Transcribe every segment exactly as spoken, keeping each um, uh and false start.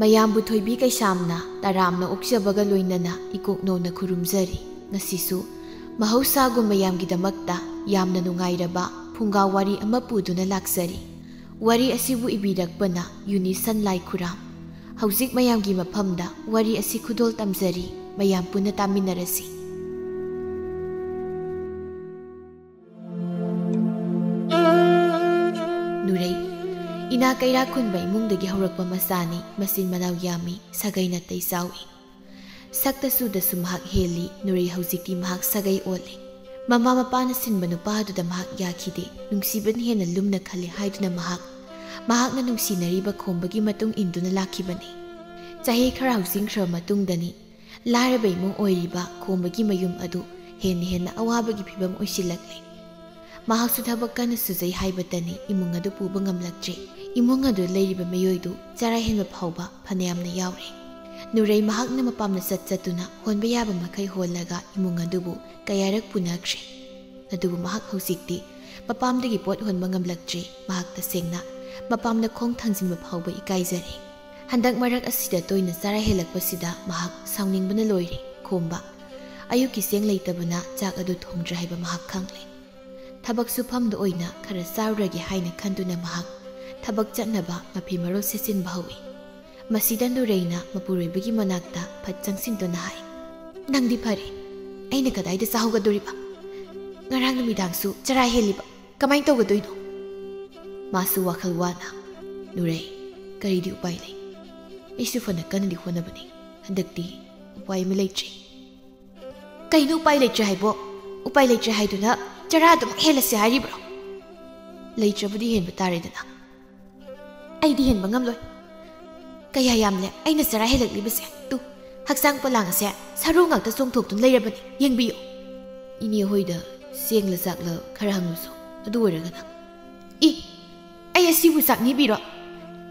ꯃꯌꯥꯝꯕꯨ ꯊꯣꯏꯕꯤ ꯀꯩꯁꯥꯝꯅ ꯇꯔꯥꯝꯅ ꯑꯣꯛꯆꯕꯒ ꯂꯣꯏꯅꯅ ꯏꯀꯣꯛꯅꯧꯅ ꯈꯨꯔꯨꯝꯖꯔꯤ꯫ ꯉꯁꯤꯁꯨ ꯃꯍꯧꯁꯥꯒꯨꯝ ꯃꯌꯥꯝꯒꯤꯗꯃꯛꯇ ꯌꯥꯝꯅ ꯅꯨꯡꯉꯥꯏꯔꯕ ꯐꯨꯡꯒꯥ ꯋꯥꯔꯤ ꯑꯃ ꯄꯨꯗꯨꯅ ꯂꯥꯛꯆꯔꯤ꯫ ꯋꯥꯔꯤ ꯑꯁꯤꯕꯨ ꯏꯕꯤꯔꯛꯄꯅ ꯌꯨꯅꯤꯁꯟ ꯂꯥꯏꯈꯨꯔꯥꯝ꯫ ꯍꯧꯖꯤꯛ ꯃꯌꯥꯝꯒꯤ ꯃꯐꯝꯗ ꯋꯥꯔꯤ ꯑꯁꯤ ꯈꯨꯗꯣꯜ ꯇꯝꯖꯔꯤ꯫ ꯃꯌꯥꯝ ꯄꯨꯟꯅ ꯇꯥꯃꯤꯟꯅꯔꯁꯤ꯫ ꯅꯨꯔꯩ꯫ ꯏꯅꯥ ꯀꯩꯔꯥꯛ ꯈꯨꯟꯕ ꯏꯃꯨꯡꯗꯒꯤ ꯍꯧꯔꯛꯄ ꯃꯆꯥꯅꯤ꯫ ꯃꯆꯤꯟ ꯃꯅꯥꯎ ꯌꯥꯝꯃꯤ꯫ ꯁꯥꯒꯩ ꯅꯥꯇꯩ ꯆꯥꯎꯏ꯫ ꯁꯛꯇ ꯆꯨꯗꯁꯨ ꯃꯍꯥꯛ ꯍꯦꯜꯂꯤ꯫ ꯅꯨꯔꯩ ꯍꯧꯖꯤꯛꯇꯤ ꯃꯍꯥꯛ ꯁꯥꯒꯩ ꯑꯣꯜꯂꯦ꯫ ꯃꯃꯥ ꯃꯄꯥꯅ ꯁꯤꯟꯕ ꯅꯨꯄꯥ ꯑꯗꯨꯗ ꯃꯍꯥꯛ ꯌꯥꯈꯤꯗꯦ꯫ ꯅꯨꯡꯁꯤꯕꯅ ꯍꯦꯟꯅ ꯂꯨꯝꯅ ꯈꯜꯂꯤ ꯍꯥꯏꯗꯨꯅ ꯃꯍꯥꯛ, ꯃꯍꯥꯛꯅ ꯅꯨꯡꯁꯤꯅꯔꯤꯕ ꯈꯣꯝꯕꯒꯤ ꯃꯇꯨꯡ ꯏꯟꯗꯨꯅ ꯂꯥꯛꯈꯤꯕꯅꯤ꯫ ꯆꯍꯤ ꯈꯔ ꯍꯧꯖꯤꯟꯈ꯭ꯔꯕ ꯃꯇꯨꯡꯗꯅꯤ ꯂꯥꯏꯔꯕ ꯏꯃꯨꯡ ꯑꯣꯏꯔꯤꯕ ꯈꯣꯝꯕꯒꯤ ꯃꯌꯨꯝ ꯑꯗꯨ ꯍꯦꯟꯅ ꯍꯦꯟꯅ ꯑꯋꯥꯕꯒꯤ ꯐꯤꯕꯝ ꯑꯣꯏꯁꯤꯜꯂꯛꯂꯦ꯫ ꯃꯍꯥꯛꯁꯨ ꯊꯕꯛ ꯀꯟꯅ ꯁꯨꯖꯩ ꯍꯥꯏꯕꯇꯅꯤ ꯏꯃꯨꯡ ꯑꯗꯨ ꯄꯨꯕ ꯉꯝꯂꯛꯇ꯭ꯔꯦ꯫ ꯏꯃꯨꯡ ꯑꯗꯨ ꯂꯩꯔꯤꯕ ꯃꯤꯑꯣꯏꯗꯨ ꯆꯔꯥ ꯍꯦꯟꯕ ꯐꯥꯎꯕ ꯐꯅꯌꯥꯝꯅ ꯌꯥꯎꯔꯦ꯫ ꯅꯨꯔꯩ ꯃꯍꯥꯛꯅ ꯃꯄꯥꯝꯗ ꯆꯠ ꯆꯠꯇꯨꯅ ꯍꯣꯟꯕ ꯌꯥꯕ ꯃꯈꯩ ꯍꯣꯜꯂꯒ ꯏꯃꯨꯡ ꯑꯗꯨꯕꯨ ꯀꯌꯥꯔꯛ ꯄꯨꯅꯈ꯭ꯔꯦ꯫ ꯑꯗꯨꯕꯨ ꯃꯍꯥꯛ ꯍꯧꯖꯤꯛꯇꯤ ꯃꯄꯥꯝꯗꯒꯤ ꯄꯣꯠ ꯍꯣꯟꯕ ꯉꯝꯂꯛꯇ꯭ꯔꯦ꯫ ꯃꯍꯥꯛ ꯇꯁꯦꯡꯅ ꯃꯄꯥꯝꯗ ꯈꯣꯡ ꯊꯥꯡꯖꯤꯟꯕ ꯐꯥꯎꯕ ꯏꯀꯥꯏꯖꯔꯦ꯫ ꯍꯟꯗꯛ ꯃꯔꯛ ꯑꯁꯤꯗ ꯇꯣꯏꯅ ꯆꯔꯥ ꯍꯦꯜꯂꯛꯄꯁꯤꯗ ꯃꯍꯥꯛ ꯁꯥꯎꯅꯤꯡꯕꯅ ꯂꯣꯏꯔꯦ꯫ ꯈꯣꯝꯕ, ꯑꯌꯨꯛꯀꯤ ꯆꯦꯡ ꯂꯩꯇꯕꯅ ꯆꯥꯛ ꯑꯗꯨ ꯊꯣꯡꯗ꯭ꯔꯦ ꯍꯥꯏꯕ ꯃꯍꯥꯛ ꯈꯪꯂꯦ꯫ ꯊꯕꯛ ꯁꯨꯐꯝꯗ ꯑꯣꯏꯅ ꯈꯔ ꯆꯥꯔꯨꯔꯒꯦ ꯍꯥꯏꯅ ꯈꯟꯗꯨꯅ ꯃꯍꯥꯛ ꯊꯕꯛ ꯆꯠꯅꯕ ꯃꯐꯤ ꯃꯔꯣꯜ ꯁꯦꯠꯆꯤꯟꯕ ꯍꯧꯏ꯫ ꯃꯁꯤꯗ ꯅꯨꯔꯩꯅ ꯃꯄꯨꯔꯣꯏꯕꯒꯤ ꯃꯅꯥꯛꯇ ꯐꯠ ꯆꯪꯁꯤꯟꯗꯨꯅ ꯍꯥꯏ, "ꯅꯪꯗꯤ ꯐꯔꯦ, ꯑꯩꯅ ꯀꯗꯥꯏꯗ ꯆꯥꯍꯧꯒꯗꯣꯔꯤꯕ? ꯉꯔꯥꯡ ꯅꯨꯃꯤꯗꯥꯡꯁꯨ ꯆꯔꯥ ꯍꯦꯜꯂꯤꯕ, ꯀꯃꯥꯏꯅ ꯇꯧꯒꯗꯣꯏꯅꯣ?" ꯃꯥꯁꯨ ꯋꯥꯈꯜ ꯋꯥꯅ, "ꯅꯨꯔꯩ, ꯀꯔꯤꯗꯤ ꯎꯄꯥꯏ ꯂꯩ? ꯑꯩꯁꯨ ꯐꯅ ꯀꯟꯅꯗꯤ ꯍꯣꯠꯅꯕꯅꯤ, ꯍꯟꯗꯛꯇꯤ ꯎꯄꯥꯏ ꯑꯃ ꯂꯩꯇ꯭ꯔꯦ꯫" "ꯀꯩꯅꯣ ꯎꯄꯥꯏ ꯂꯩꯇ꯭ꯔꯦ ꯍꯥꯏꯕꯣ? ꯎꯄꯥꯏ ꯂꯩꯇ꯭ꯔꯦ ꯍꯥꯏꯗꯨꯅ ꯆꯔꯥ ꯑꯗꯨꯃꯛ ꯍꯦꯜꯂꯁꯦ ꯍꯥꯏꯔꯤꯕ꯭ꯔꯣ?" "ꯂꯩꯇ꯭ꯔꯕꯗꯤ ꯍꯦꯟꯕ ꯇꯥꯔꯦꯗꯅ꯫" "ꯑꯩꯗꯤ ꯍꯦꯟꯕ ꯉꯝꯂꯣꯏ꯫ ꯀꯌꯥ ꯌꯥꯝꯂꯦ ꯑꯩꯅ ꯆꯔꯥ ꯍꯦꯜꯂꯛꯂꯤꯕꯁꯦ꯫ ꯇꯨ, ꯍꯛꯆꯥꯡ ꯄꯣꯂꯥꯡ ꯑꯁꯦ ꯁꯔꯨ ꯉꯥꯛꯇ ꯆꯣꯡꯊꯣꯛꯇꯨꯅ ꯂꯩꯔꯕꯅꯤ꯫ ꯌꯦꯡꯕꯤꯌꯨ꯫" "ꯏꯅꯦ ꯍꯣꯏꯗ ꯆꯦꯡꯂ ꯆꯥꯛꯂ ꯈꯔ ꯍꯪꯂꯨꯁꯣ, ꯑꯗꯨ ꯑꯣꯏꯔꯒꯅ꯫" "ꯏ, ꯑꯩ ꯑꯁꯤꯕꯨ ꯆꯥꯛꯅꯤꯕꯤꯔꯣ?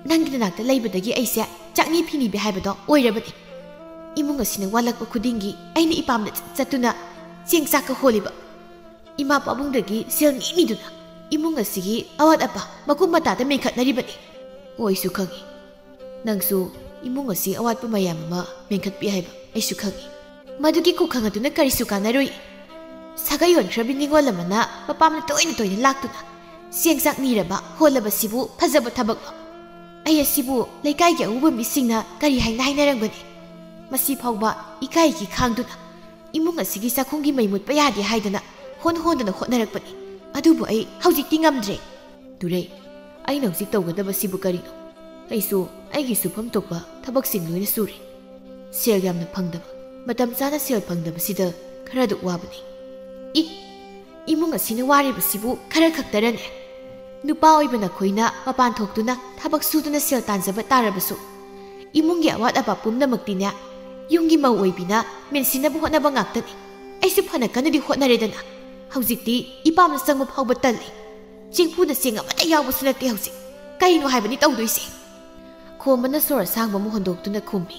ꯅꯪꯒꯤ ꯅꯅꯥꯛꯇ ꯂꯩꯕꯗꯒꯤ ꯑꯩꯁꯦ ꯆꯥꯛꯅꯤ ꯐꯤꯅꯤꯕꯤ ꯍꯥꯏꯕꯗꯣ ꯑꯣꯏꯔꯕꯅꯤ꯫ ꯏꯃꯨꯡ ꯑꯁꯤꯅ ꯋꯥꯠꯂꯛꯄ ꯈꯨꯗꯤꯡꯒꯤ ꯑꯩꯅ ꯏꯄꯥꯝꯗ ꯆꯠ-, ꯆꯠꯇꯨꯅ ꯆꯦꯡ ꯆꯥꯛꯀ ꯍꯣꯜꯂꯤꯕ꯫ ꯏꯃꯥ ꯄꯥꯕꯨꯡꯗꯒꯤ ꯁꯦꯜ ꯅꯤꯅꯤꯗꯨꯅ ꯏꯃꯨꯡ ꯑꯁꯤꯒꯤ ꯑꯋꯥꯠ ꯑꯄꯥ ꯃꯀꯨꯞ ꯃꯇꯥꯗ ꯃꯦꯟꯈꯠꯅꯔꯤꯕꯅꯤ꯫ ꯑꯣꯏꯁꯨ ꯈꯪꯏ, ꯅꯪꯁꯨ ꯏꯃꯨꯡ ꯑꯁꯤ ꯑꯋꯥꯠꯄ ꯃꯌꯥꯝ ꯑꯃ ꯃꯦꯟꯈꯠꯄꯤ ꯍꯥꯏꯕ ꯑꯩꯁꯨ ꯈꯪꯏ꯫ ꯃꯗꯨꯒꯤ ꯀꯨꯈꯪ ꯑꯗꯨꯅ ꯀꯔꯤꯁꯨ ꯀꯥꯟꯅꯔꯨꯏ꯫ ꯁꯥꯒꯩ ꯌꯣꯟꯈ꯭ꯔꯕꯤ ꯅꯤꯉꯣꯜ ꯑꯃꯅ ꯃꯄꯥꯝꯅ ꯇꯣꯏꯅ ꯇꯣꯏꯅ ꯂꯥꯛꯇꯨꯅ ꯆꯦꯡ ꯆꯥꯛ ꯅꯤꯔꯕ ꯍꯣꯜꯂꯕꯁꯤꯕꯨ ꯐꯖꯕ ꯊꯕꯛꯂꯣ? ꯑꯩ ꯑꯁꯤꯕꯨ ꯂꯩꯀꯥꯏꯒꯤ ꯑꯎꯕ ꯃꯤꯁꯤꯡꯅ ꯀꯔꯤ ꯍꯥꯏꯅ ꯍꯥꯏꯅꯔꯝꯒꯅꯤ? ꯃꯁꯤ ꯐꯥꯎꯕ ꯏꯀꯥꯏꯒꯤ ꯈꯥꯡꯗꯨꯅ ꯏꯃꯨꯡ ꯑꯁꯤꯒꯤ ꯆꯥꯛꯈꯨꯝꯒꯤ ꯃꯩ ꯃꯨꯠꯄ ꯌꯥꯗꯦ ꯍꯥꯏꯗꯅ ꯍꯣꯟ ꯍꯣꯟꯗꯅ ꯍꯣꯠꯅꯔꯛꯄꯅꯤ꯫ ꯑꯗꯨꯕꯨ ꯑꯩ ꯍꯧꯖꯤꯛꯇꯤ ꯉꯝꯗ꯭ꯔꯦ꯫ ꯇꯨꯔꯩ, ꯑꯩꯅ ꯍꯧꯖꯤꯛ ꯇꯧꯒꯗꯕꯁꯤꯕꯨ ꯀꯔꯤꯅꯣ? ꯑꯩꯁꯨ ꯑꯩꯒꯤ ꯁꯨꯐꯝ ꯊꯣꯛꯄ ꯊꯕꯛꯁꯤꯡ ꯂꯣꯏꯅ ꯁꯨꯔꯦ꯫ ꯁꯦꯜ ꯌꯥꯝꯅ ꯐꯪꯗꯕ, ꯃꯇꯝ ꯆꯥꯅ ꯁꯦꯜ ꯐꯪꯗꯕꯁꯤꯗ ꯈꯔꯗꯨ ꯋꯥꯕꯅꯤ꯫ ꯏ, ꯏꯃꯨꯡ ꯑꯁꯤꯅ ꯋꯥꯔꯤꯕꯁꯤꯕꯨ ꯈꯔ ꯈꯛꯇꯔꯅꯦ? ꯅꯨꯄꯥ ꯑꯣꯏꯕ ꯅꯈꯣꯏꯅ ꯃꯄꯥꯟ ꯊꯣꯛꯇꯨꯅ ꯊꯕꯛ ꯁꯨꯗꯨꯅ ꯁꯦꯜ ꯇꯥꯟꯖꯕ ꯇꯥꯔꯕꯁꯨ, ꯏꯃꯨꯡꯒꯤ ꯑꯋꯥꯠ ꯑꯄꯥ ꯄꯨꯝꯅꯃꯛꯇꯤꯅꯦ, ꯌꯨꯝꯒꯤ ꯃꯧ ꯑꯣꯏꯕꯤꯅ ꯃꯦꯟꯁꯤꯟꯅꯕ ꯍꯣꯠꯅꯕ ꯉꯥꯛꯇꯅꯤ꯫ ꯑꯩꯁꯨ ꯐꯅ ꯀꯟꯅꯗꯤ ꯍꯣꯠꯅꯔꯦꯗꯅ, ꯍꯧꯖꯤꯛꯇꯤ ꯏꯄꯥꯝꯅ ꯆꯪꯕ ꯐꯥꯎꯕ ꯇꯜꯂꯤ꯫ ꯆꯦꯡꯐꯨꯗ ꯆꯦꯡ ꯑꯃꯠꯇ ꯌꯥꯎꯕꯁꯨ ꯅꯠꯇꯦ ꯍꯧꯖꯤꯛ꯫ ꯀꯔꯤꯅꯣ ꯍꯥꯏꯕꯅꯤ ꯇꯧꯗꯣꯏꯁꯦ? ꯈꯣꯝꯕꯅ ꯁꯣꯔ ꯑꯁꯥꯡꯕ ꯑꯃ ꯍꯣꯟꯗꯣꯛꯇꯨꯅ ꯈꯨꯝꯃꯤ꯫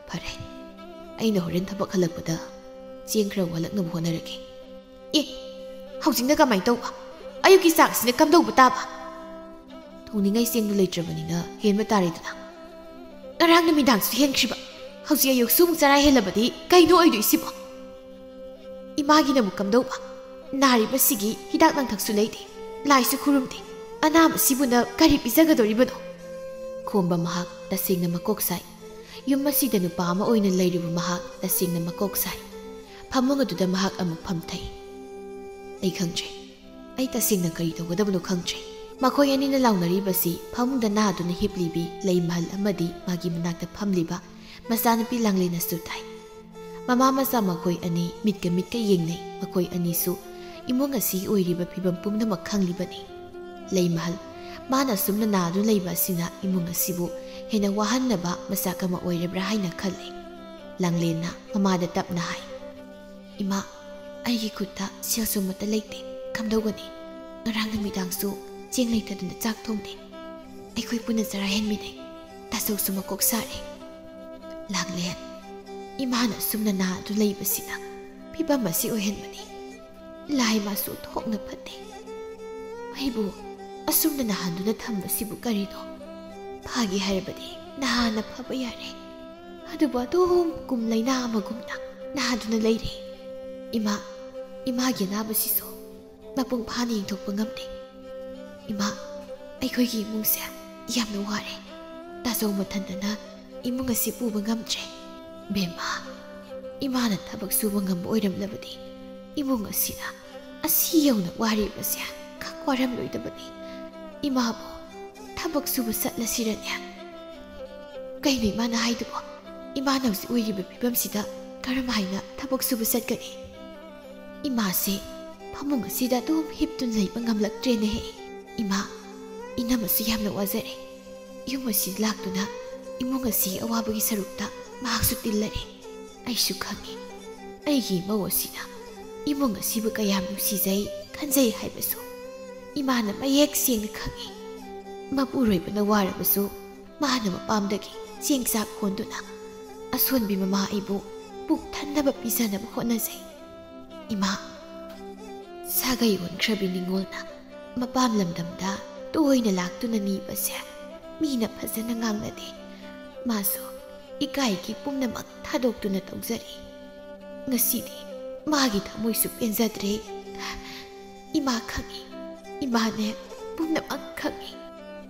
ꯐꯔꯦ, ꯑꯩꯅ ꯍꯣꯔꯦꯟ ꯊꯕꯛ ꯍꯜꯂꯛꯄꯗ ꯆꯦꯡ ꯈꯔ ꯋꯥꯠꯂꯛꯅꯕ ꯍꯣꯠꯅꯔꯒꯦ꯫ ꯑꯦ, ꯍꯧꯖꯤꯛꯅ ꯀꯃꯥꯏꯅ ꯇꯧꯕ? ꯑꯌꯨꯛꯀꯤ ꯆꯥꯛꯁꯤꯅ ꯀꯝꯗꯧꯕ ꯇꯥꯕ? ꯊꯣꯡꯅꯤꯡꯉꯥꯏ ꯆꯦꯡꯗꯨ ꯂꯩꯇ꯭ꯔꯕꯅꯤꯅ ꯍꯦꯟꯕ ꯇꯥꯔꯦꯗꯅ꯫ ꯉꯔꯥꯡ ꯅꯨꯃꯤꯗꯥꯡꯁꯨ ꯍꯦꯟꯈ꯭ꯔꯤꯕ, ꯍꯧꯖꯤꯛ ꯑꯌꯨꯛꯁꯨ ꯑꯃꯨꯛ ꯆꯔꯥ ꯍꯦꯜꯂꯕꯗꯤ ꯀꯩꯅꯣ ꯑꯣꯏꯗꯣꯏꯁꯤꯕꯣ? ꯏꯃꯥꯒꯤꯅ ꯑꯃꯨꯛ ꯀꯝꯗꯧꯕ? ꯅꯥꯔꯤꯕꯁꯤꯒꯤ ꯍꯤꯗꯥꯛ ꯂꯥꯡꯊꯛꯁꯨ ꯂꯩꯇꯦ, ꯂꯥꯏꯁꯨ ꯈꯨꯔꯨꯝꯗꯦ꯫ ꯑꯅꯥꯕꯁꯤꯕꯨꯅ ꯀꯔꯤ ꯄꯤꯖꯒꯗꯧꯔꯤꯕꯅꯣ? ꯈꯣꯝꯕ ꯃꯍꯥꯛ ꯇꯁꯦꯡꯅ ꯃꯀꯣꯛ ꯁꯥꯏ꯫ ꯌꯨꯝ ꯑꯁꯤꯗ ꯅꯨꯄꯥ ꯑꯃ ꯑꯣꯏꯅ ꯂꯩꯔꯨꯕ ꯃꯍꯥꯛ ꯇꯁꯦꯡꯅ ꯃꯀꯣꯛ ꯁꯥꯏ꯫ ꯐꯃꯨꯡ ꯑꯗꯨꯗ ꯃꯍꯥꯛ ꯑꯃꯨꯛ ꯐꯝꯊꯩ꯫ ꯑꯩ ꯈꯪꯗ꯭ꯔꯦ꯫ ꯑꯩ ꯇꯁꯦꯡꯅ ꯀꯔꯤ ꯇꯧꯒꯗꯕꯅꯣ ꯈꯪꯗ꯭ꯔꯦ꯫ ꯃꯈꯣꯏ ꯑꯅꯤꯅ ꯂꯥꯎꯅꯔꯤꯕꯁꯤ ꯐꯃꯨꯡꯗ ꯅꯥꯗꯨꯅ ꯍꯤꯞꯂꯤꯕꯤ ꯂꯩꯃꯍꯜ ꯑꯃꯗꯤ ꯃꯥꯒꯤ ꯃꯅꯥꯛꯇ ꯐꯝꯂꯤꯕ ꯃꯆꯥꯅꯨꯄꯤ ꯂꯥꯡꯂꯦꯟꯅꯁꯨ ꯇꯥꯏ꯫ ꯃꯃꯥ ꯃꯆꯥ ꯃꯈꯣꯏ ꯑꯅꯤ ꯃꯤꯠꯀ ꯃꯤꯠꯀ ꯌꯦꯡꯅꯩ꯫ ꯃꯈꯣꯏ ꯑꯅꯤꯁꯨ ꯏꯃꯨꯡ ꯑꯁꯤꯒꯤ ꯑꯣꯏꯔꯤꯕ ꯐꯤꯕꯝ ꯄꯨꯝꯅꯃꯛ ꯈꯪꯂꯤꯕꯅꯤ꯫ ꯂꯩꯃꯍꯜ, ꯃꯥꯅ ꯑꯁꯨꯝꯅ ꯅꯥꯗꯨꯅ ꯂꯩꯕ ꯑꯁꯤꯅ ꯏꯃꯨꯡ ꯑꯁꯤꯕꯨ ꯍꯦꯟꯅ ꯋꯥꯍꯟꯅꯕ ꯃꯆꯥꯛ ꯑꯃ ꯑꯣꯏꯔꯕ꯭ꯔꯥ ꯍꯥꯏꯅ ꯈꯜꯂꯤ꯫ ꯂꯥꯡꯂꯦꯟꯅ ꯃꯃꯥꯗ ꯇꯞꯅ ꯍꯥꯏ, "ꯏꯃꯥ, ꯑꯩꯒꯤ ꯈꯨꯠꯇ ꯁꯦꯜꯁꯨ ꯑꯃꯠꯇ ꯂꯩꯇꯦ꯫ ꯀꯝꯗꯧꯒꯅꯤ? ꯉꯔꯥꯡ ꯅꯨꯃꯤꯗꯥꯡꯁꯨ ꯆꯦꯡ ꯂꯩꯇꯗꯅ ꯆꯥꯛ ꯊꯣꯡꯗꯦ꯫ ꯑꯩꯈꯣꯏ ꯄꯨꯟꯅ ꯆꯔꯥ ꯍꯦꯟꯃꯤꯟꯅꯩ꯫ ꯇꯥꯆꯧꯁꯨ ꯃꯀꯣꯛ ꯁꯥꯔꯦ꯫" ꯂꯥꯡꯂꯦꯟ, ꯏꯃꯥꯅ ꯑꯁꯨꯝꯅ ꯅꯥꯗꯨ ꯂꯩꯕꯁꯤꯅ ꯐꯤꯕꯝ ꯑꯁꯤ ꯑꯣꯏꯍꯟꯕꯅꯤ꯫ ꯂꯥꯏ ꯃꯥꯁꯨ ꯊꯣꯛꯅ ꯐꯠꯇꯦ꯫ ꯑꯩꯕꯨ ꯑꯁꯨꯝꯅ ꯅꯥꯍꯟꯗꯨꯅ ꯊꯝꯕꯁꯤꯕꯨ ꯀꯔꯤꯅꯣ? ꯐꯒꯦ ꯍꯥꯏꯔꯕꯗꯤ ꯅꯍꯥꯟꯅ ꯐꯕ ꯌꯥꯔꯦ꯫ ꯑꯗꯨꯕꯨ ꯑꯗꯨꯝ ꯀꯨꯝ ꯂꯩꯅꯥ ꯑꯃꯒꯨꯝꯅ ꯅꯥꯗꯨꯅ ꯂꯩꯔꯦ꯫ ꯏꯃꯥ, ꯏꯃꯥꯒꯤ ꯑꯅꯥꯕꯁꯤꯁꯨ ꯃꯄꯨꯡ ꯐꯥꯅ ꯌꯦꯡꯊꯣꯛꯄ ꯉꯝꯗꯦ꯫ ꯏꯃꯥ, ꯑꯩꯈꯣꯏꯒꯤ ꯏꯃꯨꯡꯁꯦ ꯌꯥꯝꯅ ꯋꯥꯔꯦ꯫ ꯇꯥꯖꯧ ꯃꯊꯟꯇꯅ ꯏꯃꯨꯡ ꯑꯁꯤ ꯄꯨꯕ ꯉꯝꯗ꯭ꯔꯦ꯫ ꯕꯦꯝꯃ, ꯏꯃꯥꯅ ꯊꯕꯛ ꯁꯨꯕ ꯉꯝꯕ ꯑꯣꯏꯔꯝꯂꯕꯗꯤ ꯏꯃꯨꯡ ꯑꯁꯤꯅ ꯑꯁꯤ ꯌꯧꯅ ꯋꯥꯔꯤꯕꯁꯦ ꯈꯛ ꯋꯥꯔꯝꯂꯣꯏꯗꯕꯅꯤ꯫ ꯏꯃꯥꯕꯨ ꯊꯕꯛ ꯁꯨꯕ ꯆꯠꯂꯁꯤꯔꯅꯦ? ꯀꯩꯅꯣ ꯏꯃꯥꯅ ꯍꯥꯏꯗꯨꯕꯣ? ꯏꯃꯥꯅ ꯍꯧꯖꯤꯛ ꯑꯣꯏꯔꯤꯕ ꯐꯤꯕꯝꯁꯤꯗ ꯀꯔꯝ ꯍꯥꯏꯅ ꯊꯕꯛ ꯁꯨꯕ ꯆꯠꯀꯅꯤ? ꯏꯃꯥꯁꯦ ꯐꯃꯨꯡ ꯑꯁꯤꯗ ꯑꯗꯨꯝ ꯍꯤꯞꯇꯨꯅ ꯂꯩꯕ ꯉꯝꯂꯛꯇ꯭ꯔꯦꯅꯦꯍꯦ꯫ ꯏꯃꯥ, ꯏꯅꯝꯃꯁꯨ ꯌꯥꯝꯅ ꯋꯥꯖꯔꯦ꯫ ꯌꯨꯝ ꯑꯁꯤꯗ ꯂꯥꯛꯇꯨꯅ ꯏꯃꯨꯡ ꯑꯁꯤꯒꯤ ꯑꯋꯥꯕꯒꯤ ꯁꯔꯨꯛꯇ ꯃꯍꯥꯛꯁꯨ ꯇꯤꯜꯂꯔꯦ꯫ ꯑꯩꯁꯨ ꯈꯪꯉꯤ, ꯑꯩꯒꯤ ꯏꯃꯧ ꯑꯁꯤꯅ ꯏꯃꯨꯡ ꯑꯁꯤꯕꯨ ꯀꯌꯥꯝ ꯅꯨꯡꯁꯤꯖꯩ, ꯈꯟꯖꯩ ꯍꯥꯏꯕꯁꯨ ꯏꯃꯥꯅ ꯃꯌꯦꯛ ꯁꯦꯡꯅ ꯈꯪꯉꯤ꯫ ꯃꯄꯨꯔꯣꯏꯕꯅ ꯋꯥꯔꯕꯁꯨ ꯃꯥꯅ ꯃꯄꯥꯝꯗꯒꯤ ꯆꯦꯡ ꯆꯥꯛ ꯍꯣꯟꯗꯨꯅ ꯑꯁꯣꯟꯕꯤ ꯃꯃꯥ ꯑꯩꯕꯨ ꯄꯨꯛ ꯊꯟꯅꯕ ꯄꯤꯖꯅꯕ ꯍꯣꯠꯅꯖꯩ꯫ ꯏꯃꯥ, ꯁꯥꯒꯩ ꯑꯣꯟꯈ꯭ꯔꯕꯤ ꯅꯤꯉꯣꯜꯅ ꯃꯄꯥꯝ ꯂꯝꯗꯝꯗ ꯇꯣꯏꯅ ꯂꯥꯛꯇꯨꯅ ꯅꯤꯕꯁꯦ ꯃꯤꯅ ꯐꯖꯅ ꯉꯥꯡꯅꯗꯦ꯫ ꯃꯥꯁꯨ ꯏꯀꯥꯏꯒꯤ ꯄꯨꯝꯅꯃꯛ ꯊꯥꯗꯣꯛꯇꯨꯅ ꯇꯧꯖꯔꯤ꯫ ꯉꯁꯤꯗꯤ ꯃꯥꯒꯤ ꯊꯃꯣꯏꯁꯨ ꯄꯦꯟꯖꯗ꯭ꯔꯦ꯫ ꯏꯃꯥ ꯈꯪꯉꯤ, ꯏꯃꯥꯅꯦ ꯄꯨꯝꯅꯃꯛ ꯈꯪꯉꯤ꯫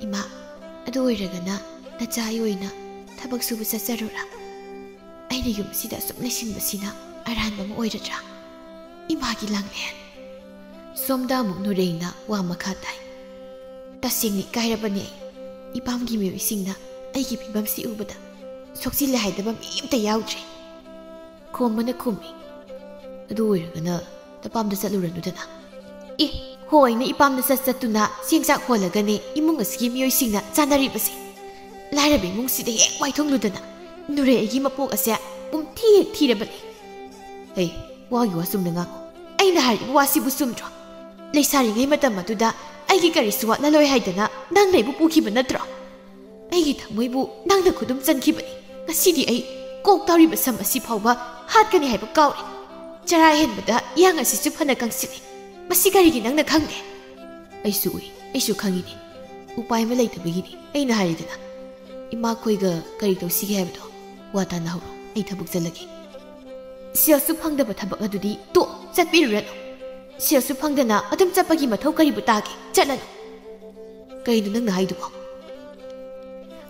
ꯏꯃꯥ, ꯑꯗꯨ ꯑꯣꯏꯔꯒꯅ ꯅꯆꯥ ꯑꯩ ꯑꯣꯏꯅ ꯊꯕꯛ ꯁꯨꯕ ꯆꯠꯆꯔꯨꯔꯥ? ꯑꯩꯅ ꯌꯨꯝꯁꯤꯗ ꯑꯁꯨꯛ ꯂꯩꯁꯤꯟꯕꯁꯤꯅ ꯑꯔꯥꯟꯕ ꯑꯃ ꯑꯣꯏꯔꯗ꯭ꯔꯥ? ꯏꯃꯥꯒꯤ ꯂꯥꯡꯂꯦꯟ꯫ ꯁꯣꯝꯗ ꯑꯃꯨꯛ ꯅꯨꯔꯦꯡꯅ ꯋꯥ ꯃꯈꯥ ꯇꯥꯏ꯫ ꯇꯁꯦꯡꯅ ꯏꯀꯥꯏꯔꯕꯅꯦ ꯑꯩ꯫ ꯏꯄꯥꯝꯒꯤ ꯃꯤꯑꯣꯏꯁꯤꯡꯅ ꯑꯩꯒꯤ ꯐꯤꯕꯝꯁꯤ ꯎꯕꯗ ꯁꯣꯛꯆꯤꯜꯂꯦ ꯍꯥꯏꯗꯕ ꯃꯤ ꯑꯃꯇ ꯌꯥꯎꯗ꯭ꯔꯦ꯫ ꯈꯣꯝꯕꯅ ꯈꯨꯝꯃꯤ꯫ ꯑꯗꯨ ꯑꯣꯏꯔꯒꯅ ꯅꯄꯥꯝꯗ ꯆꯠꯂꯨꯔꯅꯨꯗꯅ꯫ ꯑꯦ, ꯍꯣꯏꯅ ꯏꯄꯥꯝꯗ ꯆꯠ ꯆꯠꯇꯨꯅ ꯆꯦꯡ ꯆꯥꯛ ꯍꯣꯜꯂꯒꯅꯦ ꯏꯃꯨꯡ ꯑꯁꯤꯒꯤ ꯃꯤꯑꯣꯏꯁꯤꯡꯅ ꯆꯥꯅꯔꯤꯕꯁꯦ꯫ ꯂꯥꯏꯔꯕ ꯏꯃꯨꯡꯁꯤꯗ ꯍꯦꯛ ꯋꯥꯏꯊꯣꯡꯂꯨꯗꯅ꯫ ꯅꯨꯔꯦ ꯑꯩꯒꯤ ꯃꯄꯣꯛ ꯑꯁꯦ ꯄꯨꯝꯊꯤ ꯍꯦꯛ ꯊꯤꯔꯕꯅꯦ꯫ ꯍꯦ, ꯋꯥꯒꯤ ꯋꯥ ꯆꯨꯝꯅ ꯉꯥꯡꯉꯨ꯫ ꯑꯩꯅ ꯍꯥꯏꯔꯤꯕ ꯋꯥꯁꯤꯕꯨ ꯆꯨꯝꯗ꯭ꯔꯣ? ꯂꯩꯁꯥꯔꯤꯉꯩ ꯃꯇꯝ ꯑꯗꯨꯗ ꯑꯩꯒꯤ ꯀꯔꯤꯁꯨ ꯋꯥꯠꯂꯂꯣꯏ ꯍꯥꯏꯗꯅ ꯅꯪꯅ ꯑꯩꯕꯨ ꯄꯨꯈꯤꯕ ꯅꯠꯇ꯭ꯔꯣ? ꯑꯩꯒꯤ ꯊꯃꯣꯏꯕꯨ ꯅꯪꯅ ꯈꯨꯗꯨꯝ ꯆꯟꯈꯤꯕꯅꯤ꯫ ꯉꯁꯤꯗꯤ ꯑꯩ ꯀꯣꯛ ꯇꯥꯎꯔꯤꯕ ꯁꯝ ꯑꯁꯤ ꯐꯥꯎꯕ ꯍꯥꯠꯀꯅꯤ ꯍꯥꯏꯕ ꯀꯥꯎꯔꯦ꯫ ꯆꯔꯥ ꯍꯦꯟꯕꯗ ꯏꯌꯥꯡ ꯑꯁꯤꯁꯨ ꯐꯅ ꯀꯪꯁꯤꯜꯂꯦ꯫ ꯃꯁꯤ ꯀꯔꯤꯒꯤ ꯅꯪꯅ ꯈꯪꯗꯦ? ꯑꯩꯁꯨ ꯎꯏ, ꯑꯩꯁꯨ ꯈꯪꯉꯤꯅꯦ꯫ ꯎꯄꯥꯏ ꯑꯃ ꯂꯩꯇꯕꯒꯤꯅꯤ꯫ ꯑꯩꯅ ꯍꯥꯏꯔꯤꯗꯅ, ꯃꯈꯣꯏꯒ ꯀꯔꯤ ꯇꯧꯁꯤꯒꯦ ꯍꯥꯏꯕꯗꯣ ꯋꯥ ꯇꯥꯅꯍꯧꯔꯣ꯫ ꯑꯩ ꯊꯕꯛ ꯆꯠꯂꯒꯦ꯫ ꯁꯦꯜꯁꯨ ꯐꯪꯗꯕ ꯊꯕꯛ ꯑꯗꯨꯗꯤ ꯇꯣꯛ, ꯆꯠꯄꯤꯔꯨꯔꯅꯨ꯫ ꯁꯦꯜꯁꯨ ꯐꯪꯗꯅ ꯑꯗꯨꯝ ꯆꯠꯄꯒꯤ ꯃꯊꯧ ꯀꯔꯤꯕꯨ ꯇꯥꯒꯦ? ꯆꯠꯂꯅꯨ꯫ ꯀꯩꯅꯣ ꯅꯪꯅ ꯍꯥꯏꯗꯨꯕꯣ?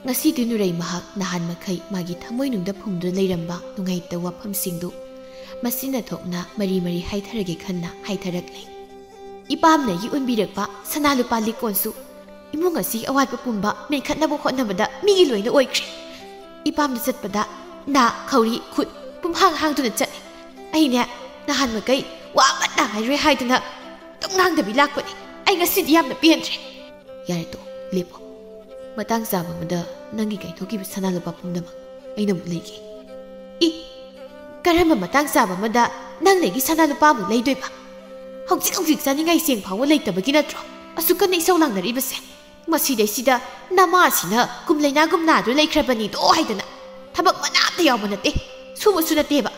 ꯉꯁꯤꯗꯤ ꯅꯨꯔꯩ ꯃꯍꯥꯛ ꯅꯍꯥꯟ ꯃꯈꯩ ꯃꯥꯒꯤ ꯊꯃꯣꯏꯅꯨꯡꯗ ꯐꯨꯝꯗꯨꯅ ꯂꯩꯔꯝꯕ ꯅꯨꯡꯉꯥꯏꯇꯕ ꯋꯥꯐꯝꯁꯤꯡꯗꯨ ꯃꯆꯤꯟꯅ ꯊꯣꯛꯅ ꯃꯔꯤ ꯃꯔꯤ ꯍꯥꯏꯊꯔꯒꯦ ꯈꯟꯅ ꯍꯥꯏꯊꯔꯛꯂꯦ꯫ ꯏꯄꯥꯝꯅ ꯌꯦꯛꯎꯟꯕꯤꯔꯛꯄ ꯁꯅꯥ ꯂꯨꯄꯥ ꯂꯤꯛꯀꯣꯟꯁꯨ ꯏꯃꯨꯡ ꯑꯁꯤꯒꯤ ꯑꯋꯥꯠꯄ ꯄꯨꯝꯕ ꯃꯦꯟꯈꯠꯅꯕ ꯍꯣꯠꯅꯕꯗ ꯃꯤꯒꯤ ꯂꯣꯏꯅ ꯑꯣꯏꯈ꯭ꯔꯦ꯫ ꯏꯄꯥꯝꯗ ꯆꯠꯄꯗ ꯅꯥ, ꯈꯧꯔꯤ, ꯈꯨꯠ ꯄꯨꯝꯍꯥꯡ ꯍꯥꯡꯗꯨꯅ ꯆꯠꯂꯦ꯫ ꯑꯩꯅꯦ ꯅꯍꯥꯟ ꯃꯈꯩ ꯋꯥ ꯑꯃꯠꯇ ꯍꯥꯏꯔꯣꯏ ꯍꯥꯏꯗꯨꯅ ꯑꯗꯨꯝ ꯉꯥꯡꯗꯕꯤ ꯂꯥꯛꯄꯅꯦ꯫ ꯑꯩ ꯉꯁꯤꯗꯤ ꯌꯥꯝꯅ ꯄꯦꯟꯗ꯭ꯔꯦ꯫ ꯌꯥꯔꯦ ꯇꯣ, ꯂꯦꯞꯄꯣ꯫ ꯃꯇꯥꯡ ꯆꯥꯕ ꯑꯃꯗ ꯅꯪꯒꯤ ꯀꯥꯏꯊꯣꯛꯈꯤꯕ ꯁꯅꯥ ꯂꯨꯄꯥ ꯄꯨꯝꯅꯃꯛ ꯑꯩꯅ ꯑꯃꯨꯛ ꯂꯩꯒꯦ꯫ ꯏ, ꯀꯔꯝꯕ ꯃꯇꯥꯡ ꯆꯥꯕ ꯑꯃꯗ ꯅꯪꯅ ꯑꯩꯒꯤ ꯁꯅꯥ ꯂꯨꯄꯥ ꯑꯃꯨꯛ ꯂꯩꯗꯣꯏꯕ? ꯍꯧꯖꯤꯛ ꯍꯧꯖꯤꯛ ꯆꯥꯅꯤꯡꯉꯥꯏ ꯆꯦꯡ ꯐꯥꯎꯕ ꯂꯩꯇꯕꯒꯤ ꯅꯠꯇ꯭ꯔꯣ ꯑꯁꯨꯛ ꯀꯟꯅ ꯏꯁꯧ ꯂꯥꯡꯅꯔꯤꯕꯁꯦ? ꯃꯁꯤꯗꯩꯁꯤꯗ ꯅꯃꯥꯁꯤꯅ ꯀꯨꯝ ꯂꯩꯅꯥꯒꯨꯝ ꯅꯥꯗꯨꯅ ꯂꯩꯈ꯭ꯔꯕꯅꯤꯗꯣ ꯍꯥꯏꯗꯅ ꯊꯕꯛ ꯃꯅꯥ ꯑꯝꯇ ꯌꯥꯎꯕ ꯅꯠꯇꯦ, ꯁꯨꯕꯁꯨ ꯅꯠꯇꯦꯕ꯫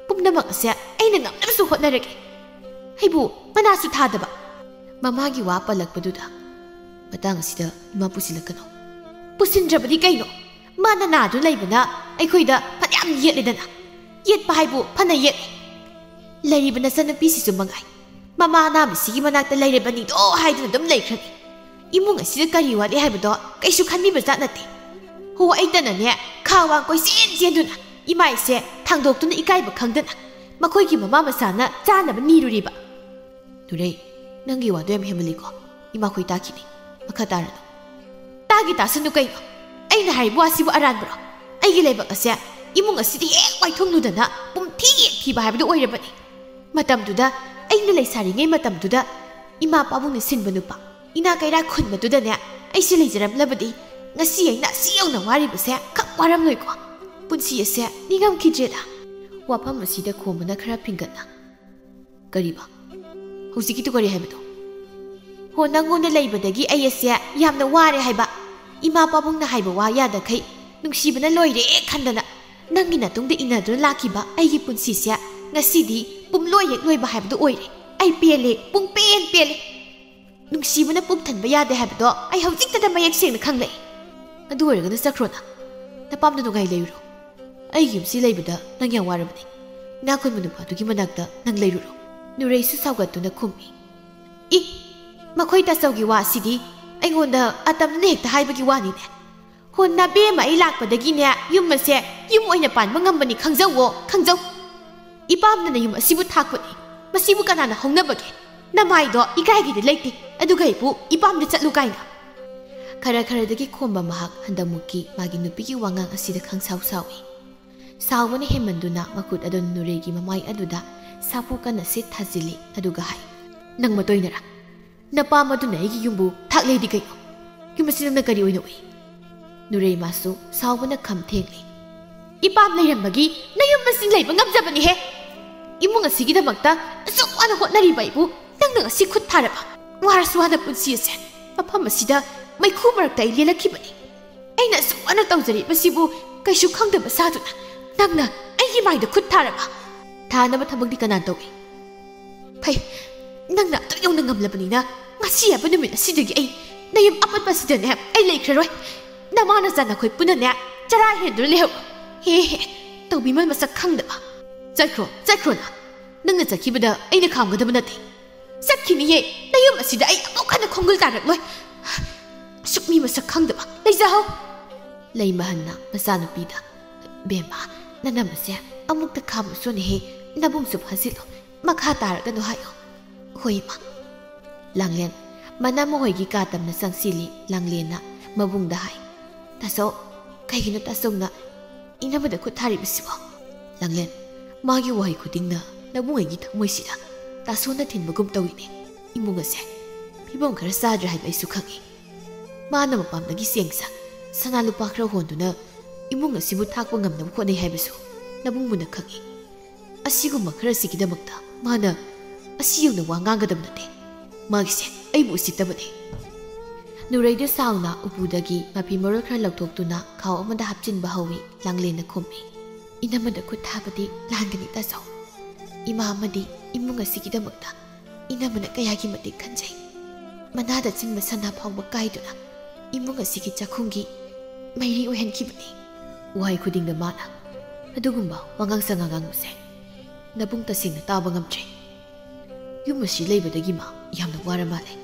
ꯄꯨꯝꯅꯃꯛ ꯑꯁꯦ ꯑꯩꯅ ꯉꯝꯅꯕꯁꯨ ꯍꯣꯠꯅꯔꯒꯦ꯫ ꯑꯩꯕꯨ ꯃꯅꯥꯁꯨ ꯊꯥꯗꯕ꯫ ꯃꯃꯥꯒꯤ ꯋꯥ ꯄꯜꯂꯛꯄꯗꯨꯗ ꯃꯇꯥꯡ ꯑꯁꯤꯗ ꯏꯃꯥ ꯄꯨꯁꯤꯜꯂꯛꯀꯅꯨ꯫ ꯄꯨꯁꯤꯟꯗ꯭ꯔꯕꯗꯤ ꯀꯩꯅꯣ? ꯃꯥꯅ ꯅꯥꯗꯨꯅ ꯂꯩꯕꯅ ꯑꯩꯈꯣꯏꯗ ꯐꯅꯌꯥꯝ ꯌꯦꯠꯂꯦꯗꯅ꯫ ꯌꯦꯠꯄ ꯍꯥꯏꯕꯨ ꯐꯅ ꯌꯦꯠꯂꯦ꯫ ꯂꯩꯔꯤꯕ ꯅꯆꯟꯅꯨꯄꯤꯁꯤꯁꯨ ꯃꯉꯥꯏ꯫ ꯃꯃꯥ ꯑꯅꯥꯕꯁꯤꯒꯤ ꯃꯅꯥꯛꯇ ꯂꯩꯔꯕꯅꯤꯗꯣ ꯍꯥꯏꯗꯨꯅ ꯑꯗꯨꯝ ꯂꯩꯈ꯭ꯔꯅꯤ꯫ ꯏꯃꯨꯡ ꯑꯁꯤꯗ ꯀꯔꯤ ꯋꯥꯠꯂꯤ ꯍꯥꯏꯕꯗꯣ ꯀꯩꯁꯨ ꯈꯟꯕꯤꯕ ꯖꯥꯠ ꯅꯠꯇꯦ꯫ ꯍꯣ, ꯑꯩꯇꯅꯅꯦ ꯈꯥ ꯋꯥꯡ ꯀꯣꯏꯆꯦꯟ ꯆꯦꯟꯗꯨꯅ ꯏꯃꯥ ꯏꯆꯦ ꯊꯥꯡꯗꯣꯛꯇꯨꯅ ꯏꯀꯥꯏꯕ ꯈꯪꯗꯅ ꯃꯈꯣꯏꯒꯤ ꯃꯃꯥ ꯃꯆꯥꯅ ꯆꯥꯅꯕ ꯅꯤꯔꯨꯔꯤꯕ꯫ ꯅꯨꯔꯩ, ꯅꯪꯒꯤ ꯋꯥꯗꯣ ꯌꯥꯝ ꯍꯦꯟꯃꯜꯂꯤꯀꯣ꯫ ꯏꯃꯥꯈꯣꯏ ꯇꯥꯈꯤꯅꯤ꯫ ꯃꯈꯥ ꯇꯥꯔꯅꯨ꯫ ꯇꯥꯒꯤ ꯇꯥꯁꯅꯨ ꯀꯩꯅꯣ? ꯑꯩꯅ ꯍꯥꯏꯔꯤꯕ ꯋꯥꯁꯤꯕꯨ ꯑꯔꯥꯟꯕ꯭ꯔꯣ? ꯑꯩꯒꯤ ꯂꯥꯏꯕꯛ ꯑꯁꯦ ꯏꯃꯨꯡ ꯑꯁꯤꯗ ꯍꯦꯛ ꯋꯥꯏꯊꯨꯡꯂꯨꯗꯅ ꯄꯨꯝꯊꯤ ꯊꯤꯕ ꯍꯥꯏꯕꯗꯨ ꯑꯣꯏꯔꯕꯅꯤ꯫ ꯃꯇꯝꯗꯨꯗ, ꯑꯩꯅ ꯂꯩꯁꯥꯔꯤꯉꯩ ꯃꯇꯝꯗꯨꯗ ꯏꯃꯥ ꯄꯥꯕꯨꯡꯅ ꯁꯤꯟꯕ ꯅꯨꯄꯥ ꯏꯅꯥ ꯀꯩꯔꯥ ꯈꯨꯟꯕꯗꯨꯗꯅꯦ ꯑꯩꯁꯦ ꯂꯩꯖꯔꯝꯂꯕꯗꯤ ꯉꯁꯤ ꯑꯩꯅ ꯑꯁꯤ ꯌꯧꯅ ꯋꯥꯔꯤꯕꯁꯦ ꯈꯛ ꯋꯥꯔꯝꯂꯣꯏꯀꯣ꯫ ꯄꯨꯟꯁꯤ ꯑꯁꯦ ꯅꯤꯡꯉꯝꯈꯤꯗ꯭ꯔꯦꯗ꯫ ꯋꯥꯐꯝ ꯑꯁꯤꯗ ꯈꯣꯝꯕꯅ ꯈꯔ ꯐꯤꯡꯒꯠꯅ, ꯀꯔꯤꯕ? ꯍꯧꯖꯤꯛꯀꯤꯗꯨ ꯀꯔꯤ ꯍꯥꯏꯕꯅꯣ? ꯍꯣ, ꯅꯪꯉꯣꯟꯗ ꯂꯩꯕꯗꯒꯤ ꯑꯩ ꯑꯁꯦ ꯌꯥꯝꯅ ꯋꯥꯔꯦ ꯍꯥꯏꯕ꯫ ꯏꯃꯥ ꯄꯥꯕꯨꯡꯅ ꯍꯥꯏꯕ ꯋꯥ ꯌꯥꯗꯈꯩ ꯅꯨꯡꯁꯤꯕꯅ ꯂꯣꯏꯔꯦ ꯈꯟꯗꯅ ꯅꯪꯒꯤ ꯅꯇꯨꯡꯗ ꯏꯟꯅꯗꯨꯅ ꯂꯥꯛꯈꯤꯕ ꯑꯩꯒꯤ ꯄꯨꯟꯁꯤꯁꯦ ꯉꯁꯤꯗꯤ ꯄꯨꯝꯂꯣꯏ ꯍꯦꯛ ꯂꯣꯏꯕ ꯍꯥꯏꯕꯗꯨ ꯑꯣꯏꯔꯦ꯫ ꯑꯩ ꯄꯦꯜꯂꯦ, ꯄꯨꯡꯄꯦꯟ ꯄꯦꯜꯂꯦ꯫ ꯅꯨꯡꯁꯤꯕꯅ ꯄꯨꯛ ꯊꯟꯕ ꯌꯥꯗꯦ ꯍꯥꯏꯕꯗꯣ ꯑꯩ ꯍꯧꯖꯤꯛꯇꯗ ꯃꯌꯦꯛ ꯁꯦꯡꯅ ꯈꯪꯂꯛꯑꯦ꯫ ꯑꯗꯨ ꯑꯣꯏꯔꯒꯅ ꯆꯠꯈ꯭ꯔꯣꯅ꯫ ꯅꯄꯥꯝꯗ ꯅꯨꯡꯉꯥꯏ ꯂꯩꯔꯨꯔꯣ꯫ ꯑꯩꯒꯤ ꯌꯨꯝꯁꯤ ꯂꯩꯕꯗ ꯅꯪ ꯌꯥꯝ ꯋꯥꯔꯕꯅꯤ꯫ ꯏꯅꯥꯛ ꯈꯨꯟꯕ ꯅꯨꯄꯥꯗꯨꯒꯤ ꯃꯅꯥꯛꯇ ꯅꯪ ꯂꯩꯔꯨꯔꯣ꯫ ꯅꯨꯔꯩꯁꯨ ꯁꯥꯎꯒꯠꯇꯨꯅ ꯈꯨꯝꯃꯤ꯫ ꯏ, ꯃꯈꯣꯏ ꯇꯥꯆꯧꯒꯤ ꯋꯥꯁꯤꯗꯤ ꯑꯩꯉꯣꯟꯗ ꯑꯇꯝꯅꯅ ꯍꯦꯛꯇ ꯍꯥꯏꯕꯒꯤ ꯋꯥꯅꯤꯅꯦ꯫ ꯍꯣ ꯅꯕꯦꯝꯃ, ꯑꯩ ꯂꯥꯛꯄꯗꯒꯤꯅꯦ ꯌꯨꯝ ꯑꯁꯦ ꯌꯨꯝ ꯑꯣꯏꯅ ꯄꯥꯟꯕ ꯉꯝꯕꯅꯤ, ꯈꯪꯖꯧꯋꯣ, ꯈꯪꯖꯧ꯫ ꯏꯄꯥꯝꯅ ꯅꯌꯨꯝ ꯑꯁꯤꯕꯨ ꯊꯥꯛꯄꯅꯤ꯫ ꯃꯁꯤꯕꯨ ꯀꯅꯥꯅ ꯍꯧꯅꯕꯒꯦ? ꯅꯃꯥꯏꯗꯣ ꯏꯀꯥꯏꯒꯤꯗꯤ ꯂꯩꯇꯦ, ꯑꯗꯨꯒ ꯑꯩꯕꯨ ꯏꯄꯥꯝꯗ ꯆꯠꯂꯨ ꯀꯥꯏꯅ꯫ ꯈꯔ ꯈꯔꯗꯒꯤ ꯈꯣꯝꯕ ꯃꯍꯥꯛ ꯍꯟꯗꯛꯃꯨꯛꯀꯤ ꯃꯥꯒꯤ ꯅꯨꯄꯤꯒꯤ ꯋꯥꯉꯥꯡ ꯑꯁꯤꯗ ꯈꯪꯁꯥꯎ ꯁꯥꯎꯏ꯫ ꯁꯥꯎꯕꯅ ꯍꯦꯟꯃꯟꯗꯨꯅ ꯃꯈꯨꯠ ꯑꯗꯨ ꯅꯨꯔꯩꯒꯤ ꯃꯃꯥꯏ ꯑꯗꯨꯗ ꯁꯥꯐꯨ ꯀꯟꯅ ꯁꯤꯠ ꯊꯥꯖꯤꯜꯂꯤ, ꯑꯗꯨꯒ ꯍꯥꯏ, "ꯅꯪ ꯃꯇꯣꯏꯅꯔꯥ? ꯅꯄꯥꯝ ꯑꯗꯨꯅ ꯑꯩꯒꯤ ꯌꯨꯝꯕꯨ ꯊꯥꯛꯂꯦꯗꯤ ꯀꯩꯅꯣ? ꯌꯨꯝ ꯑꯁꯤ ꯅꯪꯅ ꯀꯔꯤ ꯑꯣꯏꯅ ꯎꯏ?" ꯅꯨꯔꯩ ꯃꯥꯁꯨ ꯁꯥꯎꯕꯅ ꯈꯝ ꯊꯦꯡꯂꯤ꯫ "ꯏꯄꯥꯝ ꯂꯩꯔꯝꯕꯒꯤ ꯅꯌꯨꯝ ꯑꯁꯤ ꯂꯩꯕ ꯉꯝꯖꯕꯅꯤꯍꯦ꯫ ꯏꯃꯨꯡ ꯑꯁꯤꯒꯤꯗꯃꯛꯇ ꯑꯁꯨꯛ ꯋꯥꯅ ꯍꯣꯠꯅꯔꯤꯕ ꯑꯩꯕꯨ ꯅꯪꯅ ꯉꯁꯤ ꯈꯨꯠ ꯊꯥꯔꯕ? ꯋꯥꯔꯁꯨ ꯋꯥꯅ ꯄꯨꯟꯁꯤ ꯑꯁꯦ ꯃꯐꯝ ꯑꯁꯤꯗ ꯃꯩꯈꯨ ꯃꯔꯛꯇ ꯑꯩ ꯂꯦꯜꯂꯛꯈꯤꯕꯅꯤ꯫ ꯑꯩꯅ ꯑꯁꯨꯛ ꯋꯥꯅ ꯇꯧꯖꯔꯤꯕꯁꯤꯕꯨ ꯀꯩꯁꯨ ꯈꯪꯗꯕ ꯁꯥꯗꯨꯅ ꯅꯪꯅ ꯑꯩꯒꯤ ꯃꯥꯏꯗ ꯈꯨꯠ ꯊꯥꯔꯕ? ꯊꯥꯅꯕ ꯊꯕꯛꯇꯤ ꯀꯅꯥ ꯇꯧꯏ? ꯐꯩ, ꯅꯪꯅ ꯑꯗꯨꯛ ꯌꯧꯅ ꯉꯝꯂꯕꯅꯤꯅ ꯉꯁꯤ ꯍꯥꯏꯕ ꯅꯨꯃꯤꯠ ꯑꯁꯤꯗꯒꯤ ꯑꯩ ꯅꯌꯨꯝ ꯑꯄꯠꯄ ꯑꯁꯤꯗꯅꯦ ꯑꯩ ꯂꯩꯈ꯭ꯔꯔꯣꯏ꯫ ꯅꯃꯥ ꯅꯆꯥ ꯅꯈꯣꯏ ꯄꯨꯟꯅꯅꯦ ꯆꯔꯥ ꯍꯦꯟꯗꯨꯅ ꯂꯩꯍꯧꯔꯣ꯫ ꯍꯦ ꯍꯦ, ꯇꯧꯕꯤꯃꯜ ꯃꯁꯛ ꯈꯪꯗꯕ꯫ ꯆꯠꯈ꯭ꯔꯣ, ꯆꯠꯈ꯭ꯔꯣ ꯅꯪ꯫ ꯅꯪꯅ ꯆꯠꯈꯤꯕꯗ ꯑꯩꯅ ꯈꯥꯝꯒꯗꯕ ꯅꯠꯇꯦ꯫ ꯆꯠꯈꯤꯅꯤꯌꯦ꯫ ꯅꯌꯨꯝ ꯑꯁꯤꯗ ꯑꯩ ꯑꯃꯨꯛ ꯍꯟꯅ ꯈꯣꯡꯒꯨꯜ ꯇꯥꯔꯛꯂꯣꯏ꯫ ꯑꯁꯨꯛ ꯃꯤ ꯃꯁꯛ ꯈꯪꯗꯕ꯫ ꯂꯩꯖꯍꯧ꯫ ꯂꯩꯃꯍꯟꯅ ꯃꯆꯥꯅꯨꯄꯤꯗ, "ꯕꯦꯝꯃ, ꯅꯅꯝ ꯑꯁꯦ ꯑꯃꯨꯛꯇ ꯈꯥꯝꯃꯨꯁꯣꯅꯦꯍꯦ, ꯅꯕꯨꯡꯁꯨ ꯐꯥꯖꯤꯜꯂꯣ, ꯃꯈꯥ ꯇꯥꯔꯒꯅꯨ ꯍꯥꯏꯌꯣ"꯫ "ꯍꯣꯏ, ꯏꯃꯥ"꯫ ꯂꯥꯡꯂꯦꯟ꯫ ꯃꯅꯝꯃ ꯍꯣꯏꯒꯤ ꯀꯥ ꯇꯝꯅ ꯆꯪꯁꯤꯜꯂꯤ꯫ ꯂꯥꯡꯂꯦꯟꯅ ꯃꯕꯨꯡꯗ ꯍꯥꯏ, "ꯇꯥꯆꯧ, ꯀꯩꯒꯤꯅꯣ ꯇꯥꯆꯧꯅ ꯏꯅꯝꯃꯗ ꯈꯨꯠ ꯊꯥꯔꯤꯕꯁꯤꯕꯣ?" ꯂꯥꯡꯂꯦꯟ꯫ "ꯃꯥꯒꯤ ꯋꯥꯍꯩ ꯈꯨꯗꯤꯡꯅ ꯅꯕꯨꯡ ꯑꯩꯒꯤ ꯊꯃꯣꯏꯁꯤꯗ ꯇꯥꯁꯣꯟꯅ ꯊꯤꯟꯕꯒꯨꯝ ꯇꯧꯏꯅꯦ꯫ ꯏꯃꯨꯡ ꯑꯁꯦ ꯐꯤꯕꯝ ꯈꯔ ꯆꯥꯗ꯭ꯔꯦ ꯍꯥꯏꯕ ꯑꯩꯁꯨ ꯈꯪꯏ꯫ ꯃꯥꯅ ꯃꯄꯥꯝꯗꯒꯤ ꯆꯦꯡ ꯆꯥꯛ, ꯁꯅꯥ ꯂꯨꯄꯥ ꯈꯔ ꯍꯣꯟꯗꯨꯅ ꯏꯃꯨꯡ ꯑꯁꯤꯕꯨ ꯊꯥꯛꯄ ꯉꯝꯅꯕ ꯍꯣꯠꯅꯩ ꯍꯥꯏꯕꯁꯨ ꯅꯕꯨꯡ ꯃꯨꯟꯅ ꯈꯪꯏ꯫ ꯑꯁꯤꯒꯨꯝꯕ ꯈꯔꯁꯤꯒꯤꯗꯃꯛꯇ ꯃꯥꯅ ꯑꯁꯤ ꯌꯧꯅ ꯋꯥ ꯉꯥꯡꯒꯗꯕ ꯅꯠꯇꯦ꯫ ꯃꯥꯒꯤꯁꯦ ꯑꯩꯕꯨ ꯎꯁꯤꯠꯇꯕꯅꯦ"꯫ ꯅꯨꯔꯩꯗ ꯁꯥꯎꯅ ꯎꯄꯨꯗꯒꯤ ꯃꯐꯤ ꯃꯔꯣꯜ ꯈꯔ ꯂꯧꯊꯣꯛꯇꯨꯅ ꯈꯥꯎ ꯑꯃꯗ ꯍꯥꯞꯆꯤꯟꯕ ꯍꯧꯏ꯫ ꯂꯥꯡꯂꯦꯟꯅ ꯈꯨꯝꯃꯤ, "ꯏꯅꯝꯃꯗ ꯈꯨꯠ ꯊꯥꯕꯗꯤ ꯂꯥꯟꯒꯅꯤ ꯇꯥꯆꯧ꯫ ꯏꯃꯥ ꯑꯃꯗꯤ ꯏꯃꯨꯡ ꯑꯁꯤꯒꯤꯗꯃꯛꯇ ꯏꯅꯝꯃꯅ ꯀꯌꯥꯒꯤ ꯃꯇꯤꯛ ꯈꯟꯖꯩ꯫ ꯃꯅꯥꯗ ꯆꯤꯟꯕ ꯁꯅꯥ ꯐꯥꯎꯕ ꯀꯥꯏꯗꯨꯅ ꯏꯃꯨꯡ ꯑꯁꯤꯒꯤ ꯆꯥꯛꯈꯨꯝꯒꯤ ꯃꯩꯔꯤ ꯑꯣꯏꯍꯟꯈꯤꯕꯅꯤ꯫ ꯋꯥꯍꯩ ꯈꯨꯗꯤꯡꯗ ꯃꯥꯅ ꯑꯗꯨꯒꯨꯝꯕ ꯋꯥꯉꯥꯡ ꯁꯉꯥꯡ ꯉꯥꯡꯕꯁꯦ ꯅꯕꯨꯡ ꯇꯁꯦꯡꯅ ꯇꯥꯕ ꯉꯝꯗ꯭ꯔꯦ꯫ ꯌꯨꯝ ꯑꯁꯤ ꯂꯩꯕꯗꯒꯤ ꯃꯥ ꯌꯥꯝꯅ ꯋꯥꯔ ꯃꯥꯜꯂꯦ꯫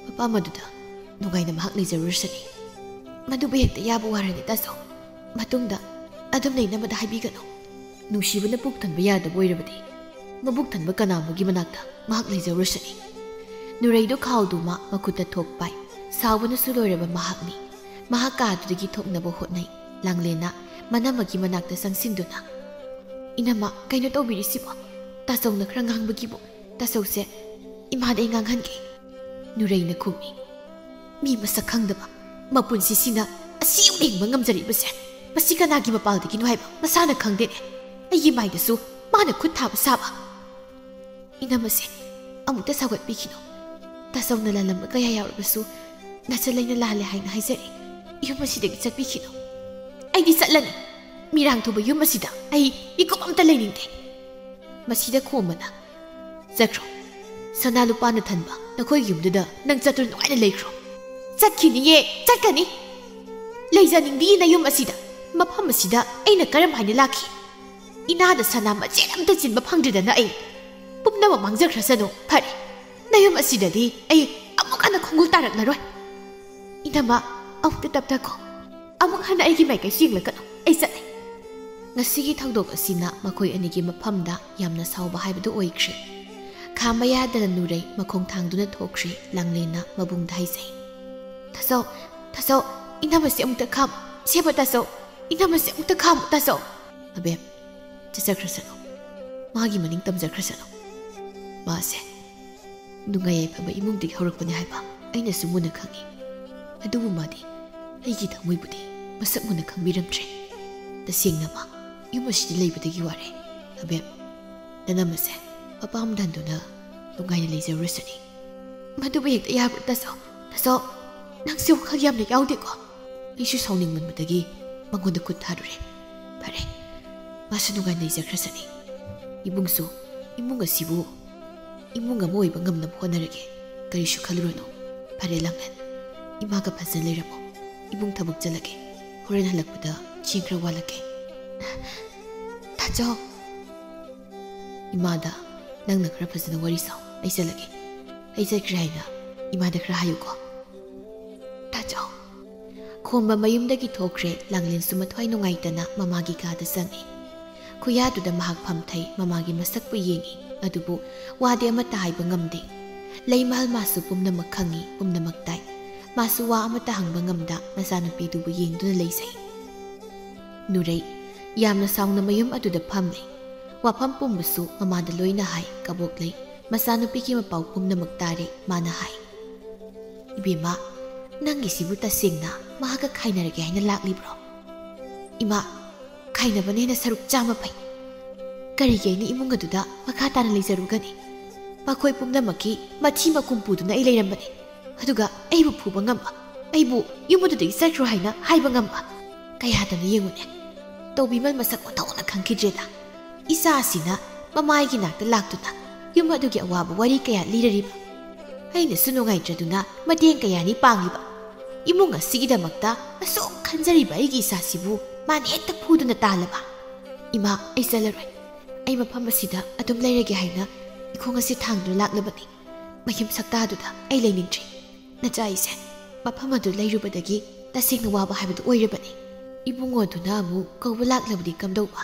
ꯃꯄꯥꯝ ꯑꯗꯨꯗ ꯅꯨꯡꯉꯥꯏꯅ ꯃꯍꯥꯛ ꯂꯩꯖꯔꯨꯔꯁꯅꯤ꯫ ꯃꯗꯨꯕꯨ ꯍꯦꯛꯇ ꯌꯥꯕ ꯋꯥꯔꯅꯤ ꯇꯥꯆꯧ꯫ ꯃꯇꯨꯡꯗ ꯑꯗꯨꯝꯅ ꯏꯅꯝꯃꯗ ꯍꯥꯏꯕꯤꯒꯅꯨ꯫ ꯅꯨꯡꯁꯤꯕꯅ ꯄꯨꯛ ꯊꯟꯕ ꯌꯥꯗꯕ ꯑꯣꯏꯔꯕꯗꯤ ꯃꯕꯨꯛ ꯊꯟꯕ ꯀꯅꯥ ꯑꯃꯒꯤ ꯃꯅꯥꯛꯇ ꯃꯍꯥꯛ ꯂꯩꯖꯔꯨꯔꯁꯅꯤ꯫ ꯅꯨꯔꯩꯗꯨ ꯈꯥꯎꯗꯨ ꯃꯥ ꯃꯈꯨꯠꯇ ꯊꯣꯛ ꯄꯥꯏ꯫ ꯁꯥꯎꯕꯅꯁꯨ ꯂꯣꯏꯔꯕ ꯃꯍꯥꯛꯅꯤ꯫ ꯃꯍꯥꯛ ꯀꯥ ꯑꯗꯨꯗꯒꯤ ꯊꯣꯛꯅꯕ ꯍꯣꯠꯅꯩ꯫ ꯂꯥꯡꯂꯦꯟꯅ ꯃꯅꯝꯃꯒꯤ ꯃꯅꯥꯛꯇ ꯆꯪꯁꯤꯟꯗꯨꯅ, "ꯏꯅꯝꯃ, ꯀꯩꯅꯣ ꯇꯧꯕꯤꯔꯤꯁꯤꯕꯣ? ꯇꯥꯆꯧꯅ ꯈꯔ ꯉꯥꯡꯕꯒꯤꯕꯨ꯫ ꯇꯥꯆꯧꯁꯦ, ꯏꯃꯥꯗ ꯑꯩ ꯉꯥꯡꯍꯟꯒꯦ꯫" ꯅꯨꯔꯩꯅ ꯈꯨꯝꯃꯤ꯫ "ꯃꯤ ꯃꯁꯛ ꯈꯪꯗꯕ ꯃꯄꯨꯟꯁꯤꯁꯤꯅ ꯑꯁꯤ ꯌꯧꯅ ꯍꯤꯡꯕ ꯉꯝꯖꯔꯤꯕꯁꯦ ꯃꯁꯤ ꯀꯅꯥꯒꯤ ꯃꯄꯥꯜꯗꯒꯤꯅꯣ ꯍꯥꯏꯕ ꯃꯁꯥꯅ ꯈꯪꯗꯦꯅꯦ꯫ ꯑꯩꯒꯤ ꯃꯥꯏꯗꯁꯨ ꯃꯥꯅ ꯈꯨꯠ ꯊꯥꯕ ꯁꯥꯕ꯫" "ꯏꯅꯝꯃꯁꯦ, ꯑꯃꯨꯛꯇ ꯁꯥꯎꯒꯠꯄꯤꯈꯤꯅꯨ꯫ ꯇꯥꯆꯧꯅ ꯂꯥꯜꯂꯝꯕ ꯀꯌꯥ ꯌꯥꯎꯔꯕꯁꯨ ꯅꯆꯜ ꯑꯩꯅ ꯂꯥꯜꯂꯦ ꯍꯥꯏꯅ ꯍꯥꯏꯖꯔꯤ꯫ ꯌꯨꯝ ꯑꯁꯤꯗꯒꯤ ꯆꯠꯄꯤꯈꯤꯅꯨ꯫" "ꯑꯩꯗꯤ ꯆꯠꯂꯅꯤ꯫ ꯃꯤꯔꯥꯡ ꯊꯨꯕ ꯌꯨꯝ ꯑꯁꯤꯗ ꯑꯩ ꯃꯤꯀꯨꯞ ꯑꯝꯇ ꯂꯩꯅꯤꯡꯗꯦ꯫" ꯃꯁꯤꯗ ꯈꯣꯝꯕꯅ, "ꯆꯠꯈ꯭ꯔꯣ꯫ ꯁꯅꯥ ꯂꯨꯄꯥꯅ ꯊꯟꯕ ꯅꯈꯣꯏꯒꯤ ꯌꯨꯝꯗꯨꯗ ꯅꯪ ꯆꯠꯇꯨꯅ ꯅꯨꯡꯉꯥꯏꯅ ꯂꯩꯈ꯭ꯔꯣ꯫" "ꯆꯠꯈꯤꯅꯤꯌꯦ, ꯆꯠꯀꯅꯤ꯫ ꯂꯩꯖꯅꯤꯡꯗꯤꯌꯦ ꯅꯌꯨꯝ ꯑꯁꯤꯗ꯫ ꯃꯐꯝ ꯑꯁꯤꯗ ꯑꯩꯅ ꯀꯔꯝ ꯍꯥꯏꯅ ꯂꯥꯛꯈꯤ? ꯏꯅꯥꯗ ꯁꯅꯥ ꯃꯆꯦꯠ ꯑꯝꯇ ꯆꯤꯟꯕ ꯐꯪꯗ꯭ꯔꯤꯗꯅ ꯑꯩ꯫ ꯄꯨꯝꯅꯃꯛ ꯃꯥꯡꯖꯈ꯭ꯔꯁꯅꯨ꯫ ꯐꯔꯦ, ꯅꯌꯨꯝ ꯑꯁꯤꯗꯗꯤ ꯑꯩ ꯑꯃꯨꯛ ꯍꯟꯅ ꯈꯣꯡꯒꯨꯜ ꯇꯥꯔꯛꯂꯔꯣꯏ꯫ ꯏꯅꯝꯃ, ꯑꯃꯨꯛꯇ ꯇꯞꯊꯈꯣ꯫ ꯑꯃꯨꯛ ꯍꯟꯅ ꯑꯩꯒꯤ ꯃꯥꯏꯀꯩꯁꯨ ꯌꯦꯡꯂꯛꯀꯅꯨ꯫ ꯑꯩ ꯆꯠꯂꯦ꯫" ꯉꯁꯤꯒꯤ ꯊꯧꯗꯣꯛ ꯑꯁꯤꯅ ꯃꯈꯣꯏ ꯑꯅꯤꯒꯤ ꯃꯐꯝꯗ ꯌꯥꯝꯅ ꯁꯥꯎꯕ ꯍꯥꯏꯕꯗꯨ ꯑꯣꯏꯈ꯭ꯔꯦ꯫ ꯈꯥꯝꯕ ꯌꯥꯗꯅ ꯅꯨꯔꯩ ꯃꯈꯣꯡ ꯊꯥꯡꯗꯨꯅ ꯊꯣꯛꯈ꯭ꯔꯦ꯫ ꯂꯥꯡꯂꯦꯟꯅ ꯃꯕꯨꯡꯗ ꯍꯥꯏꯖꯩ, "ꯇꯥꯆꯧ, ꯇꯥꯆꯧ, ꯏꯅꯝꯃꯁꯦ ꯑꯃꯨꯛꯇ ꯈꯥꯝꯃꯨ꯫ ꯁꯦꯕ ꯇꯥꯆꯧ, ꯏꯅꯝꯃꯁꯦ ꯑꯃꯨꯛꯇ ꯈꯥꯝꯃꯨ ꯇꯥꯆꯧ꯫" "ꯑꯕꯦꯝ, ꯆꯠꯆꯈ꯭ꯔꯁꯅꯨ꯫ ꯃꯥꯒꯤ ꯃꯅꯤꯡ ꯇꯝꯖꯈ꯭ꯔꯁꯅꯨ꯫ ꯃꯥꯁꯦ ꯅꯨꯡꯉꯥꯏ ꯌꯥꯏꯐꯕ ꯏꯃꯨꯡꯗꯒꯤ ꯍꯧꯔꯛꯄꯅꯤ ꯍꯥꯏꯕ ꯑꯩꯅꯁꯨ ꯃꯨꯟꯅ ꯈꯪꯏ꯫ ꯑꯗꯨꯕꯨ ꯃꯥꯗꯤ ꯑꯩꯒꯤ ꯊꯃꯣꯏꯕꯨꯗꯤ ꯃꯁꯛ ꯃꯨꯟꯅ ꯈꯪꯕꯤꯔꯝꯗ꯭ꯔꯦ꯫ ꯇꯁꯦꯡꯅ ꯃꯥ ꯌꯨꯝ ꯑꯁꯤꯗ ꯂꯩꯕꯗꯒꯤ ꯋꯥꯔꯦ꯫ ꯑꯕꯦꯝ, ꯅꯅꯝꯃꯁꯦ ꯃꯄꯥꯝꯗ ꯍꯟꯗꯨꯅ ꯅꯨꯡꯉꯥꯏꯅ ꯂꯩꯖꯔꯨꯔꯁꯅꯤ꯫" "ꯃꯗꯨꯕꯨ ꯍꯦꯛꯇ ꯌꯥꯕ꯭ꯔꯣ ꯇꯥꯆꯧ? ꯇꯥꯆꯧ, ꯅꯪꯁꯦ ꯋꯥꯈꯜ ꯌꯥꯝꯅ ꯌꯥꯎꯗꯦꯀꯣ?" ꯑꯩꯁꯨ ꯁꯥꯎꯅꯤꯡꯃꯟꯕꯗꯒꯤ ꯃꯉꯣꯟꯗ ꯈꯨꯠ ꯊꯥꯔꯨꯔꯦ꯫ ꯐꯔꯦ, ꯃꯥꯁꯨ ꯅꯨꯡꯉꯥꯏꯅ ꯂꯩꯖꯈ꯭ꯔꯁꯅꯤ꯫ ꯏꯕꯨꯡꯁꯨ ꯏꯃꯨꯡ ꯑꯁꯤꯕꯨ ꯏꯃꯨꯡ ꯑꯃ ꯑꯣꯏꯕ ꯉꯝꯅꯕ ꯍꯣꯠꯅꯔꯒꯦ꯫ ꯀꯔꯤꯁꯨ ꯈꯜꯂꯨꯔꯅꯨ꯫ ꯐꯔꯦ ꯂꯥꯡꯂꯦꯟ, ꯏꯃꯥꯒ ꯐꯖꯅ ꯂꯩꯔꯝꯃꯣ꯫ ꯏꯕꯨꯡ ꯊꯕꯛ ꯆꯠꯂꯒꯦ꯫ ꯍꯣꯔꯦꯟ ꯍꯜꯂꯛꯄꯗ ꯆꯦꯡ ꯈꯔ ꯋꯥꯠꯂꯛꯀꯦ꯫ ꯇꯥꯆꯧ꯫ ꯏꯃꯥꯗ ꯅꯪꯅ ꯈꯔ ꯐꯖꯅ ꯋꯥꯔꯤ ꯁꯥꯎ, ꯑꯩ ꯆꯠꯂꯒꯦ꯫ ꯑꯩ ꯆꯠꯈ꯭ꯔꯦ ꯍꯥꯏꯅ ꯏꯃꯥꯗ ꯈꯔ ꯍꯥꯏꯌꯨꯀꯣ꯫ ꯇꯥꯆꯧ꯫ ꯈꯣꯝꯕ ꯃꯌꯨꯝꯗꯒꯤ ꯊꯣꯛꯈ꯭ꯔꯦ꯫ ꯂꯥꯡꯂꯦꯟꯁꯨ ꯃꯊ꯭ꯋꯥꯏ ꯅꯨꯡꯉꯥꯏꯇꯅ ꯃꯃꯥꯒꯤ ꯀꯥꯗ ꯆꯪꯉꯤ꯫ ꯈꯨꯌꯥꯗꯨꯗ ꯃꯍꯥꯛ ꯐꯝꯊꯩ, ꯃꯃꯥꯒꯤ ꯃꯁꯛꯄꯨ ꯌꯦꯡꯉꯤ꯫ ꯑꯗꯨꯕꯨ ꯋꯥꯗꯤ ꯑꯃꯠꯇ ꯍꯥꯏꯕ ꯉꯝꯗꯦ꯫ ꯂꯩꯃꯍꯜ ꯃꯥꯁꯨ ꯄꯨꯝꯅꯃꯛ ꯈꯪꯉꯤ, ꯄꯨꯝꯅꯃꯛ ꯇꯥꯏ꯫ ꯃꯥꯁꯨ ꯋꯥ ꯑꯃꯠꯇ ꯍꯪꯕ ꯉꯝꯗ ꯃꯆꯥꯅꯨꯄꯤꯗꯨꯕꯨ ꯌꯦꯡꯗꯨꯅ ꯂꯩꯖꯩ꯫ ꯅꯨꯔꯩ ꯌꯥꯝꯅ ꯁꯥꯎꯅ ꯃꯌꯨꯝ ꯑꯗꯨꯗ ꯐꯝꯂꯤ꯫ ꯋꯥꯐꯝ ꯄꯨꯝꯕꯁꯨ ꯃꯃꯥꯗ ꯂꯣꯏꯅ ꯍꯥꯏ꯫ ꯀꯕꯣꯛꯂꯩ ꯃꯆꯥꯅꯨꯄꯤꯒꯤ ꯃꯄꯥꯎ ꯄꯨꯝꯅꯃꯛ ꯇꯥꯔꯦ꯫ ꯃꯥꯅ ꯍꯥꯏ, "ꯏꯕꯦꯝꯃ, ꯅꯪꯒꯤꯁꯤꯕꯨ ꯇꯁꯦꯡꯅ ꯃꯍꯥꯛꯀ ꯈꯥꯏꯅꯔꯒꯦ ꯍꯥꯏꯅ ꯂꯥꯛꯂꯤꯕ꯭ꯔꯣ?" "ꯏꯃꯥ, ꯈꯥꯏꯅꯕꯅ ꯍꯦꯟꯅ ꯁꯔꯨꯛ ꯆꯥꯝꯃ ꯐꯩ꯫ ꯀꯔꯤꯒꯤ ꯑꯩꯅ ꯏꯃꯨꯡ ꯑꯗꯨꯗ ꯃꯈꯥ ꯇꯥꯅ ꯂꯩꯖꯔꯨꯒꯅꯤ? ꯃꯈꯣꯏ ꯄꯨꯝꯅꯃꯛꯀꯤ ꯃꯊꯤ ꯃꯀꯨꯝ ꯄꯨꯗꯨꯅ ꯑꯩ ꯂꯩꯔꯝꯕꯅꯤ꯫ ꯑꯗꯨꯒ ꯑꯩꯕꯨ ꯐꯨꯕ ꯉꯝꯕ, ꯑꯩꯕꯨ ꯌꯨꯝ ꯑꯗꯨꯗꯒꯤ ꯆꯠꯈ꯭ꯔꯣ ꯍꯥꯏꯅ ꯍꯥꯏꯕ ꯉꯝꯕ꯫ ꯀꯌꯥꯗꯅꯣ ꯌꯦꯡꯉꯨꯅꯦ꯫ ꯇꯧꯕꯤꯃꯜ ꯃꯁꯛ ꯑꯣꯟꯊꯣꯛꯅ ꯈꯪꯈꯤꯗ꯭ꯔꯦꯗ꯫ ꯏꯆꯥ ꯑꯁꯤꯅ ꯃꯃꯥꯏꯒꯤ ꯅꯥꯛꯇ ꯂꯥꯛꯇꯨꯅ ꯌꯨꯝ ꯑꯗꯨꯒꯤ ꯑꯋꯥꯕ ꯋꯥꯔꯤ ꯀꯌꯥ ꯂꯤꯔꯔꯤꯕ꯫ ꯑꯩꯅꯁꯨ ꯅꯨꯡꯉꯥꯏꯇ꯭ꯔꯗꯨꯅ ꯃꯇꯦꯡ ꯀꯌꯥꯅꯤ ꯄꯥꯡꯂꯤꯕ꯫ ꯏꯃꯨꯡ ꯑꯁꯤꯒꯤꯗꯃꯛꯇ ꯑꯁꯨꯛ ꯈꯟꯖꯔꯤꯕ ꯑꯩꯒꯤ ꯏꯆꯥꯁꯤꯕꯨ ꯃꯥꯅ ꯍꯦꯛꯇ ꯐꯨꯗꯨꯅ ꯇꯥꯜꯂꯕ꯫ ꯏꯃꯥ, ꯑꯩ ꯆꯠꯂꯔꯣꯏ꯫ ꯑꯩ ꯃꯐꯝ ꯑꯁꯤꯗ ꯑꯗꯨꯝ ꯂꯩꯔꯒꯦ ꯍꯥꯏꯅ ꯏꯈꯣꯡ ꯑꯁꯤ ꯊꯥꯡꯗꯨꯅ ꯂꯥꯛꯂꯕꯅꯤ꯫ ꯃꯌꯨꯝ ꯁꯛꯇꯥꯗꯨꯗ ꯑꯩ ꯂꯩꯅꯤꯡꯗ꯭ꯔꯤ꯫ ꯅꯆꯥ ꯑꯩꯁꯦ ꯃꯐꯝ ꯑꯗꯨ ꯂꯩꯔꯨꯕꯗꯒꯤ ꯇꯁꯦꯡꯅ ꯋꯥꯕ ꯍꯥꯏꯕꯗꯨ ꯑꯣꯏꯔꯕꯅꯤ꯫ ꯏꯕꯨꯡꯉꯣꯗꯨꯅ ꯑꯃꯨꯛ ꯀꯧꯕ ꯂꯥꯛꯂꯕꯗꯤ ꯀꯝꯗꯧꯕ?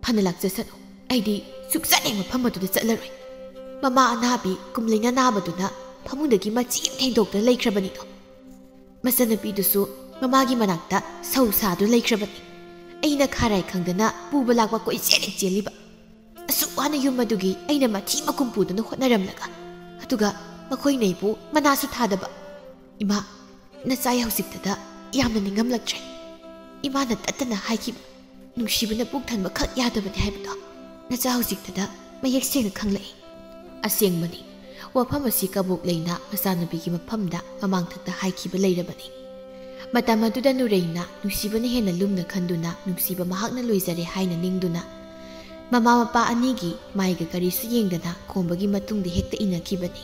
ꯐꯅ ꯂꯥꯛꯆꯁꯅꯨ, ꯑꯩꯗꯤ ꯁꯨꯛꯆꯠ ꯍꯦꯛ ꯃꯐꯝ ꯑꯗꯨꯗ ꯆꯠꯂꯔꯣꯏ꯫ ꯃꯃꯥ ꯑꯅꯥꯕꯤ ꯀꯨꯝꯂꯩꯅ ꯅꯥꯕꯗꯨꯅ ꯐꯃꯨꯡꯗꯒꯤ ꯃꯆꯤ ꯑꯃ ꯊꯦꯡꯗꯣꯛꯇꯨꯅ ꯂꯩꯈ꯭ꯔꯕꯅꯤꯗꯣ꯫ ꯃꯆꯟꯅꯨꯄꯤꯗꯨꯁꯨ ꯃꯃꯥꯒꯤ ꯃꯅꯥꯛꯇ ꯁꯧ ꯁꯥꯗꯨꯅ ꯂꯩꯈ꯭ꯔꯕꯅꯤ꯫ ꯑꯩꯅ ꯈꯥꯔꯥꯏ ꯈꯪꯗꯅ ꯄꯨꯕ ꯂꯥꯛꯄ ꯀꯣꯏꯆꯦꯟ ꯍꯦꯛ ꯆꯦꯜꯂꯤꯕ꯫ ꯑꯁꯨꯛ ꯋꯥꯅ ꯌꯨꯝ ꯑꯗꯨꯒꯤ ꯑꯩꯅ ꯃꯊꯤ ꯃꯀꯨꯝ ꯄꯨꯗꯨꯅ ꯍꯣꯠꯅꯔꯝꯂꯒ, ꯑꯗꯨꯒ ꯃꯈꯣꯏꯅ ꯑꯩꯕꯨ ꯃꯅꯥꯁꯨ ꯊꯥꯗꯕ꯫ ꯏꯃꯥ, ꯅꯆꯥ ꯑꯩ ꯍꯧꯖꯤꯛꯇꯗ ꯌꯥꯝꯅ ꯅꯤꯡꯉꯝꯂꯛꯇ꯭ꯔꯦ꯫ ꯏꯃꯥꯅ ꯇꯠꯇꯅ ꯍꯥꯏꯈꯤꯕ, ꯅꯨꯡꯁꯤꯕꯅ ꯄꯨꯛ ꯊꯟꯕ ꯈꯛ ꯌꯥꯗꯕꯅꯤ ꯍꯥꯏꯕꯗꯣ ꯅꯆꯥ ꯍꯧꯖꯤꯛꯇꯗ ꯃꯌꯦꯛ ꯁꯦꯡꯅ ꯈꯪꯂꯛꯏ꯫ ꯑꯁꯦꯡꯕꯅꯤ, ꯋꯥꯐꯝ ꯑꯁꯤ ꯀꯕꯣꯛꯂꯩꯅ ꯃꯆꯥꯅꯨꯄꯤꯒꯤ ꯃꯐꯝꯗ ꯃꯃꯥꯡꯊꯛꯇ ꯍꯥꯏꯈꯤꯕ ꯂꯩꯔꯕꯅꯤ꯫ ꯃꯇꯝ ꯑꯗꯨꯗ ꯅꯨꯔꯩꯅ ꯅꯨꯡꯁꯤꯕꯅ ꯍꯦꯟꯅ ꯂꯨꯝꯅ ꯈꯟꯗꯨꯅ ꯅꯨꯡꯁꯤꯕ ꯃꯍꯥꯛꯅ ꯂꯣꯏꯖꯔꯦ ꯍꯥꯏꯅ ꯅꯤꯡꯗꯨꯅ ꯃꯃꯥ ꯃꯄꯥ ꯑꯅꯤꯒꯤ ꯃꯥꯏꯒ ꯀꯔꯤꯁꯨ ꯌꯦꯡꯗꯅ ꯈꯣꯝꯕꯒꯤ ꯃꯇꯨꯡꯗ ꯍꯦꯛꯇ ꯏꯟꯅꯈꯤꯕꯅꯤ꯫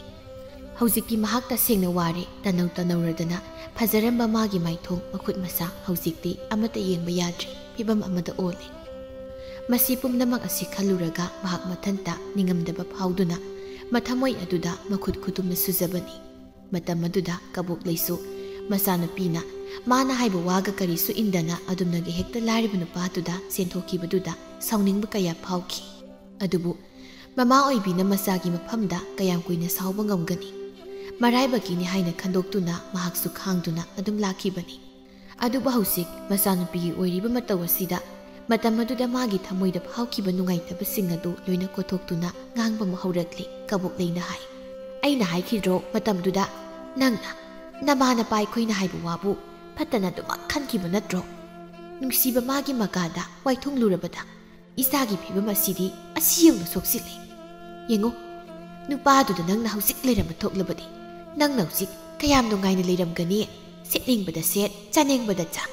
ꯍꯧꯖꯤꯛꯇꯤ ꯃꯍꯥꯛ ꯇꯁꯦꯡꯅ ꯋꯥꯔꯦ꯫ ꯇꯅꯧ ꯇꯅꯧꯔꯗꯅ ꯐꯖꯔꯝꯕ ꯃꯥꯒꯤ ꯃꯥꯏꯊꯣꯡ ꯃꯈꯨꯠ ꯃꯁꯥ ꯍꯧꯖꯤꯛꯇꯤ ꯑꯃꯠꯇ ꯌꯦꯡꯕ ꯌꯥꯗ꯭ꯔꯦ, ꯐꯤꯕꯝ ꯑꯃꯗ ꯑꯣꯜꯂꯦ꯫ ꯃꯁꯤ ꯄꯨꯝꯅꯃꯛ ꯑꯁꯤ ꯈꯜꯂꯨꯔꯒ ꯃꯍꯥꯛ ꯃꯊꯟꯇ ꯅꯤꯡꯉꯝꯗꯕ ꯐꯥꯎꯗꯨꯅ ꯃꯊꯃꯣꯏ ꯑꯗꯨꯗ ꯃꯈꯨꯠ ꯈꯨꯇꯨꯝꯅ ꯁꯨꯖꯕꯅꯤ꯫ ꯃꯇꯝ ꯑꯗꯨꯗ ꯀꯕꯣꯛꯂꯩꯁꯨ ꯃꯆꯥꯅꯨꯄꯤꯅ ꯃꯥꯅ ꯍꯥꯏꯕ ꯋꯥꯒ ꯀꯔꯤꯁꯨ ꯏꯟꯗꯅ ꯑꯗꯨꯝꯅꯒ ꯍꯦꯛꯇ ꯂꯥꯏꯔꯕ ꯅꯨꯄꯥꯗꯨꯗ ꯆꯦꯟꯊꯣꯛꯈꯤꯕꯗꯨꯗ ꯁꯥꯎꯅꯤꯡꯕ ꯀꯌꯥ ꯐꯥꯎꯈꯤ꯫ ꯑꯗꯨꯕꯨ ꯃꯃꯥ ꯑꯣꯏꯕꯤꯅ ꯃꯆꯥꯒꯤ ꯃꯐꯝꯗ ꯀꯌꯥꯝ ꯀꯨꯏꯅ ꯁꯥꯎꯕ ꯉꯝꯒꯅꯤ? ꯃꯔꯥꯏꯕꯛꯀꯤꯅꯤ ꯍꯥꯏꯅ ꯈꯟꯗꯣꯛꯇꯨꯅ ꯃꯍꯥꯛꯁꯨ ꯈꯥꯡꯗꯨꯅ ꯑꯗꯨꯝ ꯂꯥꯛꯈꯤꯕꯅꯤ꯫ ꯑꯗꯨꯕꯨ ꯍꯧꯖꯤꯛ ꯃꯆꯥꯅꯨꯄꯤꯒꯤ ꯑꯣꯏꯔꯤꯕ ꯃꯇꯧ ꯑꯁꯤꯗ ꯃꯇꯝ ꯑꯗꯨꯗ ꯃꯥꯒꯤ ꯊꯃꯣꯏꯗ ꯐꯥꯎꯈꯤꯕ ꯅꯨꯡꯉꯥꯏꯇꯕꯁꯤꯡ ꯑꯗꯨ ꯂꯣꯏꯅ ꯀꯣꯊꯣꯛꯇꯨꯅ ꯉꯥꯡꯕ ꯑꯃ ꯍꯧꯔꯛꯂꯦ꯫ ꯀꯕꯣꯛꯂꯩꯅ ꯍꯥꯏ, "ꯑꯩꯅ ꯍꯥꯏꯈꯤꯗ꯭ꯔꯣ ꯃꯇꯝꯗꯨꯗ, ꯅꯪꯅ ꯅꯃꯥ ꯅꯄꯥ ꯑꯩꯈꯣꯏꯅ ꯍꯥꯏꯕ ꯋꯥꯕꯨ ꯐꯠꯇꯅ ꯑꯗꯨꯃꯛ ꯈꯟꯈꯤꯕ ꯅꯠꯇ꯭ꯔꯣ? ꯅꯨꯡꯁꯤꯕ ꯃꯥꯒꯤ ꯃꯀꯥꯗ ꯋꯥꯏꯊꯨꯡꯂꯨꯔꯕꯗ ꯏꯆꯥꯒꯤ ꯐꯤꯕꯝ ꯑꯁꯤꯗꯤ ꯑꯁꯤ ꯌꯧꯅ ꯁꯣꯛꯆꯤꯜꯂꯦ꯫ ꯌꯦꯡꯉꯨ, ꯅꯨꯄꯥꯗꯨꯗ ꯅꯪꯅ ꯍꯧꯖꯤꯛ ꯂꯩꯔꯝꯕ ꯊꯣꯛꯂꯕꯗꯤ ꯅꯪꯅ ꯍꯧꯖꯤꯛ ꯀꯌꯥꯝ ꯅꯨꯡꯉꯥꯏꯅ ꯂꯩꯔꯝꯒꯅꯤ? ꯁꯦꯠꯅꯤꯡꯕꯗ ꯁꯦꯠ, ꯆꯥꯅꯤꯡꯕꯗ ꯆꯥ,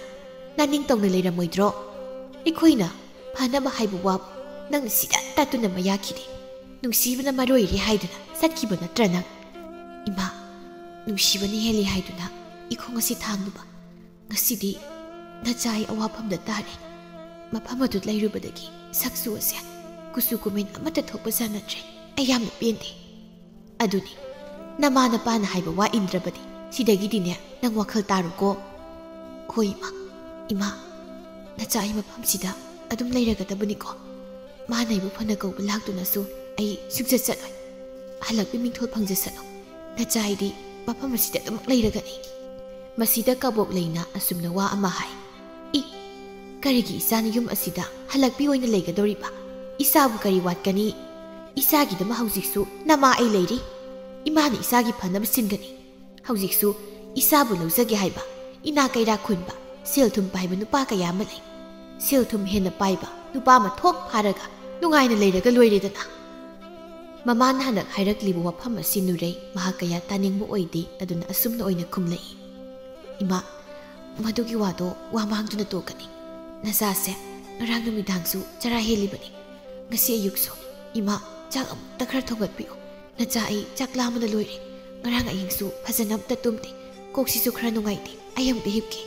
ꯅꯥꯅꯤꯡ ꯇꯧꯅ ꯂꯩꯔꯝꯃꯣꯏꯗ꯭ꯔꯣ? ꯑꯩꯈꯣꯏꯅ ꯐꯅꯕ ꯍꯥꯏꯕ ꯋꯥꯕꯨ ꯅꯪꯅ ꯁꯤꯗ ꯇꯠꯇꯨꯅ ꯃꯌꯥ ꯈꯤꯔꯦ꯫ ꯅꯨꯡꯁꯤꯕꯅ ꯃꯔꯣꯏꯔꯦ ꯍꯥꯏꯗꯨꯅ ꯆꯠꯈꯤꯕ ꯅꯠꯇ꯭ꯔ ꯅꯪ? ꯏꯃꯥ, ꯅꯨꯡꯁꯤꯕꯅ ꯍꯦꯜꯂꯤ ꯍꯥꯏꯗꯨꯅ ꯏꯈꯣꯡ ꯑꯁꯤ ꯊꯥꯡꯂꯨꯕ꯫ ꯉꯁꯤꯗꯤ ꯅꯆꯥ ꯑꯩ ꯑꯋꯥꯐꯝꯗ ꯇꯥꯔꯦ꯫ ꯃꯐꯝ ꯑꯗꯨ ꯂꯩꯔꯨꯕꯗꯒꯤ ꯁꯛꯁꯨ ꯑꯁꯦ ꯀꯨꯆꯨ ꯀꯨꯃꯦꯟ ꯑꯃꯠꯇ ꯊꯣꯛꯄ ꯖꯥꯠ ꯅꯠꯇ꯭ꯔꯦ꯫ ꯑꯩ ꯌꯥꯝꯅ ꯄꯦꯟꯗꯦ꯫ ꯑꯗꯨꯅꯤ, ꯅꯃꯥ ꯅꯄꯥꯅ ꯍꯥꯏꯕ ꯋꯥ ꯏꯟꯗ꯭ꯔꯕꯗꯤ ꯁꯤꯗꯒꯤꯗꯤꯅꯦ ꯅꯪ ꯋꯥꯈꯜ ꯇꯥꯔꯨꯀꯣ꯫" "ꯍꯣꯏ ꯏꯃꯥ, ꯏꯃꯥ, ꯅꯆꯥ ꯑꯩ ꯃꯐꯝꯁꯤꯗ ꯑꯗꯨꯝ ꯂꯩꯔꯒꯗꯕꯅꯤꯀꯣ꯫ ꯃꯥꯅ ꯑꯩꯕꯨ ꯐꯅ ꯀꯧꯕ ꯂꯥꯛꯇꯨꯅꯁꯨ ꯑꯩ ꯁꯨꯛꯆꯠ ꯆꯠꯂꯣꯏ꯫ ꯍꯜꯂꯛꯄꯤ ꯃꯤꯡꯊꯣꯜ ꯐꯪꯖꯁꯅꯨ꯫ ꯅꯆꯥ ꯑꯩꯗꯤ ꯃꯐꯝ ꯑꯁꯤꯗ ꯑꯗꯨꯃꯛ ꯂꯩꯔꯒꯅꯤ꯫" ꯃꯁꯤꯗ ꯀꯕꯣꯛꯂꯩꯅ ꯑꯁꯨꯝꯅ ꯋꯥ ꯑꯃ ꯍꯥꯏ, "ꯏ, ꯀꯔꯤꯒꯤ ꯏꯆꯥꯅ ꯌꯨꯝ ꯑꯁꯤꯗ ꯍꯜꯂꯛꯄꯤ ꯑꯣꯏꯅ ꯂꯩꯒꯗꯧꯔꯤꯕ? ꯏꯆꯥꯕꯨ ꯀꯔꯤ ꯋꯥꯠꯀꯅꯤ? ꯏꯆꯥꯒꯤꯗꯃꯛ ꯍꯧꯖꯤꯛꯁꯨ ꯅꯃꯥ ꯑꯩ ꯂꯩꯔꯤ꯫ ꯏꯃꯥꯅ ꯏꯆꯥꯒꯤ ꯐꯅꯕ ꯁꯤꯟꯒꯅꯤ꯫ ꯍꯧꯖꯤꯛꯁꯨ ꯏꯆꯥꯕꯨ ꯂꯧꯖꯒꯦ ꯍꯥꯏꯕ ꯏꯅꯥ ꯀꯩꯔꯥꯛ ꯈꯨꯟꯕ, ꯁꯦꯜ ꯊꯨꯝ ꯄꯥꯏꯕ ꯅꯨꯄꯥ ꯀꯌꯥ ꯑꯃ ꯂꯩ꯫ ꯁꯦꯜ ꯊꯨꯝ ꯍꯦꯟꯅ ꯄꯥꯏꯕ ꯅꯨꯄꯥ ꯑꯃ ꯊꯣꯛ ꯐꯥꯔꯒ ꯅꯨꯡꯉꯥꯏꯅ ꯂꯩꯔꯒ ꯂꯣꯏꯔꯦꯗꯅ꯫" ꯃꯃꯥꯅ ꯍꯟꯗꯛ ꯍꯥꯏꯔꯛꯂꯤꯕ ꯋꯥꯐꯝ ꯑꯁꯤ ꯅꯨꯔꯩ ꯃꯍꯥꯛ ꯀꯌꯥ ꯇꯥꯅꯤꯡꯕ ꯑꯣꯏꯗꯦ꯫ ꯑꯗꯨꯅ ꯑꯁꯨꯝꯅ ꯑꯣꯏꯅ ꯈꯨꯝꯂꯛꯏ, "ꯏꯃꯥ, ꯃꯗꯨꯒꯤ ꯋꯥꯗꯣ ꯋꯥ ꯃꯥꯡꯗꯨꯅ ꯇꯣꯛꯀꯅꯤ꯫ ꯅꯆꯥꯁꯦ ꯉꯔꯥꯡ ꯅꯨꯃꯤꯗꯥꯡꯁꯨ ꯆꯔꯥ ꯍꯦꯜꯂꯤꯕꯅꯤ꯫ ꯉꯁꯤ ꯑꯌꯨꯛꯁꯨ, ꯏꯃꯥ, ꯆꯥꯛ ꯑꯃꯨꯛꯇ ꯈꯔ ꯊꯣꯡꯒꯠꯄꯤꯌꯨ꯫ ꯅꯆꯥ ꯑꯩ ꯆꯥꯛ ꯂꯥꯝꯕꯅ ꯂꯣꯏꯔꯦ꯫ ꯉꯔꯥꯡ ꯑꯍꯤꯡꯁꯨ ꯐꯖꯅ ꯑꯝꯇ ꯇꯨꯝꯗꯦ꯫ ꯀꯣꯛꯁꯤꯁꯨ ꯈꯔ ꯅꯨꯡꯉꯥꯏꯇꯦ꯫ ꯑꯩ ꯑꯝꯇ ꯍꯤꯞꯀꯦ꯫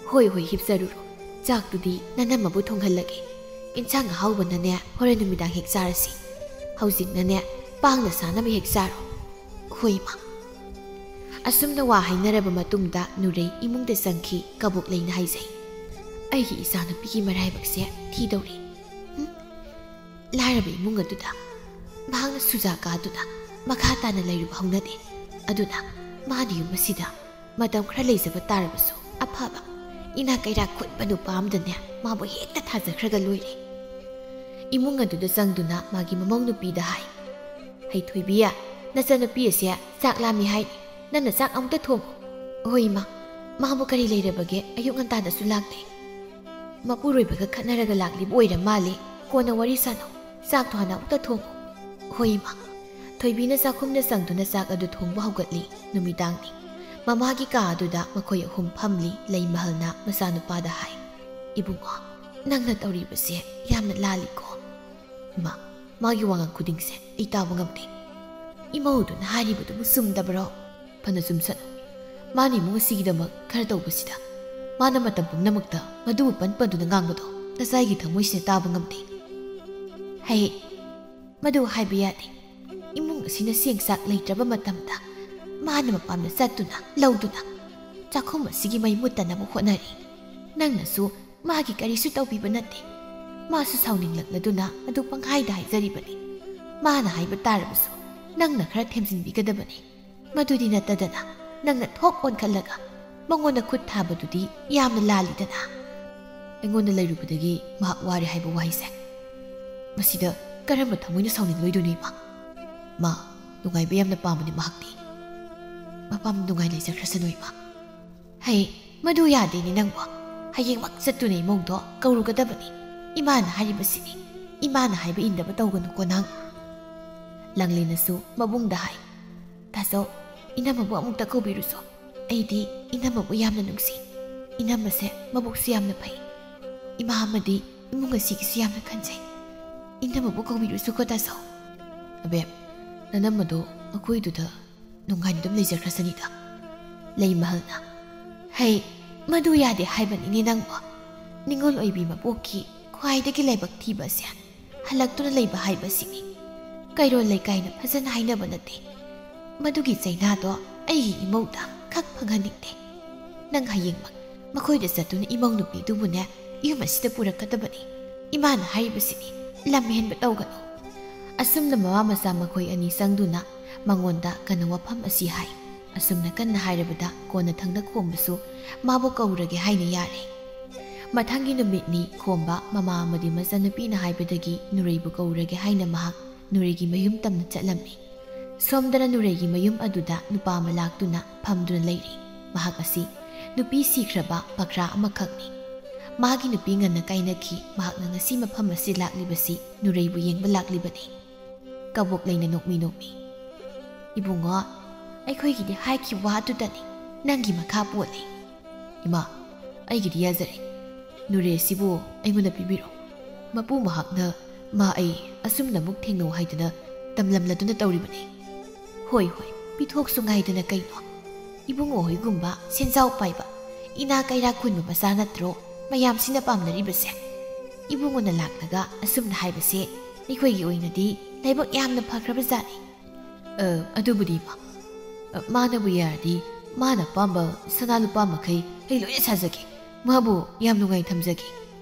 "ꯍꯣꯏ, ꯍꯣꯏ, ꯍꯤꯞꯆꯔꯨꯔꯣ꯫ ꯆꯥꯛꯇꯨꯗꯤ ꯅꯅꯝꯃꯕꯨ ꯊꯣꯡꯍꯜꯂꯒꯦ꯫ ꯏꯟꯁꯥꯡ ꯑꯍꯥꯎꯕꯅꯅꯦ ꯍꯣꯔꯦꯟ ꯅꯨꯃꯤꯗꯥꯡ ꯍꯦꯛ ꯆꯥꯔꯁꯤ꯫ ꯍꯧꯖꯤꯛꯅꯅꯦ ꯄꯥꯡꯅ ꯁꯥꯅꯕ ꯍꯦꯛ ꯆꯥꯔꯣ꯫" "ꯍꯣꯏ, ꯏꯃꯥ꯫" ꯑꯁꯨꯝꯅ ꯋꯥ ꯍꯥꯏꯅꯔꯕ ꯃꯇꯨꯡꯗ ꯅꯨꯔꯩ ꯏꯃꯨꯡꯗ ꯆꯪꯈꯤ꯫ ꯀꯕꯣꯛ ꯂꯩꯅ ꯍꯥꯏꯖꯩ, "ꯑꯩꯒꯤ ꯏꯆꯥꯅꯨꯄꯤꯒꯤ ꯃꯔꯥꯏꯕꯛꯁꯦ ꯊꯤꯗꯧꯔꯤ꯫ ꯍꯨꯝ? ꯂꯥꯏꯔꯕ ꯏꯃꯨꯡ ꯑꯗꯨꯗ ꯃꯍꯥꯛꯅ ꯁꯨꯖꯥ ꯀꯥꯗꯨꯅ ꯃꯈꯥ ꯇꯥꯅ ꯂꯩꯔꯨꯕ ꯍꯧꯅꯗꯦ꯫ ꯑꯗꯨꯅ ꯃꯥꯅ ꯌꯨꯝ ꯑꯁꯤꯗ ꯃꯇꯝ ꯈꯔ ꯂꯩꯖꯕ ꯇꯥꯔꯕꯁꯨ ꯑꯐꯕ ꯏꯅꯥꯛ ꯀꯩꯔꯥꯛ ꯈꯨꯟꯕ ꯅꯨꯄꯥ ꯑꯃꯗꯅꯦ ꯃꯥꯕꯨ ꯍꯦꯛꯇ ꯊꯥꯖꯈ꯭ꯔꯒ ꯂꯣꯏꯔꯦ꯫" ꯏꯃꯨꯡ ꯑꯗꯨꯗ ꯆꯪꯗꯨꯅ ꯃꯥꯒꯤ ꯃꯃꯧ ꯅꯨꯄꯤꯗ ꯍꯥꯏ, "ꯍꯩ ꯊꯣꯏꯕꯤ, ꯅꯆꯟꯅꯨꯄꯤ ꯑꯁꯦ ꯆꯥꯛ ꯂꯥꯝꯃꯤ ꯍꯥꯏ꯫ ꯅꯪꯅ ꯆꯥꯛ ꯑꯃꯨꯛꯇ ꯊꯣꯡꯉꯨ꯫" "ꯍꯣꯏ, ꯏꯃꯥ꯫ ꯃꯥꯕꯨ ꯀꯔꯤ ꯂꯩꯔꯕꯒꯦ? ꯑꯌꯨꯛ ꯉꯟꯇꯥꯗꯁꯨ ꯂꯥꯛꯇꯦ꯫ ꯃꯄꯨꯔꯣꯏꯕꯒ ꯈꯠꯅꯔꯒ ꯂꯥꯛꯂꯤꯕ ꯑꯣꯏꯔ ꯃꯥꯜꯂꯦ꯫ ꯀꯣꯟꯅ ꯋꯥꯔꯤ ꯁꯥꯟꯅꯧ꯫ ꯆꯥꯛꯇꯣ ꯍꯥꯟꯅ ꯑꯃꯨꯛꯇ ꯊꯣꯡꯉꯨ꯫" "ꯍꯣꯏ, ꯏꯃꯥ꯫" ꯊꯣꯏꯕꯤꯅ ꯆꯥꯛꯈꯨꯝꯗ ꯆꯪꯗꯨꯅ ꯆꯥꯛ ꯑꯗꯨ ꯊꯣꯡꯕ ꯍꯧꯒꯠꯂꯤ꯫ ꯅꯨꯃꯤꯗꯥꯡꯅꯤ꯫ ꯃꯃꯥꯒꯤ ꯀꯥ ꯑꯗꯨꯗ ꯃꯈꯣꯏ ꯑꯍꯨꯝ ꯐꯝꯂꯤ꯫ ꯂꯩꯃꯍꯜꯅ ꯃꯆꯥꯅꯨꯄꯥꯗ ꯍꯥꯏ, "ꯏꯕꯨꯡꯉꯣ, ꯅꯪꯅ ꯇꯧꯔꯤꯕꯁꯦ ꯌꯥꯝꯅ ꯂꯥꯜꯂꯤꯀꯣ꯫" "ꯏꯃꯥ, ꯃꯥꯒꯤ ꯋꯥꯉꯥꯡ ꯈꯨꯗꯤꯡꯁꯦ ꯑꯩ ꯇꯥꯕ ꯉꯝꯗꯦ꯫ ꯏꯃꯧꯗꯨꯅ ꯍꯥꯏꯔꯤꯕꯗꯨꯕꯨ ꯆꯨꯝꯗꯕ꯭ꯔꯣ?" "ꯐꯅ ꯆꯨꯝꯁꯅꯨ꯫ ꯃꯥꯅ ꯏꯃꯨꯡ ꯑꯁꯤꯒꯤꯗꯃꯛ ꯈꯔ ꯇꯧꯕꯁꯤꯗ ꯃꯥꯅ ꯃꯇꯝ ꯄꯨꯝꯅꯃꯛꯇ ꯃꯗꯨꯕꯨ ꯄꯟ ꯄꯟꯗꯨꯅ ꯉꯥꯡꯕꯗꯣ ꯅꯆꯥꯒꯤ ꯊꯃꯣꯏꯁꯤꯅ ꯇꯥꯕ ꯉꯝꯗꯦ꯫" "ꯍꯩ, ꯃꯗꯨ ꯍꯥꯏꯕ ꯌꯥꯗꯦ꯫ ꯏꯃꯨꯡ ꯑꯁꯤꯅ ꯆꯦꯡ ꯆꯥꯛ ꯂꯩꯇ꯭ꯔꯕ ꯃꯇꯝꯗ ꯃꯥꯅ ꯃꯄꯥꯝꯗ ꯆꯠꯇꯨꯅ ꯂꯧꯗꯨꯅ ꯆꯥꯛꯈꯨꯝ ꯑꯁꯤꯒꯤ ꯃꯩ ꯃꯨꯠꯇꯅꯕ ꯍꯣꯠꯅꯔꯤ꯫ ꯅꯪꯅꯁꯨ ꯃꯥꯒꯤ ꯀꯔꯤꯁꯨ ꯇꯧꯕꯤꯕ ꯅꯠꯇꯦ꯫ ꯃꯥꯁꯨ ꯁꯥꯎꯅꯤꯡꯂꯛꯂꯗꯨꯅ ꯑꯗꯨ ꯄꯪꯍꯥꯏꯗ ꯍꯥꯏꯖꯔꯤꯕꯅꯤ꯫ ꯃꯥꯅ ꯍꯥꯏꯕ ꯇꯥꯔꯕꯁꯨ ꯅꯪꯅ ꯈꯔ ꯊꯦꯝꯖꯤꯟꯕꯤꯒꯗꯕꯅꯤ꯫ ꯃꯗꯨꯗꯤ ꯅꯠꯇꯗꯅ ꯅꯪꯅ ꯊꯣꯛ ꯑꯣꯟꯈꯠꯂꯒ ꯃꯉꯣꯟꯗ ꯈꯨꯠ ꯊꯥꯕꯗꯨꯗꯤ ꯌꯥꯝꯅ ꯂꯥꯜꯂꯤꯗꯅ꯫" "ꯑꯩꯉꯣꯟꯗ ꯂꯩꯔꯨꯕꯗꯒꯤ ꯃꯍꯥꯛ ꯋꯥꯔꯦ ꯍꯥꯏꯕ ꯋꯥꯍꯩꯁꯦ, ꯃꯁꯤꯗ ꯀꯔꯝꯕ ꯊꯃꯣꯏꯅ ꯁꯥꯎꯅꯤꯡꯂꯣꯏꯗꯣꯏꯅꯣ, ꯏꯃꯥ? ꯃꯥ ꯅꯨꯡꯉꯥꯏꯕ ꯌꯥꯝꯅ ꯄꯥꯝꯕꯅꯤ ꯃꯍꯥꯛꯇꯤ꯫ ꯃꯄꯥꯝ ꯅꯨꯡꯉꯥꯏ ꯂꯩꯖꯈ꯭ꯔꯁꯅꯨ, ꯏꯃꯥ꯫" "ꯍꯩ, ꯃꯗꯨ ꯌꯥꯗꯦꯅꯦ ꯅꯪꯕꯣ꯫ ꯍꯌꯦꯡꯃꯛ ꯆꯠꯇꯨꯅ ꯏꯃꯧꯗꯣ ꯀꯧꯔꯨꯒꯗꯕꯅꯤ꯫ ꯏꯃꯥꯅ ꯍꯥꯏꯔꯤꯕꯁꯤꯅꯤ꯫ ꯏꯃꯥꯅ ꯍꯥꯏꯕ ꯏꯟꯗꯕ ꯇꯧꯒꯅꯨꯀꯣ ꯅꯪ꯫" ꯂꯥꯡꯂꯦꯟꯅꯁꯨ ꯃꯕꯨꯡꯗ ꯍꯥꯏ, "ꯇꯥꯆꯧ, ꯏꯅꯝꯃꯕꯨ ꯑꯃꯨꯛꯇ ꯀꯧꯕꯤꯔꯨꯆꯣ꯫ ꯑꯩꯗꯤ ꯏꯅꯝꯃꯕꯨ ꯌꯥꯝꯅ ꯅꯨꯡꯁꯤ꯫ ꯏꯅꯝꯃꯁꯦ ꯃꯕꯨꯛꯁꯨ ꯌꯥꯝꯅ ꯐꯩ꯫ ꯏꯃꯥ ꯑꯃꯗꯤ ꯏꯃꯨꯡ ꯑꯁꯤꯒꯤꯁꯨ ꯌꯥꯝꯅ ꯈꯟꯖꯩ꯫ ꯏꯅꯝꯃꯕꯨ ꯀꯧꯕꯤꯔꯨꯆꯣꯀꯣ ꯇꯥꯆꯧ꯫" "ꯑꯕꯦꯝ, ꯅꯅꯝꯃꯗꯣ ꯑꯩꯈꯣꯏꯗꯨꯗ ꯅꯨꯡꯉꯥꯏꯅ ꯑꯗꯨꯝ ꯂꯩꯖꯈ꯭ꯔꯁꯅꯤꯗ꯫ ꯂꯩꯃꯍꯜꯅ, "ꯍꯩ, ꯃꯗꯨ ꯌꯥꯗꯦ ꯍꯥꯏꯕꯅꯤꯅꯦ ꯅꯪꯕꯣ꯫ ꯅꯤꯉꯣꯜ ꯑꯣꯏꯕꯤ ꯃꯄꯣꯛꯀꯤ ꯈ꯭ꯋꯥꯏꯗꯒꯤ ꯂꯥꯏꯕꯛ ꯊꯤꯕ ꯑꯁꯦ ꯍꯜꯂꯛꯇꯨꯅ ꯂꯩꯕ ꯍꯥꯏꯕꯁꯤꯅꯤ꯫ ꯀꯩꯔꯣꯜ ꯂꯩꯀꯥꯏꯅ ꯐꯖꯅ ꯍꯥꯏꯅꯕ ꯅꯠꯇꯦ꯫ ꯃꯗꯨꯒꯤ ꯆꯩꯅꯥꯗꯣ ꯑꯩꯒꯤ ꯏꯃꯧꯗ ꯈꯛ ꯐꯪꯍꯟꯅꯤꯡꯗꯦ꯫ ꯅꯪ ꯍꯌꯦꯡꯃꯛ ꯃꯈꯣꯏꯗ ꯆꯠꯇꯨꯅ ꯏꯃꯧ ꯅꯨꯄꯤꯗꯨꯕꯨꯅꯦ ꯌꯨꯝ ꯑꯁꯤꯗ ꯄꯨꯔꯛꯀꯗꯕꯅꯤ꯫ ꯏꯃꯥꯅ ꯍꯥꯏꯔꯤꯕꯁꯤꯅꯤ, ꯂꯝ ꯍꯦꯟꯕ ꯇꯧꯒꯅꯨ"꯫ ꯑꯁꯨꯝꯅ ꯃꯃꯥ ꯃꯆꯥ ꯃꯈꯣꯏ ꯑꯅꯤ ꯆꯪꯗꯨꯅ ꯃꯉꯣꯟꯗ ꯀꯟꯅ ꯋꯥꯐꯝ ꯑꯁꯤ ꯍꯥꯏ꯫ ꯑꯁꯨꯝꯅ ꯀꯟꯅ ꯍꯥꯏꯔꯕꯗ ꯀꯣꯟꯅꯊꯪꯗ ꯈꯣꯝꯕꯁꯨ ꯃꯥꯕꯨ ꯀꯧꯔꯒꯦ ꯍꯥꯏꯅ ꯌꯥꯔꯦ꯫ ꯃꯊꯪꯒꯤ ꯅꯨꯃꯤꯠꯅꯤ ꯈꯣꯝꯕ ꯃꯃꯥ ꯑꯃꯗꯤ ꯃꯆꯟꯅꯨꯄꯤꯅ ꯍꯥꯏꯕꯗꯒꯤ ꯅꯨꯔꯩꯕꯨ ꯀꯧꯔꯒꯦ ꯍꯥꯏꯅ ꯃꯍꯥꯛ ꯅꯨꯔꯩꯒꯤ ꯃꯌꯨꯝ ꯇꯝꯅ ꯆꯠꯂꯝꯃꯤ꯫ ꯁꯣꯝꯗꯅ ꯅꯨꯔꯩꯒꯤ ꯃꯌꯨꯝ ꯑꯗꯨꯗ ꯅꯨꯄꯥ ꯑꯃ ꯂꯥꯛꯇꯨꯅ ꯐꯝꯗꯨꯅ ꯂꯩꯔꯤ꯫ ꯃꯍꯥꯛ ꯑꯁꯤ ꯅꯨꯄꯤ ꯁꯤꯈ꯭ꯔꯕ ꯄꯥꯈ꯭ꯔꯥ ꯑꯃꯈꯛꯅꯤ꯫ ꯃꯥꯒꯤ ꯅꯨꯄꯤ ꯉꯟꯅ ꯀꯥꯏꯅꯈꯤ꯫ ꯃꯍꯥꯛꯅ ꯉꯁꯤ ꯃꯐꯝ ꯑꯁꯤ ꯂꯥꯛꯂꯤꯕꯁꯤ ꯅꯨꯔꯩꯕꯨ ꯌꯦꯡꯕ ꯂꯥꯛꯂꯤꯕꯅꯤ꯫ ꯀꯕꯣꯛ ꯂꯩꯅ ꯅꯣꯛꯃꯤ ꯅꯣꯛꯃꯤ, "ꯏꯕꯨꯡꯉꯣ, ꯑꯩꯈꯣꯏꯒꯤꯗꯤ ꯍꯥꯏꯈꯤꯕ ꯋꯥ ꯑꯗꯨꯗꯅꯤ, ꯅꯪꯒꯤ ꯃꯈꯥ ꯄꯣꯜꯂꯤ"꯫ "ꯏꯃꯥ, ꯑꯩꯒꯤꯗꯤ ꯌꯥꯖꯔꯦ꯫ ꯅꯨꯔꯩꯁꯤꯕꯨ ꯑꯩꯉꯣꯟꯗ ꯄꯤꯕꯤꯔꯣ꯫ ꯃꯄꯨ ꯃꯍꯥꯛꯅ ꯃꯥ ꯑꯩ ꯑꯁꯨꯝꯅ ꯑꯃꯨꯛ ꯊꯦꯡꯅꯧ ꯍꯥꯏꯗꯅ ꯇꯝꯂꯝꯂꯗꯨꯅ ꯇꯧꯔꯤꯕꯅꯤ"꯫ "ꯍꯣꯏ, ꯍꯣꯏ, ꯄꯤꯊꯣꯛꯁꯨ ꯉꯥꯏꯗꯅ ꯀꯩꯅꯣ꯫ ꯏꯕꯨꯡꯉꯣ ꯍꯣꯏꯒꯨꯝꯕ ꯁꯦꯟꯖꯥꯎ ꯄꯥꯏꯕ, ꯏꯅꯥ ꯀꯩꯔꯥꯛ ꯈꯨꯟꯕ ꯃꯆꯥ ꯅꯠꯇ꯭ꯔꯣ ꯃꯌꯥꯝꯁꯤꯅ ꯄꯥꯝꯅꯔꯤꯕꯁꯦ? ꯏꯕꯨꯡꯉꯣꯅ ꯂꯥꯛꯂꯒ ꯑꯁꯨꯝꯅ ꯍꯥꯏꯕꯁꯦ ꯑꯩꯈꯣꯏꯒꯤ ꯑꯣꯏꯅꯗꯤ ꯂꯥꯏꯕꯛ ꯌꯥꯝꯅ ꯐꯈ꯭ꯔꯕ ꯖꯥꯠꯅꯤ"꯫ "ꯑ, ꯑꯗꯨꯕꯨꯗꯤ ꯏꯃꯥ, ꯑ, ꯃꯥꯅꯕꯨ ꯌꯥꯔꯗꯤ ꯃꯥꯅ ꯑꯄꯥꯝꯕ ꯁꯅꯥ ꯂꯨꯄꯥ ꯃꯈꯩ ꯑꯩ ꯂꯣꯏꯅ ꯁꯥꯖꯒꯦ꯫ ꯃꯥꯕꯨ ꯌꯥꯝ ꯅꯨꯡꯉꯥꯏ ꯊꯝꯖꯒꯦ"꯫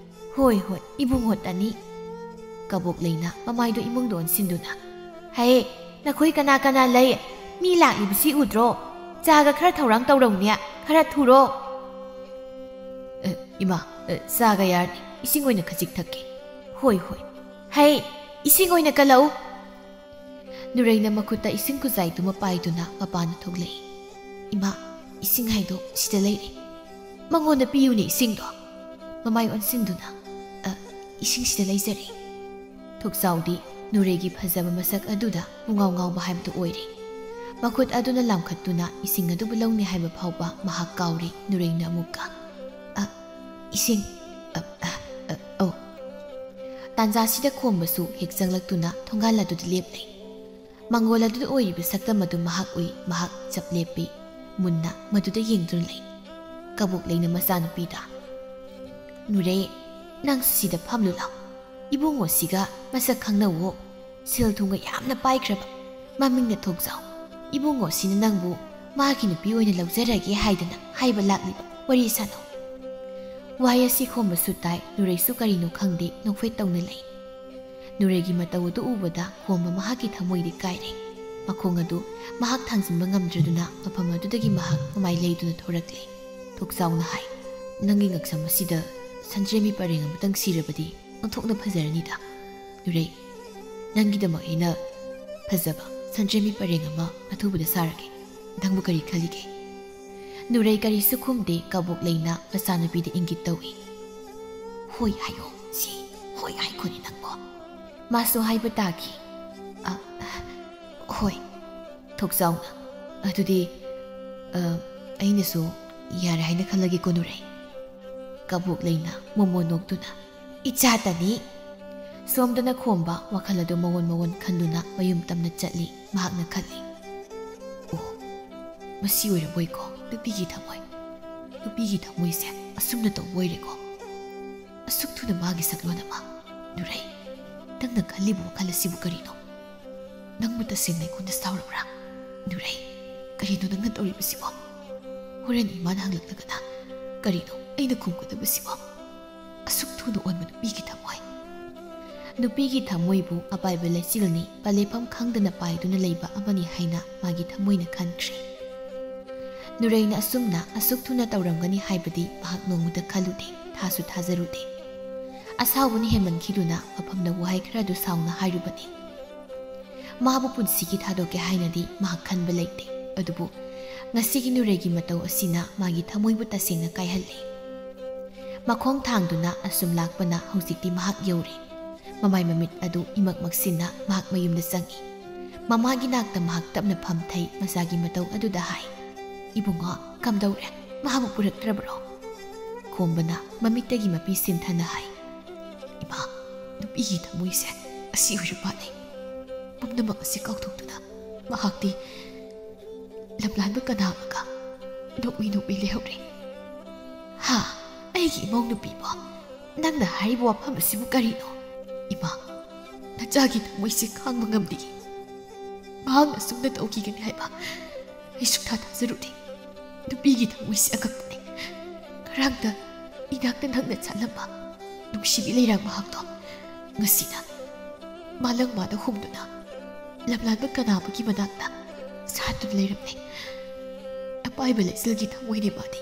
"ꯍꯣꯏ, ꯍꯣꯏ, ꯏꯕꯨꯡꯉꯣ ꯇꯅꯤ"꯫ ꯀꯕꯣꯛ ꯂꯩꯅ ꯃꯃꯥꯏꯗꯣ ꯏꯃꯨꯡꯗ ꯑꯣꯟꯁꯤꯟꯗꯨꯅ, "ꯍꯦ, ꯅꯈꯣꯏ ꯀꯅꯥ ꯀꯅꯥ ꯂꯩ? ꯃꯤ ꯂꯥꯛꯂꯤꯕꯁꯤ ꯎꯗ꯭ꯔꯣ? ꯆꯥꯒ ꯈꯔ ꯊꯧꯔꯥꯡ ꯇꯧꯔꯧꯅꯦ, ꯈꯔ ꯊꯨꯔꯣ"꯫ "ꯑ, ꯏꯃꯥ, ꯑ, ꯆꯥꯒ ꯌꯥꯔꯅꯤ, ꯏꯁꯤꯡ ꯑꯣꯏꯅ ꯈꯖꯤꯛ ꯊꯛꯀꯦ"꯫ "ꯍꯣꯏ, ꯍꯣꯏ"꯫ "ꯍꯦ, ꯏꯁꯤꯡ ꯑꯣꯏꯅ ꯀꯜꯂꯛꯎ"꯫ ꯅꯨꯔꯩꯅ ꯃꯈꯨꯠꯇ ꯏꯁꯤꯡ ꯈꯨꯖꯥꯏꯗꯨꯃ ꯄꯥꯏꯗꯨꯅ ꯃꯄꯥꯟꯗ ꯊꯣꯛꯂꯛꯏ꯫ "ꯏꯃꯥ, ꯏꯁꯤꯡ ꯍꯥꯏꯗꯣ ꯁꯤꯗ ꯂꯩꯔꯦ꯫ ꯃꯉꯣꯟꯗ ꯄꯤꯌꯨꯅꯦ ꯏꯁꯤꯡꯗꯣ"꯫ ꯃꯃꯥꯏ ꯑꯣꯟꯁꯤꯟꯗꯨꯅ, "ꯑ, ꯏꯁꯤꯡ ꯁꯤꯗ ꯂꯩꯖꯔꯦ"꯫ ꯊꯣꯛꯆꯥꯎꯗꯤ ꯅꯨꯔꯩꯒꯤ ꯐꯖꯕ ꯃꯁꯛ ꯑꯗꯨꯗ ꯄꯨꯡꯉꯥꯎ ꯉꯥꯎꯕ ꯍꯥꯏꯕꯗꯨ ꯑꯣꯏꯔꯦ꯫ ꯃꯈꯨꯠ ꯑꯗꯨꯅ ꯂꯥꯝꯈꯠꯇꯨꯅ ꯏꯁꯤꯡ ꯑꯗꯨꯕꯨ ꯂꯧꯅꯤ ꯍꯥꯏꯕ ꯐꯥꯎꯕ ꯃꯍꯥꯛ ꯀꯥꯎꯔꯦ꯫ ꯅꯨꯔꯩꯅ ꯑꯃꯨꯛꯀ, "ꯑ, ꯏꯁꯤꯡ, ꯑ, ꯑ, ꯑ, ꯑꯧ"꯫ ꯇꯥꯟꯖꯥꯁꯤꯗ ꯈꯣꯝꯕꯁꯨ ꯍꯦꯛ ꯆꯪꯂꯛꯇꯨꯅ ꯊꯣꯡꯒꯥꯜ ꯑꯗꯨꯗ ꯂꯦꯞꯂꯦ꯫ ꯃꯪꯒꯣꯜ ꯑꯗꯨꯗ ꯑꯣꯏꯔꯤꯕ ꯁꯛꯇꯝ ꯑꯗꯨ ꯃꯍꯥꯛ ꯎꯏ꯫ ꯃꯍꯥꯛ ꯆꯞ ꯂꯦꯞꯄꯤ꯫ ꯃꯨꯟꯅ ꯃꯗꯨꯗ ꯌꯦꯡꯗꯨꯅ ꯂꯩ꯫ ꯀꯕꯣꯛ ꯂꯩꯅ ꯃꯆꯥꯅꯨꯄꯤꯗ, "ꯅꯨꯔꯩ, ꯅꯪ ꯁꯤꯗ ꯐꯝꯂꯨ ꯂꯥꯎ꯫ ꯏꯕꯨꯡꯉꯣꯁꯤꯒ ꯃꯁꯛ ꯈꯪꯅꯧꯋꯣ꯫ ꯁꯦꯜ ꯊꯨꯝꯒ ꯌꯥꯝꯅ ꯄꯥꯏꯈ꯭ꯔꯕ꯫ ꯃꯃꯤꯡꯅ ꯊꯣꯛꯆꯥꯎ꯫ ꯏꯕꯨꯡꯉꯣꯁꯤꯅ ꯅꯪꯕꯨ ꯃꯥꯒꯤ ꯅꯨꯄꯤ ꯑꯣꯏꯅ ꯂꯧꯖꯔꯒꯦ ꯍꯥꯏꯗꯅ ꯍꯥꯏꯕ ꯂꯥꯛꯂꯤꯕ꯫ ꯋꯥꯔꯤ ꯁꯥꯟꯅꯧ꯫" ꯋꯥꯍꯩ ꯑꯁꯤ ꯈꯣꯝꯕꯁꯨ ꯇꯥꯏ꯫ ꯅꯨꯔꯩꯁꯨ ꯀꯔꯤꯅꯣ ꯈꯪꯗꯦ, ꯅꯣꯛꯐꯦꯠ ꯇꯧꯅ ꯂꯩ꯫ ꯅꯨꯔꯩꯒꯤ ꯃꯇꯧ ꯑꯗꯨ ꯎꯕꯗ ꯈꯣꯝꯕ ꯃꯍꯥꯛꯀꯤ ꯊꯃꯣꯏꯗꯤ ꯀꯥꯏꯔꯦ꯫ ꯃꯈꯣꯡ ꯑꯗꯨ ꯃꯍꯥꯛ ꯊꯥꯡꯖꯤꯟꯕ ꯉꯝꯗ꯭ꯔꯗꯨꯅ ꯃꯐꯝ ꯑꯗꯨꯗꯒꯤ ꯃꯍꯥꯛ ꯃꯃꯥꯏ ꯂꯩꯗꯨꯅ ꯊꯣꯔꯛꯂꯦ꯫ ꯊꯣꯛꯆꯥꯎꯅ ꯍꯥꯏ, "ꯅꯪꯒꯤ ꯉꯛꯁꯝ ꯑꯁꯤꯗ ꯁꯟꯗ꯭ꯔꯦꯝꯕꯤ ꯄꯔꯦꯡ ꯑꯃꯇꯪ ꯁꯤꯔꯕꯗꯤ ꯑꯣꯟꯊꯣꯛꯅ ꯐꯖꯔꯅꯤꯗ꯫ ꯅꯨꯔꯩ, ꯅꯪꯒꯤꯗꯃꯛ ꯑꯩꯅ ꯐꯖꯕ ꯁꯟꯗ꯭ꯔꯦꯝꯕꯤ ꯄꯔꯦꯡ ꯑꯃ ꯑꯊꯨꯕꯗ ꯁꯥꯔꯒꯦ꯫ ꯅꯪꯕꯨ ꯀꯔꯤ ꯈꯜꯂꯤꯒꯦ?" ꯅꯨꯔꯩ ꯀꯔꯤꯁꯨ ꯈꯨꯝꯗꯦ꯫ ꯀꯕꯣꯛ ꯂꯩꯅ ꯃꯆꯥꯅꯨꯄꯤꯗ ꯏꯪꯒꯤꯠ ꯇꯧꯏ꯫ "ꯍꯣꯏ ꯍꯥꯏꯌꯣ, ꯁꯤ ꯍꯣꯏ ꯍꯥꯏꯈꯣꯅꯦ ꯅꯪꯕꯣ꯫" ꯃꯥꯁꯨ ꯍꯥꯏꯕ ꯇꯥꯈꯤ꯫ "ꯑ, ꯍꯣꯏ꯫" ꯊꯣꯛꯆꯥꯎꯅ, "ꯑꯗꯨꯗꯤ, ꯑ, ꯑꯩꯅꯁꯨ ꯌꯥꯔꯦ ꯍꯥꯏꯅ ꯈꯜꯂꯒꯦꯀꯣ ꯅꯨꯔꯩ?" ꯀꯕꯣꯛ ꯂꯩꯅ ꯃꯣꯃꯣ ꯅꯣꯛꯇꯨꯅ, "ꯏꯆꯥꯇꯅꯤ꯫" ꯁꯣꯝꯗꯅ ꯈꯣꯝꯕ ꯋꯥꯈꯜ ꯑꯗꯨ ꯃꯑꯣꯟ ꯃꯑꯣꯟ ꯈꯟꯗꯨꯅ ꯃꯌꯨꯝ ꯇꯝꯅ ꯆꯠꯂꯤ꯫ ꯃꯍꯥꯛꯅ ꯈꯜꯂꯤ, "ꯑꯣ, ꯃꯁꯤ ꯑꯣꯏꯔꯕꯣꯏꯀꯣ ꯅꯨꯄꯤꯒꯤ ꯊꯃꯣꯏ꯫ ꯅꯨꯄꯤꯒꯤ ꯊꯃꯣꯏꯁꯦ ꯑꯁꯨꯝꯅ ꯇꯧꯕ ꯑꯣꯏꯔꯦꯀꯣ꯫ ꯑꯁꯨꯛ ꯊꯨꯅ ꯃꯥꯒꯤ ꯁꯛꯂꯣꯟ ꯑꯃ꯫ ꯅꯨꯔꯩ, ꯅꯪꯅ ꯈꯜꯂꯤꯕ ꯋꯥꯈꯜ ꯑꯁꯤꯕꯨ ꯀꯔꯤꯅꯣ? ꯅꯪꯕꯨ ꯇꯁꯦꯡꯅ ꯑꯩꯉꯣꯟꯗ ꯁꯥꯎꯔꯕ꯭ꯔꯥ? ꯅꯨꯔꯩ, ꯀꯔꯤꯅꯣ ꯅꯪꯅ ꯇꯧꯔꯤꯕꯁꯤꯕꯣ? ꯍꯣꯔꯦꯟ ꯏꯃꯥꯅ ꯍꯪꯂꯛꯂꯒꯅ ꯀꯔꯤꯅꯣ ꯑꯩꯅ ꯈꯨꯝꯒꯗꯕꯁꯤꯕꯣ? ꯑꯁꯨꯛ ꯊꯨꯅ ꯑꯣꯟꯕ ꯅꯨꯄꯤꯒꯤ ꯊꯃꯣꯏ꯫" ꯅꯨꯄꯤꯒꯤ ꯊꯃꯣꯏꯕꯨ ꯑꯄꯥꯏꯕ ꯂꯩꯆꯤꯜꯅꯤ, ꯄꯂꯦꯐꯝ ꯈꯪꯗꯅ ꯄꯥꯏꯗꯨꯅ ꯂꯩꯕ ꯑꯃꯅꯤ ꯍꯥꯏꯅ ꯃꯥꯒꯤ ꯊꯃꯣꯏꯅ ꯈꯟꯈ꯭ꯔꯦ꯫ ꯅꯨꯔꯩꯅ ꯑꯁꯨꯝꯅ ꯑꯁꯨꯛ ꯊꯨꯅ ꯇꯧꯔꯝꯒꯅꯤ ꯍꯥꯏꯕꯗꯤ ꯃꯍꯥꯛ ꯅꯣꯡꯃꯇ ꯈꯜꯂꯨꯗꯦ, ꯊꯥꯁꯨ ꯊꯥꯖꯔꯨꯗꯦ꯫ ꯑꯁꯥꯎꯕꯅ ꯍꯦꯟꯃꯟꯈꯤꯗꯨꯅ ꯃꯐꯝꯗ ꯋꯥꯍꯩ ꯈꯔꯗꯨ ꯁꯥꯎꯅ ꯍꯥꯏꯔꯨꯕꯅꯤ꯫ ꯃꯥꯕꯨ ꯄꯨꯟꯁꯤꯒꯤ ꯊꯥꯗꯣꯛꯀꯦ ꯍꯥꯏꯅꯗꯤ ꯃꯍꯥꯛ ꯈꯟꯕ ꯂꯩꯇꯦ, ꯑꯗꯨꯕꯨ ꯉꯁꯤꯒꯤ ꯅꯨꯔꯩꯒꯤ ꯃꯇꯧ ꯑꯁꯤꯅ ꯃꯥꯒꯤ ꯊꯃꯣꯏꯕꯨ ꯇꯁꯦꯡꯅ ꯀꯥꯏꯍꯜꯂꯦ꯫ ꯃꯈꯣꯡ ꯊꯥꯡꯗꯨꯅ ꯑꯁꯨꯝ ꯂꯥꯛꯄꯅ ꯍꯧꯖꯤꯛꯇꯤ ꯃꯍꯥꯛ ꯌꯧꯔꯦ꯫ ꯃꯃꯥꯏ ꯃꯃꯤꯠ ꯑꯗꯨ ꯏꯃꯛ ꯃꯛꯁꯤꯟꯅ ꯃꯍꯥꯛ ꯃꯌꯨꯝꯗ ꯆꯪꯏ꯫ ꯃꯃꯥꯒꯤ ꯅꯥꯛꯇ ꯃꯍꯥꯛ ꯇꯞꯅ ꯐꯝꯊꯩ, ꯃꯆꯥꯒꯤ ꯃꯇꯧ ꯑꯗꯨꯗ ꯍꯥꯏ, "ꯏꯕꯨꯡꯉꯣ, ꯀꯝꯗꯧꯔꯦ? ꯃꯍꯥꯛꯄꯨ ꯄꯨꯔꯛꯇ꯭ꯔꯕ꯭ꯔꯣ?" ꯈꯣꯝꯕꯅ ꯃꯃꯤꯠꯇꯒꯤ ꯃꯄꯤ ꯁꯤꯟꯊꯅ ꯍꯥꯏ, "ꯏꯃꯥ, ꯅꯨꯄꯤꯒꯤ ꯊꯃꯣꯏꯁꯦ ꯑꯁꯤ ꯑꯣꯏꯔ ꯃꯥꯜꯂꯦ꯫ ꯄꯨꯝꯅꯃꯛ ꯑꯁꯤ ꯀꯥꯎꯊꯣꯛꯇꯨꯅ ꯃꯍꯥꯛꯇꯤ ꯂꯝꯂꯥꯟꯕ ꯀꯅꯥ ꯑꯃꯒ ꯅꯣꯛꯃꯤ ꯅꯣꯛꯃꯤ ꯂꯩꯍꯧꯔꯦ꯫ "ꯍꯥ? ꯑꯩꯒꯤ ꯏꯃꯧ ꯅꯨꯄꯤꯕꯣ? ꯅꯪꯅ ꯍꯥꯏꯔꯤꯕ ꯋꯥꯐꯝ ꯑꯁꯤꯕꯨ ꯀꯔꯤꯅꯣ? ꯏꯃꯥ, ꯅꯆꯥꯒꯤ ꯊꯃꯣꯏꯁꯦ ꯈꯥꯡꯕ ꯉꯝꯗꯦ꯫ ꯃꯍꯥꯛꯅ ꯑꯁꯨꯝꯅ ꯇꯧꯈꯤꯒꯅꯤ ꯍꯥꯏꯕ ꯑꯩ ꯁꯨꯛꯊꯥ ꯊꯥꯖꯔꯨꯗꯦ꯫ ꯅꯨꯄꯤꯒꯤ ꯊꯃꯣꯏꯁꯦ ꯑꯉꯛꯄꯅꯤ꯫ ꯉꯔꯥꯡꯇ ꯏꯅꯥꯛꯇ ꯅꯪꯅ ꯆꯠꯂꯝꯕ ꯅꯨꯡꯁꯤꯕꯤ ꯂꯩꯔꯥꯡ ꯃꯍꯥꯛꯇꯣ ꯉꯁꯤꯅ ꯃꯥꯂꯪ ꯃꯥꯗ ꯍꯨꯝꯗꯨꯅ ꯂꯝꯂꯥꯟꯕ ꯀꯅꯥ ꯑꯃꯒꯤ ꯃꯅꯥꯛꯇ ꯁꯥꯠꯇꯨꯅ ꯂꯩꯔꯝꯂꯦ꯫ ꯑꯄꯥꯏꯕ ꯂꯩꯆꯤꯜꯒꯤ ꯊꯃꯣꯏꯅꯦ ꯃꯥꯗꯤ꯫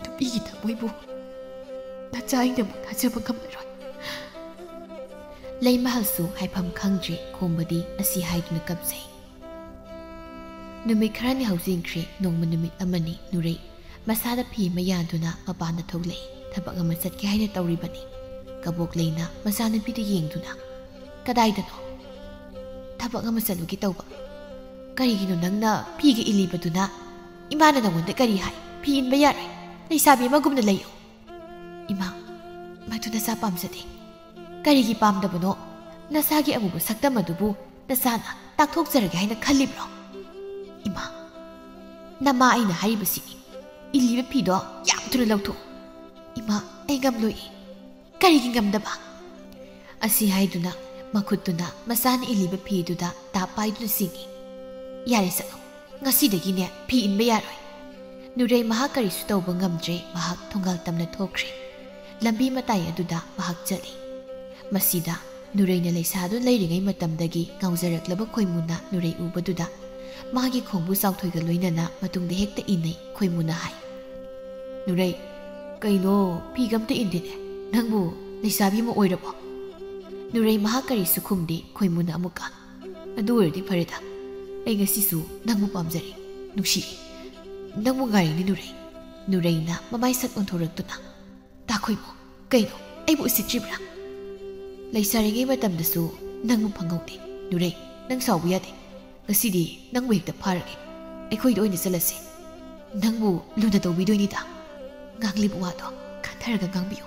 ꯅꯨꯄꯤꯒꯤ ꯊꯃꯣꯏꯕꯨ ꯅꯆꯥ ꯑꯩꯅꯕꯨ ꯊꯥꯖꯕ ꯉꯝꯂꯔꯣꯏ꯫" ꯂꯩꯃꯍꯜꯁꯨ ꯍꯥꯏꯐꯝ ꯈꯪꯗ꯭ꯔꯦ, ꯈꯣꯝꯕꯗꯤ ꯑꯁꯤ ꯍꯥꯏꯗꯨꯅ ꯀꯞꯆꯩ꯫ ꯅꯨꯃꯤꯠ ꯈꯔꯅꯤ ꯍꯧꯖꯤꯟꯈ꯭ꯔꯦ꯫ ꯅꯣꯡꯃ ꯅꯨꯃꯤꯠ ꯑꯃꯅꯤ ꯅꯨꯔꯩ ꯃꯁꯥꯗ ꯐꯤ ꯑꯃ ꯌꯥꯟꯗꯨꯅ ꯃꯄꯥꯟꯗ ꯊꯣꯛꯂꯛꯏ꯫ ꯊꯕꯛ ꯑꯃ ꯆꯠꯀꯦ ꯍꯥꯏꯅ ꯇꯧꯔꯤꯕꯅꯤ꯫ ꯀꯕꯣꯛ ꯂꯩꯅ ꯃꯆꯥꯅꯨꯄꯤꯗ ꯌꯦꯡꯗꯨꯅ, "ꯀꯗꯥꯏꯗꯅꯣ?" "ꯊꯕꯛ ꯑꯃ ꯆꯠꯂꯨꯒꯦ ꯇꯧꯕ꯫" "ꯀꯔꯤꯒꯤꯅꯣ ꯅꯪꯅ ꯐꯤꯒ ꯏꯜꯂꯤꯕꯗꯨꯅ? ꯏꯃꯥꯅ ꯅꯉꯣꯟꯗ ꯀꯔꯤ ꯍꯥꯏ? ꯐꯤ ꯏꯟꯕ ꯌꯥꯔꯣꯏ꯫ ꯂꯩꯁꯥꯕꯤ ꯑꯃꯒꯨꯝꯅ ꯂꯩꯌꯨ꯫" "ꯏꯃꯥ, ꯃꯗꯨ ꯅꯆꯥ ꯄꯥꯝꯖꯗꯦ꯫" "ꯀꯔꯤꯒꯤ ꯄꯥꯝꯗꯕꯅꯣ? ꯅꯆꯥꯒꯤ ꯑꯃꯨꯕ ꯁꯛꯇꯝ ꯑꯗꯨꯕꯨ ꯅꯆꯥꯅ ꯇꯥꯛꯊꯣꯛꯆꯔꯒꯦ ꯍꯥꯏꯅ ꯈꯜꯂꯤꯕ꯭ꯔꯣ?" "ꯏꯃꯥ, ꯅꯃꯥ ꯑꯩꯅ ꯍꯥꯏꯔꯤꯕꯁꯤꯅꯤ꯫ ꯏꯜꯂꯤꯕ ꯐꯤꯗꯣ ꯌꯥꯝ ꯊꯨꯅ ꯂꯧꯊꯣꯛꯎ꯫" "ꯏꯃꯥ, ꯑꯩ ꯉꯝꯂꯣꯏ꯫" "ꯀꯔꯤꯒꯤ ꯉꯝꯗꯕ?" ꯑꯁꯤ ꯍꯥꯏꯗꯨꯅ ꯃꯈꯨꯠꯇꯨꯅ ꯃꯆꯥꯅ ꯏꯜꯂꯤꯕ ꯐꯤꯗꯨꯗ ꯇꯥꯞ ꯄꯥꯏꯗꯨꯅ ꯆꯤꯡꯏ꯫ "ꯌꯥꯔꯦ, ꯆꯠꯂꯣ꯫ ꯉꯁꯤꯗꯒꯤꯅꯦ ꯐꯤ ꯏꯟꯕ ꯌꯥꯔꯣꯏ꯫" ꯅꯨꯔꯩ ꯃꯍꯥꯛ ꯀꯔꯤꯁꯨ ꯇꯧꯕ ꯉꯝꯗ꯭ꯔꯦ꯫ ꯃꯍꯥꯛ ꯊꯣꯡꯒꯥꯜ ꯇꯝꯅ ꯊꯣꯛꯈ꯭ꯔꯦ꯫ ꯂꯝꯕꯤ ꯃꯇꯥꯏ ꯑꯗꯨꯗ ꯃꯍꯥꯛ ꯆꯠꯂꯤ꯫ ꯃꯁꯤꯗ ꯅꯨꯔꯩꯅ ꯂꯩꯁꯥꯗꯨꯅ ꯂꯩꯔꯤꯉꯩ ꯃꯇꯝꯗꯒꯤ ꯉꯥꯎꯖꯔꯛꯂꯕ ꯈꯣꯏꯃꯨꯅ ꯅꯨꯔꯩ ꯎꯕꯗꯨꯗ ꯃꯥꯒꯤ ꯈꯣꯡꯕꯨ ꯆꯥꯎꯊꯣꯏꯒ ꯂꯣꯏꯅꯅ ꯃꯇꯨꯡꯗ ꯍꯦꯛꯇ ꯏꯟꯅꯩ꯫ ꯈꯣꯏꯃꯨꯅ ꯍꯥꯏ, "ꯅꯨꯔꯩ, ꯀꯩꯅꯣ, ꯐꯤꯒ ꯑꯝꯇ ꯏꯟꯗꯦꯅꯦ? ꯅꯪꯕꯨ ꯂꯩꯁꯥꯕꯤ ꯑꯃ ꯑꯣꯏꯔꯕꯣ?" ꯅꯨꯔꯩ ꯃꯍꯥꯛ ꯀꯔꯤꯁꯨ ꯈꯨꯝꯗꯦ꯫ ꯈꯣꯏꯃꯨꯅ ꯑꯃꯨꯛꯀ, "ꯑꯗꯨ ꯑꯣꯏꯔꯗꯤ ꯐꯔꯦꯗ꯫ ꯑꯩ ꯉꯁꯤꯁꯨ ꯅꯪꯕꯨ ꯄꯥꯝꯖꯔꯦ, ꯅꯨꯡꯁꯤꯔꯦ꯫ ꯅꯪꯕꯨ ꯉꯥꯏꯔꯤꯅꯦ ꯅꯨꯔꯩ꯫" ꯅꯨꯔꯩꯅ ꯃꯃꯥꯏ ꯁꯠ ꯑꯣꯟꯊꯣꯔꯛꯇꯨꯅ, "ꯇꯥꯈꯣꯏꯃꯨ, ꯀꯩꯅꯣ, ꯑꯩꯕꯨ ꯎꯁꯤꯠꯇ꯭ꯔꯤꯕ꯭ꯔꯥ? ꯂꯩꯁꯥꯔꯤꯉꯩ ꯃꯇꯝꯗꯁꯨ ꯅꯪꯕꯨ ꯐꯪꯍꯧꯗꯦ꯫ ꯅꯨꯔꯩ, ꯅꯪ ꯁꯥꯎꯕ ꯌꯥꯗꯦ꯫ ꯉꯁꯤꯗꯤ ꯅꯪꯕꯨ ꯍꯦꯛꯇ ꯐꯥꯔꯒꯦ꯫ ꯑꯩꯈꯣꯏꯗ ꯑꯣꯏꯅ ꯆꯠꯂꯁꯤ꯫ ꯅꯪꯕꯨ ꯂꯨꯅ ꯇꯧꯕꯤꯗꯣꯏꯅꯤꯗ꯫ ꯉꯥꯡꯂꯤꯕ ꯋꯥꯗꯣ ꯈꯟꯊꯔꯒ ꯉꯥꯡꯕꯤꯌꯨ꯫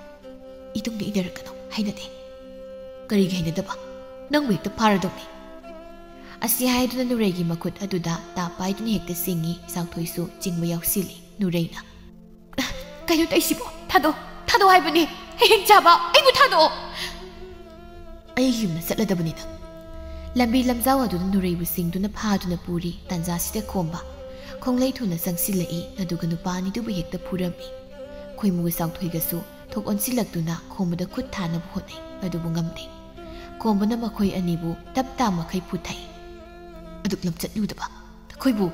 ꯏꯇꯨꯡꯗ ꯏꯟꯅꯔꯛꯀꯅꯨ, ꯍꯩꯅꯗꯦ꯫" "ꯀꯔꯤꯒꯤ ꯍꯩꯅꯗꯕ? ꯅꯪꯕꯨ ꯍꯦꯛꯇ ꯐꯥꯔꯗꯧꯅꯤ꯫" ꯑꯁꯤ ꯍꯥꯏꯗꯨꯅ ꯅꯨꯔꯩꯒꯤ ꯃꯈꯨꯠ ꯑꯗꯨꯗ ꯇꯥꯞ ꯄꯥꯏꯗꯨꯅ ꯍꯦꯛꯇ ꯆꯤꯡꯏ꯫ ꯆꯥꯎꯊꯣꯏꯁꯨ ꯆꯤꯡꯕ ꯌꯥꯎꯁꯤꯜꯂꯤ꯫ ꯅꯨꯔꯩꯅ, "ꯀꯩꯅꯣ ꯇꯧꯏꯁꯤꯕꯣ? ꯊꯥꯗꯣꯛ, ꯊꯥꯗꯣꯛ ꯍꯥꯏꯕꯅꯤ꯫ ꯍꯌꯦꯡ ꯆꯥꯕ ꯑꯩꯕꯨ ꯊꯥꯗꯣꯛꯑꯣ꯫ ꯑꯩꯒꯤ ꯌꯨꯝꯗ ꯆꯠꯂꯗꯕꯅꯤ ꯅꯪ꯫" ꯂꯝꯕꯤ ꯂꯝꯖꯥꯎ ꯑꯗꯨꯗ ꯅꯨꯔꯩꯕꯨ ꯆꯤꯡꯗꯨꯅ ꯐꯥꯗꯨꯅ ꯄꯨꯔꯤ꯫ ꯇꯥꯟꯖꯥꯁꯤꯗ ꯈꯣꯝꯕ ꯈꯣꯡꯂꯩ ꯊꯨꯅ ꯆꯪꯁꯤꯜꯂꯛꯏ꯫ ꯑꯗꯨꯒ ꯅꯨꯄꯥ ꯑꯅꯤꯗꯨꯕꯨ ꯍꯦꯛꯇ ꯐꯨꯔꯝꯃꯤ꯫ ꯈꯣꯏꯃꯨꯒ ꯆꯥꯎꯊꯣꯏꯒꯁꯨ ꯊꯣꯛ ꯑꯣꯟꯁꯤꯜꯂꯛꯇꯨꯅ ꯈꯣꯝꯕꯗ ꯈꯨꯠ ꯊꯥꯅꯕ ꯍꯣꯠꯅꯩ꯫ ꯑꯗꯨꯕꯨ ꯉꯝꯗꯦ꯫ ꯈꯣꯝꯕꯅ ꯃꯈꯣꯏ ꯑꯅꯤꯕꯨ ꯇꯞ ꯇꯥ ꯃꯈꯩ ꯐꯨꯊꯩ꯫ "ꯑꯗꯨꯛ ꯂꯝꯆꯠ ꯂꯨꯗꯕ ꯅꯈꯣꯏꯕꯨ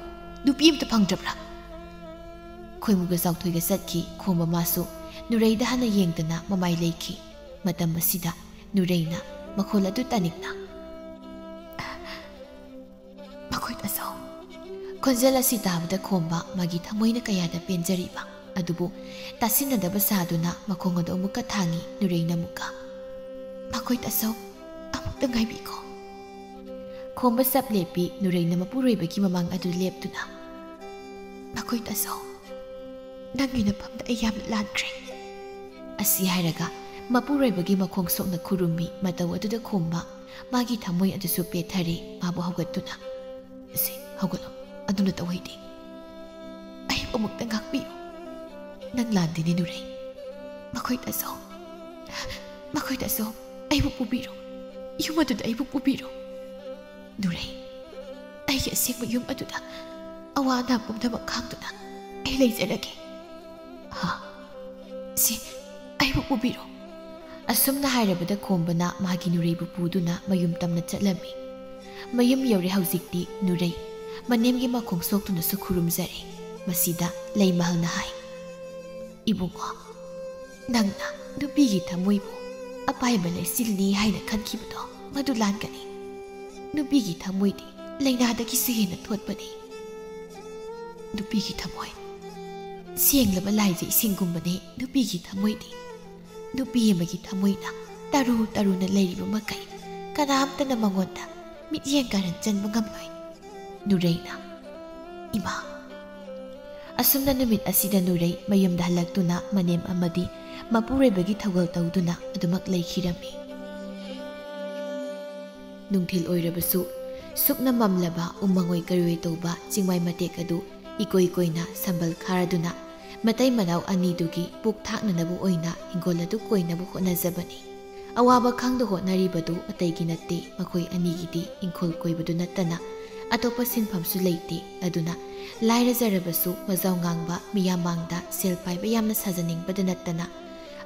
ꯅꯨꯄꯤ ꯑꯃꯇ ꯐꯪꯗ꯭ꯔꯕ꯭ꯔꯥ?" ꯈꯣꯏꯃꯨꯒ ꯆꯥꯎꯊꯣꯏꯒ ꯆꯠꯈꯤ꯫ ꯈꯣꯝꯕ ꯃꯥꯁꯨ ꯅꯨꯔꯩꯗ ꯍꯟꯅ ꯌꯦꯡꯗꯅ ꯃꯃꯥꯏ ꯂꯩꯈꯤ꯫ ꯃꯇꯝ ꯑꯁꯤꯗ ꯅꯨꯔꯩꯅ ꯃꯈꯣꯜ ꯑꯗꯨ ꯇꯥꯅꯤꯡꯅ, "ꯃꯈꯣꯏ ꯇꯥꯖꯧ꯫" ꯈꯣꯟꯖꯦꯜ ꯑꯁꯤ ꯇꯥꯕꯗ ꯈꯣꯝꯕ ꯃꯥꯒꯤ ꯊꯃꯣꯏꯅ ꯀꯌꯥꯗ ꯄꯦꯟꯖꯔꯤꯕ ꯑꯗꯨꯕꯨ ꯇꯥꯁꯤꯟꯅꯗꯕ ꯁꯥꯗꯨꯅ ꯃꯈꯣꯡ ꯑꯗꯨ ꯑꯃꯨꯛꯀ ꯊꯥꯡꯏ꯫ ꯅꯨꯔꯩꯅ ꯑꯃꯨꯛꯀ, "ꯃꯈꯣꯏ ꯇꯥꯖꯧ, ꯑꯃꯨꯛꯇ ꯉꯥꯏꯕꯤꯈꯣ꯫" ꯈꯣꯝꯕ ꯆꯞ ꯂꯦꯞꯄꯤ꯫ ꯅꯨꯔꯩꯅ ꯃꯄꯨꯔꯣꯏꯕꯒꯤ ꯃꯃꯥꯡ ꯑꯗꯨ ꯂꯦꯞꯇꯨꯅ, "ꯃꯈꯣꯏ ꯇꯥꯖꯧ, ꯅꯪꯒꯤ ꯅꯐꯝꯗ ꯑꯩ ꯌꯥꯝꯅ ꯂꯥꯟꯈ꯭ꯔꯦ꯫" ꯑꯁꯤ ꯍꯥꯏꯔꯒ ꯃꯄꯨꯔꯣꯏꯕꯒꯤ ꯃꯈꯣꯡ ꯁꯣꯛꯅ ꯈꯨꯔꯨꯝꯃꯤ꯫ ꯃꯇꯧ ꯑꯗꯨꯗ ꯈꯣꯝꯕ ꯃꯥꯒꯤ ꯊꯃꯣꯏ ꯑꯗꯨꯁꯨ ꯄꯦꯠꯊꯔꯦ꯫ ꯃꯥꯕꯨ ꯍꯧꯒꯠꯇꯨꯅ, "ꯁꯦ, ꯍꯧꯒꯠꯂꯣ, ꯑꯗꯨꯅ ꯇꯧꯍꯩꯗꯦ꯫ ꯑꯩꯕꯨ ꯑꯃꯨꯛꯇ ꯉꯥꯛꯄꯤꯌꯨ꯫" "ꯅꯪ ꯂꯥꯟꯗꯦꯅꯦ ꯅꯨꯔꯩ꯫ ꯃꯈꯣꯏ ꯇꯥꯖꯧ, ꯃꯈꯣꯏ ꯇꯥꯖꯧ, ꯑꯩꯕꯨ ꯄꯨꯕꯤꯔꯣ꯫ ꯌꯨꯝ ꯑꯗꯨꯗ ꯑꯩꯕꯨ ꯄꯨꯕꯤꯔꯣ꯫" "ꯅꯨꯔꯩ, ꯑꯩꯒꯤ ꯑꯁꯦꯡꯕ ꯌꯨꯝ ꯑꯗꯨꯗ ꯑꯋꯥ ꯑꯅꯥ ꯄꯨꯝꯅꯃꯛ ꯈꯥꯡꯗꯨꯅ ꯑꯩ ꯂꯩꯖꯔꯒꯦ꯫" "ꯍꯥ? ꯁꯤ, ꯑꯩꯕꯨ ꯄꯨꯕꯤꯔꯣ꯫" ꯑꯁꯨꯝꯅ ꯍꯥꯏꯔꯕꯗ ꯈꯣꯝꯕꯅ ꯃꯥꯒꯤ ꯅꯨꯔꯩꯕꯨ ꯄꯨꯗꯨꯅ ꯃꯌꯨꯝ ꯇꯝꯅ ꯆꯠꯂꯝꯃꯤ꯫ ꯃꯌꯨꯝ ꯌꯧꯔꯦ ꯍꯧꯖꯤꯛꯇꯤ ꯅꯨꯔꯩ꯫ ꯃꯅꯦꯝꯒꯤ ꯃꯈꯣꯡ ꯁꯣꯛꯇꯨꯅꯁꯨ ꯈꯨꯔꯨꯝꯖꯔꯦ꯫ ꯃꯁꯤꯗ ꯂꯩꯃꯍꯜꯅ ꯍꯥꯏ, "ꯏꯕꯨꯡꯉꯣ, ꯅꯪꯅ ꯅꯨꯄꯤꯒꯤ ꯊꯃꯣꯏꯕꯨ ꯑꯄꯥꯏꯕ ꯂꯩꯆꯤꯜꯅꯤ ꯍꯥꯏꯅ ꯈꯟꯈꯤꯕꯗꯣ ꯃꯗꯨ ꯂꯥꯟꯒꯅꯤ꯫ ꯅꯨꯄꯤꯒꯤ ꯊꯃꯣꯏꯗꯤ ꯂꯩꯅꯥꯗꯒꯤꯁꯨ ꯍꯦꯟꯅ ꯊꯣꯠꯄꯅꯤ꯫ ꯅꯨꯄꯤꯒꯤ ꯊꯃꯣꯏ ꯁꯦꯡꯂꯕ ꯂꯥꯏꯖ ꯏꯁꯤꯡꯒꯨꯝꯕꯅꯤ꯫ ꯅꯨꯄꯤꯒꯤ ꯊꯃꯣꯏꯗꯤ, ꯅꯨꯄꯤ ꯑꯃꯒꯤ ꯊꯃꯣꯏꯅ ꯇꯔꯨ ꯇꯔꯨꯅ ꯂꯩꯔꯤꯕ ꯃꯈꯩ ꯀꯅꯥꯝꯇꯅ ꯃꯉꯣꯟꯗ ꯃꯤꯠꯌꯦꯡ ꯀꯥꯔꯟ ꯆꯟꯕ ꯉꯝꯂꯣꯏ꯫" ꯅꯨꯔꯩꯅ, "ꯏꯃꯥ꯫" ꯑꯁꯨꯝꯅ ꯅꯨꯃꯤꯠ ꯑꯁꯤꯗ ꯅꯨꯔꯩ ꯃꯌꯨꯝꯗ ꯍꯜꯂꯛꯇꯨꯅ ꯃꯅꯦꯝ ꯑꯃꯗꯤ ꯃꯄꯨꯔꯣꯏꯕꯒꯤ ꯊꯧꯒꯜ ꯇꯧꯗꯨꯅ ꯑꯗꯨꯃꯛ ꯂꯩꯈꯤꯔꯝꯃꯤ꯫ ꯅꯨꯡꯊꯤꯜ ꯑꯣꯏꯔꯕꯁꯨ ꯁꯨꯞꯅ ꯃꯝꯂꯕ ꯎꯃꯪ ꯑꯣꯏ ꯀꯔꯤ ꯑꯣꯏ ꯇꯧꯕ ꯆꯤꯡꯃꯥꯏ ꯃꯇꯦꯛ ꯑꯗꯨ ꯏꯀꯣꯏ ꯀꯣꯏꯅ ꯁꯝꯕꯜ ꯈꯥꯔꯗꯨꯅ ꯃꯇꯩ ꯃꯅꯥꯎ ꯑꯅꯤꯗꯨꯒꯤ ꯄꯨꯛ ꯊꯥꯛꯅꯅꯕ ꯑꯣꯏꯅ ꯍꯤꯡꯒꯣꯜ ꯑꯗꯨ ꯀꯣꯏꯅꯕ ꯍꯣꯠꯅꯖꯕꯅꯤ꯫ ꯑꯋꯥꯕ ꯈꯪꯗ ꯍꯣꯠꯅꯔꯤꯕꯗꯨ ꯑꯇꯩꯒꯤ ꯅꯠꯇꯦ, ꯃꯈꯣꯏ ꯑꯅꯤꯒꯤꯗꯤ ꯏꯪꯈꯣꯜ ꯀꯣꯏꯕꯗꯨ ꯅꯠꯇꯅ ꯑꯇꯣꯞꯄ ꯁꯤꯟꯐꯝꯁꯨ ꯂꯩꯇꯦ꯫ ꯑꯗꯨꯅ ꯂꯥꯏꯔꯖꯔꯕꯁꯨ ꯃꯖꯥꯎ ꯉꯥꯡꯕ ꯃꯤꯌꯥꯝ ꯃꯥꯡꯗ ꯁꯦꯜ ꯄꯥꯏꯕ ꯌꯥꯝꯅ ꯁꯥꯖꯅꯤꯡꯕꯗ ꯅꯠꯇꯅ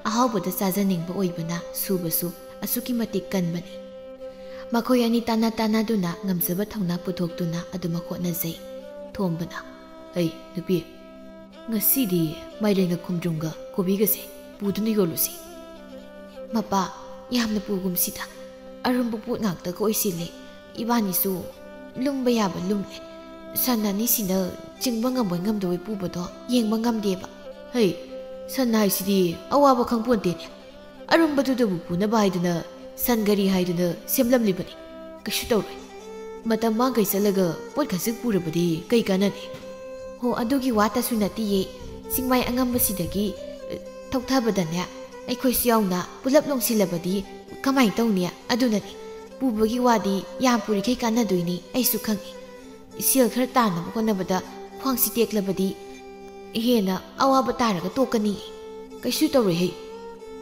ꯑꯍꯥꯎꯕꯗ ꯆꯥꯖꯅꯤꯡꯕ ꯑꯣꯏꯕꯅ ꯁꯨꯕꯁꯨ ꯑꯁꯨꯛꯀꯤ ꯃꯇꯤꯛ ꯀꯟꯕꯅꯤ꯫ ꯃꯈꯣꯏ ꯑꯅꯤ ꯇꯥꯟꯅ ꯇꯥꯟꯅꯗꯨꯅ ꯉꯝꯖꯕ ꯊꯧꯅꯥ ꯄꯨꯊꯣꯛꯇꯨꯅ ꯑꯗꯨꯃꯛ ꯍꯣꯠꯅꯖꯩ꯫ ꯊꯣꯝꯕꯅ, "ꯑꯩ ꯅꯨꯄꯤ, ꯉꯁꯤꯗꯤ ꯃꯥꯏꯔꯦꯟꯒ ꯈꯣꯡꯗ꯭ꯔꯨꯝꯒ ꯀꯣꯕꯤꯒꯁꯦ ꯄꯨꯗꯨꯅ ꯌꯣꯜꯂꯨꯁꯤ꯫ ꯃꯄꯥ, ꯌꯥꯝꯅ ꯄꯨꯒꯨꯝꯁꯤꯗ꯫ ꯑꯔꯨꯝꯕ ꯄꯣꯠ ꯉꯥꯛꯇꯒ ꯑꯣꯏꯁꯤꯜꯂꯦ꯫ ꯏꯕꯥꯅꯤꯁꯨ ꯂꯨꯝꯕ ꯌꯥꯕ ꯂꯨꯝꯂꯦ꯫ ꯁꯟ ꯑꯅꯤꯁꯤꯅ ꯆꯤꯡꯕ ꯉꯝꯕꯣꯏ ꯉꯝꯗꯕꯣꯏ ꯄꯨꯕꯗꯣ ꯌꯦꯡꯕ ꯉꯝꯗꯦꯕ꯫" "ꯍꯩ, ꯁꯟ ꯍꯥꯏꯁꯤꯗꯤ ꯑꯋꯥꯕ ꯈꯪꯄꯣꯟꯇꯦꯅꯦ꯫ ꯑꯔꯨꯝꯕꯗꯨꯗꯕꯨ ꯄꯨꯅꯕ ꯍꯥꯏꯗꯨꯅ ꯁꯟ ꯒꯥꯔꯤ ꯍꯥꯏꯗꯨꯅ ꯁꯦꯝꯂꯝꯂꯤꯕꯅꯤ꯫ ꯀꯩꯁꯨ ꯇꯧꯔꯣꯏ꯫ ꯃꯇꯝ ꯃꯥꯡꯈꯩ ꯆꯠꯂꯒ ꯄꯣꯠ ꯈꯖꯤꯛ ꯄꯨꯔꯕꯗꯤ ꯀꯩ ꯀꯥꯟꯅꯅꯤ?" "ꯍꯣ, ꯑꯗꯨꯒꯤ ꯋꯥꯇꯁꯨ ꯅꯠꯇꯤꯌꯦ꯫ ꯆꯤꯡꯃꯥꯏ ꯑꯉꯝꯕꯁꯤꯗꯒꯤ, ꯑ, ꯊꯧꯊꯕꯗꯅꯦ, ꯑꯩꯈꯣꯏꯁꯨ ꯌꯥꯎꯅ ꯄꯨꯂꯞ ꯂꯣꯡꯁꯤꯜꯂꯕꯗꯤ ꯀꯃꯥꯏꯅ ꯇꯧꯅꯤ? ꯑꯗꯨꯅꯅꯤ, ꯄꯨꯕꯒꯤ ꯋꯥꯗꯤ ꯌꯥꯝ ꯄꯨꯔꯤꯈꯩ ꯀꯥꯟꯅꯗꯣꯏꯅꯤ, ꯑꯩꯁꯨ ꯈꯪꯏ꯫ ꯁꯦꯜ ꯈꯔ ꯇꯥꯟꯅꯕ ꯍꯣꯠꯅꯕꯗ ꯈ꯭ꯋꯥꯡꯁꯤ ꯇꯦꯛꯂꯕꯗꯤ ꯍꯦꯟꯅ ꯑꯋꯥꯕ ꯇꯥꯔꯒ ꯇꯣꯛꯀꯅꯤ꯫ ꯀꯩꯁꯨ ꯇꯧꯔꯣꯏꯍꯦ꯫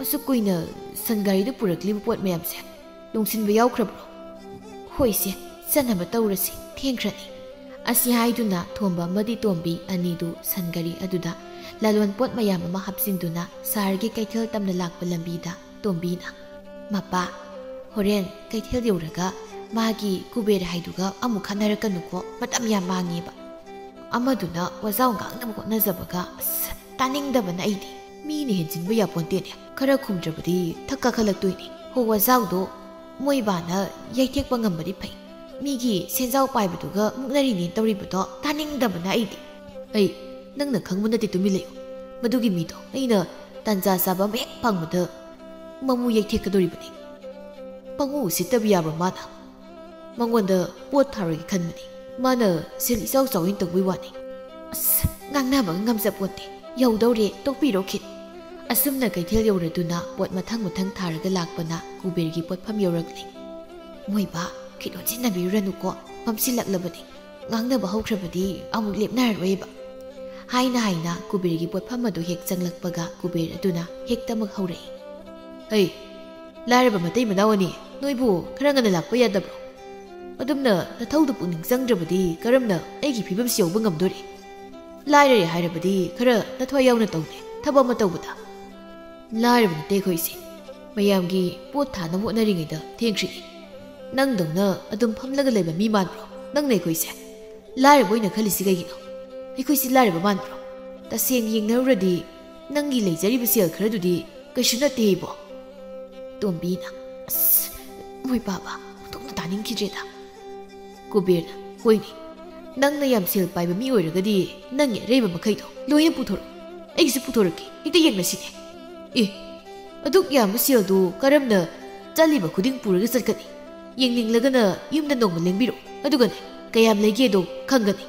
ꯑꯁꯨꯛ ꯀꯨꯏꯅ ꯁꯟ ꯒꯥꯔꯤꯗ ꯄꯨꯔꯛꯂꯤꯕ ꯄꯣꯠ ꯃꯌꯥꯝꯁꯦ ꯂꯣꯡꯁꯤꯟꯕ ꯌꯥꯎꯈ꯭ꯔꯕ꯭ꯔꯣ? ꯍꯣꯏꯁꯦ, ꯆꯠꯅꯕ ꯇꯧꯔꯁꯤ, ꯊꯦꯡꯈ꯭ꯔꯅꯤ꯫" ꯑꯁꯤ ꯍꯥꯏꯗꯨꯅ ꯊꯣꯝꯕ ꯑꯃꯗꯤ ꯇꯣꯝꯕꯤ ꯑꯅꯤꯗꯨ ꯁꯟ ꯒꯥꯔꯤ ꯑꯗꯨꯗ ꯂꯂꯣꯟ ꯄꯣꯠ ꯃꯌꯥꯝ ꯑꯃ ꯍꯥꯞꯆꯤꯟꯗꯨꯅ ꯁꯍꯔꯒꯤ ꯀꯩꯊꯦꯜ ꯇꯝꯅ ꯂꯥꯛꯄ ꯂꯝꯕꯤꯗ ꯇꯣꯝꯕꯤꯅ, "ꯃꯄꯥ, ꯍꯣꯔꯦꯟ ꯀꯩꯊꯦꯜ ꯌꯧꯔꯒ ꯃꯥꯒꯤ ꯀꯨꯕꯦꯔ ꯍꯥꯏꯗꯨꯒ ꯑꯃꯨꯛ ꯈꯠꯅꯔꯛꯀꯅꯨꯀꯣ, ꯃꯇꯝ ꯌꯥꯝ ꯃꯥꯡꯉꯦꯕ꯫ ꯑꯃꯗꯨꯅ ꯋꯥꯖꯥꯎ ꯉꯥꯡꯅꯕ ꯍꯣꯠꯅꯖꯕꯒ, ꯑꯁ, ꯇꯥꯅꯤꯡꯗꯕꯅ ꯑꯩꯗꯤ꯫ ꯃꯤꯅ ꯍꯦꯟꯖꯤꯟꯕ ꯌꯥꯄꯣꯟꯇꯦꯅꯦ꯫ ꯈꯔ ꯈꯨꯝꯗ꯭ꯔꯕꯗꯤ ꯊꯛ ꯀꯥꯈꯠꯂꯛꯇꯣꯏꯅꯦ꯫ ꯍꯣ, ꯋꯥꯖꯥꯎꯗꯣ ꯃꯣꯏ ꯕꯥꯅ ꯌꯩꯊꯦꯛꯄ ꯉꯝꯕꯗꯤ ꯐꯩ꯫ ꯃꯤꯒꯤ ꯁꯦꯟꯖꯥꯎ ꯄꯥꯏꯕꯗꯨꯒ ꯃꯨꯛꯅꯔꯤꯅꯦ ꯇꯧꯔꯤꯕꯗꯣ ꯇꯥꯅꯤꯡꯗꯕꯅ ꯑꯩꯗꯤ꯫" "ꯑꯩ, ꯅꯪꯅ ꯈꯪꯕ ꯅꯠꯇꯦ, ꯇꯨꯃꯤꯟ ꯂꯩꯌꯨ꯫ ꯃꯗꯨꯒꯤ ꯃꯤꯗꯣ ꯑꯩꯅ ꯇꯥꯟꯖꯥ ꯆꯥꯕ ꯑꯃ ꯍꯦꯛ ꯐꯪꯕꯗ ꯃꯃꯨ ꯌꯩꯊꯦꯛꯀꯗꯧꯔꯤꯕꯅꯤ꯫ ꯄꯪꯎ ꯎꯁꯤꯠꯇꯕ ꯌꯥꯕ꯭ꯔꯣ ꯃꯥꯅ? ꯃꯉꯣꯟꯗ ꯄꯣꯠ ꯊꯥꯔꯣꯏꯒꯦ ꯈꯟꯕꯅꯤ꯫ ꯃꯥꯅ ꯁꯦꯜ ꯏꯆꯥꯎ ꯆꯥꯎꯏꯅ ꯇꯧꯕꯩ ꯋꯥꯅꯤ꯫ ꯑꯁ, ꯉꯥꯡꯅꯕꯒ ꯉꯝꯖꯄꯣꯠꯇꯦ꯫ ꯌꯧꯗꯧꯔꯦ, ꯇꯣꯛꯄꯤꯔꯣ ꯈꯤꯠ꯫" ꯑꯁꯨꯝꯅ ꯀꯩꯊꯦꯜ ꯌꯧꯔꯗꯨꯅ ꯄꯣꯠ ꯃꯊꯪ ꯃꯊꯪ ꯊꯥꯔꯒ ꯂꯥꯛꯄꯅ ꯀꯨꯕꯦꯔꯒꯤ ꯄꯣꯠꯐꯝ ꯌꯧꯔꯛꯂꯦ꯫ "ꯃꯣꯏꯕꯥ, ꯈꯤꯠ ꯍꯣꯟꯖꯤꯟꯅꯕꯤꯔꯨꯔꯅꯨꯀꯣ, ꯃꯝꯁꯤꯜꯂꯛꯂꯕꯅꯤ꯫ ꯉꯥꯡꯅꯕ ꯍꯧꯈ꯭ꯔꯕꯗꯤ ꯑꯃꯨꯛ ꯂꯦꯞꯅꯔꯔꯣꯏꯕ꯫ ꯍꯥꯏꯅ ꯍꯥꯏꯅ ꯀꯨꯕꯦꯔꯒꯤ ꯄꯣꯠꯐꯝ ꯑꯗꯨ ꯍꯦꯛ ꯆꯪꯂꯛꯄꯒ ꯀꯨꯕꯦꯔ ꯑꯗꯨꯅ ꯍꯦꯛꯇꯃꯛ ꯍꯧꯔꯛꯏ꯫ "ꯍꯩ, ꯂꯥꯏꯔꯕ ꯃꯇꯩ ꯃꯅꯥꯎ ꯑꯅꯤ, ꯅꯣꯏꯕꯨ ꯈꯔ ꯉꯟꯅ ꯂꯥꯛꯄ ꯌꯥꯗꯕ꯭ꯔꯣ? ꯑꯗꯨꯝꯅ ꯅꯊꯧꯗꯨ ꯄꯨꯛꯅꯤꯡ ꯆꯪꯗ꯭ꯔꯕꯗꯤ ꯀꯔꯝꯅ ꯑꯩꯒꯤ ꯐꯤꯕꯝꯁꯤ ꯌꯧꯕ ꯉꯝꯗꯣꯔꯤ? ꯂꯥꯏꯔꯔꯦ ꯍꯥꯏꯔꯕꯗꯤ ꯈꯔ ꯅꯊ꯭ꯋꯥꯏ ꯌꯥꯎꯅ ꯇꯧꯅꯦ ꯊꯕꯛ ꯑꯃ ꯇꯧꯕꯗ꯫ ꯂꯥꯏꯔꯕ ꯅꯠꯇꯦ ꯑꯩꯈꯣꯏꯁꯦ, ꯃꯌꯥꯝꯒꯤ ꯄꯣꯠ ꯊꯥꯅꯕ ꯍꯣꯠꯅꯔꯤꯉꯩꯗ ꯊꯦꯡꯈ꯭ꯔꯤꯅꯤ꯫ ꯅꯪꯗꯧꯅ ꯑꯗꯨꯝ ꯐꯝꯂꯒ ꯂꯩꯕ ꯃꯤ ꯃꯥꯟꯕ꯭ꯔꯣ ꯅꯪꯅ ꯑꯩꯈꯣꯏꯁꯦ? ꯂꯥꯏꯔꯕ ꯑꯣꯏꯅ ꯈꯜꯂꯤꯁꯤ ꯀꯩꯒꯤꯅꯣ? ꯑꯩꯈꯣꯏꯁꯤ ꯂꯥꯏꯔꯕ ꯃꯥꯟꯕ꯭ꯔꯣ? ꯇꯁꯦꯡꯅ ꯌꯦꯡꯅꯔꯨꯔꯗꯤ ꯅꯪꯒꯤ ꯂꯩꯖꯔꯤꯕ ꯁꯦꯜ ꯈꯔꯗꯨꯗꯤ ꯀꯩꯁꯨ ꯅꯠꯇꯦ ꯏꯕꯣ꯫" ꯇꯣꯝꯕꯤꯅ, "ꯑꯁ, ꯃꯣꯏ ꯄꯥꯕ ꯑꯣꯟꯊꯣꯛꯅ ꯇꯥꯅꯤꯡꯈꯤꯗ꯭ꯔꯦꯗ꯫" ꯀꯨꯕꯦꯔꯅ, "ꯍꯣꯏꯅꯦ, ꯅꯪꯅ ꯌꯥꯝ ꯁꯦꯜ ꯄꯥꯏꯕ ꯃꯤ ꯑꯣꯏꯔꯒꯗꯤ ꯅꯪꯒꯤ ꯑꯔꯩꯕ ꯃꯈꯩꯗꯣ ꯂꯣꯏꯅ ꯄꯨꯊꯣꯔꯛꯑꯣ꯫ ꯑꯩꯒꯤꯁꯨ ꯄꯨꯊꯣꯔꯛꯀꯦ, ꯍꯦꯛꯇ ꯌꯦꯡꯅꯁꯤꯅꯦ꯫ ꯑꯦ, ꯑꯗꯨꯛ ꯌꯥꯝꯕ ꯁꯦꯜꯗꯨ ꯀꯔꯝꯅ ꯆꯠꯂꯤꯕ ꯈꯨꯗꯤꯡ ꯄꯨꯔꯒ ꯆꯠꯀꯅꯤ? ꯌꯦꯡꯅꯤꯡꯂꯒꯅ ꯌꯨꯝꯗ ꯅꯣꯡꯃ ꯂꯦꯡꯕꯤꯔꯛꯑꯣ, ꯑꯗꯨꯒꯅꯦ, ꯀꯌꯥꯝ ꯂꯩꯒꯦꯗꯣ ꯈꯪꯒꯅꯤ꯫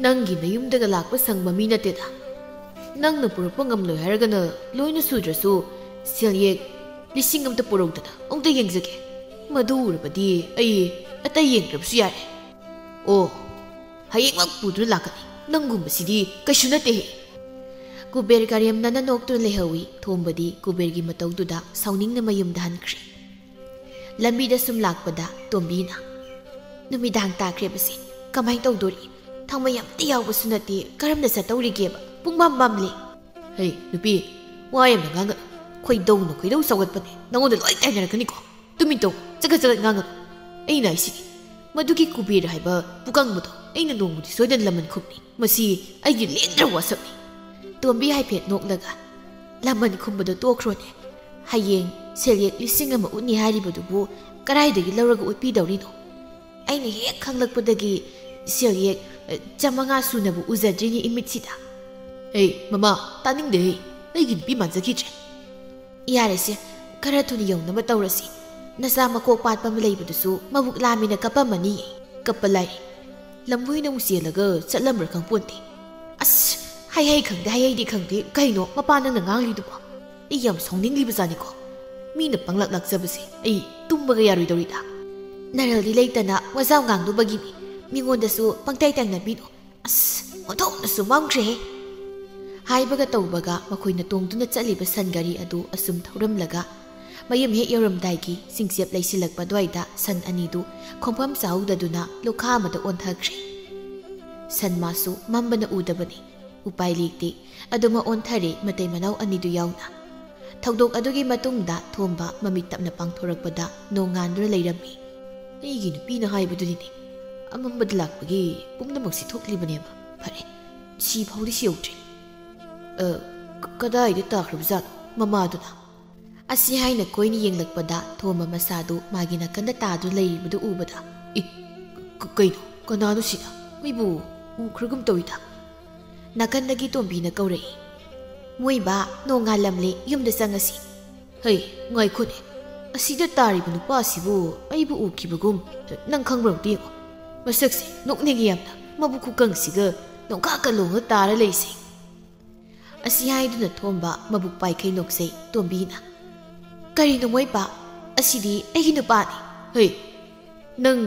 ꯅꯪꯒꯤ ꯅꯌꯨꯝꯗꯒ ꯂꯥꯛꯄ ꯁꯪꯕ ꯃꯤ ꯅꯠꯇꯦꯗ꯫ ꯅꯪꯅ ꯄꯨꯔꯛꯄ ꯉꯝꯂꯣꯏ ꯍꯥꯏꯔꯒꯅ ꯂꯣꯏꯅ ꯁꯨꯗ꯭ꯔꯁꯨ ꯁꯦꯜꯌꯦꯛ ꯂꯤꯁꯤꯡ ꯑꯃꯇ ꯄꯨꯔꯛꯎꯗꯅ ꯑꯃꯨꯛꯇ ꯌꯦꯡꯖꯒꯦ꯫ ꯃꯗꯨ ꯎꯔꯕꯗꯤ ꯑꯩ ꯑꯇꯩ ꯌꯦꯡꯗ꯭ꯔꯕꯁꯨ ꯌꯥꯔꯦ꯫" "ꯑꯣ, ꯍꯌꯦꯡꯃꯛ ꯄꯨꯗꯨꯅ ꯂꯥꯛꯀꯅꯤ꯫ ꯅꯪꯒꯨꯝꯕꯁꯤꯗꯤ ꯀꯩꯁꯨ ꯅꯠꯇꯦꯍꯦ꯫" ꯀꯨꯕꯦꯔ ꯀꯔꯦꯝꯅꯅ ꯅꯣꯛꯇꯨꯅ ꯂꯩꯍꯧꯏ꯫ ꯊꯣꯝꯕꯗꯤ ꯀꯨꯕꯦꯔꯒꯤ ꯃꯇꯧꯗꯨꯗ ꯁꯥꯎꯅꯤꯡꯅ ꯃꯌꯨꯝꯗ ꯍꯟꯈ꯭ꯔꯦ꯫ ꯂꯝꯕꯤꯗ ꯁꯨꯝ ꯂꯥꯛꯄꯗ ꯇꯣꯝꯕꯤꯅ, "ꯅꯨꯃꯤꯗꯥꯡ ꯇꯥꯈ꯭ꯔꯦꯕꯁꯦ, ꯀꯃꯥꯏꯅ ꯇꯧꯗꯣꯔꯤ? ꯊꯥꯎꯃꯩ ꯑꯝꯇ ꯌꯥꯎꯕꯁꯨ ꯅꯠꯇꯦ, ꯀꯔꯝꯅ ꯆꯠꯇꯧꯔꯤꯒꯦꯕ? ꯄꯨꯡꯃꯝ ꯃꯝꯂꯦ꯫" "ꯍꯩ, ꯅꯨꯄꯤ, ꯋꯥ ꯌꯥꯝꯅ ꯉꯥꯡꯒꯅꯨ꯫ ꯈꯣꯏꯗꯧꯅ ꯈꯣꯏꯗꯧ ꯁꯧꯒꯠꯄꯅꯦ꯫ ꯅꯉꯣꯟꯗ ꯂꯣꯏ ꯇꯥꯏꯅꯔꯛꯀꯅꯤꯀꯣ꯫ ꯇꯨꯃꯤꯟ ꯇꯧ, ꯆꯒꯠ ꯆꯒꯠ ꯉꯥꯡꯒꯅꯨ꯫" "ꯑꯩꯅ ꯍꯥꯏꯁꯤꯅꯤ, ꯃꯗꯨꯒꯤ ꯀꯨꯕꯦꯔ ꯍꯥꯏꯕ ꯄꯨꯀꯪꯕꯗꯣ ꯑꯩꯅ ꯅꯣꯡꯃꯗꯤ ꯁꯣꯏꯗꯅ ꯂꯃꯟ ꯈꯨꯝꯅꯤ꯫ ꯃꯁꯤ ꯑꯩꯒꯤ ꯂꯦꯡꯗ꯭ꯔ ꯋꯥꯁꯛꯅꯤ꯫" ꯇꯣꯝꯕꯤ ꯍꯥꯏꯐꯦꯠ ꯅꯣꯛꯂꯒ, "ꯂꯃꯟ ꯈꯨꯝꯕꯗꯣ ꯇꯣꯛꯈ꯭ꯔꯣꯅꯦ꯫ ꯍꯌꯦꯡ ꯁꯦꯜꯌꯦꯛ ꯂꯤꯁꯤꯡ ꯑꯃ ꯎꯠꯅꯤ ꯍꯥꯏꯔꯤꯕꯗꯨꯕꯨ ꯀꯗꯥꯏꯗꯒꯤ ꯂꯧꯔꯒ ꯎꯠꯄꯤꯗꯧꯔꯤꯅꯣ? ꯑꯩꯅ ꯍꯦꯛ ꯈꯪꯂꯛꯄꯗꯒꯤ ꯁꯦꯜꯌꯦꯛ, ꯑ, ꯆꯥꯃꯉꯥ ꯁꯨꯅꯕꯨ ꯎꯖꯗ꯭ꯔꯤꯅꯤ ꯏꯃꯤꯠꯁꯤꯗ꯫" "ꯑꯦ, ꯃꯃꯥ, ꯇꯥꯅꯤꯡꯗꯦꯍꯦ꯫ ꯑꯩꯒꯤ ꯅꯨꯄꯤ ꯃꯥꯟꯖꯈꯤꯗ꯭ꯔꯦ꯫" "ꯌꯥꯔꯦꯁꯦ, ꯈꯔ ꯊꯨꯅ ꯌꯧꯅꯕ ꯇꯧꯔꯁꯤ꯫ ꯅꯆꯥ ꯃꯀꯣꯛ ꯄꯥꯠꯄ ꯑꯃ ꯂꯩꯕꯗꯨꯁꯨ ꯃꯕꯨꯛ ꯂꯥꯝꯃꯦꯅ ꯀꯞꯄꯝꯃꯅꯤ꯫" "ꯀꯞꯄ ꯂꯥꯏꯔꯤ꯫ ꯂꯝꯕꯣꯏꯅ ꯑꯃꯨꯛ ꯆꯦꯜꯂꯒ ꯆꯠꯂꯝꯕ꯭ꯔꯥ ꯈꯪꯄꯣꯟꯇꯦ꯫" "ꯑꯁ, ꯍꯩ ꯍꯩ ꯈꯪꯗꯦ, ꯍꯩ ꯍꯩꯗꯤ ꯈꯪꯗꯦ꯫ ꯀꯩꯅꯣ ꯃꯄꯥ ꯅꯪꯅ ꯉꯥꯡꯂꯤꯗꯨꯕꯣ? ꯑꯩ ꯌꯥꯝ ꯁꯥꯎꯅꯤꯡꯂꯤꯕꯖꯥꯠꯅꯤꯀꯣ꯫ ꯃꯤꯅ ꯄꯪꯂꯥꯛ ꯂꯥꯛꯆꯕꯁꯦ ꯑꯩ ꯇꯨꯝꯕꯒ ꯌꯥꯔꯣꯏꯗꯧꯔꯤꯗ꯫" ꯅꯔꯜꯗꯤ ꯂꯩꯇꯅ ꯋꯥꯖꯥꯎ ꯉꯥꯡꯂꯨꯕꯒꯤꯅꯤ꯫ ꯃꯤꯉꯣꯟꯗꯁꯨ ꯄꯪꯇꯥꯏ ꯇꯥꯏꯅꯕꯤꯅꯨ꯫ ꯑꯁ, ꯑꯣꯟꯊꯣꯛꯅꯁꯨ ꯃꯝꯈ꯭ꯔꯦꯍꯦ!" ꯍꯥꯏꯕꯒ ꯇꯧꯕꯒ ꯃꯈꯣꯏꯅ ꯇꯣꯡꯗꯨꯅ ꯆꯠꯂꯤꯕ ꯁꯟ ꯒꯥꯔꯤ ꯑꯗꯨ ꯑꯁꯨꯝ ꯊꯧꯔꯝꯂꯒ ꯃꯌꯨꯝ ꯍꯦꯛ ꯌꯧꯔꯝꯗꯥꯏꯒꯤ ꯆꯤꯡꯆꯦꯞ ꯂꯩꯁꯤꯜꯂꯛꯄ ꯑꯗꯨꯋꯥꯏꯗ ꯁꯟ ꯑꯅꯤꯗꯨ ꯈꯣꯡꯐꯝ ꯆꯥꯍꯧꯗꯗꯨꯅ ꯂꯨꯈꯥ ꯑꯃꯗ ꯑꯣꯟꯊꯈ꯭ꯔꯦ꯫ ꯁꯟ ꯃꯥꯁꯨ ꯃꯝꯕꯅ ꯎꯗꯕꯅꯤ꯫ ꯎꯄꯥꯏ ꯂꯩꯇꯦ꯫ ꯑꯗꯨꯃꯛ ꯑꯣꯟꯊꯔꯦ ꯃꯇꯩ ꯃꯅꯥꯎ ꯑꯅꯤꯗꯨ ꯌꯥꯎꯅ꯫ ꯊꯧꯗꯣꯛ ꯑꯗꯨꯒꯤ ꯃꯇꯨꯡꯗ ꯊꯣꯝꯕ ꯃꯃꯤꯠ ꯇꯞꯅ ꯄꯥꯡꯊꯣꯔꯛꯄꯗ ꯅꯣꯡꯉꯥꯟꯗꯨꯅ ꯂꯩꯔꯝꯃꯤ꯫ "ꯑꯩꯒꯤ ꯅꯨꯄꯤꯅ ꯍꯥꯏꯕꯗꯨꯅꯤꯅꯦ꯫ ꯑꯃꯝꯕꯗ ꯂꯥꯛꯄꯒꯤ ꯄꯨꯝꯅꯃꯛꯁꯤ ꯊꯣꯛꯂꯤꯕꯅꯦꯕ꯫ ꯐꯔꯦ, ꯁꯤ ꯐꯥꯎꯗꯤ ꯁꯤ ꯌꯧꯗ꯭ꯔꯤ꯫ ꯑ, ꯀ-, ꯀꯗꯥꯏꯗ ꯇꯥꯈ꯭ꯔꯕꯖꯥꯠꯅꯣ ꯃꯃꯥꯗꯨꯅ?" ꯑꯁꯤ ꯍꯥꯏꯅ ꯀꯣꯏꯅ ꯌꯦꯡꯂꯛꯄꯗ ꯊꯣꯝꯕ ꯃꯁꯥꯗꯨ ꯃꯥꯒꯤ ꯅꯥꯀꯟꯗ ꯇꯥꯗꯨꯅ ꯂꯩꯔꯤꯕꯗꯨ ꯎꯕꯗ, "ꯏ, ꯀ-, ꯀꯩꯅꯣ? ꯀꯅꯥꯅꯣ ꯁꯤꯅ? ꯑꯩꯕꯨ ꯎꯈ꯭ꯔꯒꯨꯝ ꯇꯧꯏꯗ꯫" ꯅꯥꯀꯟꯗꯒꯤ ꯇꯣꯝꯕꯤꯅ ꯀꯧꯔꯛꯏ, "ꯃꯣꯏꯕꯥ, ꯅꯣꯡꯉꯥꯜꯂꯝꯂꯦ, ꯌꯨꯝꯗ ꯆꯪꯉꯁꯤ꯫" "ꯍꯩ, ꯉꯥꯏꯈꯣꯅꯦ, ꯑꯁꯤꯗ ꯇꯥꯔꯤꯕ ꯅꯨꯄꯥꯁꯤꯕꯨ ꯑꯩꯕꯨ ꯎꯈꯤꯕꯒꯨꯝ꯫ ꯅꯪ ꯈꯪꯕ꯭ꯔꯥ ꯑꯝꯇ ꯌꯦꯡꯉꯣ꯫ ꯃꯁꯛꯁꯦ ꯅꯣꯛꯅꯤꯡꯉꯤ ꯌꯥꯝꯅ, ꯃꯕꯨꯛ ꯈꯨꯀꯪꯁꯤꯒ ꯅꯣꯡꯀꯥ ꯀꯂꯣꯡꯅ ꯇꯥꯔ ꯂꯩꯁꯦ꯫" ꯑꯁꯤ ꯍꯥꯏꯗꯨꯅ ꯊꯣꯝꯕ ꯃꯕꯨꯛ ꯄꯥꯏꯈꯩ ꯅꯣꯛꯆꯩ ꯇꯣꯝꯕꯤꯅ꯫ "ꯀꯔꯤꯅꯣ ꯃꯣꯏꯕꯥ? ꯑꯁꯤꯗꯤ ꯑꯩꯒꯤ ꯅꯨꯄꯥꯅꯤ꯫" "ꯍꯩ, ꯅꯪ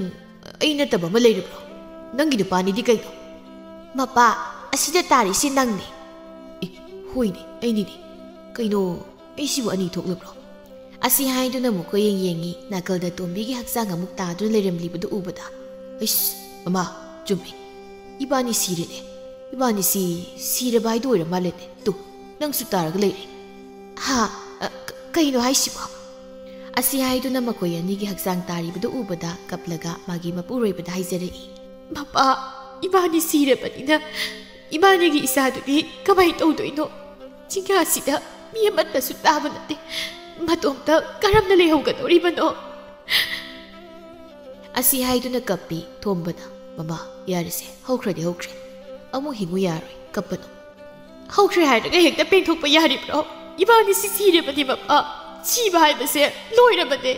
ꯑꯩ ꯅꯠꯇꯕ ꯑꯃ ꯂꯩꯔꯕ꯭ꯔꯣ? ꯅꯪꯒꯤ ꯅꯨꯄꯥꯅꯤꯗꯤ ꯀꯩꯅꯣ?" "ꯃꯄꯥ, ꯑꯁꯤꯗ ꯇꯥꯔꯤꯁꯤ ꯅꯪꯅꯤ꯫" "ꯑꯦ, ꯍꯣꯏꯅꯦ, ꯑꯩꯅꯤꯅꯦ꯫ ꯀꯩꯅꯣ, ꯑꯩꯁꯤꯕꯨ ꯑꯅꯤ ꯊꯣꯛꯂꯕ꯭ꯔꯣ?" ꯑꯁꯤ ꯍꯥꯏꯗꯨꯅ ꯑꯃꯨꯛ ꯀꯣꯏꯌꯦꯡ ꯌꯦꯡꯉꯤ꯫ ꯅꯥꯀꯜꯗ ꯇꯣꯝꯕꯤꯒꯤ ꯍꯛꯆꯥꯡ ꯑꯃꯨꯛ ꯇꯥꯗꯨꯅ ꯂꯩꯔꯝꯂꯤꯕꯗꯨ ꯎꯕꯗ, "ꯑꯩꯁ, ꯃꯃꯥ, ꯆꯨꯝꯃꯤ꯫ ꯏꯕꯥꯅꯤ ꯁꯤꯔꯦꯅꯦ꯫ ꯏꯕꯥꯅꯤꯁꯤ ꯁꯤꯔꯕ ꯍꯥꯏꯗꯨ ꯑꯣꯏꯔ ꯃꯥꯜꯂꯦꯅꯦ꯫ ꯇꯨ, ꯅꯪꯁꯨ ꯇꯥꯔꯒ ꯂꯩꯔꯦ꯫" "ꯍꯥ? ꯑ, ꯀ-, ꯀꯩꯅꯣ ꯍꯥꯏꯁꯤꯕꯣ?" ꯑꯁꯤ ꯍꯥꯏꯗꯨꯅ ꯃꯈꯣꯏ ꯑꯅꯤꯒꯤ ꯍꯛꯆꯥꯡ ꯇꯥꯔꯤꯕꯗꯨ ꯎꯕꯗ ꯀꯞꯂꯒ ꯃꯥꯒꯤ ꯃꯄꯨꯔꯣꯏꯕꯗ ꯍꯥꯏꯖꯔꯛꯏ, "ꯃꯄꯥ, ꯏꯕꯥꯅꯤ ꯁꯤꯔꯕꯅꯤꯅ ꯏꯕꯥꯅꯤꯒꯤ ꯏꯆꯥꯗꯨꯗꯤ ꯀꯃꯥꯏ ꯇꯧꯗꯣꯏꯅꯣ? ꯆꯤꯡꯌꯥꯁꯤꯗ ꯃꯤ ꯑꯃꯠꯇꯁꯨ ꯇꯥꯕ ꯅꯠꯇꯦ꯫ ꯃꯇꯣꯝꯇ ꯀꯔꯝꯅ ꯂꯩꯍꯧꯒꯗꯧꯔꯤꯕꯅꯣ?" ꯑꯁꯤ ꯍꯥꯏꯗꯨꯅ ꯀꯞꯄꯤ ꯊꯣꯝꯕꯅ꯫ "ꯃꯃꯥ, ꯌꯥꯔꯦꯁꯦ, ꯍꯧꯈ꯭ꯔꯗꯤ ꯍꯧꯈ꯭ꯔꯦ꯫ ꯑꯃꯨꯛ ꯍꯤꯡꯉꯨ ꯌꯥꯔꯣꯏ, ꯀꯞꯄꯅꯨ꯫" "ꯍꯧꯈ꯭ꯔꯦ ꯍꯥꯏꯔꯒ ꯍꯦꯛꯇ ꯄꯦꯟꯊꯣꯛꯄ ꯌꯥꯔꯤꯕ꯭ꯔꯣ? ꯏꯕꯥꯅꯤꯁꯤ ꯁꯤꯔꯕꯅꯤ ꯃꯄꯥ꯫ ꯁꯤꯕ ꯍꯥꯏꯕꯁꯦ ꯂꯣꯏꯔꯕꯅꯦ꯫"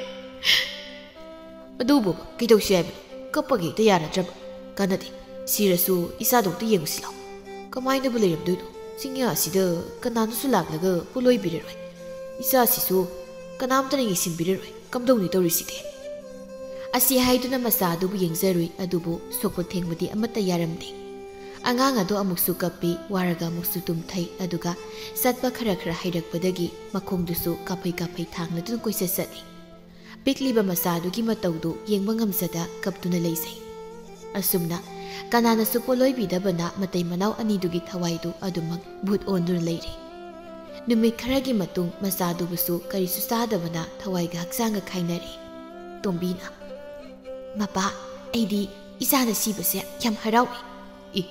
"ꯑꯗꯨꯕꯨ ꯀꯩꯗꯧꯁꯤ ꯍꯥꯏꯕꯅꯣ? ꯀꯞꯄꯒ ꯍꯦꯛꯇ ꯌꯥꯔꯗ꯭ꯔꯕ? ꯀꯥꯟꯅꯗꯦ꯫ ꯁꯤꯔꯁꯨ ꯏꯆꯥꯗꯣ ꯑꯝꯇ ꯌꯦꯡꯉꯨꯁꯤ ꯂꯥꯎ꯫ ꯀꯃꯥꯏꯅꯕꯨ ꯂꯩꯔꯝꯗꯣꯏꯅꯣ? ꯆꯤꯡꯌꯥ ꯑꯁꯤꯗ ꯀꯅꯥꯅꯁꯨ ꯂꯥꯛꯂꯒ ꯄꯣꯠꯂꯣꯏꯕꯤꯔꯔꯣꯏ꯫ ꯏꯆꯥꯁꯤꯁꯨ ꯀꯅꯥꯝꯇꯅ ꯌꯦꯡꯁꯤꯟꯕꯤꯔꯔꯣꯏ꯫ ꯀꯝꯗꯧꯅꯤ ꯇꯧꯔꯤꯁꯤꯗꯤ?" ꯑꯁꯤ ꯍꯥꯏꯗꯨꯅ ꯃꯆꯥ ꯑꯗꯨꯕꯨ ꯌꯦꯡꯖꯔꯨꯏ, ꯑꯗꯨꯕꯨ ꯁꯣꯛꯄ ꯊꯦꯡꯕꯗꯤ ꯑꯃꯠꯇ ꯌꯥꯔꯝꯗꯦ꯫ ꯑꯉꯥꯡ ꯑꯗꯨ ꯑꯃꯨꯛꯁꯨ ꯀꯞꯄꯤ, ꯋꯥꯔꯒ ꯑꯃꯨꯛꯁꯨ ꯇꯨꯝꯊꯩ, ꯑꯗꯨꯒ ꯆꯠꯄ ꯈꯔ ꯈꯔ ꯍꯩꯔꯛꯄꯗꯒꯤ ꯃꯈꯣꯡꯗꯨꯁꯨ ꯀꯥꯐꯩ ꯀꯥꯐꯩ ꯊꯥꯡꯂꯗꯨꯅ ꯀꯣꯏꯆꯠ ꯆꯠꯂꯤ꯫ ꯄꯤꯛꯂꯤꯕ ꯃꯆꯥꯗꯨꯒꯤ ꯃꯇꯧꯗꯨ ꯌꯦꯡꯕ ꯉꯝꯖꯗ ꯀꯞꯇꯨꯅ ꯂꯩꯖꯩ꯫ ꯑꯁꯨꯝꯅ ꯀꯅꯥꯅꯁꯨ ꯄꯣꯠꯂꯣꯏꯕꯤꯗꯕꯅ ꯃꯇꯩ ꯃꯅꯥꯎ ꯑꯅꯤꯗꯨꯒꯤ ꯊꯋꯥꯏꯗꯨ ꯑꯗꯨꯃꯛ ꯚꯨꯠ ꯑꯣꯟꯗꯨꯅ ꯂꯩꯔꯦ꯫ ꯅꯨꯃꯤꯠ ꯈꯔꯒꯤ ꯃꯇꯨꯡ ꯃꯆꯥꯗꯨꯕꯨꯁꯨ ꯀꯔꯤꯁꯨ ꯆꯥꯗꯕꯅ ꯊꯋꯥꯏꯒ ꯍꯛꯆꯥꯡꯒ ꯈꯥꯏꯅꯔꯦ꯫ ꯇꯣꯝꯕꯤꯅ, "ꯃꯄꯥ, ꯑꯩꯗꯤ ꯏꯆꯥꯅ ꯁꯤꯕꯁꯦ ꯌꯥꯝ ꯍꯔꯥꯎꯏ꯫" "ꯏ,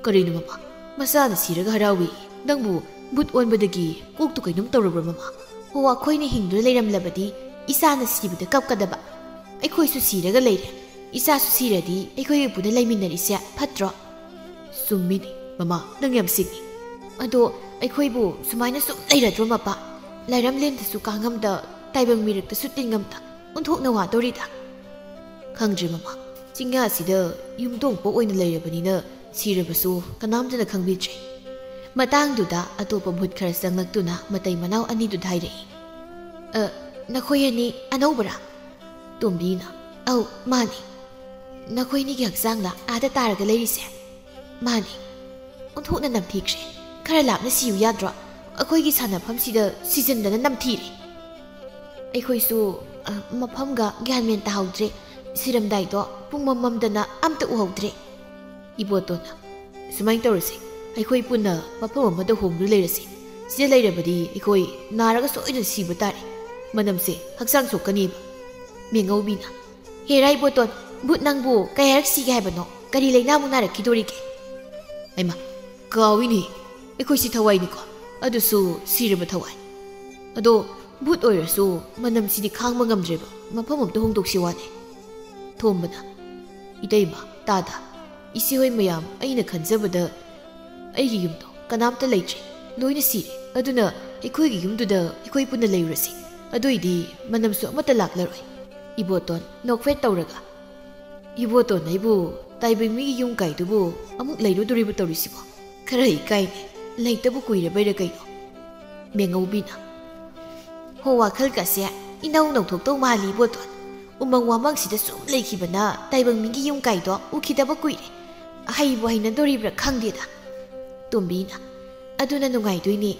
ꯀꯔꯤꯅꯣ ꯃꯃꯥ? ꯃꯆꯥꯅ ꯁꯤꯔꯒ ꯍꯔꯥꯎꯏ? ꯅꯪꯕꯨ ꯚꯨꯠ ꯑꯣꯟꯕꯗꯒꯤ ꯀꯣꯛꯇꯨ ꯀꯩꯅꯣꯝ ꯇꯧꯔꯕ꯭ꯔꯥ ꯃꯃꯥ?" "ꯍꯣ, ꯑꯩꯈꯣꯏꯅ ꯍꯤꯡꯗꯨꯅ ꯂꯩꯔꯝꯂꯕꯗꯤ ꯏꯆꯥꯅ ꯁꯤꯕꯗ ꯀꯞꯀꯗꯕ꯫ ꯑꯩꯈꯣꯏꯁꯨ ꯁꯤꯔꯒ ꯂꯩꯔꯦ꯫ ꯏꯆꯥꯁꯨ ꯁꯤꯔꯗꯤ ꯑꯩꯈꯣꯏꯒ ꯄꯨꯟꯅ ꯂꯩꯃꯤꯟꯅꯔꯤꯁꯦ ꯐꯠꯇ꯭ꯔꯣ?" "ꯆꯨꯝꯃꯤꯅꯤ ꯃꯃꯥ, ꯅꯪ ꯌꯥꯝ ꯁꯤꯡꯉꯤ꯫ ꯑꯗꯣ ꯑꯩꯈꯣꯏꯕꯨ ꯁꯨꯃꯥꯏꯅ ꯁꯨꯝ ꯂꯩꯔꯗ꯭ꯔꯣ ꯃꯄꯥ? ꯂꯥꯏꯔꯝꯂꯦꯟꯗꯁꯨ ꯀꯥꯉꯝꯗ, ꯇꯥꯏꯕꯪ ꯃꯤꯔꯛꯇꯁꯨ ꯇꯤꯟꯉꯝꯗ ꯑꯣꯟꯊꯣꯛꯅ ꯋꯥꯗꯧꯔꯤꯗ꯫" "ꯈꯪꯗ꯭ꯔꯦ ꯃꯃꯥ, ꯆꯤꯡꯌꯥꯁꯤꯗ ꯌꯨꯝꯊꯣꯡ ꯄꯣꯛ ꯑꯣꯏꯅ ꯂꯩꯔꯕꯅꯤꯅ ꯁꯤꯔꯕꯁꯨ ꯀꯅꯥꯝꯇꯅ ꯈꯪꯕꯤꯗ꯭ꯔꯦ꯫" ꯃꯇꯥꯡꯗꯨꯗ ꯑꯇꯣꯞꯄ ꯚꯨꯠ ꯈꯔ ꯆꯪꯂꯛꯇꯨꯅ ꯃꯇꯩ ꯃꯅꯥꯎ ꯑꯅꯤꯗꯨꯗ ꯍꯥꯏꯔꯛꯏ꯫ "ꯑ, ꯅꯈꯣꯏ ꯑꯅꯤ ꯑꯅꯧꯕꯔꯥ?" ꯇꯣꯝꯕꯤꯅ, "ꯑꯧ, ꯃꯥꯅꯤ꯫" "ꯅꯈꯣꯏ ꯑꯅꯤꯒꯤ ꯍꯛꯆꯥꯡꯂ ꯑꯥꯗ ꯇꯥꯔꯒ ꯂꯩꯔꯤꯁꯦ?" "ꯃꯥꯅꯤ꯫" "ꯑꯣꯟꯊꯣꯛꯅ ꯅꯝꯊꯤꯈ꯭ꯔꯦ꯫ ꯈꯔ ꯂꯥꯞꯅ ꯁꯤꯌꯨ ꯌꯥꯗ꯭ꯔꯣ? ꯑꯩꯈꯣꯏꯒꯤ ꯁꯥꯟꯅꯐꯝꯁꯤꯗ ꯁꯤꯖꯤꯟꯗꯅ ꯅꯝꯊꯤꯔꯦ꯫" "ꯑꯩꯈꯣꯏꯁꯨ, ꯑ, ꯃꯐꯝꯒ ꯒ꯭ꯌꯥꯟ ꯃꯦꯟ ꯇꯥꯍꯧꯗ꯭ꯔꯦ꯫ ꯁꯤꯔꯝꯗꯥꯏꯗꯣ ꯄꯨꯡꯃꯝ ꯃꯝꯗꯅ ꯑꯝꯇ ꯎꯍꯧꯗ꯭ꯔꯦ꯫" ꯏꯕꯣꯇꯣꯟꯅ, "ꯁꯨꯃꯥꯏꯅ ꯇꯧꯔꯁꯦ, ꯑꯩꯈꯣꯏ ꯄꯨꯟꯅ ꯃꯐꯝ ꯑꯃꯗ ꯍꯣꯡꯗꯨꯅ ꯂꯩꯔꯁꯤ꯫ ꯁꯤꯗ ꯂꯩꯔꯕꯗꯤ ꯑꯩꯈꯣꯏ ꯅꯥꯔꯒ ꯁꯣꯏꯗꯅ ꯁꯤꯕ ꯇꯥꯔꯦ꯫ ꯃꯅꯝꯁꯦ ꯍꯛꯆꯥꯡ ꯁꯣꯛꯀꯅꯤꯕ꯫" ꯃꯦꯉꯧꯕꯤꯅ, "ꯍꯦꯔꯥ ꯏꯕꯣꯇꯣꯟ, ꯚꯨꯠ ꯅꯪꯕꯨ ꯀꯌꯥꯔꯛ ꯁꯤꯒꯦ ꯍꯥꯏꯕꯅꯣ? ꯀꯔꯤ ꯂꯩꯅꯥꯃꯨꯛ ꯅꯥꯔꯛꯈꯤꯗꯣꯔꯤꯒꯦ?" "ꯍꯩꯃꯥ, ꯀꯥꯎꯏꯅꯦ꯫ ꯑꯩꯈꯣꯏꯁꯤ ꯊꯋꯥꯏꯅꯤꯀꯣ, ꯑꯗꯨꯁꯨ ꯁꯤꯔꯕ ꯊꯋꯥꯏ꯫ ꯑꯗꯣ ꯚꯨꯠ ꯑꯣꯏꯔꯁꯨ ꯃꯅꯝꯁꯤꯗꯤ ꯈꯥꯡꯕ ꯉꯝꯗ꯭ꯔꯦꯕ꯫ ꯃꯐꯝ ꯑꯝꯇ ꯍꯣꯡꯗꯣꯛꯁꯤ ꯋꯥꯅꯦ꯫" ꯊꯣꯝꯕꯅ, "ꯏꯇꯩꯃ, ꯇꯥꯗ, ꯏꯆꯦꯍꯣꯏ ꯃꯌꯥꯝ ꯑꯩꯅ ꯈꯟꯖꯕꯗ ꯑꯩꯒꯤ ꯌꯨꯝꯗꯣ ꯀꯅꯥꯝꯇ ꯂꯩꯇ꯭ꯔꯦ, ꯂꯣꯏꯅ ꯁꯤꯔꯦ꯫ ꯑꯗꯨꯅ ꯑꯩꯈꯣꯏꯒꯤ ꯌꯨꯝꯗꯨꯗ ꯑꯩꯈꯣꯏ ꯄꯨꯟꯅ ꯂꯩꯔꯨꯔꯁꯤ꯫ ꯑꯗꯨꯏꯗꯤ ꯃꯅꯝꯁꯨ ꯑꯃꯠꯇ ꯂꯥꯛꯂꯔꯣꯏ꯫" ꯏꯕꯣꯇꯣꯟ ꯅꯣꯛꯐꯦꯠ ꯇꯧꯔꯒ, "ꯏꯕꯣꯇꯣꯟ, ꯑꯩꯕꯨ ꯇꯥꯏꯕꯪ ꯃꯤꯒꯤ ꯌꯨꯝ ꯀꯥꯏꯗꯨꯕꯨ ꯑꯃꯨꯛ ꯂꯩꯔꯨꯗꯣꯔꯤꯕ ꯇꯧꯔꯤꯁꯤꯕꯣ? ꯈꯔ ꯏꯀꯥꯏꯅꯦ, ꯂꯩꯇꯕ ꯀꯨꯏꯔꯕꯩꯔ ꯀꯩꯅꯣ?" ꯃꯦꯉꯧꯕꯤꯅ, "ꯍꯣ, ꯋꯥꯈꯜꯒꯁꯦ ꯏꯅꯧ ꯅꯧꯊꯣꯛꯇꯧ ꯃꯥꯜꯂꯤ ꯏꯕꯣꯇꯣꯟ꯫ ꯎꯃꯪ ꯋꯥꯃꯪꯁꯤꯗ ꯁꯨꯝ ꯂꯩꯈꯤꯕꯅ ꯇꯥꯏꯕꯪ ꯃꯤꯒꯤ ꯌꯨꯝ ꯀꯥꯏꯗꯣ ꯎꯈꯤꯗꯕ ꯀꯨꯏꯔꯦ꯫ ꯑꯍꯩꯕꯨ ꯍꯩꯅꯗꯣꯔꯤꯕ꯭ꯔꯥ ꯈꯪꯗꯦꯗ꯫ ꯇꯣꯝꯕꯤꯅ, "ꯑꯗꯨꯅ ꯅꯨꯡꯉꯥꯏꯗꯣꯏꯅꯦ꯫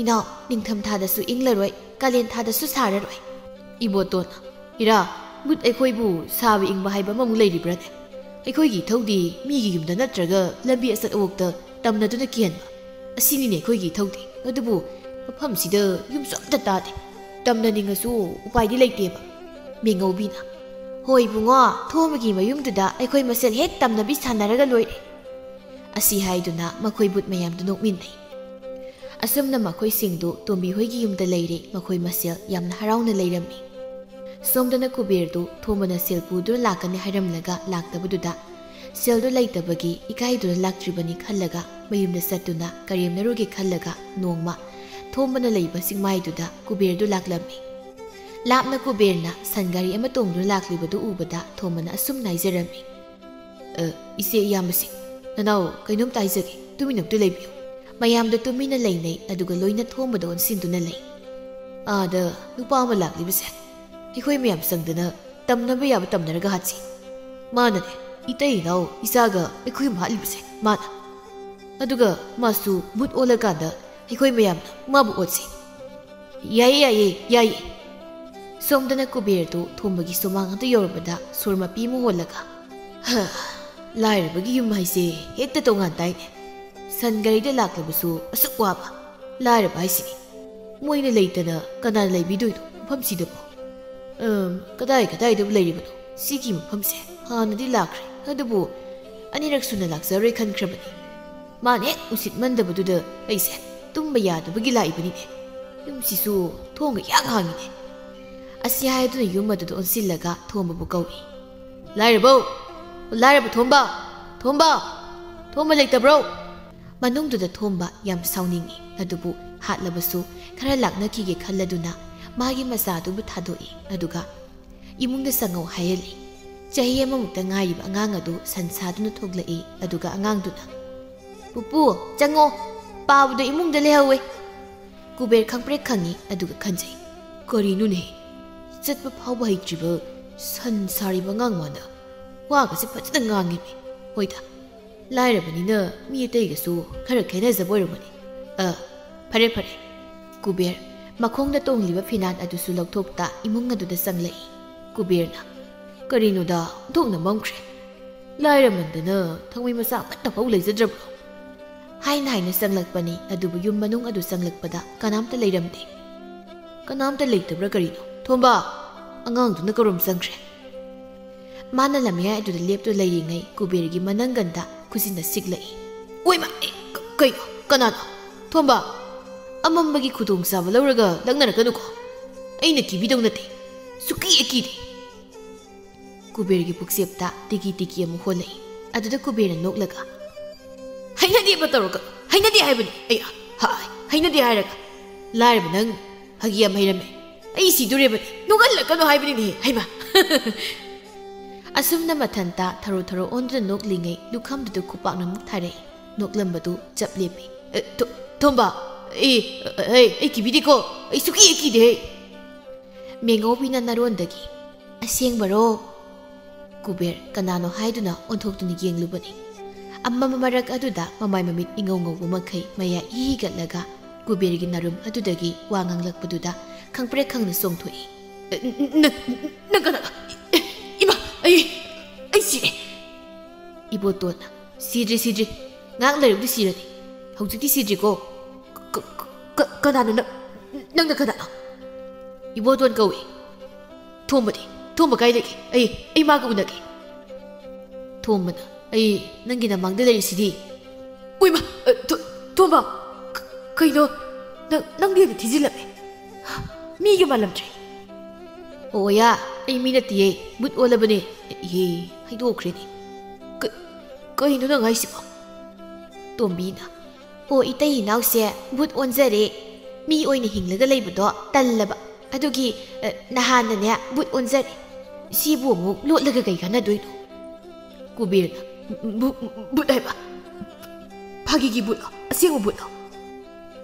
ꯏꯅꯥꯎ, ꯅꯤꯡꯊꯝ ꯊꯥꯗꯁꯨ ꯏꯪꯂꯔꯣꯏ, ꯀꯥꯂꯦꯟ ꯊꯥꯗꯁꯨ ꯁꯥꯔꯔꯣꯏ꯫" ꯏꯕꯣꯇꯣꯟꯅ, "ꯏꯔꯥ, ꯃꯨꯠ ꯑꯩꯈꯣꯏꯕꯨ ꯁꯥꯕ ꯏꯪꯕ ꯍꯥꯏꯕ ꯑꯃꯃꯨꯛ ꯂꯩꯔꯤꯕ꯭ꯔꯥꯅꯦ? ꯑꯩꯈꯣꯏꯒꯤ ꯏꯊꯧꯗꯤ ꯃꯤꯒꯤ ꯌꯨꯝꯗ ꯅꯠꯇ꯭ꯔꯒ ꯂꯝꯕꯤ ꯑꯆꯠ ꯑꯋꯣꯛꯇ ꯇꯝꯅꯗꯨꯅ ꯀꯤꯍꯟꯕ꯫ ꯑꯁꯤꯅꯤꯅꯦ ꯑꯩꯈꯣꯏꯒꯤ ꯏꯊꯧꯗꯤ꯫ ꯑꯗꯨꯕꯨ ꯃꯐꯝꯁꯤꯗ ꯌꯨꯝꯁꯨ ꯑꯝꯇ ꯇꯥꯗꯦ꯫ ꯇꯝꯅꯅꯤꯡꯉꯁꯨ ꯎꯄꯥꯏꯗꯤ ꯂꯩꯇꯦꯕ꯫" ꯃꯦꯉꯧꯕꯤꯅ, "ꯍꯣꯏ ꯏꯕꯨꯡꯉꯣ, ꯊꯣꯝꯕꯒꯤ ꯃꯌꯨꯝꯗꯨꯗ ꯑꯩꯈꯣꯏ ꯃꯁꯦꯜ ꯍꯦꯛ ꯇꯝꯅꯕꯤ ꯁꯥꯟꯅꯔꯒ ꯂꯣꯏꯔꯦ꯫" ꯑꯁꯤ ꯍꯥꯏꯗꯨꯅ ꯃꯈꯣꯏ ꯕꯨꯠ ꯃꯌꯥꯝꯗꯨ ꯅꯣꯛꯃꯤꯟꯅꯩ꯫ ꯑꯁꯨꯝꯅ ꯃꯈꯣꯏꯁꯤꯡꯗꯨ ꯇꯣꯝꯕꯤ ꯍꯣꯏꯒꯤ ꯌꯨꯝꯗ ꯂꯩꯔꯦ꯫ ꯃꯈꯣꯏ ꯃꯁꯦꯜ ꯌꯥꯝꯅ ꯍꯔꯥꯎꯅ ꯂꯩꯔꯝꯃꯤ꯫ ꯁꯣꯝꯗꯅ ꯀꯨꯕꯦꯔꯗꯨ ꯊꯣꯝꯕꯅ ꯁꯦꯜ ꯄꯨꯗꯨꯅ ꯂꯥꯛꯀꯅꯤ ꯍꯥꯏꯔꯝꯂꯒ ꯂꯥꯛꯇꯕꯗꯨꯗ ꯁꯦꯜꯗꯨ ꯂꯩꯇꯕꯒꯤ ꯏꯀꯥꯏꯗꯨꯅ ꯂꯥꯛꯇ꯭ꯔꯤꯕꯅꯤ ꯈꯜꯂꯒ ꯃꯌꯨꯝꯗ ꯆꯠꯇꯨꯅ ꯀꯔꯦꯝꯅꯔꯨꯒꯦ ꯈꯜꯂꯒ ꯅꯣꯡꯃ ꯊꯣꯝꯕꯅ ꯂꯩꯕ ꯆꯤꯡꯃꯥꯏꯗꯨꯗ ꯀꯨꯕꯦꯔꯗꯨ ꯂꯥꯛꯂꯝꯃꯤ꯫ ꯂꯥꯞꯅ ꯀꯨꯕꯦꯔꯅ ꯁꯟ ꯒꯥꯔꯤ ꯑꯃ ꯇꯣꯡꯗꯨꯅ ꯂꯥꯛꯂꯤꯕꯗꯨ ꯎꯕꯗ ꯊꯣꯝꯕꯅ ꯑꯁꯨꯝꯅ ꯍꯥꯏꯖꯔꯝꯃꯤ, "ꯑ, ꯏꯆꯦ ꯏꯌꯥꯝꯕꯁꯤꯡ, ꯅꯅꯥꯎ ꯀꯩꯅꯣꯝꯇ ꯍꯥꯏꯖꯒꯦ, ꯇꯨꯃꯤꯟꯅ ꯑꯝꯇ ꯂꯩꯕꯤꯌꯨ꯫" ꯃꯌꯥꯝꯗꯣ ꯇꯨꯃꯤꯟꯅ ꯂꯩꯅꯩ, ꯑꯗꯨꯒ ꯂꯣꯏꯅ ꯊꯣꯝꯕꯗ ꯑꯣꯟꯁꯤꯟꯗꯨꯅ ꯂꯩ꯫ "ꯑꯥꯗ ꯅꯨꯄꯥ ꯑꯃ ꯂꯥꯛꯂꯤꯕꯁꯦ, ꯑꯩꯈꯣꯏ ꯃꯌꯥꯝ ꯆꯪꯗꯅ ꯇꯝꯅꯕ ꯌꯥꯕ ꯇꯝꯅꯔꯒ ꯍꯥꯠꯁꯤ꯫ ꯃꯥꯅꯅꯦ, ꯏꯇꯩ ꯏꯅꯥꯎ ꯏꯆꯥꯒ ꯑꯩꯈꯣꯏ ꯑꯃ ꯍꯥꯠꯂꯤꯕꯁꯦ, ꯃꯥꯅ꯫ ꯑꯗꯨꯒ ꯃꯥꯁꯨ ꯃꯨꯠ ꯑꯣꯜꯂꯀꯥꯟꯗ ꯑꯩꯈꯣꯏ ꯃꯌꯥꯝꯅ ꯃꯥꯕꯨ ꯑꯣꯠꯁꯤ꯫" "ꯌꯥꯏꯌꯦ, ꯌꯥꯏꯌꯦ, ꯌꯥꯏꯌꯦ꯫" ꯁꯣꯝꯗꯅ ꯀꯨꯕꯦꯔꯗꯨ ꯊꯣꯝꯕꯒꯤ ꯁꯨꯃꯥꯡ ꯑꯗꯨ ꯌꯧꯔꯕꯗ ꯁꯣꯔ ꯃꯄꯤ ꯑꯃ ꯍꯣꯜꯂꯒ, "ꯍ, ꯂꯥꯏꯔꯕꯒꯤ ꯌꯨꯝ ꯍꯥꯏꯁꯦ ꯍꯦꯛꯇ ꯇꯣꯉꯥꯟ ꯇꯥꯏꯅꯦ꯫ ꯁꯟ ꯒꯥꯔꯤꯗ ꯂꯥꯛꯂꯕꯁꯨ ꯑꯁꯨꯛ ꯋꯥꯕ꯫ ꯂꯥꯏꯔꯕ ꯍꯥꯏꯁꯤꯅꯤ꯫ ꯃꯣꯏꯅ ꯂꯩꯇꯅ ꯀꯅꯥꯅ ꯂꯩꯕꯤꯗꯣꯏꯅꯣ ꯃꯐꯝꯁꯤꯗꯕꯣ? ꯑꯝ, ꯀꯗꯥꯏ ꯀꯗꯥꯏꯗꯕꯨ ꯂꯩꯔꯤꯕꯅꯣ ꯁꯤꯒꯤ ꯃꯐꯝꯁꯦ? ꯍꯥꯟꯅꯗꯤ ꯂꯥꯛꯈ꯭ꯔꯦ, ꯑꯗꯨꯕꯨ ꯑꯅꯤꯔꯛ ꯁꯨꯅ ꯂꯥꯛꯆꯔꯣꯏ ꯈꯟꯈ꯭ꯔꯕꯅꯤ꯫ ꯃꯥꯅ ꯍꯦꯛ ꯎꯁꯤꯠꯃꯟꯗꯕꯗꯨꯗ ꯑꯩꯁꯦ ꯇꯨꯝꯕ ꯌꯥꯗꯕꯒꯤ ꯂꯥꯛꯏꯕꯅꯤꯅꯦ꯫ ꯌꯨꯝꯁꯤꯁꯨ ꯊꯣꯡꯒ ꯌꯥꯝ ꯍꯥꯡꯉꯤꯅꯦ꯫" ꯑꯁꯤ ꯍꯥꯏꯗꯨꯅ ꯌꯨꯝ ꯑꯗꯨꯗ ꯑꯣꯟꯁꯤꯜꯂꯒ ꯊꯣꯝꯕꯕꯨ ꯀꯧꯏ꯫ "ꯂꯥꯏꯔꯕꯧ! ꯂꯥꯏꯔꯕ ꯊꯣꯝꯕ! ꯊꯣꯝꯕ! ꯊꯣꯝꯕ ꯂꯩꯇꯕ꯭ꯔꯣ?" ꯃꯅꯨꯡꯗꯨꯗ ꯊꯣꯝꯕ ꯌꯥꯝ ꯁꯥꯎꯅꯤꯡꯏ, ꯑꯗꯨꯕꯨ ꯍꯥꯠꯂꯕꯁꯨ ꯈꯔ ꯂꯥꯛꯅꯈꯤꯒꯦ ꯈꯜꯂꯗꯨꯅ ꯃꯥꯒꯤ ꯃꯆꯥꯗꯨꯕꯨ ꯊꯥꯗꯣꯛꯏ, ꯑꯗꯨꯒ "ꯏꯃꯨꯡꯗ ꯆꯪꯉꯧ" ꯍꯥꯏꯍꯜꯂꯤ꯫ ꯆꯍꯤ ꯑꯃꯃꯨꯛꯇ ꯉꯥꯏꯔꯤꯕ ꯑꯉꯥꯡ ꯑꯗꯨ ꯁꯟ ꯁꯥꯗꯨꯅ ꯊꯣꯛꯂꯛꯏ, ꯑꯗꯨꯒ ꯑꯉꯥꯡꯗꯨꯅ, "ꯄꯨꯄꯨ, ꯆꯪꯉꯣ, ꯄꯥꯕꯗꯣ ꯏꯃꯨꯡꯗ ꯂꯩꯍꯧꯋꯦ꯫" ꯀꯨꯕꯦꯔ ꯈꯪꯄ꯭ꯔꯦꯛ ꯈꯪꯉꯤ, ꯑꯗꯨꯒ ꯈꯟꯖꯩ, "ꯀꯔꯤꯅꯣꯅꯦ? ꯆꯠꯄ ꯐꯥꯎꯕ ꯍꯩꯇ꯭ꯔꯤꯕ ꯁꯟ ꯁꯥꯔꯤꯕ ꯑꯉꯥꯡ ꯃꯥꯅ ꯋꯥꯒꯁꯦ ꯐꯖꯅ ꯉꯥꯡꯉꯤꯃꯤ꯫ ꯍꯣꯏꯗ, ꯂꯥꯏꯔꯕꯅꯤꯅ ꯃꯤ ꯑꯇꯩꯒꯁꯨ ꯈꯔ ꯈꯦꯠꯅꯖꯕ ꯑꯣꯏꯔꯝꯒꯅꯤ꯫ ꯑ, ꯐꯔꯦ ꯐꯔꯦ꯫ ꯀꯨꯕꯦꯔ ꯃꯈꯣꯡꯗ ꯇꯣꯡꯂꯤꯕ ꯐꯤꯅꯥꯟ ꯑꯗꯨꯁꯨ ꯂꯧꯊꯣꯛꯇ ꯏꯃꯨꯡ ꯑꯗꯨꯗ ꯆꯪꯂꯛꯏ꯫ ꯀꯨꯕꯦꯔꯅ, "ꯀꯔꯤꯅꯣꯗ, ꯑꯣꯟꯊꯣꯛꯅ ꯃꯝꯈ꯭ꯔꯦ꯫ ꯂꯥꯏꯔꯃꯟꯗꯅ ꯊꯥꯡꯃꯩ ꯃꯆꯥ ꯑꯃꯠꯇ ꯐꯥꯎ ꯂꯩꯖꯗ꯭ꯔꯕ꯭ꯔꯣ?" ꯍꯥꯏꯅ ꯍꯥꯏꯅ ꯆꯪꯂꯛꯄꯅꯤ, ꯑꯗꯨꯕꯨ ꯌꯨꯝ ꯃꯅꯨꯡ ꯑꯗꯨ ꯆꯪꯂꯛꯄꯗ ꯀꯅꯥꯝꯇ ꯂꯩꯔꯝꯗꯦ꯫ "ꯀꯅꯥꯝꯇ ꯂꯩꯇꯕ꯭ꯔꯥ ꯀꯔꯤꯅꯣ? ꯊꯣꯝꯕ, ꯑꯉꯥꯡꯗꯨꯅ ꯀꯔꯣꯝ ꯆꯪꯈ꯭ꯔꯦ?" ꯃꯥꯅ ꯂꯝꯌꯥꯏ ꯑꯗꯨꯗ ꯂꯦꯞꯇꯨꯅ ꯂꯩꯔꯤꯉꯩ ꯀꯨꯕꯦꯔꯒꯤ ꯃꯅꯪꯒꯟꯗ ꯈꯨꯖꯤꯟꯅ ꯁꯤꯛꯂꯛꯏ꯫ "ꯑꯣꯏꯃ! ꯑꯦ, ꯀ-, ꯀꯩꯅꯣ? ꯀꯅꯥꯅꯣ? ꯊꯣꯝꯕ, ꯑꯃꯝꯕꯒꯤ ꯈꯨꯗꯣꯡꯆꯥꯕ ꯂꯧꯔꯒ ꯂꯛꯅꯔꯛꯀꯅꯨꯀꯣ꯫ ꯑꯩꯅ ꯀꯤꯕꯤꯗꯧ ꯅꯠꯇꯦ꯫ ꯁꯨꯛꯀꯤ ꯍꯦꯛ ꯀꯤꯗꯦ꯫" ꯀꯨꯕꯦꯔꯒꯤ ꯄꯨꯛꯆꯦꯞꯇ ꯇꯤꯀꯤ ꯇꯤꯀꯤ ꯑꯃꯨꯛ ꯍꯣꯜꯂꯛꯏ꯫ ꯑꯗꯨꯗ ꯀꯨꯕꯦꯔꯅ ꯅꯣꯛꯂꯒ, "ꯍꯩꯅꯗꯦꯕ ꯇꯧꯔꯒ, ꯍꯩꯅꯗꯦ ꯍꯥꯏꯕꯅꯤ꯫ ꯑꯩ, ꯍꯥꯏ, ꯍꯩꯅꯗꯦ ꯍꯥꯏꯔꯒ꯫ ꯂꯥꯏꯔꯕ ꯅꯪ ꯐꯥꯒꯤ ꯌꯥꯝ ꯍꯩꯔꯝꯃꯦ꯫ ꯑꯩ ꯁꯤꯗꯣꯔꯦꯕꯅꯤ꯫ ꯅꯣꯛꯍꯜꯂꯛꯀꯅꯨ ꯍꯥꯏꯕꯅꯤꯅꯦꯍꯦ, ꯍꯩꯃꯥ!" ꯑꯁꯨꯝꯅ ꯃꯊꯟꯇ ꯊꯔꯣ ꯊꯔꯣ ꯑꯣꯟꯗꯨꯅ ꯅꯣꯛꯂꯤꯉꯩ ꯂꯨꯈꯝꯗꯨꯗ ꯈꯨꯄꯥꯛꯅ ꯑꯃꯨꯛ ꯊꯥꯔꯛꯏ꯫ ꯅꯣꯛꯂꯝꯕꯗꯨ ꯆꯞ ꯂꯦꯞꯄꯤ꯫ "ꯑꯦ, ꯊꯣ-, ꯊꯣꯝꯕ, ꯑꯩ, ꯑꯩ, ꯑꯩ ꯀꯤꯕꯤꯗꯦꯀꯣ꯫ ꯑꯩ ꯁꯨꯛꯀꯤ ꯍꯦꯛ ꯀꯤꯗꯦꯍꯦ꯫" ꯃꯦꯉꯧꯕꯤꯅ ꯅꯔꯣꯟꯗꯒꯤ, "ꯑꯁꯦꯡꯕꯔꯣ?" ꯀꯨꯕꯦꯔ ꯀꯅꯥꯅꯣ ꯍꯥꯏꯗꯨꯅ ꯑꯣꯟꯊꯣꯛꯇꯨꯅ ꯌꯦꯡꯂꯨꯕꯅꯤ꯫ ꯑꯃꯝꯕ ꯃꯔꯛ ꯑꯗꯨꯗ ꯃꯃꯥꯏ ꯃꯃꯤꯠ ꯏꯉꯧ ꯉꯧꯕ ꯃꯈꯩ ꯃꯌꯥ ꯏ ꯍꯤꯒꯠꯂꯒ ꯀꯨꯕꯦꯔꯒꯤ ꯅꯥꯔꯨꯝ ꯑꯗꯨꯗꯒꯤ ꯋꯥ ꯉꯥꯡꯂꯛꯄꯗꯨꯗ ꯈꯪꯄ꯭ꯔꯦꯛ ꯈꯪꯅ ꯆꯣꯡꯊꯣꯛꯏ꯫ "ꯅ-, ꯅ-, ꯅꯪ ꯀꯅꯥ? ꯏꯃꯥ, ꯑꯩ, ꯑꯩ ꯁꯤꯔꯦ!" ꯏꯕꯣꯇꯣꯟꯅ, "ꯁꯤꯗ꯭ꯔꯤ, ꯁꯤꯗ꯭ꯔꯤ꯫ ꯉꯥꯏꯍꯥꯛ ꯂꯩꯔꯕꯗꯤ ꯁꯤꯔꯅꯤ꯫ ꯍꯧꯖꯤꯛꯇꯤ ꯁꯤꯗ꯭ꯔꯤꯀꯣ꯫ ꯀ-, ꯀ-, ꯀ-, ꯀꯅꯥꯅꯣ ꯅꯪ? ꯅꯪꯅ ꯀꯅꯥꯅꯣ?" "ꯏꯕꯣꯇꯣꯟ ꯀꯧꯏ꯫" "ꯊꯣꯝꯕꯗꯤ? ꯊꯣꯝꯕ ꯀꯥꯏ ꯂꯩꯒꯦ? ꯑꯩ, ꯑꯩ ꯃꯥꯒ ꯎꯅꯒꯦ꯫" ꯊꯣꯝꯕꯅ, "ꯑꯩ ꯅꯪꯒꯤ ꯅꯃꯥꯡꯗ ꯂꯩꯔꯤꯁꯤꯗꯤ꯫" "ꯎꯏꯃ! ꯑ, ꯊꯣ-, ꯊꯣꯝꯕ! ꯀ-, ꯀꯩꯅꯣ? ꯅꯪ, ꯅꯪꯗꯤ ꯍꯦꯟꯅ ꯊꯤꯖꯤꯜꯂꯝꯃꯦ꯫ ꯃꯤꯒ ꯃꯥꯜꯂꯝꯗ꯭ꯔꯦ꯫" "ꯑꯣ, ꯌꯥ, ꯑꯩ ꯃꯤ ꯅꯠꯇꯤꯌꯦ, ꯕꯨꯠ ꯑꯣꯜꯂꯕꯅꯦ꯫" "ꯏꯍꯦ, ꯍꯥꯏꯗꯣꯛꯈ꯭ꯔꯦꯅꯦ꯫ ꯀ-, ꯀꯩꯅꯣ ꯅꯪ ꯍꯥꯏꯁꯤꯕꯣ?" ꯇꯣꯝꯕꯤꯅ, "ꯑꯣ, ꯏꯇꯩ ꯏꯅꯥꯎꯁꯦ ꯕꯨꯠ ꯑꯣꯟꯖꯔꯦ꯫ ꯃꯤ ꯑꯣꯏꯅ ꯍꯤꯡꯂꯒ ꯂꯩꯕꯗꯣ ꯇꯜꯂꯕ꯫ ꯑꯗꯨꯒꯤ, ꯑ, ꯅꯍꯥꯟꯅꯅꯦ ꯕꯨꯠ ꯑꯣꯟꯖꯔꯦ꯫ ꯁꯤꯕꯨ ꯑꯃꯨꯛ ꯂꯣꯠꯂꯒ ꯀꯩ ꯀꯥꯟꯅꯗꯣꯏꯅꯣ?" ꯀꯨꯕꯦꯔꯅ, "ꯕꯨ-, ꯕꯨꯠ ꯍꯥꯏꯕ? ꯐꯥꯒꯤꯒꯤ ꯕꯨꯠꯂꯣ? ꯑꯁꯦꯡꯕ ꯕꯨꯠꯂꯣ?"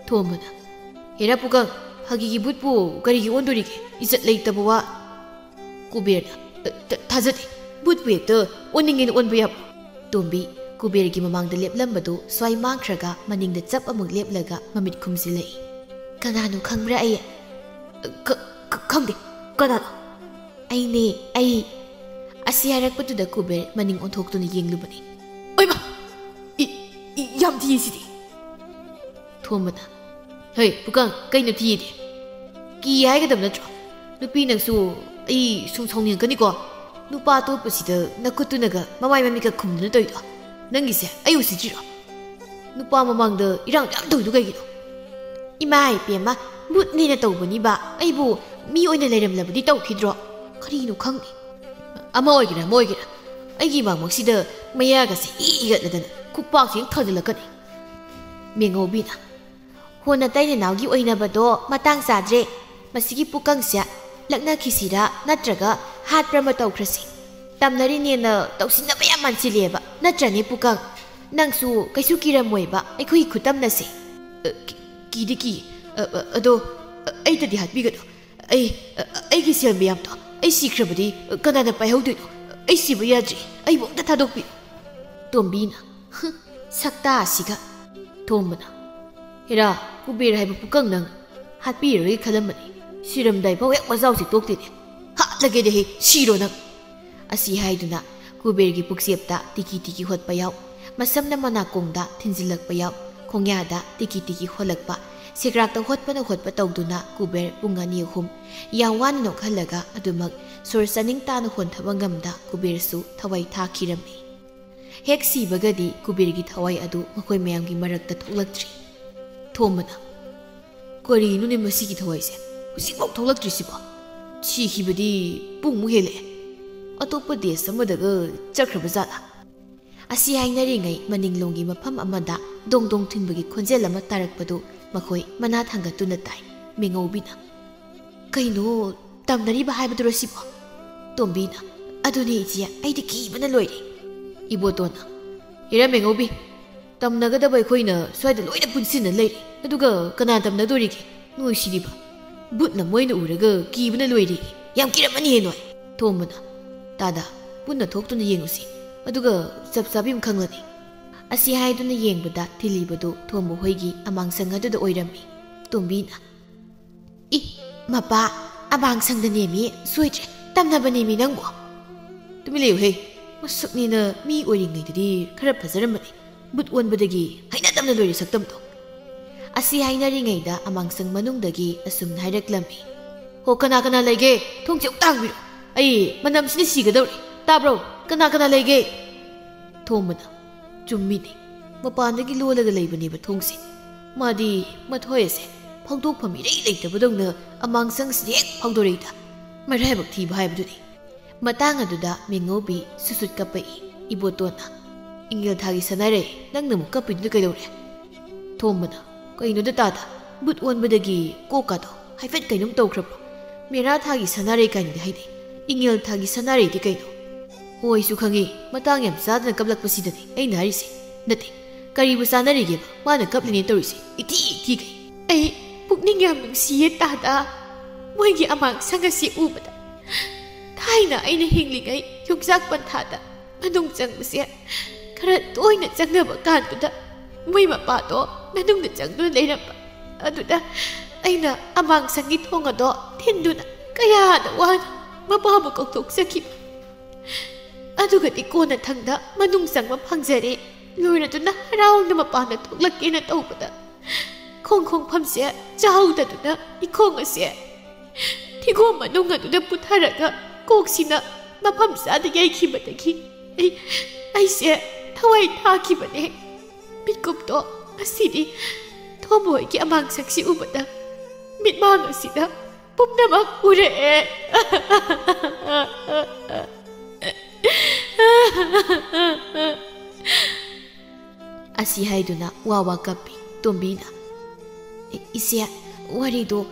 ꯊꯣꯝꯕꯅ, "ꯍꯦꯔꯥ ꯄꯨꯀꯪ, ꯐꯥꯒꯤꯒꯤ ꯕꯨꯠꯄꯨ ꯀꯔꯤꯒꯤ ꯑꯣꯟꯗꯣꯔꯤꯒꯦ? ꯏꯖꯠ ꯂꯩꯇꯕ ꯋꯥ꯫" ꯀꯨꯕꯦꯔꯅ, "ꯑ, ꯊ-, ꯊꯥꯖꯗꯦ꯫ ꯚꯨꯠꯄꯨ ꯍꯦꯛꯇ ꯑꯣꯟꯅꯤꯡꯉꯦꯅ ꯑꯣꯟꯕ ꯌꯥꯕ꯭ꯔꯣ?" ꯇꯣꯝꯕꯤ ꯀꯨꯕꯦꯔꯒꯤ ꯃꯃꯥꯡꯗ ꯂꯦꯞꯂꯝꯕꯗꯨ ꯁ꯭ꯋꯥꯏ ꯃꯥꯡꯈ꯭ꯔꯒ ꯃꯅꯤꯡꯗ ꯆꯞ ꯑꯃꯨꯛ ꯂꯦꯞꯂꯒ ꯃꯃꯤꯠ ꯈꯨꯝꯖꯤꯜꯂꯛꯏ꯫ "ꯀꯅꯥꯅꯣ ꯈꯪꯕ꯭ꯔꯥ ꯑꯩ?" "ꯈ-, ꯈ-, ꯈꯪꯗꯦ꯫ ꯀꯅꯥꯅꯣ?" "ꯑꯩꯅꯦ, ꯑꯩ꯫" ꯑꯁꯤ ꯍꯥꯏꯔꯛꯄꯗꯨꯗ ꯀꯨꯕꯦꯔ ꯃꯅꯤꯡ ꯑꯣꯟꯊꯣꯛꯇꯨꯅ ꯌꯦꯡꯂꯨꯕꯅꯤ꯫ "ꯑꯣꯏꯃ! ꯏ-, ꯏ-, ꯌꯥꯝ ꯊꯤꯌꯦ ꯁꯤꯗꯤ!" ꯊꯣꯝꯕꯅ, "ꯍꯩ, ꯄꯨꯀꯪ, ꯀꯩꯅꯣ ꯊꯤꯌꯦꯗꯤ? ꯀꯤ ꯍꯥꯏꯒꯗꯕ ꯅꯠꯇ꯭ꯔꯣ? ꯅꯨꯄꯤ ꯅꯪꯁꯨ ꯑꯩ ꯁꯨꯝ ꯁꯥꯎꯅꯤꯡꯉꯛꯀꯅꯤꯀꯣ꯫ ꯅꯨꯄꯥ ꯑꯇꯣꯞꯄꯁꯤꯗ ꯅꯈꯨꯠꯇꯨꯅꯒ ꯃꯃꯥꯏ ꯃꯃꯤꯠꯀ ꯈꯨꯝꯗꯨꯅ ꯇꯧꯔꯤꯗꯣ꯫ ꯅꯪꯒꯤꯁꯦ ꯑꯩ ꯎꯁꯤꯠꯇ꯭ꯔꯤꯔꯣ? ꯅꯨꯄꯥ ꯃꯃꯥꯡꯗ ꯏꯔꯥꯡ ꯌꯥꯝ ꯇꯧꯔꯤꯗꯣ ꯀꯩꯒꯤꯅꯣ?" "ꯏꯃꯥ ꯏꯕꯦꯝꯃ, ꯚꯨꯠꯅꯦꯅ ꯇꯧꯕꯅꯤꯕ꯫ ꯑꯩꯕꯨ ꯃꯤ ꯑꯣꯏꯅ ꯂꯩꯔꯝꯂꯕꯗꯤ ꯇꯧꯈꯤꯗ꯭ꯔꯣ? ꯀꯔꯤꯅꯣ ꯈꯪꯗꯦ꯫ ꯑꯃ ꯑꯣꯏꯒꯦꯔꯥ, ꯑꯃ ꯑꯣꯏꯒꯦꯔꯥ, ꯑꯩꯒꯤ ꯏꯃꯥꯡꯃꯛꯁꯤꯗ ꯃꯌꯥꯒꯁꯦ ꯏ ꯏꯒꯠꯂꯗꯅ ꯈꯨꯄꯥꯛꯁꯦ ꯍꯦꯛ ꯊꯥꯖꯤꯜꯂꯛꯀꯅꯤ꯫" ꯃꯦꯉꯧꯕꯤꯅ, "ꯍꯣ, ꯅꯇꯩ ꯅꯅꯥꯎꯒꯤ ꯑꯣꯏꯅꯕꯗꯣ ꯃꯇꯥꯡ ꯆꯥꯗ꯭ꯔꯦ꯫ ꯃꯁꯤꯒꯤ ꯄꯨꯀꯪꯁꯦ ꯂꯛꯅꯈꯤꯁꯤꯔꯥ ꯅꯠꯇ꯭ꯔꯒ ꯍꯥꯠꯄ꯭ꯔ ꯑꯃ ꯇꯧꯈ꯭ꯔꯁꯤ꯫ ꯇꯝꯅꯔꯤꯅꯦꯅ ꯇꯧꯁꯤꯟꯅꯕ ꯌꯥꯝ ꯃꯥꯟꯁꯤꯜꯂꯦꯕ, ꯅꯠꯇ꯭ꯔꯅꯦ ꯄꯨꯀꯪ? ꯅꯪꯁꯨ ꯀꯩꯁꯨ ꯀꯤꯔꯝꯃꯣꯏꯕ ꯑꯩꯈꯣꯏꯒꯤ ꯈꯨꯇꯝꯅꯁꯦ꯫" "ꯑ, ꯀꯤ-, ꯀꯤꯗꯤ ꯀꯤ꯫ ꯑ, ꯑ, ꯑꯗꯣ, ꯑ, ꯑꯩꯇꯗꯤ ꯍꯥꯠꯄꯤꯒꯅꯨ꯫ ꯑꯩ, ꯑ, ꯑꯩꯒꯤ ꯁꯦꯜ ꯃꯌꯥꯝꯗꯣ ꯑꯩ ꯁꯤꯈ꯭ꯔꯕꯗꯤ ꯀꯅꯥꯅ ꯄꯥꯏꯍꯧꯗꯣꯏꯅꯣ? ꯑꯩ ꯁꯤꯕ ꯌꯥꯗ꯭ꯔꯤ꯫ ꯑꯩꯕꯨ ꯑꯝꯇ ꯊꯥꯗꯣꯛꯄꯤꯌꯨ꯫" ꯇꯣꯝꯕꯤꯅ, "ꯍꯨꯝ, ꯁꯛꯇꯥ ꯑꯁꯤꯒ꯫" ꯊꯣꯝꯕꯅ, "ꯍꯦꯔꯥ, ꯀꯨꯕꯦꯔ ꯍꯥꯏꯕ ꯄꯨꯀꯪ ꯅꯪ ꯍꯥꯠꯄꯤꯔꯔꯣꯏ ꯈꯜꯂꯝꯕꯅꯤ꯫ ꯁꯤꯔꯝꯗꯥꯏ ꯐꯥꯎ ꯍꯦꯛ ꯋꯥꯖꯥꯎꯁꯦ ꯇꯣꯛꯇꯦꯅꯦ꯫ ꯍꯥꯠꯂꯒꯦꯗꯤ ꯍꯦ, ꯁꯤꯔꯣ ꯅꯪ!" ꯑꯁꯤ ꯍꯥꯏꯗꯨꯅ ꯀꯨꯕꯦꯔꯒꯤ ꯄꯨꯛꯆꯦꯞꯇ ꯇꯤꯀꯤ ꯇꯤꯀꯤ ꯍꯣꯠꯄ ꯌꯥꯎ, ꯃꯁꯝꯅ ꯃꯅꯥꯀꯣꯡꯗ ꯊꯤꯟꯖꯤꯜꯂꯛꯄ ꯌꯥꯎ, ꯈꯣꯡꯌꯥꯗ ꯇꯤꯀꯤ ꯇꯤꯀꯤ ꯍꯣꯜꯂꯛꯄ, ꯁꯦꯒ꯭ꯔꯥꯛꯇ ꯍꯣꯠꯄꯅ ꯍꯣꯠꯄ ꯇꯧꯗꯨꯅ ꯀꯨꯕꯦꯔ ꯄꯨꯡ ꯑꯅꯤ ꯑꯍꯨꯝ ꯌꯥꯝ ꯋꯥꯅ ꯅꯣꯛꯍꯜꯂꯒ ꯑꯗꯨꯃꯛ ꯁꯣꯔ ꯆꯥꯅꯤꯡ ꯇꯥꯅ ꯍꯣꯟꯊꯕ ꯉꯝꯗ ꯀꯨꯕꯦꯔꯁꯨ ꯊꯋꯥꯏ ꯊꯥꯈꯤꯔꯝꯃꯤ꯫ ꯍꯦꯛ ꯁꯤꯕꯒꯗꯤ ꯀꯨꯕꯦꯔꯒꯤ ꯊꯋꯥꯏ ꯑꯗꯨ ꯃꯈꯣꯏ ꯃꯌꯥꯝꯒꯤ ꯃꯔꯛꯇ ꯊꯣꯛꯂꯛꯇ꯭ꯔꯤ꯫ ꯊꯣꯝꯕꯅ, "ꯀꯔꯤꯅꯣꯅꯦ ꯃꯁꯤꯒꯤ ꯊꯋꯥꯏꯁꯦ ꯍꯧꯖꯤꯛꯐꯥꯎ ꯊꯣꯛꯂꯛꯇ꯭ꯔꯤꯁꯤꯕꯣ? ꯁꯤꯈꯤꯕꯗꯤ ꯄꯨꯡꯃꯨꯛ ꯍꯦꯜꯂꯛꯑꯦ꯫ ꯑꯇꯣꯞꯄ ꯗꯦꯁ ꯑꯃꯗꯒ ꯆꯠꯈ꯭ꯔꯕ ꯖꯥꯠꯂꯥ?" ꯑꯁꯤ ꯍꯥꯏꯅꯔꯤꯉꯩ ꯃꯅꯤꯡꯂꯣꯝꯒꯤ ꯃꯐꯝ ꯑꯃꯗ ꯗꯣꯡ ꯗꯣꯡ ꯊꯤꯟꯕꯒꯤ ꯈꯣꯟꯖꯦꯜ ꯑꯃ ꯇꯥꯔꯛꯄꯗꯨ ꯃꯈꯣꯏ ꯃꯅꯥ ꯊꯥꯡꯒꯠꯇꯨꯅ ꯇꯥꯏ꯫ ꯃꯦꯉꯧꯕꯤꯅ, "ꯀꯩꯅꯣ ꯇꯝꯅꯔꯤꯕ ꯍꯥꯏꯕꯗꯨꯔꯣ ꯁꯤꯕꯣ?" ꯇꯣꯝꯕꯤꯅ, "ꯑꯗꯨꯅꯦ ꯏꯆꯦ, ꯑꯩꯗꯤ ꯀꯤꯕꯅ ꯂꯣꯏꯔꯦ꯫" ꯏꯕꯣꯇꯣꯟꯅ, "ꯍꯦꯔꯥ ꯃꯦꯉꯧꯕꯤ, ꯇꯝꯅꯒꯗꯕ ꯑꯩꯈꯣꯏꯅ ꯁ꯭ꯋꯥꯏꯗ ꯂꯣꯏꯅ ꯄꯨꯟꯁꯤꯟꯅ ꯂꯩꯔꯦ, ꯑꯗꯨꯒ ꯀꯅꯥ ꯇꯝꯅꯗꯣꯔꯤꯒꯦ? ꯅꯣꯏ ꯁꯤꯗꯤꯕ꯫ ꯕꯨꯠꯅ ꯃꯣꯏꯅ ꯎꯔꯒ ꯀꯤꯕꯅ ꯂꯣꯏꯔꯦ꯫ ꯌꯥꯝ ꯀꯤꯔꯝꯃꯅꯤꯍꯦ ꯅꯣꯏ꯫" ꯊꯣꯝꯕꯅ, "ꯇꯥꯗ, ꯄꯨꯟꯅ ꯊꯣꯛꯇꯨꯅ ꯌꯦꯡꯉꯨꯁꯤ, ꯑꯗꯨꯒ ꯆꯞ ꯆꯥꯕꯤ ꯑꯃ ꯈꯪꯂꯅꯤ"꯫ ꯑꯁꯤ ꯍꯥꯏꯗꯨꯅ ꯌꯦꯡꯕꯗ ꯊꯤꯜꯂꯤꯕꯗꯨ ꯊꯣꯝꯕ ꯍꯣꯏꯒꯤ ꯑꯃꯥꯡꯁꯪ ꯑꯗꯨꯗ ꯑꯣꯏꯔꯝꯃꯤ꯫ ꯇꯣꯝꯕꯤꯅ, "ꯏ, ꯃꯄꯥ, ꯑꯃꯥꯡꯁꯪꯗ ꯅꯦꯝꯃꯤ, ꯁꯣꯏꯗ꯭ꯔꯦ, ꯇꯝꯅꯕ ꯅꯦꯝꯃꯤ ꯅꯪꯕꯨ"꯫ "ꯇꯨꯃꯤꯟ ꯂꯩꯌꯨꯍꯦ, ꯃꯁꯛꯅꯤꯅ ꯃꯤ ꯑꯣꯏꯔꯤꯉꯩꯗꯗꯤ ꯈꯔ ꯐꯖꯔꯝꯕꯅꯤ, ꯕꯨꯠ ꯑꯣꯟꯕꯗꯒꯤ ꯍꯩꯅꯗꯕꯅ ꯂꯣꯏꯔꯦ ꯁꯛꯇꯝꯗꯣ"꯫ ꯑꯁꯤ ꯍꯥꯏꯅꯔꯤꯉꯩꯗ ꯑꯃꯥꯡꯁꯪ ꯃꯅꯨꯡꯗꯒꯤ ꯑꯁꯨꯝꯅ ꯍꯥꯏꯔꯛꯂꯝꯃꯤ, "ꯍꯣ, ꯀꯅꯥ ꯀꯅꯥ ꯂꯩꯒꯦ? ꯊꯣꯡꯁꯦ ꯑꯃꯨꯛꯇ ꯍꯥꯡꯕꯤꯔꯣ, ꯑꯩ ꯃꯅꯝꯁꯤꯅ ꯁꯤꯒꯗꯧꯔꯦ, ꯇꯥꯕ꯭ꯔꯣ? ꯀꯅꯥ ꯀꯅꯥ ꯂꯩꯒꯦ?" ꯊꯣꯝꯕꯅ, "ꯆꯨꯝꯃꯤꯅꯤ, ꯃꯄꯥꯟꯗꯒꯤ ꯂꯣꯜꯂꯒ ꯂꯩꯕꯅꯦꯕ ꯊꯣꯡꯁꯦ꯫ ꯃꯥꯗꯤ ꯃꯊꯣꯏ ꯑꯁꯦ ꯐꯥꯎꯗꯣꯛꯐꯝ ꯏꯔꯩ ꯂꯩꯇꯕꯗꯧꯅ ꯑꯃꯥꯡꯁꯪꯁꯤꯗ ꯍꯦꯛ ꯐꯥꯎꯗꯣꯔꯛꯏꯗ, ꯃꯔꯥꯏꯕꯛ ꯊꯤꯕ ꯍꯥꯏꯕꯗꯨꯅꯤ"꯫ ꯃꯇꯥꯡ ꯑꯗꯨꯗ ꯃꯦꯉꯧꯕꯤ ꯁꯨꯠ ꯁꯨꯠ ꯀꯞꯄꯛꯏ꯫ ꯏꯕꯣꯇꯣꯟꯅ, "ꯏꯪꯒꯦꯜ ꯊꯥꯒꯤ ꯁꯥꯟꯅꯔꯦ, ꯅꯪꯅ ꯑꯃꯨꯛ ꯀꯞꯄꯤꯗꯨꯅ ꯀꯩꯗꯧꯔꯦ?" ꯊꯣꯝꯕꯅ, "ꯀꯩꯅꯣꯗ ꯇꯥꯗ, ꯕꯨꯠ ꯑꯣꯟꯕꯗꯒꯤ ꯀꯣꯛꯀꯥꯗꯣ ꯍꯥꯏꯐꯦꯠ ꯀꯩꯅꯣꯝ ꯇꯧꯈ꯭ꯔꯕ꯭ꯔꯣ? ꯃꯦꯔꯥ ꯊꯥꯒꯤ ꯁꯥꯟꯅꯔꯦ ꯀꯥꯏꯅꯗꯤ ꯍꯥꯏꯅꯩ, ꯏꯪꯒꯦꯜ ꯊꯥꯒꯤ ꯁꯥꯟꯅꯔꯦꯗꯤ ꯀꯩꯅꯣ?" "ꯍꯣ, ꯑꯩꯁꯨ ꯈꯪꯉꯤ, ꯃꯇꯥꯡ ꯌꯥꯝ ꯆꯥꯗꯅ ꯀꯞꯂꯛꯄꯁꯤꯗꯅꯤ ꯑꯩꯅ ꯍꯥꯏꯔꯤꯁꯦ꯫ ꯅꯠꯇꯦ, ꯀꯔꯤꯕꯨ ꯆꯥꯅꯔꯤꯒꯦꯕ ꯃꯥꯅ ꯀꯞꯂꯤꯅꯦ ꯇꯧꯔꯤꯁꯦ? ꯏꯊꯤ ꯏꯊꯤꯈꯩ꯫ ꯑꯩ ꯄꯨꯛꯅꯤꯡ ꯌꯥꯝ ꯅꯨꯡꯁꯤꯌꯦ ꯇꯥꯗ, ꯃꯣꯏꯒꯤ ꯑꯃꯥꯡꯁꯪ ꯑꯁꯤ ꯎꯕꯗ꯫ ꯊꯥꯏꯅ ꯑꯩꯅ ꯍꯤꯡꯂꯤꯉꯩ ꯌꯣꯡꯆꯥꯛ ꯄꯟꯊꯥꯗ ꯃꯅꯨꯡ ꯆꯪꯕꯁꯦ ꯈꯔ ꯇꯣꯏꯅ ꯆꯪꯅꯕ ꯀꯥꯟꯗꯨꯗ ꯃꯣꯏ ꯃꯄꯥꯗꯣ ꯃꯅꯨꯡꯗ ꯆꯪꯗꯨꯅ ꯂꯩꯔꯝꯕ꯫ ꯑꯗꯨꯗ ꯑꯩꯅ ꯑꯃꯥꯡꯁꯪꯒꯤ ꯊꯣꯡ ꯑꯗꯣ ꯊꯤꯟꯗꯨꯅ ꯀꯌꯥꯗ ꯋꯥꯅ ꯃꯄꯥꯕꯨ ꯀꯧꯊꯣꯛꯆꯈꯤꯕ꯫ ꯑꯗꯨꯒꯗꯤ ꯀꯣꯟꯅꯊꯪꯗ ꯃꯅꯨꯡ ꯆꯪꯕ ꯐꯪꯖꯔꯦ꯫ ꯂꯣꯏꯔꯗꯨꯅ ꯍꯔꯥꯎꯅ ꯃꯄꯥꯟꯗ ꯊꯣꯛꯂꯛꯀꯦꯅ ꯇꯧꯕꯗ ꯈꯣꯡ ꯈꯣꯡꯐꯝꯁꯦ ꯆꯥꯍꯧꯗꯗꯨꯅ ꯏꯈꯣꯡ ꯑꯁꯦ ꯊꯤꯒꯣꯝ ꯃꯅꯨꯡ ꯑꯗꯨꯗ ꯄꯨꯊꯔꯒ ꯀꯣꯛꯁꯤꯅ ꯃꯐꯝ ꯆꯥꯗ ꯌꯩꯈꯤꯕꯗꯒꯤ ꯑꯩ, ꯑꯩꯁꯦ ꯊꯋꯥꯏ ꯊꯥꯈꯤꯕꯅꯦ꯫ ꯃꯤꯠꯀꯨꯞꯇꯣ ꯉꯁꯤꯗꯤ ꯊꯣꯝꯕ ꯍꯣꯏꯒꯤ ꯑꯃꯥꯡꯁꯪꯁꯤ ꯎꯕꯗ ꯃꯤꯠꯃꯥꯡ ꯑꯁꯤꯗ ꯄꯨꯝꯅꯃꯛ ꯎꯔꯛꯑꯦ"꯫ ꯑꯁꯤ ꯍꯥꯏꯗꯨꯅ ꯋꯥ ꯋꯥ ꯀꯞꯄꯤ꯫ ꯇꯣꯝꯕꯤꯅ, "ꯏ-, ꯏꯆꯦ, ꯋꯥꯔꯤꯗꯣ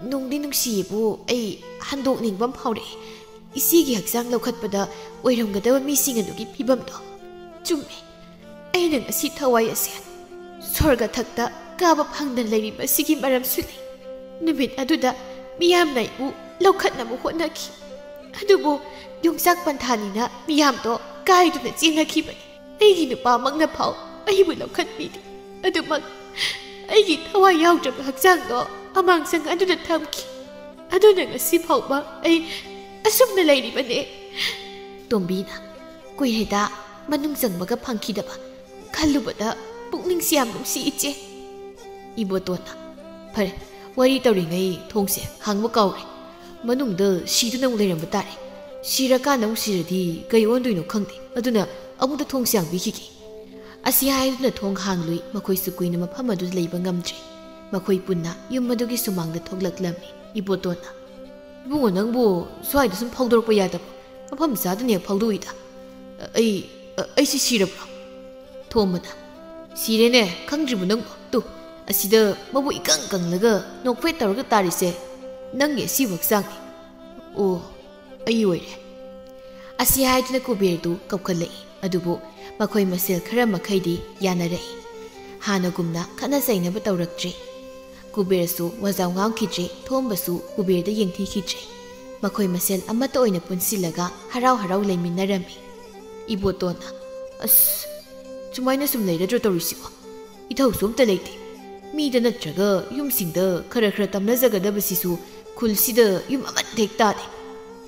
ꯅꯨꯡꯗꯤ ꯅꯨꯡꯁꯤꯌꯦꯕꯨ ꯑꯩ ꯍꯟꯗꯣꯛꯅꯤꯡꯕ ꯑꯃ ꯐꯥꯎꯔꯛꯑꯦ꯫ ꯏꯆꯦꯒꯤ ꯍꯛꯆꯥꯡ ꯂꯧꯈꯠꯄꯗ ꯑꯣꯏꯔꯝꯒꯗꯕ ꯃꯤꯁꯤꯡ ꯑꯗꯨꯒꯤ ꯐꯤꯕꯝꯗꯣ꯫ ꯆꯨꯝꯃꯦ, ꯑꯩꯅ ꯉꯁꯤ ꯊꯋꯥꯏ ꯑꯁꯦ ꯁ꯭ꯋꯔꯒ ꯊꯛꯇ ꯀꯥꯕ ꯐꯪꯗꯅ ꯂꯩꯔꯤꯕꯁꯤꯒꯤ ꯃꯔꯝꯁꯨ ꯂꯩ꯫ ꯅꯨꯃꯤꯠ ꯑꯗꯨꯗ ꯃꯤꯌꯥꯝꯅ ꯑꯩꯕꯨ ꯂꯧꯈꯠꯅꯕ ꯍꯣꯠꯅꯈꯤ꯫ ꯑꯗꯨꯕꯨ ꯌꯣꯡꯆꯥꯛ ꯄꯟꯊꯥꯅꯤꯅ ꯃꯤꯌꯥꯝꯗꯣ ꯀꯥꯏꯗꯨꯅ ꯆꯦꯟꯅꯈꯤꯕꯅꯤ꯫ ꯑꯩꯒꯤ ꯅꯨꯄꯥꯃꯛꯅ ꯐꯥꯎ ꯑꯩꯕꯨ ꯂꯧꯈꯠꯄꯤꯗꯦ꯫ ꯑꯗꯨꯃꯛ ꯑꯩꯒꯤ ꯊꯋꯥꯏ ꯌꯥꯎꯗ꯭ꯔꯕ ꯍꯛꯆꯥꯡꯗꯣ ꯑꯃꯥꯡꯁꯪ ꯑꯗꯨꯗ ꯊꯝꯈꯤ꯫ ꯑꯗꯨꯅ ꯉꯁꯤ ꯐꯥꯎꯕ ꯑꯩ ꯑꯁꯨꯝꯅ ꯂꯩꯔꯤꯕꯅꯦ꯫ ꯇꯣꯝꯕꯤꯅ, "ꯀꯨꯏꯔꯦꯗ ꯃꯅꯨꯡ ꯆꯪꯕꯒ ꯐꯪꯈꯤꯗꯕ꯫ ꯈꯜꯂꯨꯕꯗ ꯄꯨꯛꯅꯤꯡꯁꯤ ꯌꯥꯝ ꯅꯨꯡꯁꯤ, ꯏꯆꯦ꯫" ꯏꯕꯣꯇꯣꯟꯅ, "ꯐꯔꯦ, ꯋꯥꯔꯤ ꯇꯧꯔꯤꯉꯩ ꯊꯣꯡꯁꯦ ꯍꯥꯡꯕ ꯀꯥꯎꯔꯦ꯫ ꯃꯅꯨꯡꯗ ꯁꯤꯗꯨꯅ ꯑꯃꯨꯛ ꯂꯩꯔꯝꯕ ꯇꯥꯔꯦ꯫ ꯁꯤꯔꯀꯥꯟꯗ ꯑꯃꯨꯛ ꯁꯤꯔꯗꯤ ꯀꯩ ꯑꯣꯟꯗꯣꯏꯅꯣ ꯈꯪꯗꯦ꯫ ꯑꯗꯨꯅ ꯑꯃꯨꯛꯇ ꯊꯣꯡꯁꯦ ꯍꯥꯡꯕꯤꯈꯤꯒꯦ꯫" ꯑꯁꯤ ꯍꯥꯏꯗꯨꯅ ꯊꯣꯡ ꯍꯥꯡꯂꯨꯏ꯫ ꯃꯈꯣꯏꯁꯨ ꯀꯨꯏꯅ ꯃꯐꯝ ꯑꯗꯨꯗ ꯂꯩꯕ ꯉꯝꯗ꯭ꯔꯦ꯫ ꯃꯈꯣꯏ ꯄꯨꯟꯅ ꯌꯨꯝ ꯑꯗꯨꯒꯤ ꯁꯨꯃꯥꯡꯗ ꯊꯣꯛꯂꯛꯂꯝꯃꯤ꯫ ꯏꯕꯣꯇꯣꯟꯅ, "ꯏꯕꯨꯡꯉꯣ, ꯅꯪꯕꯨ ꯁ꯭ꯋꯥꯏꯗ ꯁꯨꯝ ꯐꯥꯎꯗꯣꯔꯛꯄ ꯌꯥꯗꯕ? ꯃꯐꯝ ꯆꯥꯗꯅ ꯍꯦꯛ ꯐꯥꯎꯗꯣꯛꯏꯗ꯫ ꯑꯩ, ꯑꯩꯁꯤ ꯁꯤꯔꯕ꯭ꯔꯣ?" ꯊꯣꯝꯕꯅ, "ꯁꯤꯔꯦꯅꯦ, ꯈꯪꯗ꯭ꯔꯤꯕꯣ ꯅꯪꯕꯣ? ꯇꯨ, ꯑꯁꯤꯗ ꯃꯕꯨꯛ ꯏꯀꯪ ꯀꯪꯂꯒ ꯅꯣꯛꯐꯦꯠ ꯇꯧꯔꯒ ꯇꯥꯔꯤꯁꯦ ꯅꯪꯒꯤ ꯑꯁꯤꯕ ꯍꯛꯆꯥꯡꯅꯤ꯫ ꯑꯣ, ꯑꯩ ꯑꯣꯏꯔꯦ꯫" ꯑꯁꯤ ꯍꯥꯏꯗꯨꯅ ꯀꯨꯕꯦꯔꯗꯨ ꯀꯞꯈꯠꯂꯛꯏ꯫ ꯑꯗꯨꯕꯨ ꯃꯈꯣꯏ ꯃꯁꯦꯜ ꯈꯔ ꯃꯈꯩꯗꯤ ꯌꯥꯅꯔꯛꯏ꯫ ꯍꯥꯟꯅꯒꯨꯝꯅ ꯈꯠꯅ ꯆꯩꯅꯕ ꯇꯧꯔꯛꯇ꯭ꯔꯦ꯫ ꯀꯨꯕꯦꯔꯁꯨ ꯋꯥꯖꯥꯎ ꯉꯥꯡꯈꯤꯗ꯭ꯔꯦ, ꯊꯣꯝꯕꯁꯨ ꯀꯨꯕꯦꯔꯗ ꯌꯦꯡꯊꯤꯈꯤꯗ꯭ꯔꯦ꯫ ꯃꯈꯣꯏ ꯃꯁꯦꯜ ꯑꯃꯠꯇ ꯑꯣꯏꯅ ꯄꯨꯟꯁꯤꯜꯂꯒ ꯍꯔꯥꯎ ꯍꯔꯥꯎ ꯂꯩꯃꯤꯟꯅꯔꯝꯃꯤ꯫ ꯏꯕꯣꯇꯣꯟꯅ, "ꯑꯁ, ꯁꯨꯃꯥꯏꯅ ꯁꯨꯝ ꯂꯩꯔꯗ꯭ꯔꯣ ꯇꯧꯔꯤꯁꯤꯕꯣ? ꯏꯊꯧꯁꯨ ꯑꯝꯇ ꯂꯩꯇꯦ꯫ ꯃꯤꯗ ꯅꯠꯇ꯭ꯔꯒ ꯌꯨꯝꯁꯤꯡꯗ ꯈꯔ ꯈꯔ ꯇꯝꯅꯖꯒꯗꯕꯁꯤꯁꯨ ꯈꯨꯜꯁꯤꯗ ꯌꯨꯝ ꯑꯃꯠꯇ ꯍꯦꯛ ꯇꯥꯗꯦ꯫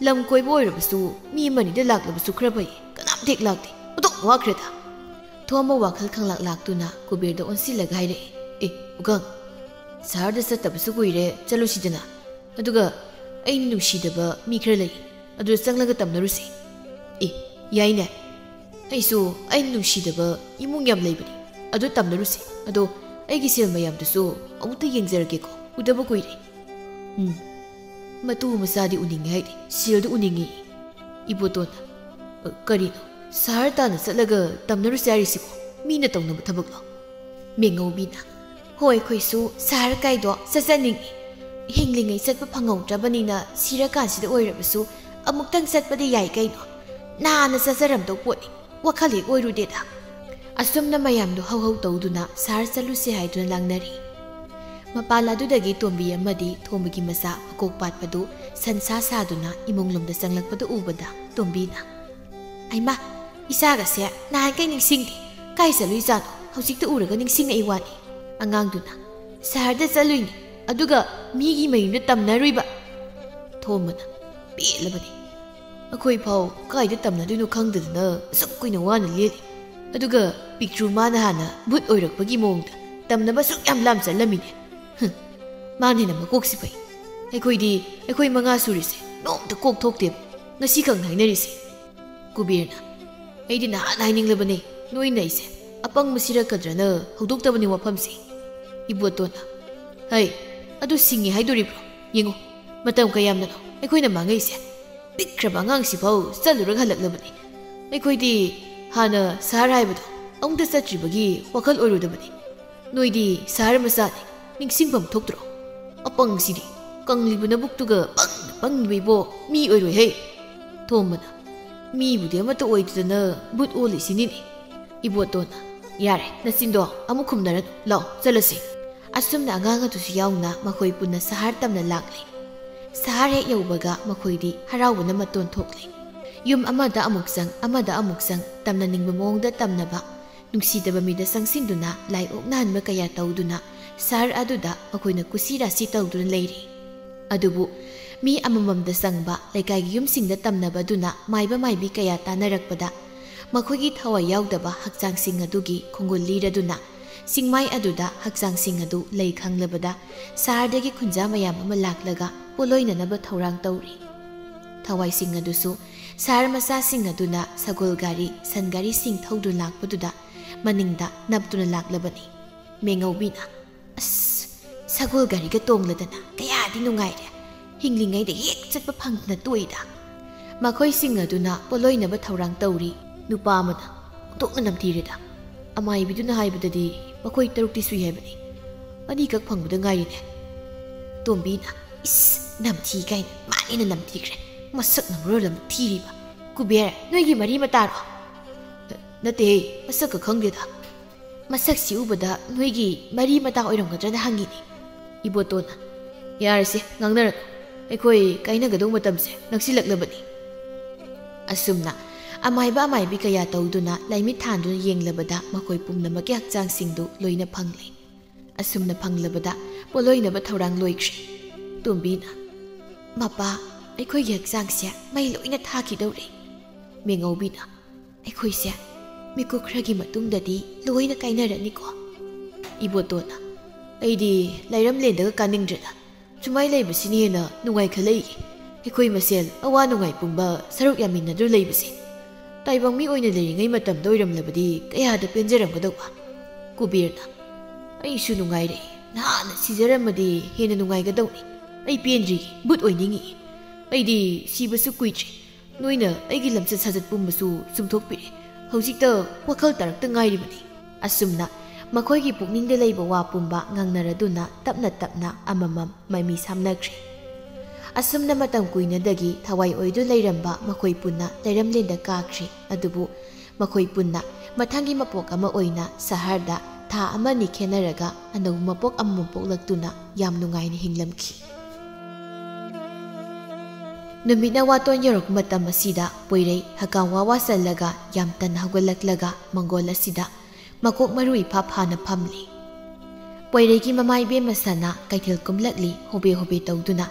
ꯂꯝ ꯀꯣꯏꯕ ꯑꯣꯏꯔꯕꯁꯨ ꯃꯤ ꯑꯃꯅꯤꯗ ꯂꯥꯛꯂꯕꯁꯨ ꯈꯔ ꯐꯩ, ꯀꯅꯥꯝꯇ ꯍꯦꯛ ꯂꯥꯛꯇꯦ꯫ ꯑꯣꯟꯊꯣꯛꯅ ꯋꯥꯈ꯭ꯔꯦꯗ꯫" ꯊꯣꯝꯕ ꯋꯥꯈꯜ ꯈꯪꯂꯥꯛ ꯂꯥꯛꯇꯨꯅ ꯀꯨꯕꯦꯔꯗ ꯑꯣꯟꯁꯤꯜꯂꯒ ꯍꯥꯏꯔꯛꯏ, "ꯑꯦ, ꯄꯨꯈꯪ, ꯁꯍꯔꯗ ꯆꯠꯇꯕꯁꯨ ꯀꯨꯏꯔꯦ, ꯆꯠꯂꯨꯁꯤꯗꯅ꯫ ꯑꯗꯨꯒ ꯑꯩꯅ ꯅꯨꯡꯁꯤꯗꯕ ꯃꯤ ꯈꯔ ꯂꯩ, ꯑꯗꯨꯗ ꯆꯪꯂꯒ ꯇꯝꯅꯔꯨꯁꯤ꯫" "ꯑꯦ, ꯌꯥꯏꯅꯦ꯫ ꯑꯩꯁꯨ ꯑꯩꯅ ꯅꯨꯡꯁꯤꯗꯕ ꯏꯃꯨꯡ ꯌꯥꯝ ꯂꯩꯕꯅꯤ, ꯑꯗꯨ ꯇꯝꯅꯔꯨꯁꯤ꯫ ꯑꯗꯣ ꯑꯩꯒꯤ ꯁꯦꯜ ꯃꯌꯥꯝꯗꯨꯁꯨ ꯑꯃꯨꯛꯇ ꯌꯦꯡꯖꯔꯒꯦꯀꯣ, ꯎꯗꯕ ꯀꯨꯏꯔꯦ꯫" ꯎꯝ, ꯃꯇꯨ ꯃꯆꯥꯗꯤ ꯎꯅꯤꯡꯉꯦ ꯍꯥꯏꯗꯤ ꯁꯦꯜꯗꯤ ꯎꯅꯤꯡꯉꯤ꯫ ꯏꯕꯣꯇꯣꯟꯅ, "ꯑ, ꯀꯔꯤꯅꯣ? ꯁꯍꯔ ꯇꯥꯟꯅ ꯆꯠꯂꯒ ꯇꯝꯅꯔꯨꯁꯦ ꯍꯥꯏꯔꯤꯁꯤꯕꯣ? ꯃꯤꯅ ꯇꯧꯅꯕ ꯊꯕꯛꯂꯣ?" ꯃꯦꯉꯧꯕꯤꯅ, "ꯍꯣꯏ, ꯑꯩꯈꯣꯏꯁꯨ ꯁꯍꯔ ꯀꯥꯏꯗꯣ ꯆꯠꯆꯅꯤꯡꯉꯤ꯫ ꯍꯤꯡꯂꯤꯉꯩ ꯆꯠꯄ ꯐꯪꯍꯧꯗ꯭ꯔꯕꯅꯤꯅ ꯁꯤꯔꯀꯥꯟꯁꯤꯗ ꯑꯣꯏꯔꯕꯁꯨ ꯑꯃꯨꯛꯇꯪ ꯆꯠꯄꯗꯤ ꯌꯥꯏ ꯀꯩꯅꯣ꯫ ꯅꯥꯟꯅ ꯆꯠꯆꯔꯝꯗꯧ ꯄꯣꯠꯅꯤ꯫ ꯋꯥꯈꯜ ꯍꯦꯛ ꯑꯣꯏꯔꯨꯗꯦꯗ꯫" ꯑꯁꯨꯝꯅ ꯃꯌꯥꯝꯗꯣ ꯍꯧ ꯍꯧ ꯇꯧꯗꯨꯅ ꯁꯍꯔ ꯆꯠꯂꯨꯁꯦ ꯍꯥꯏꯗꯨꯅ ꯂꯥꯡꯅꯔꯤ꯫ ꯃꯄꯥꯟ ꯑꯗꯨꯗꯒꯤ ꯇꯣꯝꯕꯤ ꯑꯃꯗꯤ ꯊꯣꯝꯕꯒꯤ ꯃꯆꯥ ꯃꯀꯣꯛ ꯄꯥꯠꯄꯗꯨ ꯁꯟꯁꯥ ꯁꯥꯗꯨꯅ ꯏꯃꯨꯡꯂꯣꯝꯗ ꯆꯪꯂꯛꯄꯗꯨ ꯎꯕꯗ ꯇꯣꯝꯕꯤꯅ, "ꯍꯩꯃꯥ, ꯏꯆꯥꯒꯁꯦ ꯅꯍꯥꯟꯈꯩ ꯅꯤꯡꯁꯤꯡꯗꯦ꯫ ꯀꯥꯏ ꯆꯠꯂꯨꯏꯖꯥꯠꯅꯣ? ꯍꯧꯖꯤꯛꯇ ꯎꯔꯒ ꯅꯤꯡꯁꯤꯡꯉꯛꯏ ꯋꯥꯅꯤ꯫" ꯑꯉꯥꯡꯗꯨꯅ, "ꯁꯍꯔꯗ ꯆꯠꯂꯨꯏꯅꯤ, ꯑꯗꯨꯒ ꯃꯤꯒꯤ ꯃꯌꯨꯝꯗ ꯇꯝꯅꯔꯨꯏꯕ꯫" ꯊꯣꯝꯕꯅ, "ꯄꯦꯜꯂꯕꯅꯤ꯫ ꯑꯩꯈꯣꯏ ꯐꯥꯎ ꯀꯥꯏꯗ ꯇꯝꯅꯗꯣꯏꯅꯣ ꯈꯪꯗꯗꯅ ꯑꯁꯨꯛ ꯀꯨꯏꯅ ꯋꯥꯅ ꯂꯦꯜꯂꯤ꯫ ꯑꯗꯨꯒ ꯄꯤꯛꯇ꯭ꯔꯨ ꯃꯥꯅ ꯍꯥꯟꯅ ꯚꯨꯠ ꯑꯣꯏꯔꯛꯄꯒꯤ ꯃꯑꯣꯡꯗ ꯇꯝꯅꯕ ꯑꯁꯨꯛ ꯌꯥꯝ ꯂꯥꯝ ꯆꯠꯂꯝꯃꯤꯅꯦ꯫ ꯍꯨꯝ, ꯃꯥꯅ ꯍꯦꯟꯅ ꯃꯀꯣꯛꯁꯤ ꯐꯩ꯫ ꯑꯩꯈꯣꯏꯗꯤ, ꯑꯩꯈꯣꯏ ꯃꯉꯥ ꯁꯨꯔꯤꯁꯦ ꯅꯣꯡꯃꯇ ꯀꯣꯛ ꯊꯣꯛꯇꯦꯕ꯫ ꯉꯁꯤ ꯈꯛ ꯍꯥꯏꯅꯔꯤꯁꯦ꯫" ꯀꯨꯕꯦꯔꯅ, "ꯑꯩꯗꯤ ꯅꯍꯥꯟ ꯍꯥꯏꯅꯤꯡꯂꯕꯅꯦ, ꯅꯣꯏꯅ ꯑꯩꯁꯦ ꯑꯄꯪꯕ ꯁꯤꯔꯛꯀꯗ꯭ꯔꯅ ꯍꯧꯗꯣꯛꯇꯕꯅꯦ ꯋꯥꯐꯝꯁꯦ꯫" ꯏꯕꯣꯇꯣꯟꯅ, "ꯍꯩ, ꯑꯗꯨ ꯁꯤꯡꯉꯤ ꯍꯥꯏꯗꯣꯔꯤꯕ꯭ꯔꯣ? ꯌꯦꯡꯉꯨ, ꯃꯇꯝ ꯀꯌꯥꯝꯅꯅꯣ ꯑꯩꯈꯣꯏꯅ ꯃꯥꯡꯉꯛꯏꯁꯦ? ꯄꯤꯛꯈ꯭ꯔꯕ ꯑꯉꯥꯡꯁꯤꯐꯥꯎ ꯆꯠꯂꯨꯔꯒ ꯍꯜꯂꯛꯂꯕꯅꯤ꯫ ꯑꯩꯈꯣꯏꯗꯤ ꯍꯥꯟꯅ ꯁꯍꯔ ꯍꯥꯏꯕꯗꯣ ꯑꯃꯨꯛꯇ ꯆꯠꯇ꯭ꯔꯤꯕꯒꯤ ꯋꯥꯈꯜ ꯑꯣꯏꯔꯨꯗꯕꯅꯤ꯫ ꯅꯣꯏꯗꯤ ꯁꯍꯔ ꯃꯆꯥꯅꯤ, ꯅꯤꯡꯁꯤꯡꯐꯝ ꯊꯣꯛꯇ꯭ꯔꯣ? ꯑꯄꯪꯁꯤꯗꯤ, ꯀꯪꯂꯤꯕ ꯅꯕꯨꯛꯇꯨꯒ ꯄꯪꯅ ꯄꯪꯂꯤꯕ ꯏꯕꯣ, ꯃꯤ ꯑꯣꯏꯔꯣꯏꯍꯦ꯫" ꯊꯣꯝꯕꯅ, "ꯃꯤꯕꯨꯗꯤ ꯑꯃꯠꯇ ꯑꯣꯏꯗꯗꯅ ꯚꯨꯠ ꯑꯣꯜꯂꯤꯁꯤꯅꯤꯅꯦ꯫" ꯏꯕꯣꯇꯣꯟꯅ, "ꯌꯥꯔꯦ, ꯅꯆꯤꯟꯗꯣ ꯑꯃꯨꯛ ꯈꯨꯝꯅꯔꯅꯨ, ꯂꯥꯛꯑꯣ ꯆꯠꯂꯁꯤ꯫" ꯑꯁꯨꯝꯅ ꯑꯉꯥꯡ ꯑꯗꯨꯁꯨ ꯌꯥꯎꯅ ꯃꯈꯣꯏ ꯄꯨꯟꯅ ꯁꯍꯔ ꯇꯝꯅ ꯂꯥꯛꯂꯦ꯫ ꯁꯍꯔ ꯍꯦꯛ ꯌꯧꯕꯒ ꯃꯈꯣꯏꯗꯤ ꯍꯔꯥꯎꯕꯅ ꯃꯇꯣꯟ ꯊꯣꯛꯂꯦ꯫ ꯌꯨꯝ ꯑꯃꯗ ꯑꯃꯨꯛ ꯆꯪ, ꯑꯃꯗ ꯑꯃꯨꯛ ꯆꯪ, ꯇꯝꯅꯅꯤꯡꯕ ꯃꯑꯣꯡꯗ ꯇꯝꯅꯕ, ꯅꯨꯡꯁꯤꯗꯕ ꯃꯤꯗ ꯆꯪꯁꯤꯟꯗꯨꯅ ꯂꯥꯏ ꯑꯣꯛꯅꯍꯟꯕ ꯀꯌꯥ ꯇꯧꯗꯨꯅ ꯁꯍꯔ ꯑꯗꯨꯗ ꯃꯈꯣꯏꯅ ꯀꯨꯁꯤ ꯔꯥꯁꯤ ꯇꯧꯗꯨꯅ ꯂꯩꯔꯤ꯫ ꯑꯗꯨꯕꯨ ꯃꯤ ꯑꯃꯃꯝꯗ ꯆꯪꯕ ꯂꯩꯀꯥꯏꯒꯤ ꯌꯨꯝꯁꯤꯡꯗ ꯇꯝꯅꯕꯗꯨꯅ ꯃꯥꯏꯕ ꯃꯥꯏꯕꯤ ꯀꯌꯥ ꯇꯥꯟꯅꯔꯛꯄꯗ ꯃꯈꯣꯏꯒꯤ ꯊꯋꯥꯏ ꯌꯥꯎꯗꯕ ꯍꯛꯆꯥꯡꯁꯤꯡ ꯑꯗꯨꯒꯤ ꯈꯣꯡꯒꯨꯜ ꯂꯤꯔꯗꯨꯅ ꯆꯤꯡꯃꯥꯏ ꯑꯗꯨꯗ ꯍꯛꯆꯥꯡꯁꯤꯡ ꯑꯗꯨ ꯂꯩ ꯈꯪꯂꯕꯗ ꯁꯍꯔꯗꯒꯤ ꯈꯨꯟꯖꯥ ꯃꯌꯥꯝ ꯑꯃ ꯂꯥꯛꯂꯒ ꯄꯣꯠꯂꯣꯏꯅꯅꯕ ꯊꯧꯔꯥꯡ ꯇꯧꯔꯤ꯫ ꯊꯋꯥꯏꯁꯤꯡ ꯑꯗꯨꯁꯨ ꯁꯍꯔ ꯃꯆꯥꯁꯤꯡ ꯑꯗꯨꯅ ꯁꯒꯣꯜ ꯒꯥꯔꯤ, ꯁꯟ ꯒꯥꯔꯤꯁꯤꯡ ꯊꯧꯗꯨꯅ ꯂꯥꯛꯄꯗꯨꯗ ꯃꯅꯤꯡꯗ ꯅꯞꯇꯨꯅ ꯂꯥꯛꯂꯕꯅꯤ꯫ ꯃꯦꯉꯧꯕꯤꯅ, "ꯑꯁ, ꯁꯒꯣꯜ ꯒꯥꯔꯤꯒ ꯇꯣꯡꯂꯗꯅ ꯀꯌꯥꯗꯤ ꯅꯨꯡꯉꯥꯏꯔꯦ꯫ ꯍꯤꯡꯂꯤꯉꯩꯗ ꯍꯦꯛ ꯆꯠꯄ ꯐꯪꯗꯅ ꯇꯣꯛꯏꯗ꯫" ꯃꯈꯣꯏꯁꯤꯡ ꯑꯗꯨꯅ ꯄꯣꯠꯂꯣꯏꯅꯕ ꯊꯧꯔꯥꯡ ꯇꯧꯔꯤ꯫ ꯅꯨꯄꯥ ꯑꯃꯅ, "ꯑꯣꯟꯊꯣꯛꯅ ꯅꯝꯊꯤꯔꯦꯗ꯫ ꯑꯃꯥꯏꯕꯤꯗꯨꯅ ꯍꯥꯏꯕꯗꯗꯤ ꯃꯈꯣꯏ ꯇꯔꯨꯛꯇꯤ ꯁꯨꯏ ꯍꯥꯏꯕꯅꯤ꯫ ꯑꯅꯤꯈꯛ ꯐꯪꯕꯗ ꯉꯥꯏꯔꯤꯅꯦ꯫" ꯇꯣꯝꯕꯤꯅ, "ꯏꯁ, ꯅꯝꯊꯤ ꯀꯥꯏꯅ, ꯃꯥꯅ ꯍꯦꯟꯅ ꯅꯝꯊꯤꯈ꯭ꯔꯦ꯫ ꯃꯁꯛꯅ ꯃꯔꯣꯜ ꯑꯃ ꯊꯤꯔꯤꯕ꯫ ꯀꯨꯕꯦꯔ, ꯅꯣꯏꯒꯤ ꯃꯔꯤ ꯃꯇꯥꯔꯣ?" "ꯅꯠꯇꯦꯍꯦ, ꯃꯁꯛꯀ ꯈꯪꯗꯦꯗ꯫ ꯃꯁꯛꯁꯤ ꯎꯕꯗ ꯅꯣꯏꯒꯤ ꯃꯔꯤ ꯃꯇꯥ ꯑꯣꯏꯔꯝꯒꯗ꯭ꯔꯅ ꯍꯪꯉꯤꯅꯦ꯫ ꯏꯕꯣꯇꯣꯟꯅ, "ꯌꯥꯔꯦꯁꯦ, ꯉꯥꯡꯅꯔꯅꯨ꯫ ꯑꯩꯈꯣꯏ ꯀꯥꯏꯅꯒꯗꯧ ꯃꯇꯝꯁꯦ ꯅꯛꯁꯤꯜꯂꯛꯂꯕꯅꯤ꯫" ꯑꯁꯨꯝꯅ ꯑꯃꯥꯏꯕ ꯑꯃꯥꯏꯕꯤ ꯀꯌꯥ ꯇꯧꯗꯨꯅ ꯂꯥꯏꯃꯤꯠ ꯊꯥꯟꯗꯨꯅ ꯌꯦꯡꯂꯕꯗ ꯃꯈꯣꯏ ꯄꯨꯝꯅꯃꯛꯀꯤ ꯍꯛꯆꯥꯡꯁꯤꯡꯗꯨ ꯂꯣꯏꯅ ꯐꯪꯂꯦ꯫ ꯑꯁꯨꯝꯅ ꯐꯪꯂꯕꯗ ꯄꯣꯠꯂꯣꯏꯅꯕ ꯊꯧꯔꯥꯡ ꯂꯣꯏꯈ꯭ꯔꯦ꯫ ꯇꯣꯝꯕꯤꯅ, "ꯃꯄꯥ, ꯑꯩꯈꯣꯏꯒꯤ ꯍꯛꯆꯥꯡꯁꯦ ꯃꯩ ꯂꯣꯏꯅ ꯊꯥꯈꯤꯗꯧꯔꯦ꯫" ꯃꯦꯉꯧꯕꯤꯅ, "ꯑꯩꯈꯣꯏꯁꯦ ꯃꯤꯀꯨꯞ ꯈꯔꯒꯤ ꯃꯇꯨꯡꯗꯗꯤ ꯂꯣꯏꯅ ꯀꯥꯏꯅꯔꯅꯤꯀꯣ꯫" ꯏꯕꯣꯇꯣꯟꯅ, "ꯑꯩꯗꯤ ꯂꯩꯔꯝꯂꯦꯟꯗꯒ ꯀꯥꯅꯤꯡꯗ꯭ꯔꯦꯗ꯫ ꯁꯨꯃꯥꯏ ꯂꯩꯕꯁꯤꯅ ꯍꯦꯟꯅ ꯅꯨꯡꯉꯥꯏꯈꯠꯂꯛꯏ꯫ ꯑꯩꯈꯣꯏ ꯃꯁꯦꯜ ꯑꯋꯥ ꯅꯨꯡꯉꯥꯏ ꯄꯨꯝꯕ ꯁꯔꯨꯛ ꯌꯥꯃꯤꯟꯅꯗꯨꯅ ꯂꯩꯕꯁꯦ꯫ ꯇꯥꯏꯕꯪ ꯃꯤ ꯑꯣꯏꯅ ꯂꯩꯔꯤꯉꯩ ꯃꯇꯝꯗ ꯑꯣꯏꯔꯝꯂꯕꯗꯤ ꯀꯌꯥꯗ ꯄꯦꯟꯖꯔꯝꯒꯗꯧꯕ꯫" ꯀꯨꯕꯦꯔꯅ, "ꯑꯩꯁꯨ ꯅꯨꯡꯉꯥꯏꯔꯦ꯫ ꯅꯍꯥꯟꯅ ꯁꯤꯖꯔꯝꯃꯗꯤ ꯍꯦꯟꯅ ꯅꯨꯡꯉꯥꯏꯒꯗꯧꯅꯤ꯫ ꯑꯩ ꯄꯦꯟꯗ꯭ꯔꯤ, ꯚꯨꯠ ꯑꯣꯏꯅꯤꯡꯉꯤ꯫ ꯑꯩꯗꯤ ꯁꯤꯕꯁꯨ ꯀꯨꯏꯗ꯭ꯔꯤ꯫ ꯅꯣꯏꯅ ꯑꯩꯒꯤ ꯂꯝꯆꯠ ꯁꯥꯖꯠ ꯄꯨꯝꯕꯁꯨ ꯆꯨꯝꯊꯣꯛꯄꯤꯔꯦ꯫ ꯍꯧꯖꯤꯛꯇ ꯋꯥꯈꯜ ꯇꯥꯔꯛꯇ ꯉꯥꯏꯔꯤꯕꯅꯤ꯫" ꯑꯁꯨꯝꯅ ꯃꯈꯣꯏꯒꯤ ꯄꯨꯛꯅꯤꯡꯗ ꯂꯩꯕ ꯋꯥ ꯄꯨꯝꯕ ꯉꯥꯡꯅꯔꯗꯨꯅ ꯇꯞꯅ ꯇꯞꯅ ꯑꯃꯃꯝ ꯃꯃꯤ ꯁꯥꯝꯅꯈ꯭ꯔꯦ꯫ ꯑꯁꯨꯝꯅ ꯃꯇꯝ ꯀꯨꯏꯅꯗꯒꯤ ꯊꯋꯥꯏ ꯑꯣꯏꯗꯨ ꯂꯩꯔꯝꯕ ꯃꯈꯣꯏ ꯄꯨꯟꯅ ꯂꯩꯔꯝꯂꯦꯟꯗ ꯀꯥꯈ꯭ꯔꯦ꯫ ꯑꯗꯨꯕꯨ ꯃꯈꯣꯏ ꯄꯨꯟꯅ ꯃꯊꯪꯒꯤ ꯃꯄꯣꯛ ꯑꯃ ꯑꯣꯏꯅ ꯁꯍꯔꯗ ꯊꯥ ꯑꯃꯅꯤ ꯈꯦꯟꯅꯔꯒ ꯑꯅꯧꯕ ꯃꯄꯣꯛ ꯑꯃꯃꯝ ꯄꯣꯛꯂꯛꯇꯨꯅ ꯌꯥꯝ ꯅꯨꯡꯉꯥꯏꯅ ꯍꯤꯡꯂꯝꯈꯤ꯫ ꯅꯨꯃꯤꯠꯅ ꯋꯥꯇꯣꯟ ꯌꯧꯔꯛꯄ ꯃꯇꯝ ꯑꯁꯤꯗ ꯄꯣꯏꯔꯩ ꯍꯀꯥꯝ ꯋꯥ ꯋꯥ ꯆꯜꯂꯒ ꯌꯥꯝ ꯇꯟꯅ ꯍꯧꯒꯠꯂꯛꯂꯒ ꯃꯪꯒꯣꯜ ꯑꯁꯤꯗ ꯃꯀꯣꯛ ꯃꯔꯨ ꯏꯐꯥ ꯐꯥꯅ ꯐꯝꯂꯤ꯫ ꯄꯣꯏꯔꯩꯒꯤ ꯃꯃꯥ ꯏꯕꯦꯝꯃ ꯁꯅꯥ ꯀꯩꯊꯦꯜ ꯀꯨꯝꯂꯛꯂꯤ ꯍꯣꯕꯦ ꯍꯣꯕꯦ ꯇꯧꯗꯨꯅ꯫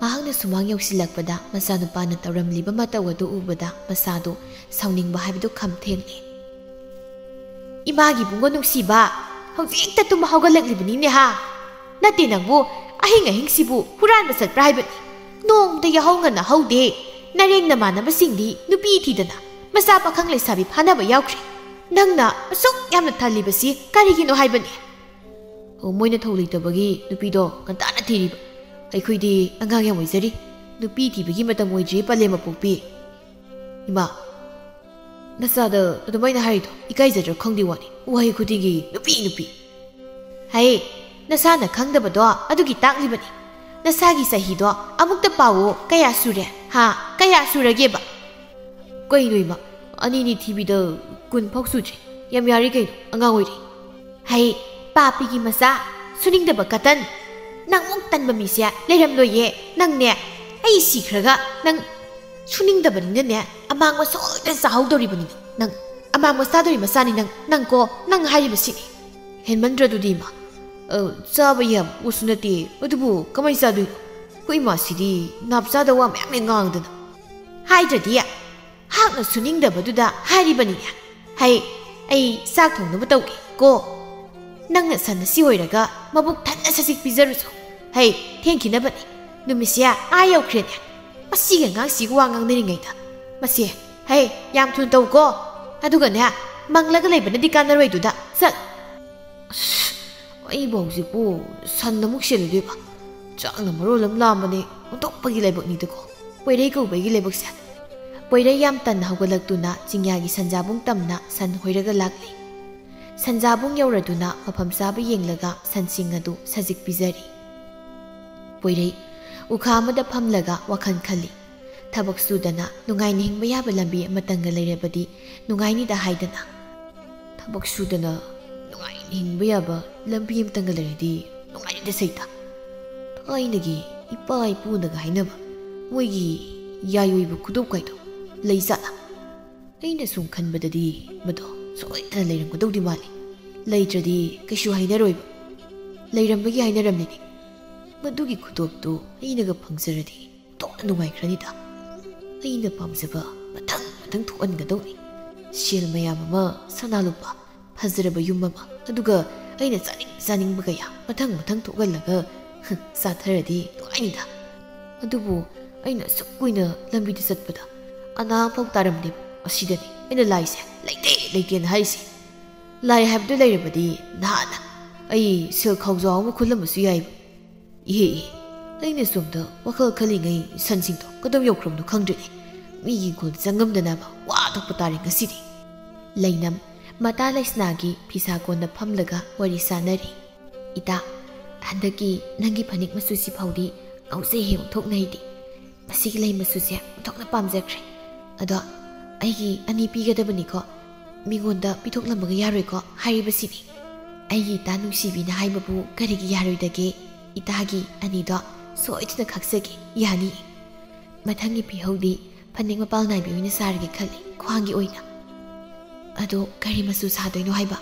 ꯃꯍꯥꯛꯅ ꯁꯨꯃꯥꯡ ꯌꯧꯁꯤꯜꯂꯛꯄꯗ ꯃꯆꯥꯅꯨꯄꯥꯅ ꯇꯧꯔꯝꯂꯤꯕ ꯃꯇꯧ ꯑꯗꯨ ꯎꯕꯗ ꯃꯆꯥꯗꯨ ꯁꯥꯎꯅꯤꯡꯕ ꯍꯥꯏꯕꯗꯨ ꯈꯝ ꯊꯦꯡꯂꯤ꯫ "ꯏꯃꯥꯒꯤ ꯏꯕꯨꯡꯉꯣ ꯅꯨꯡꯁꯤꯕ, ꯍꯧꯖꯤꯛꯇ ꯇꯨꯝꯕ ꯍꯧꯒꯠꯂꯛꯂꯤꯕꯅꯤꯅꯦ ꯍꯥ? ꯅꯠꯇꯦ ꯅꯪꯕꯨ ꯑꯍꯤꯡ ꯑꯍꯤꯡꯁꯤꯕꯨ ꯍꯨꯔꯥꯟꯕ ꯆꯠꯄ꯭ꯔꯥ ꯍꯥꯏꯕꯅꯤ꯫ ꯅꯣꯡꯃꯗ ꯌꯥꯍꯧ ꯉꯟꯅ ꯍꯧꯗꯦ꯫ ꯅꯔꯦꯡ ꯅꯃꯥꯟꯅꯕꯁꯤꯡꯗꯤ ꯅꯨꯄꯤ ꯊꯤꯗꯅ ꯃꯆꯥ ꯄꯥꯈꯪ ꯂꯩꯁꯥꯕꯤ ꯐꯥꯅꯕ ꯌꯥꯎꯈ꯭ꯔꯦ꯫ ꯅꯪꯅ ꯑꯁꯨꯛ ꯌꯥꯝꯅ ꯊꯜꯂꯤꯕꯁꯤ ꯀꯔꯤꯒꯤꯅꯣ ꯍꯥꯏꯕꯅꯤ?" "ꯑꯣ, ꯃꯣꯏꯅ ꯊꯧ ꯂꯩꯇꯕꯒꯤ ꯅꯨꯄꯤꯗꯣ ꯉꯟꯇꯥꯅ ꯊꯤꯔꯤꯕ꯫ ꯑꯩꯈꯣꯏꯗꯤ ꯑꯉꯥꯡ ꯌꯥꯝ ꯑꯣꯏꯖꯔꯤ꯫ ꯅꯨꯄꯤ ꯊꯤꯕꯒꯤ ꯃꯇꯝ ꯑꯣꯏꯗ꯭ꯔꯤ, ꯄꯂꯦꯝ ꯃꯄꯣꯛꯄꯤ꯫" "ꯏꯃꯥ, ꯅꯆꯥꯗ ꯑꯗꯨꯃꯥꯏꯅ ꯍꯥꯏꯔꯤꯗꯣ ꯏꯀꯥꯏꯖꯗ꯭ꯔꯥ ꯈꯪꯗꯦ ꯋꯥꯅꯤ꯫ ꯋꯥꯍꯩ ꯈꯨꯗꯤꯡꯒꯤ ꯅꯨꯄꯤ, ꯅꯨꯄꯤ꯫" "ꯍꯩ, ꯅꯁꯥꯅ ꯈꯪꯗꯕꯗꯣ ꯑꯗꯨꯒꯤ ꯇꯥꯛꯂꯤꯕꯅꯤ꯫ ꯅꯁꯥꯒꯤ ꯆꯍꯤꯗꯣ ꯑꯃꯨꯛꯇ ꯄꯥꯎꯑꯣ, ꯀꯌꯥ ꯁꯨꯔꯦ? ꯍꯥ, ꯀꯌꯥ ꯁꯨꯔꯒꯦꯕ?" "ꯀꯩꯅꯣ ꯏꯃꯥ, ꯑꯅꯤꯅꯤ ꯊꯤꯕꯤꯗ ꯀꯨꯟ ꯐꯥꯎ ꯁꯨꯗ꯭ꯔꯤ꯫ ꯌꯥꯝ ꯌꯥꯔꯤ ꯀꯩꯅꯣ, ꯑꯉꯥꯡ ꯑꯣꯏꯔꯤ꯫" "ꯍꯩ, ꯄꯥꯄꯤꯒꯤ ꯃꯆꯥ, ꯁꯨꯅꯤꯡꯗꯕ ꯀꯇꯟ꯫ ꯅꯪ ꯃꯨꯛ ꯇꯟꯕ ꯃꯤꯁꯦ ꯂꯩꯔꯝꯂꯣꯏꯌꯦ꯫ ꯅꯪꯅꯦ, ꯑꯩ ꯁꯤꯈ꯭ꯔꯒ ꯅꯪ ꯁꯨꯅꯤꯡꯗꯕꯅꯤꯅꯅꯦ, ꯑꯃꯥꯡꯕ ꯁꯣꯏꯗꯅ ꯆꯥꯍꯧꯗꯧꯔꯤꯕꯅꯤ꯫ ꯅꯪ ꯑꯃꯥꯡꯕ ꯆꯥꯗꯧꯔꯤ ꯃꯆꯥꯅꯤ꯫ ꯅꯪ, ꯅꯪ ꯀꯣ, ꯅꯪ ꯍꯥꯏꯔꯤꯕꯁꯤꯅꯤ꯫ ꯍꯦꯟꯃꯟꯗ꯭ꯔꯗꯨꯗꯤ, ꯏꯃꯥ? ꯑ, ꯆꯥꯕ ꯌꯥꯕ ꯄꯣꯠꯁꯨ ꯅꯠꯇꯦ, ꯑꯗꯨꯕꯨ ꯀꯃꯥꯏ ꯆꯥꯗꯣꯏꯅꯣ? ꯑꯩꯈꯣꯏ ꯏꯃꯥꯁꯤꯗꯤ ꯅꯥꯞ ꯆꯥꯗ ꯋꯥ ꯃꯌꯥꯝ ꯍꯦꯛ ꯉꯥꯡꯗꯅ꯫ ꯍꯥꯏꯗ꯭ꯔꯗꯤ꯫ ꯍꯥꯛꯅ ꯁꯨꯅꯤꯡꯗꯕꯗꯨꯗ ꯍꯥꯏꯔꯤꯕꯅꯤꯅꯦ꯫ ꯍꯩ, ꯑꯩ ꯆꯥꯛ ꯊꯣꯡꯅꯕ ꯇꯧꯒꯦ ꯀꯣ꯫ ꯅꯪꯅ ꯁꯟ ꯑꯁꯤ ꯑꯣꯏꯔꯒ ꯃꯕꯨꯛ ꯊꯟꯅ ꯁꯖꯤꯛ ꯄꯤꯖꯔꯨꯁꯨ꯫ ꯍꯩ, ꯊꯦꯡꯈꯤꯅꯕꯅꯤ꯫ ꯅꯨꯃꯤꯠꯁꯦ ꯑꯥ ꯌꯧꯈ꯭ꯔꯦꯅꯦ꯫ ꯃꯁꯤꯒꯤ ꯑꯉꯥꯡꯁꯤꯒ ꯋꯥ ꯉꯥꯡꯅꯔꯤꯉꯩꯗ꯫ ꯃꯁꯤ, ꯍꯩ, ꯌꯥꯝ ꯊꯨꯅ ꯇꯧꯀꯣ꯫ ꯑꯗꯨꯒꯅꯦ, ꯃꯪꯂꯒ ꯂꯩꯕꯅꯗꯤ ꯀꯥꯟꯅꯔꯣꯏꯗꯨꯗ꯫ ꯆꯠ꯫ ꯑꯁ, ꯑꯩꯕꯨ ꯍꯧꯖꯤꯛꯄꯨ ꯁꯟ ꯑꯃꯨꯛ ꯁꯦꯜꯂꯨꯗꯣꯏꯕ? ꯆꯥꯛꯅ ꯃꯔꯣꯜ ꯑꯃ ꯂꯥꯝꯕꯅꯦ, ꯑꯣꯟꯊꯣꯛꯄꯒꯤ ꯂꯥꯏꯕꯛꯅꯤꯗꯀꯣ꯫ ꯄꯣꯏꯔꯩ ꯀꯧꯕꯒꯤ ꯂꯥꯏꯕꯛꯁꯦ꯫ ꯄꯣꯏꯔꯩ ꯌꯥꯝ ꯇꯟꯅ ꯍꯧꯒꯠꯂꯛꯇꯨꯅ ꯆꯤꯡꯌꯥꯒꯤ ꯁꯟꯖꯥꯕꯨꯡ ꯇꯝꯅ ꯁꯟ ꯍꯣꯏꯔꯒ ꯂꯥꯛꯂꯤ꯫ ꯁꯟꯖꯥꯕꯨꯡ ꯌꯧꯔꯗꯨꯅ ꯃꯐꯝ ꯆꯥꯕ ꯌꯦꯡꯂꯒ ꯁꯟꯁꯤꯡ ꯑꯗꯨ ꯁꯖꯤꯛ ꯄꯤꯖꯔꯤ꯫ ꯄꯣꯏꯔꯩ ꯎꯈꯥ ꯑꯃꯗ ꯐꯝꯂꯒ ꯋꯥꯈꯜ ꯈꯜꯂꯤ꯫ ꯊꯕꯛ ꯁꯨꯗꯅ ꯅꯨꯡꯉꯥꯏꯅ ꯍꯤꯡꯕ ꯌꯥꯕ ꯂꯝꯕꯤ ꯑꯃꯇꯪꯒ ꯂꯩꯔꯕꯗꯤ ꯅꯨꯡꯉꯥꯏꯅꯤꯗ ꯍꯥꯏꯗꯅ꯫ ꯊꯕꯛ ꯁꯨꯗꯅ ꯅꯨꯡꯉꯥꯏꯅ ꯍꯤꯡꯕ ꯌꯥꯕ ꯂꯝꯕꯤ ꯑꯃꯇꯪꯒ ꯂꯩꯔꯗꯤ ꯅꯨꯡꯉꯥꯏꯅꯤꯗ ꯁꯩꯇ꯫ ꯊꯥꯏꯅꯒꯤ ꯏꯄꯥ ꯏꯄꯨꯅꯒ ꯍꯥꯏꯅꯕ ꯃꯣꯏꯒꯤ ꯌꯥꯏꯑꯣꯏꯕ ꯈꯨꯗꯣꯞ ꯀꯥꯏꯗꯣ ꯂꯩ ꯖꯥꯠꯂꯥ? ꯑꯩꯅ ꯁꯨꯝ ꯈꯟꯕꯗꯗꯤ ꯃꯗꯣ ꯁꯣꯏꯗꯅ ꯂꯩꯔꯝꯒꯗꯧꯗꯤ ꯃꯥꯜꯂꯤ꯫ ꯂꯩꯇ꯭ꯔꯗꯤ ꯀꯩꯁꯨ ꯍꯥꯏꯅꯔꯣꯏꯕ꯫ ꯂꯩꯔꯝꯕꯒꯤ ꯍꯥꯏꯅꯔꯝꯂꯤꯅꯤ꯫ ꯃꯗꯨꯒꯤ ꯈꯨꯗꯣꯞꯇꯨ ꯑꯩꯅꯒ ꯐꯪꯖꯔꯗꯤ ꯑꯣꯟꯊꯣꯛꯅ ꯅꯨꯡꯉꯥꯏꯈ꯭ꯔꯅꯤꯗ꯫ ꯑꯩꯅ ꯄꯥꯝꯖꯕ ꯃꯊꯪ ꯃꯊꯪ ꯊꯣꯛꯍꯟꯒꯗꯧꯅꯤ꯫ ꯁꯦꯜ ꯃꯌꯥꯝ ꯑꯃ, ꯁꯅꯥ ꯂꯨꯄꯥ, ꯐꯖꯔꯕ ꯌꯨꯝ ꯑꯃ, ꯑꯗꯨꯒ ꯑꯩꯅ ꯆꯥꯅꯤꯡ ꯆꯥꯅꯤꯡꯕ ꯀꯌꯥ ꯃꯊꯪ ꯃꯊꯪ ꯊꯣꯛꯍꯜꯂꯒ ꯆꯥꯊꯔꯗꯤ ꯅꯨꯡꯉꯥꯏꯅꯤꯗ꯫ ꯑꯗꯨꯕꯨ ꯑꯩꯅ ꯑꯁꯨꯛ ꯀꯨꯏꯅ ꯂꯝꯕꯤꯗ ꯆꯠꯄꯗ ꯑꯅꯥ ꯑꯃꯐꯥꯎ ꯇꯥꯔꯝꯗꯦꯕ꯫ ꯑꯁꯤꯗꯅꯤ ꯑꯩꯅ ꯂꯥꯏꯁꯦ ꯂꯩꯇꯦ ꯂꯩꯇꯦꯅ ꯍꯥꯏꯔꯤꯁꯦ꯫ ꯂꯥꯏ ꯍꯥꯏꯕꯗꯨ ꯂꯩꯔꯕꯗꯤ ꯅꯍꯥꯟꯅ ꯑꯩ ꯁꯦꯜ ꯈꯥꯎꯖꯥꯎ ꯑꯃ ꯈꯨꯜꯂꯝꯕꯁꯨ ꯌꯥꯏꯕ꯫ ꯏꯍꯦ ꯏꯍꯦ, ꯑꯩꯅ ꯁꯣꯝꯗ ꯋꯥꯈꯜ ꯈꯜꯂꯤꯉꯩ ꯁꯟꯁꯤꯡꯗꯣ ꯀꯗꯣꯝ ꯌꯧꯈ꯭ꯔꯕꯅꯣ ꯈꯪꯗ꯭ꯔꯦꯅꯦ꯫ ꯃꯤꯒꯤ ꯏꯪꯈꯣꯜ ꯆꯪꯉꯝꯗꯅꯕ ꯋꯥ ꯊꯣꯛꯄ ꯇꯥꯔꯦ ꯉꯁꯤꯗꯤ꯫ ꯂꯩꯅꯝ, ꯃꯇꯥ ꯂꯩꯁꯅꯥꯒꯤ ꯐꯤꯁꯥ ꯀꯣꯟꯗ ꯐꯝꯂꯒ ꯋꯥꯔꯤ ꯁꯥꯟꯅꯔꯤ꯫ "ꯏꯇꯥ, ꯍꯟꯗꯛꯀꯤ ꯅꯪꯒꯤ ꯐꯅꯦꯛ ꯃꯆꯨꯁꯤ ꯐꯥꯎꯗꯤ ꯉꯥꯎꯖꯩꯍꯦ ꯑꯣꯟꯊꯣꯛꯅ ꯑꯩꯗꯤ꯫ ꯃꯁꯤꯒꯤ ꯂꯩ ꯃꯆꯨꯁꯦ ꯑꯣꯟꯊꯣꯛꯅ ꯄꯥꯝꯖꯈ꯭ꯔꯦ꯫ ꯑꯗꯣ ꯑꯩꯒꯤ ꯑꯅꯤ ꯄꯤꯒꯗꯕꯅꯤꯀꯣ, ꯃꯤꯉꯣꯟꯗ ꯄꯤꯊꯣꯛꯂꯝꯕꯒ ꯌꯥꯔꯣꯏꯀꯣ ꯍꯥꯏꯔꯤꯕꯁꯤꯅꯤ꯫ ꯑꯩꯒꯤ ꯏꯇꯥ ꯅꯨꯡꯁꯤꯕꯤꯅ ꯍꯥꯏꯕꯕꯨ ꯀꯔꯤꯒꯤ ꯌꯥꯔꯣꯏꯗꯒꯦ?" ꯏꯇꯥꯒꯤ ꯑꯅꯤꯗꯣ ꯁꯣꯏꯗꯅ ꯈꯥꯛꯆꯒꯦ, ꯌꯥꯅꯤ꯫ ꯃꯊꯪꯒꯤ ꯐꯤꯍꯧꯗꯤ ꯐꯅꯦꯛ ꯃꯄꯥꯜ ꯅꯥꯏꯕꯤ ꯑꯣꯏꯅ ꯁꯥꯔꯒꯦ ꯈꯜꯂꯤ, ꯈ꯭ꯋꯥꯡꯒꯤ ꯑꯣꯏꯅ꯫ ꯑꯗꯣ ꯀꯔꯤ ꯃꯆꯨ ꯁꯥꯗꯣꯏꯅꯣ ꯍꯥꯏꯕ?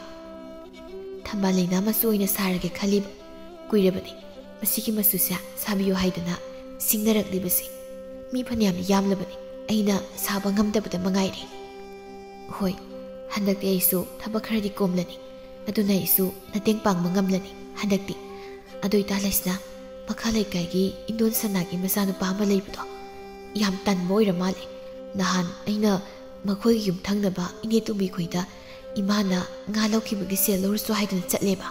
ꯊꯝꯕꯥꯜ ꯂꯩꯅꯥ ꯃꯆꯨ ꯑꯣꯏꯅ ꯁꯥꯔꯒꯦ ꯈꯜꯂꯤꯕ꯫ ꯀꯨꯏꯔꯕꯅꯤ ꯃꯁꯤꯒꯤ ꯃꯆꯨꯁꯦ ꯁꯥꯕꯤꯌꯨ ꯍꯥꯏꯗꯅ ꯁꯤꯡꯅꯔꯛꯂꯤꯕꯁꯦ꯫ ꯃꯤ ꯐꯅꯌꯥꯝꯗꯤ ꯌꯥꯝꯂꯕꯅꯤ, ꯑꯩꯅ ꯁꯥꯕ ꯉꯝꯗꯕꯗ ꯃꯉꯥꯏꯔꯦ꯫ ꯍꯣꯏ, ꯍꯟꯗꯛꯇꯤ ꯑꯩꯁꯨ ꯊꯕꯛ ꯈꯔꯗꯤ ꯀꯣꯝꯂꯅꯤ, ꯑꯗꯨꯅ ꯑꯩꯁꯨ ꯃꯇꯦꯡ ꯄꯥꯡꯕ ꯉꯝꯂꯅꯤ ꯍꯟꯗꯛꯇꯤ꯫ ꯑꯗꯨ ꯏꯇꯥ ꯂꯩꯁꯅꯥ, ꯃꯈꯥ ꯂꯩꯀꯥꯏꯒꯤ ꯏꯟꯗꯣꯟ ꯁꯅꯥꯒꯤ ꯃꯆꯥꯅꯨꯄꯥ ꯑꯃ ꯂꯩꯕꯗꯣ ꯌꯥꯝ ꯇꯟꯕ ꯑꯣꯏꯔ ꯃꯥꯜꯂꯦ꯫ ꯅꯍꯥꯟ ꯑꯩꯅ ꯃꯈꯣꯏꯒꯤ ꯌꯨꯝꯊꯪꯅꯕ ꯏꯅꯦ ꯇꯣꯝꯕꯤ ꯈꯣꯏꯗ ꯏꯃꯥꯅ ꯉꯥ ꯂꯧꯈꯤꯕꯒꯤ ꯁꯦꯜ ꯂꯧꯔꯨꯁꯨ ꯍꯥꯏꯗꯨꯅ ꯆꯠꯂꯦꯕ꯫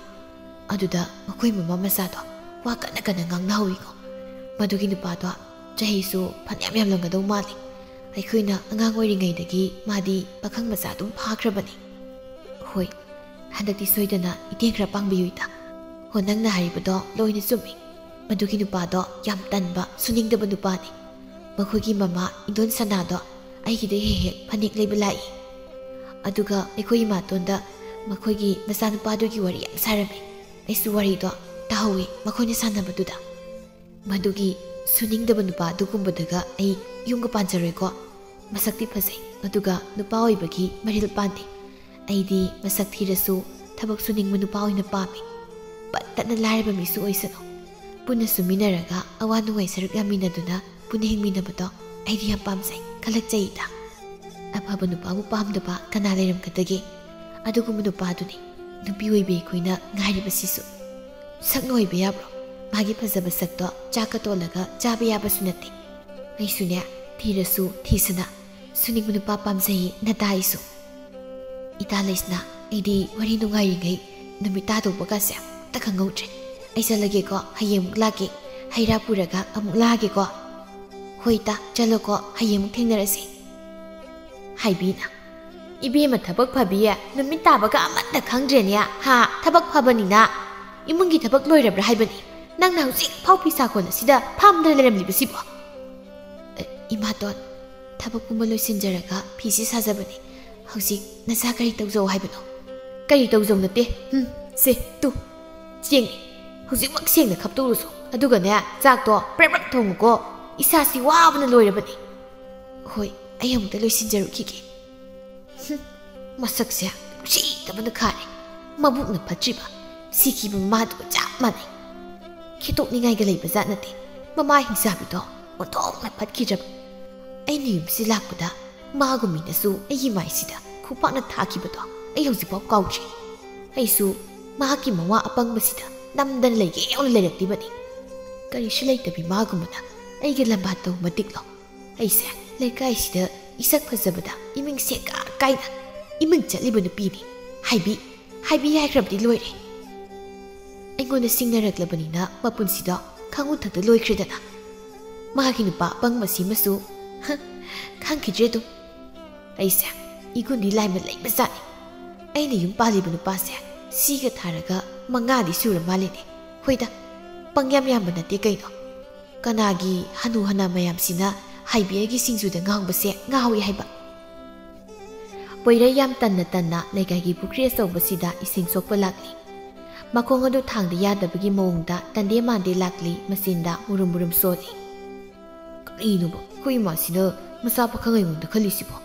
ꯑꯗꯨꯗ ꯃꯈꯣꯏ ꯃꯃꯥ ꯃꯆꯥꯗꯣ ꯋꯥ ꯀꯟꯅ ꯀꯟꯅ ꯉꯥꯡꯅꯍꯧꯋꯤꯀꯣ꯫ ꯃꯗꯨꯒꯤ ꯅꯨꯄꯥꯗꯣ ꯆꯍꯤꯁꯨ ꯐꯅꯌꯥꯝ ꯌꯥꯝꯂꯝꯒꯗꯧ ꯃꯥꯜꯂꯤ꯫ ꯑꯩꯈꯣꯏꯅ ꯑꯉꯥꯡ ꯑꯣꯏꯔꯤꯉꯩꯗꯒꯤ ꯃꯥꯗꯤ ꯄꯥꯈꯪ ꯃꯆꯥ ꯑꯗꯨꯝ ꯐꯥꯈ꯭ꯔꯕꯅꯤ꯫ ꯍꯣꯏ, ꯍꯟꯗꯛꯇꯤ ꯁꯣꯏꯗꯅ ꯏꯇꯦꯡ ꯈꯔ ꯄꯥꯡꯕꯤꯌꯨ ꯏꯇꯥ꯫ ꯍꯣ, ꯅꯪꯅ ꯍꯥꯏꯔꯤꯕꯗꯣ ꯂꯣꯏꯅ ꯆꯨꯝꯃꯤ꯫ ꯃꯗꯨꯒꯤ ꯅꯨꯄꯥꯗꯣ ꯌꯥꯝ ꯇꯟꯕ, ꯁꯨꯅꯤꯡꯗꯕ ꯅꯨꯄꯥꯅꯤ꯫ ꯃꯈꯣꯏꯒꯤ ꯃꯃꯥ ꯏꯟꯗꯣꯟ ꯁꯅꯥꯗꯣ ꯑꯩꯒꯤꯗ ꯍꯦꯛ ꯍꯦꯛ ꯐꯅꯦꯛ ꯂꯩꯕ ꯂꯥꯛꯏ꯫ ꯑꯗꯨꯒ ꯑꯩꯈꯣꯏ ꯏꯃꯥꯇꯣꯟꯗ ꯃꯈꯣꯏꯒꯤ ꯃꯆꯥꯅꯨꯄꯥꯗꯨꯒꯤ ꯋꯥꯔꯤ ꯌꯥꯝ ꯁꯥꯔꯝꯃꯤ꯫ ꯑꯩꯁꯨ ꯋꯥꯔꯤꯗꯣ ꯇꯥꯍꯧꯋꯤ ꯃꯈꯣꯏꯅ ꯁꯥꯟꯅꯕꯗꯨꯗ꯫ ꯃꯗꯨꯒꯤ ꯁꯨꯅꯤꯡꯗꯕ ꯅꯨꯄꯥ ꯑꯗꯨꯒꯨꯝꯕꯗꯒ ꯑꯩ ꯌꯨꯝꯒ ꯄꯥꯟꯖꯔꯣꯏꯀꯣ꯫ ꯃꯁꯛꯇꯤ ꯐꯖꯩ, ꯑꯗꯨꯒ ꯅꯨꯄꯥ ꯑꯣꯏꯕꯒꯤ ꯃꯔꯤꯜ ꯄꯥꯟꯗꯦ꯫ ꯑꯩꯗꯤ ꯃꯁꯛ ꯊꯤꯔꯁꯨ ꯊꯕꯛ ꯁꯨꯅꯤꯡꯕ ꯅꯨꯄꯥ ꯑꯣꯏꯅ ꯄꯥꯝꯃꯤ꯫ ꯄꯠꯇꯅ ꯂꯥꯏꯔꯕ ꯃꯤꯁꯨ ꯑꯣꯏꯁꯅꯨ꯫ ꯄꯨꯟꯅ ꯁꯨꯃꯤꯟꯅꯔꯒ ꯑꯋꯥ ꯅꯨꯡꯉꯥꯏ ꯁꯔꯨꯛ ꯌꯥꯃꯤꯟꯅꯗꯨꯅ ꯄꯨꯟꯅ ꯍꯤꯡꯃꯤꯟꯅꯕꯗꯣ ꯑꯩꯗꯤ ꯌꯥꯝ ꯄꯥꯝꯖꯩ, ꯈꯜꯂꯛꯆꯩꯗ꯫ ꯑꯐꯕ ꯅꯨꯄꯥꯕꯨ ꯄꯥꯝꯗꯕ ꯀꯅꯥ ꯂꯩꯔꯝꯒꯗꯒꯦ? ꯑꯗꯨꯒꯨꯝꯕ ꯅꯨꯄꯥꯗꯨꯅꯤ ꯅꯨꯄꯤ ꯑꯣꯏꯕꯤ ꯑꯩꯈꯣꯏꯅ ꯉꯥꯏꯔꯤꯕꯁꯤꯁꯨ꯫ ꯁꯛꯅ ꯑꯣꯏꯕ ꯌꯥꯕ꯭ꯔꯣ? ꯃꯥꯒꯤ ꯐꯖꯕ ꯁꯛꯇꯣ ꯆꯥꯛꯀ ꯇꯣꯜꯂꯒ ꯆꯥꯕ ꯌꯥꯕꯁꯨ ꯅꯠꯇꯦ꯫ ꯑꯩꯁꯨꯅꯦ, ꯊꯤꯔꯁꯨ ꯊꯤꯁꯅ, ꯁꯨꯅꯤꯡꯕ ꯅꯨꯄꯥ ꯄꯥꯝꯖꯩ ꯅꯇꯥ ꯑꯩꯁꯨ꯫ ꯏꯇꯥ ꯂꯩꯁꯅꯥ, ꯑꯩꯗꯤ ꯋꯥꯔꯤ ꯅꯨꯡꯉꯥꯏꯔꯤꯉꯩ ꯅꯨꯃꯤꯠ ꯇꯥꯗꯧꯕꯒꯁꯦ ꯑꯝꯇ ꯈꯪꯍꯧꯗ꯭ꯔꯦ꯫ ꯑꯩ ꯆꯠꯂꯒꯦꯀꯣ, ꯍꯌꯦꯡ ꯑꯃꯨꯛ ꯂꯥꯛꯀꯦ꯫ ꯍꯩ ꯔꯥ ꯄꯨꯔꯒ ꯑꯃꯨꯛ ꯂꯥꯛꯑꯒꯦꯀꯣ꯫ ꯍꯣꯏ ꯏꯇꯥ, ꯆꯠꯂꯣꯀꯣ, ꯍꯌꯦꯡ ꯑꯃꯨꯛ ꯊꯦꯡꯅꯔꯁꯤ꯫ ꯍꯥꯏꯕꯤꯅ, "ꯏꯕꯦꯝꯃ ꯊꯕꯛ ꯐꯕꯤ, ꯅꯨꯃꯤꯠ ꯇꯥꯕꯒ ꯑꯃꯠꯇ ꯈꯪꯗ꯭ꯔꯦꯅꯦ, ꯍꯥ? ꯊꯕꯛ ꯐꯕꯅꯤꯅ ꯏꯃꯨꯡꯒꯤ ꯊꯕꯛ ꯂꯣꯏꯔꯕ꯭ꯔꯥ ꯍꯥꯏꯕꯅꯤ꯫ ꯅꯪꯅ ꯍꯧꯖꯤꯛ ꯐꯥꯎ ꯐꯤ ꯁꯥꯀꯣꯟ ꯑꯁꯤꯗ ꯐꯝꯗꯨꯅ ꯂꯩꯔꯝꯂꯤꯕꯁꯤꯕꯣ?" "ꯑꯦ, ꯏꯃꯥꯇꯣꯟ, ꯊꯕꯛ ꯄꯨꯝꯕ ꯂꯣꯏꯁꯤꯟꯖꯔꯒ ꯐꯤꯁꯤ ꯁꯥꯖꯕꯅꯤ꯫ ꯍꯧꯖꯤꯛ ꯅꯆꯥ ꯀꯔꯤ ꯇꯧꯖꯧ ꯍꯥꯏꯕꯅꯣ?" "ꯀꯔꯤ ꯇꯧꯖꯧ ꯅꯠꯇꯦ꯫ ꯍꯨꯝ, ꯁꯦ, ꯇꯨ, ꯆꯦꯡꯅꯤ꯫ ꯍꯧꯖꯤꯛꯃꯛ ꯁꯦꯡꯅ ꯈꯞꯇꯣꯛꯂꯨꯁꯣ꯫ ꯑꯗꯨꯒꯅꯦ, ꯆꯥꯛꯇꯣ ꯄ꯭ꯔꯦꯞ ꯄ꯭ꯔꯦꯞ ꯊꯣꯡꯉꯨꯀꯣ꯫ ꯏꯁꯥꯁꯤ ꯋꯥꯕꯅ ꯂꯣꯏꯔꯕꯅꯤ꯫ ꯍꯣꯏ, ꯑꯩ ꯑꯃꯨꯛꯇ ꯂꯣꯏꯁꯤꯟꯖꯔꯨꯈꯤꯒꯦ꯫ ꯍꯨꯝ, ꯃꯁꯛꯁꯦ ꯅꯨꯡꯁꯤꯗꯕꯅ ꯈꯥꯔꯦ꯫ ꯃꯕꯨꯛꯅ ꯐꯠꯇ꯭ꯔꯤꯕ, ꯁꯤꯈꯤꯕ ꯃꯃꯥꯗꯨꯒ ꯆꯞ ꯃꯥꯟꯅꯩ꯫ ꯈꯦꯠꯇꯣꯛꯅꯤꯡꯉꯥꯏꯒ ꯂꯩꯕ ꯖꯥꯠ ꯅꯠꯇꯦ꯫ ꯃꯃꯥ ꯍꯤꯡꯆꯥꯕꯤꯗꯣ ꯑꯣꯟꯊꯣꯛꯅ ꯐꯠꯈꯤꯗ꯭ꯔꯕ꯫ ꯑꯩꯅ ꯌꯨꯝꯁꯤ ꯂꯥꯛꯄꯗ ꯃꯥꯒꯨꯝꯃꯤꯅꯁꯨ ꯑꯩꯒꯤ ꯃꯥꯏꯁꯤꯗ ꯈꯨꯄꯥꯛꯅ ꯊꯥꯈꯤꯕꯗꯣ ꯑꯩ ꯍꯧꯖꯤꯛꯐꯥꯎ ꯀꯥꯎꯗ꯭ꯔꯤ꯫ ꯑꯩꯁꯨ ꯃꯍꯥꯛꯀꯤ ꯃꯋꯥ ꯑꯄꯪꯕꯁꯤꯗ ꯅꯝꯗꯅ ꯂꯩꯒꯦ ꯌꯥꯎꯅ ꯂꯩꯔꯛꯂꯤꯕꯅꯤ꯫ ꯀꯔꯤꯁꯨ ꯂꯩꯇꯕꯤ ꯃꯥꯒꯨꯝꯕꯅ ꯑꯩꯒ ꯂꯝꯕꯥ ꯇꯧ ꯃꯇꯤꯛꯂꯣ꯫ ꯑꯩꯁꯦ ꯂꯩꯀꯥꯏꯁꯤꯗ ꯏꯁꯛ ꯐꯖꯕꯗ ꯏꯃꯤꯡ ꯁꯦꯒꯥ ꯀꯥꯏꯅ ꯏꯃꯤꯡ ꯆꯠꯂꯤꯕ ꯅꯨꯄꯤꯅꯤ꯫ ꯍꯥꯏꯕꯤ, ꯍꯥꯏꯕꯤ ꯍꯥꯏꯈ꯭ꯔꯕꯗꯤ ꯂꯣꯏꯔꯦ꯫ ꯑꯩꯉꯣꯟꯗ ꯁꯤꯡꯅꯔꯛꯂꯕꯅꯤꯅ ꯃꯄꯨꯟꯁꯤꯗꯣ ꯈꯪꯉꯨ ꯊꯛꯇ ꯂꯣꯏꯈ꯭ꯔꯦꯗꯅ꯫ ꯃꯥꯒꯤ ꯅꯨꯄꯥ ꯑꯄꯪꯕ ꯁꯤꯃꯁꯨ, ꯍ, ꯈꯪꯈꯤꯗ꯭ꯔꯦ ꯑꯗꯨꯝ꯫ ꯑꯩꯁꯦ ꯏꯒꯨꯟꯗꯤ ꯂꯥꯏꯃ ꯂꯩꯕꯖꯥꯠꯅꯤ꯫ ꯑꯩꯅ ꯌꯨꯝ ꯄꯥꯜꯂꯤꯕ ꯅꯨꯄꯥꯁꯦ ꯁꯤꯒ ꯊꯥꯔꯒ ꯃꯉꯥꯗꯤ ꯁꯨꯔ ꯃꯥꯜꯂꯦꯅꯦ꯫ ꯍꯣꯏꯗ, ꯄꯪꯌꯥꯝ ꯌꯥꯝꯕ ꯅꯠꯇꯦ ꯀꯩꯅꯣ꯫ ꯀꯅꯥꯒꯤ ꯍꯅꯨ ꯍꯅꯥ ꯃꯌꯥꯝꯁꯤꯅ ꯍꯥꯏꯕꯤꯔꯒꯤ ꯁꯤꯡꯖꯨꯗ ꯉꯥꯎꯕꯁꯦ ꯉꯥꯎꯏ ꯍꯥꯏꯕ꯫ ꯄꯣꯏꯔꯩ ꯌꯥꯝ ꯇꯟꯅ ꯇꯟꯅ ꯂꯩꯀꯥꯏꯒꯤ ꯄꯨꯈ꯭ꯔꯤ ꯑꯆꯧꯕꯁꯤꯗ ꯏꯁꯤꯡ ꯁꯣꯛꯄ ꯂꯥꯛꯂꯤ꯫ ꯃꯈꯣꯡ ꯑꯗꯨ ꯊꯥꯡꯗ ꯌꯥꯗꯕꯒꯤ ꯃꯑꯣꯡꯗ ꯇꯟꯗꯦ ꯃꯥꯟꯗꯦ ꯂꯥꯛꯂꯤ, ꯃꯆꯤꯟꯗ ꯃꯨꯔꯨꯝ ꯃꯨꯔꯨꯝ ꯁꯣꯜꯂꯤ꯫ "ꯀꯔꯤꯅꯣꯕ ꯑꯩꯈꯣꯏ ꯏꯃꯥꯁꯤꯅ ꯃꯆꯥ ꯄꯥꯈꯪ ꯑꯩꯉꯣꯟꯗ ꯈꯜꯂꯤꯁꯤꯕꯣ?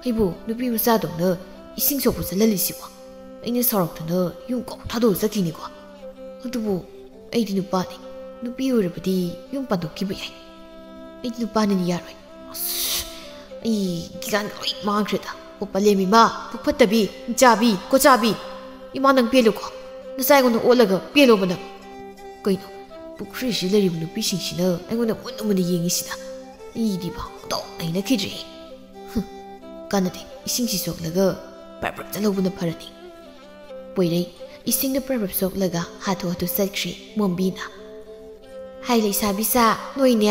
ꯑꯩꯕꯨ ꯅꯨꯄꯤ ꯃꯆꯥꯗꯧꯅ ꯏꯁꯤꯡ ꯁꯣꯛꯄ ꯆꯠꯍꯜꯂꯤꯁꯤꯕꯣ? ꯑꯩꯅ ꯁꯥꯎꯔꯛꯇꯅ ꯌꯨꯝ ꯀꯧ ꯊꯥꯗꯣꯛꯑ ꯆꯠꯈꯤꯅꯤꯀꯣ꯫ ꯑꯗꯨꯕꯨ ꯑꯩꯗꯤ ꯅꯨꯄꯥꯅꯤ꯫ ꯅꯨꯄꯤ ꯑꯣꯏꯔꯕꯗꯤ ꯌꯨꯝ ꯄꯥꯟꯊꯣꯛꯈꯤꯕ ꯌꯥꯏ꯫ ꯑꯩꯗꯤ ꯅꯨꯄꯥꯅꯤꯅ ꯌꯥꯔꯣꯏ꯫ ꯑꯁ, ꯑꯩ ꯒ꯭ꯌꯥꯟ ꯂꯣꯏ ꯃꯥꯡꯈ꯭ꯔꯦꯗ꯫ ꯑꯣ, ꯄꯂꯦꯝ ꯏꯃꯥ, ꯄꯨꯛ ꯐꯠꯇꯕꯤ, ꯏꯆꯥꯕꯤ, ꯀꯣꯆꯥꯕꯤ꯫ ꯏꯃꯥ, ꯅꯪ ꯄꯦꯜꯂꯨꯀꯣ꯫ ꯅꯆꯥ ꯑꯩꯉꯣꯟꯗ ꯑꯣꯠꯂꯒ ꯄꯦꯜꯂꯣꯕ ꯅꯪ꯫ ꯀꯩꯅꯣ, ꯄꯨꯈ꯭ꯔꯤꯁꯤ ꯂꯩꯔꯤꯕ ꯅꯨꯄꯤꯁꯤꯡꯁꯤꯅ ꯑꯩꯉꯣꯟꯗ ꯃꯨꯟꯅ ꯃꯨꯟꯅ ꯌꯦꯡꯉꯤꯁꯤꯅ? ꯑꯩꯗꯤ ꯚꯥꯞ ꯑꯣꯟꯊꯣꯛꯅ ꯍꯩꯅꯈꯤꯗ꯭ꯔꯦ꯫ ꯍꯨꯝ, ꯀꯥꯟꯅꯗꯦ, ꯏꯁꯤꯡꯁꯤ ꯁꯣꯛꯂꯒ ꯄ꯭ꯔꯞ ꯄ꯭ꯔꯞ ꯆꯠꯍꯧꯕꯅ ꯐꯔꯅꯤ꯫ ꯄꯣꯏꯔꯩ ꯏꯁꯤꯡꯗꯨ ꯄ꯭ꯔꯞ ꯄ꯭ꯔꯞ ꯁꯣꯛꯂꯒ ꯍꯥꯊꯨ ꯍꯥꯊꯨ ꯆꯠꯈ꯭ꯔꯤ ꯃꯣꯝꯕꯤꯅ꯫ "ꯍꯥꯏ ꯂꯩꯁꯥꯕꯤꯁꯥ, ꯅꯣꯏꯅꯦ,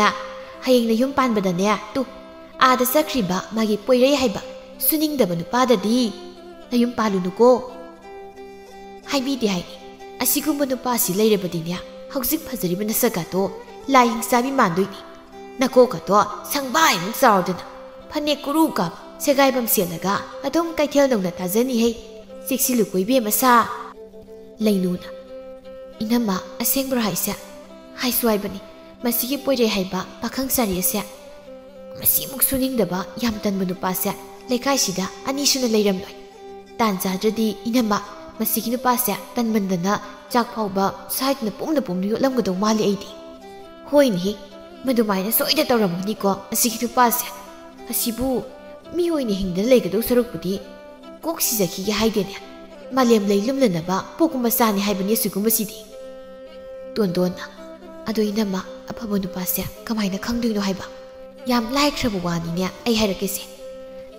ꯍꯌꯦꯡ ꯅꯌꯨꯝ ꯄꯥꯟꯕꯗꯅꯦ, ꯇꯨ, ꯑꯥꯗ ꯆꯠꯈ꯭ꯔꯤꯕ ꯃꯥꯒꯤ ꯄꯣꯏꯔꯩ ꯍꯥꯏꯕ ꯁꯨꯅꯤꯡꯗꯕ ꯅꯨꯄꯥꯗꯗꯤ ꯅꯌꯨꯝ ꯄꯥꯜꯂꯨꯅꯨꯀꯣ꯫ ꯍꯥꯏꯕꯤꯗꯦ ꯍꯥꯏꯅꯤ, ꯑꯁꯤꯒꯨꯝꯕ ꯅꯨꯄꯥꯁꯤ ꯂꯩꯔꯕꯗꯤꯅꯦ, ꯍꯧꯖꯤꯛ ꯐꯖꯔꯤꯕ ꯅꯁꯛꯀꯗꯣ ꯂꯥꯏ ꯍꯤꯡꯆꯥꯕꯤ ꯃꯥꯟꯗꯣꯏꯅꯤ꯫ ꯅꯀꯣꯛꯀꯗꯣ ꯁꯪꯕꯥꯏꯃꯨꯛ ꯆꯥꯎꯗꯅ, ꯐꯅꯦꯛ ꯀꯨꯔꯨ ꯀꯥꯕ ꯁꯦꯒꯥꯏꯕꯝ ꯁꯦꯠꯂꯒ ꯑꯗꯨꯝ ꯀꯩꯊꯦꯜ ꯅꯧꯅ ꯊꯥꯖꯅꯤꯍꯩ꯫ ꯆꯦꯛꯁꯤꯜꯂꯨꯀꯣ ꯏꯕꯦꯝꯃ ꯁꯥ꯫" ꯂꯩꯅꯨꯅ, "ꯏꯅꯝꯃ, ꯑꯁꯦꯡꯕ꯭ꯔꯣ ꯍꯥꯏꯁꯦ?" ꯍꯥꯏꯁꯨ ꯍꯥꯏꯕꯅꯤ, ꯃꯁꯤꯒꯤ ꯄꯣꯏꯔꯩ ꯍꯥꯏꯕ ꯄꯥꯈꯪ ꯁꯥꯔꯤ ꯑꯁꯦ, ꯃꯁꯤꯃꯨꯛ ꯁꯨꯅꯤꯡꯗꯕ, ꯌꯥꯝ ꯇꯟꯕ ꯅꯨꯄꯥꯁꯦ ꯂꯩꯀꯥꯏꯁꯤꯗ ꯑꯅꯤ ꯁꯨꯅ ꯂꯩꯔꯝꯂꯣꯏ꯫ ꯇꯥꯟ ꯆꯥꯗ꯭ꯔꯗꯤ ꯏꯅꯝꯃ, ꯃꯁꯤꯒꯤ ꯅꯨꯄꯥꯁꯦ ꯇꯟꯃꯟꯗꯅ ꯆꯥꯛ ꯐꯥꯎꯕ ꯁꯥꯏꯗꯅ ꯄꯨꯝꯅ ꯄꯨꯝꯅ ꯌꯣꯠꯂꯝꯒꯗꯧ ꯃꯥꯜꯂꯤ ꯑꯩꯗꯤ꯫ ꯍꯣꯏꯅꯦꯍꯦ, ꯃꯗꯨꯃꯥꯏꯅ ꯁꯣꯏꯗ ꯇꯧꯔꯝꯒꯅꯤꯀꯣ ꯃꯁꯤꯒꯤ ꯅꯨꯄꯥꯁꯦ꯫ ꯑꯁꯤꯕꯨ ꯃꯤ ꯑꯣꯏꯅ ꯍꯤꯡꯗꯅ ꯂꯩꯒꯗꯧ ꯁꯔꯨꯛꯄꯨꯗꯤ ꯀꯣꯛ ꯁꯤꯖꯈꯤꯒꯦ ꯍꯥꯏꯗꯦꯅꯦ꯫ ꯃꯥꯂꯦꯝ ꯂꯩ ꯂꯨꯝꯅꯅꯕ ꯄꯣꯛꯄ ꯃꯆꯥꯅꯤ ꯍꯥꯏꯕꯅꯤ ꯑꯁꯤꯒꯨꯝꯕꯁꯤꯗꯤ꯫ ꯇꯣꯟꯗꯣꯟꯅ, "ꯑꯗꯣ ꯏꯅꯝꯃ, ꯑꯐꯕ ꯅꯨꯄꯥꯁꯦ ꯀꯃꯥꯏꯅ ꯈꯪꯗꯣꯏꯅꯣ ꯍꯥꯏꯕ? ꯌꯥꯝ ꯂꯥꯏꯈ꯭ꯔꯕ ꯋꯥꯅꯤꯅꯦ꯫ ꯑꯩ ꯍꯥꯏꯔꯛꯀꯦꯁꯦ꯫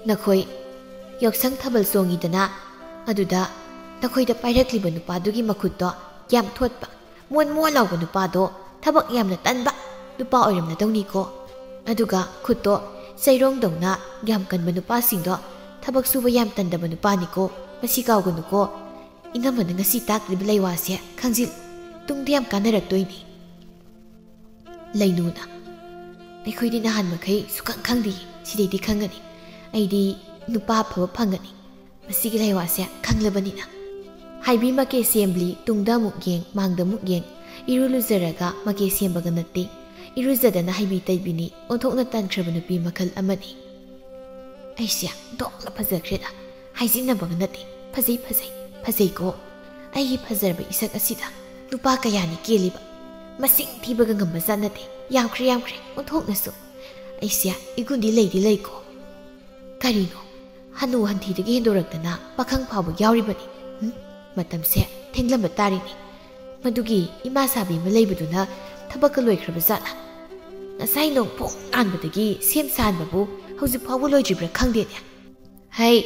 ꯅꯈꯣꯏ ꯌꯥꯎꯁꯪ ꯊꯥꯕꯜ ꯆꯣꯡꯉꯤꯗꯅ, ꯑꯗꯨꯗ ꯅꯈꯣꯏꯗ ꯄꯥꯏꯔꯛꯂꯤꯕ ꯅꯨꯄꯥꯗꯨꯒꯤ ꯃꯈꯨꯠꯇꯣ ꯌꯥꯝ ꯊꯣꯠꯄ, ꯃꯣꯟ ꯃꯣꯟ ꯂꯥꯎꯕ ꯅꯨꯄꯥꯗꯣ ꯊꯕꯛ ꯌꯥꯝꯅ ꯇꯟꯕ ꯅꯨꯄꯥ ꯑꯣꯏꯔꯝꯂꯗꯧꯅꯤꯀꯣ꯫ ꯑꯗꯨꯒ ꯈꯨꯠꯇꯣ ꯆꯩꯔꯣꯡꯗꯧꯅ ꯌꯥꯝ ꯀꯟꯕ ꯅꯨꯄꯥꯁꯤꯡꯗꯣ ꯊꯕꯛ ꯁꯨꯕ ꯌꯥꯝ ꯇꯟꯗꯕ ꯅꯨꯄꯥꯅꯤꯀꯣ꯫ ꯃꯁꯤ ꯀꯥꯎꯒꯅꯨꯀꯣ꯫ ꯏꯅꯝꯃꯅ ꯉꯁꯤ ꯇꯥꯛꯂꯤꯕ ꯂꯩꯋꯥꯁꯦ ꯈꯪꯖꯤꯜ, ꯇꯨꯡꯗ ꯌꯥꯝ ꯀꯥꯟꯅꯔꯛꯇꯣꯏꯅꯤ꯫" ꯂꯩꯅꯨꯅ, "ꯑꯩꯈꯣꯏꯗꯤ ꯅꯍꯥꯟ ꯃꯈꯩ ꯁꯨꯈꯪ ꯈꯪꯗꯦ꯫ ꯁꯤꯗꯩꯗꯤ ꯈꯪꯒꯅꯤ꯫ ꯑꯩꯗꯤ ꯅꯨꯄꯥ ꯑꯐꯕ ꯐꯪꯒꯅꯤ, ꯃꯁꯤꯒꯤ ꯂꯩꯋꯥꯁꯦ ꯈꯪꯂꯕꯅꯤꯅ꯫" ꯍꯥꯏꯕꯤ ꯃꯀꯦ ꯁꯦꯝꯕꯤ, ꯇꯨꯡꯗ ꯑꯃꯨꯛ ꯌꯦꯡ, ꯃꯥꯡꯗ ꯑꯃꯨꯛ ꯌꯦꯡ꯫ ꯏꯔꯨ ꯂꯨꯖꯔꯒ ꯃꯀꯦ ꯁꯦꯝꯕꯒ ꯅꯠꯇꯦ, ꯏꯔꯨꯖꯗꯅ ꯍꯩꯕꯤ ꯇꯩꯕꯤꯅꯤ꯫ ꯑꯣꯟꯊꯣꯛꯅ ꯇꯟꯈ꯭ꯔꯕ ꯅꯨꯄꯤ ꯃꯈꯜ ꯑꯃꯅꯤ꯫ ꯑꯩꯁꯦ ꯗꯣꯛꯅ ꯐꯖꯈ꯭ꯔꯦꯗ꯫ ꯍꯥꯏꯖꯤꯟꯅꯕꯒ ꯅꯠꯇꯦ꯫ ꯐꯖꯩ, ꯐꯖꯩ, ꯐꯖꯩꯀꯣ꯫ ꯑꯩꯒꯤ ꯐꯖꯔꯕ ꯏꯁꯛ ꯑꯁꯤꯗ ꯅꯨꯄꯥ ꯀꯌꯥꯅꯤ ꯀꯦꯜꯂꯤꯕ꯫ ꯃꯁꯤꯡ ꯊꯤꯕꯒ ꯉꯝꯕꯖꯥꯠ ꯅꯠꯇꯦ꯫ ꯌꯥꯝꯈ꯭ꯔꯦ, ꯌꯥꯝꯈ꯭ꯔꯦ, ꯑꯣꯟꯊꯣꯛꯅꯁꯨ꯫ ꯑꯩꯁꯦ ꯏꯒꯨꯟꯗꯤ ꯂꯩꯗꯤ ꯂꯩꯀꯣ꯫ ꯀꯔꯤꯅꯣ? ꯍꯅꯨ ꯍꯟꯊꯤꯗꯒꯤ ꯍꯦꯟꯗꯣꯔꯛꯇꯅ ꯄꯥꯈꯪ ꯐꯥꯎꯕ ꯌꯥꯎꯔꯤꯕꯅꯤ꯫ ꯍꯨꯝ? ꯃꯇꯝꯁꯦ ꯊꯦꯡꯂꯝꯕ ꯇꯥꯔꯤꯅꯤ꯫ ꯃꯗꯨꯒꯤ ꯏꯃꯥ ꯁꯥꯕꯤ ꯑꯃ ꯂꯩꯕꯗꯨꯅ ꯊꯕꯛꯀ ꯂꯣꯏꯈ꯭ꯔꯕ ꯖꯥꯠꯂꯥ? ꯉꯁꯥꯏ ꯅꯣꯡ ꯐꯣꯡ ꯉꯥꯟꯕꯗꯒꯤ ꯁꯦꯝ ꯁꯥꯍꯟꯕꯕꯨ ꯍꯧꯖꯤꯛ ꯐꯥꯎꯕ ꯂꯣꯏꯗ꯭ꯔꯤꯕ꯭ꯔꯥ ꯈꯪꯗꯦꯅꯦ꯫ ꯍꯩ,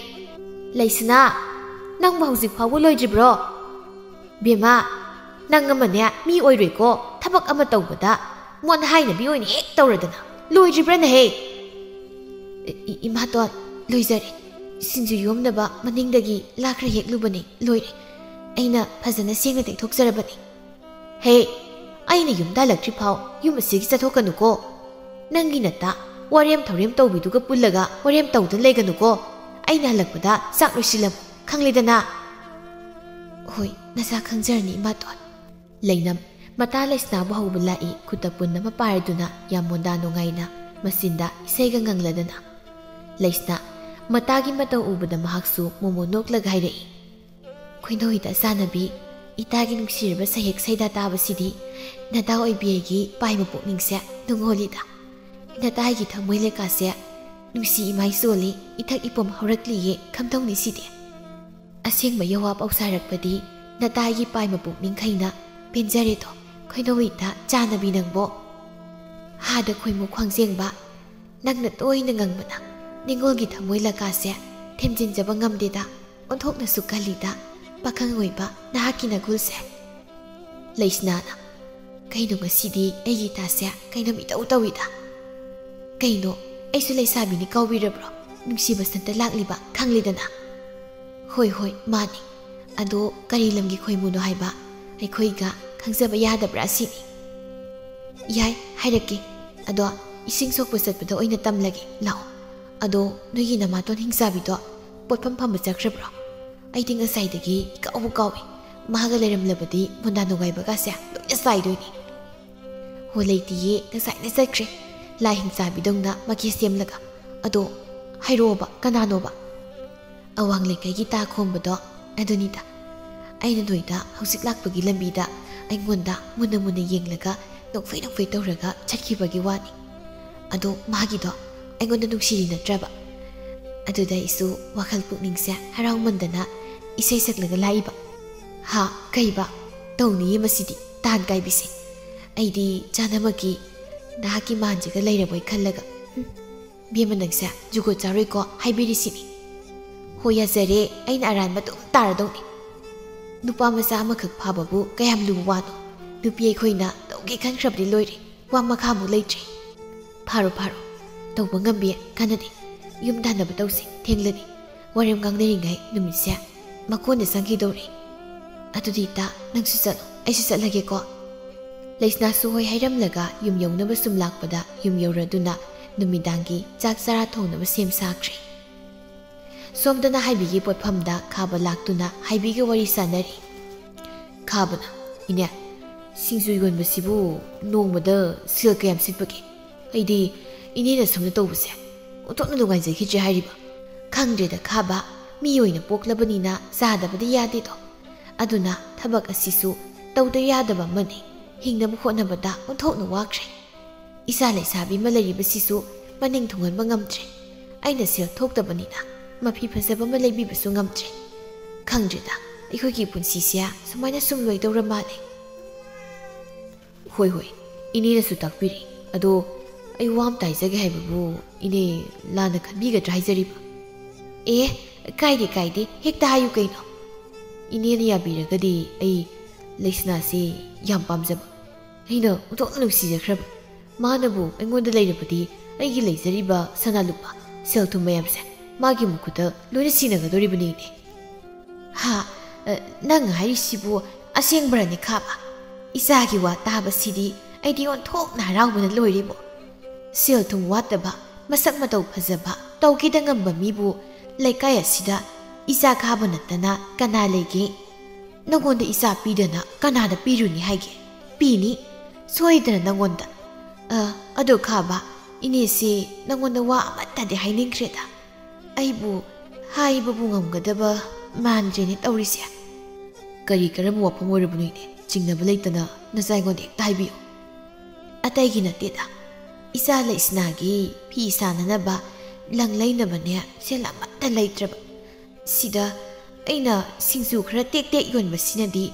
ꯂꯩꯁꯅꯥ, ꯅꯪꯕꯨ ꯍꯧꯖꯤꯛ ꯐꯥꯎꯕ ꯂꯣꯏꯗ꯭ꯔꯤꯕ꯭ꯔꯣ? ꯕꯦꯝꯃ, ꯅꯪ ꯑꯃꯅꯦ ꯃꯤ ꯑꯣꯏꯔꯣꯏꯀꯣ꯫ ꯊꯕꯛ ꯑꯃ ꯇꯧꯕꯗ ꯃꯣꯟ ꯍꯥꯏꯅꯕꯤ ꯑꯣꯏꯅ ꯍꯦꯛ ꯇꯧꯔꯗꯅ꯫ ꯂꯣꯏꯗ꯭ꯔꯤꯕ꯭ꯔꯥꯅꯦꯍꯦ? E-, E-, ꯏꯃꯥꯇꯣꯟ, ꯂꯣꯏꯖꯔꯦ꯫ ꯁꯤꯡꯖꯨ ꯌꯣꯝꯅꯕ ꯃꯅꯤꯡꯗꯒꯤ ꯂꯥ ꯈꯔ ꯍꯦꯛꯂꯨꯕꯅꯦ꯫ ꯂꯣꯏꯔꯦ꯫ ꯑꯩꯅ ꯐꯖꯅ ꯁꯦꯡꯅ ꯇꯩꯊꯣꯛꯆꯔꯕꯅꯤ꯫ ꯍꯦ, ꯑꯩꯅ ꯌꯨꯝꯗ ꯍꯜꯂꯛꯇ꯭ꯔꯤ ꯐꯥꯎ ꯌꯨꯝ ꯑꯁꯤꯒꯤ ꯆꯠꯊꯣꯛꯀꯅꯨꯀꯣ꯫ ꯅꯪꯒꯤ ꯅꯠꯇ ꯋꯥꯔꯦꯝ ꯊꯧꯔꯦꯝ ꯇꯧꯕꯤꯗꯨꯒ ꯄꯨꯜꯂꯒ ꯋꯥꯔꯦꯝ ꯇꯧꯗꯨꯅ ꯂꯩꯒꯅꯨꯀꯣ꯫ ꯑꯩꯅ ꯍꯜꯂꯛꯄꯗ ꯆꯥꯛ ꯂꯣꯏꯁꯤꯜꯂꯝꯃꯨ, ꯈꯪꯂꯦꯗꯅ? ꯍꯣꯏ, ꯅꯆꯥ ꯈꯪꯖꯔꯅꯤ, ꯏꯃꯥꯇꯣꯟ꯫ ꯂꯩꯅꯝ, ꯃꯇꯥ ꯂꯩꯁꯅꯥꯕꯨ ꯍꯧꯕ ꯂꯥꯛꯏ ꯈꯨꯠꯇ ꯄꯨꯟ ꯑꯃ ꯄꯥꯏꯔꯗꯨꯅ ꯌꯥꯝ ꯃꯣꯟꯗꯥ ꯅꯨꯡꯉꯥꯏꯅ ꯃꯆꯤꯟꯗ ꯏꯁꯩꯒ ꯉꯪꯂꯗꯅ꯫ ꯂꯩꯁꯅꯥ, ꯃꯇꯥꯒꯤ ꯃꯇꯧ ꯎꯕꯗ ꯃꯍꯥꯛꯁꯨ ꯃꯣꯃꯣ ꯅꯣꯛꯂꯒ ꯍꯥꯏꯔꯛꯏ, "ꯈꯣꯏꯅꯧ ꯏꯇꯥ ꯆꯥꯟꯅꯕꯤ, ꯏꯇꯥꯒꯤ ꯅꯨꯡꯁꯤꯔꯕ ꯁꯩꯍꯦꯛ ꯁꯩꯗꯥ ꯇꯥꯕꯁꯤꯗꯤ ꯅꯇꯥ ꯑꯣꯏꯕꯤ ꯑꯩꯒꯤ ꯄꯥꯏ ꯃꯄꯨꯛꯅꯤꯡꯁꯦ ꯅꯨꯡꯉꯣꯜꯂꯤꯗ꯫ ꯅꯇꯥꯒꯤ ꯊꯃꯣꯏ ꯂꯩꯀꯥꯁꯦ ꯅꯨꯡꯁꯤ ꯏꯃꯥꯏ ꯆꯣꯜꯂꯤ, ꯏꯊꯛ ꯏꯄꯣꯝ ꯍꯧꯔꯛꯂꯤꯌꯦ ꯈꯝꯗꯧꯅꯤ ꯁꯤꯗꯤ꯫ ꯑꯁꯦꯡꯕ ꯌꯋꯥ ꯄꯥꯎꯁꯥꯔꯛꯄꯗꯤ ꯅꯇꯥꯒꯤ ꯄꯥꯏ ꯃꯄꯨꯛꯅꯤꯡ ꯈꯩꯅ ꯄꯦꯟꯖꯔꯦꯗꯣ ꯈꯣꯏꯅꯧ ꯏꯇꯥ ꯆꯥꯟꯅꯕꯤ ꯅꯪꯕꯣ꯫ ꯍꯥꯗ ꯈꯣꯏꯃꯨ ꯈ꯭ꯋꯥꯡꯖꯦꯡꯕ, ꯅꯪꯅ ꯇꯣꯏꯅ ꯉꯪꯕꯅ ꯅꯤꯡꯉꯣꯜꯒꯤ ꯊꯃꯣꯏ ꯂꯀꯥꯁꯦ ꯊꯦꯝꯖꯤꯟꯖꯕ ꯉꯝꯗꯦꯗ, ꯑꯣꯟꯊꯣꯛꯅꯁꯨ ꯀꯜꯂꯤꯗ ꯄꯥꯈꯪ ꯑꯣꯏꯕ ꯅꯍꯥꯛꯀꯤ ꯅꯒꯨꯜꯁꯦ꯫" ꯂꯩꯁꯅꯥꯅ, "ꯀꯩꯅꯣ ꯉꯁꯤꯗꯤ ꯑꯩꯒꯤ ꯏꯇꯥꯁꯦ ꯀꯩꯅꯣꯝ ꯏꯇꯧ ꯇꯧꯏꯗ? ꯀꯩꯅꯣ, ꯑꯩꯁꯨ ꯂꯩꯁꯥꯕꯤꯅꯤ ꯀꯥꯎꯕꯤꯔꯕ꯭ꯔꯣ? ꯅꯨꯡꯁꯤꯕ ꯁꯟꯇ ꯂꯥꯛꯂꯤꯕ ꯈꯪꯂꯤꯗꯅ꯫" "ꯍꯣꯏ ꯍꯣꯏ ꯃꯥꯅꯤ꯫ ꯑꯗꯣ ꯀꯔꯤ ꯂꯝꯒꯤ ꯈꯣꯏꯃꯨꯅꯣ ꯍꯥꯏꯕ? ꯑꯩꯈꯣꯏꯒ ꯈꯪꯖꯕ ꯌꯥꯗꯕ꯭ꯔꯥ ꯁꯤꯅꯤ꯫" "ꯌꯥꯏ, ꯍꯥꯏꯔꯛꯀꯦ꯫ ꯑꯗꯣ ꯏꯁꯤꯡ ꯁꯣꯛꯄ ꯆꯠꯄꯗ ꯑꯣꯏꯅ ꯇꯝꯂꯒꯦ, ꯂꯥꯛꯑꯣ꯫ ꯑꯗꯣ ꯅꯣꯏꯒꯤ ꯅꯃꯥꯇꯣꯟ ꯍꯤꯡꯆꯥꯕꯤꯗꯣ ꯄꯣꯠꯐꯝ ꯐꯝꯕ ꯆꯠꯈ꯭ꯔꯕ꯭ꯔꯣ? ꯑꯩꯗꯤ ꯉꯁꯥꯏꯗꯒꯤ ꯏꯀꯥꯎꯕꯨ ꯀꯥꯎꯏ꯫ ꯃꯥꯒ ꯂꯩꯔꯝꯂꯕꯗꯤ ꯃꯣꯟꯗꯥ ꯅꯨꯡꯉꯥꯏꯕꯒꯁꯦ ꯂꯣꯏꯅ ꯆꯥꯏꯗꯣꯏꯅꯤ꯫" "ꯍꯣ, ꯂꯩꯇꯤꯌꯦ, ꯉꯁꯥꯏꯅ ꯆꯠꯈ꯭ꯔꯦ꯫ ꯂꯥꯏ ꯍꯤꯡꯆꯥꯕꯤꯗꯧꯅ ꯃꯀꯤ ꯁꯦꯝꯂꯒ꯫ ꯑꯗꯣ ꯍꯥꯏꯔꯛꯑꯣꯕ, ꯀꯅꯥꯅꯣꯕ?" "ꯑꯋꯥꯡ ꯂꯩꯀꯥꯏꯒꯤ ꯇꯥ ꯈꯣꯡꯕꯗꯣ ꯑꯗꯨꯅꯤꯗ꯫ ꯑꯩꯅ ꯅꯣꯏꯗ ꯍꯧꯖꯤꯛ ꯂꯥꯛꯄꯒꯤ ꯂꯝꯕꯤꯗ ꯑꯩꯉꯣꯟꯗ ꯃꯨꯟꯅ ꯃꯨꯟꯅ ꯌꯦꯡꯂꯒ ꯅꯣꯛꯐꯩ ꯅꯣꯛꯐꯩ ꯇꯧꯔꯒ ꯆꯠꯈꯤꯕꯒꯤ ꯋꯥꯅꯤ꯫ ꯑꯗꯣ ꯃꯥꯒꯤꯗꯣ ꯑꯩꯉꯣꯟꯗ ꯅꯨꯡꯁꯤꯔꯤ ꯅꯠꯇ꯭ꯔꯕ?" ꯑꯗꯨꯗ ꯑꯩꯁꯨ ꯋꯥꯈꯜ ꯄꯨꯛꯅꯤꯡꯁꯦ ꯍꯔꯥꯎꯃꯟꯗꯅ ꯏꯁꯩ ꯁꯛꯂꯒ ꯂꯥꯛꯏꯕ꯫ "ꯍꯥ, ꯀꯩꯕ? ꯇꯧꯅꯤꯌꯦ ꯃꯁꯤꯗꯤ, ꯇꯥꯟ ꯀꯥꯏꯕꯤꯁꯦ꯫ ꯑꯩꯗꯤ ꯆꯥꯅꯃꯛꯀꯤ ꯅꯍꯥꯛꯀꯤ ꯃꯥꯟꯁꯤꯒ ꯂꯩꯔꯕꯣꯏ ꯈꯜꯂꯒ꯫ ꯍꯨꯝ, ꯕꯦꯝꯃ ꯅꯪꯁꯦ ꯖꯨꯒꯣꯠ ꯆꯥꯔꯣꯏꯀꯣ ꯍꯥꯏꯕꯤꯔꯤꯁꯤꯅꯤ꯫" "ꯍꯣ, ꯌꯥꯖꯔꯦ, ꯑꯩꯅ ꯑꯔꯥꯟꯕ ꯑꯗꯨꯝ ꯇꯥꯔꯗꯧꯅꯤ꯫ ꯅꯨꯄꯥ ꯃꯆꯥ ꯑꯃꯈꯛ ꯐꯥꯕꯕꯨ ꯀꯌꯥꯝ ꯂꯨꯕ ꯋꯥꯅꯣ? ꯅꯨꯄꯤ ꯑꯩꯈꯣꯏꯅ ꯇꯧꯒꯦ ꯈꯟꯈ꯭ꯔꯕꯗꯤ ꯂꯣꯏꯔꯦ, ꯋꯥ ꯃꯈꯥꯃꯨꯛ ꯂꯩꯇ꯭ꯔꯦ꯫ ꯐꯥꯔꯣ, ꯐꯥꯔꯣ, ꯇꯧꯕ ꯉꯝꯕꯤ ꯀꯥꯟꯅꯗꯦ꯫ ꯌꯨꯝ ꯇꯥꯟꯅꯕ ꯇꯧꯁꯤ, ꯊꯦꯡꯂꯅꯤ꯫ ꯋꯥꯔꯦꯝ ꯉꯥꯡꯅꯔꯤꯉꯩ ꯅꯨꯃꯤꯠꯁꯦ ꯃꯀꯣꯟꯗ ꯆꯪꯈꯤꯗꯧꯔꯦ꯫ ꯑꯗꯨꯗꯤ ꯏꯇꯥ, ꯅꯪꯁꯨ ꯆꯠꯂꯣ, ꯑꯩꯁꯨ ꯆꯠꯂꯒꯦꯀꯣ꯫" ꯂꯩꯁꯅꯥꯁꯨ ꯍꯣꯏ ꯍꯥꯏꯔꯝꯂꯒ ꯌꯨꯝ ꯌꯧꯅꯕ ꯁꯨꯝ ꯂꯥꯛꯄꯗ ꯌꯨꯝ ꯌꯧꯔꯗꯨꯅ ꯅꯨꯃꯤꯗꯥꯡꯒꯤ ꯆꯥꯛ ꯆꯔꯥ ꯊꯣꯡꯅꯕ ꯁꯦꯝ ꯁꯥꯈ꯭ꯔꯦ꯫ ꯁꯣꯝꯗꯅ ꯍꯥꯏꯕꯤꯒꯤ ꯄꯣꯠꯐꯝꯗ ꯈꯥꯕ ꯂꯥꯛꯇꯨꯅ ꯍꯥꯏꯕꯤꯒ ꯋꯥꯔꯤ ꯁꯥꯟꯅꯔꯤ꯫ ꯈꯥꯕꯅ, "ꯏꯅꯦ, "ꯁꯤꯡꯖꯨ ꯌꯣꯟꯕꯁꯤꯕꯨ ꯅꯣꯡꯃꯗ ꯁꯦꯜ ꯀꯌꯥꯝ ꯁꯤꯠꯄꯒꯦ? ꯑꯩꯗꯤ ꯏꯅꯦꯅ ꯁꯨꯝꯅ ꯇꯧꯕꯁꯦ ꯑꯣꯟꯊꯣꯛꯅ ꯅꯨꯡꯉꯥꯏꯖꯈꯤꯗ꯭ꯔꯦ ꯍꯥꯏꯔꯤꯕ꯫ ꯈꯪꯗ꯭ꯔꯦꯗ ꯈꯥꯕ, ꯃꯤ ꯑꯣꯏꯅ ꯄꯣꯛꯂꯕꯅꯤꯅ ꯆꯥꯗꯕꯗꯤ ꯌꯥꯗꯦꯗꯣ꯫ ꯑꯗꯨꯅ ꯊꯕꯛ ꯑꯁꯤꯁꯨ ꯇꯧꯗ ꯌꯥꯗꯕ ꯑꯃꯅꯤ꯫ ꯍꯤꯡꯅꯕ ꯍꯣꯠꯅꯕꯗ ꯑꯣꯟꯊꯣꯛꯅ ꯋꯥꯈ꯭ꯔꯦ꯫ ꯏꯆꯥ ꯂꯩꯁꯥꯕꯤ ꯑꯃ ꯂꯩꯔꯤꯕꯁꯤꯁꯨ ꯃꯅꯤꯡ ꯊꯨꯡꯍꯟꯕ ꯉꯝꯗ꯭ꯔꯦ꯫ ꯑꯩꯅ ꯁꯦꯜ ꯊꯣꯛꯇꯕꯅꯤꯅ ꯃꯐꯤ ꯐꯖꯕ ꯑꯃ ꯂꯩꯕꯤꯕꯁꯨ ꯉꯝꯗ꯭ꯔꯦ꯫ ꯈꯪꯗ꯭ꯔꯦꯗ, ꯑꯩꯈꯣꯏꯒꯤ ꯄꯨꯟꯁꯤꯁꯦ ꯁꯨꯃꯥꯏꯅ ꯁꯨꯝ ꯂꯣꯏꯗꯧꯔ ꯃꯥꯜꯂꯦ꯫" "ꯍꯣꯏ, ꯍꯣꯏ, ꯏꯅꯦꯅꯁꯨ ꯇꯥꯛꯄꯤꯔꯤ꯫ ꯑꯗꯣ ꯑꯩ ꯋꯥ ꯑꯃ ꯇꯥꯏꯖꯒꯦ ꯍꯥꯏꯕꯕꯨ ꯏꯅꯦ ꯂꯥꯟꯅ ꯈꯟꯕꯤꯒꯗ꯭ꯔꯥ ꯍꯥꯏꯖꯔꯤꯕ?" "ꯑꯦ, ꯀꯥꯏꯗꯦ, ꯀꯥꯏꯗꯦ, ꯍꯦꯛꯇ ꯍꯥꯏꯌꯨ ꯀꯩꯅꯣ꯫ ꯏꯅꯦꯅ ꯌꯥꯕꯤꯔꯒꯗꯤ ꯑꯩ ꯂꯩꯁꯅꯥꯁꯦ ꯌꯥꯝ ꯄꯥꯝꯖꯕ, ꯑꯩꯅ ꯑꯣꯟꯊꯣꯛꯅ ꯅꯨꯡꯁꯤꯖꯈ꯭ꯔꯕ꯫ ꯃꯥꯅꯕꯨ ꯑꯩꯉꯣꯟꯗ ꯂꯩꯔꯕꯗꯤ ꯑꯩꯒꯤ ꯂꯩꯖꯔꯤꯕ ꯁꯅꯥ ꯂꯨꯄꯥ, ꯁꯦꯜ ꯊꯨꯝ ꯃꯌꯥꯝꯁꯦ ꯃꯥꯒꯤ ꯃꯈꯨꯠꯇ ꯂꯣꯏꯅ ꯁꯤꯟꯅꯒꯗꯧꯔꯤꯕꯅꯤꯅꯦ꯫" "ꯍꯥ? ꯑ, ꯅꯪ ꯍꯥꯏꯔꯤꯁꯤꯕꯨ ꯑꯁꯦꯡꯕꯔꯅꯦ ꯈꯥꯕ? ꯏꯆꯥꯒꯤ ꯋꯥ ꯇꯥꯕꯁꯤꯗꯤ ꯑꯩꯗꯤ ꯑꯣꯟꯊꯣꯛꯅ ꯍꯔꯥꯎꯕꯅ ꯂꯣꯏꯔꯦꯕꯣ꯫ ꯁꯦꯜ ꯊꯨꯝ ꯋꯥꯠꯇꯕ, ꯃꯁꯛ ꯃꯇꯧ ꯐꯖꯕ, ꯇꯧꯒꯦꯗ ꯉꯝꯕ ꯃꯤꯕꯨ ꯂꯩꯀꯥꯏ ꯑꯁꯤꯗ ꯏꯆꯥ ꯈꯥꯕ ꯅꯠꯇꯅ ꯀꯅꯥ ꯂꯩꯒꯦ? ꯅꯉꯣꯟꯗ ꯏꯆꯥ ꯄꯤꯗꯅ ꯀꯅꯥꯗ ꯄꯤꯔꯨꯅꯤ ꯍꯥꯏꯒꯦ? ꯄꯤꯅꯤ, ꯁꯣꯏꯗꯅ ꯅꯉꯣꯟꯗ꯫ ꯑ, ꯑꯗꯣ ꯈꯥꯕ, ꯏꯅꯦꯁꯤ ꯅꯉꯣꯟꯗ ꯋꯥ ꯑꯃꯠꯇꯗꯤ ꯍꯥꯏꯅꯤꯡꯈ꯭ꯔꯦꯗ꯫ ꯑꯩꯕꯨ ꯍꯥꯏꯕꯕꯨ ꯉꯝꯒꯗꯕ ꯃꯥꯟꯗ꯭ꯔꯦꯅꯦ ꯇꯧꯔꯤꯁꯦ꯫" "ꯀꯔꯤ ꯀꯔꯝꯕ ꯋꯥꯐꯝ ꯑꯣꯏꯔꯕꯅꯣ ꯏꯅꯦ? ꯆꯤꯡꯅꯕ ꯂꯩꯇꯅ ꯅꯆꯥ ꯑꯩꯉꯣꯟꯗ ꯍꯦꯛꯇ ꯍꯥꯏꯕꯤꯌꯨ꯫" "ꯑꯇꯩꯒꯤ ꯅꯠꯇꯦꯗ, ꯏꯆꯥ ꯂꯩꯁꯅꯥꯒꯤ ꯐꯤ ꯁꯥꯅꯅꯕ ꯂꯪ ꯂꯩꯅꯕꯅꯦ ꯁꯦꯜ ꯑꯃꯠꯇ ꯂꯩꯇ꯭ꯔꯕ꯫ ꯁꯤꯗ ꯑꯩꯅ ꯁꯤꯡꯖꯨ ꯈꯔ ꯇꯦꯛ ꯇꯦꯛ ꯌꯣꯟꯕꯁꯤꯅꯗꯤ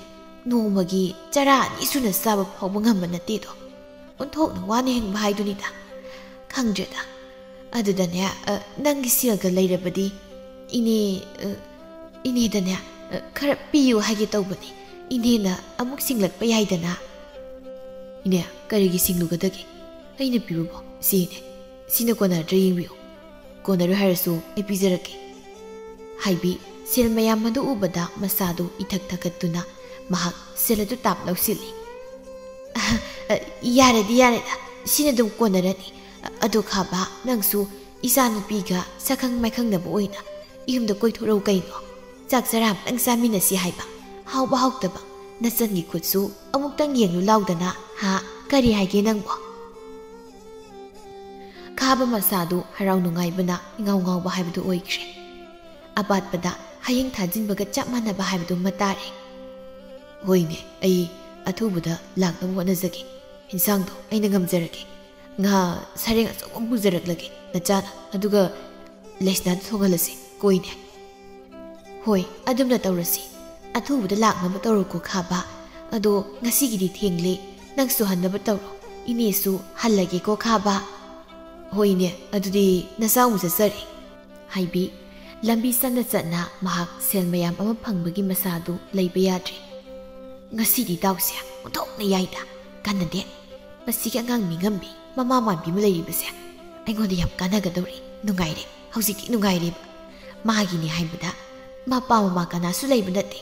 ꯅꯣꯡꯃꯒꯤ ꯆꯔꯥ ꯑꯅꯤ ꯁꯨꯅ ꯆꯥꯕ ꯐꯥꯎꯕ ꯉꯝꯕ ꯅꯠꯇꯦꯗꯣ꯫ ꯑꯣꯟꯊꯣꯛꯅ ꯋꯥꯅ ꯍꯤꯡꯕ ꯍꯥꯏꯗꯨꯅꯤꯗ꯫ ꯈꯪꯗ꯭ꯔꯦꯗ꯫ ꯑꯗꯨꯗꯅꯦ, ꯑ, ꯅꯪꯒꯤ ꯁꯦꯜꯒ ꯂꯩꯔꯕꯗꯤ ꯏꯅꯦ, ꯑ, ꯏꯅꯦꯗꯅꯦ, ꯑ, ꯈꯔ ꯄꯤꯌꯨ ꯍꯥꯏꯒꯦ ꯇꯧꯕꯅꯤ꯫ ꯏꯅꯦꯅ ꯑꯃꯨꯛ ꯁꯤꯡꯂꯛꯄ ꯌꯥꯏꯗꯅ꯫" "ꯏꯅꯦ, ꯀꯔꯤꯒꯤ ꯁꯤꯡꯂꯨꯒꯗꯒꯦ? ꯑꯩꯅ ꯄꯤꯕꯕꯨ ꯁꯤꯅꯦ꯫ ꯁꯤꯅ ꯀꯣꯟꯅꯗ꯭ꯔꯥ ꯌꯦꯡꯕꯤꯌꯨ꯫ ꯀꯣꯟꯅꯔꯣꯏ ꯍꯥꯏꯔꯁꯨ ꯑꯩ ꯄꯤꯖꯔꯛꯀꯦ꯫" ꯍꯥꯏꯕꯤ ꯁꯦꯜ ꯃꯌꯥꯝ ꯑꯗꯨ ꯎꯕꯗ ꯃꯁꯥꯗꯨ ꯏꯊꯛ ꯊꯛꯀꯠꯇꯨꯅ ꯃꯍꯥꯛ ꯁꯦꯜ ꯑꯗꯨ ꯇꯥꯞ ꯂꯧꯁꯤꯜꯂꯤ꯫ "ꯑ, ꯑ, ꯌꯥꯔꯦꯗꯤ ꯌꯥꯔꯦꯗ, ꯁꯤꯅ ꯑꯗꯨꯝ ꯀꯣꯟꯅꯔꯅꯤ꯫ ꯑ, ꯑꯗꯣ ꯈꯥꯕ, ꯅꯪꯁꯨ ꯏꯆꯥꯅꯨꯄꯤꯒ ꯁꯛꯈꯪ ꯃꯥꯏꯈꯪꯅꯕ ꯑꯣꯏꯅ ꯌꯨꯝꯗ ꯀꯣꯏꯊꯣꯔꯛꯎ ꯀꯩꯅꯣ꯫ ꯆꯥꯛ ꯆꯔꯥ ꯑꯃꯇꯪ ꯆꯥꯃꯤꯟꯅꯁꯤ ꯍꯥꯏꯕ, ꯍꯥꯎꯕ ꯍꯥꯎꯇꯕ ꯅꯆꯟꯒꯤ ꯈꯨꯠꯁꯨ ꯑꯃꯨꯛꯇꯪ ꯌꯦꯡꯂꯨ ꯂꯥꯎꯗꯅ꯫ ꯍꯥ? ꯀꯔꯤ ꯍꯥꯏꯒꯦ ꯅꯪꯕꯣ? ꯈꯥꯕ ꯃꯁꯥꯗꯨ ꯍꯔꯥꯎ ꯅꯨꯡꯉꯥꯏꯕꯅ ꯏꯉꯥꯎ ꯉꯥꯎꯕ ꯍꯥꯏꯕꯗꯨ ꯑꯣꯏꯈ꯭ꯔꯦ꯫ ꯑꯄꯥꯠꯄꯗ ꯍꯌꯦꯡ ꯊꯥꯖꯤꯟꯕꯒ ꯆꯞ ꯃꯥꯟꯅꯕ ꯍꯥꯏꯕꯗꯨꯃ ꯇꯥꯔꯦ꯫ "ꯍꯣꯏꯅꯦ, ꯑꯩ ꯑꯊꯨꯕꯗ ꯂꯥꯛꯅꯕ ꯍꯣꯠꯅꯖꯒꯦ꯫ ꯏꯟꯁꯥꯡꯗꯣ ꯑꯩꯅ ꯉꯝꯖꯔꯒꯦ꯫ ꯉꯥ ꯁꯔꯦꯡ ꯑꯆꯧꯕ ꯑꯃ ꯄꯨꯖꯔꯛꯂꯒꯦ ꯅꯆꯥꯅ, ꯑꯗꯨꯒ ꯂꯩꯁꯅꯥꯗ ꯊꯣꯡꯍꯜꯂꯁꯤ ꯀꯣꯏꯅꯦ꯫" "ꯍꯣꯏ, ꯑꯗꯨꯝꯅ ꯇꯧꯔꯁꯤ꯫ ꯑꯊꯨꯕꯗ ꯂꯥꯛꯅꯕ ꯇꯧꯔꯣꯀꯣ ꯈꯥꯕ꯫ ꯑꯗꯣ ꯉꯁꯤꯒꯤꯗꯤ ꯊꯦꯡꯂꯦ, ꯅꯪꯁꯨ ꯍꯟꯅꯕ ꯇꯧꯔꯣ꯫ ꯏꯅꯦꯁꯨ ꯍꯜꯂꯒꯦꯀꯣ ꯈꯥꯕ꯫" "ꯍꯣꯏꯅꯦ, ꯑꯗꯨꯗꯤ ꯅꯁꯥ ꯑꯃꯨꯛ ꯆꯠꯆꯔꯤ꯫" ꯍꯥꯏꯕꯤ ꯂꯝꯕꯤ ꯆꯠꯅ ꯆꯠꯅ ꯃꯍꯥꯛ ꯁꯦꯜ ꯃꯌꯥꯝ ꯑꯃ ꯐꯪꯕꯒꯤ ꯃꯁꯥꯗꯨ ꯂꯩꯕ ꯌꯥꯗ꯭ꯔꯦ꯫ "ꯉꯁꯤꯗꯤ ꯗꯥꯎꯁꯦ ꯑꯣꯟꯊꯣꯛꯅ ꯌꯥꯏꯗ꯫ ꯀꯥꯟꯅꯗꯦ꯫ ꯃꯁꯤꯒꯤ ꯑꯉꯥꯡ ꯅꯤꯡꯉꯝꯕꯤ ꯃꯃꯥ ꯃꯥꯟꯕꯤ ꯑꯃ ꯂꯩꯔꯤꯕꯁꯦ ꯑꯩꯉꯣꯟꯗ ꯌꯥꯝ ꯀꯥꯟꯅꯒꯗꯧꯔꯤ꯫ ꯅꯨꯡꯉꯥꯏꯔꯦ, ꯍꯧꯖꯤꯛꯇꯤ ꯅꯨꯡꯉꯥꯏꯔꯦꯕ꯫ ꯃꯥꯒꯤꯅꯦ ꯍꯥꯏꯕꯗ ꯃꯄꯥ ꯃꯃꯥ ꯀꯅꯥꯁꯨ ꯂꯩꯕ ꯅꯠꯇꯦ꯫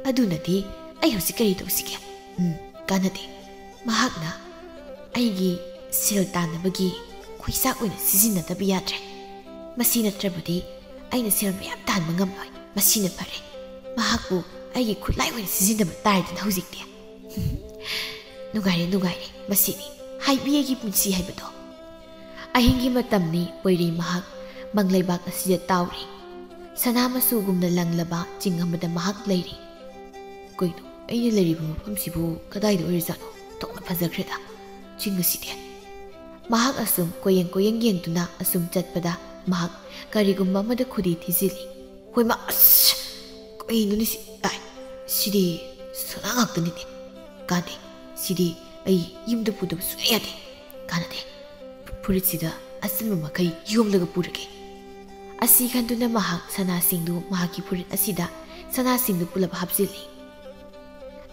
ꯑꯗꯨꯅꯗꯤ ꯑꯩ ꯍꯧꯖꯤꯛ ꯀꯔꯤ ꯇꯧꯁꯤꯒꯦ? ꯎꯝ, ꯀꯥꯟꯅꯗꯦ꯫ ꯃꯍꯥꯛꯅ ꯑꯩꯒꯤ ꯁꯦꯜ ꯇꯥꯟꯅꯕꯒꯤ ꯈꯨꯠꯁꯥꯛ ꯑꯣꯏꯅ ꯁꯤꯖꯤꯟꯅꯗꯕ ꯌꯥꯗ꯭ꯔꯦ꯫ ꯃꯁꯤ ꯅꯠꯇ꯭ꯔꯕꯗꯤ ꯑꯩꯅ ꯁꯦꯜ ꯃꯌꯥꯝ ꯇꯥꯟꯕ ꯉꯝꯂꯣꯏ꯫ ꯃꯁꯤꯅ ꯐꯔꯦ꯫ ꯃꯍꯥꯛꯄꯨ ꯑꯩꯒꯤ ꯈꯨꯠꯂꯥꯏ ꯑꯣꯏꯅ ꯁꯤꯖꯤꯟꯅꯕ ꯇꯥꯔꯦꯗꯅ ꯍꯧꯖꯤꯛꯇꯤ꯫" "ꯅꯨꯡꯉꯥꯏꯔꯦ, ꯅꯨꯡꯉꯥꯏꯔꯦ꯫ ꯃꯁꯤꯅꯤ ꯍꯥꯏꯕꯤꯌꯦꯒꯤ ꯄꯨꯟꯁꯤ ꯍꯥꯏꯕꯗꯣ꯫" ꯑꯍꯤꯡꯒꯤ ꯃꯇꯝꯅꯤ꯫ ꯄꯣꯏꯔꯩ ꯃꯍꯥꯛ ꯃꯪꯂꯩꯕꯥꯛ ꯑꯁꯤꯗ ꯇꯥꯎꯔꯤ꯫ ꯁꯅꯥ ꯃꯆꯨꯒꯨꯝꯅ ꯂꯪꯂꯕ ꯆꯤꯡ ꯑꯃꯗ ꯃꯍꯥꯛ ꯂꯩꯔꯤ꯫ "ꯀꯩꯅꯣ, ꯑꯩꯅ ꯂꯩꯔꯤꯕ ꯃꯐꯝꯁꯤꯕꯨ ꯀꯗꯥꯏꯗ ꯑꯣꯏꯔꯤꯖꯥꯠꯅꯣ? ꯊꯣꯛꯅ ꯐꯖꯈ꯭ꯔꯦꯗ ꯆꯤꯡ ꯑꯁꯤꯗꯤ꯫" ꯃꯍꯥꯛ ꯑꯁꯨꯝ ꯀꯣꯏꯌꯦꯡ ꯀꯣꯏꯌꯦꯡ ꯌꯦꯡꯗꯨꯅ ꯑꯁꯨꯝ ꯆꯠꯄꯗ ꯃꯍꯥꯛ ꯀꯔꯤꯒꯨꯝꯕ ꯑꯃꯗ ꯈꯨꯗꯤ ꯊꯤꯖꯤꯜꯂꯤ꯫ "ꯍꯣꯏꯃ, ꯑꯁ! ꯀꯩꯅꯣꯅꯦ ꯁꯤ? ꯑꯥꯏ, ꯁꯤꯗꯤ ꯁꯅꯥ ꯉꯥꯛꯇꯅꯤꯅꯦ꯫ ꯀꯥꯟꯗꯦ, ꯁꯤꯗꯤ ꯑꯩ ꯌꯨꯝꯗ ꯄꯨꯗꯕ ꯁꯨꯡꯌꯥ ꯌꯥꯗꯦ꯫ ꯀꯥꯟꯅꯗꯦ꯫ ꯐꯨꯔꯤꯠꯁꯤꯗ ꯑꯆꯝꯕ ꯃꯈꯩ ꯌꯣꯝꯂꯒ ꯄꯨꯔꯒꯦ꯫" ꯑꯁꯤ ꯈꯟꯗꯨꯅ ꯃꯍꯥꯛ ꯁꯅꯥꯁꯤꯡꯗꯨ ꯃꯍꯥꯛꯀꯤ ꯐꯨꯔꯤꯠ ꯑꯁꯤꯗ ꯁꯅꯥꯁꯤꯡꯗꯨ ꯄꯨꯂꯞ ꯍꯥꯞꯆꯤꯜꯂꯤ꯫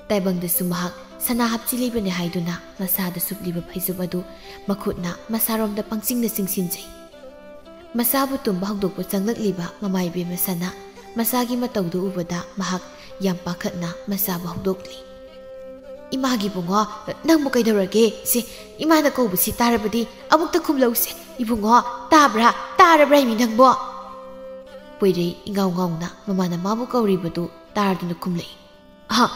ꯇꯥꯏꯕꯪꯗꯁꯨ ꯃꯍꯥꯛ ꯁꯅꯥ ꯍꯥꯞꯆꯤꯜꯂꯤꯕꯅꯤ ꯍꯥꯏꯗꯨꯅ ꯃꯁꯥꯗ ꯁꯨꯞꯂꯤꯕ ꯐꯩꯖꯨꯞ ꯑꯗꯨ ꯃꯈꯨꯠꯅ ꯃꯁꯥꯔꯣꯝꯗ ꯄꯪꯆꯤꯡꯗ ꯆꯤꯡꯁꯤꯟꯖꯩ꯫ ꯃꯁꯥꯕꯨ ꯇꯨꯝꯕ ꯍꯧꯗꯣꯛꯄ ꯆꯪꯂꯛꯂꯤꯕ ꯃꯃꯥ ꯏꯕꯦꯝꯃ ꯁꯅꯥ ꯃꯁꯥꯒꯤ ꯃꯇꯧꯗꯨ ꯎꯕꯗ ꯃꯍꯥꯛ ꯌꯥꯝ ꯄꯥꯈꯠꯅ ꯃꯁꯥꯕꯨ ꯍꯧꯗꯣꯛꯂꯤ꯫ "ꯏꯃꯥꯒꯤ ꯏꯕꯨꯡꯉꯣ, ꯅꯪꯕꯨ ꯀꯩꯗꯧꯔꯒꯦ? ꯁꯦ, ꯏꯃꯥꯅ ꯀꯧꯕꯁꯤ ꯇꯥꯔꯕꯗꯤ ꯑꯃꯨꯛꯇ ꯈꯨꯝꯂꯧꯁꯦ꯫ ꯏꯕꯨꯡꯉꯣ, ꯇꯥꯕ꯭ꯔꯥ? ꯇꯥꯔꯕ꯭ꯔꯥ ꯏꯃꯤ ꯅꯪꯕꯣ?" ꯄꯣꯏꯔꯩ ꯏꯉꯥꯎ ꯉꯥꯎꯅ ꯃꯃꯥꯅ ꯃꯥꯕꯨ ꯀꯧꯔꯤꯕꯗꯨ ꯇꯥꯔꯗꯨꯅ ꯈꯨꯝꯂꯛꯏ꯫ ꯑ,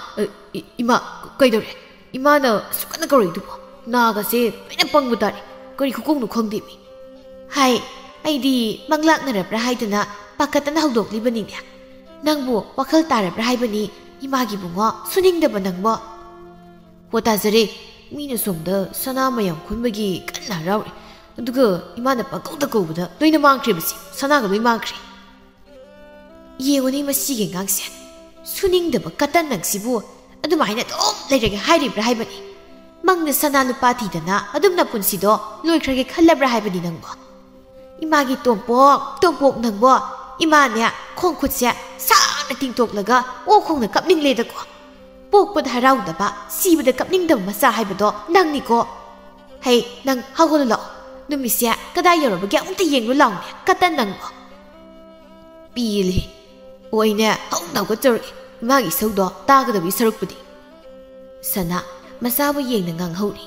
ꯏ-, ꯏꯃꯥ, ꯀꯩꯗꯧꯔꯦ? ꯏꯃꯥꯅ ꯑꯁꯨꯛ ꯀꯟꯅ ꯀꯧꯔꯛꯏꯗꯨꯕꯣ? ꯅꯥꯒꯁꯦ ꯂꯣꯏꯅ ꯄꯪꯕ ꯇꯥꯔꯦ꯫ ꯀꯔꯤ ꯈꯨꯀꯧꯅꯣ ꯈꯪꯗꯦꯃꯤ꯫ ꯍꯥꯏ, ꯑꯩꯗꯤ ꯃꯪꯂꯥꯛꯅꯔꯕ꯭ꯔꯥ ꯍꯥꯏꯗꯅ ꯄꯥꯈꯠꯇꯅ ꯍꯧꯗꯣꯛꯂꯤꯕꯅꯤꯅꯦ꯫ ꯅꯪꯕꯨ ꯋꯥꯈꯜ ꯇꯥꯔꯕ꯭ꯔꯥ ꯍꯥꯏꯕꯅꯤ, ꯏꯃꯥꯒꯤ ꯏꯕꯨꯡꯉꯣ, ꯁꯨꯅꯤꯡꯗꯕ ꯅꯪꯕꯣ꯫ ꯍꯣ ꯇꯥꯖꯔꯦ, ꯃꯤꯅ ꯁꯣꯝꯗ ꯁꯅꯥ ꯃꯌꯥꯝ ꯈꯨꯟꯕꯒꯤ ꯀꯟꯅ ꯍꯔꯥꯎꯔꯤ꯫ ꯑꯗꯨꯒ ꯏꯃꯥꯅ ꯄꯪꯀꯧꯗ ꯀꯧꯕꯗ ꯂꯣꯏꯅ ꯃꯥꯡꯈ꯭ꯔꯦꯕꯁꯦ, ꯁꯅꯥꯒ ꯂꯣꯏ ꯃꯥꯡꯈ꯭ꯔꯦ꯫ ꯌꯦꯡꯉꯨꯅꯦ ꯃꯁꯤꯒꯤ ꯑꯉꯥꯡꯁꯦ꯫ ꯁꯨꯅꯤꯡꯗꯕ ꯀꯇꯟ ꯅꯪꯁꯤꯕꯨ ꯑꯗꯨꯃꯥꯏꯅ ꯑꯗꯨꯝ ꯂꯩꯔꯒꯦ ꯍꯥꯏꯔꯤꯕ꯭ꯔꯥ ꯍꯥꯏꯕꯅꯤ? ꯃꯪꯗ ꯁꯅꯥ ꯂꯨꯄꯥ ꯊꯤꯗꯅ ꯑꯗꯨꯝ ꯅꯄꯨꯟꯁꯤꯗꯣ ꯂꯣꯏꯈ꯭ꯔꯒꯦ ꯈꯜꯂꯕ꯭ꯔꯥ ꯍꯥꯏꯕꯅꯤ ꯅꯪꯕꯣ? ꯏꯃꯥꯒꯤ ꯇꯣꯝꯄꯣꯛ, ꯇꯣꯝꯄꯣꯛ ꯅꯪꯕꯣ, ꯏꯃꯥꯅꯦ ꯈꯣꯡ ꯈꯨꯠꯁꯦ ꯁꯥꯡꯅ ꯇꯤꯡꯊꯣꯛꯂꯒ ꯑꯣꯛ ꯈꯣꯡꯅ ꯀꯞꯅꯤꯡꯂꯦꯗꯀꯣ꯫ ꯄꯣꯛꯄꯗ ꯍꯔꯥꯎꯗꯕ, ꯁꯤꯕꯗ ꯀꯞꯅꯤꯡꯗꯕ ꯃꯆꯥ ꯍꯥꯏꯕꯗꯣ ꯅꯪꯅꯤꯀꯣ꯫ ꯍꯩ, ꯅꯪ ꯍꯧꯒꯠꯂꯨ ꯂꯥꯛꯑꯣ꯫ ꯅꯨꯃꯤꯠꯁꯦ ꯀꯗꯥꯏ ꯌꯧꯔꯕꯒꯦ ꯑꯃꯨꯛꯇ ꯌꯦꯡꯂꯨ ꯂꯥꯎꯅꯦ, ꯀꯇꯟ ꯅꯪꯕꯣ꯫ ꯄꯤꯂꯤ꯫ ꯑꯣꯏꯅꯦ, ꯍꯧꯅ ꯍꯧꯒꯠꯆꯔꯛꯏ꯫ ꯏꯃꯥꯒꯤ ꯏꯁꯧꯗꯣ ꯇꯥꯒꯗꯕꯒꯤ ꯁꯔꯨꯛꯄꯨꯗꯤ꯫ ꯁꯅꯥ ꯃꯆꯥꯕꯨ ꯌꯦꯡꯅ ꯉꯥꯡꯍꯧꯔꯤ꯫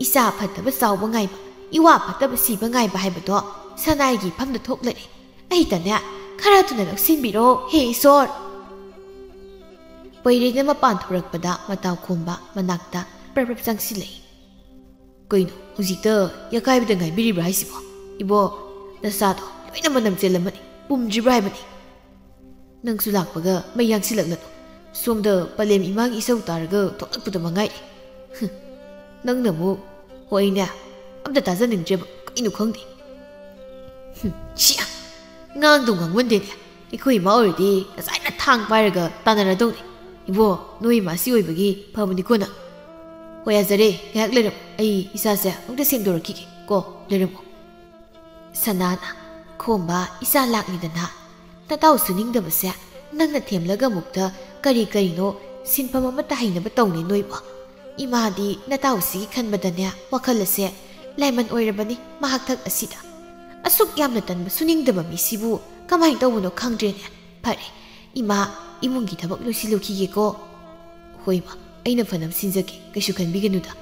ꯏꯆꯥ ꯐꯠꯇꯕ ꯆꯥꯎꯕ ꯉꯥꯏꯕ, ꯏꯋꯥ ꯐꯠꯇꯕ ꯁꯤꯕ ꯉꯥꯏꯕ ꯍꯥꯏꯕꯗꯣ ꯁꯅꯥꯒꯤ ꯏꯐꯝꯗ ꯊꯣꯛꯂꯔꯦ꯫ ꯑꯩꯇꯅꯦ, ꯈꯔ ꯊꯨꯅ ꯂꯧꯁꯤꯟꯕꯤꯔꯣ, ꯍꯦ ꯏꯁꯣꯔ꯫ ꯄꯩꯔꯩꯅ ꯃꯄꯥꯟ ꯊꯣꯔꯛꯄꯗ ꯃꯇꯥꯎ ꯈꯣꯝꯕ ꯃꯅꯥꯛꯇ ꯄ꯭ꯔꯞ ꯄ꯭ꯔꯞ ꯆꯪꯁꯤꯜꯂꯛꯏ꯫ ꯀꯩꯅꯣ, ꯍꯧꯖꯤꯛꯇ ꯌꯥꯀꯥꯏꯕꯗ ꯉꯥꯏꯕꯤꯔꯤꯕ꯭ꯔꯥ ꯍꯥꯏꯁꯤꯕꯣ? ꯏꯕꯣ, ꯅꯁꯥꯗꯣ ꯂꯣꯏꯅ ꯃꯅꯝ ꯆꯦꯜꯂꯝꯃꯅꯤ, ꯄꯨꯝꯗ꯭ꯔꯤꯕ꯭ꯔꯥ ꯍꯥꯏꯕꯅꯤ꯫ ꯅꯪꯁꯨ ꯂꯥꯛꯄꯒ ꯃꯩ ꯌꯥꯡꯁꯤꯜꯂꯛꯂꯅꯨ꯫ ꯁꯣꯝꯗ ꯄꯂꯦꯝ ꯏꯃꯥꯒꯤ ꯏꯁꯧ ꯇꯥꯔꯒ ꯊꯣꯛꯂꯛꯄꯗ ꯃꯉꯥꯏꯔꯦ꯫ ꯍꯨꯝ, ꯅꯪꯅ ꯑꯃꯨꯛ, ꯍꯣꯏꯅꯦ, ꯑꯝꯇ ꯇꯥꯖꯅꯤꯡꯗ꯭ꯔꯦꯕ, ꯀꯩꯅꯣ ꯈꯪꯗꯦ꯫ ꯍꯨꯝ, ꯁꯤꯌꯥ! ꯉꯥꯡꯗꯨ ꯉꯥꯡꯃꯟꯗꯦꯅꯦ꯫ ꯑꯩꯈꯣꯏ ꯏꯃꯥ ꯑꯣꯏꯔꯗꯤ ꯉꯁꯥꯏꯅ ꯊꯥꯡ ꯄꯥꯏꯔꯒ ꯇꯥꯟꯅꯔꯗꯧꯅꯤ꯫ ꯏꯕꯣ, ꯅꯣꯏ ꯏꯃꯥ ꯁꯤ ꯑꯣꯏꯕꯒꯤ ꯐꯕꯅꯤꯀꯣ ꯅꯪ꯫ ꯍꯣꯏ, ꯌꯥꯖꯔꯦ, ꯉꯥꯏꯍꯥꯛ ꯂꯩꯔꯝꯃꯨ, ꯑꯩ ꯏꯁꯥꯁꯦ ꯑꯃꯨꯛꯇ ꯁꯦꯡꯗꯣꯔꯛꯈꯤꯒꯦ ꯀꯣ, ꯂꯩꯔꯝꯃꯨ꯫ ꯁꯅꯥꯅ, ꯈꯣꯝꯕ, ꯏꯆꯥ ꯂꯥꯛꯂꯤꯗꯅ꯫ ꯅꯇꯥꯎ ꯁꯨꯅꯤꯡꯗꯕꯁꯦ ꯅꯪꯅ ꯊꯦꯝꯂꯒ ꯑꯃꯨꯛꯇ ꯀꯔꯤ ꯀꯔꯤꯅꯣ ꯁꯤꯟꯐꯝ ꯑꯃꯠꯇ ꯍꯩꯅꯕ ꯇꯧꯅꯦ ꯅꯣꯏꯕꯣ꯫ ꯏꯃꯥꯗꯤ ꯅꯇꯥꯎꯁꯤꯒꯤ ꯈꯟꯕꯗꯅꯦ ꯋꯥꯈꯜ ꯑꯁꯦ ꯂꯥꯏꯃꯟ ꯑꯣꯏꯔꯕꯅꯤ ꯃꯍꯥꯛꯊꯛ ꯑꯁꯤꯗ꯫ ꯑꯁꯨꯛ ꯌꯥꯝꯅ ꯇꯟꯕ ꯁꯨꯅꯤꯡꯗꯕ ꯃꯤꯁꯤꯕꯨ ꯀꯃꯥꯏꯅ ꯇꯧꯕꯅꯣ ꯈꯪꯗ꯭ꯔꯦꯅꯦ꯫ ꯐꯔꯦ, ꯏꯃꯥ, ꯏꯃꯨꯡꯒꯤ ꯊꯕꯛ ꯂꯣꯏꯁꯤꯜꯂꯨꯈꯤꯒꯦꯀꯣ꯫ ꯍꯣꯏ ꯏꯃꯥ, ꯑꯩꯅ ꯐꯅꯕ ꯁꯤꯟꯖꯒꯦ, ꯀꯩꯁꯨ ꯈꯟꯕꯤꯒꯅꯨꯗ꯫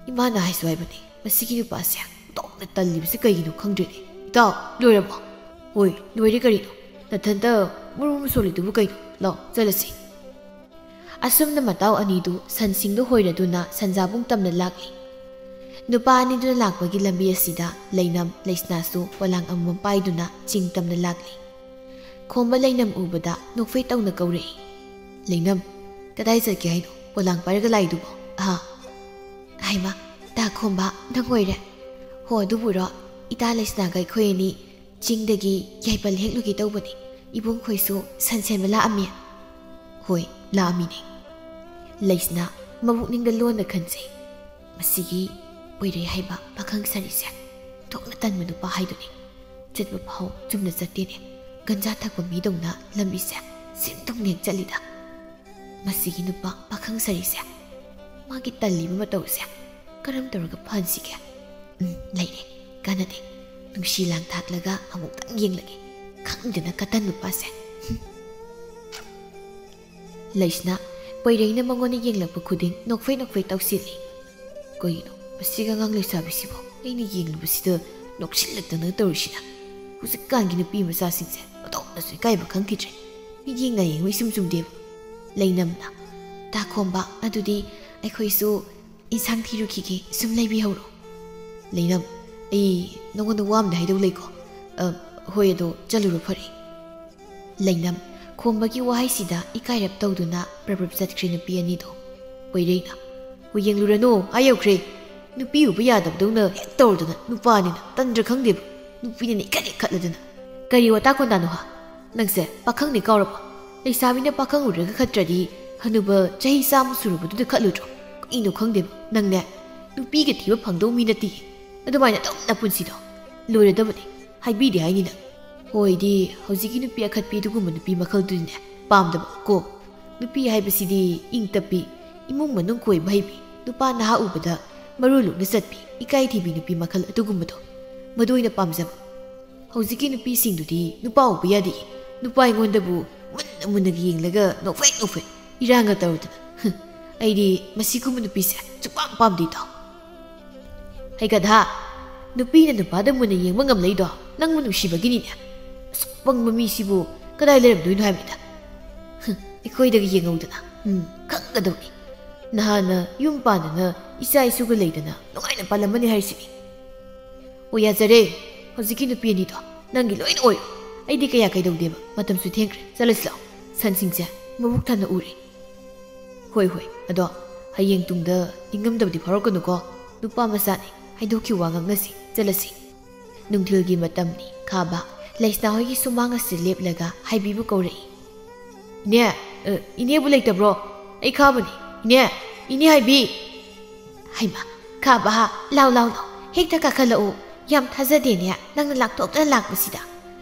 ꯏꯃꯥꯅ ꯍꯥꯏꯁꯨ ꯍꯥꯏꯕꯅꯤ, ꯃꯁꯤꯒꯤ ꯅꯨꯄꯥꯁꯦ ꯑꯣꯟꯊꯣꯛꯅ ꯇꯜꯂꯤꯕꯁꯦ ꯀꯩꯒꯤꯅꯣ ꯈꯪꯗ꯭ꯔꯦꯅꯦ꯫ ꯏꯇꯥꯎ, ꯂꯣꯏꯔꯕꯣ? ꯍꯣꯏ, ꯂꯣꯏꯔꯦ ꯀꯔꯤꯅꯣ? ꯅꯊꯟꯇ ꯃꯨꯔꯨ ꯃꯨꯔꯨ ꯁꯣꯜꯂꯤꯗꯨꯕꯨ ꯀꯩꯅꯣ? ꯂꯥꯎ, ꯆꯠꯂꯁꯤ꯫ ꯑꯁꯨꯝꯅ ꯃꯇꯥꯎ ꯑꯅꯤꯗꯨ ꯁꯟꯁꯤꯡꯗꯨ ꯍꯣꯏꯔꯗꯨꯅ ꯁꯟꯖꯥꯕꯨꯡ ꯇꯝꯅ ꯂꯥꯛꯂꯤ꯫ ꯅꯨꯄꯥ ꯑꯅꯤꯗꯨꯅ ꯂꯥꯛꯄꯒꯤ ꯂꯝꯕꯤ ꯑꯁꯤꯗ ꯂꯩꯅꯝ ꯂꯩꯁꯅꯥꯁꯨ ꯄꯣꯂꯥꯡ ꯑꯃꯃꯝ ꯄꯥꯏꯗꯨꯅ ꯆꯤꯡ ꯇꯝꯅ ꯂꯥꯛꯂꯤ꯫ ꯈꯣꯝꯕ ꯂꯩꯅꯝ ꯎꯕꯗ ꯅꯣꯛꯐꯦꯠ ꯇꯧꯅ ꯀꯧꯔꯛꯏ꯫ "ꯂꯩꯅꯝ, ꯀꯗꯥꯏ ꯆꯠꯀꯦ ꯍꯥꯏꯅꯣ ꯄꯣꯂꯥꯡ ꯄꯥꯏꯔꯒ ꯂꯥꯛꯏꯗꯨꯕꯣ? ꯑꯍꯥ?" "ꯍꯥꯏꯃ, ꯇꯥ ꯈꯣꯝꯕ, ꯅꯪ ꯑꯣꯏꯔꯦ꯫ ꯍꯣ, ꯑꯗꯨꯕꯨꯔꯣ, ꯏꯇꯥ ꯂꯩꯁꯅꯥꯒ ꯑꯩꯈꯣꯏ ꯑꯅꯤ ꯆꯤꯡꯗꯒꯤ ꯌꯥꯏꯄꯜ ꯍꯦꯛꯂꯨꯒꯦ ꯇꯧꯕꯅꯤ꯫ ꯏꯕꯨꯡꯈꯣꯏꯁꯨ ꯁꯟ ꯁꯦꯟꯕ ꯂꯥꯛꯑꯝꯃꯤ꯫" "ꯍꯣꯏ, ꯂꯥꯛꯑꯝꯃꯤꯅꯦ꯫" ꯂꯩꯁꯅꯥ ꯃꯕꯨꯛꯅꯤꯡꯗ ꯂꯣꯟꯅ ꯈꯟꯖꯩ꯫ "ꯃꯁꯤꯒꯤ ꯄꯣꯏꯔꯩ ꯍꯥꯏꯕ ꯄꯥꯈꯪ ꯁꯥꯔꯤꯁꯦ ꯊꯣꯛꯅ ꯇꯟꯕ ꯅꯨꯄꯥ ꯍꯥꯏꯗꯨꯅꯤ꯫ ꯆꯠꯄ ꯐꯥꯎ ꯆꯨꯝꯅ ꯆꯠꯇꯦꯅꯦ꯫ ꯒꯟꯖꯥ ꯊꯛꯄ ꯃꯤꯗꯧꯅ ꯂꯝꯕꯤꯁꯦ ꯁꯤꯟ ꯊꯨꯡꯅ ꯍꯦꯛ ꯆꯠꯂꯤꯗ꯫ ꯃꯁꯤꯒꯤ ꯅꯨꯄꯥ ꯄꯥꯈꯪ ꯁꯥꯔꯤꯁꯦ, ꯃꯥꯒꯤ ꯇꯜꯂꯤꯕ ꯃꯇꯧꯁꯦ ꯀꯔꯝ ꯇꯧꯔꯒ ꯐꯍꯟꯁꯤꯒꯦ? ꯎꯝ, ꯂꯩꯔꯦ, ꯀꯥꯟꯅꯗꯦ꯫ ꯅꯨꯡꯁꯤ ꯂꯥꯡ ꯊꯥꯛꯂꯒ ꯑꯃꯨꯛꯇꯪ ꯌꯦꯡꯂꯒꯦ꯫ ꯈꯪꯗꯅ ꯀꯇꯟ ꯅꯨꯄꯥꯁꯦ꯫" ꯂꯩꯁꯅꯥ ꯄꯣꯏꯔꯩꯅ ꯃꯉꯣꯟꯗ ꯌꯦꯡꯂꯛꯄ ꯈꯨꯗꯤꯡ ꯅꯣꯛꯐꯦꯠ ꯅꯣꯛꯐꯦꯠ ꯇꯧꯁꯤꯜꯂꯤ꯫ "ꯀꯩꯅꯣ ꯃꯁꯤꯒ ꯑꯉꯥꯡ ꯂꯩꯁꯥꯕꯤꯁꯤꯕꯣ? ꯑꯩꯅ ꯌꯦꯡꯂꯨꯕꯁꯤꯗ ꯅꯣꯛꯁꯤꯜꯂꯛꯇꯅ ꯇꯧꯔꯤꯁꯤꯅ꯫ ꯍꯧꯖꯤꯛꯀꯥꯟꯒꯤ ꯅꯨꯄꯤ ꯃꯆꯥꯁꯤꯡꯁꯦ ꯃꯇꯧꯅꯁꯨ ꯏꯀꯥꯏꯕ ꯈꯪꯈꯤꯗ꯭ꯔꯦ꯫ ꯃꯤꯠꯌꯦꯡ ꯅꯥꯌꯦꯡꯕ ꯏꯆꯨꯝ ꯆꯨꯝꯗꯦꯕ꯫" ꯂꯩꯅꯝꯅ, "ꯇꯥ ꯈꯣꯝꯕ, ꯑꯗꯨꯗꯤ ꯑꯩꯈꯣꯏꯁꯨ ꯏꯟꯁꯥꯡ ꯊꯤꯔꯨꯈꯤꯒꯦ, ꯁꯨꯝ ꯂꯩꯕꯤꯍꯧꯔꯣ꯫" ꯂꯩꯅꯝ, "ꯑꯩ ꯅꯉꯣꯟꯗ ꯋꯥ ꯑꯝꯗ ꯍꯥꯏꯗꯧ ꯂꯩꯀꯣ꯫" "ꯑ, ꯍꯣꯏ, ꯑꯗꯣ ꯆꯠꯂꯨꯔꯣ ꯐꯔꯦ꯫" ꯂꯩꯅꯝ ꯈꯣꯝꯕꯒꯤ ꯋꯥꯍꯩꯁꯤꯗ ꯏꯀꯥꯏꯔꯞ ꯇꯧꯗꯨꯅ ꯄ꯭ꯔꯞ ꯄ꯭ꯔꯞ ꯆꯠꯈ꯭ꯔꯦ ꯅꯨꯄꯤ ꯑꯅꯤꯗꯣ꯫ ꯄꯣꯏꯔꯩꯅ, "ꯍꯣꯏ, ꯌꯦꯡꯂꯨꯔꯅꯨ, ꯑꯥ ꯌꯧꯈ꯭ꯔꯦ꯫ ꯅꯨꯄꯤ ꯎꯕ ꯌꯥꯗꯕꯗꯧꯅ ꯍꯦꯛ ꯇꯧꯔꯗꯅ ꯅꯨꯄꯥꯅꯤꯅ ꯇꯟꯗ꯭ꯔ ꯈꯪꯗꯦꯕ꯫ ꯅꯨꯄꯤꯅꯅꯦ ꯏꯈꯠ ꯍꯦꯛ ꯈꯠꯂꯗꯅ꯫ ꯀꯔꯤ ꯋꯥꯇꯥ ꯀꯣꯟꯗꯥꯅꯣ ꯍꯥ? ꯅꯪꯁꯦ ꯄꯥꯈꯪꯅꯤ ꯀꯥꯎꯔꯕꯣ? ꯂꯩꯁꯥꯕꯤꯅ ꯄꯥꯈꯪ ꯎꯔꯒ ꯈꯠꯇ꯭ꯔꯗꯤ ꯍꯅꯨꯕ ꯆꯍꯤ ꯆꯥꯝꯃ ꯁꯨꯔꯕꯗꯨꯗ ꯈꯠꯂꯨꯗ꯭ꯔꯣ? ꯀꯩꯅꯣ ꯈꯪꯗꯦꯕ꯫ ꯅꯪꯅꯦ ꯅꯨꯄꯤꯒ ꯊꯤꯕ ꯐꯪꯗꯧ ꯃꯤ ꯅꯠꯇꯦ꯫ ꯑꯗꯨꯃꯥꯏꯅ ꯑꯗꯨꯝ ꯅꯄꯨꯟꯁꯤꯗꯣ ꯂꯣꯏꯔꯗꯕꯅꯦ꯫ ꯍꯥꯏꯕꯤꯗꯦ ꯍꯥꯏꯅꯤꯅ꯫ ꯍꯣꯏꯗꯤ ꯍꯧꯖꯤꯛꯀꯤ ꯅꯨꯄꯤ ꯑꯈꯠꯄꯤ ꯑꯗꯨꯒꯨꯝꯕ ꯅꯨꯄꯤ ꯃꯈꯜꯗꯨꯅꯤꯅꯦ ꯄꯥꯝꯗꯕ ꯀꯣ꯫ ꯅꯨꯄꯤ ꯍꯥꯏꯕꯁꯤꯗꯤ ꯏꯪ ꯇꯞꯄꯤ, ꯏꯃꯨꯡ ꯃꯅꯨꯡ ꯀꯣꯏꯕ ꯍꯩꯕꯤ, ꯅꯨꯄꯥ ꯅꯍꯥ ꯎꯕꯗ ꯃꯔꯨ ꯂꯨꯛꯅ ꯆꯠꯄꯤ, ꯏꯀꯥꯏ ꯊꯤꯕꯤ ꯅꯨꯄꯤ ꯃꯈꯜ ꯑꯗꯨꯒꯨꯝꯕꯗꯣ, ꯃꯗꯨ ꯑꯣꯏꯅ ꯄꯥꯝꯖꯕ꯫ ꯍꯧꯖꯤꯛꯀꯤ ꯅꯨꯄꯤꯁꯤꯡꯗꯨꯗꯤ ꯅꯨꯄꯥ ꯎꯕ ꯌꯥꯗꯦ꯫ ꯅꯨꯄꯥ ꯑꯩꯉꯣꯟꯗꯕꯨ ꯃꯨꯟꯅ ꯃꯨꯟꯅꯒ ꯌꯦꯡꯂꯒ ꯅꯣꯛꯐꯦꯠ ꯅꯣꯛꯐꯦꯠ ꯏꯔꯥꯡꯒ ꯇꯧꯔꯗꯅ꯫ ꯍꯨꯝ, ꯑꯩꯗꯤ ꯃꯁꯤꯒꯨꯝꯕ ꯅꯨꯄꯤꯁꯦ ꯁꯨꯛꯄꯥꯝ ꯄꯥꯝꯗꯦ, ꯏꯇꯥꯎ꯫ ꯍꯩ ꯒꯙꯥ, ꯅꯨꯄꯤꯅ ꯅꯨꯄꯥꯗ ꯃꯨꯟꯅ ꯌꯦꯡꯕ ꯉꯝꯂꯛꯏꯗꯣ ꯅꯪꯕꯨ ꯅꯨꯡꯁꯤꯕꯒꯤꯅꯤꯅꯦ꯫ ꯑꯁꯨꯛ ꯄꯪꯕ ꯃꯤꯁꯤꯕꯨ ꯀꯗꯥꯏ ꯂꯩꯔꯝꯗꯣꯏꯅꯣ ꯍꯥꯏꯕꯅꯤꯗ꯫ ꯍꯨꯝ, ꯑꯩꯈꯣꯏꯗꯒ ꯌꯦꯡꯍꯧꯗꯅ꯫ ꯎꯝ, ꯈꯪꯒꯗꯧꯅꯤ꯫ ꯅꯍꯥꯟꯅ ꯌꯨꯝ ꯄꯥꯟꯗꯅ ꯏꯆꯥ ꯏꯁꯨꯒ ꯂꯩꯗꯅ ꯅꯨꯡꯉꯥꯏꯅ ꯄꯥꯜꯂꯝꯃꯅꯤ ꯍꯥꯏꯔꯤꯁꯤꯅꯤ꯫ ꯑꯣ, ꯌꯥꯖꯔꯦ꯫ ꯍꯧꯖꯤꯛꯀꯤ ꯅꯨꯄꯤ ꯑꯅꯤꯗꯣ ꯅꯪꯒꯤ ꯂꯣꯏꯅ ꯑꯣꯏꯔꯣ꯫ ꯑꯩꯗꯤ ꯀꯌꯥ ꯀꯩꯗꯧꯗꯦꯕ꯫ ꯃꯇꯝꯁꯨ ꯊꯦꯡꯈ꯭ꯔꯦ꯫ ꯆꯠꯂꯁꯤ ꯂꯥꯛꯑꯣ꯫ ꯁꯟꯁꯤꯡꯁꯦ ꯃꯕꯨꯛ ꯊꯟꯅ ꯎꯔꯦ꯫ ꯍꯣꯏ, ꯍꯣꯏ꯫ ꯑꯗꯣ ꯍꯌꯦꯡ ꯇꯨꯡꯗ ꯅꯤꯡꯉꯝꯗꯕꯗꯤ ꯐꯥꯎꯔꯛꯀꯅꯨꯀꯣ꯫ ꯅꯨꯄꯥ ꯃꯆꯥꯅꯤ꯫ ꯍꯥꯏꯗꯣꯛꯈꯤꯕ ꯋꯥ ꯉꯥꯡꯅꯁꯤ꯫ ꯆꯠꯂꯁꯤ꯫ ꯅꯨꯡꯊꯤꯜꯒꯤ ꯃꯇꯝꯅꯤ꯫ ꯈꯥꯕ ꯂꯩꯁꯅꯥ ꯍꯣꯏꯒꯤ ꯁꯨꯃꯥꯡ ꯑꯁꯤꯗ ꯂꯦꯞꯂꯒ ꯍꯥꯏꯕꯤꯕꯨ ꯀꯧꯔꯛꯏ꯫ "ꯏꯅꯦ, ꯑ, ꯏꯅꯦꯕꯨ ꯂꯩꯇꯕ꯭ꯔꯣ? ꯑꯩ ꯈꯥꯕꯅꯤ꯫ ꯏꯅꯦ, ꯏꯅꯦ ꯍꯥꯏꯕꯤ!" ꯍꯩꯃꯥ, ꯈꯥꯕ, ꯂꯥꯎ, ꯂꯥꯎ, ꯂꯥꯎ, ꯍꯦꯛꯇ ꯀꯥꯈꯠꯂꯛꯎ꯫ ꯌꯥꯝ ꯊꯥꯖꯗꯦꯅꯦ, ꯅꯪꯅ ꯂꯥꯛꯊꯣꯛꯇꯅ ꯂꯥꯛꯄꯁꯤꯗ꯫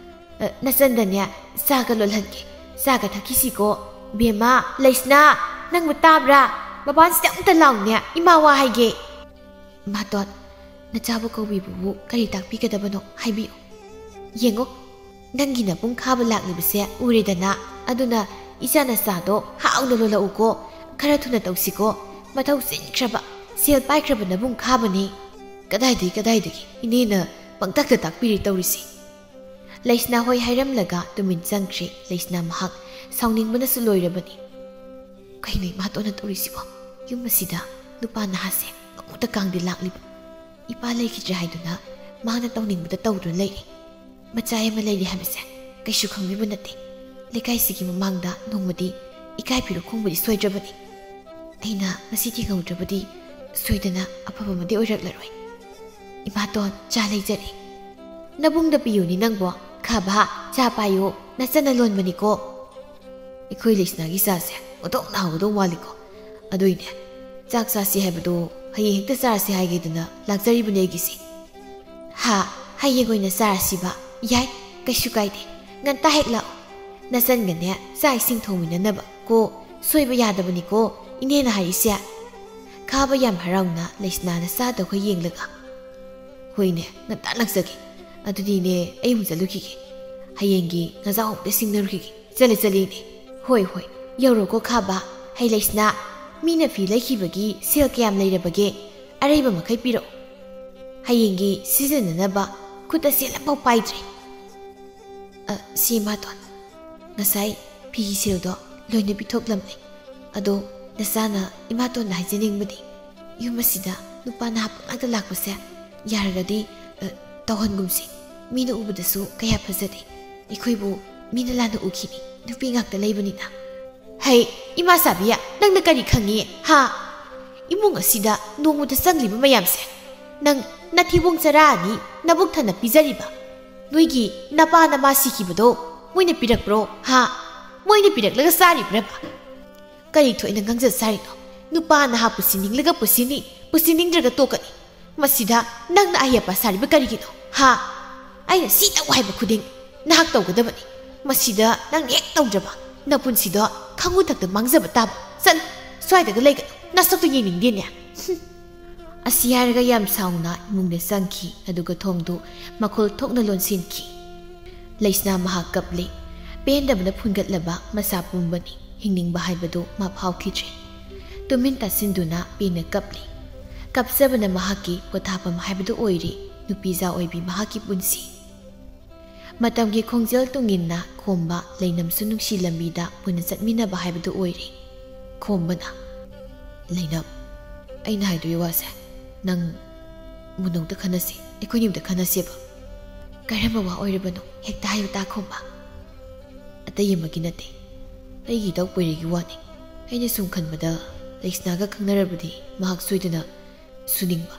ꯑ, ꯅꯆꯟꯗꯅꯦ, ꯆꯥꯒ ꯂꯣꯜꯍꯟꯒꯦ꯫ ꯆꯥꯒ ꯊꯛꯈꯤꯁꯤꯀꯣ꯫ ꯕꯦꯝꯃ, ꯂꯩꯁꯅꯥ, ꯅꯪꯕꯨ ꯇꯥꯕ꯭ꯔꯥ? ꯃꯄꯥꯟꯁꯤꯗ ꯑꯝꯇ ꯂꯥꯎꯅꯦ, ꯏꯃꯥ ꯋꯥ ꯍꯥꯏꯒꯦ꯫ ꯏꯃꯥꯇꯣꯟ, ꯅꯆꯥꯕꯨ ꯀꯧꯕꯤꯕꯕꯨ ꯀꯔꯤ ꯇꯥꯛꯄꯤꯒꯗꯕꯅꯣ ꯍꯥꯏꯕꯤꯌꯨ꯫ ꯌꯦꯡꯉꯣ, ꯅꯪꯒꯤ ꯅꯕꯨꯡ ꯈꯥꯕ ꯂꯥꯛꯂꯤꯕꯁꯦ ꯎꯔꯦꯗꯅ, ꯑꯗꯨꯅ ꯏꯆꯥ ꯅꯆꯥꯗꯣ ꯍꯥꯎꯅ ꯂꯣꯜꯂꯛꯎꯀꯣ, ꯈꯔ ꯊꯨꯅ ꯇꯧꯁꯤꯀꯣ, ꯃꯊꯧ ꯆꯤꯟꯈ꯭ꯔꯕ, ꯁꯦꯜ ꯄꯥꯏꯈ꯭ꯔꯕ ꯅꯕꯨꯡ ꯈꯥꯕꯅꯤ꯫ "ꯀꯗꯥꯏꯗꯒꯤ, ꯀꯗꯥꯏꯗꯒꯤ? ꯏꯅꯦꯅ ꯄꯪꯇꯥꯛꯇ ꯇꯥꯛꯄꯤꯔꯤ ꯇꯧꯔꯤꯁꯤ꯫" ꯂꯩꯁꯅꯥ ꯍꯣꯏ ꯍꯥꯏꯔꯝꯂꯒ ꯇꯨꯃꯤꯟ ꯆꯪꯈ꯭ꯔꯦ꯫ ꯂꯩꯁꯅꯥ ꯃꯍꯥꯛ ꯁꯥꯎꯅꯤꯡꯕꯅꯁꯨ ꯂꯣꯏꯔꯕꯅꯤ꯫ ꯀꯩꯅꯣ ꯏꯃꯥꯇꯣꯟꯅ ꯇꯧꯔꯤꯁꯤꯕꯣ? ꯌꯨꯝ ꯑꯁꯤꯗ ꯅꯨꯄꯥ ꯅꯍꯥꯁꯦ ꯑꯃꯨꯛꯇ ꯀꯥꯡꯗꯤ ꯂꯥꯛꯂꯤꯕ꯫ ꯏꯄꯥ ꯂꯩꯈꯤꯗ꯭ꯔꯦ ꯍꯥꯏꯗꯨꯅ ꯃꯥꯅ ꯇꯧꯅꯤꯡꯕꯗ ꯇꯧꯗꯨꯅ ꯂꯩꯔꯦ꯫ ꯃꯆꯥ ꯑꯃ ꯂꯩꯔꯦ ꯍꯥꯏꯕꯁꯦ ꯀꯩꯁꯨ ꯈꯪꯕꯤꯕ ꯅꯠꯇꯦ꯫ ꯂꯩꯀꯥꯏꯁꯤꯒꯤ ꯃꯃꯥꯡꯗ ꯅꯣꯡꯃꯗꯤ ꯏꯀꯥꯏ ꯐꯤꯔꯨꯛ ꯈꯣꯡꯕꯗꯤ ꯁꯣꯏꯗ꯭ꯔꯕꯅꯤ꯫ ꯑꯩꯅ ꯉꯁꯤ ꯊꯤꯡꯍꯧꯗ꯭ꯔꯕꯗꯤ ꯁꯣꯏꯗꯅ ꯑꯐꯕ ꯑꯃꯗꯤ ꯑꯣꯏꯔꯛꯂꯔꯣꯏ꯫ ꯏꯃꯥꯇꯣꯟ, ꯆꯥ ꯂꯩꯖꯔꯦ꯫ ꯅꯕꯨꯡꯗ ꯄꯤꯌꯨꯅꯤ ꯅꯪꯕꯣ꯫ ꯈꯥꯕ, ꯆꯥ ꯄꯥꯏꯌꯨ, ꯅꯆꯟꯅ ꯂꯣꯟꯕꯅꯤꯀꯣ꯫ ꯑꯩꯈꯣꯏ ꯂꯩꯁꯅꯥꯒꯤ ꯆꯥꯁꯦ ꯑꯣꯟꯊꯣꯛꯅ ꯍꯥꯎꯒꯗꯧ ꯃꯥꯜꯂꯤꯀꯣ꯫ ꯑꯗꯨꯏꯅꯦ, ꯆꯥꯛ ꯆꯥꯁꯤ ꯍꯥꯏꯕꯗꯣ ꯍꯌꯦꯡ ꯍꯦꯛꯇ ꯆꯥꯔꯁꯤ ꯍꯥꯏꯒꯦꯗꯅ ꯂꯥꯛꯆꯔꯤꯕꯅꯦ ꯑꯩꯒꯤꯁꯦ꯫ ꯍꯥ, ꯍꯌꯦꯡ ꯑꯣꯏꯅ ꯆꯥꯔꯁꯤꯕ? ꯌꯥꯏ, ꯀꯩꯁꯨ ꯀꯥꯏꯗꯦ꯫ ꯉꯟꯇꯥ ꯍꯦꯛ ꯂꯥꯛꯑꯣ꯫ ꯅꯆꯟꯒꯅꯦ ꯆꯥꯛ ꯏꯁꯤꯡ ꯊꯣꯡꯃꯤꯟꯅꯅꯕ ꯀꯣ꯫ ꯁꯣꯏꯕ ꯌꯥꯗꯕꯅꯤꯀꯣ ꯏꯅꯦꯅ ꯍꯥꯏꯔꯤꯁꯦ꯫ ꯈꯥꯕ ꯌꯥꯝ ꯍꯔꯥꯎꯅ ꯂꯩꯁꯅꯥꯅ ꯆꯥꯗꯧꯈꯩ ꯌꯦꯡꯂꯒ, "ꯍꯣꯏꯅꯦ, ꯉꯟꯇꯥ ꯂꯥꯛꯆꯒꯦ꯫ ꯑꯗꯨꯗꯤꯅꯦ, ꯑꯩ ꯑꯃꯨꯛ ꯆꯠꯂꯨꯈꯤꯒꯦ꯫ ꯍꯌꯦꯡꯒꯤ ꯉꯥꯖꯥꯎ ꯑꯃꯨꯛꯇ ꯁꯤꯡꯅꯔꯨꯈꯤꯒꯦ꯫ ꯆꯠꯂꯦ, ꯆꯠꯂꯦ ꯏꯅꯦ꯫" "ꯍꯣꯏ, ꯍꯣꯏ, ꯌꯧꯔꯣꯀꯣ ꯈꯥꯕ꯫ ꯍꯩ ꯂꯩꯁꯅꯥ, ꯃꯤꯅ ꯐꯤ ꯂꯩꯈꯤꯕꯒꯤ ꯁꯦꯜ ꯀꯌꯥꯝ ꯂꯩꯔꯕꯒꯦ? ꯑꯔꯩꯕ ꯃꯈꯩ ꯄꯤꯔꯛꯑꯣ꯫ ꯍꯌꯦꯡꯒꯤ ꯁꯤꯖꯤꯟꯅꯅꯕ ꯈꯨꯠꯇ ꯁꯦꯜ ꯑꯃꯐꯥꯎ ꯄꯥꯏꯗ꯭ꯔꯦ꯫" "ꯑ, ꯁꯤ ꯏꯃꯥꯇꯣꯟ, ꯉꯁꯥꯏ ꯐꯤꯒꯤ ꯁꯦꯜꯗꯣ ꯂꯣꯏꯅ ꯄꯤꯊꯣꯛꯂꯝꯂꯦ꯫ ꯑꯗꯣ ꯅꯆꯥꯅ ꯏꯃꯥꯇꯣꯟꯗ ꯍꯥꯏꯖꯅꯤꯡꯕꯗꯤ, ꯌꯨꯝ ꯑꯁꯤꯗ ꯅꯨꯄꯥ ꯅꯍꯥ ꯄꯪꯂꯥꯛꯇ ꯂꯥꯛꯄꯁꯦ ꯌꯥꯔꯒꯗꯤ, ꯑ, ꯇꯧꯍꯟꯒꯨꯝꯁꯤ꯫ ꯃꯤꯅ ꯎꯕꯗꯁꯨ ꯀꯌꯥ ꯐꯖꯗꯦ꯫ ꯑꯩꯈꯣꯏꯕꯨ ꯃꯤꯅ ꯂꯥꯟꯅ ꯎꯈꯤꯅꯤ, ꯅꯨꯄꯤ ꯉꯥꯛꯇ ꯂꯩꯕꯅꯤꯅ꯫ ꯍꯩ, ꯏꯃꯥ ꯁꯥꯕꯤ, ꯅꯪꯅ ꯀꯔꯤ ꯈꯪꯉꯤ, ꯍꯥ? ꯏꯃꯨꯡ ꯑꯁꯤꯗ ꯅꯣꯡꯃꯗ ꯆꯪꯂꯤꯕ ꯃꯌꯥꯝꯁꯦ ꯅꯪ ꯅꯊꯤꯕꯣꯡ ꯆꯔꯥ ꯑꯅꯤ ꯅꯕꯨꯛ ꯊꯟꯅ ꯄꯤꯖꯔꯤꯕ ꯅꯣꯏꯒꯤ ꯅꯄꯥ ꯅꯃꯥ ꯁꯤꯈꯤꯕꯗꯣ ꯃꯣꯏꯅ ꯄꯤꯔꯛꯄ꯭ꯔꯣ, ꯍꯥ? ꯃꯣꯏꯅ ꯄꯤꯔꯛꯂꯒ ꯆꯥꯔꯤꯕ꯭ꯔꯕ? ꯀꯔꯤ ꯊꯣꯛꯏꯅ ꯉꯥꯡꯖ ꯁꯥꯔꯤꯅꯣ? ꯅꯨꯄꯥ ꯅꯍꯥ ꯄꯨꯁꯤꯅꯤꯡꯂꯒ ꯄꯨꯁꯤꯅꯤ, ꯄꯨꯁꯤꯅꯤꯡꯗ꯭ꯔꯒ ꯇꯣꯛꯀꯅꯤ꯫ ꯃꯁꯤꯗ ꯅꯪꯅ ꯑꯍꯦꯞꯄ ꯁꯥꯔꯤꯕ ꯀꯔꯤꯒꯤꯅꯣ, ꯍꯥ? ꯑꯩꯅ ꯁꯤ ꯇꯧ ꯍꯥꯏꯕ ꯈꯨꯗꯤꯡ ꯅꯍꯥꯛ ꯇꯧꯒꯗꯕꯅꯤ꯫ ꯃꯁꯤꯗ ꯅꯪꯅ ꯍꯦꯛ ꯇꯧꯗ꯭ꯔꯕ, ꯅꯄꯨꯟꯁꯤꯗꯣ ꯈꯪꯉꯨꯊꯛꯇ ꯃꯥꯡꯖꯕ ꯇꯥꯕ꯫ ꯆꯠꯂꯨ, ꯁ꯭ꯋꯥꯏꯗꯒ ꯂꯩꯒꯅꯨ, ꯅꯁꯛꯇꯨ ꯌꯦꯡꯅꯤꯡꯗꯦꯅꯦ꯫ ꯍꯨꯝ꯫ ꯑꯁꯤ ꯍꯥꯏꯔꯒ ꯌꯥꯝ ꯁꯥꯎꯅ ꯏꯃꯨꯡꯗ ꯆꯪꯈꯤ, ꯑꯗꯨꯒ ꯊꯣꯡꯗꯨ ꯃꯈꯣꯜ ꯊꯣꯛꯅ ꯂꯣꯟꯁꯤꯟꯈꯤ꯫ ꯂꯩꯁꯅꯥ ꯃꯍꯥꯛ ꯀꯞꯂꯤ꯫ ꯄꯦꯟꯗꯕꯅ ꯐꯨꯟꯒꯠꯂꯕ ꯃꯁꯥ ꯄꯨꯝꯕꯅꯤ꯫ ꯍꯤꯡꯅꯤꯡꯕ ꯍꯥꯏꯕꯗꯨ ꯃꯥ ꯐꯥꯎꯈꯤꯗ꯭ꯔꯦ꯫ ꯇꯨꯃꯤꯟ ꯇꯥꯁꯤꯟꯗꯨꯅ ꯄꯦꯟꯅ ꯀꯞꯂꯤ꯫ ꯀꯞꯆꯕꯅ ꯃꯍꯥꯛꯀꯤ ꯄꯣꯊꯥꯐꯝ ꯍꯥꯏꯕꯗꯨ ꯑꯣꯏꯔꯤ ꯅꯨꯄꯤꯖꯥ ꯑꯣꯏꯕꯤ ꯃꯍꯥꯛꯀꯤ ꯄꯨꯟꯁꯤ꯫ ꯃꯇꯝꯒꯤ ꯈꯣꯡꯖꯦꯜ ꯇꯨꯡꯏꯟꯅ ꯈꯣꯝꯕ ꯂꯩꯅꯝꯁꯨ ꯅꯨꯡꯁꯤ ꯂꯝꯕꯤꯗ ꯄꯨꯟꯅ ꯆꯠꯃꯤꯟꯅꯕ ꯍꯥꯏꯕꯗꯨ ꯑꯣꯏꯔꯦ꯫ ꯈꯣꯝꯕꯅ, "ꯂꯩꯅꯝ, ꯑꯩꯅ ꯍꯥꯏꯗꯣꯏ ꯋꯥꯁꯦ ꯅꯪ ꯃꯨꯅꯧꯗ ꯈꯟꯅꯁꯤ, ꯑꯩꯈꯣꯏꯅꯤꯗ ꯈꯟꯅꯁꯦꯕ꯫" "ꯀꯔꯝꯕ ꯋꯥ ꯑꯣꯏꯔꯕꯅꯣ? ꯍꯦꯛꯇ ꯍꯥꯏꯌꯨ ꯇꯥ, ꯈꯣꯝꯕ꯫" "ꯑꯇꯩ ꯑꯃꯒꯤ ꯅꯠꯇꯦ, ꯑꯩꯒꯤ ꯏꯇꯧ ꯄꯣꯏꯔꯩꯒꯤ ꯋꯥꯅꯤ꯫ ꯑꯩꯅ ꯁꯨꯝ ꯈꯟꯕꯗ ꯂꯩꯁꯅꯥꯒ ꯈꯪꯅꯔꯕꯗꯤ ꯃꯍꯥꯛ ꯁꯣꯏꯗꯅ ꯁꯨꯅꯤꯡꯕ,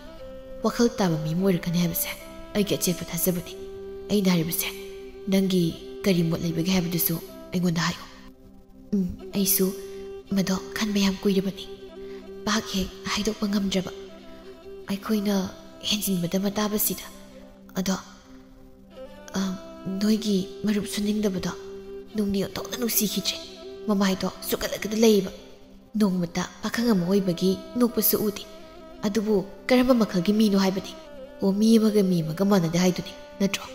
ꯋꯥꯈꯜ ꯇꯥꯕ ꯃꯤ ꯑꯃ ꯑꯣꯏꯔꯛꯀꯅꯤ ꯍꯥꯏꯕꯁꯦ ꯑꯩꯒꯤ ꯑꯆꯦꯠꯄ ꯊꯥꯖꯕꯅꯤ꯫ ꯑꯩꯅ ꯍꯥꯏꯔꯤꯕꯁꯦ ꯅꯪꯒꯤ ꯀꯔꯤ ꯃꯣꯠ ꯂꯩꯕꯒꯦ ꯍꯥꯏꯕꯗꯨꯁꯨ ꯑꯩꯉꯣꯟꯗ ꯍꯥꯏꯌꯨ꯫" "ꯎꯝ, ꯑꯩꯁꯨ ꯃꯗꯣ ꯈꯟꯕ ꯌꯥꯝ ꯀꯨꯏꯔꯕꯅꯤ꯫ ꯄꯥꯛ ꯍꯦꯛ ꯍꯥꯏꯗꯣꯛꯄ ꯉꯝꯗ꯭ꯔꯕ꯫ ꯑꯩꯈꯣꯏꯅ ꯍꯦꯟꯖꯤꯟꯕꯗ ꯃꯇꯥꯕꯁꯤꯗ꯫ ꯑꯗꯣ, ꯑ, ꯅꯣꯏꯒꯤ ꯃꯔꯨꯞ ꯁꯨꯅꯤꯡꯗꯕꯗꯣ ꯅꯨꯡꯗꯤ ꯑꯣꯟꯊꯣꯛꯅ ꯅꯨꯡꯁꯤꯈꯤꯗ꯭ꯔꯦ꯫ ꯃꯃꯥꯏꯗꯣ ꯁꯨꯛꯀꯠꯂꯒꯗ ꯂꯩꯌꯦꯕ꯫ ꯅꯣꯡꯃꯇ ꯄꯥꯈꯪ ꯑꯃ ꯑꯣꯏꯕꯒꯤ ꯅꯣꯛꯄꯁꯨ ꯎꯗꯦ꯫ ꯑꯗꯨꯕꯨ ꯀꯔꯝꯕ ꯃꯈꯜꯒꯤ ꯃꯤꯅꯣ ꯍꯥꯏꯕꯅꯤ? ꯑꯣ, ꯃꯤ ꯑꯃꯒ ꯃꯤ ꯑꯃꯒ ꯃꯥꯟꯅꯗꯦ ꯍꯥꯏꯗꯨꯅꯤ, ꯅꯠꯇ꯭ꯔꯣ?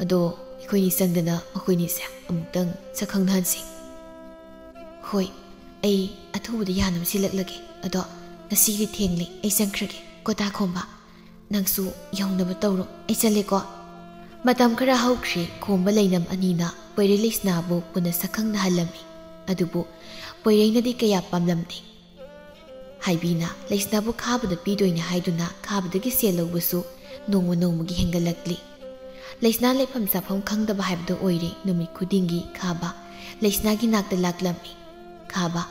ꯑꯗꯣ ꯑꯩꯈꯣꯏꯅꯤ ꯆꯪꯗꯅ ꯃꯈꯣꯏꯅꯤꯁꯦ ꯑꯃꯨꯛꯇꯪ ꯁꯛꯈꯪꯅꯍꯟꯁꯤ꯫" "ꯍꯣꯏ, ꯑꯩ ꯑꯊꯨꯕꯗ ꯌꯥꯅꯕ ꯁꯤꯜꯂꯛꯂꯒꯦ꯫ ꯑꯗꯣ ꯉꯁꯤꯒꯤꯗꯤ ꯊꯦꯡꯂꯦ, ꯑꯩ ꯆꯪꯈ꯭ꯔꯒꯦ꯫ ꯀꯣ ꯇꯥ, ꯈꯣꯝꯕ, ꯅꯪꯁꯨ ꯌꯧꯅꯕ ꯇꯧꯔꯣ, ꯑꯩ ꯆꯠꯂꯦꯀꯣ꯫" ꯃꯇꯝ ꯈꯔ ꯍꯧꯈ꯭ꯔꯦ꯫ ꯈꯣꯝꯕ ꯂꯩꯅꯝ ꯑꯅꯤꯅ ꯄꯣꯏꯔꯩ ꯂꯩꯁꯅꯥꯕꯨ ꯄꯨꯟꯅ ꯁꯛꯈꯪꯅꯍꯜꯂꯝꯃꯤ꯫ ꯑꯗꯨꯕꯨ ꯄꯣꯏꯔꯩꯅꯗꯤ ꯀꯌꯥ ꯄꯥꯝꯂꯝꯗꯦ꯫ ꯍꯥꯏꯕꯤꯅ ꯂꯩꯁꯅꯥꯕꯨ ꯈꯥꯕꯗ ꯄꯤꯗꯣꯏꯅꯦ ꯍꯥꯏꯗꯨꯅ ꯈꯥꯕꯗꯒꯤ ꯁꯦꯜ ꯂꯧꯕꯁꯨ ꯅꯣꯡꯃ ꯅꯣꯡꯃꯒꯤ ꯍꯦꯟꯒꯠꯂꯛꯂꯤ꯫ ꯂꯩꯁꯅꯥ ꯂꯩꯐꯝ ꯆꯥꯐꯝ ꯈꯪꯗꯕ ꯍꯥꯏꯕꯗꯨ ꯑꯣꯏꯔꯦ꯫ ꯅꯨꯃꯤꯠ ꯈꯨꯗꯤꯡꯒꯤ ꯈꯥꯕ ꯂꯩꯁꯅꯥꯒꯤ ꯅꯥꯛꯇ ꯂꯥꯛꯂꯝꯃꯤ꯫ ꯈꯥꯕ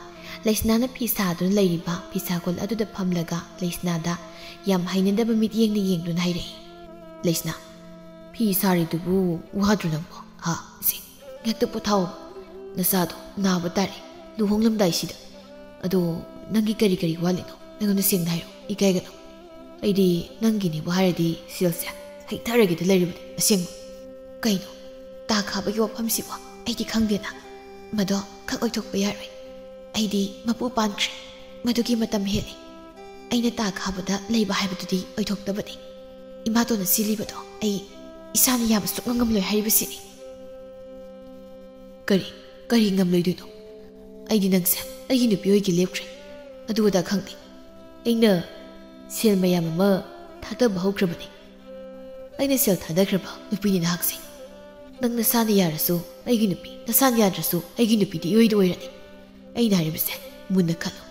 ꯂꯩꯁꯅꯥꯅ ꯐꯤ ꯁꯥꯗꯨꯅ ꯂꯩꯔꯤꯕ ꯐꯤꯁꯥꯀꯣꯜ ꯑꯗꯨꯗ ꯐꯝꯂꯒ ꯂꯩꯁꯅꯥꯗ ꯌꯥꯝ ꯍꯩꯅꯗꯕ ꯃꯤꯠꯌꯦꯡꯅ ꯌꯦꯡꯗꯨꯅ ꯍꯥꯏꯔꯛꯏ꯫ "ꯂꯩꯁꯅꯥ, ꯐꯤ ꯁꯥꯔꯤꯗꯨꯕꯨ ꯋꯥꯗ꯭ꯔꯣ ꯅꯪꯕꯣ? ꯍꯥ? ꯁꯤ, ꯉꯥꯛꯇ ꯄꯣꯊꯥꯑꯣ꯫ ꯅꯆꯥꯗꯣ ꯅꯥꯕ ꯇꯥꯔꯦ꯫ ꯂꯨꯍꯣꯡꯂꯝꯗꯥꯏꯁꯤꯗ꯫ ꯑꯗꯣ ꯅꯪꯒꯤ ꯀꯔꯤ ꯀꯔꯤ ꯋꯥꯠꯂꯤꯅꯣ? ꯑꯩꯉꯣꯟꯗ ꯁꯦꯡꯅ ꯍꯥꯏꯔꯣ꯫ ꯏꯀꯥꯏꯒꯅꯨ꯫ ꯑꯩꯗꯤ ꯅꯪꯒꯤꯅꯦꯕꯨ ꯍꯥꯏꯔꯗꯤ ꯁꯦꯜꯁꯦ ꯍꯩꯊꯔꯒꯦꯗ ꯂꯩꯔꯤꯕꯅꯤ ꯑꯁꯦꯡꯕ꯫" "ꯀꯩꯅꯣ? ꯇꯥ ꯈꯥꯕꯒꯤ ꯋꯥꯐꯝꯁꯤꯕꯣ? ꯑꯩꯗꯤ ꯈꯪꯗꯦꯅ꯫ ꯃꯗꯣ ꯈꯛ ꯑꯣꯏꯊꯣꯛꯄ ꯌꯥꯔꯣꯏ꯫ ꯑꯩꯗꯤ ꯃꯄꯨ ꯄꯥꯟꯈ꯭ꯔꯦ꯫ ꯃꯗꯨꯒꯤ ꯃꯇꯝ ꯍꯦꯜꯂꯦ꯫ ꯑꯩꯅ ꯇꯥ ꯈꯥꯕꯗ ꯂꯩꯕ ꯍꯥꯏꯕꯗꯨꯗꯤ ꯑꯣꯏꯊꯣꯛꯇꯕꯅꯤ꯫ ꯏꯃꯥꯇꯣꯟꯅ ꯁꯤꯜꯂꯤꯕꯗꯣ ꯑꯩ ꯏꯁꯥꯅ ꯌꯥꯕ ꯁꯨꯛꯉꯝ ꯉꯝꯂꯣꯏ ꯍꯥꯏꯔꯤꯕꯁꯤꯅꯤ꯫" "ꯀꯔꯤ, ꯀꯔꯤ ꯉꯝꯂꯣꯏꯗꯣꯏꯅꯣ? ꯑꯩꯗꯤ ꯅꯪꯁꯦ ꯑꯩꯒꯤ ꯅꯨꯄꯤ ꯑꯣꯏꯒꯦ ꯂꯦꯞꯈ꯭ꯔꯦ꯫ ꯑꯗꯨ ꯑꯗꯥ ꯈꯪꯗꯦ꯫ ꯑꯩꯅ ꯁꯦꯜ ꯃꯌꯥꯝ ꯑꯃ ꯊꯥꯗꯕ ꯍꯧꯈ꯭ꯔꯕꯅꯤ꯫ ꯑꯩꯅ ꯁꯦꯜ ꯊꯥꯗꯈ꯭ꯔꯕ ꯅꯨꯄꯤꯅꯤ ꯅꯍꯥꯛꯁꯦ꯫ ꯅꯪ ꯅꯁꯥꯅ ꯌꯥꯔꯁꯨ ꯑꯩꯒꯤ ꯅꯨꯄꯤ, ꯅꯁꯥꯅ ꯌꯥꯗ꯭ꯔꯁꯨ ꯑꯩꯒꯤ ꯅꯨꯄꯤꯗꯤ ꯏꯑꯣꯏꯗ ꯑꯣꯏꯔꯅꯤ꯫ ꯑꯩꯅ ꯍꯥꯏꯔꯤꯕꯁꯦ ꯃꯨꯟꯅ ꯈꯜꯂꯨ꯫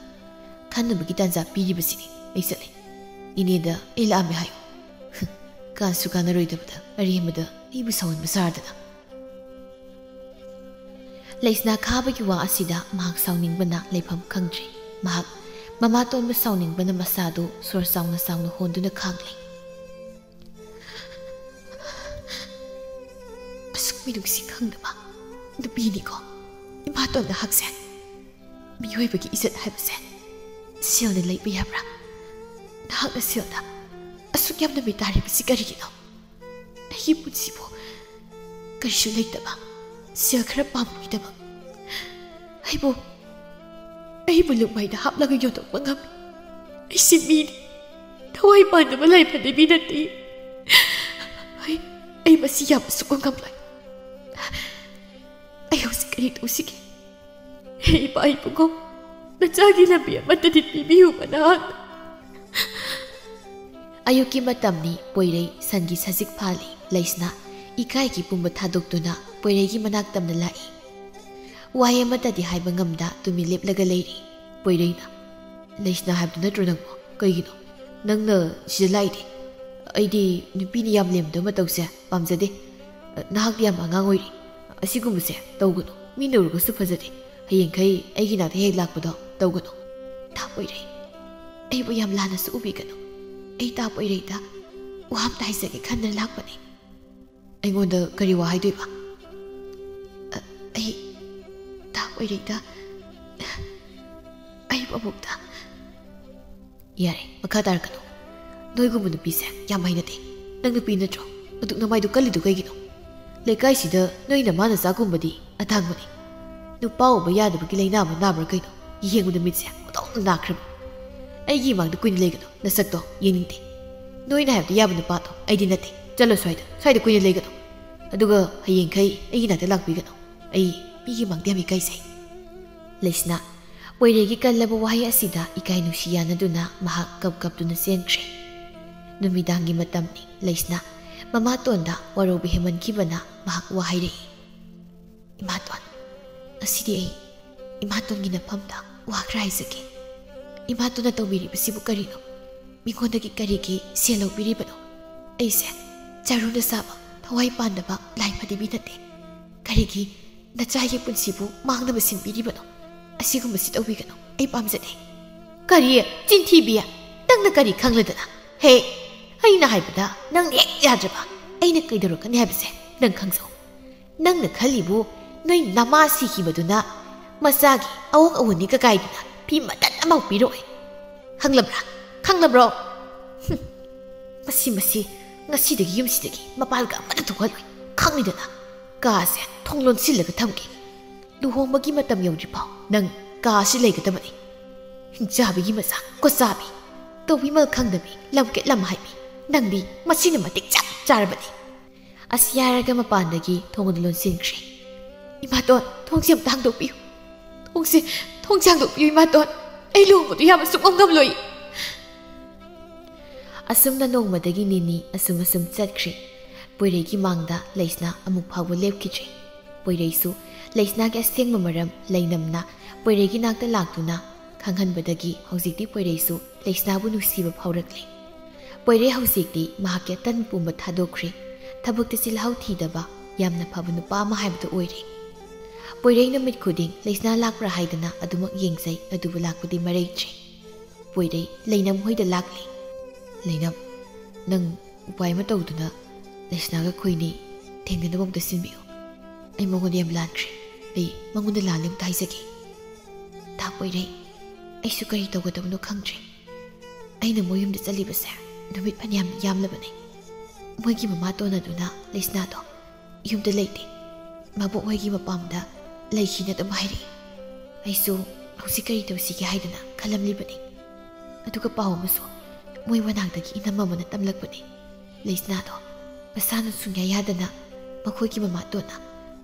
ꯈꯟꯅꯕꯒꯤ ꯇꯥꯟꯖꯥ ꯄꯤꯔꯤꯕꯁꯤꯅꯤ꯫ ꯑꯩ ꯆꯠꯂꯦ꯫ ꯏꯅꯦꯗ ꯑꯩ ꯂꯥꯛꯑꯝꯃꯦ ꯍꯥꯏꯌꯨ꯫" ꯀꯥꯟꯁꯨ ꯀꯥꯟꯅꯔꯣꯏꯗꯕꯗ ꯑꯔꯦꯝꯕꯗ ꯑꯩꯕꯨ ꯁꯥꯎꯍꯟꯕ ꯁꯥꯔꯗꯅ꯫ ꯂꯩꯁꯅꯥ ꯈꯥꯕꯒꯤ ꯋꯥ ꯑꯁꯤꯗ ꯃꯍꯥꯛ ꯁꯥꯎꯅꯤꯡꯕꯅ ꯂꯩꯐꯝ ꯈꯪꯗ꯭ꯔꯦ꯫ ꯃꯍꯥꯛ ꯃꯃꯥꯇꯣꯟꯕꯨ ꯁꯥꯎꯅꯤꯡꯕꯅ ꯃꯁꯥꯗꯨ ꯁꯣꯔ ꯆꯥꯎꯅ ꯆꯥꯎꯅ ꯍꯣꯟꯗꯨꯅ ꯈꯥꯡꯂꯦ꯫ "ꯑꯁꯨꯛ ꯃꯤꯅꯨꯡꯁꯤ ꯈꯪꯗꯕ ꯅꯨꯄꯤꯅꯤꯀꯣ ꯏꯃꯥꯇꯣꯟ ꯅꯍꯥꯛꯁꯦ꯫ ꯃꯤꯑꯣꯏꯕꯒꯤ ꯏꯖꯠ ꯍꯥꯏꯕꯁꯦ ꯁꯦꯜꯅ ꯂꯩꯕ ꯌꯥꯕ꯭ꯔꯥ? ꯅꯍꯥꯛꯅ ꯁꯦꯜꯗ ꯑꯁꯨꯛ ꯌꯥꯝꯅ ꯃꯤꯇꯥꯔꯤꯕꯁꯤ ꯀꯔꯤꯒꯤꯅꯣ? ꯑꯩꯒꯤ ꯄꯨꯟꯁꯤꯕꯨ ꯀꯔꯤꯁꯨ ꯂꯩꯇꯕ, ꯁꯦꯜ ꯈꯔ ꯄꯥꯝꯂꯣꯏꯗꯕ ꯑꯩꯕꯨ, ꯑꯩꯕꯨ ꯂꯨꯞꯃꯩꯗ ꯍꯥꯞꯂꯒ ꯌꯣꯟꯊꯣꯛꯄ ꯉꯝꯃꯤ꯫ ꯑꯩꯁꯤ ꯃꯤꯅꯤ, ꯊꯋꯥꯏ ꯄꯥꯟꯗꯕ ꯂꯥꯏꯐꯝꯗꯤ ꯃꯤ ꯅꯠꯇꯦ꯫ ꯑꯩ, ꯑꯩ ꯃꯁꯤ ꯌꯥꯕ ꯁꯨꯛꯉꯝ ꯉꯝꯂꯣꯏ꯫ ꯑꯩ ꯍꯧꯖꯤꯛ ꯀꯔꯤ ꯇꯧꯁꯤꯒꯦ? ꯍꯦ ꯏꯄꯥ ꯏꯕꯨꯡꯉꯣ, ꯅꯆꯥꯒꯤ ꯂꯝꯕꯤ ꯑꯃꯠꯇꯗꯤ ꯄꯤꯕꯤꯌꯨꯕ ꯅꯍꯥꯛꯅ꯫" ꯑꯌꯨꯛꯀꯤ ꯃꯇꯝꯅꯤ꯫ ꯄꯣꯏꯔꯩ ꯁꯟꯒꯤ ꯁꯖꯤꯛ ꯐꯥꯜꯂꯤ꯫ ꯂꯩꯁꯅꯥ ꯏꯀꯥꯏꯒꯤ ꯄꯨꯝꯕ ꯊꯥꯗꯣꯛꯇꯨꯅ ꯄꯣꯏꯔꯩꯒꯤ ꯃꯅꯥꯛ ꯇꯝꯅ ꯂꯥꯛꯏ꯫ ꯋꯥꯍꯩ ꯑꯃꯠꯇꯗꯤ ꯍꯥꯏꯕ ꯉꯝꯗ ꯇꯨꯃꯤꯟ ꯂꯦꯞꯂꯒ ꯂꯩꯔꯤ ꯄꯣꯏꯔꯩꯅ꯫ "ꯂꯩꯁꯅꯥ ꯍꯥꯏꯕꯗꯨ ꯅꯠꯇ꯭ꯔꯣ ꯅꯪꯕꯣ? ꯀꯩꯒꯤꯅꯣ ꯅꯪꯅ ꯁꯤꯗ ꯂꯥꯛꯏꯗꯤ? ꯑꯩꯗꯤ ꯅꯨꯄꯤꯅ ꯌꯥꯝ ꯂꯦꯝꯕ ꯃꯇꯧꯁꯦ ꯄꯥꯝꯖꯗꯦ꯫ ꯅꯍꯥꯛꯇꯤ ꯌꯥꯝ ꯑꯉꯥꯡ ꯑꯣꯏꯔꯤ꯫ ꯑꯁꯤꯒꯨꯝꯕꯁꯦ ꯇꯧꯒꯅꯨ꯫ ꯃꯤꯅ ꯎꯔꯒꯁꯨ ꯐꯖꯗꯦ꯫ ꯍꯌꯦꯡꯈꯩ ꯑꯩꯒꯤ ꯅꯥꯛꯇ ꯍꯦꯛ ꯂꯥꯛꯄꯗꯣ ꯇꯧꯒꯅꯨ꯫" "ꯇꯥ ꯄꯣꯏꯔꯩ, ꯑꯩꯕꯨ ꯌꯥꯝ ꯂꯥꯟꯅꯁꯨ ꯎꯕꯤꯒꯅꯨ꯫ ꯑꯩ ꯇꯥ ꯄꯣꯏꯔꯩꯗ ꯋꯥ ꯑꯝꯇ ꯍꯥꯏꯖꯒꯦ ꯈꯟꯗꯅ ꯂꯥꯛꯄꯅꯤ꯫" "ꯑꯩꯉꯣꯟꯗ ꯀꯔꯤ ꯋꯥ ꯍꯥꯏꯗꯣꯏꯕ?" "ꯑ, ꯑꯩ ꯇꯥ ꯄꯣꯏꯔꯩꯗ, ꯑꯩꯕꯨ ꯑꯃꯨꯛꯇ..." "ꯌꯥꯔꯦ, ꯃꯈꯥ ꯇꯥꯔꯛꯀꯅꯨ꯫ ꯅꯣꯏꯒꯨꯝꯕ ꯅꯨꯄꯤꯁꯦ ꯌꯥꯝ ꯍꯩꯅꯗꯦ꯫ ꯅꯪ ꯅꯨꯄꯤ ꯅꯠꯇ꯭ꯔꯣ? ꯑꯗꯨꯛ ꯅꯃꯥꯏꯗꯨ ꯀꯜꯂꯤꯗꯨ ꯀꯩꯒꯤꯅꯣ? ꯂꯩꯀꯥꯏꯁꯤꯗ ꯅꯣꯏ ꯅꯃꯥ ꯅꯆꯥꯒꯨꯝꯕꯗꯤ ꯑꯇꯥꯡꯕꯅꯤ꯫ ꯅꯨꯄꯥ ꯎꯕ ꯌꯥꯗꯕꯒꯤ ꯂꯩꯅꯥ ꯑꯃ ꯅꯥꯕ꯭ꯔꯥ ꯀꯩꯅꯣ? ꯌꯦꯡꯕꯗ ꯃꯤꯠꯁꯦ ꯄꯨꯡꯇꯣꯡ ꯅꯥꯈ꯭ꯔꯕ꯫ ꯑꯩꯒꯤ ꯏꯃꯥꯡꯗ ꯀꯨꯏꯅ ꯂꯩꯒꯅꯨ꯫ ꯅꯁꯛꯇꯣ ꯌꯦꯡꯅꯤꯡꯗꯦ꯫ ꯅꯣꯏꯅ ꯍꯥꯏꯕꯗ ꯌꯥꯕ ꯅꯨꯄꯥꯗꯣ ꯑꯩꯗꯤ ꯅꯠꯇꯦ꯫ ꯆꯠꯂꯣ ꯁ꯭ꯋꯥꯏꯗ, ꯁ꯭ꯋꯥꯏꯗ ꯀꯨꯏꯅ ꯂꯩꯒꯅꯨ꯫ ꯑꯗꯨꯒ ꯍꯌꯦꯡꯈꯩ ꯑꯩꯒꯤ ꯅꯥꯛꯇ ꯂꯥꯛꯄꯤꯒꯅꯨ꯫ ꯑꯩ ꯃꯤꯒꯤ ꯃꯥꯡꯗ ꯌꯥꯝ ꯏꯀꯥꯏꯖꯩ꯫" ꯂꯩꯁꯅꯥ ꯄꯣꯏꯔꯩꯒꯤ ꯀꯜꯂꯕ ꯋꯥꯍꯩ ꯑꯁꯤꯗ ꯏꯀꯥꯏ ꯅꯨꯡꯁꯤ ꯌꯥꯅꯗꯨꯅ ꯃꯍꯥꯛ ꯀꯞ ꯀꯞꯇꯨꯅ ꯆꯦꯟꯈ꯭ꯔꯦ꯫ ꯅꯨꯃꯤꯗꯥꯡꯒꯤ ꯃꯇꯝꯅꯤ꯫ ꯂꯩꯁꯅꯥ ꯃꯃꯥꯇꯣꯟꯗ ꯋꯥꯔꯧꯕ ꯍꯦꯟꯃꯟꯈꯤꯕꯅ ꯃꯍꯥꯛ ꯋꯥ ꯍꯥꯏꯔꯛꯏ꯫ "ꯏꯃꯥꯇꯣꯟ, ꯉꯁꯤꯗꯤ ꯑꯩ ꯏꯃꯥꯇꯣꯟꯒꯤ ꯅꯐꯝꯗ ꯋꯥ ꯈꯔ ꯍꯥꯏꯖꯒꯦ꯫ ꯏꯃꯥꯇꯣꯟꯅ ꯇꯧꯕꯤꯔꯤꯕꯁꯤꯕꯨ ꯀꯔꯤꯅꯣ? ꯃꯤꯉꯣꯟꯗꯒꯤ ꯀꯔꯤꯒꯤ ꯁꯦꯜ ꯂꯧꯕꯤꯔꯤꯕꯅꯣ? ꯑꯩꯁꯦ ꯆꯔꯨꯅ ꯁꯥꯕ ꯊꯋꯥꯏ ꯄꯥꯟꯗꯕ ꯂꯥꯏ ꯐꯗꯤꯕꯤ ꯅꯠꯇꯦ꯫ ꯀꯔꯤꯒꯤ ꯅꯆꯥꯒꯤ ꯄꯨꯟꯁꯤꯕꯨ ꯃꯥꯡꯅꯕ ꯁꯤꯟꯕꯤꯔꯤꯕꯅꯣ? ꯑꯁꯤꯒꯨꯝꯕꯁꯤ ꯇꯧꯕꯤꯒꯅꯨ꯫ ꯑꯩ ꯄꯥꯝꯖꯗꯦ꯫" "ꯀꯔꯤ? ꯆꯤꯟꯊꯤꯕꯤ! ꯅꯪꯅ ꯀꯔꯤ ꯈꯪꯂꯗꯅ? ꯍꯦ, ꯑꯩꯅ ꯍꯥꯏꯕꯗ ꯅꯪ ꯍꯦꯛ ꯌꯥꯗ꯭ꯔꯕ꯫ ꯑꯩꯅ ꯀꯩꯗꯧꯔꯛꯀꯅꯤ ꯍꯥꯏꯕꯁꯦ ꯅꯪ ꯈꯪꯖꯧ꯫ ꯅꯪꯅ ꯈꯜꯂꯤꯕꯨ ꯅꯣꯏ ꯅꯃꯥ ꯁꯤꯈꯤꯕꯗꯨꯅ ꯃꯆꯥꯒꯤ ꯑꯋꯣꯛ ꯑꯋꯣꯟꯅꯤ ꯀꯀꯥꯏꯗꯨꯅ ꯐꯤ ꯃꯇꯠ ꯑꯃ ꯄꯤꯔꯛꯑꯣꯏ꯫ ꯈꯪꯂꯕ꯭ꯔꯥ? ꯈꯪꯂꯕ꯭ꯔꯣ? ꯍꯨꯝ꯫ ꯃꯁꯤ, ꯃꯁꯤ ꯉꯁꯤꯗꯒꯤ ꯌꯨꯝꯁꯤꯗꯒꯤ ꯃꯄꯥꯜꯒ ꯑꯃꯠꯇ ꯊꯣꯛꯍꯜꯂꯣꯏ꯫ ꯈꯪꯂꯤꯗꯅ, ꯀꯥꯁꯦ ꯊꯣꯡ ꯂꯣꯟꯁꯤꯜꯂꯒ ꯊꯝꯒꯦ꯫ ꯂꯨꯍꯣꯡꯕꯒꯤ ꯃꯇꯝ ꯌꯧꯗ꯭ꯔꯤꯐꯥꯎ ꯅꯪ ꯀꯥꯁꯤ ꯂꯩꯒꯗꯕꯅꯤ꯫ ꯍꯤꯡꯆꯥꯕꯤꯒꯤ ꯃꯆꯥ, ꯀꯣꯆꯥꯕꯤ, ꯇꯧꯕꯤꯃꯜ ꯈꯪꯗꯕꯤ, ꯂꯝꯀꯦꯠ ꯂꯝꯍꯥꯏꯕꯤ, ꯅꯪꯗꯤ ꯃꯁꯤꯅ ꯃꯇꯤꯛ ꯆꯞ ꯆꯥꯔꯕꯅꯤ꯫" ꯑꯁꯤ ꯍꯥꯏꯔꯒ ꯃꯄꯥꯟꯗꯒꯤ ꯊꯣꯡ ꯑꯗꯨ ꯂꯣꯟꯁꯤꯟꯈ꯭ꯔꯦ꯫ "ꯏꯃꯥꯇꯣꯟ, ꯊꯣꯡꯁꯦ ꯑꯝꯇ ꯍꯥꯡꯗꯣꯛꯄꯤꯌꯨ꯫ ꯊꯣꯡꯁꯦ, ꯊꯣꯡꯁꯦ ꯍꯥꯡꯗꯣꯛꯄꯤꯌꯨ ꯏꯃꯥꯇꯣꯟ꯫ ꯑꯩ ꯂꯨꯍꯣꯡꯕꯗꯨ ꯌꯥꯕ ꯁꯨꯡꯉꯝ ꯉꯝꯂꯣꯏ꯫" ꯑꯁꯨꯝꯅ ꯅꯣꯡꯃꯗꯒꯤ ꯅꯤꯅꯤ ꯑꯁꯨꯝ ꯑꯁꯨꯝ ꯆꯠꯈ꯭ꯔꯦ꯫ ꯄꯣꯏꯔꯩꯒꯤ ꯃꯥꯡꯗ ꯂꯩꯁꯅꯥ ꯑꯃꯨꯛ ꯐꯥꯎꯕ ꯂꯦꯞꯈꯤꯗ꯭ꯔꯦ꯫ ꯄꯣꯏꯔꯩꯁꯨ ꯂꯩꯁꯅꯥꯒꯤ ꯑꯁꯦꯡꯕ ꯃꯔꯝ ꯂꯩꯅꯝꯅ ꯄꯣꯏꯔꯩꯒꯤ ꯅꯥꯛꯇ ꯂꯥꯛꯇꯨꯅ ꯈꯪꯍꯟꯕꯗꯒꯤ ꯍꯧꯖꯤꯛꯇꯤ ꯄꯣꯏꯔꯩꯁꯨ ꯂꯩꯁꯅꯥꯕꯨ ꯅꯨꯡꯁꯤꯕ ꯐꯥꯎꯔꯛꯂꯦ꯫ ꯄꯣꯏꯔꯩ ꯍꯧꯖꯤꯛꯇꯤ ꯃꯍꯥꯛꯀꯤ ꯑꯇꯟꯕ ꯄꯨꯝꯕ ꯊꯥꯗꯣꯛꯈ꯭ꯔꯦ꯫ ꯊꯕꯛꯇ ꯆꯤꯜꯍꯥꯎ ꯊꯤꯗꯕ ꯌꯥꯝꯅ ꯐꯕ ꯅꯨꯄꯥ ꯑꯃ ꯍꯥꯏꯕꯗꯨ ꯑꯣꯏꯔꯦ꯫ ꯄꯣꯏꯔꯩ ꯅꯨꯃꯤꯠ ꯈꯨꯗꯤꯡ ꯂꯩꯁꯅꯥ ꯂꯥꯛꯄ꯭ꯔꯥ ꯍꯥꯏꯗꯅ ꯑꯗꯨꯃꯛ ꯌꯦꯡꯖꯩ, ꯑꯗꯨꯕꯨ ꯂꯥꯛꯄꯗꯤ ꯃꯔꯩꯗ꯭ꯔꯦ꯫ ꯄꯣꯏꯔꯩ ꯂꯩꯅꯝ ꯍꯣꯏꯗ ꯂꯥꯛꯂꯦ꯫ "ꯂꯩꯅꯝ, ꯅꯪ ꯎꯄꯥꯏ ꯑꯃ ꯇꯧꯗꯨꯅ ꯂꯩꯁꯅꯥꯒ ꯑꯩꯈꯣꯏꯅꯤ ꯊꯦꯡꯅꯅꯕ ꯑꯝꯇ ꯁꯤꯟꯕꯤꯌꯨ꯫ ꯑꯩ ꯃꯉꯣꯟꯗ ꯌꯥꯝ ꯂꯥꯟꯈ꯭ꯔꯦ꯫ ꯑꯩ ꯃꯉꯣꯟꯗ ꯂꯥꯜꯂꯦ ꯑꯝꯇ ꯍꯥꯏꯖꯒꯦ꯫" "ꯊꯥ ꯄꯣꯏꯔꯩ, ꯑꯩꯁꯨ ꯀꯔꯤ ꯇꯧꯒꯗꯕꯅꯣ ꯈꯪꯗ꯭ꯔꯦ꯫ ꯑꯩꯅ ꯃꯣꯏ ꯌꯨꯝꯗ ꯆꯠꯂꯤꯕꯁꯦ ꯅꯨꯃꯤꯠ ꯐꯅꯌꯥꯝ ꯌꯥꯝꯂꯕꯅꯤ꯫ ꯃꯣꯏꯒꯤ ꯃꯃꯥꯇꯣꯟ ꯑꯗꯨꯅ ꯂꯩꯁꯅꯥꯗꯣ ꯌꯨꯝꯗ ꯂꯩꯇꯦ, ꯃꯕꯣꯛ ꯍꯣꯏꯒꯤ ꯃꯄꯥꯝꯗ ꯂꯩꯈꯤꯅ ꯑꯗꯨꯝ ꯍꯥꯏꯔꯛꯏ꯫ ꯑꯩꯁꯨ ꯍꯧꯖꯤꯛ ꯀꯔꯤ ꯇꯧꯁꯤꯒꯦ ꯍꯥꯏꯗꯅ ꯈꯜꯂꯝꯂꯤꯕꯅꯤ꯫ ꯑꯗꯨꯒ ꯄꯥꯎ ꯑꯃꯁꯨ ꯃꯣꯏ ꯃꯅꯥꯛꯇꯒꯤ ꯏꯅꯝꯃ ꯑꯃꯅ ꯇꯝꯂꯛꯄꯅꯤ꯫ ꯂꯩꯁꯅꯥꯗꯣ ꯃꯁꯥꯅ ꯁꯨꯡꯌꯥ ꯌꯥꯗꯅ ꯃꯈꯣꯏꯒꯤ ꯃꯃꯥꯇꯣꯟꯅ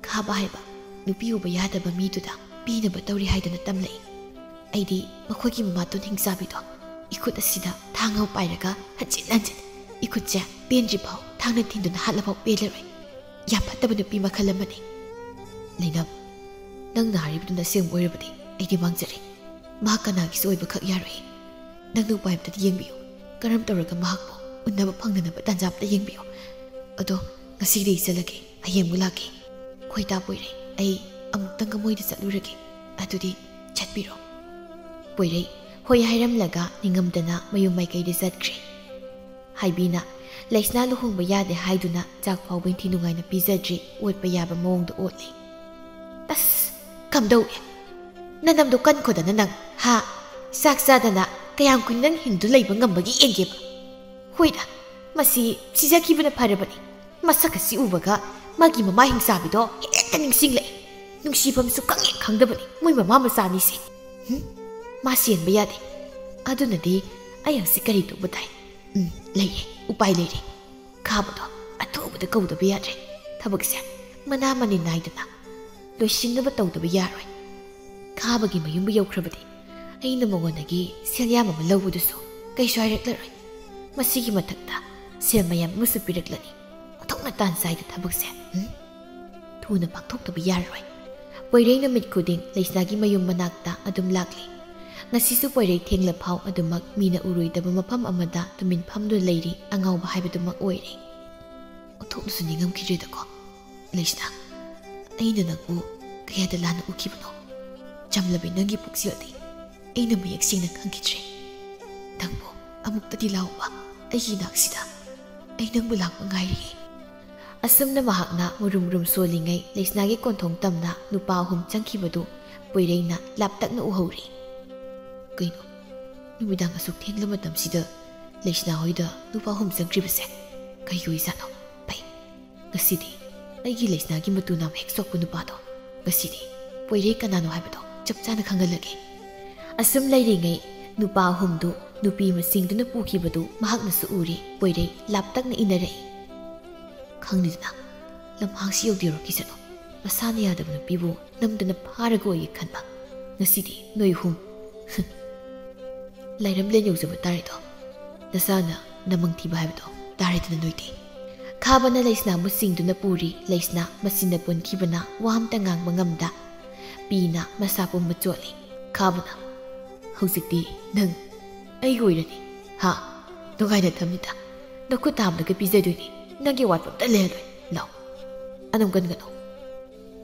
ꯈꯥꯕ ꯍꯥꯏꯕ ꯅꯨꯄꯤ ꯎꯕ ꯌꯥꯗꯕ ꯃꯤꯗꯨꯗ ꯄꯤꯅꯕ ꯇꯧꯔꯤ ꯍꯥꯏꯗꯅ ꯇꯝꯂꯛꯏ꯫ ꯑꯩꯗꯤ ꯃꯈꯣꯏꯒꯤ ꯃꯃꯥꯇꯣꯟ ꯍꯤꯡꯆꯥꯕꯤꯗꯣ ꯏꯈꯨꯠ ꯑꯁꯤꯗ ꯊꯥꯡ ꯑꯃ ꯄꯥꯏꯔꯒ ꯍꯟꯖꯤꯟ ꯍꯟꯖꯤꯟ ꯏꯈꯨꯠꯁꯦ ꯄꯦꯟꯗ꯭ꯔꯤꯐꯥꯎ ꯊꯥꯡꯅ ꯊꯤꯟꯗꯨꯅ ꯍꯥꯠꯂꯐꯥꯎ ꯄꯦꯜꯂꯔꯣꯏ꯫ ꯌꯥꯝ ꯐꯠꯇꯕ ꯅꯨꯄꯤ ꯃꯈꯜ ꯑꯃꯅꯤ꯫" "ꯂꯩꯅꯝ, ꯅꯪꯅ ꯍꯥꯏꯔꯤꯕꯗꯨꯅ ꯑꯁꯦꯡꯕ ꯑꯣꯏꯔꯕꯗꯤ ꯑꯩꯗꯤ ꯃꯥꯡꯖꯔꯦ꯫ ꯃꯍꯥꯛ ꯀꯅꯥꯒꯤꯁꯨ ꯑꯣꯏꯕꯈꯛ ꯌꯥꯔꯣꯏ꯫ ꯅꯪꯅ ꯎꯄꯥꯏ ꯑꯝꯇꯗꯤ ꯌꯦꯡꯕꯤꯌꯨ꯫ ꯀꯔꯝ ꯇꯧꯔꯒ ꯃꯍꯥꯛꯄꯨ ꯎꯅꯕ ꯐꯪꯅꯅꯕ ꯇꯥꯟꯖꯥ ꯑꯝꯇ ꯌꯦꯡꯕꯤꯌꯨ꯫ ꯑꯗꯣ ꯉꯁꯤꯗꯤ ꯑꯩ ꯆꯠꯂꯒꯦ, ꯍꯌꯦꯡ ꯑꯃꯨꯛ ꯂꯥꯛꯀꯦ꯫" "ꯍꯣꯏ ꯇꯥ ꯄꯣꯏꯔꯩ, ꯑꯩ ꯑꯃꯨꯛꯇꯪꯒ ꯃꯣꯏꯗ ꯆꯠꯂꯨꯔꯒꯦ꯫ ꯑꯗꯨꯗꯤ ꯆꯠꯄꯤꯔꯣ꯫" ꯄꯣꯏꯔꯩ ꯍꯣꯏ ꯍꯥꯏꯔꯝꯂꯒ ꯅꯤꯡꯉꯝꯗꯅ ꯃꯌꯨꯝ ꯃꯥꯏꯀꯩꯗ ꯆꯠꯈ꯭ꯔꯦ꯫ ꯍꯥꯏꯕꯤꯅ ꯂꯩꯁꯅꯥ ꯂꯨꯍꯣꯡꯕ ꯌꯥꯗꯦ ꯍꯥꯏꯗꯨꯅ ꯆꯥꯛ ꯐꯥꯎꯕ ꯏꯟꯊꯤ ꯅꯨꯡꯉꯥꯏꯅ ꯄꯤꯖꯗ꯭ꯔꯤ, ꯑꯣꯠꯄ ꯌꯥꯕ ꯃꯑꯣꯡꯗ ꯑꯣꯠꯂꯤ꯫ "ꯑꯁ, ꯀꯝꯗꯧꯏ? ꯅꯅꯝꯗꯣ ꯀꯟꯈꯣꯗꯅ ꯅꯪ, ꯍꯥ? ꯆꯥꯛ ꯆꯥꯗꯅ ꯀꯌꯥꯝ ꯀꯨꯏꯅ ꯅꯪ ꯍꯤꯡꯗꯨ ꯂꯩꯕ ꯉꯝꯕꯒꯦ ꯌꯦꯡꯒꯦꯕ꯫ ꯍꯣꯏꯗ, ꯃꯁꯤ ꯁꯤꯖꯈꯤꯕꯅ ꯐꯔꯕꯅꯤ꯫ ꯃꯁꯛ ꯑꯁꯤ ꯎꯕꯒ ꯃꯥꯒꯤ ꯃꯃꯥ ꯍꯤꯡꯆꯥꯕꯤꯗꯣ ꯍꯦꯛꯇ ꯅꯤꯡꯁꯤꯡꯂꯛꯏ꯫ ꯅꯨꯡꯁꯤꯐꯝꯁꯨ ꯈꯪꯍꯦꯛ ꯈꯪꯗꯕꯅꯤ ꯃꯣꯏ ꯃꯃꯥ ꯃꯆꯥꯅꯤꯁꯦ꯫ ꯍꯨꯝ, ꯃꯥ ꯁꯤꯍꯟꯕ ꯌꯥꯗꯦ꯫ ꯑꯗꯨꯅꯗꯤ ꯑꯩ ꯍꯧꯖꯤꯛ ꯀꯔꯤ ꯇꯧꯕ ꯇꯥꯏ? ꯎꯝ, ꯂꯩꯔꯦ, ꯎꯄꯥꯏ ꯂꯩꯔꯦ꯫ ꯈꯥꯕꯗꯣ ꯑꯊꯨꯕꯗ ꯀꯧꯗꯕ ꯌꯥꯗ꯭ꯔꯦ꯫ ꯊꯕꯛꯁꯦ ꯃꯅꯥ ꯃꯅꯤꯟ ꯅꯥꯏꯗꯅ ꯂꯣꯏꯁꯤꯟꯅꯕ ꯇꯧꯗꯕ ꯌꯥꯔꯣꯏ꯫ ꯈꯥꯕꯒꯤ ꯃꯌꯨꯝꯕꯨ ꯌꯧꯈ꯭ꯔꯕꯗꯤ ꯑꯩꯅ ꯃꯉꯣꯟꯗꯒꯤ ꯁꯦꯜ ꯌꯥꯝ ꯑꯃ ꯂꯧꯕꯗꯨꯁꯨ ꯀꯩꯁꯨ ꯍꯥꯏꯔꯛꯂꯔꯣꯏ꯫ ꯃꯁꯤꯒꯤ ꯃꯊꯛꯇ ꯁꯦꯜ ꯃꯌꯥꯝ ꯑꯃꯁꯨ ꯄꯤꯔꯛꯂꯅꯤ꯫ ꯑꯣꯟꯊꯣꯛꯅ ꯇꯥꯟ ꯆꯥꯏꯗ ꯊꯕꯛꯁꯦ꯫ ꯎꯝ?" ꯊꯨꯅ ꯄꯥꯡꯊꯣꯛꯇꯕ ꯌꯥꯔꯔꯣꯏ꯫ ꯄꯣꯏꯔꯩ ꯅꯨꯃꯤꯠ ꯈꯨꯗꯤꯡ ꯂꯩꯁꯅꯥꯒꯤ ꯃꯌꯨꯝ ꯃꯅꯥꯛꯇ ꯑꯗꯨꯝ ꯂꯥꯛꯂꯤ꯫ ꯉꯁꯤꯁꯨ ꯄꯣꯏꯔꯩ ꯊꯦꯡꯂ ꯐꯥꯎ ꯑꯗꯨꯃꯛ ꯃꯤꯅ ꯎꯔꯣꯏꯗꯕ ꯃꯐꯝ ꯑꯃꯗ ꯇꯨꯃꯤꯟ ꯐꯝꯗꯨꯅ ꯂꯩꯔꯤ꯫ ꯑꯉꯥꯎꯕ ꯍꯥꯏꯕꯗꯨꯃꯛ ꯑꯣꯏꯔꯦ꯫ ꯑꯣꯟꯊꯣꯛꯅꯁꯨ ꯅꯤꯡꯉꯝꯈꯤꯗ꯭ꯔꯦꯗꯀꯣ꯫ ꯂꯩꯁꯅꯥ, ꯑꯩꯅ ꯅꯪꯕꯨ ꯀꯌꯥꯗ ꯂꯥꯟꯅ ꯎꯈꯤꯕꯅꯣ? ꯆꯝꯂꯕꯤ ꯅꯪꯒꯤ ꯄꯨꯛꯆꯦꯜꯗꯤ ꯑꯩꯅ ꯃꯌꯦꯛ ꯁꯦꯡꯅ ꯈꯪꯈꯤꯗ꯭ꯔꯦ꯫ ꯅꯪꯕꯨ ꯑꯃꯨꯛꯇꯗꯤ ꯂꯥꯛꯑꯣꯕ ꯑꯩꯒꯤ ꯏꯅꯥꯛꯁꯤꯗ꯫ ꯑꯩ ꯅꯪꯕꯨ ꯂꯥꯛꯄ ꯉꯥꯏꯔꯤꯌꯦ꯫ ꯑꯁꯨꯝꯅ ꯃꯍꯥꯛꯅ ꯃꯨꯔꯨꯝ ꯃꯨꯔꯨꯝ ꯁꯣꯜꯂꯤꯉꯩ ꯂꯩꯁꯅꯥꯒꯤ ꯀꯣꯟꯊꯣꯡ ꯇꯝꯅ ꯅꯨꯄꯥ ꯑꯍꯨꯝ ꯆꯪꯈꯤꯕꯗꯨ ꯄꯣꯏꯔꯩꯅ ꯂꯥꯞꯇꯛꯅ ꯎꯍꯧꯔꯤ꯫ ꯀꯩꯅꯣ, ꯅꯨꯃꯤꯗꯥꯡ ꯑꯁꯨꯛ ꯊꯦꯡꯂꯕ ꯃꯇꯝꯁꯤꯗ ꯂꯩꯁꯅꯥ ꯍꯣꯏꯗ ꯅꯨꯄꯥ ꯑꯍꯨꯝ ꯆꯪꯈ꯭ꯔꯤꯕꯁꯦ ꯀꯩꯒꯤ ꯑꯣꯏꯖꯥꯠꯅꯣ? ꯐꯩ, ꯉꯁꯤꯗꯤ ꯑꯩꯒꯤ ꯂꯩꯁꯅꯥꯒꯤ ꯃꯇꯨ ꯅꯥꯝ ꯍꯦꯛ ꯁꯣꯛꯄ ꯅꯨꯄꯥꯗꯣ, ꯉꯁꯤꯗꯤ ꯄꯣꯏꯔꯩ ꯀꯅꯥꯅꯣ ꯍꯥꯏꯕꯗꯣ ꯆꯞ ꯆꯥꯅ ꯈꯪꯍꯜꯂꯒꯦ꯫ ꯑꯁꯨꯝ ꯂꯩꯔꯤꯉꯩ ꯅꯨꯄꯥ ꯑꯍꯨꯝꯗꯨ ꯅꯨꯄꯤ ꯃꯁꯤꯡꯗꯨꯅ ꯄꯨꯈꯤꯕꯗꯨ ꯃꯍꯥꯛꯅꯁꯨ ꯎꯔꯤ꯫ ꯄꯣꯏꯔꯩ ꯂꯥꯞꯇꯛꯅ ꯏꯟꯅꯔꯛꯏ꯫ ꯈꯪꯂꯤꯗꯅ, ꯂꯝꯍꯥꯡꯁꯤ ꯌꯧꯗꯦꯔꯣ ꯀꯤꯁꯅꯨ꯫ ꯃꯁꯥꯅ ꯌꯥꯗꯕ ꯅꯨꯄꯤꯕꯨ ꯅꯝꯗꯅ ꯐꯥꯔꯒ ꯑꯣꯏꯒꯦ ꯈꯟꯕ꯫ ꯉꯁꯤꯗꯤ ꯅꯣꯏ ꯑꯍꯨꯝ ꯂꯥꯏꯔꯝꯂꯦꯟ ꯌꯧꯖꯕ ꯇꯥꯔꯦꯗꯣ꯫ ꯅꯁꯥꯅ ꯅꯃꯪ ꯊꯤꯕ ꯍꯥꯏꯕꯗꯣ ꯇꯥꯔꯦꯗꯅ ꯅꯣꯏꯗꯤ꯫ ꯈꯥꯕꯅ ꯂꯩꯁꯅꯥꯕꯨ ꯆꯤꯡꯗꯨꯅ ꯄꯨꯔꯤ꯫ ꯂꯩꯁꯅꯥ ꯃꯆꯤꯟꯅ ꯄꯨꯟꯈꯤꯕꯅ ꯋꯥ ꯑꯝꯇ ꯉꯥꯡꯕ ꯉꯝꯗ ꯄꯤꯅ ꯃꯁꯥ ꯄꯨꯝꯕ ꯆꯣꯠꯂꯤ꯫ ꯈꯥꯕꯅ, "ꯍꯧꯖꯤꯛꯇꯤ ꯅꯪ ꯑꯩꯒꯤ ꯑꯣꯏꯔꯅꯤ꯫ ꯍꯥ? ꯅꯨꯡꯉꯥꯏꯅ ꯊꯝꯅꯤꯗ꯫ ꯅꯈꯨꯠ ꯊꯥꯕꯗꯒ ꯄꯤꯖꯗꯣꯏꯅꯤ꯫ ꯅꯪꯒꯤ ꯑꯋꯥꯠꯄ ꯑꯝꯇ ꯂꯩꯍꯜꯂꯣꯏ꯫ ꯂꯥꯎ꯫ ꯑꯗꯨꯝ ꯀꯟꯒꯅꯨ꯫"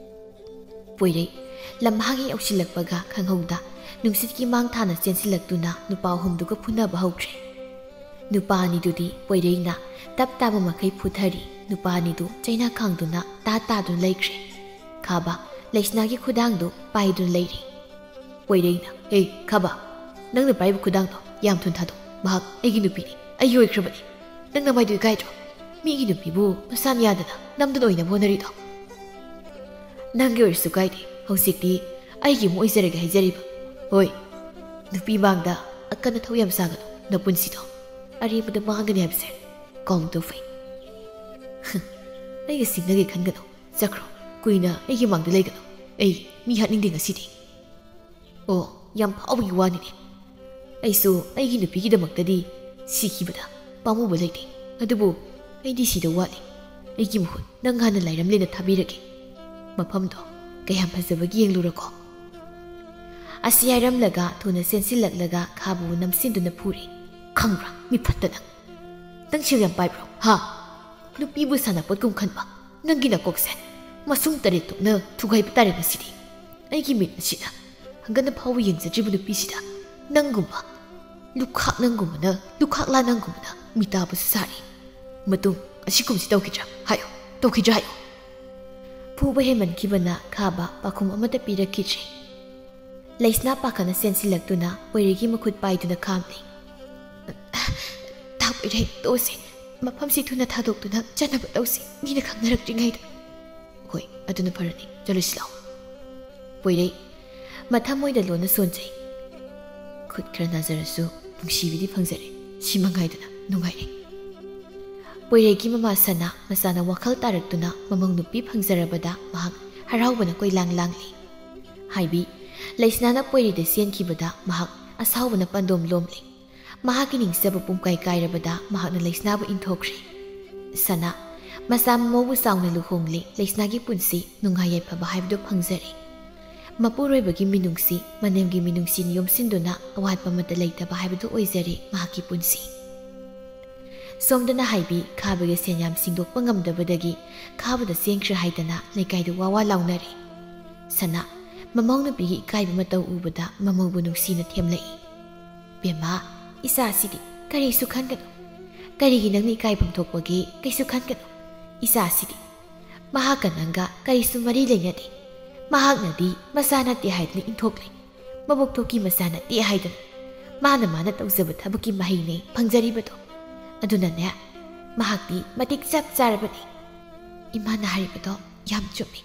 ꯄꯣꯏꯔꯩ ꯂꯝꯍꯥꯡ ꯍꯦꯛ ꯌꯧꯁꯤꯜꯂꯛꯄꯒ ꯈꯪꯍꯧꯗ ꯅꯨꯡꯁꯤꯠꯀꯤ ꯃꯥꯡ ꯊꯥꯅ ꯆꯦꯟꯁꯤꯜꯂꯛꯇꯨꯅ ꯅꯨꯄꯥ ꯑꯍꯨꯝꯗꯨꯒ ꯐꯨꯅꯕ ꯍꯧꯈ꯭ꯔꯦ꯫ ꯅꯨꯄꯥ ꯑꯅꯤꯗꯨꯗꯤ ꯄꯣꯏꯔꯩꯅ ꯇꯞ ꯇꯥꯕ ꯃꯈꯩ ꯐꯨꯊꯔꯤ꯫ ꯅꯨꯄꯥ ꯑꯅꯤꯗꯨ ꯆꯩꯅꯥ ꯈꯥꯡꯗꯨꯅ ꯇꯥ ꯇꯥꯗꯨꯅ ꯂꯩꯈ꯭ꯔꯦ꯫ ꯈꯥꯕ ꯂꯩꯁꯅꯥꯒꯤ ꯈꯨꯗꯥꯡꯗꯨ ꯄꯥꯏꯗꯨꯅ ꯂꯩꯔꯤ꯫ ꯄꯣꯏꯔꯩꯅ, "ꯍꯦ, ꯈꯥꯕ, ꯅꯪꯅ ꯄꯥꯏꯕ ꯈꯨꯗꯥꯡꯗꯣ ꯌꯥꯝ ꯊꯨꯅ ꯊꯥꯗꯣꯛ꯫ ꯃꯍꯥꯛ ꯑꯩꯒꯤ ꯅꯨꯄꯤꯅꯤ, ꯑꯩꯒꯤ ꯑꯣꯏꯈ꯭ꯔꯕꯅꯤ꯫ ꯅꯪ ꯅꯃꯥꯏꯗꯨ ꯏꯀꯥꯏꯗ꯭ꯔꯣ? ꯃꯤꯒꯤ ꯅꯨꯄꯤꯕꯨ ꯃꯁꯥꯅ ꯌꯥꯗꯅ ꯅꯝꯗꯅ ꯑꯣꯏꯅꯕ ꯍꯣꯠꯅꯔꯤꯗꯣ?" "ꯅꯪꯒꯤ ꯑꯣꯏꯔꯁꯨ ꯀꯥꯏꯗꯦ, ꯍꯧꯖꯤꯛꯇꯤ ꯑꯩꯒꯤ ꯑꯃꯨꯛ ꯑꯣꯏꯖꯔꯒꯦ ꯍꯥꯏꯖꯔꯤꯕ꯫ ꯍꯣꯏ, ꯅꯨꯄꯤ ꯃꯥꯡꯗ ꯑꯀꯟ ꯑꯊꯧ ꯌꯥꯝ ꯁꯥꯒꯅꯨ, ꯅꯄꯨꯟꯁꯤꯗꯣ ꯑꯔꯦꯝꯕꯗ ꯃꯥꯡꯒꯅꯤ ꯍꯥꯏꯕꯁꯦ ꯀꯥꯎꯗꯧ ꯐꯩ꯫" "ꯑꯩꯒ ꯁꯤꯡꯅꯒꯦ ꯈꯟꯒꯅꯨ, ꯆꯠꯈ꯭ꯔꯣ, ꯀꯨꯏꯅ ꯑꯩꯒꯤ ꯃꯥꯡꯗ ꯂꯩꯒꯅꯨ꯫ ꯑꯩ ꯃꯤ ꯍꯥꯠꯅꯤꯡꯗꯦ ꯉꯁꯤꯗꯤ꯫" "ꯑꯣ, ꯌꯥꯝ ꯐꯥꯎꯕꯒꯤ ꯋꯥꯅꯤꯅꯦ꯫ ꯑꯩꯁꯨ ꯑꯩꯒꯤ ꯅꯨꯄꯤꯒꯤꯗꯃꯛꯇꯗꯤ ꯁꯤꯈꯤꯕꯗ ꯄꯥꯝꯃꯨꯕ ꯂꯩꯇꯦ꯫ ꯑꯗꯨꯕꯨ ꯑꯩꯗꯤ ꯁꯤꯗꯧ ꯋꯥꯠꯂꯤ꯫ ꯑꯩꯒꯤ ꯃꯍꯨꯠ ꯅꯪ ꯍꯥꯟꯅ ꯂꯥꯏꯔꯝꯂꯦꯟꯗ ꯊꯥꯕꯤꯔꯒꯦ꯫ ꯃꯐꯝꯗꯣ ꯀꯌꯥꯝ ꯐꯖꯕꯒꯤ ꯌꯦꯡꯂꯨꯔꯀꯣ꯫ ꯑꯁꯤ ꯍꯥꯏꯔꯝꯂꯒ ꯊꯨꯅ ꯆꯦꯟꯁꯤꯜꯂꯛꯂꯒ ꯈꯥꯕꯕꯨ ꯅꯝꯁꯤꯟꯗꯨꯅ ꯐꯨꯔꯤ꯫ "ꯈꯪꯕ꯭ꯔꯥ, ꯃꯤ ꯐꯠꯇ ꯅꯪ? ꯅꯪ ꯁꯦꯜ ꯌꯥꯝ ꯄꯥꯏꯕ꯭ꯔꯣ? ꯍꯥ? ꯅꯨꯄꯤꯕꯨ ꯁꯥꯟꯅꯄꯣꯠꯀꯨꯝ ꯈꯟꯕ ꯅꯪꯒꯤ ꯅꯀꯣꯛꯁꯦ ꯃꯁꯨꯡ ꯇꯔꯦꯠ ꯊꯣꯛꯅ ꯊꯨꯒꯥꯏꯕ ꯇꯥꯔꯦ ꯉꯁꯤꯗꯤ꯫ ꯑꯩꯒꯤ ꯃꯤꯠ ꯑꯁꯤꯗ ꯍꯪꯒꯠꯅ ꯐꯥꯎꯕ ꯌꯦꯡꯖꯗ꯭ꯔꯤꯕ ꯅꯨꯄꯤꯁꯤꯗ ꯅꯪꯒꯨꯝꯕ ꯂꯨꯈꯥꯛ ꯅꯪꯒꯨꯝꯕꯅ, ꯂꯨꯈꯥꯛꯂꯥ ꯅꯪꯒꯨꯝꯕꯅ ꯃꯤꯇꯥꯕꯁꯨ ꯁꯥꯔꯤ꯫ ꯃꯇꯨꯡ ꯑꯁꯤꯒꯨꯝꯕꯁꯤ ꯇꯧꯈꯤꯗ꯭ꯔꯥ? ꯍꯥꯏꯌꯣ, ꯇꯧꯈꯤꯗ꯭ꯔꯥ ꯍꯥꯏꯌꯣ?" ꯐꯨꯕ ꯍꯦꯟꯃꯟꯈꯤꯕꯅ ꯈꯥꯕ ꯄꯥꯈꯨꯝ ꯑꯃꯠꯇ ꯄꯤꯔꯛꯈꯤꯗ꯭ꯔꯦ꯫ ꯂꯩꯁꯅꯥ ꯄꯥꯈꯠꯅ ꯆꯦꯟꯁꯤꯜꯂꯛꯇꯨꯅ ꯄꯣꯏꯔꯩꯒꯤ ꯃꯈꯨꯠ ꯄꯥꯏꯗꯨꯅ ꯈꯥꯝꯂꯤ꯫ "ꯇꯥꯛꯄꯤꯔꯦ, ꯇꯣꯛꯑꯁꯤ꯫ ꯃꯐꯝꯁꯤ ꯊꯨꯅ ꯊꯥꯗꯣꯛꯇꯨꯅ ꯆꯠꯅꯕ ꯇꯧꯁꯤ, ꯃꯤꯅ ꯈꯪꯅꯔꯛꯇ꯭ꯔꯤꯉꯩꯗ꯫" "ꯍꯣꯏ, ꯑꯗꯨꯅ ꯐꯔꯅꯤ꯫ ꯆꯠꯂꯁꯤ ꯂꯥꯛꯑꯣ꯫" ꯄꯣꯏꯔꯩ ꯃꯊꯃꯣꯏꯗ ꯂꯣꯟꯅ ꯁꯣꯟꯖꯩ꯫ ꯈꯨꯠ ꯈꯔ ꯅꯥꯖꯔꯁꯨ ꯅꯨꯡꯁꯤꯕꯤꯗꯤ ꯐꯪꯖꯔꯦ꯫ ꯁꯤ ꯃꯉꯥꯏꯗꯅ ꯅꯨꯡꯉꯥꯏꯔꯦ꯫ ꯄꯣꯏꯔꯩꯒꯤ ꯃꯃꯥ ꯁꯅꯥ ꯃꯆꯥꯅ ꯋꯥꯈꯜ ꯇꯥꯔꯛꯇꯨꯅ ꯃꯃꯧ ꯅꯨꯄꯤ ꯐꯪꯖꯔꯕꯗ ꯃꯍꯥꯛ ꯍꯔꯥꯎꯕꯅ ꯀꯣꯏꯂꯥꯡ ꯂꯥꯡꯂꯤ꯫ ꯍꯥꯏꯕꯤ, ꯂꯩꯁꯅꯥꯅ ꯄꯣꯏꯔꯩꯗ ꯆꯦꯟꯈꯤꯕꯗ ꯃꯍꯥꯛ ꯑꯁꯥꯎꯕꯅ ꯄꯥꯟꯗꯣꯝ ꯂꯣꯝꯂꯤ꯫ ꯃꯍꯥꯛꯀꯤ ꯅꯤꯡꯆꯕ ꯄꯨꯝꯀꯥꯏ ꯀꯥꯏꯔꯕꯗ ꯃꯍꯥꯛꯅ ꯂꯩꯁꯅꯥꯕꯨ ꯏꯟꯊꯣꯛꯈ꯭ꯔꯦ꯫ ꯁꯅꯥ ꯃꯆꯥ ꯃꯃꯧꯕꯨ ꯆꯥꯎꯅ ꯂꯨꯍꯣꯡꯂꯦ꯫ ꯂꯩꯁꯅꯥꯒꯤ ꯄꯨꯟꯁꯤ ꯅꯨꯡꯉꯥꯏ ꯌꯥꯏꯐꯕ ꯍꯥꯏꯕꯗꯨ ꯐꯪꯖꯔꯦ꯫ ꯃꯄꯨꯔꯣꯏꯕꯒꯤ ꯃꯤꯅꯨꯡꯁꯤ, ꯃꯅꯦꯝꯒꯤ ꯃꯤꯅꯨꯡꯁꯤꯅ ꯌꯣꯝꯁꯤꯟꯗꯨꯅ ꯑꯋꯥꯠꯄ ꯑꯃꯠꯇ ꯂꯩꯇꯕ ꯍꯥꯏꯕꯗꯨ ꯑꯣꯏꯖꯔꯦ ꯃꯍꯥꯛꯀꯤ ꯄꯨꯟꯁꯤ꯫ ꯁꯣꯝꯗꯅ ꯍꯥꯏꯕꯤ ꯈꯥꯕꯒꯤ ꯁꯦꯟ ꯌꯥꯝ ꯁꯤꯡꯗꯣꯛꯄ ꯉꯝꯗꯕꯗꯒꯤ ꯈꯥꯕꯗ ꯆꯦꯟꯈ꯭ꯔꯦ ꯍꯥꯏꯗꯅ ꯂꯩꯀꯥꯏꯗ ꯋꯥ ꯋꯥ ꯂꯥꯎꯅꯔꯦ꯫ ꯁꯅꯥ ꯃꯃꯧ ꯅꯨꯄꯤꯒꯤ ꯏꯀꯥꯏꯕ ꯃꯇꯧ ꯎꯕꯗ ꯃꯃꯧꯕꯨ ꯅꯨꯡꯁꯤꯅ ꯊꯦꯝꯂꯛꯏ꯫ "ꯕꯦꯝꯃ, ꯏꯆꯥꯁꯤꯗꯤ ꯀꯔꯤꯁꯨ ꯈꯟꯒꯅꯨ꯫ ꯀꯔꯤꯒꯤ ꯅꯪꯅ ꯏꯀꯥꯏꯐꯝ ꯊꯣꯛꯄꯒꯦ? ꯀꯩꯁꯨ ꯈꯟꯒꯅꯨ꯫ ꯏꯆꯥꯁꯤꯗꯤ ꯃꯍꯥꯛꯀ ꯅꯪꯒ ꯀꯔꯤꯁꯨ ꯃꯔꯤ ꯂꯩꯅꯗꯦ꯫ ꯃꯍꯥꯛꯅꯗꯤ ꯃꯆꯥ ꯅꯠꯇꯦ ꯍꯥꯏꯗꯨꯅ ꯏꯟꯊꯣꯛꯂꯦ꯫ ꯃꯕꯣꯛ ꯊꯣꯛꯀꯤ ꯃꯆꯥ ꯅꯠꯇꯦ ꯍꯥꯏꯗꯨꯅ꯫ ꯃꯥꯅ ꯃꯥꯅ ꯇꯧꯖꯕ ꯊꯕꯛꯀꯤ ꯃꯍꯩꯅꯦ ꯐꯪꯖꯔꯤꯕꯗꯣ꯫ ꯑꯗꯨꯅꯅꯦ, ꯃꯍꯥꯛꯇꯤ ꯃꯇꯤꯛ ꯆꯞ ꯆꯥꯔꯕꯅꯤ꯫ ꯏꯃꯥꯅ ꯍꯥꯏꯔꯤꯕꯗꯣ ꯌꯥꯝ ꯆꯨꯝꯃꯤ꯫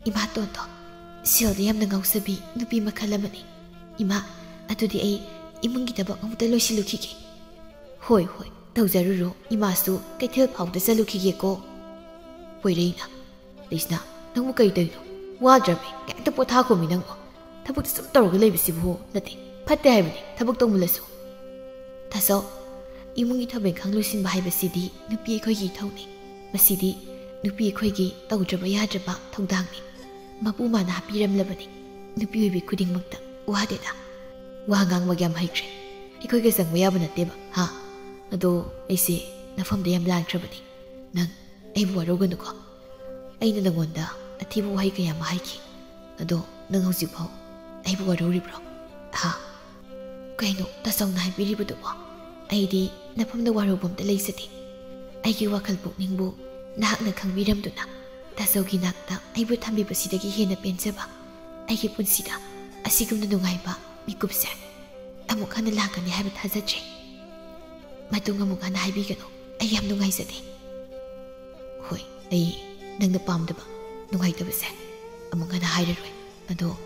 ꯏꯃꯥꯇꯣꯟꯗꯣ ꯁꯦꯜꯗ ꯌꯥꯝꯅ ꯉꯥꯎꯖꯕꯤ ꯅꯨꯄꯤ ꯃꯈꯜ ꯑꯃꯅꯤ꯫ ꯏꯃꯥ, ꯑꯗꯨꯗꯤ ꯑꯩ ꯏꯃꯨꯡꯒꯤ ꯊꯕꯛ ꯑꯃꯨꯛꯇ ꯂꯣꯏꯁꯤꯜꯂꯨꯈꯤꯒꯦ꯫" "ꯍꯣꯏ, ꯍꯣꯏ, ꯇꯧꯖꯔꯨꯔꯣ꯫ ꯏꯃꯥꯁꯨ ꯀꯩꯊꯦꯜ ꯐꯥꯎꯗ ꯆꯠꯂꯨꯈꯤꯒꯦꯀꯣ꯫" ꯄꯣꯏꯔꯩꯅ, "ꯂꯩꯁꯅꯥ, ꯅꯪꯕꯨ ꯀꯔꯤ ꯇꯧꯔꯤꯅꯣ? ꯋꯥꯗ꯭ꯔꯕꯅꯦ? ꯀꯩꯝꯇ ꯄꯣꯊꯥꯈꯣꯃꯤ ꯅꯪꯕꯨ꯫ ꯊꯕꯛꯇ ꯁꯨꯝ ꯇꯧꯔꯒ ꯂꯩꯕꯁꯤꯕꯨ ꯅꯠꯇꯦ, ꯐꯠꯇꯦ ꯍꯥꯏꯕꯅꯤ ꯊꯕꯛ ꯇꯧꯃꯜꯂꯁꯨ꯫" "ꯇꯥꯆꯧ, ꯏꯃꯨꯡꯒꯤ ꯊꯕꯛ ꯏꯪꯈꯥꯡ ꯂꯣꯏꯁꯤꯟꯕ ꯍꯥꯏꯕꯁꯤꯗꯤ ꯅꯨꯄꯤ ꯑꯩꯈꯣꯏꯒꯤ ꯏꯊꯧꯅꯤ꯫ ꯃꯁꯤꯗꯤ ꯅꯨꯄꯤ ꯑꯩꯈꯣꯏꯒꯤ ꯇꯧꯗ꯭ꯔꯕ ꯌꯥꯗ꯭ꯔꯕ ꯊꯧꯗꯥꯡꯅꯤ꯫ ꯃꯄꯨ ꯃꯥꯅ ꯍꯥꯞꯄꯤꯔꯝꯂꯕꯅꯤ꯫ ꯅꯨꯄꯤ ꯑꯣꯏꯕꯤ ꯈꯨꯗꯤꯡꯃꯛꯇ ꯋꯥꯗꯦꯗ꯫ ꯋꯥ ꯉꯥꯡꯕꯒ ꯌꯥꯝ ꯍꯩꯈ꯭ꯔꯦ꯫ ꯑꯩꯈꯣꯏꯒ ꯆꯪꯕ ꯌꯥꯕ ꯅꯠꯇꯦꯕ, ꯍꯥ? ꯑꯗꯣ ꯑꯩꯁꯦ ꯅꯐꯝꯗ ꯌꯥꯝ ꯂꯥꯟꯈ꯭ꯔꯕꯅꯤ꯫ ꯅꯪ ꯑꯩꯕꯨ ꯋꯥꯔꯧꯒꯅꯨꯀꯣ꯫ ꯑꯩꯅ ꯅꯉꯣꯟꯗ ꯑꯊꯤꯕ ꯋꯥꯍꯩ ꯀꯌꯥ ꯑꯃ ꯍꯥꯏꯈꯤ꯫ ꯑꯗꯣ ꯅꯪ ꯍꯧꯖꯤꯛꯐꯥꯎ ꯑꯩꯕꯨ ꯋꯥꯔꯧꯔꯤꯕ꯭ꯔꯣ? ꯍꯥ? ꯀꯩꯅꯣ ꯇꯥꯆꯧꯅ ꯍꯥꯏꯕꯤꯔꯤꯕꯗꯨꯕꯣ? ꯑꯩꯗꯤ ꯅꯐꯝꯗ ꯋꯥꯔꯧꯕ ꯑꯝꯇ ꯂꯩꯖꯗꯦ꯫ ꯑꯩꯒꯤ ꯋꯥꯈꯜ ꯄꯨꯛꯅꯤꯡꯕꯨ ꯅꯍꯥꯛꯅ ꯈꯪꯕꯤꯔꯝꯗꯨꯅ ꯇꯥꯆꯧꯒꯤ ꯅꯥꯛꯇ ꯑꯩꯕꯨ ꯊꯝꯕꯤꯕꯁꯤꯗꯒꯤ ꯍꯦꯟꯅ ꯄꯦꯟꯖꯕ ꯑꯩꯒꯤ ꯄꯨꯟꯁꯤꯗ ꯑꯁꯤꯒꯨꯝꯅ ꯅꯨꯡꯉꯥꯏꯕ ꯃꯤꯀꯨꯞꯁꯦ ꯑꯃꯨꯛ ꯍꯟꯅ ꯂꯥꯛꯀꯅꯤ ꯍꯥꯏꯕ ꯊꯥꯖꯗ꯭ꯔꯦ꯫ ꯃꯇꯨꯡ ꯑꯃꯨꯛ ꯍꯟꯅ ꯍꯥꯏꯕꯤꯒꯅꯨ꯫ ꯑꯩ ꯌꯥꯝ ꯅꯨꯡꯉꯥꯏꯖꯗꯦ꯫ ꯍꯣꯏ, ꯑꯩ ꯅꯪꯅ ꯄꯥꯝꯗꯕ, ꯅꯨꯡꯉꯥꯏꯇꯕꯁꯦ ꯑꯃꯨꯛ ꯍꯟꯅ ꯍꯥꯏꯔꯔꯣꯏ꯫ ꯑꯗꯣ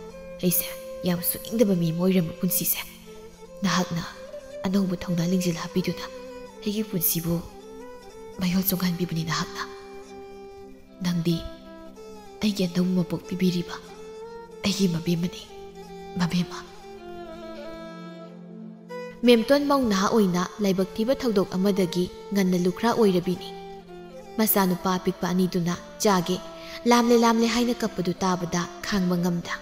ꯑꯩꯁꯦ ꯌꯥꯝ ꯁꯨꯅꯤꯡꯗꯕ ꯃꯤ ꯑꯃ ꯑꯣꯏꯔꯝꯕ ꯄꯨꯟꯁꯤꯁꯦ꯫ ꯅꯍꯥꯛꯅ ꯑꯅꯧꯕ ꯊꯧꯅꯥ ꯂꯤꯡꯖꯦꯜ ꯍꯥꯞꯄꯤꯗꯨꯅ ꯑꯩꯒꯤ ꯄꯨꯟꯁꯤꯕꯨ ꯃꯌꯣꯜ ꯆꯣꯡꯍꯟꯕꯤꯕꯅꯤ ꯅꯍꯥꯛꯅ꯫ ꯅꯪꯗꯤ ꯑꯩꯒꯤ ꯑꯅꯧꯕ ꯃꯄꯣꯛ ꯄꯤꯕꯤꯔꯤꯕ ꯑꯩꯒꯤ ꯃꯕꯦꯝꯃꯅꯤ, ꯃꯕꯦꯝꯃ꯫ ꯃꯦꯝꯇꯣꯟ ꯃꯧ ꯅꯍꯥ ꯑꯣꯏꯅ ꯂꯥꯏꯕꯛ ꯊꯤꯕ ꯊꯧꯗꯣꯛ ꯑꯃꯗꯒꯤ ꯉꯟꯅ ꯂꯨꯈ꯭ꯔꯥ ꯑꯣꯏꯔꯕꯤꯅꯤ꯫ ꯃꯆꯥꯅꯨꯄꯥ ꯑꯄꯤꯛꯄ ꯑꯅꯤꯗꯨꯅ ꯆꯥꯒꯦ, ꯂꯥꯝꯂꯦ ꯂꯥꯝꯂꯦ ꯍꯥꯏꯅ ꯀꯞꯄꯗꯨ ꯇꯥꯕꯗ ꯈꯥꯡꯕ ꯉꯝꯗ,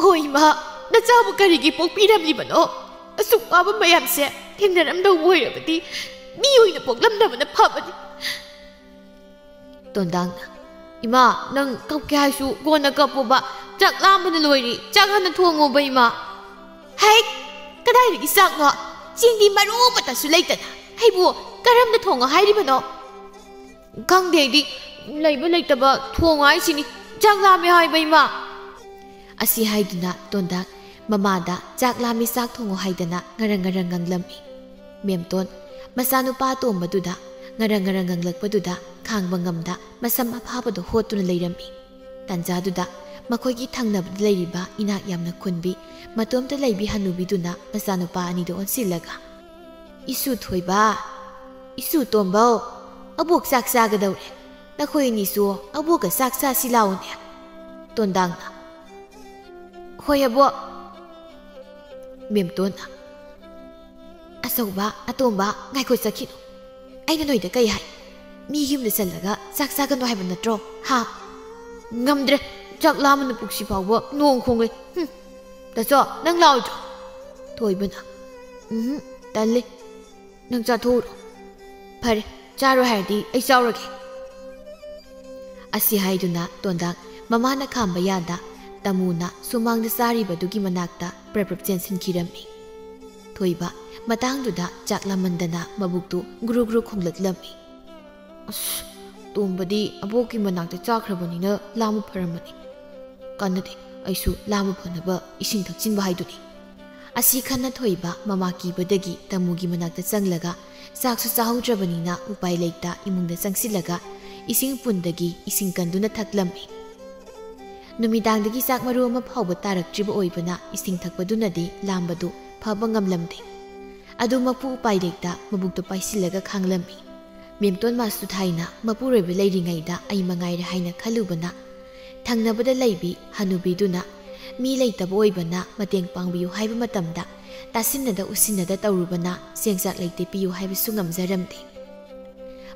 "ꯍꯣ ꯏꯃꯥ, ꯅꯆꯥꯕꯨ ꯀꯔꯤꯒꯤ ꯄꯣꯛꯄꯤꯔꯝꯂꯤꯕꯅꯣ? ꯑꯁꯨꯛ ꯋꯥꯕ ꯃꯌꯥꯝꯁꯦ ꯊꯦꯡꯅꯔꯝꯗꯧꯕ ꯑꯣꯏꯔꯕꯗꯤ ꯃꯤ ꯑꯣꯏꯅ ꯄꯣꯛꯂꯝꯗꯕꯅ ꯐꯕꯅꯤ꯫" ꯇꯣꯟꯗꯥꯡꯅ, "ꯏꯃꯥ, ꯅꯪ ꯀꯞꯀꯦ ꯍꯥꯏꯁꯨ ꯀꯣꯟꯅ ꯀꯞꯄꯣꯕ꯫ ꯆꯥꯛ ꯂꯥꯝꯕꯅ ꯂꯣꯏꯔꯦ꯫ ꯆꯥꯛ ꯍꯥꯟꯅ ꯊꯣꯡꯉꯣꯕ, ꯏꯃꯥ꯫" "ꯍꯩ, ꯀꯗꯥꯏꯗꯒꯤ ꯆꯥꯛꯅꯣ? ꯆꯦꯡꯗꯤ ꯃꯔꯨ ꯑꯃꯠꯇꯁꯨ ꯂꯩꯇꯅ ꯑꯩꯕꯨ ꯀꯔꯝꯅ ꯊꯣꯡꯉꯣ ꯍꯥꯏꯔꯤꯕꯅꯣ?" "ꯈꯪꯗꯦ ꯑꯩꯗꯤ, ꯂꯩꯕ ꯂꯩꯇꯕ ꯊꯣꯡꯉꯣ ꯍꯥꯏꯁꯤꯅꯤ꯫ ꯆꯥꯛ ꯂꯥꯝꯃꯦ ꯍꯥꯏꯕ, ꯏꯃꯥ꯫" ꯑꯁꯤ ꯍꯥꯏꯗꯨꯅ ꯇꯣꯟꯗꯥꯡ ꯃꯃꯥꯗ ꯆꯥꯛ ꯂꯥꯝꯃꯤ, ꯆꯥꯛ ꯊꯣꯡꯉꯣ ꯍꯥꯏꯗꯅ ꯉꯔꯪ ꯉꯔꯪ ꯉꯥꯡꯂꯝꯃꯤ꯫ ꯃꯦꯝꯇꯣꯟ ꯃꯆꯥꯅꯨꯄꯥ ꯑꯇꯣꯝꯕꯗꯨꯗ ꯉꯔꯪ ꯉꯔꯪ ꯉꯥꯡꯂꯛꯄꯗꯨꯗ ꯈꯥꯡꯕ ꯉꯝꯗ ꯃꯁꯝ ꯑꯐꯥꯕꯗꯨ ꯍꯣꯠꯇꯨꯅ ꯂꯩꯔꯝꯃꯤ꯫ ꯇꯥꯟꯖꯥꯗꯨꯗ ꯃꯈꯣꯏꯒꯤ ꯊꯪꯅꯕꯗ ꯂꯩꯔꯤꯕ ꯏꯅꯥꯛ ꯌꯥꯝꯅ ꯈꯨꯟꯕꯤ ꯃꯇꯣꯝꯇ ꯂꯩꯕꯤ ꯍꯅꯨꯕꯤꯗꯨꯅ ꯃꯆꯥꯅꯨꯄꯥ ꯑꯅꯤꯗꯨ ꯑꯣꯟꯁꯤꯜꯂꯒ, "ꯏꯁꯨ ꯊꯣꯏꯕ, ꯏꯁꯨ ꯇꯣꯝꯕꯧ, ꯑꯕꯣꯛ ꯆꯥꯛ ꯆꯥꯒꯗꯧꯔꯦ꯫ ꯅꯈꯣꯏ ꯑꯅꯤꯁꯨ ꯑꯕꯣꯛꯀ ꯆꯥꯛ ꯆꯥꯁꯤ ꯂꯥꯛꯎꯅꯦ꯫" ꯇꯣꯟꯗꯥꯡꯅ, "ꯍꯣꯏ ꯑꯕꯣꯛ꯫" ꯃꯦꯝꯇꯣꯟꯅ, "ꯑꯆꯧꯕ, ꯑꯇꯣꯝꯕ, ꯉꯥꯏꯈꯣ, ꯆꯠꯈꯤꯅꯨ꯫ ꯑꯩꯅ ꯅꯣꯏꯗ ꯀꯩ ꯍꯥꯏ? ꯃꯤꯒꯤ ꯌꯨꯝꯗ ꯆꯠꯂꯒ ꯆꯥꯛ ꯆꯥꯒꯅꯨ ꯍꯥꯏꯕ ꯅꯠꯇ꯭ꯔꯣ, ꯍꯥ?" "ꯉꯝꯗ꯭ꯔꯦ, ꯆꯥꯛ ꯂꯥꯝꯕꯅ ꯄꯨꯛꯁꯤ ꯐꯥꯎꯕ ꯅꯣꯡ ꯈꯣꯡꯂꯦ꯫ ꯍꯨꯝ, ꯇꯥꯆꯧ, ꯅꯪ ꯂꯥꯛꯑꯣꯏꯗ꯭ꯔꯣ? ꯊꯣꯏꯕꯅ, "ꯎꯝ, ꯇꯜꯂꯦ꯫ ꯅꯪ ꯆꯥꯊꯣꯛꯎꯔꯣ꯫ ꯐꯔꯦ, ꯆꯥꯔꯣꯏ ꯍꯥꯏꯔꯗꯤ ꯑꯩ ꯆꯥꯎꯔꯒꯦ꯫" ꯑꯁꯤ ꯍꯥꯏꯗꯨꯅ ꯇꯣꯟꯗꯥꯡ ꯃꯃꯥꯅ ꯈꯥꯝꯕ ꯌꯥꯗ ꯇꯥꯃꯨꯅ ꯁꯨꯃꯥꯡꯗ ꯆꯥꯔꯤꯕꯗꯨꯒꯤ ꯃꯅꯥꯛꯇ ꯄ꯭ꯔꯞ ꯄ꯭ꯔꯞ ꯆꯦꯟꯁꯤꯟꯈꯤꯔꯝꯃꯤ꯫ ꯊꯣꯏꯕ ꯃꯇꯥꯡꯗꯨꯗ ꯆꯥꯛ ꯂꯥꯝꯃꯟꯗꯅ ꯃꯕꯨꯛꯇꯨ ꯒ꯭ꯔꯨ ꯒ꯭ꯔꯨ ꯈꯣꯡꯂꯛꯂꯝꯃꯤ꯫ "ꯑꯁ, ꯇꯣꯝꯕꯗꯤ ꯑꯕꯣꯛꯀꯤ ꯃꯅꯥꯛꯇ ꯆꯥꯈ꯭ꯔꯕꯅꯤꯅ ꯂꯥꯝꯕ ꯐꯔꯝꯃꯅꯤ꯫ ꯀꯥꯟꯅꯗꯦ, ꯑꯩꯁꯨ ꯂꯥꯝꯕ ꯐꯅꯕ ꯏꯁꯤꯡ ꯊꯛꯆꯤꯟꯕ ꯍꯥꯏꯗꯨꯅꯤ꯫" ꯑꯁꯤ ꯈꯟꯅ ꯊꯣꯏꯕ ꯃꯃꯥ ꯀꯤꯕꯗꯒꯤ ꯇꯥꯃꯨꯒꯤ ꯃꯅꯥꯛꯇ ꯆꯪꯂꯒ ꯆꯥꯛꯁꯨ ꯆꯥꯍꯧꯗ꯭ꯔꯕꯅꯤꯅ ꯎꯄꯥꯏ ꯂꯩꯇ ꯏꯃꯨꯡꯗ ꯆꯪꯁꯤꯜꯂꯒ ꯏꯁꯤꯡ ꯄꯨꯟꯗꯒꯤ ꯏꯁꯤꯡ ꯀꯟꯗꯨꯅ ꯊꯛꯂꯝꯃꯤ꯫ ꯅꯨꯃꯤꯗꯥꯡꯗꯒꯤ ꯆꯥꯛ ꯃꯔꯨ ꯑꯃ ꯐꯥꯎꯕ ꯇꯥꯔꯛꯇ꯭ꯔꯤꯕ ꯑꯣꯏꯕꯅ ꯏꯁꯤꯡ ꯊꯛꯄꯗꯨꯅꯗꯤ ꯂꯥꯝꯕꯗꯨ ꯐꯕ ꯉꯝꯂꯝꯗꯦ꯫ ꯑꯗꯨ ꯃꯄꯨ ꯎꯄꯥꯏ ꯂꯩꯇ ꯃꯕꯨꯛꯇꯨ ꯄꯥꯏꯁꯤꯜꯂꯒ ꯈꯥꯡꯂꯝꯃꯤ꯫ ꯃꯦꯝꯇꯣꯟ ꯃꯥꯁꯨ ꯊꯥꯏꯅ ꯃꯄꯨꯔꯣꯏꯕ ꯂꯩꯔꯤꯉꯩꯗ ꯑꯩ ꯃꯉꯥꯏꯔꯦ ꯍꯥꯏꯅ ꯈꯜꯂꯨꯕꯅ, ꯊꯪꯅꯕꯗ ꯂꯩꯕꯤ ꯍꯅꯨꯕꯤꯗꯨꯅ ꯃꯤ ꯂꯩꯇꯕ ꯑꯣꯏꯕꯅ ꯃꯇꯦꯡ ꯄꯥꯡꯕꯤꯌꯨ ꯍꯥꯏꯕ ꯃꯇꯝꯗ ꯇꯥꯁꯤꯟꯅꯗ ꯎꯁꯤꯟꯅꯗ ꯇꯧꯔꯨꯕꯅ ꯆꯦꯡ ꯆꯥꯛ ꯂꯩꯇꯦ ꯄꯤꯌꯨ ꯍꯥꯏꯕꯁꯨ ꯉꯝꯖꯔꯝꯗꯦ꯫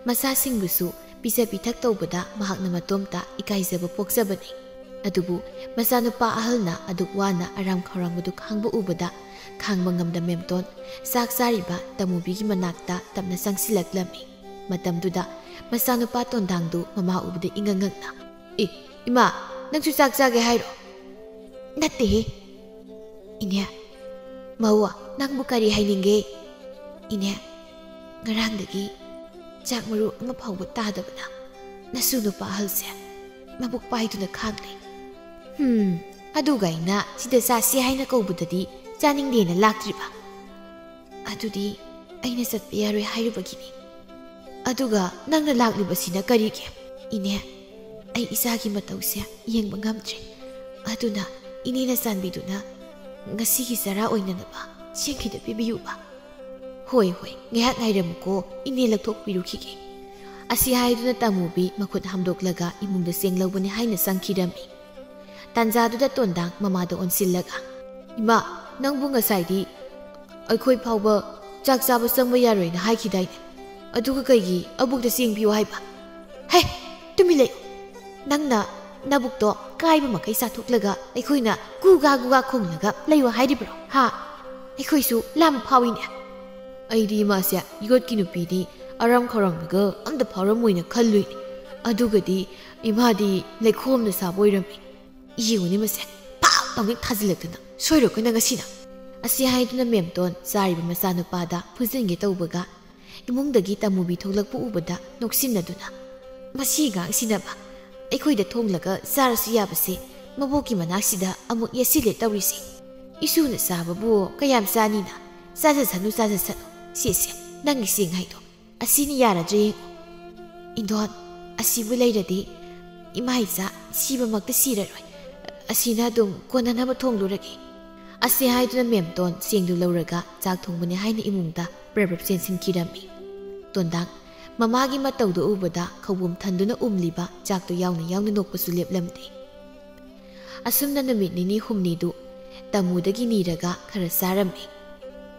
ꯃꯆꯥꯁꯤꯡꯕꯨꯁꯨ ꯄꯤꯖ ꯄꯤꯊꯛ ꯇꯧꯕꯗ ꯃꯍꯥꯛꯅ ꯃꯇꯣꯝꯇ ꯏꯀꯥꯏꯖꯕ ꯄꯣꯛꯆꯕꯅꯤ꯫ ꯑꯗꯨꯕꯨ ꯃꯆꯥꯅꯨꯄꯥ ꯑꯍꯜꯅ ꯑꯗꯨꯛ ꯋꯥꯅ ꯑꯔꯥꯝ ꯈꯧꯔꯥꯡꯕꯗꯨ ꯈꯥꯡꯕ ꯎꯕꯗ ꯈꯥꯡꯕ ꯉꯝꯗ ꯃꯦꯝꯇꯣꯟ ꯆꯥꯛ ꯆꯥꯔꯤꯕ ꯇꯃꯨꯕꯤꯒꯤ ꯃꯅꯥꯛꯇ ꯇꯞꯅ ꯆꯪꯁꯤꯜꯂꯛꯂꯝꯃꯤ꯫ ꯃꯇꯝꯗꯨꯗ ꯃꯆꯥꯅꯨꯄꯥ ꯇꯣꯟꯗꯥꯡꯗꯨ ꯃꯃꯥ ꯎꯕꯗ ꯏꯉꯛ ꯉꯛꯅ, "ꯑꯦ, ꯏꯃꯥ, ꯅꯪꯁꯨ ꯆꯥꯛ ꯆꯥꯒꯦ ꯍꯥꯏꯔꯣ?" "ꯅꯠꯇꯦꯍꯦ꯫ ꯏꯅꯦ, ꯃꯧ, ꯅꯪꯕꯨ ꯀꯔꯤ ꯍꯥꯏꯅꯤꯡꯒꯦ?" "ꯏꯅꯦ, ꯉꯔꯥꯡꯗꯒꯤ ꯆꯥꯛ ꯃꯔꯨ ꯑꯃ ꯐꯥꯎꯕ ꯇꯥꯗꯕꯅ ꯅꯁꯨ ꯅꯨꯄꯥ ꯑꯍꯜꯁꯦ ꯃꯕꯨꯛ ꯄꯥꯏꯗꯨꯅ ꯈꯥꯡꯂꯦ꯫" "ꯍꯨꯝ, ꯑꯗꯨꯒ ꯑꯩꯅ ꯁꯤꯗ ꯆꯥꯁꯤ ꯍꯥꯏꯅ ꯀꯧꯕꯗꯗꯤ ꯆꯥꯅꯤꯡꯗꯦꯅ ꯂꯥꯛꯇ꯭ꯔꯤꯕ?" "ꯑꯗꯨꯗꯤ ꯑꯩꯅ ꯆꯠꯄ ꯌꯥꯔꯣꯏ ꯍꯥꯏꯔꯨꯕꯒꯤꯅꯤ꯫ ꯑꯗꯨꯒ ꯅꯪꯅ ꯂꯥꯛꯂꯤꯕꯁꯤꯅ ꯀꯔꯤꯒꯤ?" "ꯏꯅꯦ, ꯑꯩ ꯏꯆꯥꯒꯤ ꯃꯇꯧꯁꯦ ꯌꯦꯡꯕ ꯉꯝꯗ꯭ꯔꯦ꯫ ꯑꯗꯨꯅ ꯏꯅꯦꯅ ꯆꯥꯟꯕꯤꯗꯨꯅ ꯉꯁꯤꯒꯤ ꯆꯔꯥ ꯑꯣꯏꯅꯅꯕ ꯆꯦꯡ ꯈꯤꯇ ꯄꯤꯕꯤꯌꯨꯕ꯫" "ꯍꯣꯏ, ꯍꯣꯏ, ꯉꯥꯏꯍꯥꯛ ꯉꯥꯏꯔꯝꯃꯨꯀꯣ, ꯏꯅꯦ ꯂꯧꯊꯣꯛꯄꯤꯔꯨꯈꯤꯒꯦ꯫" ꯑꯁꯤ ꯍꯥꯏꯗꯨꯅ ꯇꯃꯨꯕꯤ ꯃꯈꯨꯠ ꯍꯥꯝꯗꯣꯛꯂꯒ ꯏꯃꯨꯡꯗ ꯆꯦꯡ ꯂꯧꯕꯅꯤ ꯍꯥꯏꯅ ꯆꯪꯈꯤꯔꯝꯃꯤ꯫ ꯇꯥꯟꯖꯥꯗꯨꯗ ꯇꯣꯟꯗꯥꯡ ꯃꯃꯥꯗ ꯑꯣꯟꯁꯤꯜꯂꯒ, "ꯏꯃꯥ, ꯅꯪꯕꯨ ꯉꯁꯥꯏꯗꯤ ꯑꯩꯈꯣꯏ ꯐꯥꯎꯕ ꯆꯥꯛ ꯆꯥꯕ ꯆꯪꯕ ꯌꯥꯔꯣꯏꯅ ꯍꯥꯏꯈꯤꯗꯥꯏꯅꯦ? ꯑꯗꯨꯒ ꯀꯩꯒꯤ ꯑꯕꯣꯛꯇ ꯆꯦꯡ ꯄꯤꯌꯨ ꯍꯥꯏꯕ?" "ꯍꯦ, ꯇꯨꯃꯤꯟ ꯂꯩꯌꯨ꯫ ꯅꯪꯅ ꯅꯕꯨꯛꯇꯣ ꯀꯥꯏꯕ ꯃꯈꯩ ꯆꯥꯊꯣꯛꯂꯒ ꯑꯩꯈꯣꯏꯅ ꯒꯨꯒꯥ ꯒꯨꯒꯥ ꯈꯣꯡꯂꯒ ꯂꯩꯌꯨ ꯍꯥꯏꯔꯤꯕ꯭ꯔꯣ? ꯍꯥ? ꯑꯩꯈꯣꯏꯁꯨ ꯂꯥꯝ ꯐꯥꯎꯏꯅꯦ꯫ ꯑꯩꯗꯤ ꯏꯃꯥꯁꯦ ꯌꯣꯠꯀꯤ ꯅꯨꯄꯤꯗꯤ ꯑꯔꯥꯝ ꯈꯧꯔꯥꯡꯕꯒ ꯑꯝꯇ ꯐꯥꯎꯔꯝꯃꯣꯏꯅ ꯈꯜꯂꯨꯏꯅꯦ꯫ ꯑꯗꯨꯒꯗꯤ ꯏꯃꯥꯗꯤ ꯂꯩꯈꯣꯝꯅ ꯁꯥꯕ ꯑꯣꯏꯔꯝꯃꯤ꯫ ꯌꯦꯡꯉꯨꯅꯦ ꯃꯁꯦ, ꯐꯥꯛ ꯂꯥꯎꯅ ꯊꯥꯖꯤꯜꯂꯛꯇꯅ ꯁꯣꯏꯔꯣꯏ ꯑꯩꯈꯣꯏꯅ ꯉꯁꯤꯅ꯫ ꯑꯁꯤ ꯍꯥꯏꯗꯨꯅ ꯃꯦꯝꯇꯣꯟ ꯆꯥꯔꯤꯕ ꯃꯆꯥꯅꯨꯄꯥꯗ ꯐꯨꯖꯤꯟꯒꯦ ꯇꯧꯕꯒ ꯏꯃꯨꯡꯗꯒꯤ ꯇꯃꯨꯕꯤ ꯊꯣꯛꯂꯛꯄ ꯎꯕꯗ ꯅꯣꯛꯁꯤꯟꯅꯗꯨꯅ, "ꯃꯁꯤ ꯑꯉꯥꯡꯁꯤꯅꯕ ꯑꯩꯈꯣꯏꯗ ꯊꯣꯡꯂꯒ ꯆꯥꯔꯁꯨ ꯌꯥꯕꯁꯦ ꯃꯕꯣꯛꯀꯤ ꯃꯅꯥꯛꯁꯤꯗ ꯑꯃꯨꯛ ꯌꯦꯠꯁꯤꯜꯂꯦ ꯇꯧꯔꯤꯁꯦ꯫ ꯏꯁꯨꯅ ꯆꯥꯕꯕꯨ ꯀꯌꯥꯝ ꯆꯥꯅꯤꯅ? ꯆꯥꯖꯁꯅꯨ, ꯆꯥꯖꯁꯅꯨ꯫ ꯁꯤꯁꯦ ꯅꯪꯒꯤ ꯆꯦꯡ ꯍꯥꯏꯗꯣ ꯑꯁꯤꯅ ꯌꯥꯔꯗ꯭ꯔꯦ ꯌꯦꯡꯉꯨ꯫ ꯏꯟꯗꯣꯟ, ꯑꯁꯤꯕꯨ ꯂꯩꯔꯗꯤ ꯏꯃꯥ ꯏꯆꯥ ꯁꯤꯕꯃꯛꯇ ꯁꯤꯔꯔꯣꯏ꯫ ꯑꯁꯤꯅ ꯑꯗꯨꯝ ꯀꯣꯟꯅꯅꯕ ꯊꯣꯡꯂꯨꯔꯒꯦ꯫" ꯑꯁꯤ ꯍꯥꯏꯗꯨꯅ ꯃꯦꯝꯇꯣꯟ ꯆꯦꯡꯗꯨ ꯂꯧꯔꯒ ꯆꯥꯛ ꯊꯣꯡꯕꯅꯤ ꯍꯥꯏꯅ ꯏꯃꯨꯡꯗ ꯄ꯭ꯔꯞ ꯄ꯭ꯔꯞ ꯆꯦꯟꯁꯤꯟꯈꯤꯔꯝꯃꯤ꯫ ꯇꯣꯟꯗꯥꯡ ꯃꯃꯥꯒꯤ ꯃꯇꯧꯗꯨ ꯎꯕꯗ ꯈꯧꯕꯨꯝ ꯊꯟꯗꯨꯅ ꯎꯝꯂꯤꯕ ꯆꯥꯛꯇꯨ ꯌꯥꯎꯅ ꯌꯥꯎꯅ ꯅꯣꯛꯄꯁꯨ ꯂꯦꯞꯂꯝꯗꯦ꯫ ꯑꯁꯨꯝꯅ ꯅꯨꯃꯤꯠ ꯅꯤꯅꯤ ꯍꯨꯝꯅꯤꯗꯨ ꯇꯃꯨꯗꯒꯤ ꯅꯤꯔꯒ ꯈꯔ ꯆꯥꯔꯝꯃꯤ꯫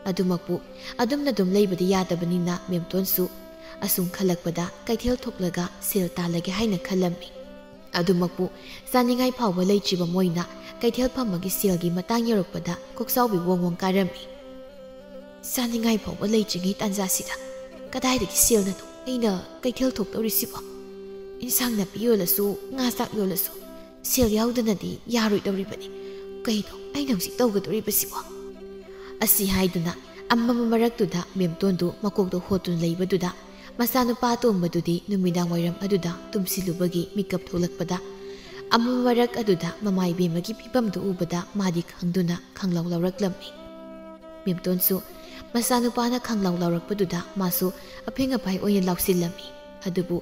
ꯑꯗꯨꯃꯛꯄꯨ ꯑꯗꯨꯝꯅ ꯑꯗꯨꯝ ꯂꯩꯕꯗꯤ ꯌꯥꯗꯕꯅꯤꯅ ꯃꯦꯝꯇꯣꯟꯁꯨ ꯑꯁꯨꯝ ꯈꯜꯂꯛꯄꯗ ꯀꯩꯊꯦꯜ ꯊꯣꯛꯂꯒ ꯁꯦꯜ ꯇꯥꯜꯂꯒꯦ ꯍꯥꯏꯅ ꯈꯜꯂꯝꯃꯤ꯫ ꯑꯗꯨꯃꯛꯄꯨ ꯆꯥꯅꯤꯡꯉꯥꯏ ꯐꯥꯎꯕ ꯂꯩꯇ꯭ꯔꯤꯕ ꯃꯣꯏꯅ ꯀꯩꯊꯦꯜ ꯐꯝꯕꯒꯤ ꯁꯦꯜꯒꯤ ꯃꯇꯥꯡ ꯌꯧꯔꯛꯄꯗ ꯀꯣꯛꯆꯥꯎꯕꯤ ꯋꯣꯡ ꯋꯣꯡ ꯀꯥꯔꯝꯃꯤ꯫ ꯆꯥꯅꯤꯡꯉꯥꯏ ꯐꯥꯎꯕ ꯂꯩꯇ꯭ꯔꯤꯉꯩ ꯇꯥꯟꯖꯥꯁꯤꯗ ꯀꯗꯥꯏꯗꯒꯤ ꯁꯦꯜꯅꯅꯣ ꯑꯩꯅ ꯀꯩꯊꯦꯜ ꯊꯣꯛꯇꯧꯔꯤꯁꯤꯕꯣ? ꯏꯟꯁꯥꯡ ꯅꯥꯄꯤ ꯌꯣꯜꯂꯁꯨ, ꯉꯥ ꯆꯥꯛ ꯌꯣꯜꯂꯁꯨ ꯁꯦꯜ ꯌꯥꯎꯗꯅꯗꯤ ꯌꯥꯔꯣꯏꯗꯧꯔꯤꯕꯅꯤ꯫ ꯀꯩꯅꯣ ꯑꯩꯅ ꯍꯧꯖꯤꯛ ꯇꯧꯒꯗꯧꯔꯤꯕꯁꯤꯕꯣ? ꯑꯁꯤ ꯍꯥꯏꯗꯨꯅ ꯑꯃꯝꯕ ꯃꯔꯛꯇꯨꯗ ꯃꯦꯝꯇꯣꯟꯗꯨ ꯃꯀꯣꯛꯇ ꯍꯣꯠꯇꯨꯅ ꯂꯩꯕꯗꯨꯗ ꯃꯆꯥꯅꯨꯄꯥ ꯑꯇꯣꯝꯕꯗꯨꯗꯤ ꯅꯨꯃꯤꯗꯥꯡ ꯋꯥꯏꯔꯝ ꯑꯗꯨꯗ ꯇꯨꯝꯁꯤꯜꯂꯨꯕꯒꯤ ꯃꯤꯀꯞ ꯊꯣꯛꯂꯛꯄꯗ ꯑꯃꯝꯕ ꯃꯔꯛ ꯑꯗꯨꯗ ꯃꯃꯥ ꯏꯕꯦꯝꯃꯒꯤ ꯐꯤꯕꯝꯗꯨ ꯎꯕꯗ ꯃꯥꯗꯤ ꯈꯪꯗꯨꯅ ꯈꯪꯂꯥꯎ ꯂꯥꯎꯔꯛꯂꯝꯃꯤ꯫ ꯃꯦꯝꯇꯣꯟꯁꯨ ꯃꯆꯥꯅꯨꯄꯥꯅ ꯈꯪꯂꯥꯎ ꯂꯥꯎꯔꯛꯄꯗꯨꯗ ꯃꯥꯁꯨ ꯑꯐꯤꯡ ꯑꯐꯥꯏ ꯑꯣꯏꯅ ꯂꯥꯎꯁꯤꯜꯂꯝꯃꯤ꯫ ꯑꯗꯨꯕꯨ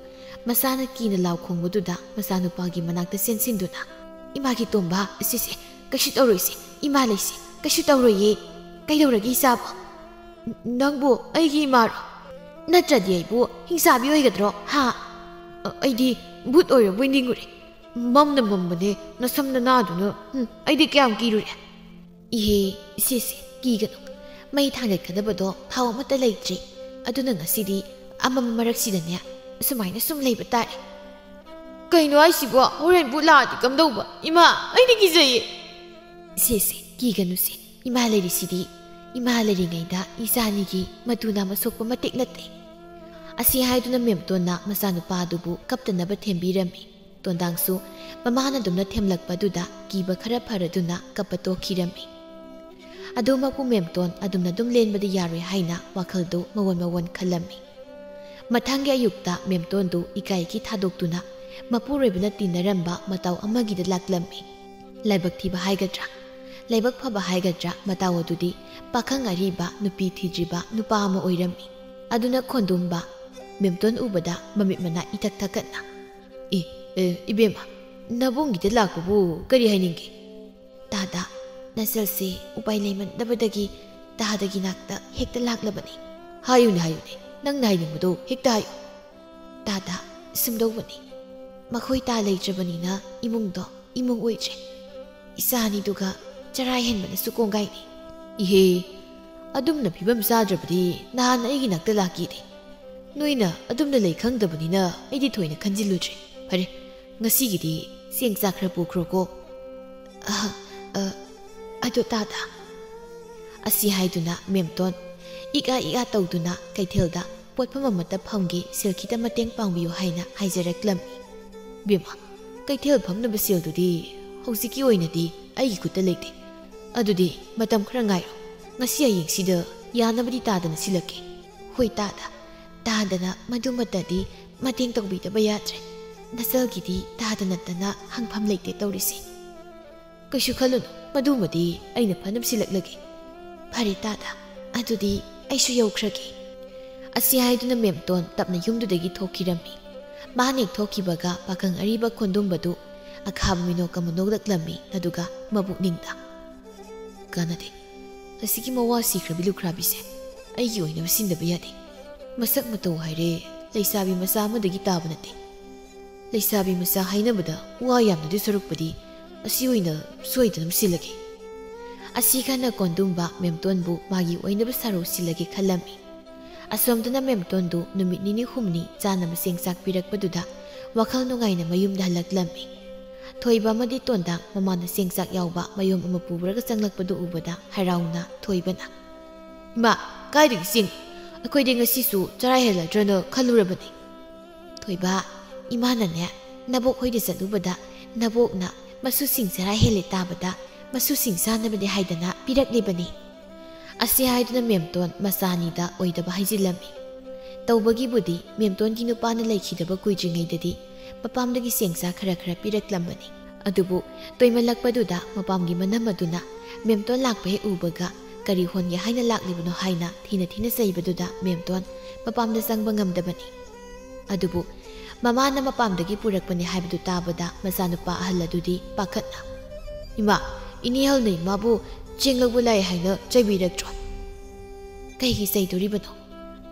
ꯃꯆꯥꯅ ꯀꯤꯅ ꯂꯥꯎ ꯈꯣꯡꯕꯗꯨꯗ ꯃꯆꯥꯅꯨꯄꯥꯒꯤ ꯃꯅꯥꯛꯇ ꯆꯦꯟꯁꯤꯟꯗꯨꯅ, "ꯏꯃꯥꯒꯤ ꯇꯣꯝꯕ, ꯁꯤꯁꯦ ꯀꯩꯁꯨ ꯇꯧꯔꯣꯏꯁꯦ, ꯏꯃꯥ ꯂꯩꯁꯦ, ꯀꯩꯁꯨ ꯇꯧꯔꯣꯏꯌꯦ꯫ ꯀꯩꯗꯧꯔꯒꯦ ꯏꯆꯥꯕꯣ? ꯅꯪꯕꯨ ꯑꯩꯒꯤ ꯏꯃꯥꯔꯣ? ꯅꯠꯇ꯭ꯔꯗꯤ ꯑꯩꯕꯨ ꯍꯤꯡꯆꯥꯕꯤ ꯑꯣꯏꯒꯗ꯭ꯔꯣ? ꯍꯥ? ꯑ, ꯑꯩꯗꯤ ꯚꯨꯠ ꯑꯣꯏꯔꯕꯣꯏ ꯅꯤꯡꯉꯨꯔꯦ꯫ ꯃꯝꯅ ꯃꯝꯕꯅꯦ, ꯅꯁꯝ ꯅꯅꯥꯗꯨꯅ꯫ ꯎꯝ, ꯑꯩꯗꯤ ꯀꯌꯥꯝ ꯀꯤꯔꯨꯔꯦ꯫" "ꯏꯍꯦ, ꯏꯆꯦꯁꯦ, ꯀꯤꯒꯅꯨ꯫ ꯃꯩ ꯊꯥꯡꯒꯠꯀꯗꯕꯗꯣ ꯊꯥꯎ ꯑꯃꯠꯇ ꯂꯩꯇ꯭ꯔꯤ꯫ ꯑꯗꯨꯅ ꯉꯁꯤꯗꯤ ꯑꯃꯝꯕ ꯃꯔꯛꯁꯤꯗꯅꯦ, ꯑꯁꯨꯃꯥꯏꯅ ꯁꯨꯝ ꯂꯩꯕ ꯇꯥꯔꯦ꯫" ꯀꯩꯅꯣ ꯍꯥꯏꯁꯤꯕꯣ? ꯍꯣꯔꯦꯟ ꯚꯨꯠ ꯂꯥꯛꯑꯗꯤ ꯀꯝꯗꯧꯕ? ꯏꯃꯥ, ꯑꯩꯗꯤ ꯀꯤꯖꯩꯌꯦ꯫ ꯁꯦ, ꯁꯦ, ꯀꯤꯒꯅꯨꯁꯦ꯫ ꯏꯃꯥ ꯂꯩꯔꯤꯁꯤꯗꯤ꯫ ꯏꯃꯥ ꯂꯩꯔꯤꯉꯩꯗ ꯏꯆꯥꯅꯤꯒꯤ ꯃꯇꯨ ꯅꯥꯝꯃ ꯁꯣꯛꯄ ꯃꯇꯤꯛ ꯅꯠꯇꯦ꯫ ꯑꯁꯤ ꯍꯥꯏꯗꯨꯅ ꯃꯦꯝꯇꯣꯟꯅ ꯃꯆꯥꯅꯨꯄꯥ ꯑꯗꯨꯕꯨ ꯀꯞꯇꯅꯕ ꯊꯦꯝꯕꯤꯔꯝꯃꯤ꯫ ꯇꯣꯟꯗꯥꯡꯁꯨ ꯃꯃꯥꯅ ꯑꯗꯨꯝꯅ ꯊꯦꯝꯂꯛꯄꯗꯨꯗ ꯀꯤꯕ ꯈꯔ ꯐꯔꯗꯨꯅ ꯀꯞꯄ ꯇꯣꯛꯈꯤꯔꯝꯃꯤ꯫ ꯑꯗꯨꯃꯛꯄꯨ ꯃꯦꯝꯇꯣꯟ ꯑꯗꯨꯝꯅ ꯑꯗꯨꯝ ꯂꯦꯟꯕꯗꯤ ꯌꯥꯔꯣꯏ ꯍꯥꯏꯅ ꯋꯥꯈꯜꯗꯨ ꯃꯋꯣꯟ ꯃꯋꯣꯟ ꯈꯜꯂꯝꯃꯤ꯫ ꯃꯊꯪꯒꯤ ꯑꯌꯨꯛꯇ ꯃꯦꯝꯇꯣꯟꯗꯨ ꯏꯀꯥꯏꯒꯤ ꯊꯥꯗꯣꯛꯇꯨꯅ ꯃꯄꯨꯔꯣꯏꯕꯅ ꯇꯤꯟꯅꯔꯝꯕ ꯃꯇꯧ ꯑꯃꯒꯤꯗ ꯂꯥꯛꯂꯝꯃꯤ꯫ ꯂꯥꯏꯕꯛ ꯊꯤꯕ ꯍꯥꯏꯒꯗ꯭ꯔꯥ, ꯂꯥꯏꯕꯛ ꯐꯕ ꯍꯥꯏꯒꯗ꯭ꯔꯥ, ꯃꯇꯧ ꯑꯗꯨꯗꯤ ꯄꯥꯈꯪ ꯑꯔꯤꯕ ꯅꯨꯄꯤ ꯊꯤꯗ꯭ꯔꯤꯕ ꯅꯨꯄꯥ ꯑꯃ ꯑꯣꯏꯔꯝꯃꯤ꯫ ꯑꯗꯨꯅ ꯈꯣꯟꯗꯨꯝꯕ ꯃꯦꯝꯇꯣꯟ ꯎꯕꯗ ꯃꯃꯤꯠ ꯃꯅꯥ ꯏꯊꯛ ꯊꯛꯀꯠꯅ, "ꯏ, ꯑꯦ, ꯏꯕꯦꯝꯃ, ꯅꯕꯨꯡꯒꯤꯗ ꯂꯥꯛꯄꯕꯨ ꯀꯔꯤ ꯍꯥꯏꯅꯤꯡꯒꯦ?" "ꯇꯥꯗ, ꯅꯆꯜꯁꯤ ꯎꯄꯥꯏ ꯂꯩꯃꯟꯗꯕꯗꯒꯤ ꯇꯥꯗꯒꯤ ꯅꯥꯛꯇ ꯍꯦꯛꯇ ꯂꯥꯛꯂꯕꯅꯤ꯫" "ꯍꯥꯏꯌꯨꯅꯦ, ꯍꯥꯏꯌꯨꯅꯦ, ꯅꯪꯅ ꯍꯥꯏꯅꯤꯡꯕꯗꯣ ꯍꯦꯛꯇ ꯍꯥꯏꯌꯨ꯫" "ꯇꯥꯗ, ꯁꯨꯝꯗꯧꯕꯅꯤ, ꯃꯈꯣꯏ ꯇꯥ ꯂꯩꯇ꯭ꯔꯕꯅꯤꯅ ꯏꯃꯨꯡꯗꯣ ꯏꯃꯨꯡ ꯑꯣꯏꯗ꯭ꯔꯦ꯫ ꯏꯆꯥ ꯑꯅꯤꯗꯨꯒ ꯆꯔꯥ ꯍꯦꯟꯕꯅꯁꯨ ꯀꯣꯡꯒꯥꯏꯅꯤ꯫" "ꯏꯍꯦ, ꯑꯗꯨꯝꯅ ꯐꯤꯕꯝ ꯆꯥꯗ꯭ꯔꯕꯗꯤ ꯅꯍꯥꯟ ꯑꯩꯒꯤ ꯅꯥꯛꯇ ꯂꯥꯛꯀꯦꯗꯤ꯫ ꯅꯣꯏꯅ ꯑꯗꯨꯝꯅ ꯂꯩ ꯈꯪꯗꯕꯅꯤꯅ ꯑꯩꯗꯤ ꯊꯣꯏꯅ ꯈꯟꯖꯤꯜꯂꯨꯗ꯭ꯔꯦ꯫ ꯐꯔꯦ, ꯉꯁꯤꯒꯤꯗꯤ ꯆꯦꯡ ꯆꯥꯛ ꯈꯔ ꯄꯨꯈ꯭ꯔꯣꯀꯣ꯫" "ꯑ, ꯑ, ꯑꯗꯣ ꯇꯥꯗ꯫" ꯑꯁꯤ ꯍꯥꯏꯗꯨꯅ ꯃꯦꯝꯇꯣꯟ ꯏꯛ ꯑꯥ ꯏꯛ ꯑꯥ ꯇꯧꯗꯨꯅ ꯀꯩꯊꯦꯜꯗ ꯄꯣꯠꯐꯝ ꯑꯃꯠꯇ ꯐꯝꯒꯦ, ꯁꯦꯜ ꯈꯤꯇ ꯃꯇꯦꯡ ꯄꯥꯡꯕꯤꯌꯨ ꯍꯥꯏꯅ ꯍꯥꯏꯖꯔꯛꯂꯝꯃꯤ꯫ "ꯕꯦꯝꯃ, ꯀꯩꯊꯦꯜ ꯐꯝꯅꯕ ꯁꯦꯜꯗꯨꯗꯤ ꯍꯧꯖꯤꯛꯀꯤ ꯑꯣꯏꯅꯗꯤ ꯑꯩꯒꯤ ꯈꯨꯠꯇ ꯂꯩꯇꯦ꯫ ꯑꯗꯨꯗꯤ ꯃꯇꯝ ꯈꯔ ꯉꯥꯏꯔꯣ꯫ ꯉꯁꯤ ꯍꯌꯦꯡꯁꯤꯗ ꯌꯥꯅꯕꯗꯤ ꯇꯥꯗꯅ ꯁꯤꯜꯂꯛꯀꯦ꯫" "ꯍꯣꯏ ꯇꯥꯗ, ꯇꯥꯗꯅ ꯃꯗꯨꯃꯠꯇꯗꯤ ꯃꯇꯦꯡ ꯇꯧꯕꯤꯗꯕ ꯌꯥꯗ꯭ꯔꯦ꯫ ꯅꯆꯜꯒꯤꯗꯤ ꯇꯥꯗ ꯅꯠꯇꯅ ꯍꯪꯐꯝ ꯂꯩꯇꯦ ꯇꯧꯔꯤꯁꯦ꯫" "ꯀꯩꯁꯨ ꯈꯜꯂꯨꯅꯨ, ꯃꯗꯨꯃꯗꯤ ꯑꯩꯅ ꯐꯅꯕ ꯁꯤꯜꯂꯛꯂꯒꯦ꯫" "ꯐꯔꯦ ꯇꯥꯗ, ꯑꯗꯨꯗꯤ ꯑꯩꯁꯨ ꯌꯧꯈ꯭ꯔꯒꯦ꯫" ꯑꯁꯤ ꯍꯥꯏꯗꯨꯅ ꯃꯦꯝꯇꯣꯟ ꯇꯞꯅ ꯌꯨꯝꯗꯨꯗꯒꯤ ꯊꯣꯛꯈꯤꯔꯝꯃꯤ꯫ ꯃꯍꯥꯛ ꯍꯦꯛ ꯊꯣꯛꯈꯤꯕꯒ ꯄꯥꯈꯪ ꯑꯔꯤꯕ ꯈꯣꯟꯗꯨꯝꯕꯗꯨ ꯑꯈꯥꯕ ꯃꯤꯅꯣꯛ ꯑꯃ ꯅꯣꯛꯂꯛꯂꯝꯃꯤ, ꯑꯗꯨꯒ ꯃꯕꯨꯛꯅꯤꯡꯗ, "ꯀꯥꯟꯅꯗꯦ, ꯑꯁꯤꯒꯤ ꯃꯋꯥ ꯁꯤꯈ꯭ꯔꯕꯤ ꯂꯨꯈ꯭ꯔꯥꯕꯤꯁꯦ ꯑꯩꯒꯤ ꯑꯣꯏꯅꯕ ꯁꯤꯟꯗꯕ ꯌꯥꯗꯦ꯫ ꯃꯁꯛ ꯃꯇꯧ ꯍꯥꯏꯔꯦ ꯂꯩꯁꯥꯕꯤ ꯃꯆꯥ ꯑꯃꯗꯒꯤ ꯇꯥꯕ ꯅꯠꯇꯦ꯫ ꯂꯩꯁꯥꯕꯤ ꯃꯆꯥ ꯍꯥꯏꯅꯕꯗ ꯋꯥ ꯌꯥꯝꯅꯗꯤ ꯁꯔꯨꯛꯄꯨꯗꯤ ꯑꯁꯤ ꯑꯣꯏꯅ ꯁꯣꯏꯗꯅ ꯁꯤꯜꯂꯒꯦ꯫" ꯑꯁꯤ ꯈꯟꯅ ꯀꯣꯟꯗꯨꯝꯕ ꯃꯦꯝꯇꯣꯟꯕꯨ ꯃꯥꯒꯤ ꯑꯣꯏꯅꯕ ꯁꯥꯔꯧ ꯁꯤꯜꯂꯒꯦ ꯈꯜꯂꯝꯃꯤ꯫ ꯑꯁꯣꯝꯗꯅ ꯃꯦꯝꯇꯣꯟꯗꯨ ꯅꯨꯃꯤꯠ ꯅꯤꯅꯤ ꯍꯨꯝꯅꯤ ꯆꯥꯅꯕ ꯆꯦꯡ ꯆꯥꯛ ꯄꯤꯔꯛꯄꯗꯨꯗ ꯋꯥꯈꯜ ꯅꯨꯡꯉꯥꯏꯅ ꯃꯌꯨꯝꯗ ꯍꯜꯂꯛꯂꯝꯃꯤ꯫ ꯊꯣꯏꯕ ꯑꯃꯗꯤ ꯇꯣꯟꯗꯥꯡ ꯃꯃꯥꯅ ꯆꯦꯡ ꯆꯥꯛ ꯌꯥꯎꯕ ꯃꯌꯣꯝ ꯑꯃ ꯄꯨꯔꯒ ꯆꯪꯂꯛꯄꯗꯨ ꯎꯕꯗ ꯍꯔꯥꯎꯅ ꯊꯣꯏꯕꯅ, "ꯏꯃꯥ, ꯀꯥꯏꯗꯒꯤ ꯆꯦꯡ? ꯑꯩꯈꯣꯏꯗꯤ ꯉꯁꯤꯁꯨ ꯆꯔꯥ ꯍꯦꯜꯂꯗ꯭ꯔꯅ ꯈꯜꯂꯨꯔꯕꯅꯤ꯫" "ꯊꯣꯏꯕ, ꯏꯃꯥꯅꯅꯦ, ꯅꯕꯣꯛ ꯍꯣꯏꯗ ꯆꯠꯂꯨꯕꯗ ꯅꯕꯣꯛꯅ ꯃꯁꯨꯁꯤꯡ ꯆꯔꯥ ꯍꯦꯜꯂꯦ ꯇꯥꯕꯗ ꯃꯁꯨꯁꯤꯡ ꯆꯥꯅꯕꯅꯦ ꯍꯥꯏꯗꯅ ꯄꯤꯔꯛꯂꯤꯕꯅꯤ꯫" ꯑꯁꯤ ꯍꯥꯏꯗꯨꯅ ꯃꯦꯝꯇꯣꯟ ꯃꯆꯥ ꯑꯅꯤꯗ ꯑꯣꯏꯗꯕ ꯍꯥꯏꯖꯤꯜꯂꯝꯃꯤ꯫ ꯇꯧꯕꯒꯤꯕꯨꯗꯤ ꯃꯦꯝꯇꯣꯟꯒꯤ ꯅꯨꯄꯥꯅ ꯂꯩꯈꯤꯗꯕ ꯀꯨꯏꯗ꯭ꯔꯤꯉꯩꯗꯗꯤ ꯃꯄꯥꯝꯗꯒꯤ ꯆꯦꯡ ꯆꯥꯛ ꯈꯔ ꯈꯔ ꯄꯤꯔꯛꯂꯝꯕꯅꯤ꯫ ꯑꯗꯨꯕꯨ ꯇꯣꯏꯃꯜꯂꯛꯄꯗꯨꯗ ꯃꯄꯥꯝꯒꯤ ꯃꯅꯝ ꯑꯗꯨꯅ ꯃꯦꯝꯇꯣꯟ ꯂꯥꯛꯄ ꯍꯦꯛ ꯎꯕꯒ ꯀꯔꯤ ꯍꯣꯟꯒꯦ ꯍꯥꯏꯅ ꯂꯥꯛꯂꯤꯕꯅꯣ ꯍꯥꯏꯅ ꯊꯤꯅ ꯊꯤꯅ ꯆꯩꯕꯗꯨꯗ ꯃꯦꯝꯇꯣꯟ ꯃꯄꯥꯝꯗ ꯆꯪꯕ ꯉꯝꯗꯕꯅꯤ꯫ ꯑꯗꯨꯕꯨ ꯃꯃꯥꯅ ꯃꯄꯥꯝꯗꯒꯤ ꯄꯨꯔꯛꯄꯅꯤ ꯍꯥꯏꯕꯗꯨ ꯇꯥꯕꯗ ꯃꯆꯥꯅꯨꯄꯥ ꯑꯍꯜ ꯑꯗꯨꯗꯤ ꯄꯥꯈꯠꯅ, "ꯏꯃꯥ, ꯏꯅꯦ ꯑꯍꯜꯅ ꯏꯃꯥꯕꯨ ꯆꯦꯡ ꯂꯧꯕ ꯂꯥꯛꯑꯦ ꯍꯥꯏꯅ ꯆꯩꯕꯤꯔꯛꯇ꯭ꯔꯣ?" "ꯀꯩꯒꯤ ꯆꯩꯗꯣꯔꯤꯕꯅꯣ?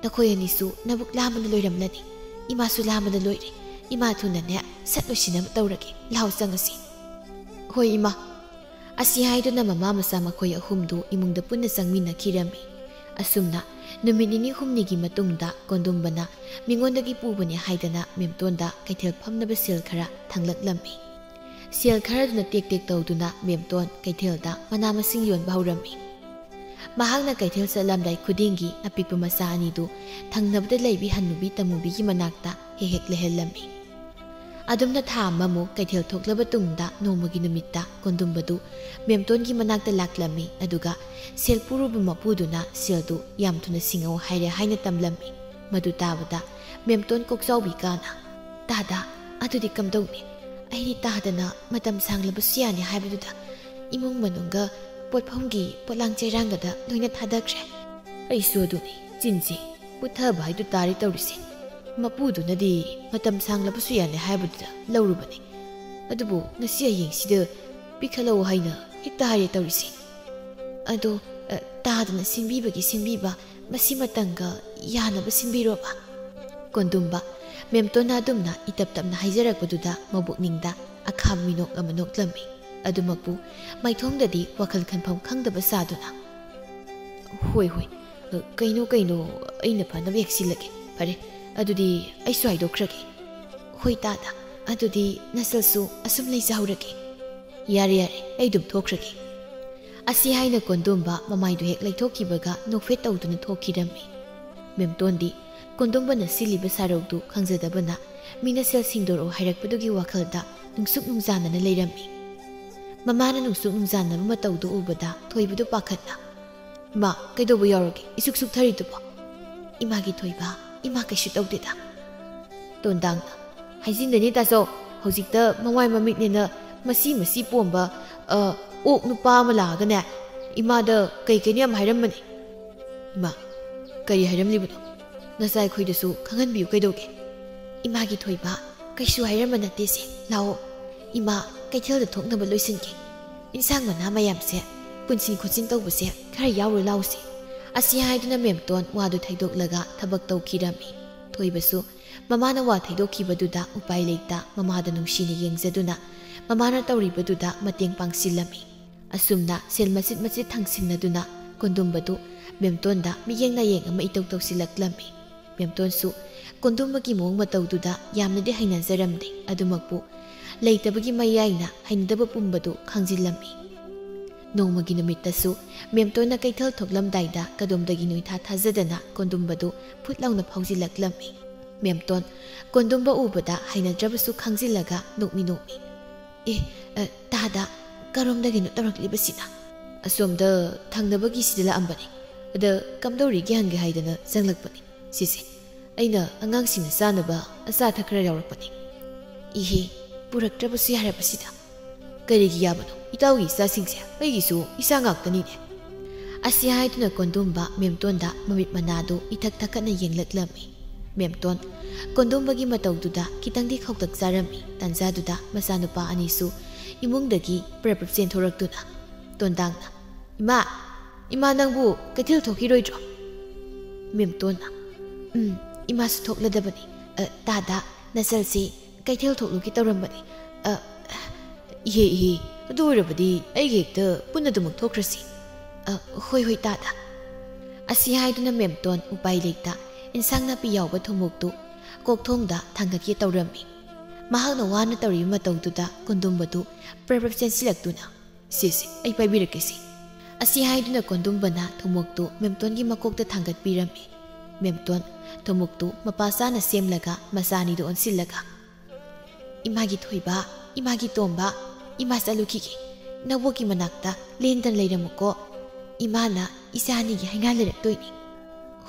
ꯅꯈꯣꯏ ꯑꯅꯤꯁꯨ ꯅꯕꯨꯛ ꯂꯥꯝꯕꯅ ꯂꯣꯏꯔꯝꯂꯅꯤ꯫ ꯏꯃꯥꯁꯨ ꯂꯥꯝꯕꯅ ꯂꯣꯏꯔꯦ꯫ ꯏꯃꯥ ꯊꯨꯅꯅꯦ ꯁꯠ ꯂꯣꯏꯁꯤꯟꯅꯕ ꯇꯧꯔꯒꯦ꯫ ꯂꯥꯎ ꯆꯪꯉꯁꯤ꯫" "ꯍꯣꯏ ꯏꯃꯥ꯫" ꯑꯁꯤ ꯍꯥꯏꯗꯨꯅ ꯃꯃꯥ ꯃꯆꯥ ꯃꯈꯣꯏ ꯑꯍꯨꯝꯗꯨ ꯏꯃꯨꯡꯗ ꯄꯨꯟꯅ ꯆꯪꯃꯤꯟꯅꯈꯤꯔꯝꯃꯤ꯫ ꯑꯁꯨꯝꯅ ꯅꯨꯃꯤꯠ ꯅꯤꯅꯤ ꯍꯨꯝꯅꯤꯒꯤ ꯃꯇꯨꯡꯗ ꯀꯣꯟꯗꯨꯝꯕꯅ ꯃꯤꯉꯣꯟꯗꯒꯤ ꯄꯨꯕꯅꯤ ꯍꯥꯏꯗꯅ ꯃꯦꯝꯇꯣꯟꯗ ꯀꯩꯊꯦꯜ ꯐꯝꯅꯕ ꯁꯦꯜ ꯈꯔ ꯊꯥꯡꯂꯛꯂꯝꯃꯤ꯫ ꯁꯦꯜ ꯈꯔꯗꯨꯅ ꯇꯦꯛ ꯇꯦꯛ ꯇꯧꯗꯨꯅ ꯃꯦꯝꯇꯣꯟ ꯀꯩꯊꯦꯜꯗ ꯃꯅꯥ ꯃꯁꯤꯡ ꯌꯣꯟꯕ ꯍꯧꯔꯝꯃꯤ꯫ ꯃꯍꯥꯛꯅ ꯀꯩꯊꯦꯜ ꯆꯠꯂꯝꯗꯥꯏ ꯈꯨꯗꯤꯡꯒꯤ ꯑꯄꯤꯛꯄ ꯃꯆꯥ ꯑꯅꯤꯗꯨ ꯊꯪꯅꯕꯗ ꯂꯩꯕꯤ ꯍꯟꯅꯨꯕꯤ ꯇꯃꯨꯕꯤꯒꯤ ꯃꯅꯥꯛꯇ ꯍꯦꯛ ꯍꯦꯛ ꯂꯩꯍꯜꯂꯝꯃꯤ꯫ ꯑꯗꯨꯝꯅ ꯊꯥ ꯑꯃꯃꯨꯛ ꯀꯩꯊꯦꯜ ꯊꯣꯛꯂꯕ ꯇꯨꯡꯗ ꯅꯣꯡꯃꯒꯤ ꯅꯨꯃꯤꯠꯇ ꯀꯣꯟꯗꯨꯝꯕꯗꯨ ꯃꯦꯝꯇꯣꯟꯒꯤ ꯃꯅꯥꯛꯇ ꯂꯥꯛꯂꯝꯃꯤ꯫ ꯑꯗꯨꯒ ꯁꯦꯜ ꯄꯨꯔꯨꯕ ꯃꯄꯨꯗꯨꯅ ꯁꯦꯜꯗꯨ ꯌꯥꯝ ꯊꯨꯅ ꯁꯤꯡꯉꯛꯎ ꯍꯥꯏꯔꯦ ꯍꯥꯏꯅ ꯇꯝꯂꯝꯃꯤ꯫ ꯃꯗꯨ ꯇꯥꯕꯗ ꯃꯦꯝꯇꯣꯟ ꯀꯣꯛꯆꯥꯎꯕꯤ ꯀꯥꯅ, "ꯇꯥꯗ, ꯑꯗꯨꯗꯤ ꯀꯝꯗꯧꯅꯤ? ꯑꯩꯗꯤ ꯇꯥꯗꯅ ꯃꯇꯝ ꯁꯥꯡꯂꯕꯁꯨ ꯌꯥꯅꯤ ꯍꯥꯏꯕꯗꯨꯗ ꯏꯃꯨꯡ ꯃꯅꯨꯡꯒ ꯄꯣꯠꯐꯝꯒꯤ ꯄꯣꯠꯂꯥꯡ ꯆꯩꯔꯥꯡꯒꯗ ꯂꯣꯏꯅ ꯊꯥꯗꯈ꯭ꯔꯦ꯫" "ꯑꯩꯁꯨ ꯑꯗꯨꯅꯤ, ꯆꯤꯟꯁꯤ ꯄꯨꯊꯕ ꯍꯥꯏꯗꯨ ꯇꯥꯔꯦ ꯇꯧꯔꯤꯁꯦ꯫ ꯃꯄꯨꯗꯨꯅꯗꯤ ꯃꯇꯝ ꯁꯥꯡꯂꯕꯁꯨ ꯌꯥꯅꯤ ꯍꯥꯏꯕꯗꯨꯗ ꯂꯧꯔꯨꯕꯅꯤ꯫ ꯑꯗꯨꯕꯨ ꯉꯁꯤ ꯍꯌꯦꯡꯁꯤꯗ ꯄꯤꯈꯠꯂꯛꯎ ꯍꯥꯏꯅ ꯍꯦꯛꯇ ꯍꯥꯏꯔꯦ ꯇꯧꯔꯤꯁꯦ꯫ ꯑꯗꯣ, ꯑ, ꯇꯥꯗꯅ ꯁꯤꯟꯕꯤꯕꯒꯤ ꯁꯤꯟꯕꯤꯕ, ꯃꯁꯤꯃꯇꯪꯒ ꯌꯥꯅꯕ ꯁꯤꯟꯕꯤꯔꯣꯕ꯫" ꯀꯣꯟꯗꯨꯝꯕ ꯃꯦꯝꯇꯣꯟꯅ ꯑꯗꯨꯝꯅ ꯏꯇꯞ ꯇꯞꯅ ꯍꯥꯏꯖꯔꯛꯄꯗꯨꯗ ꯃꯕꯨꯛꯅꯤꯡꯗ ꯑꯈꯥꯕ ꯃꯤꯅꯣꯛ ꯑꯃ ꯅꯣꯛꯂꯝꯃꯤ꯫ ꯑꯗꯨꯃꯛꯄꯨ ꯃꯥꯏꯊꯣꯡꯗꯗꯤ ꯋꯥꯈꯜ ꯈꯟꯐꯝ ꯈꯪꯗꯕ ꯁꯥꯗꯨꯅ, "ꯍꯣꯏ, ꯍꯣꯏ, ꯑ, ꯀꯩꯅꯣ, ꯀꯩꯅꯣ, ꯑꯩꯅ ꯐꯅꯕ ꯍꯦꯛ ꯁꯤꯜꯂꯒꯦ꯫ ꯐꯔꯦ, ꯑꯗꯨꯗꯤ ꯑꯩꯁꯨ ꯍꯥꯏꯗꯣꯛꯈ꯭ꯔꯒꯦ꯫" "ꯍꯣꯏ ꯇꯥꯗ, ꯑꯗꯨꯗꯤ ꯅꯆꯜꯁꯨ ꯑꯁꯨꯝ ꯂꯩꯖꯍꯧꯔꯒꯦ꯫ ꯌꯥꯔꯦ, ꯌꯥꯔꯦ, ꯑꯩ ꯑꯗꯨꯝ ꯊꯣꯛꯈ꯭ꯔꯒꯦ"꯫ ꯑꯁꯤ ꯍꯥꯏꯅ ꯀꯣꯟꯗꯣꯝꯕ ꯃꯃꯥꯏꯗꯨ ꯍꯦꯛ ꯂꯩꯊꯣꯛꯈꯤꯕꯒ ꯅꯣꯛꯐꯦꯠ ꯇꯧꯗꯨꯅ ꯊꯣꯛꯈꯤꯔꯝꯃꯤ꯫ ꯃꯦꯝꯇꯣꯟꯗꯤ ꯀꯣꯟꯗꯣꯝꯕꯅ ꯁꯤꯜꯂꯤꯕ ꯁꯥꯔꯧꯗꯨ ꯈꯪꯖꯗꯕꯅ ꯃꯤꯅ ꯁꯦꯜ ꯁꯤꯡꯗꯣꯔꯛꯑꯣ ꯍꯥꯏꯔꯛꯄꯗꯨꯒꯤ ꯋꯥꯈꯜꯗ ꯅꯨꯡꯁꯨꯛ ꯅꯨꯡꯖꯥꯅꯅ ꯂꯩꯔꯝꯃꯤ꯫ ꯃꯃꯥꯅ ꯅꯨꯡꯁꯨꯛ ꯅꯨꯡꯖꯥꯅꯕ ꯃꯇꯧꯗꯨ ꯎꯕꯗ ꯊꯣꯏꯕꯗꯨ ꯄꯥꯈꯠꯅ, "ꯏꯃꯥ, ꯀꯩꯗꯧꯕ ꯌꯥꯎꯔꯒꯦ? ꯏꯁꯨꯛ ꯁꯨꯛꯊꯔꯤꯗꯨꯕꯣ?" "ꯏꯃꯥꯒꯤ ꯊꯣꯏꯕ, ꯏꯃꯥ ꯀꯩꯁꯨ ꯇꯧꯗꯦꯗ"꯫ ꯇꯣꯟꯗꯥꯡꯅ, "ꯍꯥꯏꯖꯤꯟꯗꯅꯦ ꯇꯥꯆꯧ, ꯍꯧꯖꯤꯛꯇ ꯃꯃꯥꯏ ꯃꯃꯤꯠꯅꯦꯅ ꯃꯁꯤ ꯃꯁꯤ ꯄꯣꯝꯕ, ꯑ, ꯑꯣꯛ ꯅꯨꯄꯥ ꯑꯃ ꯂꯥꯛꯑꯒꯅꯦ, ꯏꯃꯥꯗ ꯀꯩ ꯀꯩꯅꯣ ꯌꯥꯝ ꯍꯥꯏꯔꯝꯕꯅꯦ"꯫ "ꯏꯃꯥ, ꯀꯔꯤ ꯍꯥꯏꯔꯝꯂꯤꯕꯅꯣ? ꯅꯆꯥ ꯑꯩꯈꯣꯏꯗꯁꯨ ꯈꯪꯍꯟꯕꯤꯌꯨ ꯀꯩꯗꯧꯒꯦ?" "ꯏꯃꯥꯒꯤ ꯊꯣꯏꯕ, ꯀꯩꯁꯨ ꯍꯥꯏꯔꯝꯕ ꯅꯠꯇꯦꯁꯦ꯫ ꯂꯥꯛꯑꯣ, ꯏꯃꯥ ꯀꯩꯊꯦꯜꯗ ꯊꯣꯛꯅꯕ ꯂꯣꯏꯁꯤꯟꯒꯦ꯫ ꯏꯟꯁꯥꯡ ꯃꯅꯥ ꯃꯌꯥꯝꯁꯦ ꯄꯨꯟꯁꯤꯟ ꯈꯣꯠꯆꯤꯟ ꯇꯧꯕꯁꯦ ꯈꯔ ꯌꯥꯎꯔꯨ ꯂꯥꯎꯁꯦ"꯫ ꯑꯁꯤ ꯍꯥꯏꯗꯨꯅ ꯃꯦꯝꯇꯣꯟ ꯋꯥꯗꯨ ꯊꯩꯗꯣꯛꯂꯒ ꯊꯕꯛ ꯇꯧꯈꯤꯔꯝꯃꯤ꯫ ꯊꯣꯏꯕꯁꯨ ꯃꯃꯥꯅ ꯋꯥ ꯊꯩꯗꯣꯛꯈꯤꯕꯗꯨꯗ ꯎꯄꯥꯏ ꯂꯩꯇ ꯃꯃꯥꯗ ꯅꯨꯡꯁꯤꯅ ꯌꯦꯡꯖꯗꯨꯅ ꯃꯃꯥꯅ ꯇꯧꯔꯤꯕꯗꯨꯗ ꯃꯇꯦꯡ ꯄꯥꯡꯁꯤꯜꯂꯝꯃꯤ꯫ ꯑꯁꯨꯝꯅ ꯁꯦꯜ ꯃꯆꯤꯠ ꯃꯆꯤꯠ ꯊꯥꯡꯁꯤꯟꯅꯗꯨꯅ ꯀꯣꯟꯗꯨꯝꯕꯗꯨ ꯃꯦꯝꯇꯣꯟꯗ ꯃꯤꯠꯌꯦꯡ ꯅꯥꯌꯦꯡ ꯑꯃ ꯏꯇꯧ ꯇꯧꯁꯤꯜꯂꯛꯂꯝꯃꯤ꯫ ꯃꯦꯝꯇꯣꯟꯁꯨ ꯀꯣꯟꯗꯨꯝꯕꯒꯤ ꯃꯑꯣꯡ ꯃꯇꯧꯗꯨꯗ ꯌꯥꯝꯅꯗꯤ ꯍꯩꯅꯖꯔꯝꯗꯦ, ꯑꯗꯨꯃꯛꯄꯨ ꯂꯩꯇꯕꯒꯤ ꯃꯌꯥꯏꯅ ꯍꯩꯅꯗꯕ ꯄꯨꯝꯕꯗꯨ ꯈꯥꯡꯖꯤꯜꯂꯝꯃꯤ꯫ ꯅꯣꯡꯃꯒꯤ ꯅꯨꯃꯤꯠꯇꯁꯨ ꯃꯦꯝꯇꯣꯟꯅ ꯀꯩꯊꯦꯜ ꯊꯣꯛꯂꯝꯗꯥꯏꯗ ꯀꯗꯣꯝꯗꯒꯤꯅꯣ ꯏꯊꯥ ꯊꯥꯖꯗꯅ ꯀꯣꯟꯗꯨꯝꯕꯗꯨ ꯐꯨꯠ ꯂꯥꯎꯅ ꯐꯥꯎꯖꯤꯜꯂꯛꯂꯝꯃꯤ꯫ ꯃꯦꯝꯇꯣꯟ ꯀꯣꯟꯗꯨꯝꯕ ꯎꯕꯗ ꯍꯩꯅꯗ꯭ꯔꯕꯁꯨ ꯈꯥꯡꯖꯤꯜꯂꯒ ꯅꯣꯛꯃꯤ ꯅꯣꯛꯃꯤ, "ꯑꯦ, ꯑ, ꯇꯥꯗ, ꯀꯔꯣꯝꯗꯒꯤꯅꯣ ꯇꯧꯔꯛꯂꯤꯕꯁꯤꯅ?" "ꯑꯁꯣꯝꯗ ꯊꯪꯅꯕꯒꯤ ꯁꯤꯗ ꯂꯥꯛꯑꯝꯕꯅꯤ꯫ ꯑꯗ ꯀꯝꯗꯧꯔꯤꯒꯦ ꯍꯪꯒꯦ ꯍꯥꯏꯗꯅ ꯆꯪꯂꯛꯄꯅꯤ꯫ ꯁꯤꯁꯦ, ꯑꯩꯅ ꯑꯉꯥꯡꯁꯤꯡꯅ ꯆꯥꯅꯕ ꯑꯆꯥ ꯑꯊꯛ ꯈꯔ ꯌꯥꯎꯔꯛꯄꯅꯤ"꯫ "ꯏꯍꯦ, ꯄꯨꯔꯛꯇ꯭ꯔꯕꯁꯨ ꯌꯥꯔꯕꯁꯤꯗ꯫ ꯀꯔꯤꯒꯤ ꯌꯥꯕꯅꯣ? ꯏꯇꯥꯎꯒꯤ ꯏꯆꯥꯁꯤꯡꯁꯦ ꯑꯩꯒꯤꯁꯨ ꯏꯆꯥ ꯉꯥꯛꯇꯅꯤꯅꯦ"꯫ ꯑꯁꯤ ꯍꯥꯏꯗꯨꯅ ꯀꯣꯟꯗꯨꯝꯕ ꯃꯦꯝꯇꯣꯟꯗ ꯃꯃꯤꯠ ꯃꯅꯥꯗꯨ ꯏꯊꯛ ꯊꯛꯀꯠꯅ ꯌꯦꯡꯂꯛꯂꯝꯃꯤ꯫ ꯃꯦꯝꯇꯣꯟ ꯀꯣꯟꯗꯨꯝꯕꯒꯤ ꯃꯇꯧꯗꯨꯗ ꯈꯤꯇꯪꯗꯤ ꯈꯧꯇꯛ ꯆꯥꯔꯝꯃꯤ꯫ ꯇꯥꯟꯖꯥꯗꯨꯗ ꯃꯆꯥꯅꯨꯄꯥ ꯑꯅꯤꯁꯨ ꯏꯃꯨꯡꯗꯒꯤ ꯄ꯭ꯔꯞ ꯄ꯭ꯔꯞ ꯆꯦꯟꯊꯣꯔꯛꯇꯨꯅ ꯇꯣꯟꯗꯥꯡꯅ, "ꯏꯃꯥ, ꯏꯃꯥ, ꯅꯪꯕꯨ ꯀꯩꯊꯦꯜ ꯊꯣꯛꯈꯤꯔꯣꯏꯗ꯭ꯔꯣ?" ꯃꯦꯝꯇꯣꯟꯅ, "ꯎꯝ, ꯏꯃꯥꯁꯨ ꯊꯣꯛꯂꯗꯕꯅꯤ꯫ ꯑ, ꯇꯥꯗ, ꯅꯆꯜꯁꯤ ꯀꯩꯊꯦꯜ ꯊꯣꯛꯂꯨꯒꯦ ꯇꯧꯔꯝꯕꯅꯤ꯫ ꯑ, ꯏꯍꯦ, ꯏꯍꯦ, ꯑꯗꯨ ꯑꯣꯏꯔꯕꯗꯤ ꯑꯩꯒ ꯍꯦꯛꯇ ꯄꯨꯟꯅ ꯑꯗꯨꯃꯛ ꯊꯣꯛꯈ꯭ꯔꯁꯤ"꯫ "ꯑ, ꯍꯣꯏ, ꯍꯣꯏ, ꯇꯥꯗ"꯫ ꯑꯁꯤ ꯍꯥꯏꯗꯨꯅ ꯃꯦꯝꯇꯣꯟ ꯎꯄꯥꯏ ꯂꯩꯇ ꯏꯟꯁꯥꯡ ꯅꯥꯄꯤ ꯌꯥꯎꯕ ꯊꯨꯝꯃꯣꯛꯇꯨ ꯀꯣꯛꯊꯣꯡꯗ ꯊꯥꯡꯒꯠꯀꯦ ꯇꯧꯔꯝꯃꯤ꯫ ꯃꯍꯥꯛꯅ ꯋꯥꯅ ꯇꯧꯔꯤꯕ ꯃꯇꯧꯗꯨꯗ ꯀꯣꯟꯗꯨꯝꯕꯗꯨ ꯄ꯭ꯔꯞ ꯄ꯭ꯔꯞ ꯆꯦꯟꯁꯤꯜꯂꯛꯇꯨꯅ, "ꯁꯦ ꯁꯦ, ꯑꯩ ꯄꯥꯏꯕꯤꯔꯛꯀꯦ ꯁꯦ"꯫ ꯑꯁꯤ ꯍꯥꯏꯗꯨꯅ ꯀꯣꯟꯗꯨꯝꯕꯅ ꯊꯨꯝꯃꯣꯛꯇꯨ ꯃꯦꯝꯇꯣꯟꯒꯤ ꯃꯀꯣꯛꯇ ꯊꯥꯡꯒꯠꯄꯤꯔꯝꯃꯤ꯫ ꯃꯦꯝꯇꯣꯟ ꯊꯨꯝꯃꯣꯛꯇꯨ ꯃꯄꯥ ꯆꯥꯅ ꯁꯦꯝꯂꯒ ꯃꯆꯥ ꯑꯅꯤꯗꯨ ꯑꯣꯟꯁꯤꯜꯂꯒ, "ꯏꯃꯥꯒꯤ ꯊꯣꯏꯕ, ꯏꯃꯥꯒꯤ ꯇꯣꯝꯕ, ꯏꯃꯥ ꯆꯠꯂꯨꯈꯤꯒꯦ꯫ ꯅꯕꯣꯛꯀꯤ ꯃꯅꯥꯛꯇ ꯂꯦꯡꯗꯅ ꯂꯩꯔꯝꯃꯨꯀꯣ꯫ ꯏꯃꯥꯅ ꯏꯆꯥ ꯑꯅꯤꯒꯤ ꯍꯩꯉꯥ ꯂꯩꯔꯛꯇꯣꯏꯅꯤ꯫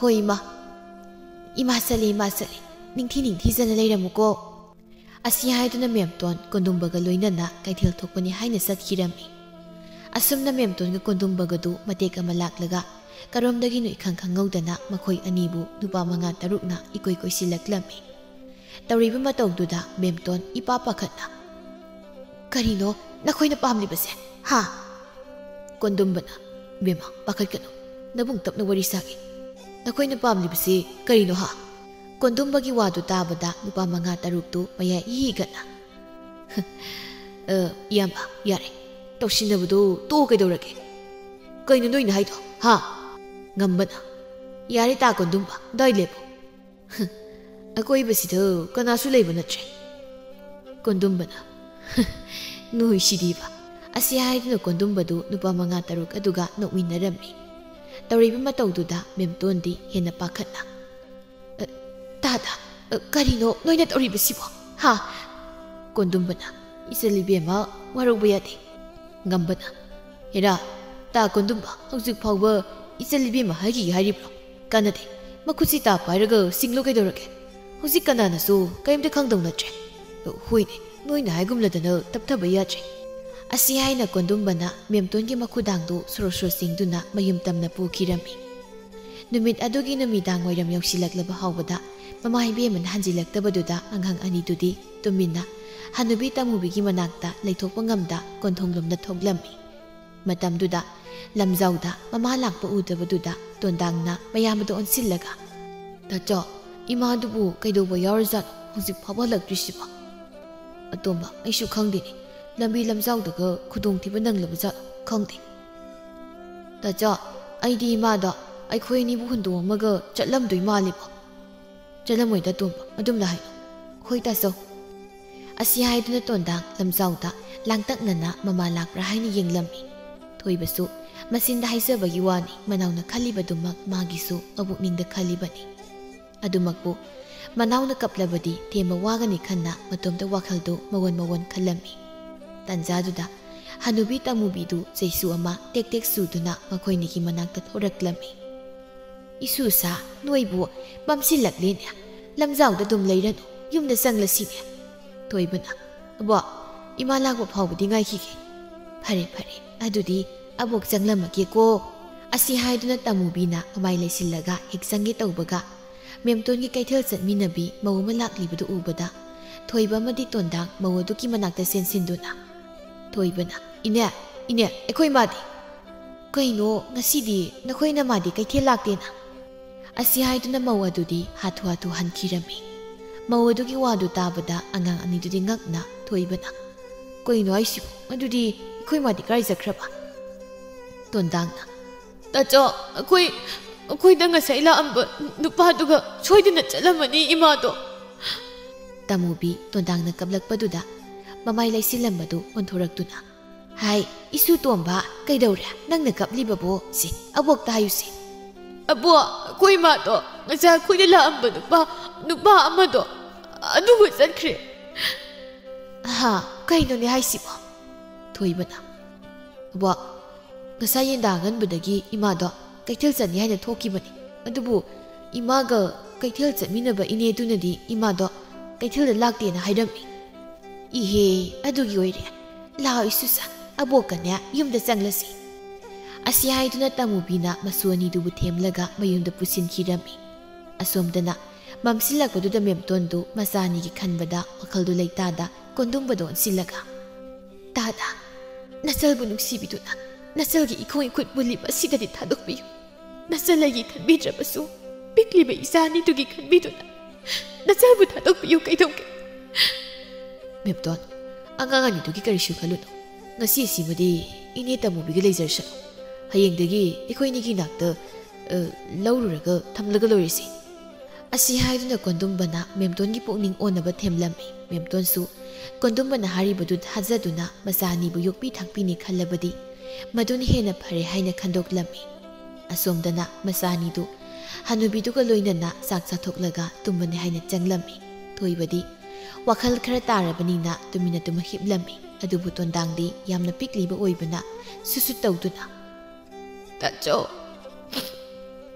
ꯍꯣꯏ ꯏꯃꯥ꯫ ꯏꯃꯥ ꯆꯠꯂꯦ, ꯏꯃꯥ ꯆꯠꯂꯦ꯫ ꯅꯤꯡꯊꯤ ꯅꯤꯡꯊꯤꯖꯅ ꯂꯩꯔꯝꯃꯨꯀꯣ"꯫ ꯑꯁꯤ ꯍꯥꯏꯗꯨꯅ ꯃꯦꯝꯇꯣꯟ ꯀꯣꯟꯗꯨꯝꯕꯒ ꯂꯣꯏꯅꯅ ꯀꯩꯊꯦꯜ ꯊꯣꯛꯄꯅꯤ ꯍꯥꯏꯅ ꯆꯠꯈꯤꯔꯝꯃꯤ꯫ ꯑꯁꯨꯝꯅ ꯃꯦꯝꯇꯣꯟꯒ ꯀꯣꯟꯗꯨꯝꯕꯒꯗꯨ ꯃꯇꯦꯛ ꯑꯃ ꯂꯥꯛꯂꯒ ꯀꯔꯣꯝꯗꯒꯤꯅꯣ ꯏꯈꯪ ꯈꯪꯍꯧꯗꯅ ꯃꯈꯣꯏ ꯑꯅꯤꯕꯨ ꯅꯨꯄꯥ ꯃꯉꯥ ꯇꯔꯨꯛꯅ ꯏꯀꯣꯏ ꯀꯣꯏꯁꯤꯜꯂꯛꯂꯝꯃꯤ꯫ ꯇꯧꯔꯤꯕ ꯃꯇꯧꯗꯨꯗ ꯃꯦꯝꯇꯣꯟ ꯏꯄꯥ ꯄꯥꯈꯠꯅ, "ꯀꯔꯤꯅꯣ ꯅꯈꯣꯏꯅ ꯄꯥꯝꯂꯤꯕꯁꯦ, ꯍꯥ?" ꯀꯣꯟꯗꯨꯝꯕꯅ, "ꯕꯦꯝꯃ, ꯄꯥꯈꯠꯀꯅꯨ, ꯅꯕꯨꯡ ꯇꯞꯅ ꯋꯥꯔꯤ ꯁꯥꯒꯦ꯫ ꯅꯈꯣꯏꯅ ꯄꯥꯝꯂꯤꯕꯁꯤ ꯀꯔꯤꯅꯣ, ꯍꯥ?" ꯀꯣꯟꯗꯨꯝꯕꯒꯤ ꯋꯥꯗꯨ ꯇꯥꯕꯗ ꯅꯨꯄꯥ ꯃꯉꯥ ꯇꯔꯨꯛꯇꯨ ꯃꯌꯥꯏ ꯏ ꯍꯤꯒꯠꯅ, "ꯑ, ꯏꯌꯥꯝꯕ, ꯌꯥꯔꯦ꯫ ꯇꯧꯁꯤꯟꯅꯕꯗꯨ ꯇꯣꯛꯑꯣ ꯀꯩꯗꯧꯔꯒꯦ? ꯀꯩꯅꯣ ꯅꯣꯏꯅ ꯍꯥꯏꯗꯣ, ꯍꯥ?" ꯉꯝꯕꯅ, "ꯌꯥꯔꯦ ꯇꯥ ꯀꯣꯟꯗꯨꯝꯕ, ꯑꯗꯥꯏ ꯂꯦꯞꯄꯣ꯫ ꯑꯀꯣꯏꯕꯁꯤꯗ ꯀꯅꯥꯁꯨ ꯂꯩꯕ ꯅꯠꯇ꯭ꯔꯦ"꯫ ꯀꯣꯟꯗꯨꯝꯕꯅ, "ꯅꯣꯏꯁꯤꯗꯤꯕ"꯫ ꯑꯁꯤ ꯍꯥꯏꯗꯨꯅ ꯀꯣꯟꯗꯨꯝꯕꯗꯨ ꯅꯨꯄꯥ ꯃꯉꯥ ꯇꯔꯨꯛ ꯑꯗꯨꯒ ꯅꯣꯛꯃꯤꯟꯅꯔꯝꯃꯤ꯫ ꯇꯧꯔꯤꯕ ꯃꯇꯧꯗꯨꯗ ꯃꯦꯝꯇꯣꯟꯗꯤ ꯍꯦꯟꯅ ꯄꯥꯈꯠꯅ, "ꯑ, ꯇꯥ, ꯇꯥ, ꯑ, ꯀꯔꯤꯅꯣ ꯅꯣꯏꯅ ꯇꯧꯔꯤꯕꯁꯤꯕꯣ? ꯍꯥ?" ꯀꯣꯟꯗꯨꯝꯕꯅ, "ꯏꯆꯜ ꯏꯕꯦꯝꯃ, ꯋꯥꯔꯧꯕ ꯌꯥꯗꯦ"꯫ ꯉꯝꯕꯅ, "ꯍꯦꯔꯥ, ꯇꯥ ꯀꯣꯟꯗꯨꯝꯕ, ꯍꯧꯖꯤꯛ ꯐꯥꯎꯕ ꯏꯆꯜ ꯏꯕꯦꯝꯃ ꯍꯥꯏꯈꯤꯒꯦ ꯍꯥꯏꯔꯤꯕ꯭ꯔꯣ? ꯀꯥꯟꯅꯗꯦ꯫ ꯃꯈꯨꯠꯁꯤ ꯇꯥ ꯄꯥꯏꯔꯒ ꯁꯤꯡꯂꯣ ꯀꯩꯗꯧꯔꯒꯦ? ꯍꯧꯖꯤꯛ ꯀꯅꯥꯅꯁꯨ ꯀꯔꯤꯝꯇ ꯈꯪꯗꯧ ꯅꯠꯇ꯭ꯔꯦ꯫ ꯑ, ꯍꯣꯏꯅꯦ, ꯅꯣꯏꯅ ꯍꯥꯏꯒꯨꯝꯂꯗꯅ ꯇꯞꯊꯕ ꯌꯥꯗ꯭ꯔꯦ"꯫ ꯑꯁꯤ ꯍꯥꯏꯅ ꯀꯣꯟꯗꯨꯝꯕꯅ ꯃꯦꯝꯇꯣꯟꯒꯤ ꯃꯈꯨꯗꯥꯡꯗꯨ ꯁꯣꯔꯣ ꯁꯣꯔꯣ ꯆꯤꯡꯗꯨꯅ ꯃꯌꯨꯝ ꯇꯝꯅ ꯄꯨꯈꯤꯔꯝꯃꯤ꯫ ꯅꯨꯃꯤꯠ ꯑꯗꯨꯒꯤ ꯅꯨꯃꯤꯗꯥꯡ ꯋꯥꯏꯔꯝ ꯌꯧꯁꯤꯜꯂꯛꯂꯕ ꯍꯥꯎꯕꯗ ꯃꯃꯥ ꯏꯕꯦꯝꯃꯅ ꯍꯟꯖꯤꯜꯂꯛꯇꯕꯗꯨꯗ ꯑꯉꯥꯡ ꯑꯅꯤꯗꯨꯗꯤ ꯇꯨꯃꯤꯟꯅ ꯍꯅꯨꯕꯤ ꯇꯃꯨꯕꯤꯒꯤ ꯃꯅꯥꯛꯇ ꯂꯩꯊꯣꯛꯄ ꯉꯝꯗ ꯀꯣꯟꯊꯣꯡꯂꯣꯝꯗ ꯊꯣꯛꯂꯝꯃꯤ꯫ ꯃꯇꯝꯗꯨꯗ ꯂꯝꯖꯥꯎꯗ ꯃꯃꯥ ꯂꯥꯛꯄ ꯎꯗꯕꯗꯨꯗ ꯇꯣꯟꯗꯥꯡꯅ ꯃꯌꯥꯝꯕꯗ ꯑꯣꯟꯁꯤꯜꯂꯒ, "ꯇꯥꯆꯧ, ꯏꯃꯥꯗꯨꯕꯨ ꯀꯩꯗꯧꯕ ꯌꯥꯎꯔꯖꯥꯠꯅꯣ ꯍꯧꯖꯤꯛ ꯐꯥꯎꯕ ꯍꯜꯂꯛꯇ꯭ꯔꯤꯁꯤꯕꯣ?" "ꯑꯇꯣꯝꯕ, ꯑꯩꯁꯨ ꯈꯪꯗꯦꯅꯦ, ꯂꯝꯕꯤ ꯂꯝꯖꯥꯎꯗꯒ ꯈꯨꯗꯣꯡꯊꯤꯕ ꯅꯪꯂꯕ ꯖꯥꯠꯂꯣ ꯈꯪꯗꯦ꯫ ꯇꯥꯆꯧ, ꯑꯩꯗꯤ ꯏꯃꯥꯗꯣ ꯑꯩꯈꯣꯏ ꯑꯅꯤꯕꯨ ꯍꯨꯟꯗꯣꯛꯑꯝꯃꯒ ꯆꯠꯂꯝꯗꯣꯏ ꯃꯥꯜꯂꯤꯕꯣ"꯫ "ꯆꯠꯂꯝꯃꯣꯏꯗ ꯇꯣꯝꯕ, ꯑꯗꯨꯝꯅ ꯍꯥꯏꯅꯣ꯫" "ꯍꯣꯏ ꯇꯥꯆꯧ꯫" ꯑꯁꯤ ꯍꯥꯏꯗꯨꯅ ꯇꯣꯟꯗꯥꯡ ꯂꯝꯖꯥꯎꯗ ꯂꯥꯡꯇꯛꯅꯅ ꯃꯃꯥ ꯂꯥꯛꯄ꯭ꯔꯥ ꯍꯥꯏꯅ ꯌꯦꯡꯂꯝꯃꯤ꯫ ꯊꯣꯏꯕꯁꯨ ꯃꯆꯤꯟꯗ ꯍꯥꯏꯖꯕꯒꯤ ꯋꯥꯅꯤ, ꯃꯅꯥꯎꯅ ꯈꯜꯂꯤꯕꯗꯨꯃꯛ ꯃꯥꯒꯤꯁꯨ ꯃꯕꯨꯛꯅꯤꯡꯗ ꯈꯜꯂꯤꯕꯅꯤ꯫ ꯑꯗꯨꯃꯛꯄꯨ ꯃꯅꯥꯎꯅ ꯀꯞꯂꯕꯗꯤ ꯊꯦꯝꯕ ꯋꯥꯒꯅꯤ ꯈꯟꯅ ꯃꯇꯣꯝꯇ ꯋꯥꯈꯜꯗꯨ ꯃꯋꯣꯟ ꯃꯋꯣꯟ ꯈꯜꯂꯝꯃꯤ꯫ ꯇꯟꯖꯥꯗꯨꯗ ꯍꯅꯨꯕꯤ ꯇꯃꯨꯕꯤꯗꯨ ꯆꯩꯁꯨ ꯑꯃ ꯇꯦꯛ ꯇꯦꯛ ꯁꯨꯗꯨꯅ ꯃꯈꯣꯏꯅꯤꯒꯤ ꯃꯅꯥꯛꯇ ꯊꯣꯔꯛꯂꯝꯃꯤ꯫ "ꯏꯁꯨꯁꯥ, ꯅꯣꯏꯕꯨ ꯃꯝꯁꯤꯜꯂꯛꯂꯦꯅꯦ꯫ ꯂꯝꯖꯥꯎꯗ ꯑꯗꯨꯝ ꯂꯩꯔꯅꯨ, ꯌꯨꯝꯗ ꯆꯪꯂꯁꯤꯅꯦ꯫" ꯊꯣꯏꯕꯅ, "ꯑꯕꯣꯛ, ꯏꯃꯥ ꯂꯥꯛꯄ ꯐꯥꯎꯕꯗꯤ ꯉꯥꯏꯈꯤꯒꯦ꯫" "ꯐꯔꯦ, ꯐꯔꯦ, ꯑꯗꯨꯗꯤ ꯑꯕꯣꯛ ꯆꯪꯂꯝꯃꯒꯦꯀꯣ꯫" ꯑꯁꯤ ꯍꯥꯏꯗꯨꯅ ꯇꯃꯨꯕꯤꯅ ꯃꯃꯥꯏ ꯂꯩꯁꯤꯜꯂꯒ ꯍꯦꯛ ꯆꯪꯒꯦ ꯇꯧꯕꯒ, ꯃꯦꯝꯇꯣꯟꯒꯤ ꯀꯩꯊꯦꯜ ꯆꯠꯃꯤꯟꯅꯕꯤ ꯃꯧ ꯑꯃ ꯂꯥꯛꯂꯤꯕꯗꯨ ꯎꯕꯗ, ꯊꯣꯏꯕ ꯑꯃꯗꯤ ꯇꯣꯟꯗꯥꯡ ꯃꯧ ꯑꯗꯨꯒꯤ ꯃꯅꯥꯛꯇ ꯆꯦꯟꯁꯤꯟꯗꯨꯅ, ꯊꯣꯏꯕꯅ, "ꯏꯅꯦ, ꯏꯅꯦ, ꯑꯩꯈꯣꯏ ꯃꯥꯗꯤ?" "ꯀꯩꯅꯣ, ꯉꯁꯤꯗꯤ ꯅꯈꯣꯏ ꯅꯃꯥꯗꯤ ꯀꯩꯊꯦꯜ ꯂꯥꯛꯇꯦꯅ?" ꯑꯁꯤ ꯍꯥꯏꯗꯨꯅ ꯃꯧ ꯑꯗꯨꯗꯤ ꯍꯥꯊꯨ ꯍꯥꯊꯨ ꯍꯟꯈꯤꯔꯝꯃꯤ꯫ ꯃꯧ ꯑꯗꯨꯒꯤ ꯋꯥꯗꯨ ꯇꯥꯕꯗ ꯑꯉꯥꯡ ꯑꯅꯤꯗꯨꯗꯤ ꯉꯛꯅ ꯊꯣꯏꯕꯅ, "ꯀꯩꯅꯣ ꯍꯥꯏꯁꯤꯕꯣ? ꯑꯗꯨꯗꯤ ꯑꯩꯈꯣꯏ ꯃꯥꯗꯤ ꯀꯗꯥꯏ ꯆꯠꯈ꯭ꯔꯕ?" ꯇꯣꯟꯗꯥꯡꯅ, "ꯇꯥꯆꯧ, ꯑꯩꯈꯣꯏ, ꯑꯩꯈꯣꯏꯗ ꯉꯁꯥꯏ ꯂꯥꯛꯑꯝꯕ ꯅꯨꯄꯥꯗꯨꯒ ꯁꯣꯏꯗꯅ ꯆꯠꯂꯝꯃꯅꯤ ꯏꯃꯥꯗꯣ꯫" ꯇꯃꯨꯕꯤ ꯇꯣꯟꯗꯥꯡꯅ ꯀꯞꯂꯛꯄꯗꯨꯗ ꯃꯃꯥꯏ ꯂꯩꯁꯤꯜꯂꯝꯕꯗꯨ ꯑꯣꯟꯊꯣꯔꯛꯇꯨꯅ, "ꯍꯥꯏ, ꯏꯁꯨ ꯇꯣꯝꯕ, ꯀꯩꯗꯧꯔꯦ? ꯅꯪꯅ ꯀꯞꯂꯤꯕꯕꯨ? ꯁꯤ, ꯑꯕꯣꯛꯇ ꯍꯥꯏꯌꯨꯁꯤ꯫" "ꯑꯕꯣꯛ, ꯑꯩꯈꯣꯏ ꯏꯃꯥꯗꯣ ꯉꯁꯥꯏ ꯑꯩꯈꯣꯏꯗ ꯂꯥꯛꯑꯝꯕ ꯅꯨꯄꯥ, ꯅꯨꯄꯥ ꯑꯃꯗꯣ, ꯑꯗꯨꯒ ꯆꯠꯈ꯭ꯔꯦ꯫" "ꯍꯥ, ꯀꯩꯅꯣꯅꯦ ꯍꯥꯏꯁꯤꯕꯣ?" ꯊꯣꯏꯕꯅ, "ꯑꯕꯣꯛ, ꯉꯁꯥꯏ ꯌꯦꯟꯗꯥ ꯑꯉꯟꯕꯗꯒꯤ ꯏꯃꯥꯗꯣ ꯀꯩꯊꯦꯜ ꯆꯠꯅꯤ ꯍꯥꯏꯅ ꯊꯣꯛꯈꯤꯕꯅꯤ꯫ ꯑꯗꯨꯕꯨ ꯏꯃꯥꯒ ꯀꯩꯊꯦꯜ ꯆꯠꯃꯤꯟꯅꯕ ꯏꯅꯦꯗꯨꯅꯗꯤ ꯏꯃꯥꯗꯣ ꯀꯩꯊꯦꯜꯗ ꯂꯥꯛꯇꯦꯅ ꯍꯥꯏꯔꯝꯃꯤ꯫" "ꯏꯍꯦ, ꯑꯗꯨꯒꯤ ꯑꯣꯏꯔꯦ꯫ ꯂꯥꯛꯑꯣ ꯏꯁꯨꯁꯥ, ꯑꯕꯣꯛꯀꯅꯦ ꯌꯨꯝꯗ ꯆꯪꯂꯁꯤ꯫" ꯑꯁꯤ ꯍꯥꯏꯗꯨꯅ ꯇꯃꯨꯕꯤꯅ ꯃꯁꯨ ꯑꯅꯤꯗꯨꯕꯨ ꯊꯦꯝꯂꯒ ꯃꯌꯨꯝꯗ ꯄꯨꯁꯤꯟꯈꯤꯔꯝꯃꯤ꯫ ꯑꯁꯣꯝꯗꯅ ꯃꯝꯁꯤꯜꯂꯛꯄꯗꯨꯗ ꯃꯦꯝꯇꯣꯟꯗꯨ ꯃꯆꯥ ꯑꯅꯤꯒꯤ ꯈꯟꯕꯗ ꯋꯥꯈꯜꯗꯨ ꯂꯩꯇꯥꯗ ꯀꯣꯟꯗꯨꯝꯕꯗ ꯑꯣꯟꯁꯤꯜꯂꯒ, "ꯇꯥꯗ, ꯅꯆꯜꯕꯨ ꯅꯨꯡꯁꯤꯕꯤꯗꯨꯅ ꯅꯆꯜꯒꯤ ꯏꯈꯣꯡ ꯏꯈꯨꯠ ꯄꯨꯜꯂꯤꯕ ꯑꯁꯤꯗꯗꯤ ꯊꯥꯗꯣꯛꯄꯤꯌꯨ꯫ ꯅꯆꯜ ꯑꯩꯒꯤ ꯈꯟꯕꯤꯗ꯭ꯔꯕꯁꯨ ꯄꯤꯛꯂꯤꯕ ꯏꯆꯥ ꯑꯅꯤꯗꯨꯒꯤ ꯈꯟꯕꯤꯗꯨꯅ ꯅꯆꯜꯕꯨ ꯊꯥꯗꯣꯛꯄꯤꯌꯨ ꯀꯩꯗꯧꯒꯦ?" "ꯃꯦꯝꯇꯣꯟ, ꯑꯉꯥꯡ ꯑꯅꯤꯗꯨꯒꯤ ꯀꯔꯤꯁꯨ ꯈꯜꯂꯨꯅꯨ꯫ ꯉꯁꯤ ꯑꯁꯤꯃꯗꯤ ꯏꯅꯦ ꯇꯃꯨꯕꯤꯒ ꯂꯩꯖꯔꯁꯅꯨ꯫ ꯍꯌꯦꯡꯗꯒꯤ ꯑꯩꯈꯣꯏ ꯑꯅꯤꯒꯤ ꯅꯥꯛꯇ, ꯑ, ꯂꯧꯔꯨꯔꯒ ꯊꯝꯂꯒ ꯂꯣꯏꯔꯦꯁꯦ꯫" ꯑꯁꯤ ꯍꯥꯏꯗꯨꯅ ꯀꯣꯟꯗꯨꯝꯕꯅ ꯃꯦꯝꯇꯣꯟꯒꯤ ꯄꯨꯛꯅꯤꯡ ꯑꯣꯟꯅꯕ ꯊꯦꯝꯂꯝꯃꯤ꯫ ꯃꯦꯝꯇꯣꯟꯁꯨ ꯀꯣꯟꯗꯨꯝꯕꯅ ꯍꯥꯏꯔꯤꯕꯗꯨ ꯊꯥꯖꯗꯨꯅ ꯃꯆꯥ ꯑꯅꯤꯕꯨ ꯌꯣꯛꯄꯤ ꯊꯥꯛꯄꯤꯅꯤ ꯈꯜꯂꯕꯗꯤ ꯃꯗꯨꯅ ꯍꯦꯟꯅ ꯐꯔꯦ ꯍꯥꯏꯅ ꯈꯟꯗꯣꯛꯂꯝꯃꯤ꯫ ꯑꯁꯣꯝꯗꯅ ꯃꯆꯥ ꯑꯅꯤꯗꯨ ꯍꯅꯨꯕꯤꯗꯨꯒ ꯂꯣꯏꯅꯅ ꯆꯥꯛ ꯆꯥꯊꯣꯛꯂꯒ ꯇꯨꯝꯕꯅꯤ ꯍꯥꯏꯅ ꯆꯪꯂꯝꯃꯤ꯫ ꯊꯣꯏꯕꯗꯤ ꯋꯥꯈꯜ ꯈꯔ ꯇꯥꯔꯕꯅꯤꯅ ꯇꯨꯃꯤꯟꯅ ꯇꯨꯝꯃ ꯍꯤꯞꯂꯝꯃꯤ꯫ ꯑꯗꯨꯕꯨ ꯇꯣꯟꯗꯥꯡꯗꯤ ꯌꯥꯝꯅ ꯄꯤꯛꯂꯤꯕ ꯑꯣꯏꯕꯅ ꯁꯨꯠ ꯁꯨꯠ ꯇꯧꯗꯨꯅ, "ꯇꯥꯆꯧ,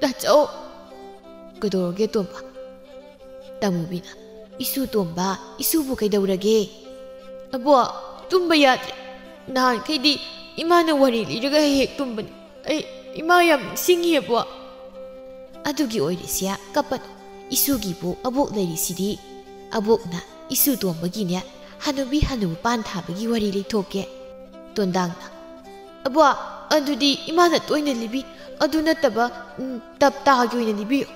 ꯇꯥꯆꯧ!" "ꯀꯩꯗꯧꯔꯒꯦ ꯇꯣꯝꯕ?" ꯇꯥꯃꯨꯕꯤꯅ, "ꯏꯁꯨ ꯇꯣꯝꯕ, ꯏꯁꯨꯕꯨ ꯀꯩꯗꯧꯔꯒꯦ?" "ꯑꯕꯣ, ꯇꯨꯝꯕ ꯌꯥꯗ꯭ꯔꯦ꯫ ꯅꯍꯥꯟꯈꯩꯗꯤ ꯏꯃꯥꯅ ꯋꯥꯔꯤ ꯂꯤꯔꯒ ꯍꯦꯛ ꯍꯦꯛ ꯇꯨꯝꯕꯅꯤ꯫ ꯑꯩ ꯏꯃꯥ ꯌꯥꯝ ꯅꯤꯡꯁꯤꯡꯉꯤ ꯑꯕꯣ꯫" "ꯑꯗꯨꯒꯤ ꯑꯣꯏꯔꯤꯁꯦ ꯀꯞꯄꯅꯨ꯫ ꯏꯁꯨꯒꯤꯕꯨ ꯑꯕꯣꯛ ꯂꯩꯔꯤꯁꯤꯗꯤ꯫ ꯑꯕꯣꯛꯅ ꯏꯁꯨ ꯇꯣꯝꯕꯒꯤꯅꯦ ꯍꯅꯨꯕꯤ ꯍꯅꯨꯕ ꯄꯥꯟ ꯊꯥꯕꯒꯤ ꯋꯥꯔꯤ ꯂꯤꯊꯣꯛꯀꯦ꯫" ꯇꯣꯟꯗꯥꯡꯅ, "ꯑꯕꯣ, ꯑꯗꯨꯗꯤ ꯏꯃꯥꯅ ꯇꯣꯏꯅ ꯂꯤꯕꯤ, ꯑꯗꯨ ꯅꯠꯇꯕ, ꯎꯝ, ꯇꯞꯇꯥꯒꯤ ꯑꯣꯏꯅ ꯂꯤꯕꯤꯌꯨ꯫"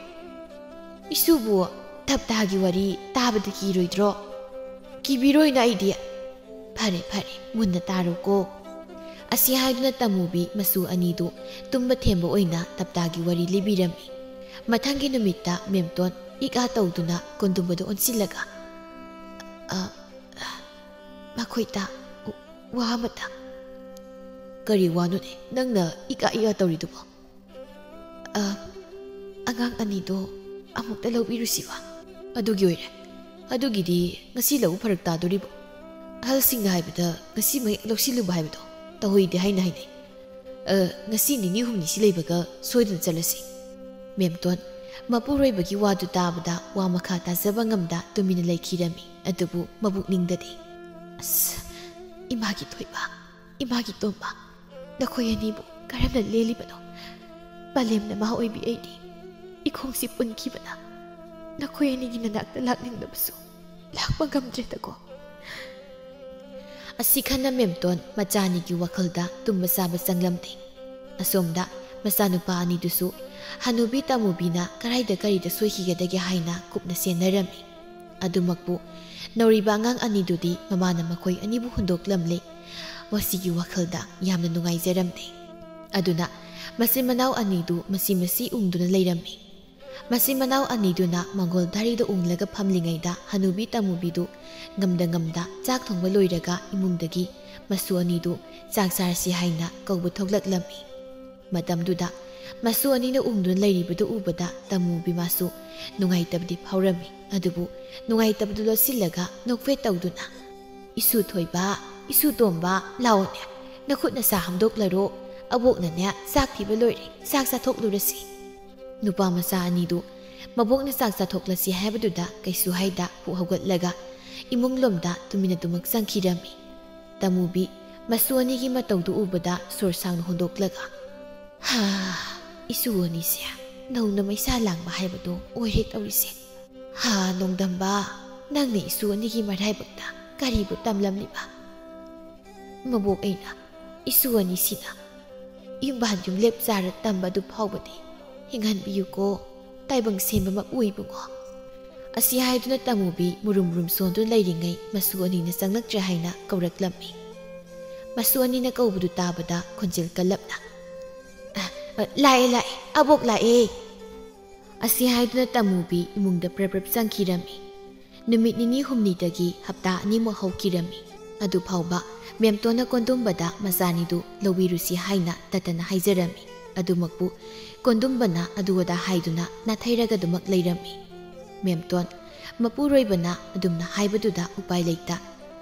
"ꯏꯁꯨꯕꯨ ꯇꯞꯇꯥꯒꯤ ꯋꯥꯔꯤ ꯇꯥꯕꯗ ꯀꯤꯔꯣꯏꯗ꯭ꯔꯣ?" "ꯀꯤꯕꯤꯔꯣꯏꯅ ꯑꯩꯗꯤ꯫" "ꯐꯔꯦ, ꯐꯔꯦ, ꯃꯨꯟꯅ ꯇꯥꯔꯣꯀꯣ꯫" ꯑꯁꯤ ꯍꯥꯏꯗꯨꯅ ꯇꯃꯨꯕꯤ ꯃꯆꯨ ꯑꯅꯤꯗꯨ ꯇꯨꯝꯕ ꯊꯦꯝꯕ ꯑꯣꯏꯅ ꯇꯞꯇꯥꯒꯤ ꯋꯥꯔꯤ ꯂꯤꯕꯤꯔꯝꯃꯤ꯫ ꯃꯊꯪꯒꯤ ꯅꯨꯃꯤꯠꯇ ꯃꯦꯝꯇꯣꯟ ꯏꯛ ꯑꯥ ꯇꯧꯗꯨꯅ ꯀꯣꯟꯗꯨꯝꯕꯗ ꯑꯣꯟꯁꯤꯜꯂꯒ, "ꯑ, ꯃꯈꯣꯏꯗ ꯋꯥ ꯑꯃꯇ꯫" "ꯀꯔꯤ ꯋꯥꯅꯣꯅꯦ ꯅꯪꯅ ꯏꯛ ꯑꯥ ꯏꯛ ꯑꯥ ꯇꯧꯔꯤꯗꯨꯕꯣ?" "ꯑ, ꯑꯉꯥꯡ ꯑꯅꯤꯗꯣ ꯑꯃꯨꯛꯇ ꯂꯧꯕꯤꯔꯨꯁꯤꯕ꯫" "ꯑꯗꯨꯒꯤ ꯑꯣꯏꯔꯦ꯫ ꯑꯗꯨꯒꯤꯗꯤ ꯉꯁꯤ ꯂꯧꯕ ꯐꯔꯛ ꯇꯥꯗꯣꯔꯤꯕꯣ? ꯑꯍꯜꯁꯤꯡꯅ ꯍꯥꯏꯕꯗ ꯉꯁꯤꯃꯛ ꯍꯦꯛ ꯂꯧꯁꯤꯜꯂꯨꯕ ꯍꯥꯏꯕꯗꯣ ꯇꯧꯍꯩꯗꯦ ꯍꯥꯏꯅ ꯍꯥꯏꯅꯩ꯫ ꯑ, ꯉꯁꯤ ꯅꯤꯅꯤ ꯍꯨꯝꯅꯤꯁꯤ ꯂꯩꯕꯒ ꯁꯣꯏꯗꯅ ꯆꯠꯂꯁꯤ꯫" ꯃꯦꯝꯇꯣꯟ ꯃꯄꯨꯔꯣꯏꯕꯒꯤ ꯋꯥꯗꯨ ꯇꯥꯕꯗ ꯋꯥ ꯃꯈꯥ ꯇꯥꯖꯕ ꯉꯝꯗ ꯇꯨꯃꯤꯟꯅ ꯂꯩꯈꯤꯔꯝꯃꯤ꯫ ꯑꯗꯨꯕꯨ ꯃꯕꯨꯛꯅꯤꯡꯗꯗꯤ, "ꯑꯁ, ꯏꯃꯥꯒꯤ ꯊꯣꯏꯕ, ꯏꯃꯥꯒꯤ ꯇꯣꯝꯕ, ꯅꯈꯣꯏ ꯑꯅꯤꯕꯨ ꯀꯔꯝꯅ ꯂꯦꯜꯂꯤꯕꯅꯣ? ꯄꯂꯦꯝꯅ ꯃꯥ ꯑꯣꯏꯕꯤ ꯑꯩꯗꯤ ꯏꯈꯣꯡꯁꯤ ꯄꯨꯟꯈꯤꯕꯅ ꯅꯈꯣꯏ ꯑꯅꯤꯒꯤ ꯅꯅꯥꯛꯇ ꯂꯥꯛꯅꯤꯡꯗꯕꯁꯨ ꯂꯥꯛꯄ ꯉꯝꯗ꯭ꯔꯦꯗꯀꯣ꯫" ꯑꯁꯤ ꯈꯟꯅ ꯃꯦꯝꯇꯣꯟ ꯃꯆꯥ ꯑꯅꯤꯒꯤ ꯋꯥꯈꯜꯗ ꯇꯨꯝꯕ ꯆꯥꯕ ꯆꯪꯂꯝꯗꯦ꯫ ꯑꯁꯣꯝꯗ ꯃꯆꯥꯅꯨꯄꯥ ꯑꯅꯤꯗꯨꯁꯨ ꯍꯅꯨꯕꯤ ꯇꯃꯨꯕꯤꯅ ꯀꯔꯥꯏꯗ ꯀꯔꯤꯗ ꯁꯣꯏꯈꯤꯒꯗꯒꯦ ꯍꯥꯏꯅ ꯀꯨꯞꯅ ꯁꯦꯟꯅꯔꯝꯃꯤ꯫ ꯑꯗꯨꯃꯛꯄꯨ ꯅꯧꯔꯤꯕ ꯑꯉꯥꯡ ꯑꯅꯤꯗꯨꯗꯤ ꯃꯃꯥꯅ ꯃꯈꯣꯏ ꯑꯅꯤꯕꯨ ꯍꯨꯟꯗꯣꯛꯂꯝꯂꯦ꯫ ꯃꯁꯤꯒꯤ ꯋꯥꯈꯜꯗ ꯌꯥꯝꯅ ꯅꯨꯡꯉꯥꯏꯖꯔꯝꯗꯦ꯫ ꯑꯗꯨꯅ ꯃꯆꯤꯟ ꯃꯅꯥꯎ ꯑꯅꯤꯗꯨ ꯃꯁꯤ ꯃꯁꯤ ꯎꯪꯗꯨꯅ ꯂꯩꯔꯝꯃꯤ꯫ ꯃꯆꯤꯟ ꯃꯅꯥꯎ ꯑꯅꯤꯗꯨꯅ ꯃꯪꯒꯣꯜ ꯗꯥꯔꯤꯗ ꯎꯪꯂꯒ ꯐꯝꯂꯤꯉꯩꯗ ꯍꯅꯨꯕꯤ ꯇꯃꯨꯕꯤꯗꯨ ꯉꯝꯗ ꯉꯝꯗ ꯆꯥꯛ ꯊꯣꯡꯕ ꯂꯣꯏꯔꯒ ꯏꯃꯨꯡꯗꯒꯤ ꯃꯁꯨ ꯑꯅꯤꯗꯨ ꯆꯥꯛ ꯆꯥꯔꯁꯤ ꯍꯥꯏꯅ ꯀꯧꯕ ꯊꯣꯛꯂꯛꯂꯝꯃꯤ꯫ ꯃꯇꯝꯗꯨꯗ ꯃꯁꯨ ꯑꯅꯤꯅ ꯎꯪꯗꯨꯅ ꯂꯩꯔꯤꯕꯗꯨ ꯎꯕꯗ ꯇꯃꯨꯕꯤ ꯃꯥꯁꯨ ꯅꯨꯡꯉꯥꯏꯇꯕꯗꯤ ꯐꯥꯎꯔꯝꯃꯤ꯫ ꯑꯗꯨꯕꯨ ꯅꯨꯡꯉꯥꯏꯇꯕꯗꯨ ꯂꯣꯠꯁꯤꯜꯂꯒ ꯅꯣꯛꯐꯦꯠ ꯇꯧꯗꯨꯅ, "ꯏꯁꯨ ꯊꯣꯏꯕ, ꯏꯁꯨ ꯇꯣꯝꯕ, ꯂꯥꯛꯑꯣꯅꯦ, ꯅꯈꯨꯠ ꯅꯁꯥ ꯍꯥꯝꯗꯣꯛꯂꯔꯣ꯫ ꯑꯕꯣꯛꯅꯅꯦ ꯆꯥꯛ ꯊꯤꯕ ꯂꯣꯏꯔꯦ, ꯆꯥꯛ ꯆꯥꯊꯣꯛꯂꯨꯔꯁꯤ꯫" ꯅꯨꯄꯥ ꯃꯆꯥ ꯑꯅꯤꯗꯨ ꯃꯕꯣꯛꯅ ꯆꯥꯛ ꯆꯥꯊꯣꯛꯂꯁꯤ ꯍꯥꯏꯕꯗꯨꯗ ꯀꯩꯁꯨ ꯍꯥꯏꯗ ꯍꯨꯛ ꯍꯧꯒꯠꯂꯒ ꯏꯃꯨꯡ ꯂꯣꯝꯗ ꯇꯨꯃꯤꯟꯅ ꯑꯗꯨꯃꯛ ꯆꯪꯈꯤꯔꯝꯃꯤ꯫ ꯇꯃꯨꯕꯤ ꯃꯁꯨ ꯑꯅꯤꯒꯤ ꯃꯇꯧꯗꯨ ꯎꯕꯗ ꯁꯣꯔ ꯁꯥꯡꯅ ꯍꯣꯟꯗꯣꯛꯂꯒ, "ꯍꯥ, ꯏꯁꯨ ꯑꯅꯤꯁꯦ ꯅꯧꯅ ꯃꯩꯁꯥ ꯂꯥꯡꯕ ꯍꯥꯏꯕꯗꯣ ꯑꯣꯏꯔꯦ ꯇꯧꯔꯤꯁꯦ꯫ ꯍꯥ, ꯅꯣꯡꯗꯝꯕ, ꯅꯪꯅ ꯏꯁꯨ ꯑꯅꯤꯒꯤ ꯃꯔꯥꯏꯕꯛꯇ ꯀꯔꯤꯕꯨ ꯇꯝꯂꯝꯂꯤꯕ? ꯃꯕꯣꯛ ꯑꯩꯅ ꯏꯁꯨ ꯑꯅꯤꯁꯤꯅ ꯌꯨꯝꯕꯥꯟ ꯌꯨꯝꯂꯦꯞ ꯆꯥꯔ ꯇꯝꯕꯗꯨ ꯐꯥꯎꯕꯗꯤ ꯍꯤꯡꯍꯟꯕꯤꯌꯨꯀꯣ, ꯇꯥꯏꯕꯪ ꯁꯦꯝꯕ ꯃꯄꯨ ꯏꯕꯨꯡꯉꯣ꯫" ꯑꯁꯤ ꯍꯥꯏꯗꯨꯅ ꯇꯃꯨꯕꯤ ꯃꯨꯔꯨꯝ ꯃꯨꯔꯨꯝ ꯁꯣꯟꯗꯨꯅ ꯂꯩꯔꯤꯉꯩ ꯃꯁꯨ ꯑꯅꯤꯅ ꯆꯪꯂꯛꯇ꯭ꯔꯦ ꯍꯥꯏꯅ ꯀꯧꯔꯛꯂꯝꯃꯤ꯫ ꯃꯁꯨ ꯑꯅꯤꯅ ꯀꯧꯕꯗꯨ ꯇꯥꯕꯗ ꯈꯣꯟꯖꯦꯜ ꯀꯜꯂꯞꯅ, "ꯑ, ꯑ, ꯂꯥꯛꯑꯦ, ꯂꯥꯛꯑꯦ, ꯑꯕꯣꯛ ꯂꯥꯛꯑꯦ!" ꯑꯁꯤ ꯍꯥꯏꯗꯨꯅ ꯇꯃꯨꯕꯤ ꯏꯃꯨꯡꯗ ꯄ꯭ꯔꯞ ꯄ꯭ꯔꯞ ꯆꯪꯈꯤꯔꯝꯃꯤ꯫ ꯅꯨꯃꯤꯠ ꯅꯤꯅꯤ ꯍꯨꯝꯅꯤꯗꯒꯤ ꯍꯞꯇꯥ ꯑꯅꯤꯃꯨꯛ ꯍꯧꯈꯤꯔꯝꯃꯤ꯫ ꯑꯗꯨ ꯐꯥꯎꯕ ꯃꯦꯝꯇꯣꯟꯅ ꯀꯣꯟꯗꯨꯝꯕꯗ ꯃꯆꯥꯅꯤꯗꯨ ꯂꯧꯕꯤꯔꯨꯁꯤ ꯍꯥꯏꯅ ꯇꯠꯇꯅ ꯍꯥꯏꯖꯔꯝꯃꯤ꯫ ꯑꯗꯨꯃꯛꯄꯨ ꯀꯣꯟꯗꯨꯝꯕꯅ ꯑꯗꯨ ꯑꯗꯥ ꯍꯥꯏꯗꯨꯅ ꯅꯥꯊꯩꯔꯒ ꯑꯗꯨꯃꯛ ꯂꯩꯔꯝꯃꯤ꯫ ꯃꯦꯝꯇꯣꯟ ꯃꯄꯨꯔꯣꯏꯕꯅ ꯑꯗꯨꯝꯅ ꯍꯥꯏꯕꯗꯨꯗ ꯎꯄꯥꯏ ꯂꯩꯇ,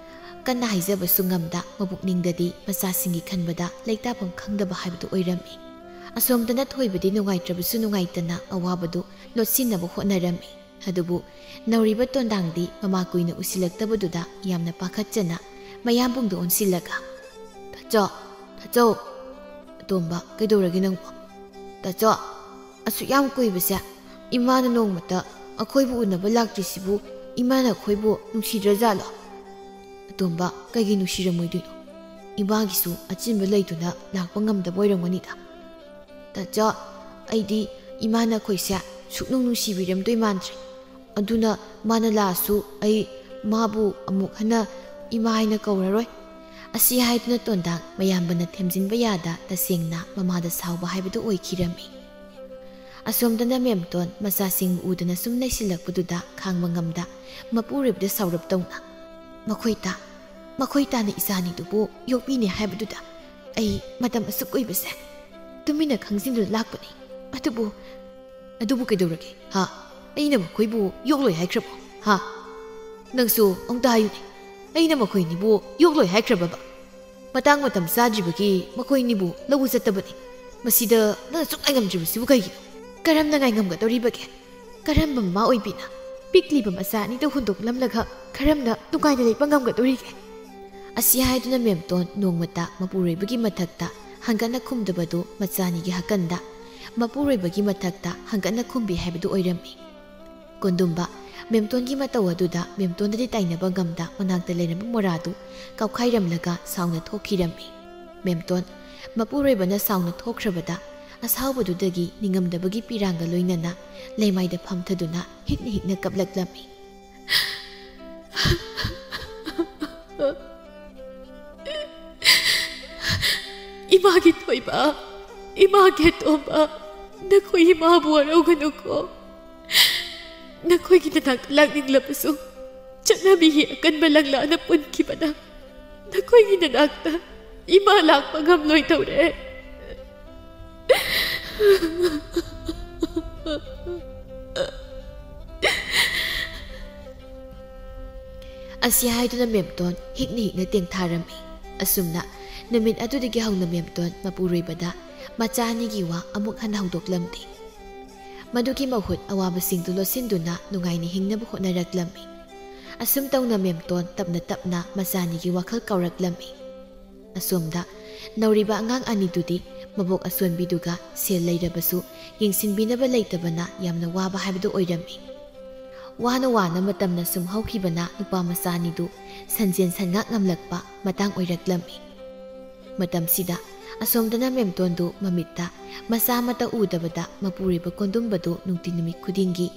ꯀꯟꯅ ꯍꯥꯏꯖꯕꯁꯨ ꯉꯝꯗ, ꯃꯄꯨꯛꯅꯤꯡꯗꯗꯤ ꯃꯆꯥꯁꯤꯡꯒꯤ ꯈꯟꯕꯗ ꯂꯩꯇꯥꯐꯝ ꯈꯪꯗꯕ ꯍꯥꯏꯕꯗꯨ ꯑꯣꯏꯔꯝꯃꯤ꯫ ꯑꯁꯣꯝꯗꯅ ꯊꯣꯏꯕꯗꯤ ꯅꯨꯡꯉꯥꯏꯇ꯭ꯔꯕꯁꯨ ꯅꯨꯡꯉꯥꯏꯇꯅ ꯑꯋꯥꯕꯗꯨ ꯂꯣꯠꯁꯤꯟꯅꯕ ꯍꯣꯠꯅꯔꯝꯃꯤ꯫ ꯑꯗꯨꯕꯨ ꯅꯧꯔꯤꯕ ꯇꯣꯟꯗꯥꯡꯗꯤ ꯃꯃꯥ ꯀꯨꯏꯅ ꯎꯁꯤꯜꯂꯛꯇꯕꯗꯨꯗ ꯌꯥꯝꯅ ꯄꯥꯈꯠꯆꯅ ꯃꯌꯥꯝꯕꯨꯡꯗ ꯑꯣꯟꯁꯤꯜꯂꯒ, "ꯇꯥꯆꯧ, ꯇꯥꯆꯧ!" "ꯑꯇꯣꯝꯕ, ꯀꯩꯗꯧꯔꯒꯦ ꯅꯪꯕꯣ?" "ꯇꯥꯆꯧ, ꯑꯁꯨꯛ ꯌꯥꯝ ꯀꯨꯏꯕꯁꯦ ꯏꯃꯥꯅ ꯅꯣꯡꯃꯇ ꯑꯩꯈꯣꯏꯕꯨ ꯎꯅꯕ ꯂꯥꯛꯇ꯭ꯔꯤꯁꯤꯕꯨ ꯏꯃꯥꯅ ꯑꯩꯈꯣꯏꯕꯨ ꯅꯨꯡꯁꯤꯗ꯭ꯔꯖꯥꯠꯂꯣ?" "ꯑꯇꯣꯝꯕ, ꯀꯩꯒꯤ ꯅꯨꯡꯁꯤꯔꯝꯃꯣꯏꯗꯣꯏꯅꯣ? ꯏꯃꯥꯒꯤꯁꯨ ꯑꯆꯤꯟꯕ ꯂꯩꯗꯨꯅ ꯂꯥꯛꯄ ꯉꯝꯗꯕ ꯑꯣꯏꯔꯝꯒꯅꯤꯗ꯫" "ꯇꯥꯆꯧ, ꯑꯩꯗꯤ ꯏꯃꯥꯅ ꯑꯩꯈꯣꯏꯁꯦ ꯁꯨꯛꯅꯨꯡ ꯅꯨꯡꯁꯤꯕꯤꯔꯝꯗꯣꯏ ꯃꯥꯟꯗ꯭ꯔꯦ꯫ ꯑꯗꯨꯅ ꯃꯥꯅ ꯂꯥꯛꯑꯁꯨ ꯑꯩ ꯃꯥꯕꯨ ꯑꯃꯨꯛ ꯍꯟꯅ ꯏꯃꯥ ꯍꯥꯏꯅ ꯀꯧꯔꯔꯣꯏ꯫" ꯑꯁꯤ ꯍꯥꯏꯗꯨꯅ ꯇꯣꯟꯗꯥꯡ ꯃꯌꯥꯝꯕꯅ ꯊꯦꯝꯖꯤꯟꯕ ꯌꯥꯗ ꯇꯁꯦꯡꯅ ꯃꯃꯥꯗ ꯁꯥꯎꯕ ꯍꯥꯏꯕꯗꯨ ꯑꯣꯏꯈꯤꯔꯝꯃꯤ꯫ ꯑꯁꯣꯝꯗꯅ ꯃꯦꯝꯇꯣꯟ ꯃꯆꯥꯁꯤꯡꯕꯨ ꯎꯗꯅ ꯁꯨꯝ ꯂꯩꯁꯤꯜꯂꯛꯄꯗꯨꯗ ꯈꯥꯡꯕ ꯉꯝꯗ ꯃꯄꯨꯔꯣꯏꯕꯗ ꯁꯥꯎꯔꯞ ꯇꯧꯅ, "ꯃꯈꯣꯏ ꯇꯥ, ꯃꯈꯣꯏ ꯇꯥꯅ ꯏꯆꯥ ꯑꯅꯤꯗꯨꯕꯨ ꯌꯣꯛꯄꯤꯅꯦ ꯍꯥꯏꯕꯗꯨꯗ ꯑꯩ ꯃꯇꯝ ꯑꯁꯨꯛ ꯀꯨꯏꯕꯁꯦ ꯇꯨꯃꯤꯟꯅ ꯈꯪꯖꯤꯟꯗꯨꯅ ꯂꯥꯛꯄꯅꯤ꯫ ꯑꯗꯨꯕꯨ, ꯑꯗꯨꯕꯨ ꯀꯩꯗꯧꯔꯒꯦ? ꯍꯥ? ꯑꯩꯅ ꯃꯈꯣꯏꯕꯨ ꯌꯣꯛꯂꯣꯏ ꯍꯥꯏꯈ꯭ꯔꯕꯣ? ꯍꯥ? ꯅꯪꯁꯨ ꯑꯃꯨꯛꯇ ꯍꯥꯏꯌꯨꯅꯦ, ꯑꯩꯅ ꯃꯈꯣꯏ ꯑꯅꯤꯕꯨ ꯌꯣꯛꯂꯣꯏ ꯍꯥꯏꯈ꯭ꯔꯕꯕ? ꯃꯇꯥꯡ ꯃꯇꯝ ꯆꯥꯗ꯭ꯔꯤꯕꯒꯤ ꯃꯈꯣꯏ ꯑꯅꯤꯕꯨ ꯂꯧꯕ ꯆꯠꯇꯕꯅꯤ꯫ ꯃꯁꯤꯗ ꯅꯪꯅ ꯁꯨꯛ ꯉꯥꯏꯉꯝꯗ꯭ꯔꯤꯕꯁꯤꯕꯨ ꯀꯩꯒꯤꯅꯣ? ꯀꯔꯝꯅ ꯉꯥꯏꯉꯝꯒꯗꯧꯔꯤꯕꯒꯦ? ꯀꯔꯝꯕ ꯃꯃꯥ ꯑꯣꯏꯕꯤꯅ ꯄꯤꯛꯂꯤꯕ ꯃꯆꯥ ꯑꯅꯤꯗ ꯍꯨꯟꯗꯣꯛꯂꯝꯂꯒ ꯀꯔꯝꯅ ꯅꯨꯡꯉꯥꯏꯅ ꯂꯩꯕ ꯉꯝꯒꯗꯧꯔꯤꯒꯦ?" ꯑꯁꯤ ꯍꯥꯏꯗꯨꯅ ꯃꯦꯝꯇꯣꯟ ꯅꯣꯡꯃꯇ ꯃꯄꯨꯔꯣꯏꯕꯒꯤ ꯃꯊꯛꯇ ꯍꯪꯒꯠꯅ ꯈꯨꯝꯗꯕꯗꯨ ꯃꯆꯥ ꯑꯅꯤꯒꯤ ꯍꯥꯀꯟꯗ ꯃꯄꯨꯔꯣꯏꯕꯒꯤ ꯃꯊꯛꯇ ꯍꯪꯒꯠꯅ ꯈꯨꯝꯕꯤ ꯍꯥꯏꯕꯗꯨ ꯑꯣꯏꯔꯝꯃꯤ꯫ ꯀꯣꯟꯗꯨꯝꯕ ꯃꯦꯝꯇꯣꯟꯒꯤ ꯃꯇꯧ ꯑꯗꯨꯗ ꯃꯦꯝꯇꯣꯟꯗꯗꯤ ꯇꯥꯏꯅꯕ ꯉꯝꯗ ꯃꯅꯥꯛꯇ ꯂꯩꯔꯝꯕ ꯃꯣꯔꯥꯗꯨ ꯀꯥꯎꯈꯥꯏꯔꯝꯂꯒ ꯁꯥꯎꯅ ꯊꯣꯛꯈꯤꯔꯝꯃꯤ꯫ ꯃꯦꯝꯇꯣꯟ ꯃꯄꯨꯔꯣꯏꯕꯅ ꯁꯥꯎꯅ ꯊꯣꯛꯈ꯭ꯔꯕꯗ ꯑꯁꯥꯎꯕꯗꯨꯗꯒꯤ ꯅꯤꯡꯉꯝꯗꯕꯒꯤ ꯄꯤꯔꯥꯡꯒ ꯂꯣꯏꯅꯅ ꯂꯩꯃꯥꯏꯗ ꯐꯝꯊꯗꯨꯅ ꯍꯤꯛꯅ ꯍꯤꯛꯅ ꯀꯞꯂꯛꯂꯝꯃꯤ꯫ "ꯏꯃꯥꯒꯤ ꯊꯣꯏꯕ, ꯏꯃꯥꯒꯤ ꯑꯇꯣꯝꯕ, ꯅꯈꯣꯏ ꯏꯃꯥꯕꯨ ꯋꯥꯔꯧꯒꯅꯨꯀꯣ꯫ ꯅꯈꯣꯏꯒꯤ ꯅꯅꯥꯛꯇ ꯂꯥꯛꯅꯤꯡꯂꯕꯁꯨ ꯆꯠꯅꯕꯤꯒꯤ ꯑꯀꯟꯕ ꯂꯪꯂꯥꯅ ꯄꯨꯟꯈꯤꯕꯅ ꯅꯈꯣꯏꯒꯤ ꯅꯅꯥꯛꯇ ꯏꯃꯥ ꯂꯥꯛꯄ ꯉꯝꯂꯣꯏꯗꯧꯔꯦ꯫" ꯑꯁꯤ ꯍꯥꯏꯗꯨꯅ ꯃꯦꯝꯇꯣꯟ ꯍꯤꯛꯅ ꯍꯤꯛꯅ ꯇꯦꯡꯊꯥꯔꯝꯃꯤ꯫ ꯑꯁꯨꯝꯅ ꯅꯨꯃꯤꯠ ꯑꯗꯨꯗꯒꯤ ꯍꯧꯅ ꯃꯦꯝꯇꯣꯟ ꯃꯄꯨꯔꯣꯏꯕꯗ ꯃꯆꯥ ꯑꯅꯤꯒꯤ ꯋꯥ ꯑꯃꯨꯛ ꯍꯟꯅ ꯍꯧꯗꯣꯛꯂꯝꯗꯦ꯫ ꯃꯗꯨꯒꯤ ꯃꯍꯨꯠ ꯑꯋꯥꯕꯁꯤꯡꯗꯨ ꯂꯣꯠꯁꯤꯟꯗꯨꯅ ꯅꯨꯡꯉꯥꯏꯅ ꯍꯤꯡꯅꯕ ꯍꯣꯠꯅꯔꯛꯂꯝꯃꯤ꯫ ꯑꯁꯨꯝ ꯇꯧꯅ ꯃꯦꯝꯇꯣꯟ ꯇꯞꯅ ꯇꯞꯅ ꯃꯆꯥ ꯑꯅꯤꯒꯤ ꯋꯥꯈꯜ ꯀꯥꯎꯔꯛꯂꯝꯃꯤ꯫ ꯑꯁꯣꯝꯗ ꯅꯧꯔꯤꯕ ꯑꯉꯥꯡ ꯑꯅꯤꯗꯨꯗꯤ ꯃꯕꯣꯛ ꯑꯁꯣꯟꯕꯤꯗꯨꯒ ꯁꯦꯜ ꯂꯩꯔꯕꯁꯨ ꯌꯦꯡꯁꯤꯟꯕꯤꯅꯕ ꯂꯩꯇꯕꯅ ꯌꯥꯝꯅ ꯋꯥꯕ ꯍꯥꯏꯕꯗꯨ ꯑꯣꯏꯔꯝꯃꯤ꯫ ꯋꯥꯅ ꯋꯥꯅ ꯃꯇꯝꯅ ꯁꯨꯝ ꯍꯧꯈꯤꯕꯅ ꯅꯨꯄꯥ ꯃꯆꯥ ꯑꯅꯤꯗꯨ ꯁꯟꯖꯦꯟ ꯁꯟꯉꯥꯛ ꯉꯝꯂꯛꯄ ꯃꯇꯥꯡ ꯑꯣꯏꯔꯛꯂꯝꯃꯤ꯫ ꯃꯇꯝꯁꯤꯗ ꯑꯁꯣꯝꯗꯅ ꯃꯦꯝꯇꯣꯟꯗꯨ ꯃꯃꯤꯠꯇ ꯃꯆꯥ ꯑꯃꯠꯇ ꯎꯗꯕꯗ ꯃꯄꯨꯔꯣꯏꯕ ꯀꯣꯟꯗꯨꯝꯕꯗꯨ ꯅꯨꯡꯇꯤ ꯅꯨꯃꯤꯠ ꯈꯨꯗꯤꯡꯒꯤ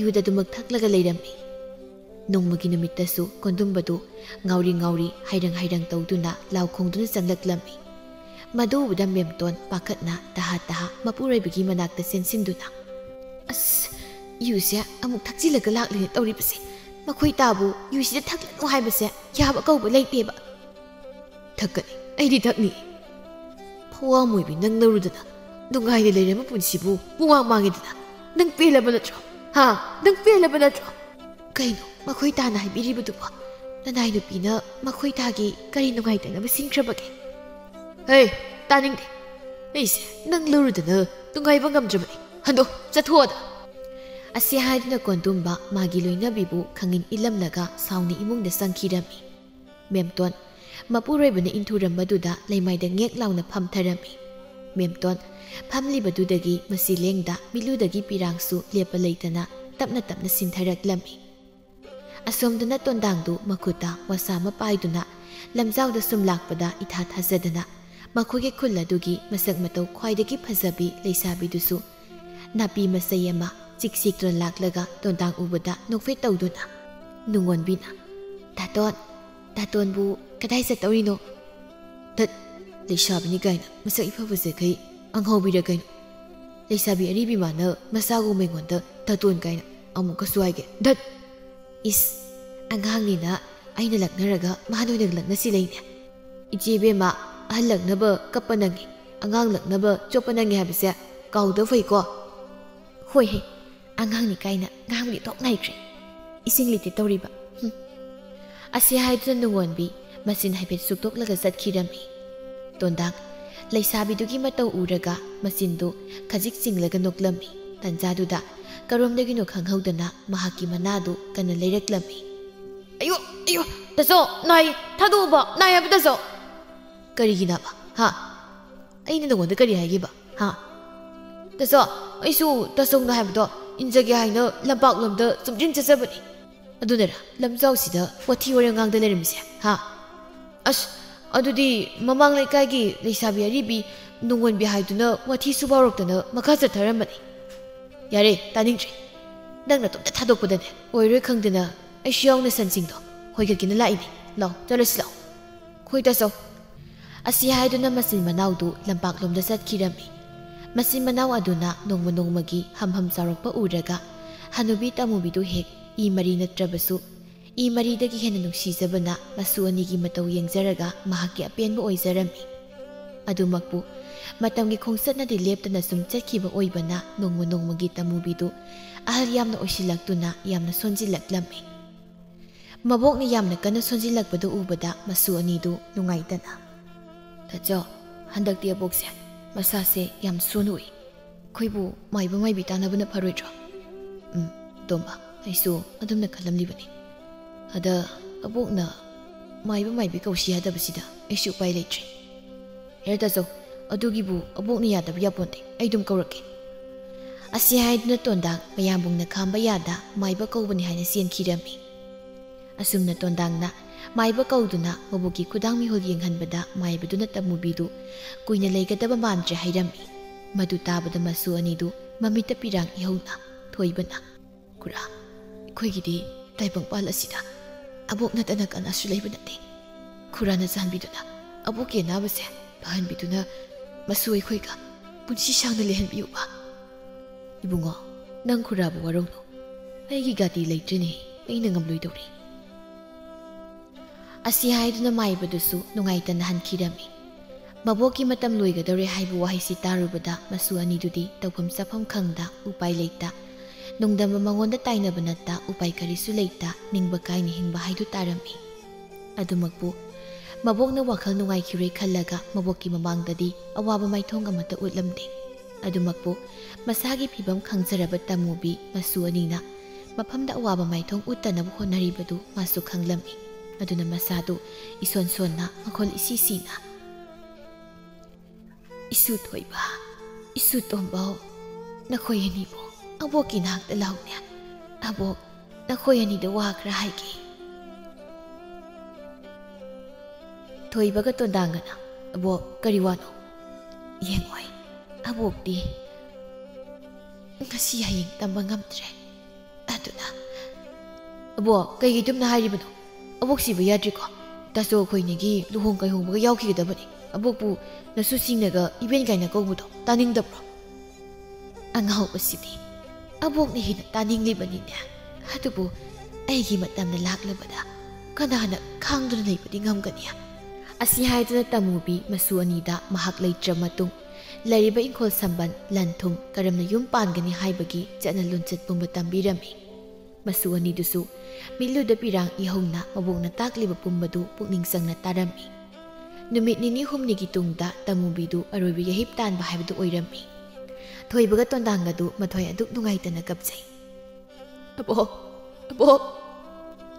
ꯌꯨꯗ ꯑꯗꯨꯃꯛ ꯊꯛꯂꯒ ꯂꯩꯔꯝꯃꯤ꯫ ꯅꯣꯡꯃꯒꯤ ꯅꯨꯃꯤꯠꯇꯁꯨ ꯀꯣꯟꯗꯨꯝꯕꯗꯨ ꯉꯥꯎꯔꯤ ꯉꯥꯎꯔꯤ ꯍꯥꯏꯔꯪ ꯍꯥꯏꯔꯪ ꯇꯧꯗꯨꯅ ꯂꯥꯎ ꯈꯣꯡꯗꯨꯅ ꯆꯪꯂꯛꯂꯝꯃꯤ꯫ ꯃꯗꯨ ꯎꯕꯗ ꯃꯦꯝꯇꯣꯟ ꯄꯥꯈꯠꯅ ꯇꯍꯥ ꯇꯍꯥ ꯃꯄꯨꯔꯣꯏꯕꯒꯤ ꯃꯅꯥꯛꯇ ꯆꯦꯟꯁꯤꯟꯗꯨꯅ, "ꯑꯁ, ꯌꯨꯁꯦ ꯑꯃꯨꯛ ꯊꯛꯆꯤꯜꯂꯒ ꯂꯥꯛꯂꯦꯅ ꯇꯧꯔꯤꯕꯁꯦ꯫ ꯃꯈꯣꯏ ꯇꯥꯕꯨ ꯌꯨꯁꯤꯗ ꯊꯛꯂꯅꯨ ꯍꯥꯏꯕꯁꯦ ꯌꯥꯕ ꯀꯧꯕ ꯂꯩꯇꯦꯕ꯫" "ꯊꯛꯀꯅꯤ, ꯑꯩꯗꯤ ꯊꯛꯅꯤ꯫" "ꯐꯋꯥ ꯃꯣꯏꯕꯤ, ꯅꯪ ꯂꯧꯔꯨꯗꯅ ꯅꯨꯡꯉꯥꯏꯅ ꯂꯩꯔꯝꯕ ꯄꯨꯟꯁꯤꯕꯨ ꯄꯨꯡꯃꯥꯡ ꯃꯥꯡꯉꯦꯗꯅ꯫ ꯅꯪ ꯄꯦꯜꯂꯕ ꯅꯠꯇ꯭ꯔꯣ? ꯍꯥ? ꯅꯪ ꯄꯦꯜꯂꯕ ꯅꯠꯇ꯭ꯔꯣ?" "ꯀꯩꯅꯣ ꯃꯈꯣꯏ ꯇꯥꯅ ꯍꯥꯏꯕꯤꯔꯤꯕꯗꯨꯕꯣ? ꯅꯅꯥꯏ ꯅꯨꯄꯤꯅ ꯃꯈꯣꯏ ꯇꯥꯒꯤ ꯀꯔꯤ ꯅꯨꯡꯉꯥꯏꯇꯅꯕ ꯁꯤꯟꯈ꯭ꯔꯕꯒꯦ?" "ꯍꯦ, ꯇꯥꯅꯤꯡꯗꯦ꯫ ꯑꯩꯁꯦ ꯅꯪ ꯂꯧꯔꯨꯗꯅ ꯅꯨꯡꯉꯥꯏꯕ ꯉꯝꯗ꯭ꯔꯕꯅꯤ꯫ ꯍꯟꯗꯣ, ꯆꯠꯊꯣꯛꯑꯗ꯫" ꯑꯁꯤ ꯍꯥꯏꯗꯨꯅ ꯀꯣꯟꯗꯨꯝꯕ ꯃꯥꯒꯤ ꯂꯣꯏꯅꯕꯤꯕꯨ ꯈꯪꯉꯤꯟ ꯏꯜꯂꯝꯂꯒ ꯁꯥꯎꯅ ꯏꯃꯨꯡꯗ ꯆꯪꯈꯤꯔꯝꯃꯤ꯫ ꯃꯦꯝꯇꯣꯟ ꯃꯄꯨꯔꯣꯏꯕꯅ ꯏꯟꯊꯨꯔꯝꯕꯗꯨꯗ ꯂꯩꯃꯥꯏꯗ ꯉꯦꯛ ꯂꯥꯎꯅ ꯐꯝꯊꯔꯝꯃꯤ꯫ ꯃꯦꯝꯇꯣꯟ ꯐꯝꯂꯤꯕꯗꯨꯗꯒꯤ ꯃꯁꯤ ꯂꯦꯡꯗ ꯃꯤꯠꯂꯨꯗꯒꯤ ꯄꯤꯔꯥꯡꯁꯨ ꯂꯦꯞꯄ ꯂꯩꯇꯅ ꯇꯞꯅ ꯇꯞꯅ ꯁꯤꯟꯊꯔꯛꯂꯝꯃꯤ꯫ ꯑꯁꯣꯝꯗꯅ ꯇꯣꯟꯗꯥꯡꯗꯨ ꯃꯈꯨꯠꯇ ꯋꯥꯁꯥ ꯑꯃ ꯄꯥꯏꯗꯨꯅ ꯂꯝꯖꯥꯎꯗ ꯁꯨꯝ ꯂꯥꯛꯄꯗ ꯏꯊꯥ ꯊꯥꯖꯗꯅ ꯃꯈꯣꯏꯒꯤ ꯈꯨꯜ ꯑꯗꯨꯒꯤ ꯃꯁꯛ ꯃꯇꯧ ꯈ꯭ꯋꯥꯏꯗꯒꯤ ꯐꯖꯕꯤ ꯂꯩꯁꯥꯕꯤꯗꯨꯁꯨ ꯅꯥꯄꯤ ꯃꯆꯩ ꯑꯃ ꯆꯤꯛ ꯆꯤꯛꯇꯨꯅ ꯂꯥꯛꯂꯒ ꯇꯣꯟꯗꯥꯡ ꯎꯕꯗ ꯅꯣꯛꯐꯦꯠ ꯇꯧꯗꯨꯅ ꯅꯨꯡꯉꯣꯟꯕꯤꯅ, "ꯇꯥꯇꯣꯟ, ꯇꯥꯇꯣꯟꯕꯨ ꯀꯗꯥꯏ ꯆꯠꯇꯧꯔꯤꯅꯣ?" "ꯇꯠ, ꯂꯩꯁꯥꯕꯤꯅꯤ ꯀꯥꯏꯅ ꯃꯁꯛ ꯏꯐ ꯐꯖꯈꯩ ꯑꯉꯥꯎꯕꯤꯔ ꯀꯩꯅꯣ? ꯂꯩꯁꯥꯕꯤ ꯑꯔꯤꯕꯤ ꯃꯥꯅ ꯃꯁꯥꯒꯨꯝ ꯑꯩꯉꯣꯟꯗ ꯇꯥꯇꯣꯟ ꯀꯥꯏꯅ ꯑꯃꯨꯛꯀꯁꯨ ꯍꯥꯏꯒꯦ꯫ ꯗꯠ!" "ꯏꯁ, ꯑꯉꯥꯡꯅꯤꯅ ꯑꯩꯅ ꯂꯛꯅꯔꯒ ꯃꯥꯅ ꯑꯣꯏꯅ ꯂꯛꯅꯁꯤ ꯂꯩꯅꯦ꯫ ꯏꯆꯦ ꯏꯕꯦꯝꯃ, ꯑꯍꯜ ꯂꯛꯅꯕ ꯀꯞꯄ ꯅꯪꯉꯤ, ꯑꯉꯥꯡ ꯂꯛꯅꯕ ꯆꯣꯞꯄ ꯅꯪꯉꯤ ꯍꯥꯏꯕꯁꯦ ꯀꯥꯎꯗ ꯐꯩꯀꯣ꯫" "ꯍꯣꯏꯍꯦ, ꯑꯉꯥꯡꯅꯤ ꯀꯥꯏꯅ ꯉꯥꯡꯕꯗꯤ ꯇꯣꯛ ꯅꯥꯏꯈ꯭ꯔꯦ꯫ ꯏꯁꯤꯡ ꯂꯤꯇꯦ ꯇꯧꯔꯤꯕ꯫ ꯍꯨꯝ꯫" ꯑꯁꯤ ꯍꯥꯏꯗꯨꯅ ꯅꯨꯡꯉꯣꯟꯕꯤ ꯃꯆꯤꯟ ꯍꯥꯏꯐꯦꯠ ꯁꯨꯛꯇꯣꯛꯂꯒ ꯆꯠꯈꯤꯔꯝꯃꯤ꯫ ꯇꯣꯟꯗꯥꯡ ꯂꯩꯁꯥꯕꯤꯗꯨꯒꯤ ꯃꯇꯧ ꯎꯔꯒ ꯃꯆꯤꯟꯗꯨ ꯈꯖꯤꯛ ꯆꯤꯡꯂꯒ ꯅꯣꯛꯂꯝꯃꯤ꯫ ꯇꯟꯖꯥꯗꯨꯗ ꯀꯔꯣꯝꯗꯒꯤꯅꯣ ꯈꯪꯍꯧꯗꯅ ꯃꯍꯥꯛꯀꯤ ꯃꯅꯥꯗꯨ ꯀꯟꯅ ꯂꯩꯔꯛꯂꯝꯃꯤ꯫ "ꯑꯌꯣ, ꯑꯌꯣ, ꯇꯥꯆꯧ, ꯅꯥꯏ, ꯊꯥꯗꯣꯛꯎꯕ, ꯅꯥꯏ ꯍꯥꯏꯕ ꯇꯥꯆꯧ!" "ꯀꯔꯤꯒꯤꯅꯕ, ꯍꯥ? ꯑꯩꯅ ꯅꯉꯣꯟꯗ ꯀꯔꯤ ꯍꯥꯏꯈꯤꯕ, ꯍꯥ?" "ꯇꯥꯆꯧ, ꯑꯩꯁꯨ ꯇꯥꯆꯧꯅ ꯍꯥꯏꯕꯗꯣ ꯏꯟꯖꯒꯦ ꯍꯥꯏꯅ ꯂꯝꯄꯥꯛꯂꯣꯝꯗ ꯆꯨꯝꯗ꯭ꯔꯤꯡ ꯆꯠꯆꯕꯅꯤ꯫ ꯑꯗꯨꯅꯔ ꯂꯝꯖꯥꯎꯁꯤꯗ ꯋꯥꯊꯤ ꯋꯥꯔꯦꯡ ꯉꯥꯡꯗ ꯂꯩꯔꯝꯃꯤꯁꯦ, ꯍꯥ? ꯑꯁ, ꯑꯗꯨꯗꯤ ꯃꯃꯥꯡ ꯂꯩꯀꯥꯏꯒꯤ ꯂꯩꯁꯥꯕꯤ ꯑꯔꯤꯕꯤ ꯅꯨꯡꯉꯣꯟꯕꯤ ꯍꯥꯏꯗꯨꯅ ꯋꯥꯊꯤ ꯁꯨꯕ ꯍꯧꯔꯛꯇꯅ ꯃꯈꯥ ꯆꯠꯊꯔꯝꯕꯅꯤ꯫ ꯌꯥꯔꯦ, ꯇꯥꯅꯤꯡꯗ꯭ꯔꯦ꯫ ꯅꯪ ꯅꯇꯣꯝꯇ ꯊꯥꯗꯣꯛꯄꯗꯅꯦ ꯑꯣꯏꯔꯣꯏ ꯈꯪꯗꯅ ꯑꯩꯁꯨ ꯌꯥꯎꯅ ꯁꯟꯁꯤꯡꯗꯣ ꯍꯣꯏꯒꯠꯀꯦꯅ ꯂꯥꯛꯏꯅꯦ꯫ ꯂꯥꯎ, ꯆꯠꯂꯁꯤ ꯂꯥꯎ꯫" "ꯈꯣꯏ ꯇꯥꯆꯧ, ꯑꯁꯤ ꯍꯥꯏꯗꯨꯅ ꯃꯆꯤꯟ ꯃꯅꯥꯎꯗꯨ ꯂꯝꯄꯥꯛꯂꯣꯝꯗ ꯆꯠꯈꯤꯔꯝꯃꯤ꯫ ꯃꯆꯤꯟ ꯃꯅꯥꯎ ꯑꯗꯨꯅ ꯅꯣꯡꯃ ꯅꯣꯡꯃꯒꯤ ꯍꯝ ꯍꯝ ꯆꯥꯎꯔꯛꯄ ꯎꯔꯒ ꯍꯅꯨꯕꯤ ꯇꯃꯨꯕꯤꯗꯨ ꯍꯦꯛ ꯏ ꯃꯔꯤ ꯅꯠꯇ꯭ꯔꯕꯁꯨ ꯏ ꯃꯔꯤꯗꯒꯤ ꯍꯦꯟꯅ ꯅꯨꯡꯁꯤꯖꯕꯅ ꯃꯁꯨ ꯑꯅꯤꯒꯤ ꯃꯇꯧ ꯌꯦꯡꯖꯔꯒ ꯃꯍꯥꯛꯀꯤ ꯑꯄꯦꯟꯕ ꯑꯣꯏꯖꯔꯝꯃꯤ꯫ ꯑꯗꯨꯃꯛꯄꯨ ꯃꯇꯝꯒꯤ ꯈꯣꯡꯆꯠꯅꯗꯤ ꯂꯦꯞꯇꯅ ꯁꯨꯝ ꯆꯠꯈꯤꯕ ꯑꯣꯏꯕꯅ ꯅꯣꯡꯃ ꯅꯣꯡꯃꯒꯤ ꯇꯃꯨꯕꯤꯗꯨ ꯑꯍꯜ ꯌꯥꯝꯅ ꯑꯣꯏꯁꯤꯜꯂꯛꯇꯨꯅ ꯌꯥꯝꯅ ꯁꯣꯟꯖꯤꯜꯂꯛꯂꯝꯃꯤ꯫ ꯃꯕꯣꯛꯅ ꯌꯥꯝꯅ ꯀꯟꯅ ꯁꯣꯟꯖꯤꯜꯂꯛꯄꯗꯨ ꯎꯕꯗ ꯃꯁꯨ ꯑꯅꯤꯗꯨ ꯅꯨꯡꯉꯥꯏꯇꯅ, "ꯇꯥꯆꯧ, ꯍꯟꯗꯛꯇꯤ ꯑꯕꯣꯛꯁꯦ ꯃꯁꯥꯁꯦ ꯌꯥꯝ ꯁꯣꯟ ꯎꯏ꯫ ꯑꯩꯈꯣꯏꯕꯨ ꯃꯥꯏꯕ ꯃꯥꯏꯕꯤ ꯇꯥꯟꯅꯕꯅ ꯐꯔꯣꯏꯗ꯭ꯔꯣ?" "ꯎꯝ, ꯇꯣꯝꯕ, ꯑꯩꯁꯨ ꯑꯗꯨꯝꯅ ꯈꯜꯂꯝꯂꯤꯕꯅꯤ꯫ ꯑꯗ ꯑꯕꯣꯛꯅ ꯃꯥꯏꯕ ꯃꯥꯏꯕꯤ ꯀꯧꯁꯤ ꯍꯥꯏꯗꯕꯁꯤꯗ ꯑꯩꯁꯨ ꯎꯄꯥꯏ ꯂꯩꯇ꯭ꯔꯦ꯫ ꯍꯦꯔꯥ ꯇꯥꯆꯧ, ꯑꯗꯨꯒꯤꯕꯨ ꯑꯕꯣꯛꯅ ꯌꯥꯗꯕ ꯌꯥꯄꯣꯟꯇꯦ, ꯑꯩ ꯑꯗꯨꯝ ꯀꯧꯔꯛꯀꯦ"꯫ ꯑꯁꯤ ꯍꯥꯏꯗꯨꯅ ꯇꯣꯟꯗꯥꯡ ꯃꯌꯥꯝꯕꯨꯡꯅ ꯈꯥꯝꯕ ꯌꯥꯗ ꯃꯥꯏꯕ ꯀꯧꯕꯅꯤ ꯍꯥꯏꯅ ꯆꯦꯟꯈꯤꯔꯝꯃꯤ꯫ ꯑꯁꯨꯝꯅ ꯇꯣꯟꯗꯥꯡꯅ ꯃꯥꯏꯕ ꯀꯧꯗꯨꯅ ꯃꯕꯣꯛꯀꯤ ꯈꯨꯗꯥꯡ ꯃꯤꯍꯨꯜ ꯌꯦꯡꯍꯟꯕꯗ ꯃꯥꯏꯕꯗꯨꯅ ꯇꯃꯨꯕꯤꯗꯨ ꯀꯨꯏꯅ ꯂꯩꯒꯗꯕ ꯃꯥꯟꯗ꯭ꯔꯦ ꯍꯥꯏꯔꯝꯃꯤ꯫ ꯃꯗꯨ ꯇꯥꯕꯗ ꯃꯁꯨ ꯑꯅꯤꯗꯨ ꯃꯃꯤꯠꯇ ꯄꯤꯔꯥꯡ ꯏꯍꯧꯅ ꯊꯣꯏꯕꯅ, "ꯈꯨꯔꯥ, ꯑꯩꯈꯣꯏꯒꯤꯗꯤ ꯇꯥꯏꯕꯪꯄꯥꯜ ꯑꯁꯤꯗ ꯑꯕꯣꯛ ꯅꯠꯇꯅ ꯀꯅꯥꯁꯨ ꯂꯩꯕ ꯅꯠꯇꯦ꯫ ꯈꯨꯔꯥꯅ ꯆꯥꯟꯕꯤꯗꯨꯅ ꯑꯕꯣꯛꯀꯤ ꯑꯅꯥꯕꯁꯦ ꯐꯍꯟꯕꯤꯗꯨꯅ ꯃꯁꯨ ꯑꯩꯈꯣꯏꯒ ꯄꯨꯟꯁꯤ ꯁꯥꯡꯅ ꯂꯩꯍꯟꯕꯤꯌꯨꯕ꯫ ꯏꯕꯨꯡꯉꯣ, ꯅꯪ ꯈꯨꯔꯥꯕꯨ ꯋꯥꯔꯧꯅꯨ꯫ ꯑꯩꯒꯤ ꯒꯥꯇꯤ ꯂꯩꯇ꯭ꯔꯦꯅꯦ, ꯑꯩꯅ ꯉꯝꯂꯣꯏꯗꯧꯔꯤ"꯫ ꯑꯁꯤ ꯍꯥꯏꯗꯨꯅ ꯃꯥꯏꯕꯗꯨꯁꯨ ꯅꯨꯡꯉꯥꯏꯇꯅ ꯍꯟꯈꯤꯔꯝꯃꯤ꯫ ꯃꯕꯣꯛꯀꯤ ꯃꯇꯝ ꯂꯣꯏꯒꯗꯧꯔꯦ ꯍꯥꯏꯕ ꯋꯥꯍꯩꯁꯤ ꯇꯥꯔꯨꯕꯗ ꯃꯁꯨ ꯑꯅꯤꯗꯨꯗꯤ ꯇꯧꯐꯝ ꯆꯥꯐꯝ ꯈꯪꯗ, ꯎꯄꯥꯏ ꯂꯩꯇ, ꯅꯣꯡꯗꯝꯕ ꯃꯉꯣꯟꯗ ꯇꯥꯏꯅꯕ ꯅꯠꯇ ꯎꯄꯥꯏ ꯀꯔꯤꯁꯨ ꯂꯩꯇ, ꯅꯤꯡꯕ ꯀꯥꯏꯅ ꯍꯤꯡꯕ ꯍꯥꯏꯗꯨ ꯇꯥꯔꯝꯃꯤ꯫ ꯑꯗꯨꯃꯛꯄꯨ ꯃꯕꯣꯛꯅ ꯋꯥꯈꯜ ꯅꯨꯡꯉꯥꯏꯈꯤꯔꯣꯏ ꯈꯜꯂꯒ ꯃꯕꯣꯛꯀꯤ ꯃꯃꯥꯡꯗꯗꯤ ꯑꯋꯥꯕ ꯃꯥꯏꯊꯣꯡ ꯑꯃꯠꯇ ꯎꯠꯂꯝꯗꯦ꯫ ꯑꯗꯨꯃꯛꯄꯨ ꯃꯁꯥꯒꯤ ꯐꯤꯚꯝ ꯈꯪꯖꯔꯕ ꯇꯃꯨꯕꯤ ꯃꯁꯨ ꯑꯅꯤꯅ ꯃꯐꯝꯗ ꯑꯋꯥꯕ ꯃꯥꯏꯊꯣꯡ ꯎꯠꯇꯅꯕ ꯍꯣꯠꯅꯔꯤꯕꯗꯨ ꯃꯥꯁꯨ ꯈꯪꯂꯝꯃꯤ꯫ ꯑꯗꯨꯅ ꯃꯁꯥꯗꯨ ꯏꯁꯣꯟ ꯁꯣꯟꯅ, ꯃꯈꯣꯜ ꯏꯁꯤ ꯁꯤꯅ, "ꯏꯁꯨ ꯊꯣꯏꯕ, ꯏꯁꯨ ꯇꯣꯝꯕꯧ, ꯅꯈꯣꯏ ꯑꯅꯤꯕꯨ ꯑꯕꯣꯛꯀꯤ ꯅꯥꯛꯇ ꯂꯥꯎꯅꯦ꯫ ꯑꯕꯣꯛ ꯅꯈꯣꯏ ꯑꯅꯤꯗ ꯋꯥ ꯈꯔ ꯍꯥꯏꯒꯦ"꯫ ꯊꯣꯏꯕꯒ ꯇꯣꯟꯗꯥꯡꯒꯅ, "ꯑꯕꯣꯛ, ꯀꯔꯤ ꯋꯥꯅꯣ?" "ꯌꯦꯡꯉꯣꯏ, ꯑꯕꯣꯛꯇꯤ ꯉꯁꯤ ꯍꯌꯦꯡ ꯇꯝꯕ ꯉꯝꯗ꯭ꯔꯦ꯫ ꯑꯗꯨꯅ"꯫ "ꯑꯕꯣꯛ, ꯀꯩꯒꯤ ꯑꯗꯨꯝꯅ ꯍꯥꯏꯔꯤꯕꯅꯣ? ꯑꯕꯣꯛ ꯁꯤꯕ ꯌꯥꯗ꯭ꯔꯤꯀꯣ꯫ ꯇꯥꯆꯧ ꯑꯩꯈꯣꯏꯅꯤꯒꯤ ꯂꯨꯍꯣꯡ ꯀꯩꯍꯣꯡꯕꯒ ꯌꯥꯎꯈꯤꯒꯗꯕꯅꯤ꯫ ꯑꯕꯣꯛꯄꯨ ꯅꯁꯨꯁꯤꯡꯅꯒ ꯏꯕꯦꯟ ꯀꯥꯏꯅ ꯀꯧꯕꯗꯣ ꯇꯥꯅꯤꯡꯗꯕ꯭ꯔꯣ? ꯑꯉꯥꯎꯕꯁꯤꯗꯤ ꯑꯕꯣꯛꯅ ꯍꯦꯟꯅ ꯇꯥꯅꯤꯡꯂꯤꯕꯅꯤꯅꯦ꯫ ꯑꯗꯨꯕꯨ ꯑꯩꯒꯤ ꯃꯇꯝꯅ ꯂꯥꯛꯂꯕꯗ ꯀꯅꯥꯅ ꯈꯥꯡꯗꯨꯅ ꯂꯩꯕꯗꯤ ꯉꯝꯒꯅꯤ? ꯑꯁꯤ ꯍꯥꯏꯗꯨꯅ ꯇꯃꯨꯕꯤ ꯃꯁꯨ ꯑꯅꯤꯗ ꯃꯍꯥꯛ ꯂꯩꯇ꯭ꯔ ꯃꯇꯨꯡ ꯂꯩꯔꯤꯕ ꯏꯪꯈꯣꯜ ꯁꯝꯕꯟ, ꯂꯟ ꯊꯨꯝ, ꯀꯔꯝꯅ ꯌꯨꯝ ꯄꯥꯟꯒꯅꯤ ꯍꯥꯏꯕꯒꯤ ꯆꯠꯅ ꯂꯣꯟꯆꯠ ꯄꯨꯝꯕ ꯇꯝꯕꯤꯔꯝꯃꯤ꯫ ꯃꯁꯨ ꯑꯅꯤꯗꯨꯁꯨ ꯃꯤꯠꯂꯨꯗ ꯄꯤꯔꯥꯡ ꯏꯍꯧꯅ ꯃꯕꯣꯛꯅ ꯇꯥꯛꯂꯤꯕ ꯄꯨꯝꯕꯗꯨ ꯄꯨꯛꯅꯤꯡ ꯆꯪꯅ ꯇꯥꯔꯝꯃꯤ꯫ ꯅꯨꯃꯤꯠ ꯅꯤꯅꯤ ꯍꯨꯝꯅꯤꯒꯤ ꯇꯨꯡꯗ ꯇꯃꯨꯕꯤꯗꯨ ꯑꯔꯣꯏꯕ ꯌꯥꯍꯤꯞ ꯇꯥꯟꯕ ꯍꯥꯏꯕꯗꯨ ꯑꯣꯏꯔꯝꯃꯤ꯫ ꯊꯣꯏꯕꯒ ꯇꯣꯟꯗꯥꯡꯒꯗꯨ ꯃꯊ꯭ꯋꯥꯏ ꯑꯗꯨꯛ ꯅꯨꯡꯉꯥꯏꯇꯅ ꯀꯞꯆꯩ꯫ "ꯑꯕꯣꯛ, ꯑꯕꯣꯛ,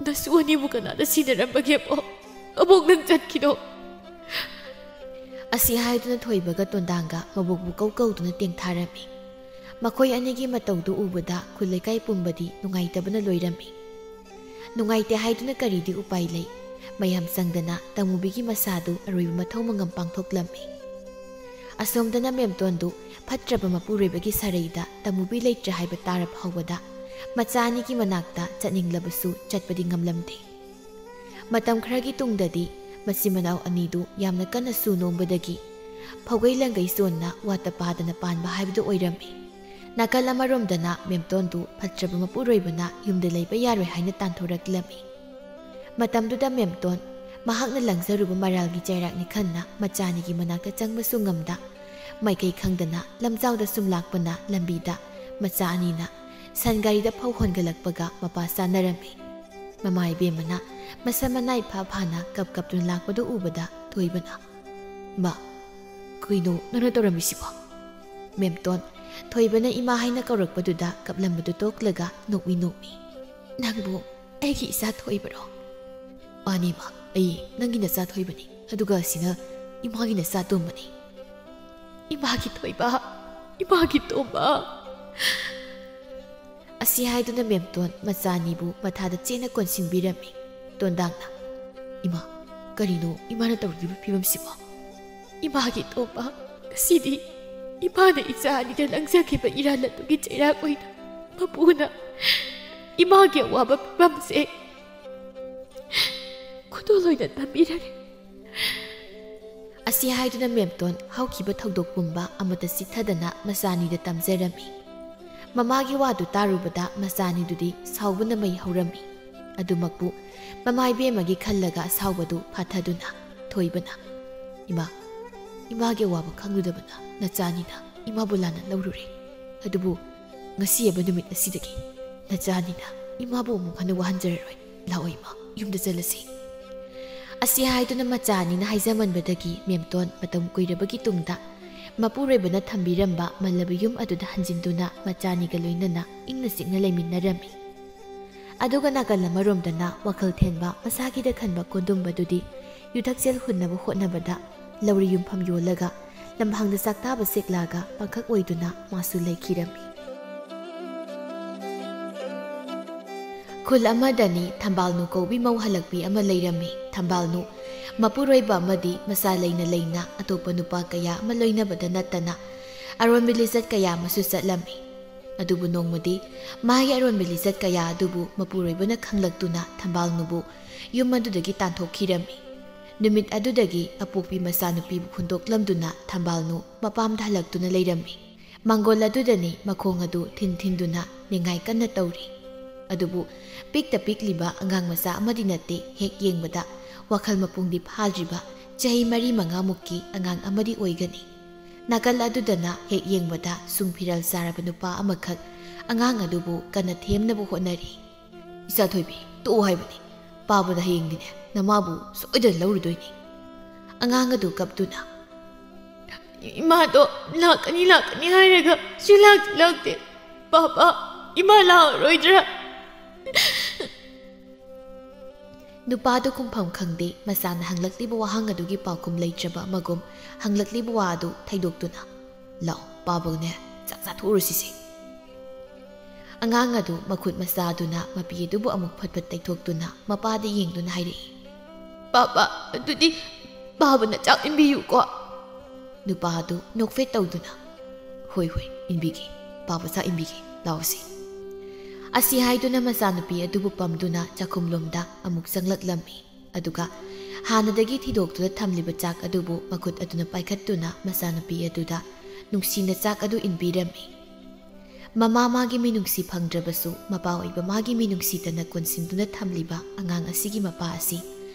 ꯅꯁꯨ ꯑꯅꯤꯕꯨ ꯀꯅꯥꯗ ꯁꯤꯟꯅꯔꯝꯕꯒꯦ ꯑꯕꯣꯛ? ꯑꯕꯣꯛ, ꯅꯪ ꯆꯠꯈꯤꯅꯣ!" ꯑꯁꯤ ꯍꯥꯏꯗꯨꯅ ꯊꯣꯏꯕꯒ ꯇꯣꯟꯗꯥꯡꯒ ꯃꯕꯣꯛꯄꯨ ꯀꯧ ꯀꯧꯗꯨꯅ ꯇꯦꯡꯊꯥꯔꯝꯃꯤ꯫ ꯃꯈꯣꯏ ꯑꯅꯤꯒꯤ ꯃꯇꯧꯗꯨ ꯎꯕꯗ ꯈꯨꯜ ꯂꯩꯀꯥꯏ ꯄꯨꯝꯕꯗꯤ ꯅꯨꯡꯉꯥꯏꯇꯕꯅ ꯂꯣꯏꯔꯝꯃꯤ꯫ ꯅꯨꯡꯉꯥꯏꯇꯦ ꯍꯥꯏꯗꯨꯅ ꯀꯔꯤꯗꯤ ꯎꯄꯥꯏ ꯂꯩ? ꯃꯌꯥꯝ ꯆꯪꯗꯅ ꯇꯃꯨꯕꯤꯒꯤ ꯃꯁꯥꯗꯨ ꯑꯔꯣꯏꯕ ꯃꯊꯧ ꯃꯉꯝ ꯄꯥꯡꯊꯣꯛꯂꯝꯃꯤ꯫ ꯑꯁꯣꯝꯗꯅ ꯃꯦꯝꯇꯣꯟꯗꯨ ꯐꯠꯇ꯭ꯔꯕ ꯃꯄꯨꯔꯣꯏꯕꯒꯤ ꯁꯔꯩꯗ ꯇꯃꯨꯕꯤ ꯂꯩꯇ꯭ꯔꯦ ꯍꯥꯏꯕ ꯇꯥꯔ ꯐꯥꯎꯕꯗ ꯃꯆꯥ ꯑꯅꯤꯒꯤ ꯃꯅꯥꯛꯇ ꯆꯠꯅꯤꯡꯂꯕꯁꯨ ꯆꯠꯄꯗꯤ ꯉꯝꯂꯝꯗꯦ꯫ ꯃꯇꯝ ꯈꯔꯒꯤ ꯇꯨꯡꯗꯗꯤ ꯃꯆꯤꯟ ꯃꯅꯥꯎ ꯑꯅꯤꯗꯨ ꯌꯥꯝꯅ ꯀꯟꯅ ꯁꯨ ꯅꯣꯝꯕꯗꯒꯤ ꯐꯧꯒꯩ ꯂꯪꯒꯩ ꯆꯣꯟꯅ ꯋꯥꯠꯇ ꯄꯥꯗꯅ ꯄꯥꯟꯕ ꯍꯥꯏꯕꯗꯨ ꯑꯣꯏꯔꯝꯃꯤ꯫ ꯅꯥꯀꯜ ꯑꯃꯔꯣꯝꯗꯅ ꯃꯦꯝꯇꯣꯟꯗꯨ ꯐꯠꯇ꯭ꯔꯕ ꯃꯄꯨꯔꯣꯏꯕꯅ ꯌꯨꯝꯗ ꯂꯩꯕ ꯌꯥꯔꯣꯏ ꯍꯥꯏꯅ ꯇꯥꯟꯊꯣꯔꯛꯂꯝꯃꯤ꯫ ꯃꯇꯝꯗꯨꯗ ꯃꯦꯝꯇꯣꯟ ꯃꯍꯥꯛꯅ ꯂꯪꯖꯔꯨꯕ ꯃꯔꯥꯜꯒꯤ ꯆꯩꯔꯥꯛꯅꯤ ꯈꯟꯅ ꯃꯆꯥ ꯑꯅꯤꯒꯤ ꯃꯅꯥꯛꯇ ꯆꯪꯕꯁꯨ ꯉꯝꯗ, ꯃꯥꯏꯀꯩ ꯈꯪꯗꯅ ꯂꯝꯖꯥꯎꯗ ꯁꯨꯝ ꯂꯥꯛꯄꯅ ꯂꯝꯕꯤꯗ ꯃꯆꯥ ꯑꯅꯤꯅ ꯁꯟ ꯒꯥꯔꯤꯗ ꯐꯧ ꯍꯣꯟꯒꯠꯂꯛꯄꯒ ꯃꯄꯥ ꯆꯥꯅꯔꯝꯃꯤ꯫ ꯃꯃꯥ ꯏꯕꯦꯝꯃꯅ ꯃꯁꯝ ꯃꯅꯥꯏ ꯐꯥ ꯐꯥꯅ ꯀꯞ ꯀꯞꯇꯨꯅ ꯂꯥꯛꯄꯗꯨ ꯎꯕꯗ ꯊꯣꯏꯕꯅ, "ꯃꯥ, ꯀꯩꯅꯣ ꯅꯪꯅ ꯇꯧꯔꯝꯃꯤꯁꯤꯕꯣ?" ꯃꯦꯝꯇꯣꯟ, ꯊꯣꯏꯕꯅ ꯏꯃꯥ ꯍꯥꯏꯅ ꯀꯧꯔꯛꯄꯗꯨꯗ ꯀꯞꯂꯝꯕꯗꯨ ꯇꯣꯛꯂꯒ ꯅꯣꯛꯃꯤ ꯅꯣꯛꯃꯤ, "ꯅꯪꯕꯨ ꯑꯩꯒꯤ ꯏꯆꯥ ꯊꯣꯏꯕꯔꯣ?" "ꯃꯥꯅꯤ ꯃꯥ, ꯑꯩ ꯅꯪꯒꯤ ꯅꯆꯥ ꯊꯣꯏꯕꯅꯤ, ꯑꯗꯨꯒ ꯑꯁꯤꯅ ꯏꯃꯥꯒꯤ ꯅꯆꯥ ꯇꯣꯝꯕꯅꯤ꯫" "ꯏꯃꯥꯒꯤ ꯊꯣꯏꯕ, ꯏꯃꯥꯒꯤ ꯇꯣꯝꯕ!" ꯑꯁꯤ ꯍꯥꯏꯗꯨꯅ ꯃꯦꯝꯇꯣꯟ ꯃꯆꯥ ꯑꯅꯤꯕꯨ ꯃꯊꯥꯗ ꯆꯦꯠꯅ ꯀꯣꯟꯁꯤꯟꯕꯤꯔꯝꯃꯤ꯫ ꯇꯣꯟꯗꯥꯡꯅ, "ꯏꯃꯥ, ꯀꯔꯤꯅꯣ ꯏꯃꯥꯅ ꯇꯧꯔꯤꯕ ꯐꯤꯕꯝꯁꯤꯕꯣ?" "ꯏꯃꯥꯒꯤ ꯇꯣꯝꯕ, ꯉꯁꯤꯗꯤ ꯏꯃꯥꯅ ꯏꯆꯥ ꯑꯅꯤꯗ ꯂꯪꯖꯈꯤꯕ ꯏꯔꯥꯜ ꯑꯗꯨꯒꯤ ꯆꯩꯔꯥꯛ ꯑꯣꯏꯅ ꯃꯄꯨꯅ ꯏꯃꯥꯒꯤ ꯑꯋꯥꯕ ꯐꯤꯕꯝꯁꯦ ꯈꯨꯗꯣꯜ ꯑꯣꯏꯅ ꯇꯝꯕꯤꯔꯒꯦ꯫" ꯑꯁꯤ ꯍꯥꯏꯗꯨꯅ ꯃꯦꯝꯇꯣꯟ ꯍꯧꯈꯤꯕ ꯊꯧꯗꯣꯛ ꯄꯨꯝꯕ ꯑꯃꯠꯇ ꯆꯤꯠꯊꯗꯅ ꯃꯆꯥꯅꯤꯗ ꯇꯝꯖꯔꯝꯃꯤ꯫ ꯃꯃꯥꯒꯤ ꯋꯥꯗꯨ ꯇꯥꯔꯨꯕꯗ ꯃꯆꯥꯅꯤꯗꯨꯗꯤ ꯁꯥꯎꯕꯅ ꯃꯩ ꯍꯧꯔꯝꯃꯤ꯫ ꯑꯗꯨꯃꯛꯄꯨ ꯃꯃꯥ ꯏꯕꯦꯝꯃꯒꯤ ꯈꯜꯂꯒ ꯑꯁꯥꯎꯕꯗꯨ ꯐꯥꯊꯗꯨꯅ ꯊꯣꯏꯕꯅ, "ꯏꯃꯥ, ꯏꯃꯥꯒꯤ ꯑꯋꯥꯕ ꯈꯪꯂꯨꯗꯕꯅ ꯅꯆꯥꯅꯤꯅ ꯏꯃꯥꯕꯨ ꯂꯥꯟꯅ ꯂꯧꯔꯨꯔꯦ꯫ ꯑꯗꯨꯕꯨ ꯉꯁꯤ ꯍꯥꯏꯕ ꯅꯨꯃꯤꯠ ꯑꯁꯤꯗꯒꯤ ꯅꯆꯥꯅꯤꯅ ꯏꯃꯥꯕꯨ ꯑꯃꯨꯛ ꯍꯟꯅ ꯋꯥꯍꯟꯖꯔꯔꯣꯏ꯫ ꯂꯥꯛꯑꯣ ꯏꯃꯥ, ꯌꯨꯝꯗ ꯆꯠꯂꯁꯤ꯫" ꯑꯁꯤ ꯍꯥꯏꯗꯨꯅ ꯃꯆꯥ ꯑꯅꯤꯅ ꯍꯥꯏꯖꯃꯟꯕꯗꯒꯤ ꯃꯦꯝꯇꯣꯟ ꯃꯇꯝ ꯀꯨꯏꯔꯕꯒꯤ ꯇꯨꯡꯗ ꯃꯄꯨꯔꯣꯏꯕꯅ ꯊꯝꯕꯤꯔꯝꯕ ꯃꯜꯂꯕ ꯌꯨꯝ ꯑꯗꯨꯗ ꯍꯟꯖꯤꯟꯗꯨꯅ ꯃꯆꯥ ꯑꯅꯤꯒ ꯂꯣꯏꯅꯅ ꯏꯪꯅ ꯆꯤꯛꯅ ꯂꯩꯃꯤꯟꯅꯔꯝꯃꯤ꯫ ꯑꯗꯨꯒ ꯅꯥꯀꯜ ꯑꯃꯔꯣꯝꯗꯅ ꯋꯥꯈꯜ ꯊꯦꯟꯕ ꯃꯁꯥꯒꯤꯗ ꯈꯟꯕ ꯀꯣꯟꯗꯨꯝꯕꯗꯨꯗꯤ ꯌꯨꯊꯛꯆꯦꯜ ꯍꯨꯟꯅꯕ ꯍꯣꯠꯅꯕꯗ ꯂꯧꯔꯤ ꯌꯨꯝꯐꯝ ꯌꯣꯜꯂꯒ ꯂꯝꯍꯥꯡꯗ ꯆꯥꯛꯇꯥꯕ ꯁꯦꯛꯂꯥꯒ ꯄꯥꯡꯈꯛ ꯑꯣꯏꯗꯨꯅ ꯃꯥꯁꯨ ꯂꯩꯈꯤꯔꯝꯃꯤ꯫ ꯈꯨꯜ ꯑꯃꯗꯅꯤ ꯊꯝꯕꯥꯜꯅꯨ ꯀꯧꯕꯤ ꯃꯧ ꯍꯜꯂꯛꯄꯤ ꯑꯃ ꯂꯩꯔꯝꯃꯤ꯫ ꯊꯝꯕꯥꯜꯅꯨ ꯃꯄꯨꯔꯣꯏꯕ ꯑꯃꯗꯤ ꯃꯆꯥ ꯂꯩꯅ ꯂꯩꯅ ꯑꯇꯣꯞꯄ ꯅꯨꯄꯥ ꯀꯌꯥ ꯑꯃ ꯂꯣꯏꯅꯕꯗ ꯅꯠꯇꯅ ꯑꯔꯣꯟꯕ ꯂꯤꯆꯠ ꯀꯌꯥ ꯑꯃꯁꯨ ꯆꯠꯂꯝꯃꯤ꯫ ꯑꯗꯨꯕꯨ ꯅꯣꯡꯃꯗꯤ ꯃꯥꯒꯤ ꯑꯔꯣꯟꯕ ꯂꯤꯆꯠ ꯀꯌꯥ ꯑꯗꯨꯕꯨ ꯃꯄꯨꯔꯣꯏꯕꯅ ꯈꯪꯂꯛꯇꯨꯅ ꯊꯝꯕꯥꯜꯅꯨꯕꯨ ꯌꯨꯝ ꯑꯗꯨꯗꯒꯤ ꯇꯥꯟꯊꯣꯛꯈꯤꯔꯝꯃꯤ꯫ ꯅꯨꯃꯤꯠ ꯑꯗꯨꯗꯒꯤ ꯑꯄꯣꯛꯄꯤ ꯃꯆꯥꯅꯨꯄꯤꯕꯨ ꯍꯨꯟꯗꯣꯛꯂꯝꯗꯨꯅ ꯊꯝꯕꯥꯜꯅꯨ ꯃꯄꯥꯝꯗ ꯍꯜꯂꯛꯇꯨꯅ ꯂꯩꯔꯝꯃꯤ꯫ ꯃꯪꯒꯣꯜ ꯑꯗꯨꯗꯅꯤ ꯃꯈꯣꯡ ꯑꯗꯨ ꯊꯤꯟ ꯊꯤꯟꯗꯨꯅ ꯅꯤꯡꯉꯥꯏ ꯀꯟꯅ ꯇꯧꯔꯤ꯫ ꯑꯗꯨꯕꯨ ꯄꯤꯛꯇ ꯄꯤꯛꯂꯤꯕ ꯑꯉꯥꯡ ꯃꯆꯥ ꯑꯃꯗꯤ ꯅꯠꯇꯦ, ꯍꯦꯛ ꯌꯦꯡꯕꯗ ꯋꯥꯈꯜ ꯃꯄꯨꯡꯗꯤ ꯐꯥꯗ꯭ꯔꯤꯕ ꯆꯍꯤ ꯃꯔꯤ ꯃꯉꯥꯃꯨꯛꯀꯤ ꯑꯉꯥꯡ ꯑꯃꯗꯤ ꯑꯣꯏꯒꯅꯤ꯫ ꯅꯥꯀꯜ ꯑꯗꯨꯗꯅ ꯍꯦꯛ ꯌꯦꯡꯕꯗ ꯁꯨꯝ ꯐꯤꯔꯥꯜ ꯆꯥꯔꯕ ꯅꯨꯄꯥ ꯑꯃꯈꯛ ꯑꯉꯥꯡ ꯑꯗꯨꯕꯨ ꯀꯟꯅ ꯊꯦꯝꯅꯕ ꯍꯣꯠꯅꯔꯤ꯫ "ꯏꯆꯥ ꯊꯣꯏꯕꯤ, ꯇꯣꯛꯑꯣ ꯍꯥꯏꯕꯅꯤ꯫ ꯄꯥꯕꯅ ꯍꯌꯦꯡꯗꯤꯅꯦ ꯅꯃꯥꯕꯨ ꯁꯣꯏꯗꯅ ꯂꯧꯔꯨꯗꯣꯏꯅꯤ꯫" ꯑꯉꯥꯡ ꯑꯗꯨ ꯀꯞꯇꯨꯅ, "ꯏꯃꯥꯗꯣ ꯂꯥꯛꯀꯅꯤ ꯂꯥꯛꯀꯅꯤ ꯍꯥꯏꯔꯒ ꯁꯨꯡꯂꯥꯛꯇꯤ ꯂꯥꯛꯇꯦ꯫ ꯄꯥꯕ, ꯏꯃꯥ ꯂꯥꯛꯑꯔꯣꯏꯗ꯭ꯔꯥ?" ꯅꯨꯄꯥꯗꯨ ꯈꯨꯝꯐꯝ ꯈꯪꯗꯦ꯫ ꯃꯆꯥꯅ ꯍꯪꯂꯛꯂꯤꯕ ꯋꯥꯍꯪ ꯑꯗꯨꯒꯤ ꯄꯥꯎꯈꯨꯝ ꯂꯩꯇ꯭ꯔꯕ ꯑꯃꯒꯨꯝ ꯍꯪꯂꯛꯂꯤꯕ ꯋꯥ ꯑꯗꯨ ꯊꯩꯗꯣꯛꯇꯨꯅ, "ꯂꯥꯛꯑꯣ, ꯄꯥꯕꯒꯅꯦ ꯆꯥꯛ ꯆꯥꯊꯣꯛꯎꯔꯁꯤꯁꯦ꯫" ꯑꯉꯥꯡ ꯑꯗꯨ ꯃꯈꯨꯠ ꯃꯆꯥ ꯑꯗꯨꯅ ꯃꯄꯤ ꯑꯗꯨꯕꯨ ꯑꯃꯨꯛ ꯐꯠ ꯐꯠ ꯇꯩꯊꯣꯛꯇꯨꯅ ꯃꯄꯥꯗ ꯌꯦꯡꯗꯨꯅ ꯍꯥꯏꯔꯛꯏ, "ꯄꯥꯕ, ꯑꯗꯨꯗꯤ ꯄꯥꯕꯅ ꯆꯥꯛ ꯏꯟꯕꯤꯌꯨꯀꯣ꯫" ꯅꯨꯄꯥ ꯑꯗꯨ ꯅꯣꯛꯐꯦꯠ ꯇꯧꯗꯨꯅ, "ꯍꯣꯏ, ꯍꯣꯏ, ꯏꯟꯕꯤꯒꯦ, ꯄꯥꯕ ꯆꯥꯛ ꯏꯟꯕꯤꯒꯦ, ꯂꯥꯛꯑꯣꯁꯤ꯫" ꯑꯁꯤ ꯍꯥꯏꯗꯨꯅ ꯃꯆꯥꯅꯨꯄꯤ ꯑꯗꯨꯕꯨ ꯄꯝꯗꯨꯅ ꯆꯥꯛꯈꯨꯝꯂꯣꯝꯗ ꯑꯃꯨꯛ ꯆꯪꯂꯛꯂꯝꯃꯤ꯫ ꯑꯗꯨꯒ ꯍꯥꯟꯅꯗꯒꯤ ꯊꯤꯗꯣꯛꯇꯨꯅ ꯊꯝꯂꯤꯕ ꯆꯥꯛ ꯑꯗꯨꯕꯨ ꯃꯈꯨꯠ ꯑꯗꯨꯅ ꯄꯥꯏꯈꯠꯇꯨꯅ ꯃꯆꯥꯅꯨꯄꯤ ꯑꯗꯨꯗ ꯅꯨꯡꯁꯤꯅ ꯆꯥꯛ ꯑꯗꯨ ꯏꯟꯕꯤꯔꯝꯃꯤ꯫ ꯃꯃꯥ ꯃꯥꯒꯤ ꯃꯤꯅꯨꯡꯁꯤ ꯐꯪꯗ꯭ꯔꯕꯁꯨ, ꯃꯄꯥ ꯑꯣꯏꯕ ꯃꯥꯒꯤ ꯃꯤꯅꯨꯡꯁꯤꯇꯅ ꯀꯣꯟꯁꯤꯟꯗꯨꯅ ꯊꯝꯂꯤꯕ ꯑꯉꯥꯡ ꯑꯁꯤꯒꯤ ꯃꯄꯥ ꯑꯁꯤ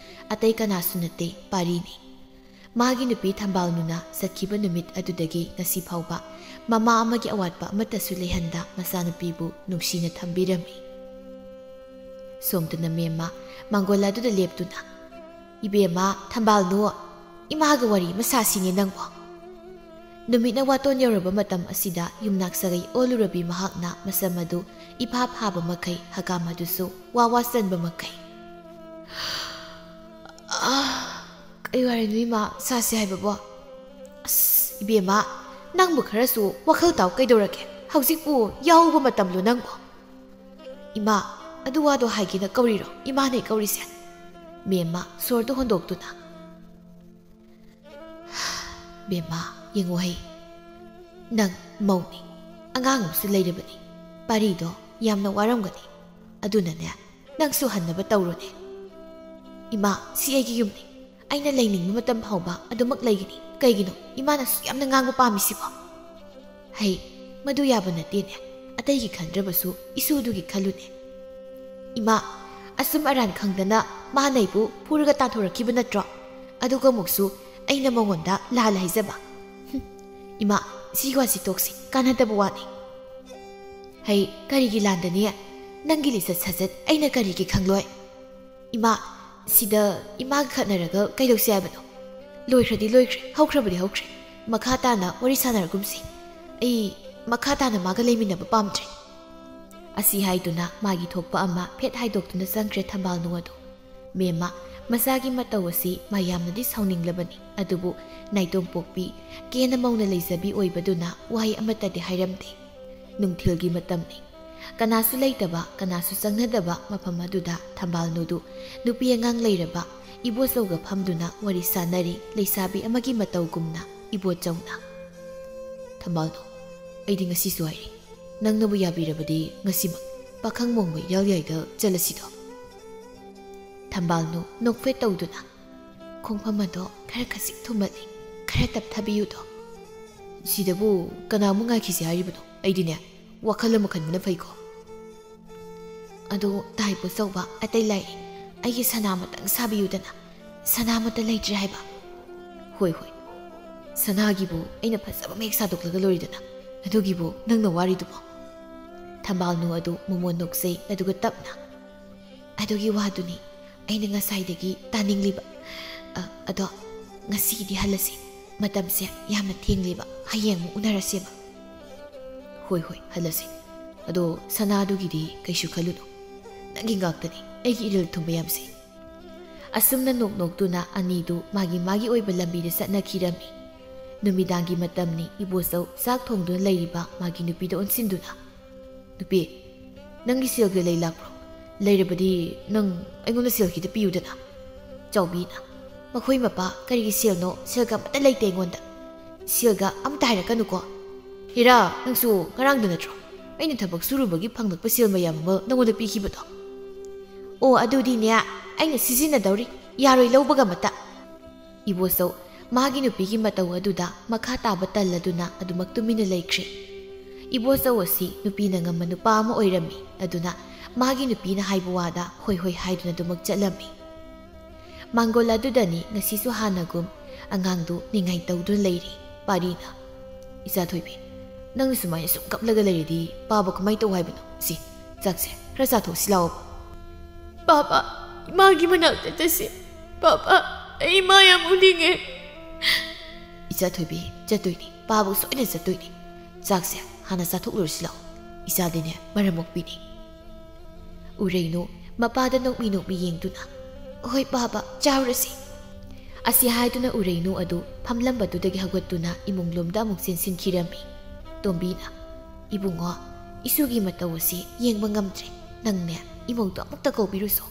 ꯑꯇꯩ ꯀꯅꯥꯁꯨ ꯅꯠꯇꯦ, ꯄꯥꯔꯤꯅꯤ꯫ ꯃꯥꯒꯤ ꯅꯨꯄꯤ ꯊꯝꯕꯥꯜꯅꯨꯅ ꯆꯠꯈꯤꯕ ꯅꯨꯃꯤꯠ ꯑꯗꯨꯗꯒꯤ ꯉꯁꯤ ꯐꯥꯎꯕ ꯃꯃꯥ ꯑꯃꯒꯤ ꯑꯋꯥꯠꯄ ꯑꯃꯠꯇꯁꯨ ꯂꯩꯍꯟꯗ ꯃꯆꯥꯅꯨꯄꯤꯕꯨ ꯅꯨꯡꯁꯤꯅ ꯊꯝꯕꯤꯔꯝꯃꯤ꯫ ꯁꯣꯝꯗꯅ ꯃꯦꯝꯃ ꯃꯥꯡꯒꯣꯜ ꯑꯗꯨꯗ ꯂꯦꯞꯇꯨꯅ, "ꯏꯕꯦꯝꯃ, ꯊꯝꯕꯥꯜꯅꯨ, ꯏꯃꯥꯒ ꯋꯥꯔꯤ ꯑꯃ ꯁꯥꯁꯤꯅꯦ ꯅꯪꯕꯣ?" ꯅꯨꯃꯤꯠꯅ ꯋꯥꯇꯣꯟ ꯌꯧꯔꯕ ꯃꯇꯝ ꯑꯁꯤꯗ ꯌꯨꯝꯅꯥꯛ ꯁꯥꯒꯩ ꯑꯣꯜꯂꯨꯔꯕꯤ ꯃꯍꯥꯛꯅ ꯃꯁꯝ ꯑꯗꯨ ꯏꯐꯥ ꯐꯥꯕ ꯃꯈꯩ, ꯍꯀꯥꯝ ꯑꯗꯨꯁꯨ ꯋꯥ ꯋꯥ ꯆꯟꯕ ꯃꯈꯩ, "ꯑꯥ, ꯀꯩ ꯋꯥꯔꯤꯅꯣ ꯏꯃꯥ ꯁꯥꯁꯦ ꯍꯥꯏꯕꯕꯣ? ꯑꯁ, ꯏꯕꯦꯝꯃ, ꯅꯪꯕꯨ ꯈꯔꯁꯨ ꯋꯥꯈꯜ ꯇꯥꯎ ꯀꯩꯗꯧꯔꯒꯦ? ꯍꯧꯖꯤꯛꯄꯨ ꯌꯥꯎꯕ ꯃꯇꯝꯂꯣ ꯅꯪꯕꯨ?" "ꯏꯃꯥ, ꯑꯗꯨ ꯋꯥꯗꯣ ꯍꯥꯏꯒꯦꯅ ꯀꯧꯔꯤꯔꯣ? ꯏꯃꯥꯅꯦ ꯀꯧꯔꯤꯁꯦ꯫" ꯃꯦꯝꯃ ꯁꯣꯔꯗꯣ ꯍꯣꯟꯗꯣꯛꯇꯨꯅ, "ꯕꯦꯝꯃ, ꯌꯦꯡꯉꯨ ꯍꯩ, ꯅꯪ ꯃꯧꯅꯤ, ꯑꯉꯥꯡ ꯑꯃꯁꯨ ꯂꯩꯔꯕꯅꯤ꯫ ꯄꯥꯔꯤꯗꯣ ꯌꯥꯝꯅ ꯋꯥꯔꯝꯒꯅꯤ꯫ ꯑꯗꯨꯅꯅꯦ, ꯅꯪꯁꯨ ꯍꯟꯅꯕ ꯇꯧꯔꯣꯅꯦ꯫" "ꯏꯃꯥ, ꯁꯤ ꯑꯩꯒꯤ ꯌꯨꯝꯅꯤ꯫ ꯑꯩꯅ ꯂꯩꯅꯤꯡꯕ ꯃꯇꯝ ꯐꯥꯎꯕ ꯑꯗꯨꯃꯛ ꯂꯩꯒꯅꯤ꯫ ꯀꯩꯒꯤꯅꯣ ꯏꯃꯥꯅ ꯑꯁꯨꯛ ꯌꯥꯝꯅ ꯉꯥꯡꯕ ꯄꯥꯝꯃꯤꯁꯤꯕꯣ?" "ꯍꯩ, ꯃꯗꯨ ꯌꯥꯕ ꯅꯠꯇꯦꯅꯦ꯫ ꯑꯇꯩꯒꯤ ꯈꯟꯗ꯭ꯔꯕꯁꯨ ꯏꯁꯨꯗꯨꯒꯤ ꯈꯜꯂꯨꯅꯦ꯫" "ꯏꯃꯥ, ꯑꯁꯨꯝ ꯑꯔꯥꯟ ꯈꯪꯗꯅ ꯃꯥꯅ ꯑꯩꯕꯨ ꯐꯨꯔꯒ ꯇꯥꯟꯊꯣꯔꯛꯈꯤꯕ ꯅꯠꯇ꯭ꯔꯣ? ꯑꯗꯨꯒ ꯑꯃꯨꯛꯁꯨ ꯑꯩꯅ ꯃꯉꯣꯟꯗ ꯂꯥꯜꯂꯦ ꯍꯥꯏꯖꯕ꯫ ꯍꯨꯝ, ꯏꯃꯥ, ꯁꯤ ꯋꯥꯁꯤ ꯇꯣꯛꯁꯤ, ꯀꯥꯟꯅꯗꯕ ꯋꯥꯅꯤ꯫" "ꯍꯩ, ꯀꯔꯤꯒꯤ ꯂꯥꯟꯗꯅꯤ? ꯅꯪꯒꯤ ꯂꯤꯆꯠ ꯁꯥꯖꯠ ꯑꯩꯅ ꯀꯔꯤꯒꯤ ꯈꯪꯂꯣꯏ?" "ꯏꯃꯥ, ꯁꯤꯗ ꯏꯃꯥꯒ ꯈꯠꯅꯔꯒ ꯀꯩꯗꯧꯁꯤ ꯍꯥꯏꯕꯅꯣ? ꯂꯣꯏꯈ꯭ꯔꯗꯤ ꯂꯣꯏꯈ꯭ꯔꯦ, ꯍꯧꯈ꯭ꯔꯕꯗꯤ ꯍꯧꯈ꯭ꯔꯦ꯫ ꯃꯈꯥ ꯇꯥꯅ ꯋꯥꯔꯤ ꯁꯥꯟꯅꯔꯒꯨꯝꯁꯤ꯫ ꯑꯩ ꯃꯈꯥ ꯇꯥꯅ ꯃꯥꯒ ꯂꯩꯃꯤꯟꯅꯕ ꯄꯥꯝꯗ꯭ꯔꯦ꯫" ꯑꯁꯤ ꯍꯥꯏꯗꯨꯅ ꯃꯥꯒꯤ ꯊꯣꯛꯄ ꯑꯃ ꯐꯦꯠ ꯍꯥꯏꯗꯣꯛꯇꯨꯅ ꯆꯪꯈ꯭ꯔꯦ ꯊꯝꯕꯥꯜꯅꯨ ꯑꯗꯨ꯫ ꯃꯦꯝꯃ, ꯃꯆꯥꯒꯤ ꯃꯇꯧ ꯑꯁꯤ ꯃꯥ ꯌꯥꯝꯅꯗꯤ ꯁꯥꯎꯅꯤꯡꯂꯕꯅꯤ, ꯑꯗꯨꯕꯨ ꯅꯥꯏꯇꯣꯝ ꯄꯣꯛꯄꯤ, ꯀꯦꯅ ꯃꯧꯅ ꯂꯩꯖꯕꯤ ꯑꯣꯏꯕꯗꯨꯅ ꯋꯥꯍꯩ ꯑꯃꯠꯇꯗꯤ ꯍꯥꯏꯔꯝꯗꯦ꯫ ꯅꯨꯡꯊꯤꯜꯒꯤ ꯃꯇꯝꯅꯤ꯫ ꯀꯅꯥꯁꯨ ꯂꯩꯇꯕ, ꯀꯅꯥꯁꯨ ꯆꯪꯅꯗꯕ ꯃꯐꯝ ꯑꯗꯨꯗ ꯊꯝꯕꯥꯜꯅꯨꯗꯨ ꯅꯨꯄꯤ ꯑꯉꯥꯡ ꯂꯩꯔꯕ ꯏꯕꯣꯆꯧꯒ ꯐꯝꯗꯨꯅ ꯋꯥꯔꯤ ꯁꯥꯅꯔꯤ, ꯂꯩꯁꯥꯕꯤ ꯑꯃꯒꯤ ꯃꯇꯧꯒꯨꯝꯅ ꯏꯕꯣꯆꯧꯅ꯫ "ꯊꯝꯕꯥꯜꯅꯨ, ꯑꯩꯗꯤ ꯉꯁꯤꯁꯨ ꯍꯥꯏꯔꯤ, ꯅꯪꯅꯕꯨ ꯌꯥꯕꯤꯔꯕꯗꯤ ꯉꯁꯤꯃꯛ ꯄꯥꯈꯪ ꯃꯣꯡꯕ ꯏꯌꯥꯜ ꯌꯥꯏꯗ ꯆꯠꯂꯁꯤꯗꯣ꯫" ꯊꯝꯕꯥꯜꯅꯨ ꯅꯣꯛꯐꯦꯠ ꯇꯧꯗꯨꯅ, ꯈꯣꯡꯐꯝ ꯑꯗꯣ ꯈꯔ ꯈꯖꯤꯛ ꯊꯨꯝꯃꯠꯂꯤ꯫ "ꯈꯔ ꯇꯞꯊꯕꯤꯌꯨꯗꯣ꯫" "ꯁꯤꯗꯕꯨ ꯀꯅꯥꯃꯨꯛ ꯉꯥꯏꯈꯤꯁꯤ ꯍꯥꯏꯔꯤꯕꯅꯣ? ꯑꯩꯗꯤꯅꯦ, ꯋꯥꯈꯜ ꯑꯃ ꯈꯟꯕꯅ ꯐꯩꯀꯣ꯫" "ꯑꯗꯣ ꯇꯥꯏꯕꯣ ꯆꯧꯕ, ꯑꯇꯩ ꯂꯥꯏꯔꯤ, ꯑꯩꯒꯤ ꯁꯅꯥ ꯑꯃꯇꯪ ꯁꯥꯕꯤꯌꯨꯗꯅ꯫ ꯁꯅꯥ ꯑꯃꯠꯇ ꯂꯩꯇ꯭ꯔꯦ ꯍꯥꯏꯕ꯫" "ꯍꯣꯏ, ꯍꯣꯏ, ꯁꯅꯥꯒꯤꯕꯨ ꯑꯩꯅ ꯐꯖꯕ ꯃꯌꯦꯛ ꯁꯥꯗꯣꯛꯂꯒ ꯂꯣꯏꯔꯦꯗꯅ꯫ ꯑꯗꯨꯒꯤꯕꯨ ꯅꯪꯅ ꯋꯥꯔꯤꯗꯨꯕꯣ?" ꯊꯝꯕꯥꯜꯅꯨ ꯑꯗꯨ ꯃꯣꯃꯣꯟ ꯅꯣꯛꯆꯩ, ꯑꯗꯨꯒ ꯇꯞꯅ, "ꯑꯗꯨꯒꯤ ꯋꯥꯗꯨꯅꯤ ꯑꯩꯅ ꯉꯁꯥꯏꯗꯒꯤ ꯇꯥꯅꯤꯡꯂꯤꯕ꯫ ꯑ, ꯑꯗꯣ ꯉꯁꯤꯒꯤꯗꯤ ꯍꯜꯂꯁꯤ꯫ ꯃꯇꯝꯁꯦ ꯌꯥꯝꯅ ꯊꯦꯡꯂꯦꯕ꯫ ꯍꯌꯦꯡ ꯑꯃꯨꯛ ꯎꯅꯔꯁꯦꯕ꯫" "ꯍꯣꯏ, ꯍꯣꯏ, ꯍꯜꯂꯁꯤ꯫ ꯑꯗꯣ ꯁꯅꯥꯗꯨꯒꯤꯗꯤ ꯀꯩꯁꯨ ꯈꯜꯂꯨꯅꯨ꯫ ꯅꯪꯒꯤ ꯉꯥꯛꯇꯅꯤ ꯑꯩꯒꯤ ꯏꯔꯤꯜ ꯊꯨꯝꯕ ꯌꯥꯝꯁꯦ꯫" ꯑꯁꯨꯝꯅ ꯅꯣꯛ ꯅꯣꯛꯇꯨꯅ ꯑꯅꯤꯗꯨ ꯃꯥꯒꯤ ꯃꯥꯒꯤ ꯑꯣꯏꯕ ꯂꯝꯕꯤꯗ ꯆꯠꯅꯈꯤꯔꯝꯃꯤ꯫ ꯅꯨꯃꯤꯗꯥꯡꯒꯤ ꯃꯇꯝꯅꯤ꯫ ꯏꯕꯣꯆꯧ ꯆꯥꯛ ꯊꯣꯡꯗꯨꯅ ꯂꯩꯔꯤꯕ ꯃꯥꯒꯤ ꯅꯨꯄꯤꯗ ꯑꯣꯟꯁꯤꯟꯗꯨꯅ, "ꯅꯨꯄꯤ, ꯅꯪꯒꯤ ꯁꯦꯜꯒ ꯂꯩ ꯂꯥꯛꯄ꯭ꯔꯣ? ꯂꯩꯔꯕꯗꯤ ꯅꯪ ꯑꯩꯉꯣꯟꯗ ꯁꯦꯜ ꯈꯤꯇ ꯄꯤꯌꯨꯗꯅ꯫" ꯆꯥꯎꯕꯤꯅ, "ꯃꯈꯣꯏ ꯃꯄꯥ ꯀꯔꯤꯒꯤ ꯁꯦꯜꯅꯣ? ꯁꯦꯜꯒ ꯑꯃꯠꯇ ꯂꯩꯇꯦ ꯑꯩꯉꯣꯟꯗ꯫ ꯁꯦꯜꯒ ꯑꯝꯇ ꯍꯥꯏꯔꯛꯀꯅꯨꯀꯣ꯫ ꯍꯤꯔꯥ, ꯅꯪꯁꯨ ꯉꯔꯥꯡꯗ ꯅꯠꯇ꯭ꯔꯣ ꯑꯩꯅ ꯊꯕꯛ ꯁꯨꯔꯨꯕꯒꯤ ꯐꯪꯂꯛꯄ ꯁꯦꯜ ꯃꯌꯥꯝ ꯑꯃ ꯅꯪꯉꯣꯟꯗ ꯄꯤꯈꯤꯕꯗꯣ?" "ꯑꯣ, ꯑꯗꯨꯗꯤꯅꯦ, ꯑꯩꯅ ꯁꯤꯖꯤꯟꯅꯗꯧꯔꯤ꯫ ꯌꯥꯔꯣꯏ ꯂꯧꯕꯒ ꯑꯃꯠꯇ꯫" ꯏꯕꯣꯆꯧ ꯃꯥꯒꯤ ꯅꯨꯄꯤꯒꯤ ꯃꯇꯧ ꯑꯗꯨꯗ ꯃꯈꯥ ꯇꯥꯕ ꯇꯜꯂꯗꯨꯅ ꯑꯗꯨꯃꯛ ꯇꯨꯃꯤꯟꯅ ꯂꯩꯈ꯭ꯔꯦ꯫ ꯏꯕꯣꯆꯧ ꯑꯁꯤ ꯅꯨꯄꯤꯅ ꯉꯝꯕ ꯅꯨꯄꯥ ꯑꯃ ꯑꯣꯏꯔꯝꯃꯤ, ꯑꯗꯨꯅ ꯃꯥꯒꯤ ꯅꯨꯄꯤꯅ ꯍꯥꯏꯕ ꯋꯥꯗ ꯍꯣꯏ ꯍꯣꯏ ꯍꯥꯏꯗꯨꯅ ꯑꯗꯨꯃꯛ ꯆꯠꯂꯝꯃꯤ꯫ ꯃꯥꯡꯒꯣꯜ ꯑꯗꯨꯗꯅꯤ ꯉꯁꯤꯁꯨ ꯍꯥꯟꯅꯒꯨꯝ ꯑꯉꯥꯡꯗꯨ ꯅꯤꯡꯉꯥꯏ ꯇꯧꯗꯨꯅ ꯂꯩꯔꯤ꯫ ꯄꯥꯔꯤꯅ, "ꯏꯆꯥ ꯊꯣꯏꯕꯤ, ꯅꯪꯅ ꯁꯨꯃꯥꯏꯅ ꯁꯨꯝ ꯀꯞꯂꯒ ꯂꯩꯔꯗꯤ ꯄꯥꯕ ꯀꯃꯥꯏꯅ ꯇꯧ ꯍꯥꯏꯕꯅꯣ? ꯁꯤ, ꯆꯥꯛꯁꯦ ꯈꯔ ꯆꯥꯊꯣꯛꯁꯤ ꯂꯥꯛꯑꯣꯕ꯫" "ꯄꯥꯕ, ꯏꯃꯥꯒꯤ ꯃꯅꯥꯛꯇ ꯆꯠꯁꯤ꯫ ꯄꯥꯕ, ꯑꯩ ꯏꯃꯥ ꯌꯥꯝ ꯎꯅꯤꯡꯉꯦ꯫" "ꯏꯆꯥ ꯊꯣꯏꯕꯤ, ꯆꯠꯇꯣꯏꯅꯤ, ꯄꯥꯕꯨ ꯁꯣꯏꯗꯅ ꯆꯠꯇꯣꯏꯅꯤ꯫ ꯆꯥꯛꯁꯦ ꯍꯥꯟꯅ ꯆꯥꯊꯣꯛꯂꯨꯔꯁꯤ ꯂꯥꯛꯑꯣ꯫ ꯏꯆꯥꯗꯤꯅꯦ ꯃꯔꯝ ꯃꯣꯛꯄꯤꯅꯤ꯫" ꯎꯔꯩꯅꯨ ꯃꯄꯥꯗ ꯅꯣꯛꯃꯤ ꯅꯣꯛꯃꯤ ꯌꯦꯡꯗꯨꯅ, "ꯍꯣꯏ ꯄꯥꯕ, ꯆꯥꯔꯨꯔꯁꯤ꯫" ꯑꯁꯤ ꯍꯥꯏꯗꯨꯅ ꯎꯔꯩꯅꯨ ꯑꯗꯨ ꯐꯝꯂꯝꯕꯗꯨꯗꯒꯤ ꯍꯧꯒꯠꯇꯨꯅ ꯏꯃꯨꯡꯂꯣꯝꯗ ꯑꯃꯨꯛ ꯆꯦꯟꯁꯤꯟꯈꯤꯔꯝꯃꯤ꯫ ꯇꯣꯝꯕꯤꯅ, "ꯏꯕꯨꯡꯉꯣ, ꯏꯁꯨꯒꯤ ꯃꯇꯧ ꯑꯁꯤ ꯌꯦꯡꯕ ꯉꯝꯗ꯭ꯔꯦ꯫ ꯅꯪꯅꯦ, ꯏꯃꯧꯗꯣ ꯑꯃꯨꯛꯇ ꯀꯧꯕꯤꯔꯨꯁꯣ꯫"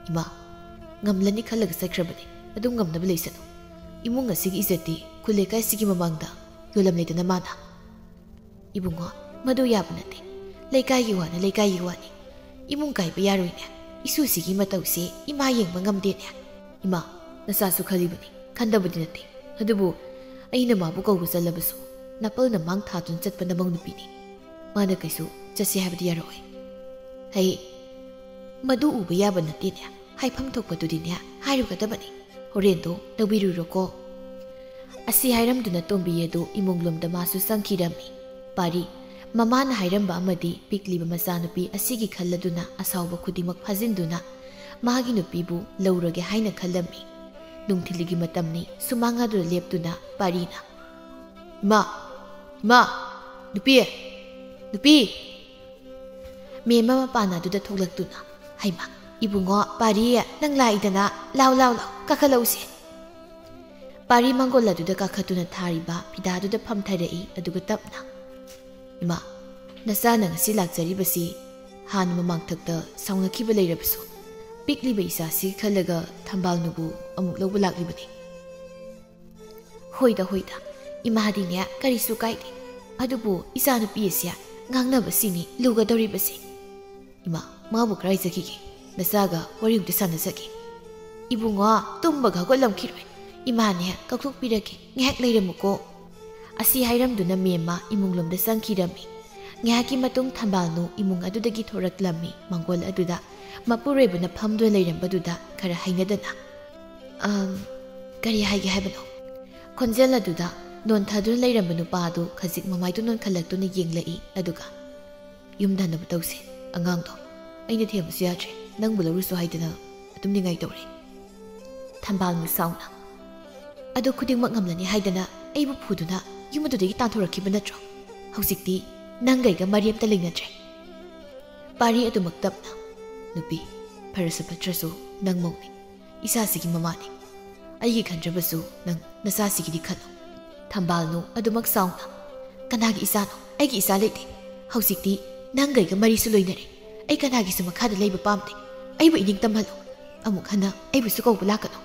"ꯏꯃꯥ, ꯉꯝꯂꯅꯤ ꯈꯜꯂꯒ ꯆꯠꯈ꯭ꯔꯕꯅꯤ꯫ ꯑꯗꯨꯝ ꯉꯝꯅꯕ ꯂꯩꯁꯅꯨ꯫ ꯏꯃꯨꯡ ꯑꯁꯤꯒꯤ ꯏꯖꯠꯇꯤ ꯈꯨꯜ ꯂꯩꯀꯥꯏꯁꯤꯒꯤ ꯃꯃꯥꯡꯗ ꯌꯣꯜꯂꯝꯂꯦꯗꯅ ꯃꯥꯅ꯫" "ꯏꯕꯨꯡꯉꯣ, ꯃꯗꯨ ꯌꯥꯕ ꯅꯠꯇꯦ꯫ ꯂꯩꯀꯥꯏꯒꯤ ꯋꯥꯅ ꯂꯩꯀꯥꯏꯒꯤ ꯋꯥꯅꯤ꯫ ꯏꯃꯨꯡ ꯀꯥꯏꯕ ꯌꯥꯔꯣꯏꯅꯦ꯫ ꯏꯁꯨꯁꯤꯒꯤ ꯃꯇꯧꯁꯦ ꯏꯃꯥ ꯌꯦꯡꯕ ꯉꯝꯗꯦꯅꯦ꯫ ꯏꯃꯥ, ꯅꯆꯥꯁꯨ ꯈꯜꯂꯤꯕꯅꯤ, ꯈꯟꯗꯕꯗꯤ ꯅꯠꯇꯦ꯫ ꯑꯗꯨꯕꯨ ꯑꯩꯅ ꯃꯥꯕꯨ ꯀꯧꯕ ꯆꯠꯂꯕꯁꯨ ꯅꯥꯄꯜꯅ ꯃꯥꯡ ꯊꯥꯗꯨꯅ ꯆꯠꯄ ꯅꯃꯧ ꯅꯨꯄꯤꯅꯤ꯫ ꯃꯥꯅ ꯀꯩꯁꯨ ꯆꯠꯁꯤ ꯍꯥꯏꯕꯗꯤ ꯌꯥꯔꯛꯑꯣꯏ꯫ ꯍꯩ, ꯃꯗꯨ ꯎꯕ ꯌꯥꯕ ꯅꯠꯇꯦꯅꯦ꯫ ꯍꯥꯏꯐꯝ ꯊꯣꯛꯄꯗꯨꯗꯤꯅꯦ ꯍꯥꯏꯔꯨꯒꯗꯕꯅꯤ꯫ ꯍꯣꯔꯦꯟꯗꯣ ꯂꯧꯕꯤꯔꯨꯔꯣꯀꯣ꯫ ꯑꯁꯤ ꯍꯥꯏꯔꯝꯗꯨꯅ ꯇꯣꯝꯕꯤ ꯑꯗꯨ ꯏꯃꯨꯡꯂꯣꯝꯗ ꯃꯥꯁꯨ ꯆꯪꯈꯤꯔꯝꯃꯤ꯫ ꯄꯥꯔꯤ, ꯃꯃꯥꯅ ꯍꯥꯏꯔꯝꯕ ꯑꯃꯗꯤ ꯄꯤꯛꯂꯤꯕ ꯃꯆꯥꯅꯨꯄꯤ ꯑꯁꯤꯒꯤ ꯈꯜꯂꯗꯨꯅ ꯑꯁꯥꯎꯕ ꯈꯨꯗꯤꯡꯃꯛ ꯐꯥꯖꯤꯟꯗꯨꯅ ꯃꯥꯒꯤ ꯅꯨꯄꯤꯕꯨ ꯂꯧꯔꯒꯦ ꯍꯥꯏꯅ ꯈꯜꯂꯝꯃꯤ꯫ ꯅꯨꯡꯊꯤꯜꯒꯤ ꯃꯇꯝꯅꯤ꯫ ꯁꯨꯃꯥꯡ ꯑꯗꯨꯗ ꯂꯦꯞꯇꯨꯅ ꯄꯥꯔꯤꯅ, "ꯏꯃꯥ, ꯏꯃꯥ, ꯅꯨꯄꯤ, ꯅꯨꯄꯤ!" ꯃꯦꯝꯃ ꯃꯄꯥꯟ ꯑꯗꯨꯗ ꯊꯣꯛꯂꯛꯇꯨꯅ, "ꯍꯩꯃꯥ, ꯏꯕꯨꯡꯉꯣ ꯄꯥꯔꯤ, ꯅꯪ ꯂꯥꯛꯏꯗꯅ, ꯂꯥꯎ, ꯂꯥꯎ, ꯂꯥꯎ, ꯀꯥꯈꯠꯂꯛꯎꯁꯦ꯫" ꯄꯥꯔꯤ ꯃꯥꯡꯒꯣꯜ ꯑꯗꯨꯗ ꯀꯥꯈꯠꯇꯨꯅ ꯊꯥꯔꯤꯕ ꯐꯤꯗꯥꯗꯨꯗ ꯐꯝꯊꯔꯛꯏ, ꯑꯗꯨꯒ ꯇꯞꯅ, "ꯏꯃꯥ, ꯅꯆꯥꯅ ꯉꯁꯤ ꯂꯥꯛꯆꯔꯤꯕꯁꯤ ꯍꯥꯟꯅ ꯃꯃꯥꯡꯊꯛꯇ ꯁꯥꯎꯅꯈꯤꯕ ꯂꯩꯔꯕꯁꯨ, ꯄꯤꯛꯂꯤꯕ ꯏꯆꯥꯁꯤ ꯈꯜꯂꯒ ꯊꯝꯕꯥꯜꯅꯨꯕꯨ ꯑꯃꯨꯛ ꯂꯧꯕ ꯂꯥꯛꯂꯤꯕꯅꯤ꯫" "ꯍꯣꯏꯗ, ꯍꯣꯏꯗ, ꯏꯃꯥꯗꯤꯅꯦ ꯀꯔꯤꯁꯨ ꯀꯥꯏꯗꯦ꯫ ꯑꯗꯨꯕꯨ ꯏꯆꯥꯅꯨꯄꯤ ꯑꯁꯤ ꯉꯥꯡꯅꯕꯁꯤꯅꯤ ꯂꯨꯒꯗꯧꯔꯤꯕꯁꯤ꯫" "ꯏꯃꯥ, ꯃꯥꯕꯨ ꯀꯔꯥꯏ ꯆꯠꯈꯤꯒꯦ? ꯅꯆꯥꯒ ꯋꯥꯔꯤ ꯑꯃꯇ ꯁꯥꯟꯅꯖꯒꯦ꯫" "ꯏꯕꯨꯡꯉꯣ, ꯇꯨꯝꯕꯒ ꯍꯧꯒꯠꯂꯝꯈꯤꯔꯣꯏ꯫ ꯏꯃꯥꯅꯦ ꯀꯧꯊꯣꯛꯄꯤꯔꯒꯦ, ꯉꯥꯏꯍꯥꯛ ꯂꯩꯔꯝꯃꯨꯀꯣ꯫" ꯑꯁꯤ ꯍꯥꯏꯔꯝꯗꯨꯅ ꯃꯦꯝꯃ ꯏꯃꯨꯡꯂꯣꯝꯗ ꯆꯪꯈꯤꯔꯝꯃꯤ꯫ ꯉꯥꯏꯍꯥꯛꯀꯤ ꯃꯇꯨꯡ ꯊꯝꯕꯥꯜꯅꯨ ꯏꯃꯨꯡ ꯑꯗꯨꯗꯒꯤ ꯊꯣꯔꯛꯂꯝꯃꯤ꯫ ꯃꯥꯡꯒꯣꯜ ꯑꯗꯨꯗ ꯃꯄꯨꯔꯣꯏꯕꯅ ꯐꯝꯗꯨꯅ ꯂꯩꯔꯝꯕꯗꯨꯗ ꯈꯔ ꯍꯩꯅꯗꯅ, "ꯑꯝ, ꯀꯔꯤ ꯍꯥꯏꯒꯦ ꯍꯥꯏꯕꯅꯣ?" ꯈꯣꯟꯖꯦꯜ ꯑꯗꯨꯗ ꯅꯣꯟꯊꯗꯨꯅ ꯂꯩꯔꯝꯕ ꯅꯨꯄꯥ ꯑꯗꯨ ꯈꯖꯤꯛ ꯃꯃꯥꯏꯗꯨ ꯅꯣꯟꯈꯠꯂꯛꯇꯨꯅ ꯌꯦꯡꯂꯛꯏ, ꯑꯗꯨꯒ, "ꯌꯨꯝꯗ ꯍꯟꯅꯕ ꯇꯧꯁꯤ꯫ ꯑꯉꯥꯡꯗꯣ ꯑꯩꯅ ꯊꯦꯝꯕꯁꯨ ꯌꯥꯗ꯭ꯔꯦ, ꯅꯪꯕꯨ ꯂꯧꯔꯨꯁꯨ ꯍꯥꯏꯗꯅ ꯑꯗꯨꯝ ꯅꯤꯡꯉꯥꯏ ꯇꯧꯔꯦ꯫" ꯊꯝꯕꯥꯜꯅꯨ ꯁꯥꯎꯅ, "ꯑꯗꯨ ꯈꯨꯗꯤꯡꯃꯛ ꯉꯝꯂꯅꯤ ꯍꯥꯏꯗꯅ ꯑꯩꯕꯨ ꯐꯨꯗꯨꯅ ꯌꯨꯝ ꯑꯗꯨꯗꯒꯤ ꯇꯥꯟꯊꯣꯔꯛꯈꯤꯕ ꯅꯠꯇ꯭ꯔꯣ? ꯍꯧꯖꯤꯛꯇꯤ ꯅꯪꯒ ꯑꯩꯒ ꯃꯔꯤ ꯑꯝꯇ ꯂꯩꯅꯗ꯭ꯔꯦ꯫" ꯄꯥꯔꯤ ꯑꯗꯨꯃꯛ ꯇꯞꯅ, "ꯅꯨꯄꯤ, ꯐꯔꯁꯨ ꯐꯠꯇ꯭ꯔꯁꯨ ꯅꯪ ꯃꯧꯅꯤ, ꯏꯆꯥꯁꯤꯒꯤ ꯃꯃꯥꯅꯤ꯫ ꯑꯩꯒꯤ ꯈꯟꯗ꯭ꯔꯕꯁꯨ ꯅꯪ ꯅꯆꯥꯁꯤꯒꯤꯗꯤ ꯈꯜꯂꯨ꯫" ꯊꯝꯕꯥꯜꯅꯨ ꯑꯗꯨꯃꯛ ꯁꯥꯎꯅ, "ꯀꯅꯥꯒꯤ ꯏꯆꯥꯅꯣ? ꯑꯩꯒꯤ ꯏꯆꯥ ꯂꯩꯇꯦ꯫ ꯍꯧꯖꯤꯛꯇꯤ ꯅꯪꯒ ꯑꯩꯒ ꯃꯔꯤꯁꯨ ꯂꯣꯏꯅꯔꯦ꯫ ꯑꯩ ꯀꯅꯥꯒꯤꯁꯨ ꯃꯈꯥꯗ ꯂꯩꯕ ꯄꯥꯝꯗꯦ꯫ ꯑꯩꯕꯨ ꯏꯅꯤꯡ ꯇꯝꯍꯜꯂꯨ꯫ ꯑꯃꯨꯛ ꯍꯟꯅ ꯑꯩꯕꯨꯁꯨ ꯀꯧꯕ ꯂꯥꯛꯀꯅꯨ꯫"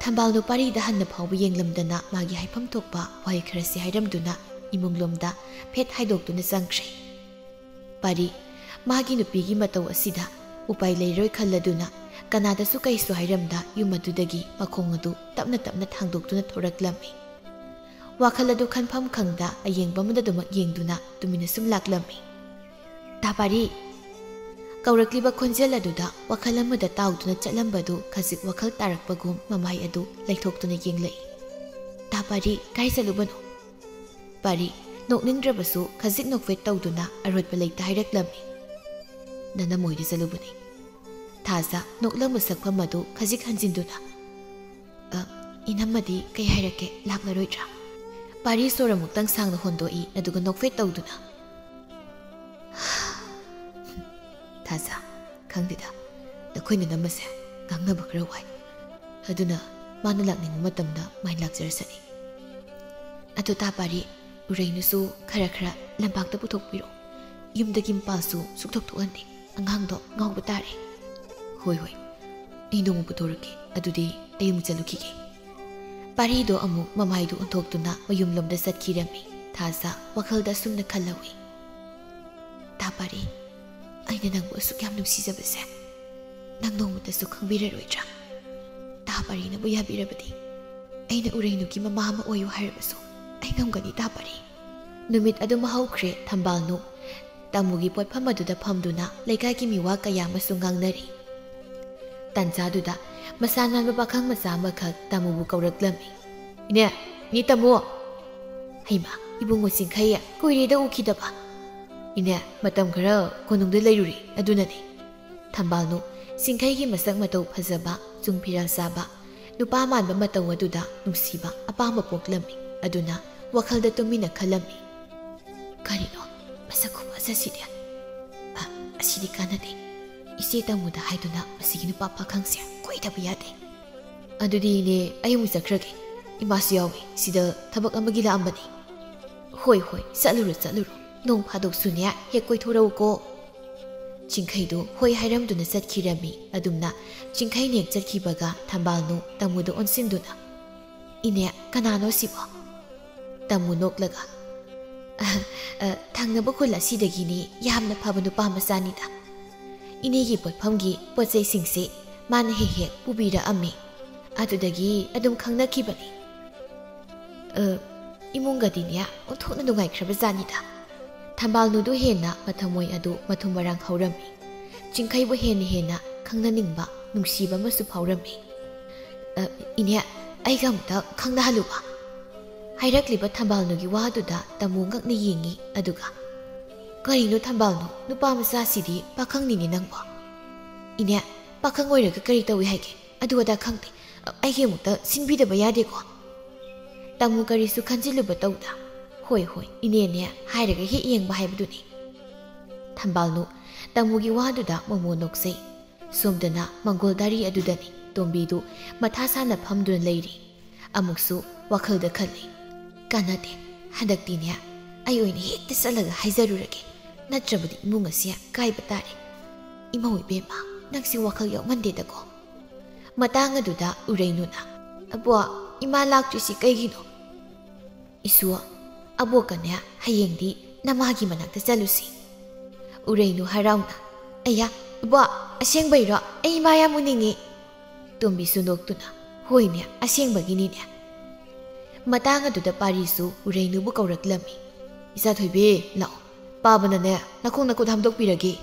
ꯊꯝꯕꯥꯜꯅꯨ ꯄꯥꯔꯤꯗ ꯍꯟꯅ ꯐꯥꯎꯕ ꯌꯦꯡꯂꯝꯗꯅ ꯃꯥꯒꯤ ꯍꯥꯏꯐꯝ ꯊꯣꯛꯄ ꯋꯥꯍꯩ ꯈꯔꯁꯤ ꯍꯥꯏꯔꯝꯗꯨꯅ ꯏꯃꯨꯡꯂꯣꯝꯗ ꯐꯦꯠ ꯍꯥꯏꯗꯣꯛꯇꯨꯅ ꯆꯪꯈ꯭ꯔꯦ꯫ ꯄꯥꯔꯤ ꯃꯥꯒꯤ ꯅꯨꯄꯤꯒꯤ ꯃꯇꯧ ꯑꯁꯤꯗ ꯎꯄꯥꯏ ꯂꯩꯔꯣꯏ ꯈꯜꯂꯗꯨꯅ ꯀꯅꯥꯗꯁꯨ ꯀꯩꯁꯨ ꯍꯥꯏꯔꯝꯗ ꯌꯨꯝ ꯑꯗꯨꯗꯒꯤ ꯃꯈꯣꯡ ꯑꯗꯨ ꯇꯞꯅ ꯇꯞꯅ ꯊꯥꯡꯗꯣꯛꯇꯨꯅ ꯊꯣꯔꯛꯂꯝꯃꯤ꯫ ꯋꯥꯈꯜ ꯑꯗꯨ ꯈꯟꯐꯝ ꯈꯪꯗ ꯑꯌꯦꯡꯕ ꯑꯃꯗ ꯑꯗꯨꯃꯛ ꯌꯦꯡꯗꯨꯅ ꯇꯨꯃꯤꯟꯅ ꯁꯨꯝ ꯂꯥꯛꯂꯝꯃꯤ꯫ "ꯇꯥ ꯄꯥꯔꯤ!" ꯀꯧꯔꯛꯂꯤꯕ ꯈꯣꯟꯖꯦꯜ ꯑꯗꯨꯗ ꯋꯥꯈꯜ ꯑꯃꯗ ꯇꯥꯎꯗꯨꯅ ꯆꯠꯂꯝꯕꯗꯨ ꯈꯖꯤꯛ ꯋꯥꯈꯜ ꯇꯥꯔꯛꯄꯒꯨꯝ ꯃꯃꯥꯏ ꯑꯗꯨ ꯂꯩꯊꯣꯛꯇꯨꯅ ꯌꯦꯡꯂꯛꯏ꯫ "ꯇꯥ ꯄꯥꯔꯤ, ꯀꯥꯏ ꯆꯠꯂꯨꯕꯅꯣ?" ꯄꯥꯔꯤ, ꯅꯣꯛꯅꯤꯡꯗ꯭ꯔꯕꯁꯨ ꯈꯖꯤꯛ ꯅꯣꯛꯐꯦꯠ ꯇꯧꯗꯨꯅ ꯑꯔꯣꯠꯄ ꯂꯩꯇ ꯍꯥꯏꯔꯛꯂꯝꯃꯤ꯫ "ꯅꯅꯝꯃ ꯍꯣꯏꯗ ꯆꯠꯂꯨꯕꯅꯤ꯫" ꯊꯥꯖ ꯅꯣꯛꯂꯝꯕ ꯁꯛꯐꯝ ꯑꯗꯨ ꯈꯖꯤꯛ ꯍꯟꯖꯤꯟꯗꯨꯅ, "ꯑ, ꯏꯅꯝꯃꯗꯤ ꯀꯩ ꯍꯥꯏꯔꯛꯀꯦ, ꯂꯥꯛꯂꯔꯣꯏꯗ꯭ꯔꯥ?" ꯄꯥꯔꯤ ꯁꯣꯔ ꯑꯃꯨꯛꯇꯪ ꯁꯥꯡꯅ ꯍꯣꯟꯗꯣꯛꯏ, ꯑꯗꯨꯒ ꯅꯣꯛꯐꯦꯠ ꯇꯧꯗꯨꯅ, "ꯊꯥꯖ, ꯈꯪꯗꯦꯗ, ꯅꯈꯣꯏ ꯅꯅꯝꯃꯁꯦ ꯉꯥꯡꯅꯕ ꯈꯔ ꯋꯥꯏ꯫ ꯑꯗꯨꯅ ꯃꯥꯅ ꯂꯥꯛꯅꯤꯡꯕ ꯃꯇꯝꯗ ꯃꯥꯏ ꯂꯥꯛꯆꯔꯁꯅꯤ꯫ ꯑꯗꯣ ꯇꯥ ꯄꯥꯔꯤ, ꯎꯔꯩꯅꯨꯁꯨ ꯈꯔ ꯈꯔ ꯂꯝꯄꯥꯛꯇ ꯄꯨꯊꯣꯛꯄꯤꯔꯣ꯫ ꯌꯨꯝꯗꯒꯤ ꯃꯄꯥꯟꯁꯨ ꯁꯨꯛꯊꯣꯛ ꯊꯣꯛꯍꯟꯗꯦ꯫ ꯑꯉꯥꯡꯗꯣ ꯉꯥꯎꯕ ꯇꯥꯔꯦ꯫" "ꯍꯣꯏ, ꯍꯣꯏ, ꯑꯩ ꯅꯣꯡꯃ ꯄꯨꯊꯣꯔꯛꯀꯦ꯫ ꯑꯗꯨꯗꯤ ꯑꯩ ꯑꯃꯨꯛ ꯆꯠꯂꯨꯈꯤꯒꯦ꯫" ꯄꯥꯔꯤꯗꯣ ꯑꯃꯨꯛ ꯃꯃꯥꯏꯗꯨ ꯑꯣꯟꯊꯣꯛꯇꯨꯅ ꯃꯌꯨꯝꯂꯣꯝꯗ ꯆꯠꯈꯤꯔꯝꯃꯤ꯫ ꯊꯥꯖ ꯋꯥꯈꯜꯗ ꯑꯁꯨꯝꯅ ꯈꯜꯍꯧꯏ, "ꯇꯥ ꯄꯥꯔꯤ, ꯑꯩꯅ ꯅꯪꯕꯨ ꯑꯁꯨꯛ ꯌꯥꯝ ꯅꯨꯡꯁꯤꯖꯕꯁꯦ ꯅꯪ ꯅꯣꯡꯃꯇꯁꯨ ꯈꯪꯕꯤꯔꯔꯣꯏꯗ꯭ꯔꯥ? ꯇꯥ ꯄꯥꯔꯤꯅꯕꯨ ꯌꯥꯕꯤꯔꯕꯗꯤ ꯑꯩꯅ ꯎꯔꯩꯅꯨꯒꯤ ꯃꯃꯥ ꯑꯃ ꯑꯣꯏꯌꯨ ꯍꯥꯏꯔꯕꯁꯨ ꯑꯩ ꯉꯝꯒꯅꯤ, ꯇꯥ ꯄꯥꯔꯤ꯫" ꯅꯨꯃꯤꯠ ꯑꯗꯨꯃ ꯍꯧꯈ꯭ꯔꯦ꯫ ꯊꯝꯕꯥꯜꯅꯨ ꯇꯥꯃꯨꯒꯤ ꯄꯣꯠꯐꯝ ꯑꯗꯨꯗ ꯐꯝꯗꯨꯅ ꯂꯩꯀꯥꯏꯒꯤ ꯃꯤꯋꯥ ꯀꯌꯥ ꯑꯃꯁꯨ ꯉꯥꯡꯅꯔꯤ꯫ ꯇꯥꯟꯖꯥꯗꯨꯗ ꯃꯁꯥ ꯅꯥꯟꯕ ꯄꯥꯈꯪ ꯃꯆꯥ ꯑꯃꯈꯛ ꯇꯥꯃꯨꯕꯨ ꯀꯧꯔꯛꯂꯝꯃꯤ꯫ "ꯏꯅꯦ, ꯏꯅꯦ ꯇꯥꯃꯨ!" "ꯍꯩꯃꯥ, ꯏꯕꯨꯡꯉꯣ ꯆꯤꯡꯈꯩ, ꯀꯨꯏꯔꯦꯗ ꯎꯈꯤꯗꯕ꯫" "ꯏꯅꯦ, ꯃꯇꯝ ꯈꯔ ꯀꯣꯅꯨꯡꯗ ꯂꯩꯔꯨꯔꯦ, ꯑꯗꯨꯅꯅꯦ꯫" ꯊꯝꯕꯥꯜꯅꯨ ꯆꯤꯡꯈꯩꯒꯤ ꯃꯁꯛ ꯃꯇꯧ ꯐꯖꯕ, ꯆꯨꯡ ꯐꯤꯔꯥꯜ ꯆꯥꯕ, ꯅꯨꯄꯥ ꯃꯥꯟꯕ ꯃꯇꯧ ꯑꯗꯨꯗ ꯅꯨꯡꯁꯤꯕ, ꯑꯄꯥꯝꯕ ꯄꯣꯛꯂꯝꯃꯤ꯫ ꯑꯗꯨꯅ ꯋꯥꯈꯜꯗ ꯇꯨꯃꯤꯟꯅ ꯈꯜꯂꯝꯃꯤ, "ꯀꯔꯤꯅꯣ ꯃꯁꯛ ꯈꯨꯐꯖꯁꯤꯗꯤ? ꯑ, ꯑꯁꯤꯗꯤ ꯀꯥꯟꯅꯗꯦ꯫ ꯏꯆꯦ ꯇꯥꯃꯨꯗ ꯍꯥꯏꯗꯨꯅ ꯃꯁꯤꯒꯤ ꯅꯨꯄꯥ ꯄꯥꯈꯪꯁꯦ ꯀꯣꯏꯗꯕ ꯌꯥꯗꯦ꯫" "ꯑꯗꯨꯗꯤ ꯏꯅꯦ, ꯑꯩ ꯑꯃꯨꯛ ꯆꯠꯈ꯭ꯔꯒꯦ꯫ ꯏꯃꯥꯁꯨ ꯌꯥꯎꯏ, ꯁꯤꯗ ꯊꯕꯛ ꯑꯃꯒꯤ ꯂꯥꯛꯑꯝꯕꯅꯤ꯫" "ꯍꯣꯏ, ꯍꯣꯏ, ꯆꯠꯂꯨꯔꯣ, ꯆꯠꯂꯨꯔꯣ꯫ ꯅꯣꯡ ꯐꯥꯗꯣꯛꯁꯨꯅꯦ ꯍꯦꯛ ꯀꯣꯏꯊꯣꯔꯛꯎꯀꯣ꯫" ꯆꯤꯡꯈꯩꯗꯨ ꯍꯣꯏ ꯍꯥꯏꯔꯝꯗꯨꯅ ꯆꯠꯈꯤꯔꯝꯃꯤ꯫ ꯑꯗꯨꯝꯅ ꯆꯤꯡꯈꯩꯅ ꯍꯦꯛ ꯆꯠꯈꯤꯕꯒ ꯊꯝꯕꯥꯜꯅꯨ ꯇꯥꯃꯨꯗ ꯑꯣꯟꯁꯤꯟꯗꯨꯅ, "ꯏꯅꯦ, ꯀꯅꯥꯅꯣ ꯁꯤꯕꯣ?" ꯇꯥꯃꯨ ꯅꯣꯛꯂꯒ, "ꯑ, ꯑ, ꯊꯪꯅꯕ ꯈꯨꯜ ꯑꯁꯤꯗꯒꯤꯅꯤ, ꯌꯥꯝꯅ ꯐꯕ ꯅꯨꯄꯥ ꯃꯆꯥꯅꯤꯗ꯫ ꯏꯅꯦꯒꯤ ꯄꯣꯠꯐꯝꯒꯤ ꯄꯣꯠ ꯆꯩꯁꯤꯡꯁꯤ ꯃꯥꯅ ꯍꯦꯛ ꯍꯦꯛ ꯄꯨꯕꯤꯔꯛꯑꯝꯃꯤ꯫ ꯑꯗꯨꯗꯒꯤ ꯑꯗꯨꯝ ꯈꯪꯅꯈꯤꯕꯅꯤ꯫ ꯑ, ꯏꯃꯨꯡꯒꯗꯤꯅꯦ ꯑꯣꯟꯊꯣꯛꯅ ꯅꯨꯡꯉꯥꯏꯈ꯭ꯔꯕꯖꯥꯠꯅꯤꯗ꯫ ꯊꯝꯕꯥꯜꯅꯨꯗꯨ ꯍꯦꯟꯅ ꯃꯊꯃꯣꯏ ꯑꯗꯨ ꯃꯊꯨꯝ ꯃꯔꯥꯡ ꯍꯧꯔꯝꯃꯤ꯫ ꯆꯤꯡꯈꯩꯕꯨ ꯍꯦꯟꯅ ꯍꯦꯟꯅ ꯈꯪꯅꯅꯤꯡꯕ, ꯅꯨꯡꯁꯤꯕ ꯑꯃꯁꯨ ꯐꯥꯎꯔꯝꯃꯤ꯫ "ꯑ, ꯏꯅꯦ, ꯑꯩꯒ ꯑꯃꯨꯛꯇ ꯈꯪꯅꯍꯜꯂꯨꯕ?" ꯍꯥꯏꯔꯛꯂꯤꯕ ꯊꯝꯕꯥꯜꯅꯨꯒꯤ ꯋꯥꯗꯨꯗ ꯇꯥꯃꯣ ꯉꯛꯅ ꯌꯦꯡꯉꯤ꯫ ꯑꯗꯨꯒ, "ꯀꯔꯤꯅꯣ ꯊꯝꯕꯥꯜꯅꯨ, ꯅꯨꯄꯥ ꯃꯆꯥꯁꯤꯗꯤ ꯄꯥꯈꯪꯅꯤꯅꯦ ꯅꯪꯕꯣ?" "ꯏꯅꯦ, ꯄꯥꯈꯪ ꯑꯣꯏꯔꯒ ꯀꯔꯤ ꯇꯧꯏ ꯍꯥꯏꯒꯦ? ꯑꯗꯨ ꯑꯗꯥ ꯈꯪꯗꯦ꯫ ꯑꯩꯒꯤ ꯑꯃꯨꯛꯇ ꯁꯤꯟꯕꯤꯗꯕ ꯌꯥꯗꯦꯀꯣ?" ꯇꯥꯃꯣ ꯀꯔꯤꯁꯨ ꯈꯟꯖꯤꯜꯂꯨꯕ ꯇꯧꯗ, "ꯍꯣꯏ, ꯍꯣꯏ, ꯏꯅꯦꯅꯦ ꯍꯥꯏꯔꯒ ꯍꯦꯛ ꯌꯦꯡꯕ ꯍꯥꯏꯕꯗꯨꯅꯤ"꯫ ꯊꯝꯕꯥꯜꯅꯨ ꯇꯥꯃꯣꯒꯤ ꯋꯥꯗꯨꯗ ꯃꯣꯃꯣ ꯅꯣꯛꯆꯩ꯫ ꯁꯣꯝꯗꯅ ꯃꯪꯒꯣꯜ ꯗꯥꯔꯤ ꯑꯗꯨꯗꯅꯤ ꯇꯣꯝꯕꯤꯗꯨ ꯃꯊꯥ ꯁꯥꯅ ꯐꯝꯗꯨꯅ ꯂꯩꯔꯤ꯫ ꯑꯃꯨꯛꯁꯨ ꯋꯥꯈꯜꯗ ꯈꯜꯂꯤ, "ꯀꯥꯟꯅꯗꯦ, ꯍꯟꯗꯛꯇꯤꯅꯦ ꯑꯩ ꯑꯣꯏꯅ ꯍꯦꯛꯇ ꯆꯠꯂꯒ ꯍꯥꯏꯖꯔꯨꯔꯒꯦ, ꯅꯠꯇ꯭ꯔꯕꯗꯤ ꯏꯃꯨꯡ ꯑꯁꯤ ꯀꯥꯏꯕ ꯇꯥꯔꯦ꯫ ꯏꯃꯧ ꯏꯕꯦꯝꯃ, ꯅꯪꯁꯤ ꯋꯥꯈꯜ ꯌꯥꯎꯃꯟꯗꯦꯗꯀꯣ"꯫ ꯃꯇꯥꯡ ꯑꯗꯨꯗ ꯎꯔꯩꯅꯨꯅ, "ꯑꯕꯣ, ꯏꯃꯥ ꯂꯥꯛꯇ꯭ꯔꯤꯁꯤ ꯀꯩꯒꯤꯅꯣ?" "ꯏꯁꯨ, ꯑꯕꯣꯛꯀꯅꯦ ꯍꯌꯦꯡꯗꯤ ꯅꯃꯥꯒꯤ ꯃꯅꯥꯛꯇ ꯆꯠꯂꯨꯁꯤ"꯫ ꯎꯔꯩꯅꯨ ꯍꯔꯥꯎꯅ, "ꯑꯌꯥ, ꯏꯕꯣ, ꯑꯁꯦꯡꯕꯩꯔꯣ? ꯑꯩ ꯏꯃꯥ ꯌꯥꯝ ꯎꯅꯤꯡꯉꯤ"꯫ ꯇꯣꯝꯕꯤꯁꯨ ꯅꯣꯛꯇꯨꯅ, "ꯍꯣꯏꯅꯦ, ꯑꯁꯦꯡꯕꯒꯤꯅꯤꯅꯦ"꯫ ꯃꯇꯥꯡ ꯑꯗꯨꯗ ꯄꯥꯔꯤꯁꯨ ꯎꯔꯩꯅꯨꯕꯨ ꯀꯧꯔꯛꯂꯝꯃꯤ꯫ "ꯏꯆꯥ ꯊꯣꯏꯕꯤ, ꯂꯥꯛꯑꯣ꯫ ꯄꯥꯕꯅꯅꯦ ꯅꯈꯣꯡ ꯅꯈꯨꯠ ꯍꯥꯝꯗꯣꯛꯄꯤꯔꯒꯦ"꯫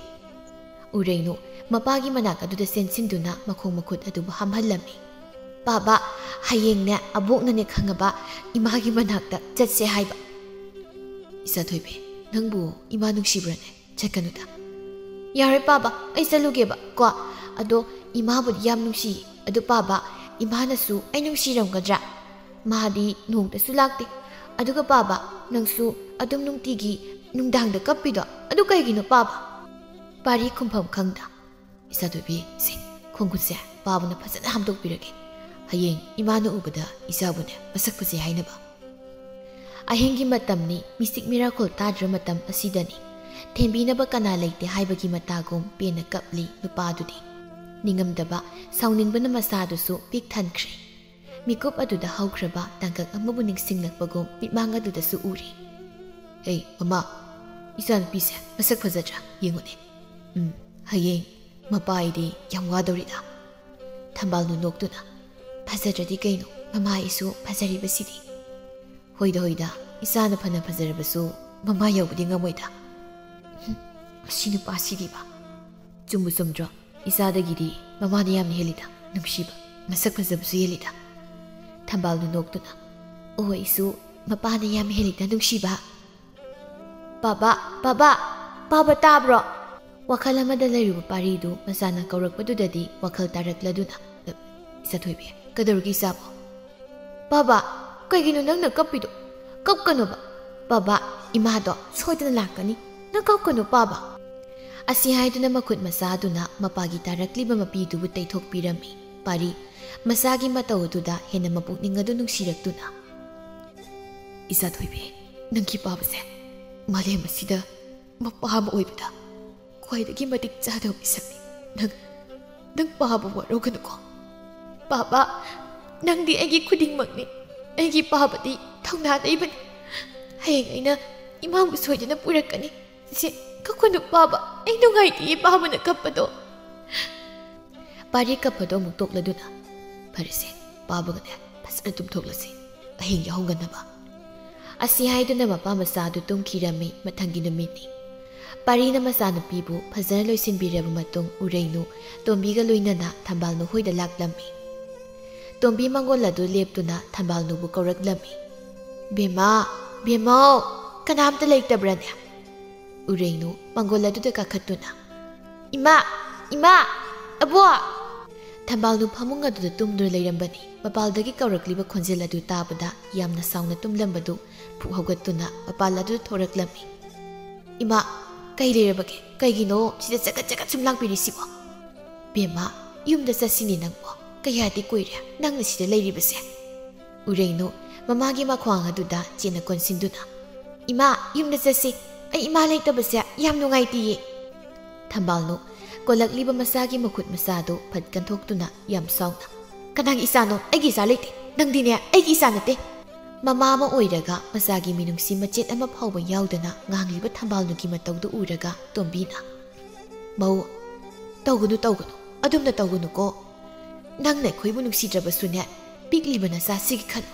ꯎꯔꯩꯅꯨ ꯃꯄꯥꯒꯤ ꯃꯅꯥꯛ ꯑꯗꯨꯗ ꯆꯦꯟꯁꯤꯟꯗꯨꯅ ꯃꯈꯣꯡ ꯃꯈꯨꯠ ꯑꯗꯨꯕꯨ ꯍꯥꯝꯍꯜꯂꯝꯃꯤ꯫ "ꯄꯥꯕ, ꯍꯌꯦꯡꯅꯦ ꯑꯕꯣꯛꯅꯅꯦ ꯈꯪꯉꯕ ꯏꯃꯥꯒꯤ ꯃꯅꯥꯛꯇ ꯆꯠꯁꯦ ꯍꯥꯏꯕ"꯫ "ꯏꯆꯥ ꯊꯣꯏꯕꯤ, ꯅꯪꯕꯨ ꯏꯃꯥ ꯅꯨꯡꯁꯤꯕ꯭ꯔꯅꯦ? ꯆꯠꯀꯅꯨꯗ"꯫ "ꯌꯥꯔꯣꯏ ꯄꯥꯕ, ꯑꯩ ꯆꯠꯂꯨꯒꯦꯕ ꯀꯣ꯫ ꯑꯗꯣ ꯏꯃꯥꯕꯨꯗꯤ ꯌꯥꯝ ꯅꯨꯡꯁꯤꯌꯦ꯫ ꯑꯗꯨ ꯄꯥꯕ, ꯏꯃꯥꯅꯁꯨ ꯑꯩ ꯅꯨꯡꯁꯤꯔꯝꯒꯗ꯭ꯔꯥ? ꯃꯥꯗꯤ ꯅꯣꯡꯇꯁꯨ ꯂꯥꯛꯇꯦ꯫ ꯑꯗꯨꯒ ꯄꯥꯕ, ꯅꯪꯁꯨ ꯑꯗꯨꯝ ꯅꯨꯡꯇꯤꯒꯤ ꯅꯨꯡꯗꯥꯡꯗ ꯀꯞꯄꯤꯗꯣ, ꯑꯗꯨ ꯀꯩꯒꯤꯅꯣ ꯄꯥꯕ?" ꯄꯥꯔꯤ ꯈꯨꯝꯐꯝ ꯈꯪꯗ, "ꯏꯆꯥ ꯊꯣꯏꯕꯤ, ꯁꯦ, ꯈꯣꯡꯈꯨꯠꯁꯦ ꯄꯥꯕꯅ ꯐꯖꯅ ꯍꯥꯝꯗꯣꯛꯄꯤꯔꯒꯦ꯫ ꯍꯌꯦꯡ ꯏꯃꯥꯅ ꯎꯕꯗ ꯏꯆꯥꯕꯨꯅꯦ ꯃꯁꯛ ꯐꯖꯩ ꯍꯥꯏꯅꯕ"꯫ ꯑꯍꯤꯡꯒꯤ ꯃꯇꯝꯅꯤ, ꯃꯤꯆꯤꯛ ꯃꯤꯔꯥꯈꯣꯜ ꯇꯥꯗ꯭ꯔ ꯃꯇꯝ ꯑꯁꯤꯗꯅꯤ꯫ ꯊꯦꯝꯕꯤꯅꯕ ꯀꯅꯥ ꯂꯩꯇꯦ ꯍꯥꯏꯕꯒꯤ ꯃꯇꯥꯒꯨꯝ ꯄꯦꯟꯅ ꯀꯞꯂꯤ ꯅꯨꯄꯥꯗꯨꯗꯤ꯫ ꯅꯤꯡꯉꯝꯗꯕ, ꯁꯥꯎꯅꯤꯡꯕꯅ ꯃꯁꯥꯗꯨꯁꯨ ꯄꯤꯛ ꯊꯟꯈ꯭ꯔꯦ꯫ ꯃꯤꯀꯨꯞ ꯑꯗꯨꯗ ꯍꯧꯈ꯭ꯔꯕ ꯇꯥꯡꯀꯛ ꯑꯃꯕꯨ ꯅꯤꯡꯁꯤꯡꯂꯛꯄꯒꯨꯝ ꯃꯤꯠꯃꯥꯡ ꯑꯗꯨꯗꯁꯨ ꯎꯔꯤ꯫ "ꯑꯦ, ꯃꯃꯥ, ꯏꯆꯥꯅꯨꯄꯤꯁꯦ ꯃꯁꯛ ꯐꯖꯗ꯭ꯔꯥ? ꯌꯦꯡꯉꯨꯅꯦ꯫ ꯎꯝ, ꯍꯌꯦꯡ ꯃꯄꯥ ꯑꯩꯗꯤ ꯌꯥꯝ ꯋꯥꯗꯧꯔꯤꯗ"꯫ ꯊꯝꯕꯥꯜꯅꯨ ꯅꯣꯛꯇꯨꯅ, "ꯐꯖꯗ꯭ꯔꯗꯤ ꯀꯩꯅꯣ, ꯃꯃꯥ ꯑꯩꯁꯨ ꯐꯖꯔꯤꯕꯁꯤꯗꯤ꯫ ꯍꯣꯏꯗ ꯍꯣꯏꯗ, ꯏꯆꯥꯅ ꯐꯅ ꯐꯖꯔꯕꯁꯨ ꯃꯃꯥ ꯌꯧꯕꯗꯤ ꯉꯝꯃꯣꯏꯗ꯫ ꯍꯨꯝ, ꯃꯁꯤ ꯅꯨꯄꯥꯁꯤꯗꯤꯕ꯫ ꯆꯨꯝꯕꯨ ꯆꯨꯝꯗ꯭ꯔꯣ? ꯏꯆꯥꯗꯒꯤꯗꯤ ꯃꯃꯥꯅ ꯌꯥꯝꯅ ꯍꯦꯜꯂꯤꯗ, ꯅꯨꯡꯁꯤꯕ, ꯃꯁꯛ ꯐꯖꯕꯁꯨ ꯍꯦꯜꯂꯤꯗ꯫" ꯊꯝꯕꯥꯜꯅꯨ ꯅꯣꯛꯇꯨꯅ, "ꯑꯣ, ꯑꯩꯁꯨ ꯃꯄꯥꯅ ꯌꯥꯝ ꯍꯦꯜꯂꯤꯗ ꯅꯨꯡꯁꯤꯕ꯫" "ꯕꯥꯕꯥ, ꯕꯥꯕꯥ, ꯕꯥꯕꯥ ꯇꯥꯕ꯭ꯔꯣ?" ꯋꯥꯈꯜ ꯑꯃꯗ ꯂꯩꯔꯨꯕ ꯄꯥꯔꯤꯗꯨ ꯃꯆꯥꯅ ꯀꯧꯔꯛꯄꯗꯨꯗꯗꯤ ꯋꯥꯈꯜ ꯇꯥꯔꯛꯂꯗꯨꯅ, "ꯏꯆꯥꯊꯣꯏꯕꯤ, ꯀꯩꯗꯧꯔꯒꯦ ꯏꯆꯥꯕꯣ?" "ꯕꯥꯕꯥ, ꯀꯩꯒꯤꯅꯣ ꯅꯪꯅ ꯀꯞꯄꯤꯗꯣ? ꯀꯞꯀꯅꯣꯕ꯫ ꯕꯥꯕꯥ, ꯏꯃꯥꯗꯣ ꯁꯣꯏꯗꯅ ꯂꯥꯛꯀꯅꯤ꯫ ꯅꯪ ꯀꯞꯀꯅꯨ, ꯕꯥꯕꯥ꯫" ꯑꯁꯤ ꯍꯥꯏꯗꯨꯅ ꯃꯈꯨꯠ ꯃꯆꯥ ꯑꯗꯨꯅ ꯃꯄꯥꯒꯤ ꯇꯥꯔꯛꯂꯤꯕ ꯃꯄꯤꯗꯨꯕꯨ ꯇꯩꯊꯣꯛꯄꯤꯔꯝꯃꯤ꯫ ꯄꯥꯔꯤ, ꯃꯆꯥꯒꯤ ꯃꯇꯧ ꯑꯗꯨꯗ ꯍꯦꯟꯅ ꯃꯄꯨꯛꯅꯤꯡ ꯑꯗꯨ ꯅꯨꯡꯁꯤꯔꯛꯇꯨꯅ, "ꯏꯆꯥꯊꯣꯏꯕꯤ, ꯅꯪꯒꯤ ꯄꯥꯕꯁꯦ ꯃꯥꯂꯦꯝ ꯑꯁꯤꯗ ꯃꯄꯥ ꯑꯃ ꯑꯣꯏꯕꯗ ꯈ꯭ꯋꯥꯏꯗꯒꯤ ꯃꯇꯤꯛ ꯆꯥꯗꯕ ꯃꯤꯁꯛꯅꯤ꯫ ꯅꯪ, ꯅꯪ ꯄꯥꯕ ꯋꯥꯔꯧꯒꯅꯨꯀꯣ꯫ ꯕꯥꯕꯥ, ꯅꯪꯗꯤ ꯑꯩꯒꯤ ꯈꯨꯗꯤꯡꯃꯛꯅꯤ꯫ ꯑꯩꯒꯤ ꯄꯥꯕꯗꯤ ꯊꯧꯅꯥ ꯂꯩꯕꯅꯤ꯫ ꯍꯌꯦꯡ ꯑꯩꯅ ꯏꯃꯥꯕꯨ ꯁꯣꯏꯗꯅ ꯄꯨꯔꯛꯀꯅꯤ꯫ ꯁꯦ, ꯀꯞꯀꯅꯨ ꯕꯥꯕꯥ, ꯑꯩ ꯅꯨꯡꯉꯥꯏꯇꯤꯌꯦ ꯕꯥꯕꯥꯅ ꯀꯞꯄꯗꯣ꯫" ꯄꯥꯔꯤ ꯀꯞꯄꯗꯣ ꯑꯃꯨꯛ ꯇꯣꯛꯂꯗꯨꯅ, "ꯐꯔꯦꯁꯦ, ꯄꯥꯕꯒꯅꯦ ꯐꯖꯅ ꯇꯨꯝꯊꯣꯛꯂꯁꯤ, ꯑꯍꯤꯡ ꯌꯥꯎꯍꯧꯒꯅꯕ꯫" ꯑꯁꯤ ꯍꯥꯏꯗꯨꯅ ꯃꯄꯥ ꯃꯆꯥ ꯑꯗꯨ ꯇꯨꯝꯈꯤꯔꯝꯃꯤ꯫ ꯃꯊꯪꯒꯤ ꯅꯨꯃꯤꯠꯅꯤ꯫ ꯄꯥꯔꯤꯅ ꯃꯆꯥꯅꯨꯄꯤꯕꯨ ꯐꯖꯅ ꯂꯣꯏꯁꯤꯟꯕꯤꯔꯕ ꯃꯇꯨꯡ ꯎꯔꯩꯅꯨ ꯇꯣꯝꯕꯤꯒ ꯂꯣꯏꯅꯅ ꯊꯝꯕꯥꯜꯅꯨ ꯍꯣꯏꯗ ꯂꯥꯛꯂꯝꯃꯤ꯫ ꯇꯣꯝꯕꯤ ꯃꯪꯒꯣꯜ ꯑꯗꯨ ꯂꯦꯞꯇꯨꯅ ꯊꯝꯕꯥꯜꯅꯨꯕꯨ ꯀꯧꯔꯛꯂꯝꯃꯤ꯫ "ꯕꯦꯝꯃ, ꯕꯦꯝꯃꯧ, ꯀꯅꯥꯝꯇ ꯂꯩꯇꯕ꯭ꯔꯅꯦ?" ꯎꯔꯩꯅꯨ ꯃꯪꯒꯣꯜ ꯑꯗꯨꯗ ꯀꯥꯈꯠꯇꯨꯅ, "ꯏꯃꯥ! ꯏꯃꯥ! ꯑꯕꯣꯛ!" ꯊꯝꯕꯥꯜꯅꯨ ꯐꯃꯨꯡ ꯑꯗꯨꯗ ꯇꯨꯝꯗꯨꯅ ꯂꯩꯔꯝꯕꯅꯤ꯫ ꯃꯄꯥꯜꯗꯒꯤ ꯀꯧꯔꯛꯂꯤꯕ ꯈꯣꯟꯖꯦꯜ ꯑꯗꯨ ꯇꯥꯕꯗ ꯌꯥꯝꯅ ꯁꯥꯎꯅ ꯇꯨꯝꯂꯝꯕꯗꯨ ꯐꯨꯛ ꯍꯧꯒꯠꯇꯨꯅ ꯃꯄꯥꯜ ꯑꯗꯨꯗ ꯊꯣꯔꯛꯂꯝꯃꯤ꯫ "ꯏꯃꯥ, ꯀꯩ ꯂꯩꯔꯕꯒꯦ? ꯀꯩꯒꯤꯅꯣ ꯁꯤꯗ ꯆꯒꯠ ꯆꯒꯠ ꯁꯨꯝ ꯂꯥꯡꯕꯤꯔꯤꯁꯤꯕꯣ?" "ꯕꯦꯝꯃ, ꯌꯨꯝꯗ ꯆꯠꯁꯤꯅꯦ ꯅꯪꯕꯣ꯫ ꯀꯌꯥꯗꯤ ꯀꯨꯏꯔꯦ ꯅꯪꯅ ꯁꯤꯗ ꯂꯩꯔꯤꯕꯁꯦ?" ꯎꯔꯩꯅꯨ ꯃꯃꯥꯒꯤ ꯃꯈ꯭ꯋꯥꯡ ꯑꯗꯨꯗ ꯆꯦꯠꯅ ꯀꯣꯟꯁꯤꯟꯗꯨꯅ, "ꯏꯃꯥ, ꯌꯨꯝꯗ ꯆꯠꯁꯤ꯫ ꯑꯩ ꯏꯃꯥ ꯂꯩꯇꯕꯁꯦ ꯌꯥꯝ ꯅꯨꯡꯉꯥꯏꯇꯤꯌꯦ꯫" ꯊꯝꯕꯥꯜꯅꯨ ꯀꯣꯜꯂꯛꯂꯤꯕ ꯃꯆꯥꯒꯤ ꯃꯈꯨꯠ ꯃꯆꯥꯗꯨ ꯐꯠ ꯀꯟꯊꯣꯛꯇꯨꯅ ꯌꯥꯝ ꯁꯥꯎꯅ, "ꯀꯅꯥꯒꯤ ꯏꯆꯥꯅꯣ? ꯑꯩꯒꯤ ꯏꯆꯥ ꯂꯩꯇꯦ꯫ ꯅꯪꯗꯤꯅꯦ ꯑꯩꯒꯤ ꯏꯆꯥ ꯅꯠꯇꯦ꯫" ꯃꯃꯥ ꯑꯃ ꯑꯣꯏꯔꯒ ꯃꯆꯥꯒꯤ ꯃꯤꯅꯨꯡꯁꯤ ꯃꯆꯦꯠ ꯑꯃ ꯐꯥꯎꯕ ꯌꯥꯎꯗꯅ ꯉꯥꯡꯂꯤꯕ ꯊꯝꯕꯥꯜꯅꯨꯒꯤ ꯃꯇꯧꯗꯨ ꯎꯔꯒ ꯇꯣꯝꯕꯤꯅ, "ꯃꯧ, ꯇꯧꯒꯅꯨ, ꯇꯧꯒꯅꯨ, ꯑꯗꯨꯝꯅ ꯇꯧꯒꯅꯨꯀꯣ꯫ ꯅꯪꯅ ꯑꯩꯈꯣꯏꯕꯨ ꯅꯨꯡꯁꯤꯗ꯭ꯔꯕꯁꯨꯅꯦ, ꯄꯤꯛꯂꯤꯕ ꯅꯆꯥꯁꯤꯒꯤ ꯈꯜꯂꯨ꯫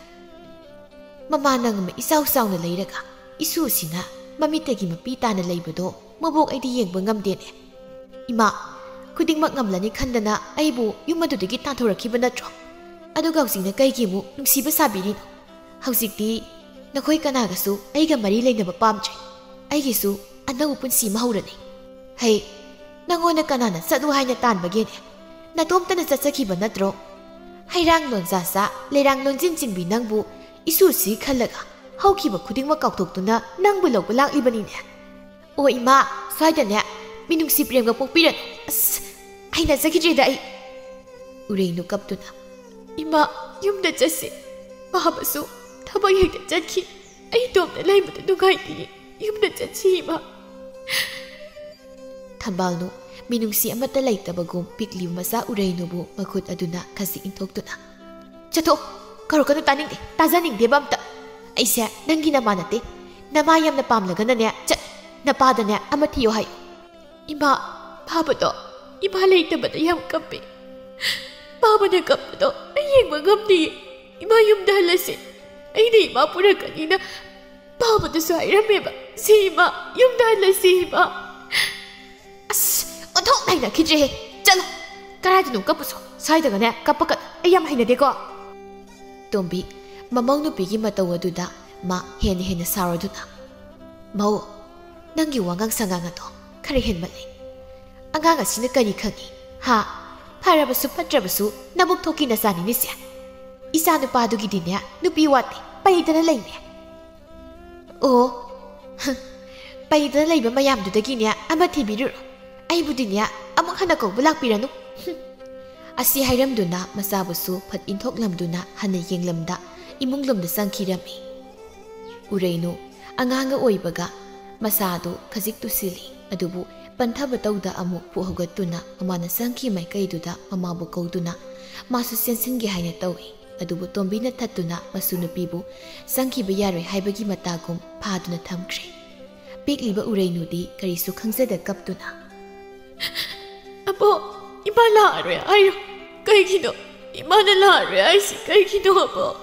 ꯃꯃꯥ ꯅꯪ ꯑꯃ ꯏꯆꯥꯎ ꯆꯥꯎꯅ ꯂꯩꯔꯒ, ꯏꯁꯨꯁꯤꯅ ꯃꯃꯤꯠꯇꯒꯤ ꯃꯄꯤ ꯇꯥꯅ ꯂꯩꯕꯗꯣ ꯃꯕꯣꯛ ꯑꯩꯗꯤ ꯌꯦꯡꯕ ꯉꯝꯗꯦꯅꯦ꯫ ꯏꯃꯥ, ꯈꯨꯗꯤꯡꯃꯛ ꯉꯝꯂꯅꯤ ꯈꯟꯗꯅ ꯑꯩꯕꯨ ꯌꯨꯝ ꯑꯗꯨꯗꯒꯤ ꯇꯥꯟꯊꯣꯔꯛꯈꯤꯕ ꯅꯠꯇ꯭ꯔꯣ? ꯑꯗꯨꯒ ꯍꯧꯖꯤꯛꯅ ꯀꯩꯒꯤ ꯑꯃꯨꯛ ꯅꯨꯡꯁꯤꯕ ꯁꯥꯕꯤꯔꯤꯅꯣ? ꯍꯧꯖꯤꯛꯇꯤ ꯅꯈꯣꯏ ꯀꯅꯥꯒꯁꯨ ꯑꯩꯒ ꯃꯔꯤ ꯂꯩꯅꯕ ꯄꯥꯝꯗ꯭ꯔꯦ꯫ ꯑꯩꯒꯤꯁꯨ ꯑꯅꯧꯕ ꯄꯨꯟꯁꯤ ꯑꯃ ꯍꯧꯔꯅꯤ꯫ ꯍꯩ, ꯅꯪꯉꯣꯟꯗ ꯀꯅꯥꯅ ꯆꯠꯂꯨ ꯍꯥꯏꯅ ꯇꯥꯟꯕꯒꯦꯅꯦ? ꯅꯇꯣꯝꯇꯅ ꯆꯠꯆꯈꯤꯕ ꯅꯠꯇ꯭ꯔꯣ? ꯍꯩꯔꯥꯡ ꯂꯣꯟꯖꯥ ꯆꯥ, ꯂꯩꯔꯥꯡ ꯂꯣꯟꯖꯤꯟ ꯆꯤꯡꯕꯤ ꯅꯪꯕꯨ ꯏꯁꯨꯁꯤ ꯈꯜꯂꯒ ꯍꯧꯈꯤꯕ ꯈꯨꯗꯤꯡꯃꯛ ꯀꯥꯎꯊꯣꯛꯇꯨꯅ ꯅꯪꯕꯨ ꯂꯧꯕ ꯂꯥꯛꯂꯤꯕꯅꯤꯅꯦ꯫ ꯑꯣ ꯏꯃꯥ, ꯁ꯭ꯋꯥꯏꯗꯅꯦ ꯃꯤꯅꯨꯡꯁꯤ ꯄ꯭ꯔꯦꯝꯒ ꯄꯣꯛꯄꯤꯔꯅꯨ꯫ ꯑꯁ, ꯍꯩꯅꯖꯈꯤꯗ꯭ꯔꯦꯗ ꯑꯩ꯫ ꯎꯔꯩꯅꯨ ꯀꯞꯇꯨꯅ, "ꯏꯃꯥ, ꯌꯨꯝꯗ ꯆꯠꯁꯤ꯫ ꯄꯥꯕꯁꯨ ꯊꯕꯛ ꯍꯦꯛꯇ ꯆꯠꯈꯤ꯫ ꯑꯩ ꯏꯇꯣꯝꯇ ꯂꯩꯕꯗ ꯅꯨꯡꯉꯥꯏꯇꯦ꯫ ꯌꯨꯝꯗ ꯆꯠꯁꯤ ꯏꯃꯥ꯫" ꯊꯝꯕꯥꯜꯅꯨ ꯃꯤꯅꯨꯡꯁꯤ ꯑꯃꯠꯇ ꯂꯩꯇꯕꯒꯨꯝ ꯄꯤꯛꯂꯤꯕ ꯃꯆꯥ ꯎꯔꯩꯅꯨꯕꯨ ꯃꯈꯨꯠ ꯑꯗꯨꯅ ꯈꯖꯤꯛ ꯏꯟꯊꯣꯛꯇꯨꯅ, "ꯆꯠꯊꯣꯛ, ꯀꯧꯔꯛꯀꯅꯨ, ꯇꯥꯅꯤꯡꯗꯦ, ꯇꯥꯖꯅꯤꯡꯗꯦꯕ ꯑꯝꯇ꯫ ꯑꯩꯁꯦ ꯅꯪꯒꯤ ꯅꯃꯥ ꯅꯠꯇꯦ꯫ ꯅꯃꯥ ꯌꯥꯝꯅ ꯄꯥꯝꯂꯒꯅꯅꯦ, ꯆꯠ, ꯅꯄꯥꯗꯅꯦ ꯑꯃ ꯊꯤꯌꯣ ꯍꯥꯏꯌꯨ꯫" "ꯏꯃꯥ, ꯄꯥꯕꯗꯣ ꯏꯃꯥ ꯂꯩꯇꯕꯗ ꯌꯥꯝ ꯀꯞꯄꯤ꯫ ꯄꯥꯕꯅ ꯀꯞꯄꯗꯣ ꯑꯩ ꯌꯦꯡꯕ ꯉꯝꯗꯦ꯫ ꯏꯃꯥ ꯌꯨꯝꯗ ꯍꯜꯂꯁꯤ꯫ ꯑꯩꯅ ꯏꯃꯥ ꯄꯨꯔꯛꯀꯅꯤꯅ ꯄꯥꯕꯗꯁꯨ ꯍꯥꯏꯔꯝꯃꯦꯕ꯫ ꯁꯤ ꯏꯃꯥ, ꯌꯨꯝꯗ ꯍꯜꯂꯁꯤ ꯏꯃꯥ꯫" "ꯑꯁ, ꯑꯣꯟꯊꯣꯛ ꯅꯩꯅꯈꯤꯗ꯭ꯔꯦꯍꯦ꯫ ꯆꯠꯂꯣ, ꯀꯗꯥꯏꯗꯅꯣ ꯀꯞꯄꯨꯁꯣ꯫ ꯁ꯭ꯋꯥꯏꯗꯒꯅꯦ ꯀꯞꯄꯛꯀꯅꯨ꯫ ꯑꯩ ꯌꯥꯝ ꯍꯩꯅꯗꯦꯀꯣ꯫" ꯇꯣꯝꯕꯤ ꯃꯃꯧ ꯅꯨꯄꯤꯒꯤ ꯃꯇꯧ ꯑꯗꯨꯗ ꯃꯥ ꯍꯦꯟꯅ ꯍꯦꯟꯅ ꯁꯥꯎꯔꯗꯨꯅ, "ꯃꯧ, ꯅꯪꯒꯤ ꯋꯥꯉꯥꯡ ꯁꯉꯥꯡ ꯑꯗꯣ ꯈꯔ ꯍꯦꯟꯃꯜꯂꯦ꯫ ꯑꯉꯥꯡ ꯑꯁꯤꯅ ꯀꯔꯤ ꯈꯪꯉꯤ? ꯍꯥ? ꯐꯔꯕꯁꯨ ꯐꯠꯇ꯭ꯔꯕꯁꯨ ꯅꯕꯨꯛ ꯊꯣꯛꯀꯤ ꯅꯆꯥꯅꯤꯅꯦꯁꯦ꯫ ꯏꯆꯥ ꯅꯨꯄꯥꯗꯨꯒꯤꯗꯤꯅꯦ ꯅꯨꯄꯤ ꯋꯥꯠꯇꯦ, ꯄꯩꯗꯅ ꯂꯩꯅꯦ꯫ ꯑꯣ, ꯄꯩꯗꯅ ꯂꯩꯕ ꯃꯌꯥꯝꯗꯨꯗꯒꯤꯅꯦ ꯑꯃ ꯊꯤꯕꯤꯔꯨꯔꯣ꯫ ꯑꯩꯕꯨꯗꯤꯅꯦ ꯑꯃꯨꯛ ꯍꯟꯅ ꯀꯧꯕ ꯂꯥꯛꯄꯤꯔꯅꯨ꯫" ꯑꯁꯤ ꯍꯥꯏꯔꯝꯗꯨꯅ ꯃꯆꯥꯕꯨꯁꯨ ꯐꯠ ꯏꯟꯊꯣꯛꯂꯝꯗꯨꯅ ꯍꯟꯅ ꯌꯦꯡꯂꯝꯗ ꯏꯃꯨꯡ ꯂꯣꯝꯗ ꯆꯪꯈꯤꯔꯝꯃꯤ꯫ ꯎꯔꯩꯅꯨ ꯑꯉꯥꯡꯒ ꯑꯣꯏꯕꯒ ꯃꯁꯥꯗꯨ ꯈꯖꯤꯛ ꯇꯨꯁꯤꯜꯂꯤ, ꯑꯗꯨꯕꯨ ꯄꯟꯊꯕ ꯇꯧꯗ ꯑꯃꯨꯛ ꯄꯨꯛ ꯍꯧꯒꯠꯇꯨꯅ ꯃꯃꯥꯅ ꯆꯪꯈꯤ ꯃꯥꯏꯀꯩꯗꯨꯗ ꯃꯃꯥꯕꯨ ꯀꯧꯗꯨꯅ ꯃꯥꯁꯨ ꯆꯦꯟꯁꯤꯟꯒꯦ ꯍꯥꯏꯅ ꯇꯧꯏ꯫ ꯑꯗꯨꯕꯨ ꯇꯣꯝꯕꯤꯅ ꯊꯠꯇꯨꯅ ꯃꯁꯨ ꯅꯨꯄꯤꯕꯨ ꯆꯪꯈꯤꯕ ꯌꯥꯔꯣꯏ ꯍꯥꯏꯕꯒꯤ ꯃꯇꯥꯒꯨꯝ ꯐꯥꯗꯨꯅ ꯊꯝꯈ꯭ꯔꯦ꯫ ꯄꯤꯛꯂꯤꯕ ꯎꯔꯩꯅꯨꯗꯤ ꯀꯔꯤꯁꯨ ꯈꯪꯖꯗ ꯀꯞꯇꯨꯅ, "ꯑꯕꯣ, ꯏꯃꯥ ꯂꯥꯛꯑꯔꯣꯏ ꯍꯥꯏꯔꯣ꯫ ꯀꯩꯒꯤꯅꯣ? ꯏꯃꯥꯅ ꯂꯥꯛꯑꯔꯣꯏ ꯍꯥꯏꯁꯤ ꯀꯩꯒꯤꯅꯣ, ꯑꯕꯣꯛ?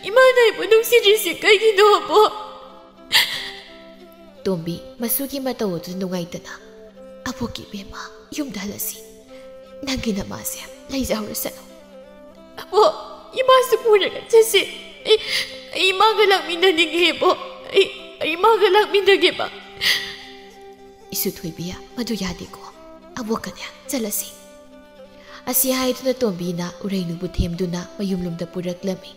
ꯏꯃꯥꯅ ꯑꯩꯕꯨ ꯅꯨꯡꯁꯤꯗ꯭ꯔꯤꯁꯤ ꯀꯩꯒꯤꯅꯣ, ꯑꯕꯣꯛ? ꯇꯣꯝꯕꯤ, ꯃꯁꯨꯒꯤ ꯃꯇꯧ ꯑꯗꯨ ꯅꯨꯡꯉꯥꯏꯇꯅ, "ꯑꯕꯣꯛꯀꯤ ꯏꯕꯦꯝꯃ, ꯌꯨꯝꯗ ꯍꯜꯂꯁꯤ꯫ ꯅꯪꯒꯤ ꯅꯃꯥꯁꯦ ꯂꯩꯖꯍꯧꯔꯁꯅꯨ꯫ ꯑꯕꯣꯛ, ꯏꯃꯥꯁꯨ ꯄꯨꯔꯒ ꯆꯠꯁꯤ꯫ ꯑꯩ, ꯑꯩ ꯏꯃꯥꯒ ꯂꯥꯛꯃꯤꯟꯅꯅꯤꯡꯉꯦ, ꯑꯕꯣꯛ꯫ ꯑꯩ, ꯑꯩ ꯏꯃꯥꯒ ꯂꯥꯛꯃꯤꯟꯅꯒꯦꯕ꯫" "ꯏꯁꯨ ꯊꯣꯏꯕꯤ, ꯃꯗꯨ ꯌꯥꯗꯦꯀꯣ꯫ ꯑꯕꯣꯛꯀꯅꯦ ꯆꯠꯂꯁꯤ꯫" ꯑꯁꯤ ꯍꯥꯏꯗꯨꯅ ꯇꯣꯝꯕꯤꯅ ꯎꯔꯩꯅꯨꯕꯨ ꯊꯦꯝꯗꯨꯅ ꯃꯌꯨꯝꯂꯣꯝꯗ ꯄꯨꯔꯛꯂꯝꯃꯤ꯫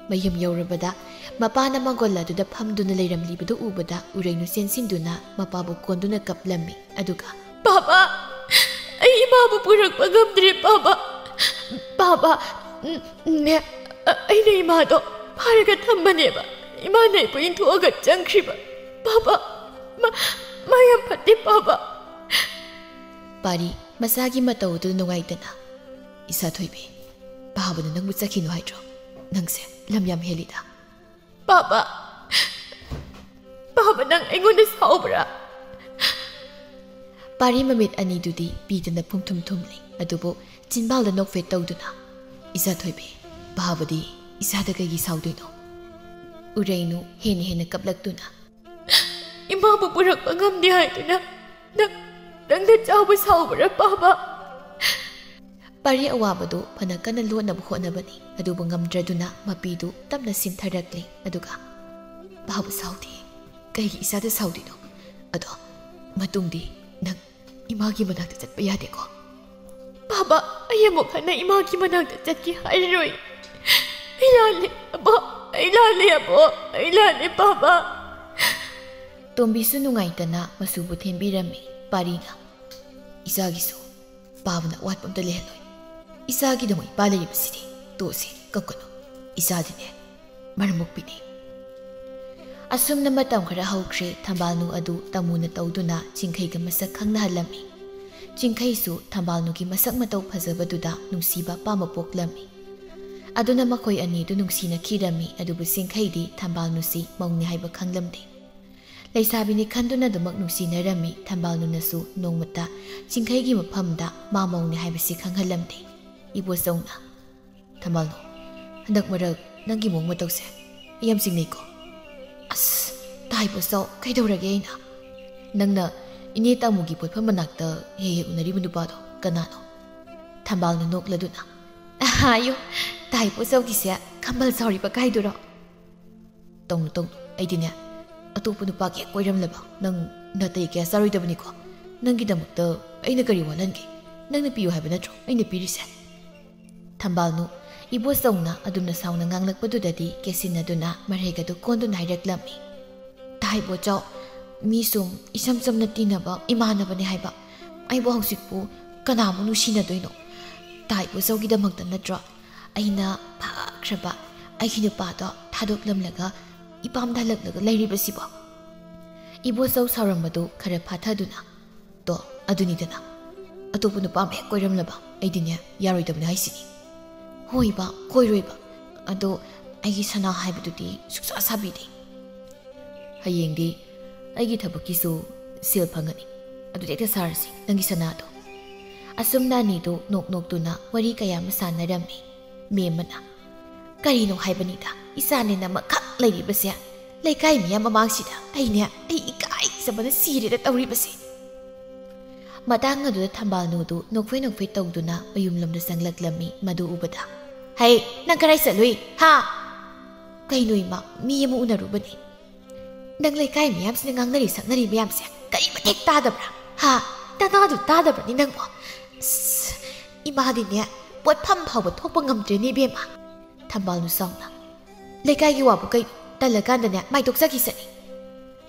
ꯃꯌꯨꯝ ꯌꯧꯔꯕꯗ ꯃꯄꯥꯅ ꯃꯥꯡꯒꯣꯜ ꯑꯗꯨꯗ ꯐꯝꯗꯨꯅ ꯂꯩꯔꯝꯂꯤꯕꯗꯨ ꯎꯕꯗ ꯎꯔꯩꯅꯨ ꯆꯦꯟꯁꯤꯟꯗꯨꯅ ꯃꯄꯥꯕꯨ ꯀꯣꯟꯗꯨꯅ ꯀꯞꯂꯝꯃꯤ꯫ ꯑꯗꯨꯒ, "ꯄꯥꯕ, ꯑꯩ ꯏꯃꯥꯕꯨ ꯄꯨꯔꯛꯄ ꯉꯝꯗ꯭ꯔꯦ, ꯄꯥꯕ꯫ ꯄꯥꯕ, ꯎꯝ, ꯅꯦ, ꯑ-, ꯑꯩꯅ ꯏꯃꯥꯗꯣ ꯐꯥꯔꯒ ꯊꯝꯕꯅꯦꯕ꯫ ꯏꯃꯥꯅ ꯑꯩꯕꯨ ꯏꯟꯊꯣꯛꯑꯒ ꯆꯪꯈ꯭ꯔꯤꯕ꯫ ꯄꯥꯕ, ꯃꯥ, ꯃꯥ ꯌꯥꯝ ꯐꯠꯇꯦ, ꯄꯥꯕ꯫" ꯄꯥꯔꯤ, ꯃꯆꯥꯒꯤ ꯃꯇꯧꯗꯨ ꯅꯨꯡꯉꯥꯏꯇꯅ, "ꯏꯁꯥ ꯊꯣꯏꯕꯤ, ꯄꯥꯕꯅ ꯅꯪꯕꯨ ꯆꯠꯈꯤꯅꯨ ꯍꯥꯏꯗ꯭ꯔꯣ? ꯅꯪꯁꯦ ꯂꯝ ꯌꯥꯝ ꯍꯦꯜꯂꯤꯗ꯫" "ꯄꯥꯕ, ꯄꯥꯕ, ꯅꯪ ꯑꯩꯉꯣꯟꯗ ꯁꯥꯎꯕ꯭ꯔꯥ?" ꯄꯥꯔꯤ ꯃꯃꯤꯠ ꯑꯅꯤꯗꯨꯗꯤ ꯄꯤꯗꯅ ꯄꯨꯝꯊꯨꯝ ꯊꯨꯝꯂꯤ꯫ ꯑꯗꯨꯕꯨ ꯆꯤꯟꯕꯥꯜꯗ ꯅꯣꯛꯐꯦꯠ ꯇꯧꯗꯨꯅ, "ꯏꯆꯥ ꯊꯣꯏꯕꯤ, ꯄꯥꯕꯗꯤ ꯏꯆꯥꯗ ꯀꯩꯒꯤ ꯁꯥꯎꯗꯣꯏꯅꯣ?" ꯎꯔꯩꯅꯨ ꯍꯦꯟꯅ ꯍꯦꯟꯅ ꯀꯞꯂꯛꯇꯨꯅ, "ꯏꯃꯥꯕꯨ ꯄꯨꯔꯛꯄ ꯉꯝꯗꯦ ꯍꯥꯏꯗꯨꯅ ꯅꯪ, ꯅꯪꯅ ꯆꯥꯎꯕ ꯁꯥꯎꯕ꯭ꯔꯥ, ꯄꯥꯕ?" ꯄꯥꯔꯤ ꯑꯋꯥꯕꯗꯨ ꯐꯅ ꯀꯟꯅ ꯂꯣꯠꯅꯕ ꯍꯣꯠꯅꯕꯅꯤ, ꯑꯗꯨꯕꯨ ꯉꯝꯗ꯭ꯔꯗꯨꯅ ꯃꯄꯤꯗꯨ ꯇꯞꯅ ꯁꯤꯟꯊꯔꯛꯂꯤ꯫ ꯑꯗꯨꯒ, "ꯄꯥꯕ ꯁꯥꯎꯗꯦ꯫ ꯀꯩꯒꯤ ꯏꯆꯥꯗ ꯁꯥꯎꯗꯣꯏꯅꯣ? ꯑꯗꯣ ꯃꯇꯨꯡꯗꯤ ꯅꯪ ꯏꯃꯥꯒꯤ ꯃꯅꯥꯛꯇ ꯆꯠꯄ ꯌꯥꯗꯦꯀꯣ?" "ꯄꯥꯕ, ꯑꯩ ꯑꯃꯨꯛ ꯍꯟꯅ ꯏꯃꯥꯒꯤ ꯃꯅꯥꯛꯇ ꯆꯠꯀꯦ ꯍꯥꯏꯔꯣꯏ꯫ ꯑꯩ ꯂꯥꯜꯂꯦ, ꯑꯕꯣꯛ, ꯑꯩ ꯂꯥꯜꯂꯦ, ꯑꯕꯣꯛ, ꯑꯩ ꯂꯥꯜꯂꯦ, ꯄꯥꯕ꯫" ꯇꯣꯝꯕꯤꯁꯨ ꯅꯨꯡꯉꯥꯏꯇꯅ ꯃꯁꯨꯕꯨ ꯊꯦꯝꯕꯤꯔꯝꯃꯤ꯫ ꯄꯥꯔꯤꯅ, "ꯏꯆꯥꯒꯤꯁꯨ ꯄꯥꯕꯅ ꯑꯋꯥꯠꯄ ꯑꯝꯇ ꯂꯩꯍꯜꯂꯣꯏ꯫ ꯏꯆꯥꯒꯤꯗꯃꯛ ꯏꯄꯥ ꯂꯩꯔꯤꯕꯁꯤꯗꯤ꯫ ꯇꯣꯛꯑꯁꯤ, ꯀꯞꯀꯅꯨ꯫ ꯏꯆꯥꯗꯤꯅꯦ, ꯃꯔꯝ ꯃꯣꯛꯄꯤꯅꯤ꯫" ꯑꯁꯨꯝꯅ ꯃꯇꯝ ꯈꯔ ꯍꯧꯈ꯭ꯔꯦ꯫ ꯊꯝꯕꯥꯜꯅꯨ ꯑꯗꯨ ꯇꯃꯨꯅ ꯇꯧꯗꯨꯅ ꯆꯤꯡꯈꯩꯒ ꯃꯁꯛ ꯈꯪꯅꯍꯜꯂꯝꯃꯤ꯫ ꯆꯤꯡꯈꯩꯁꯨ ꯊꯝꯕꯥꯜꯅꯨꯒꯤ ꯃꯁꯛ ꯃꯇꯧ ꯐꯖꯕꯗꯨꯗ ꯅꯨꯡꯁꯤꯕ ꯑꯄꯥꯝꯕ ꯄꯣꯛꯂꯝꯃꯤ꯫ ꯑꯗꯨꯅ ꯃꯈꯣꯏ ꯑꯅꯤꯗꯨ ꯅꯨꯡꯁꯤꯅꯈꯤꯔꯝꯃꯤ꯫ ꯑꯗꯨꯕꯨ ꯆꯤꯡꯈꯩꯗꯤ ꯊꯝꯕꯥꯜꯅꯨꯁꯤ ꯃꯧꯅꯤ ꯍꯥꯏꯕ ꯈꯪꯂꯝꯗꯦ꯫ ꯂꯩꯁꯥꯕꯤꯅꯤ ꯈꯟꯗꯨꯅ ꯑꯗꯨꯃꯛ ꯅꯨꯡꯁꯤꯅꯔꯝꯃꯤ꯫ ꯊꯝꯕꯥꯜꯅꯨꯅꯁꯨ ꯅꯣꯡꯃꯇ ꯆꯤꯡꯈꯩꯒꯤ ꯃꯐꯝꯗ ꯃꯥ ꯃꯧꯅꯤ ꯍꯥꯏꯕꯁꯤ ꯈꯪꯍꯜꯂꯝꯗꯦ꯫ ꯏꯕꯣꯆꯧꯅ, "ꯊꯝꯕꯥꯜꯅꯨ, ꯍꯟꯗꯛ ꯃꯔꯛ ꯅꯪꯒꯤ ꯃꯑꯣꯡ ꯃꯇꯧꯁꯦ ꯑꯩ ꯌꯥꯝ ꯆꯤꯡꯅꯩꯀꯣ?" "ꯑꯁ, ꯇꯥ ꯏꯕꯣꯆꯧ, ꯀꯩꯗꯧꯔꯒꯦ ꯑꯩꯅ?" "ꯅꯪꯅ ꯏꯅꯦ ꯇꯥꯃꯨꯒꯤ ꯄꯣꯠꯐꯝ ꯃꯅꯥꯛꯇ ꯍꯦꯛ ꯍꯦꯛ ꯎꯅꯔꯤꯕ ꯅꯨꯄꯥꯗꯣ ꯀꯅꯥꯅꯣ?" ꯊꯝꯕꯥꯜꯅꯨ ꯅꯣꯛꯂꯗꯨꯅ, "ꯑꯌꯣ, ꯇꯥ ꯏꯕꯣꯆꯧꯒꯤꯁꯦ ꯈꯝꯕꯜ ꯆꯥꯎꯔꯤꯕ ꯀꯥꯏꯗꯨꯔꯣ?" "ꯇꯧꯅꯨ, ꯇꯧꯅꯨ, ꯑꯩꯗꯤꯅꯦ ꯑꯇꯣꯞꯄ ꯅꯨꯄꯥꯒ ꯍꯦꯛ ꯀꯣꯏꯔꯝꯂꯕ ꯅꯪ ꯅꯥꯇꯩ ꯀꯌꯥ ꯆꯥꯔꯣꯏꯗꯕꯅꯤꯀꯣ꯫ ꯅꯪꯒꯤꯗꯃꯛꯇ ꯑꯩꯅ ꯀꯔꯤ ꯋꯥꯠꯍꯟꯒꯦ? ꯅꯪꯅ ꯄꯤꯌꯨ ꯍꯥꯏꯕ ꯅꯠꯇ꯭ꯔꯣ ꯑꯩꯅ ꯄꯤꯔꯤꯁꯦ?" ꯊꯝꯕꯥꯜꯅꯨ ꯏꯕꯣꯆꯧꯅ ꯑꯗꯨꯝꯅ ꯁꯥꯎꯅ ꯉꯥꯡꯂꯛꯄꯗꯨꯗꯗꯤ ꯀꯦꯁꯤꯟꯅꯗꯨꯅ ꯃꯔꯩꯒꯗꯨ ꯀꯣꯟꯗꯨꯅ ꯍꯥꯏꯔꯛꯂꯝꯃꯤ, "ꯇꯥ ꯏꯕꯣꯆꯧ, ꯃꯤ ꯁꯨꯝ ꯏꯁꯝ ꯁꯝꯅ ꯇꯤꯟꯅꯕ ꯏꯃꯥꯟꯅꯕꯅꯦ ꯍꯥꯏꯕ꯫ ꯑꯩꯕꯨ ꯍꯧꯖꯤꯛꯄꯨ ꯀꯅꯥꯃꯨꯛ ꯅꯨꯡꯁꯤꯅꯗꯣꯏꯅꯣ? ꯇꯥ ꯏꯕꯣꯆꯧꯒꯤꯗꯃꯛꯇ ꯅꯠꯇ꯭ꯔꯣ ꯑꯩꯅ ꯐꯥꯈ꯭ꯔꯕ ꯑꯩꯒꯤ ꯅꯨꯄꯥꯗꯣ ꯊꯥꯗꯣꯛꯂꯝꯂꯒ ꯏꯄꯥꯝꯗ ꯍꯜꯂꯛꯂꯒ ꯂꯩꯔꯤꯕꯁꯤꯕꯣ?" ꯏꯕꯣꯆꯧ ꯁꯥꯎꯔꯝꯕꯗꯨ ꯈꯔ ꯐꯥꯊꯗꯨꯅ, "ꯇꯣ, ꯑꯗꯨꯅꯤꯗꯅ, ꯑꯇꯣꯞꯄ ꯅꯨꯄꯥ ꯑꯃ ꯍꯦꯛ ꯀꯣꯏꯔꯝꯂꯕ ꯑꯩꯗꯤꯅꯦ ꯌꯥꯔꯣꯏꯗꯕꯅꯤ ꯍꯥꯏꯁꯤꯅꯤ꯫ ꯍꯣꯏꯕ, ꯀꯣꯏꯔꯣꯏꯕ꯫ ꯑꯗꯣ ꯑꯩꯒꯤ ꯁꯅꯥ ꯍꯥꯏꯕꯗꯨꯗꯤ ꯁꯨꯛꯁꯥ ꯁꯥꯕꯤꯗꯦ꯫ ꯍꯌꯦꯡꯗꯤ ꯑꯩꯒꯤ ꯊꯕꯛꯀꯤꯁꯨ ꯁꯦꯜ ꯐꯪꯒꯅꯤ꯫ ꯑꯗꯨꯗꯤ ꯍꯦꯛꯇ ꯁꯥꯔꯁꯤ ꯅꯪꯒꯤ ꯁꯅꯥꯗꯣ꯫" ꯑꯁꯨꯝꯅ ꯑꯅꯤꯗꯨ ꯅꯣꯛ ꯅꯣꯛꯇꯨꯅ ꯋꯥꯔꯤ ꯀꯌꯥ ꯑꯃ ꯁꯥꯟꯅꯔꯝꯃꯤ꯫ ꯃꯦꯝꯃꯅ, "ꯀꯔꯤꯅꯣ ꯍꯥꯏꯕꯅꯤꯗ, ꯏꯆꯥꯅꯦꯅ ꯑꯃꯈꯛ ꯂꯩꯔꯤꯕꯁꯦ꯫ ꯂꯩꯀꯥꯏ ꯃꯤꯌꯥꯝ ꯃꯃꯥꯡꯁꯤꯗ ꯑꯩꯅꯦ, ꯑꯩ ꯏꯀꯥꯏꯖꯕꯅ ꯁꯤꯔꯦꯗ ꯇꯧꯔꯤꯕꯁꯦ꯫" ꯃꯇꯥꯡ ꯑꯗꯨꯗ ꯊꯝꯕꯥꯜꯅꯨꯗꯨ ꯅꯣꯛꯐꯦ ꯅꯣꯛꯐꯦ ꯇꯧꯗꯨꯅ ꯃꯌꯨꯝꯂꯣꯝꯗ ꯆꯪꯂꯛꯂꯝꯃꯤ꯫ ꯃꯗꯨ ꯎꯕꯗ, "ꯍꯩ, ꯅꯪ ꯀꯗꯥꯏ ꯆꯠꯂꯨꯏ? ꯍꯥ?" "ꯀꯩꯅꯣ ꯏꯃꯥ, ꯃꯤ ꯑꯃ ꯎꯅꯔꯨꯕꯅꯤ꯫" "ꯅꯪ ꯂꯩꯀꯥꯏ ꯃꯤꯌꯥꯝꯁꯤꯅ ꯉꯥꯡꯅꯔꯤ ꯁꯛꯅꯔꯤ ꯃꯌꯥꯝꯁꯦ ꯀꯔꯤ ꯃꯇꯤꯛ ꯇꯥꯗꯕ꯭ꯔꯥ? ꯍꯥ? ꯅꯅꯥꯗꯨ ꯇꯥꯗꯕ꯭ꯔꯅꯤ ꯅꯪꯕꯣ? ꯑꯁ, ꯏꯃꯥꯗꯤꯅꯦ, ꯄꯣꯠꯐꯝ ꯐꯥꯎꯕ ꯊꯣꯛꯄ ꯉꯝꯗ꯭ꯔꯦꯅꯦ ꯏꯕꯦꯝꯃ꯫" ꯊꯝꯕꯥꯜꯅꯨ ꯁꯥꯎꯅ, "ꯂꯩꯀꯥꯏꯒꯤ ꯋꯥꯕꯨ ꯀꯩꯅꯣ? ꯇꯜꯂꯀꯥꯟꯗꯅꯦ ꯃꯥꯏ ꯇꯣꯛꯆꯈꯤꯁꯅꯤ꯫"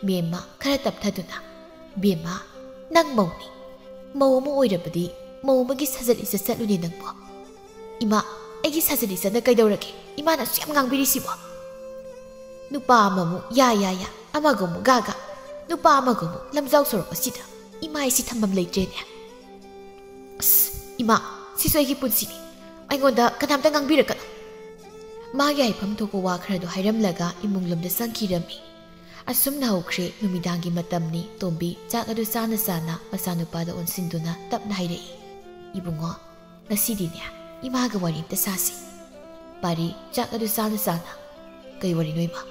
ꯃꯦꯝꯃ ꯈꯔ ꯇꯞꯊꯗꯨꯅ, "ꯕꯦꯝꯃ, ꯅꯪ ꯃꯧꯅꯤ꯫ ꯃꯧ ꯑꯃ ꯑꯣꯏꯔꯕꯗꯤ ꯃꯧ ꯑꯃꯒꯤ ꯁꯥꯖꯠ ꯂꯤꯆꯠ ꯆꯠꯂꯨꯅꯦ ꯅꯪꯕꯣ꯫" "ꯏꯃꯥ, ꯑꯩꯒꯤ ꯁꯥꯖꯠ ꯂꯤꯆꯠꯅ ꯀꯩꯗꯧꯔꯒꯦ? ꯏꯃꯥꯅ ꯑꯁꯨꯛ ꯌꯥꯝ ꯉꯥꯡꯕꯤꯔꯤꯁꯤꯕꯣ?" "ꯅꯨꯄꯥ ꯑꯃꯃꯨꯛ ꯌꯥ ꯌꯥ ꯌꯥ, ꯑꯃꯒ ꯑꯃꯨꯛ ꯒꯥ ꯒꯥ, ꯅꯨꯄꯥ ꯑꯃꯒ ꯑꯃꯨꯛ ꯂꯝꯖꯥꯎ ꯁꯣꯔꯣꯛ ꯑꯁꯤꯗ꯫ ꯏꯃꯥ ꯑꯩꯁꯤ ꯊꯝꯐꯝ ꯂꯩꯇ꯭ꯔꯦꯅꯦ꯫ ꯑꯁ, ꯏꯃꯥ, ꯁꯤꯁꯨ ꯑꯩꯒꯤ ꯄꯨꯟꯁꯤꯅꯤ꯫ ꯑꯩꯉꯣꯟꯗ ꯀꯅꯥꯝꯇ ꯉꯥꯡꯕꯤꯔꯛꯀꯅꯨ꯫" ꯃꯥꯒꯤ ꯍꯥꯏꯐꯝ ꯊꯣꯛꯄ ꯋꯥ ꯈꯔꯗꯣ ꯍꯥꯏꯔꯝꯂꯒ ꯏꯃꯨꯡ ꯂꯣꯝꯗ ꯆꯪꯈꯤꯔꯝꯃꯤ꯫ ꯑꯁꯨꯝꯅ ꯍꯧꯈ꯭ꯔꯦ ꯅꯨꯃꯤꯗꯥꯡꯒꯤ ꯃꯇꯝꯅꯤ꯫ ꯇꯣꯝꯕꯤ ꯆꯥꯛ ꯑꯗꯨ ꯆꯥꯅ ꯆꯥꯅ ꯃꯆꯥꯅꯨꯄꯥꯗ ꯑꯣꯟꯁꯤꯟꯗꯨꯅ ꯇꯞꯅ ꯍꯥꯏꯔꯛꯏ, "ꯏꯕꯨꯡꯉꯣ, ꯉꯁꯤꯗꯤꯅꯦ ꯏꯃꯥꯒ ꯋꯥꯔꯤ ꯑꯝꯇ ꯁꯥꯁꯤ꯫" ꯄꯥꯔꯤ ꯆꯥꯛ ꯑꯗꯨ ꯆꯥꯅ ꯆꯥꯅ, "ꯀꯩ ꯋꯥꯔꯤꯅꯣ ꯏꯃꯥ?"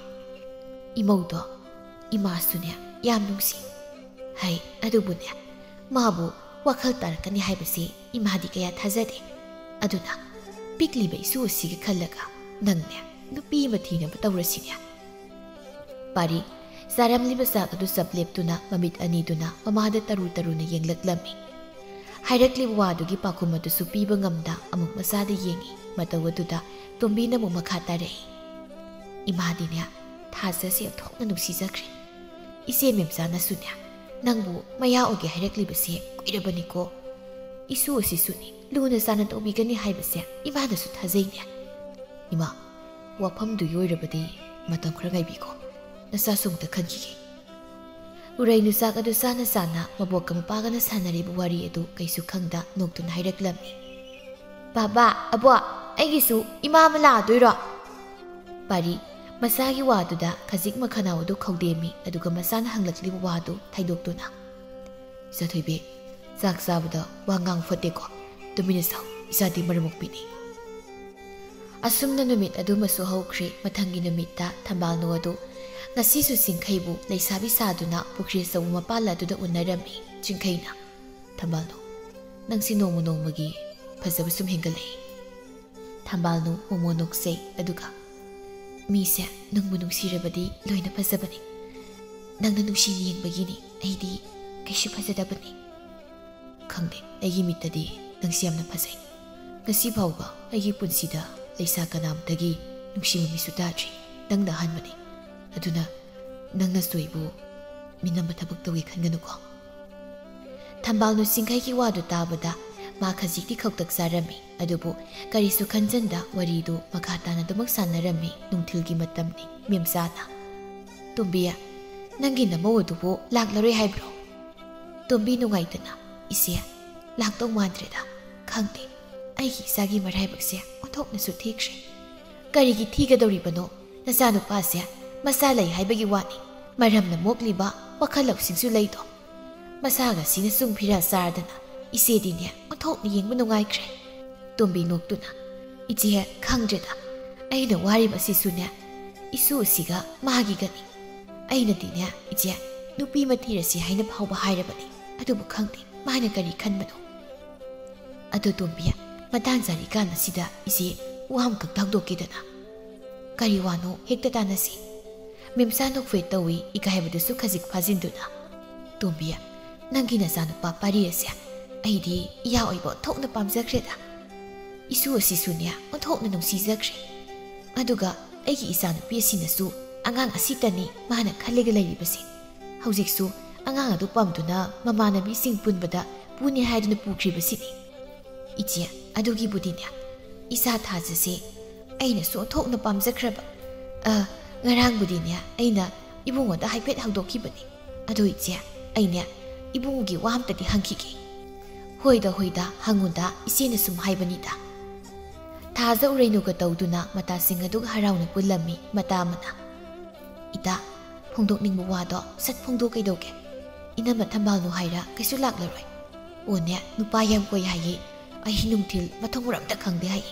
"ꯏꯃꯧꯗꯣ ꯏꯃꯥꯁꯨꯅꯦ ꯌꯥꯝ ꯅꯨꯡꯁꯤ ꯍꯥꯏ, ꯑꯗꯨꯕꯨꯅꯦ ꯃꯥꯕꯨ ꯋꯥꯈꯜ ꯇꯥꯔꯛꯀꯅꯤ ꯍꯥꯏꯕꯁꯤ ꯏꯃꯥꯗꯤ ꯀꯌꯥ ꯊꯥꯖꯗꯦ꯫ ꯑꯗꯨꯅ ꯄꯤꯛꯂꯤꯕ ꯏꯁꯨ ꯑꯁꯤꯒ ꯈꯜꯂꯒ ꯅꯪꯅꯦ ꯅꯨꯄꯤ ꯑꯃ ꯊꯤꯅꯕ ꯇꯧꯔꯁꯤꯅꯦ꯫" ꯄꯥꯔꯤ ꯆꯥꯔꯝꯂꯤꯕ ꯆꯥꯛ ꯑꯗꯨ ꯆꯞ ꯂꯦꯞꯇꯨꯅ ꯃꯃꯤꯠ ꯑꯅꯤꯗꯨꯅ ꯃꯃꯥꯗ ꯇꯔꯨ ꯇꯔꯨꯅ ꯌꯦꯡꯂꯛꯂꯝꯃꯤ꯫ ꯍꯥꯏꯔꯛꯂꯤꯕ ꯋꯥꯗꯨꯒꯤ ꯄꯥꯎꯈꯨꯝ ꯑꯗꯨꯁꯨ ꯄꯤꯕ ꯉꯝꯗ ꯑꯃꯨꯛ ꯃꯆꯥꯗ ꯌꯦꯡꯉꯤ꯫ ꯃꯇꯧ ꯑꯗꯨꯗ ꯇꯣꯝꯕꯤꯅ ꯑꯃꯨꯛ ꯃꯈꯥ ꯇꯥꯔꯛꯏ, "ꯏꯃꯥꯗꯤꯅꯦ ꯊꯥꯖꯁꯦ ꯑꯣꯟꯊꯣꯛꯅ ꯅꯨꯡꯁꯤꯖꯈ꯭ꯔꯦ꯫ ꯏꯆꯦ ꯃꯦꯝꯆꯥꯅꯁꯨꯅꯦ ꯅꯪꯕꯨ ꯃꯌꯥ ꯑꯣꯏꯒꯦ ꯍꯥꯏꯔꯛꯂꯤꯕꯁꯦ ꯀꯨꯏꯔꯕꯅꯤꯀꯣ꯫ ꯏꯁꯨ ꯑꯁꯤꯁꯨꯅꯤ ꯂꯨꯅ ꯆꯥꯟꯅ ꯇꯧꯕꯤꯒꯅꯤ ꯍꯥꯏꯕꯁꯦ ꯏꯃꯥꯅꯁꯨ ꯊꯥꯖꯩꯅꯦ꯫" "ꯏꯃꯥ, ꯋꯥꯐꯝꯗꯨꯒꯤ ꯑꯣꯏꯔꯕꯗꯤ ꯃꯇꯝ ꯈꯔ ꯉꯥꯏꯕꯤꯀꯣ, ꯅꯆꯥꯁꯨ ꯑꯃꯨꯛꯇ ꯈꯟꯈꯤꯒꯦ꯫" ꯎꯔꯩꯅꯨ ꯆꯥꯛ ꯑꯗꯨ ꯆꯥꯅ ꯆꯥꯅ ꯃꯕꯣꯛꯀ ꯃꯄꯥꯒꯅ ꯁꯥꯟꯅꯔꯤꯕ ꯋꯥꯔꯤ ꯑꯗꯨ ꯀꯩꯁꯨ ꯈꯪꯗ ꯅꯣꯛꯇꯨꯅ ꯍꯥꯏꯔꯛꯂꯝꯃꯤ, "ꯕꯥꯕꯥ, ꯑꯕꯣꯛ, ꯑꯩꯒꯤꯁꯨ ꯏꯃꯥ ꯑꯃ ꯂꯥꯛꯑꯗꯣꯏꯔꯣ?" ꯄꯥꯔꯤ ꯃꯆꯥꯒꯤ ꯋꯥꯗꯨꯗ ꯈꯖꯤꯛ ꯃꯈꯅꯥꯎ ꯑꯗꯨ ꯈꯧꯗꯦꯝꯃꯤ, ꯑꯗꯨꯒ ꯃꯆꯥꯅ ꯍꯪꯂꯛꯂꯤꯕ ꯋꯥꯗꯨ ꯊꯩꯗꯣꯛꯇꯨꯅ, "ꯏꯆꯥꯊꯣꯏꯕꯤ, ꯆꯥꯛ ꯆꯥꯕꯗ ꯋꯥ ꯉꯥꯡ ꯐꯠꯇꯦꯀꯣ꯫ ꯇꯨꯃꯤꯟꯅ ꯆꯥꯎ, ꯏꯆꯥꯗꯤ ꯃꯔꯝ ꯃꯣꯛꯄꯤꯅꯤ꯫" ꯑꯁꯨꯝꯅ ꯅꯨꯃꯤꯠ ꯑꯗꯨꯃꯁꯨ ꯍꯧꯈ꯭ꯔꯦ꯫ ꯃꯊꯪꯒꯤ ꯅꯨꯃꯤꯠꯇ ꯊꯝꯕꯥꯜꯅꯨ ꯑꯗꯨ ꯉꯁꯤꯁꯨ ꯆꯤꯡꯈꯩꯕꯨ ꯂꯩꯁꯥꯕꯤ ꯁꯥꯗꯨꯅ ꯄꯨꯈ꯭ꯔꯤ ꯑꯆꯧꯕ ꯃꯄꯥꯜ ꯑꯗꯨꯗ ꯎꯅꯔꯝꯃꯤ꯫ ꯆꯤꯡꯈꯩꯅ, "ꯊꯝꯕꯥꯜꯅꯨ, ꯅꯪꯁꯤ ꯅꯣꯡꯃ ꯅꯣꯡꯃꯒꯤ ꯐꯖꯕ ꯁꯨꯝ ꯍꯦꯟꯒꯠꯂꯛꯏ꯫" ꯊꯝꯕꯥꯜꯅꯨ ꯃꯣꯃꯣ ꯅꯣꯛꯆꯩ, ꯑꯗꯨꯒ, "ꯃꯤꯁꯦ ꯅꯪꯕꯨ ꯅꯨꯡꯁꯤꯔꯕꯗꯤ ꯂꯣꯏꯅ ꯐꯖꯕꯅꯤ꯫ ꯅꯪꯅ ꯅꯨꯡꯁꯤꯅ ꯌꯦꯡꯕꯒꯤꯅꯤ, ꯑꯩꯗꯤ ꯀꯩꯁꯨ ꯐꯖꯗꯕꯅꯤ꯫" "ꯈꯪꯗꯦ, ꯑꯩꯒꯤ ꯃꯤꯠꯇꯗꯤ ꯅꯪꯁꯤ ꯌꯥꯝꯅ ꯐꯖꯩ꯫ ꯉꯁꯤ ꯐꯥꯎꯕ ꯑꯩꯒꯤ ꯄꯨꯟꯁꯤꯗ ꯂꯩꯁꯥ ꯀꯅꯥꯝꯇꯒꯤ ꯅꯨꯡꯁꯤꯕ ꯃꯤꯁꯨ ꯇꯥꯗ꯭ꯔꯤ꯫ ꯅꯪꯅ ꯑꯍꯥꯟꯕꯅꯤ꯫ ꯑꯗꯨꯅ ꯅꯪꯅꯁꯨ ꯑꯩꯕꯨ ꯃꯤꯅꯝꯕ ꯊꯕꯛ ꯇꯧꯒꯦ ꯈꯟꯒꯅꯨꯀꯣ꯫" ꯊꯝꯕꯥꯜꯅꯨ ꯆꯤꯡꯈꯩꯒꯤ ꯋꯥꯗꯨ ꯇꯥꯕꯗ ꯃꯥ ꯈꯖꯤꯛꯇꯤ ꯈꯧꯇꯛ ꯆꯥꯔꯝꯃꯤ, ꯑꯗꯨꯕꯨ ꯀꯔꯤꯁꯨ ꯈꯟꯖꯟꯗ ꯋꯥꯔꯤꯗꯨ ꯃꯈꯥ ꯇꯥꯅ ꯑꯗꯨꯃꯛ ꯁꯥꯟꯅꯔꯝꯃꯤ꯫ ꯅꯨꯡꯊꯤꯜꯒꯤ ꯃꯇꯝꯅꯤ꯫ ꯃꯦꯝꯆꯥꯅ, "ꯇꯣꯝꯕꯤ, ꯅꯪꯒꯤ ꯅꯃꯧ ꯑꯗꯨꯕꯨ ꯂꯥꯛꯂꯔꯣꯏ ꯍꯥꯏꯕ꯭ꯔꯣ?" ꯇꯣꯝꯕꯤ ꯅꯨꯡꯉꯥꯏꯇꯅ, "ꯏꯆꯦ, ꯂꯥꯛꯇꯧ ꯃꯥꯟꯗ꯭ꯔꯦꯗ꯫ ꯈꯪꯗꯦ, ꯑꯩꯒꯤ ꯏꯆꯥꯒꯤ ꯃꯔꯥꯏꯕꯛꯁꯦ ꯑꯣꯟꯊꯣꯛꯅꯁꯨ ꯊꯤꯈ꯭ꯔꯦ꯫" "ꯀꯔꯤꯒꯤ ꯊꯤꯒꯗꯧꯔꯤꯕꯅꯣ? ꯅꯆꯥꯅꯨꯄꯥꯁꯦ ꯃꯆꯥ ꯂꯩ ꯍꯥꯏꯕꯒꯤ ꯋꯥꯅꯤ꯫ ꯃꯔꯝꯅ ꯃꯣꯛꯂꯤꯕ ꯋꯥꯈꯜ ꯂꯧꯁꯤꯡꯁꯨ ꯂꯩꯗꯣ꯫ ꯃꯁꯥꯒ ꯁꯤꯅ ꯁꯨꯝ ꯐꯤꯔꯥ ꯆꯥꯔꯗꯅ ꯏꯆꯦꯗꯤꯅꯦ ꯑꯣꯟꯊꯣꯛꯅ ꯌꯦꯡꯕ ꯅꯨꯡꯉꯥꯏꯈ꯭ꯔꯦ꯫ ꯇꯣꯝꯕꯤ ꯅꯣꯛꯇꯨꯅ, "ꯏꯆꯦ, ꯈꯪꯗ꯭ꯔꯦꯗ꯫ ꯑꯩꯅ ꯋꯥꯔꯤꯕꯁꯤꯁꯨꯅꯦ, ꯏꯁꯨ ꯑꯁꯤꯒ ꯃꯥꯒꯤꯒꯅꯤ꯫ ꯑꯩꯅꯗꯤꯅꯦ, ꯏꯆꯦ, ꯅꯨꯄꯤ ꯑꯃ ꯊꯤꯔꯁꯤ ꯍꯥꯏꯅ ꯐꯥꯎꯕ ꯍꯥꯏꯔꯕꯅꯤ꯫ ꯑꯗꯨꯕꯨ ꯈꯪꯗꯦ, ꯃꯥꯅ ꯀꯔꯤ ꯈꯟꯕꯅꯣ?" "ꯑꯗꯨ ꯇꯣꯝꯕꯤ, ꯃꯇꯥꯡ ꯆꯥꯔꯤꯀꯥꯟ ꯑꯁꯤꯗ ꯏꯆꯦ ꯋꯥ ꯑꯃꯈꯛꯇ ꯍꯧꯗꯣꯛꯀꯦꯗꯅ?" "ꯀꯔꯤ ꯋꯥꯅꯣ? ꯍꯦꯛꯇ ꯇꯥꯟꯅꯁꯤ꯫" "ꯃꯦꯝꯆꯥ ꯅꯣꯛꯐꯦꯠ ꯇꯧꯏ ꯏꯀꯥꯏꯕꯗꯨꯁꯨ ꯈꯖꯤꯛ ꯐꯥꯖꯤꯟꯗꯨꯅ꯫ ꯇꯣꯝꯕꯤ, ꯅꯪꯒꯤ ꯅꯆꯥꯅꯨꯄꯥ ꯄꯥꯔꯤ ꯑꯁꯦ ꯑꯩꯗꯤ ꯏꯌꯥ ꯑꯣꯏꯕ ꯑꯣꯟꯊꯣꯛꯅ ꯄꯥꯝꯖꯈ꯭ꯔꯦꯗ꯫ ꯏꯁꯨ ꯑꯁꯤꯁꯨꯅꯦ ꯑꯣꯟꯊꯣꯛꯅ ꯅꯨꯡꯁꯤꯖꯈ꯭ꯔꯦ꯫ ꯑꯗꯨꯒ ꯑꯩꯒꯤ ꯏꯆꯥꯅꯨꯄꯤ ꯑꯁꯤꯅꯁꯨ ꯑꯉꯥꯡ ꯑꯁꯤꯇꯅꯤ ꯃꯥꯅ ꯈꯜꯂꯒ ꯂꯩꯔꯤꯕꯁꯦ꯫ ꯍꯧꯖꯤꯛꯁꯨ ꯑꯉꯥꯡ ꯑꯗꯨ ꯄꯝꯗꯨꯅ ꯃꯃꯥꯟꯅꯕꯤꯁꯤꯡ ꯄꯨꯟꯕꯗ ꯄꯨꯅꯤ ꯍꯥꯏꯗꯨꯅ ꯄꯨꯈ꯭ꯔꯤꯕꯁꯤꯅꯤ꯫ ꯏꯆꯦ, ꯑꯗꯨꯒꯤꯕꯨꯗꯤꯅꯦ, ꯏꯆꯥ ꯊꯥꯖꯁꯦ ꯑꯩꯅꯁꯨ ꯑꯣꯟꯊꯣꯛꯅ ꯄꯥꯝꯖꯈ꯭ꯔꯕ꯫ ꯑ, ꯉꯔꯥꯡꯕꯨꯗꯤꯅꯦ, ꯑꯩꯅ ꯏꯕꯨꯡꯉꯣꯗ ꯍꯥꯏꯐꯦꯠ ꯍꯧꯗꯣꯛꯈꯤꯕꯅꯤ꯫ ꯑꯗꯣ ꯏꯆꯦ, ꯑꯩꯅꯦ ꯏꯕꯨꯡꯉꯣꯒꯤ ꯋꯥ ꯑꯝꯇꯗꯤ ꯍꯪꯈꯤꯒꯦ꯫" "ꯍꯣꯏꯗ, ꯍꯣꯏꯗ, ꯍꯪꯉꯨꯗ, ꯏꯆꯦꯅ ꯁꯨꯝ ꯍꯥꯏꯕꯅꯤꯗ꯫" ꯊꯥꯖ ꯎꯔꯩꯅꯨꯒ ꯇꯧꯗꯨꯅ ꯃꯇꯥꯁꯤꯡ ꯑꯗꯨꯒ ꯍꯔꯥꯎꯅ ꯄꯨꯜꯂꯝꯃꯤ꯫ ꯃꯇꯥ ꯑꯃꯅ, "ꯏꯇꯥ, ꯐꯣꯡꯗꯣꯛꯅꯤꯡꯕ ꯋꯥꯗꯣ ꯁꯠ ꯐꯣꯡꯗꯣꯛ ꯀꯩꯗꯧꯒꯦ? ꯏꯅꯝꯃ ꯊꯝꯕꯥꯜꯅꯨ ꯍꯥꯏꯔ ꯀꯩꯁꯨ ꯂꯥꯛꯂꯔꯣꯏ꯫ ꯑꯣꯅꯦ, ꯅꯨꯄꯥ ꯌꯥꯝ ꯀꯣꯏ ꯍꯥꯏꯌꯦ꯫ ꯑꯍꯤꯡ ꯅꯨꯡꯊꯤꯜ ꯃꯊꯣꯡ ꯃꯔꯝꯇ ꯈꯪꯗꯦ ꯍꯥꯏꯌꯦ꯫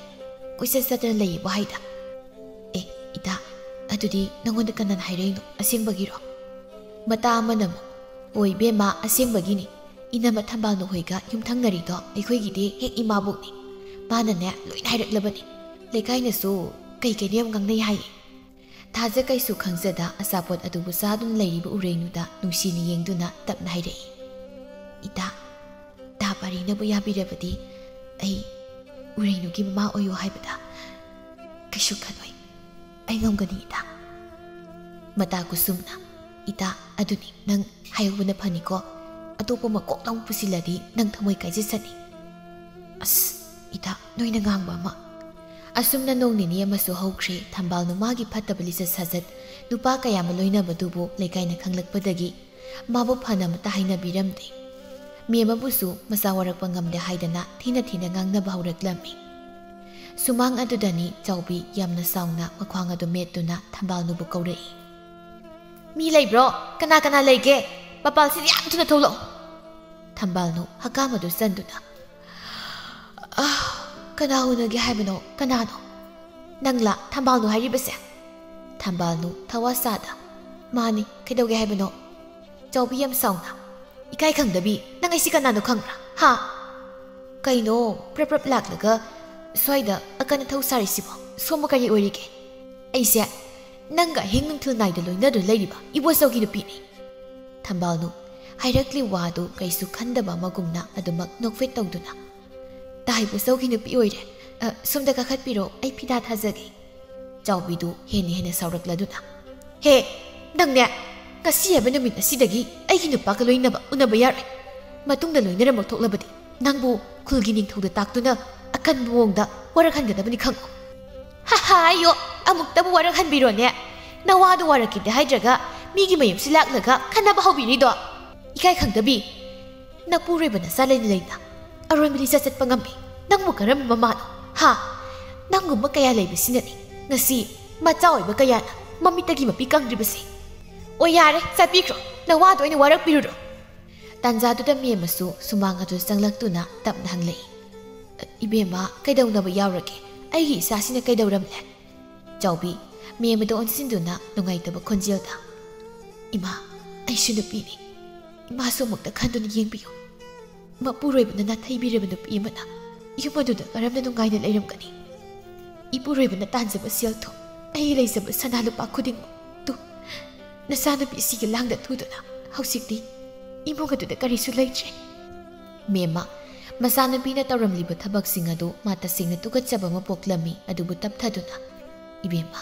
ꯀꯣꯏꯆꯠ ꯆꯠꯇꯅ ꯂꯩꯌꯦꯕ ꯍꯥꯏꯗ꯫" "ꯑꯦ, ꯏꯇꯥ, ꯑꯗꯨꯗꯤ ꯅꯉꯣꯟꯗ ꯀꯅꯥꯅ ꯍꯥꯏꯔꯛꯏꯅꯣ? ꯑꯁꯦꯡꯕꯒꯤꯔꯣ?" ꯃꯇꯥ ꯑꯃꯅ ꯑꯃꯨꯛ, "ꯍꯣꯏ ꯏꯕꯦꯝꯃ, ꯑꯁꯦꯡꯕꯒꯤꯅꯤ꯫ ꯏꯅꯝꯃ ꯊꯝꯕꯥꯜꯅꯨ ꯍꯣꯏꯒ ꯌꯨꯝꯊꯪꯅꯔꯤꯗꯣ ꯑꯩꯈꯣꯏꯒꯤꯗꯤ ꯍꯦꯛ ꯏꯃꯥꯕꯣꯛꯅꯤ꯫ ꯃꯥꯅꯅꯦ ꯂꯣꯏꯅ ꯍꯥꯏꯔꯛꯂꯕꯅꯤ꯫ ꯂꯩꯀꯥꯏꯅꯁꯨ ꯀꯩ ꯀꯩꯅꯣ ꯌꯥꯝ ꯉꯥꯡꯅꯩ ꯍꯥꯏꯌꯦ꯫" ꯊꯥꯖ ꯀꯩꯁꯨ ꯈꯪꯖꯗ ꯑꯆꯥꯄꯣꯠ ꯑꯗꯨꯕꯨ ꯆꯥꯗꯨꯅ ꯂꯩꯔꯤꯕ ꯎꯔꯩꯅꯨꯗ ꯅꯨꯡꯁꯤꯅ ꯌꯦꯡꯗꯨꯅ ꯇꯞꯅ ꯍꯥꯏꯔꯛꯏ, "ꯏꯇꯥ, ꯏꯇꯥ ꯄꯥꯔꯤꯅꯕꯨ ꯌꯥꯕꯤꯔꯕꯗꯤ ꯑꯩ ꯎꯔꯩꯅꯨꯒꯤ ꯃꯃꯥ ꯑꯣꯏꯌꯨ ꯍꯥꯏꯕꯗ ꯀꯩꯁꯨ ꯈꯜꯂꯣꯏ꯫ ꯑꯩ ꯉꯝꯒꯅꯤ ꯏꯇꯥ꯫" ꯃꯇꯥ ꯀꯨꯁꯨꯝꯅ, "ꯏꯇꯥ, ꯑꯗꯨꯅꯤ ꯅꯪ ꯍꯥꯏꯍꯧꯕꯅ ꯐꯅꯤꯀꯣ꯫ ꯑꯇꯣꯞꯄ ꯑꯃ ꯀꯣꯛ ꯂꯥꯎ ꯄꯨꯁꯤꯜꯂꯗꯤ ꯅꯪ ꯊꯃꯣꯏ ꯀꯥꯏꯖꯁꯅꯤ꯫" "ꯑꯁ, ꯏꯇꯥ, ꯅꯣꯏꯅ ꯉꯥꯡꯕ ꯑꯃ꯫" ꯑꯁꯨꯝꯅ ꯅꯣꯡ ꯅꯤꯅꯤ ꯑꯃꯁꯨ ꯍꯧꯈ꯭ꯔꯦ꯫ ꯊꯝꯕꯥꯜꯅꯨ ꯃꯥꯒꯤ ꯐꯠꯇꯕ ꯂꯤꯆꯠ ꯁꯥꯖꯠ, ꯅꯨꯄꯥ ꯀꯌꯥ ꯑꯃ ꯂꯣꯏꯅꯕꯗꯨꯕꯨ ꯂꯩꯀꯥꯏꯅ ꯈꯪꯂꯛꯄꯗꯒꯤ ꯃꯥꯕꯨ ꯐꯅ ꯑꯃꯠꯇ ꯍꯥꯏꯅꯕꯤꯔꯝꯗꯦ꯫ ꯃꯦꯝ ꯑꯃꯕꯨꯁꯨ ꯃꯆꯥ ꯋꯥꯔꯛꯄ ꯉꯝꯗꯦ ꯍꯥꯏꯗꯅ ꯊꯤꯅ ꯊꯤꯅ ꯉꯥꯡꯅꯕ ꯍꯧꯔꯛꯂꯝꯃꯤ꯫ ꯁꯨꯃꯥꯡ ꯑꯗꯨꯗꯅꯤ ꯆꯥꯎꯕꯤ ꯌꯥꯝꯅ ꯆꯥꯎꯅ ꯃꯈ꯭ꯋꯥꯡ ꯑꯗꯨ ꯃꯦꯠꯇꯨꯅ ꯊꯝꯕꯥꯜꯅꯨꯕꯨ ꯀꯧꯔꯛꯏ꯫ "ꯃꯤ ꯂꯩꯕ꯭ꯔꯣ? ꯀꯅꯥ ꯀꯅꯥ ꯂꯩꯒꯦ? ꯃꯄꯥꯜꯁꯤꯗ ꯌꯥꯝ ꯊꯨꯅ ꯊꯣꯛꯂꯛꯑꯣ!" ꯊꯝꯕꯥꯜꯅꯨ ꯍꯀꯥꯝ ꯑꯗꯨ ꯆꯟꯗꯨꯅ, "ꯑꯥ, ꯀꯅꯥ ꯎꯅꯒꯦ ꯍꯥꯏꯕꯅꯣ? ꯀꯅꯥꯅꯣ? ꯅꯪꯂꯥ ꯊꯝꯕꯥꯜꯅꯨ ꯍꯥꯏꯔꯤꯕꯁꯦ?" ꯊꯝꯕꯥꯜꯅꯨ ꯊꯋꯥ ꯁꯥꯗ, "ꯃꯥꯅꯤ, ꯀꯩꯗꯧꯒꯦ ꯍꯥꯏꯕꯅꯣ?" ꯆꯥꯎꯕꯤ ꯌꯥꯝ ꯁꯥꯎꯅ, "ꯏꯀꯥꯏ ꯈꯪꯗꯕꯤ, ꯅꯪ ꯑꯩꯁꯤ ꯀꯅꯥꯅꯣ ꯈꯪꯕ꯭ꯔꯥ? ꯍꯥ? ꯀꯩꯅꯣ, ꯄ꯭ꯔꯞ ꯄ꯭ꯔꯞ ꯂꯥꯛꯂꯒ ꯁ꯭ꯋꯥꯏꯗ ꯑꯀꯟ ꯑꯊꯧ ꯁꯥꯔꯤꯁꯤꯕꯣ? ꯁꯣꯝꯕꯨ ꯀꯔꯤ ꯑꯣꯏꯔꯤꯒꯦ? ꯑꯩꯁꯦ ꯅꯪꯒ ꯑꯍꯤꯡ ꯅꯨꯡꯊꯤꯜ ꯅꯥꯏꯗ ꯂꯣꯏꯅꯗꯨꯅ ꯂꯩꯔꯤꯕ ꯏꯕꯣꯆꯧꯒꯤ ꯅꯨꯄꯤꯅꯤ꯫" ꯊꯝꯕꯥꯜꯅꯨ ꯍꯥꯏꯔꯛꯂꯤ ꯋꯥꯗꯨ ꯀꯩꯁꯨ ꯈꯟꯗꯕ ꯑꯃꯒꯨꯝꯅ ꯑꯗꯨꯃꯛ ꯅꯣꯛꯐꯦꯠ ꯇꯧꯗꯨꯅ, "ꯇꯥ, ꯏꯕꯣꯆꯧꯒꯤ ꯅꯨꯄꯤ ꯑꯣꯏꯔꯦ꯫ ꯑ, ꯁꯣꯝꯗ ꯀꯥꯈꯠꯄꯤꯔꯣ, ꯑꯩ ꯐꯤꯗꯥ ꯊꯥꯖꯒꯦ꯫" ꯆꯥꯎꯕꯤꯗꯨ ꯍꯦꯟꯅ ꯍꯦꯟꯅ ꯁꯥꯎꯔꯛꯂꯗꯨꯅ, "ꯍꯦ, ꯅꯪꯅꯦ! ꯉꯁꯤ ꯍꯥꯏꯕ ꯅꯨꯃꯤꯠ ꯑꯁꯤꯗꯒꯤ ꯑꯩꯒꯤ ꯅꯨꯄꯥꯒ ꯂꯣꯏꯅꯕ ꯎꯅꯕ ꯌꯥꯔꯣꯏ꯫ ꯃꯇꯨꯡꯗ ꯂꯣꯏꯅꯔꯝꯕ ꯊꯣꯛꯂꯕꯗꯤ ꯅꯪꯕꯨ ꯈꯨꯜꯒꯤ ꯅꯤꯡꯊꯧꯗ ꯇꯥꯛꯇꯨꯅ ꯑꯀꯟꯕ ꯃꯑꯣꯡꯗ ꯋꯥꯔꯛꯍꯟꯒꯗꯕꯅꯤ, ꯈꯪꯉꯨ꯫" "ꯍꯥ ꯍꯥ, ꯑꯌꯣ! ꯑꯃꯨꯛꯇꯕꯨ ꯋꯥꯔꯛꯍꯟꯕꯤꯔꯣꯅꯦ꯫ ꯅꯋꯥꯗꯣ ꯋꯥꯔꯛꯀꯦꯗꯤ ꯍꯥꯏꯗ꯭ꯔꯒ ꯃꯤꯒꯤ ꯃꯌꯨꯝꯁꯤ ꯂꯥꯛꯂꯒ ꯈꯟꯅꯕ ꯍꯧꯕꯤꯔꯤꯗꯣ? ꯏꯀꯥꯏ ꯈꯪꯗꯕꯤ! ꯅꯄꯨꯔꯣꯏꯕ ꯅꯆꯥ ꯂꯩꯅ ꯂꯩꯅ ꯑꯔꯣꯟꯕ ꯂꯤꯆꯠ ꯆꯠꯄ ꯉꯝꯃꯤ꯫ ꯅꯪꯕꯨ ꯀꯔꯝꯕ ꯃꯃꯥꯅꯣ? ꯍꯥ? ꯅꯪꯒꯨꯝꯕ ꯀꯌꯥ ꯂꯩꯕꯁꯤꯅꯅꯤ ꯉꯁꯤ ꯃꯆꯥ ꯑꯣꯏꯕ ꯀꯌꯥꯅ ꯃꯃꯤꯠꯇꯒꯤ ꯃꯄꯤ ꯀꯪꯗ꯭ꯔꯤꯕꯁꯦ꯫ ꯑꯣ, ꯌꯥꯔꯦ, ꯆꯠꯄꯤꯈ꯭ꯔꯣ꯫ ꯅꯋꯥꯗꯣ ꯑꯩꯅ ꯋꯥꯔꯛꯄꯤꯔꯨꯔꯣ꯫" ꯇꯥꯟꯖꯥꯗꯨꯗ ꯃꯦꯝ ꯑꯃꯁꯨ ꯁꯨꯃꯥꯡ ꯑꯗꯨ ꯆꯪꯂꯛꯇꯨꯅ ꯇꯞꯅ ꯍꯪꯂꯛꯏ, "ꯏꯕꯦꯝꯃ, ꯀꯩꯗꯧꯅꯕ ꯌꯥꯎꯔꯒꯦ? ꯑꯩꯒꯤ ꯏꯆꯥꯁꯤꯅ ꯀꯩꯗꯧꯔꯝꯂꯦ?" ꯆꯥꯎꯕꯤ ꯃꯦꯝ ꯑꯗꯨ ꯑꯣꯟꯁꯤꯟꯗꯨꯅ ꯅꯨꯡꯉꯥꯏꯇꯕ ꯈꯣꯟꯖꯦꯜꯗ, "ꯏꯃꯥ, ꯑꯩꯁꯨ ꯅꯨꯄꯤꯅꯤ꯫ ꯏꯃꯥꯁꯨ ꯑꯃꯨꯛꯇ ꯈꯟꯗꯨꯅ ꯌꯦꯡꯕꯤꯌꯨ꯫ ꯃꯄꯨꯔꯣꯏꯕꯅ ꯅꯥꯊꯩꯕꯤꯔꯕ ꯅꯨꯄꯤ ꯑꯃꯅ ꯌꯨꯝ ꯑꯗꯨꯗ ꯀꯔꯝꯅ ꯅꯨꯡꯉꯥꯏꯅ ꯂꯩꯔꯝꯒꯅꯤ? ꯏꯄꯨꯔꯣꯏꯕꯅ ꯇꯥꯟꯖꯕ ꯁꯦꯜ ꯊꯨꯝ, ꯑꯩꯒꯤ ꯂꯩꯖꯕ ꯁꯅꯥ ꯂꯨꯄꯥ ꯈꯨꯗꯤꯡꯃꯛ ꯇꯨ ꯅꯆꯥꯅꯨꯄꯤ ꯑꯁꯤꯒꯤ ꯂꯥꯡꯗ ꯊꯨꯗꯨꯅ ꯍꯧꯖꯤꯛꯇꯤ ꯏꯃꯨꯡ ꯑꯗꯨꯗ ꯀꯔꯤꯁꯨ ꯂꯩꯇ꯭ꯔꯦ꯫" ꯃꯦꯝꯃ, ꯃꯆꯥꯅꯨꯄꯤꯅ ꯇꯧꯔꯝꯂꯤꯕ ꯊꯕꯛꯁꯤꯡ ꯑꯗꯨ ꯃꯥ ꯇꯁꯦꯡꯅ ꯇꯨꯀꯠꯆꯕ ꯑꯃ ꯄꯣꯛꯂꯝꯃꯤ, ꯑꯗꯨꯕꯨ ꯇꯞꯊꯗꯨꯅ, "ꯏꯕꯦꯝꯃ,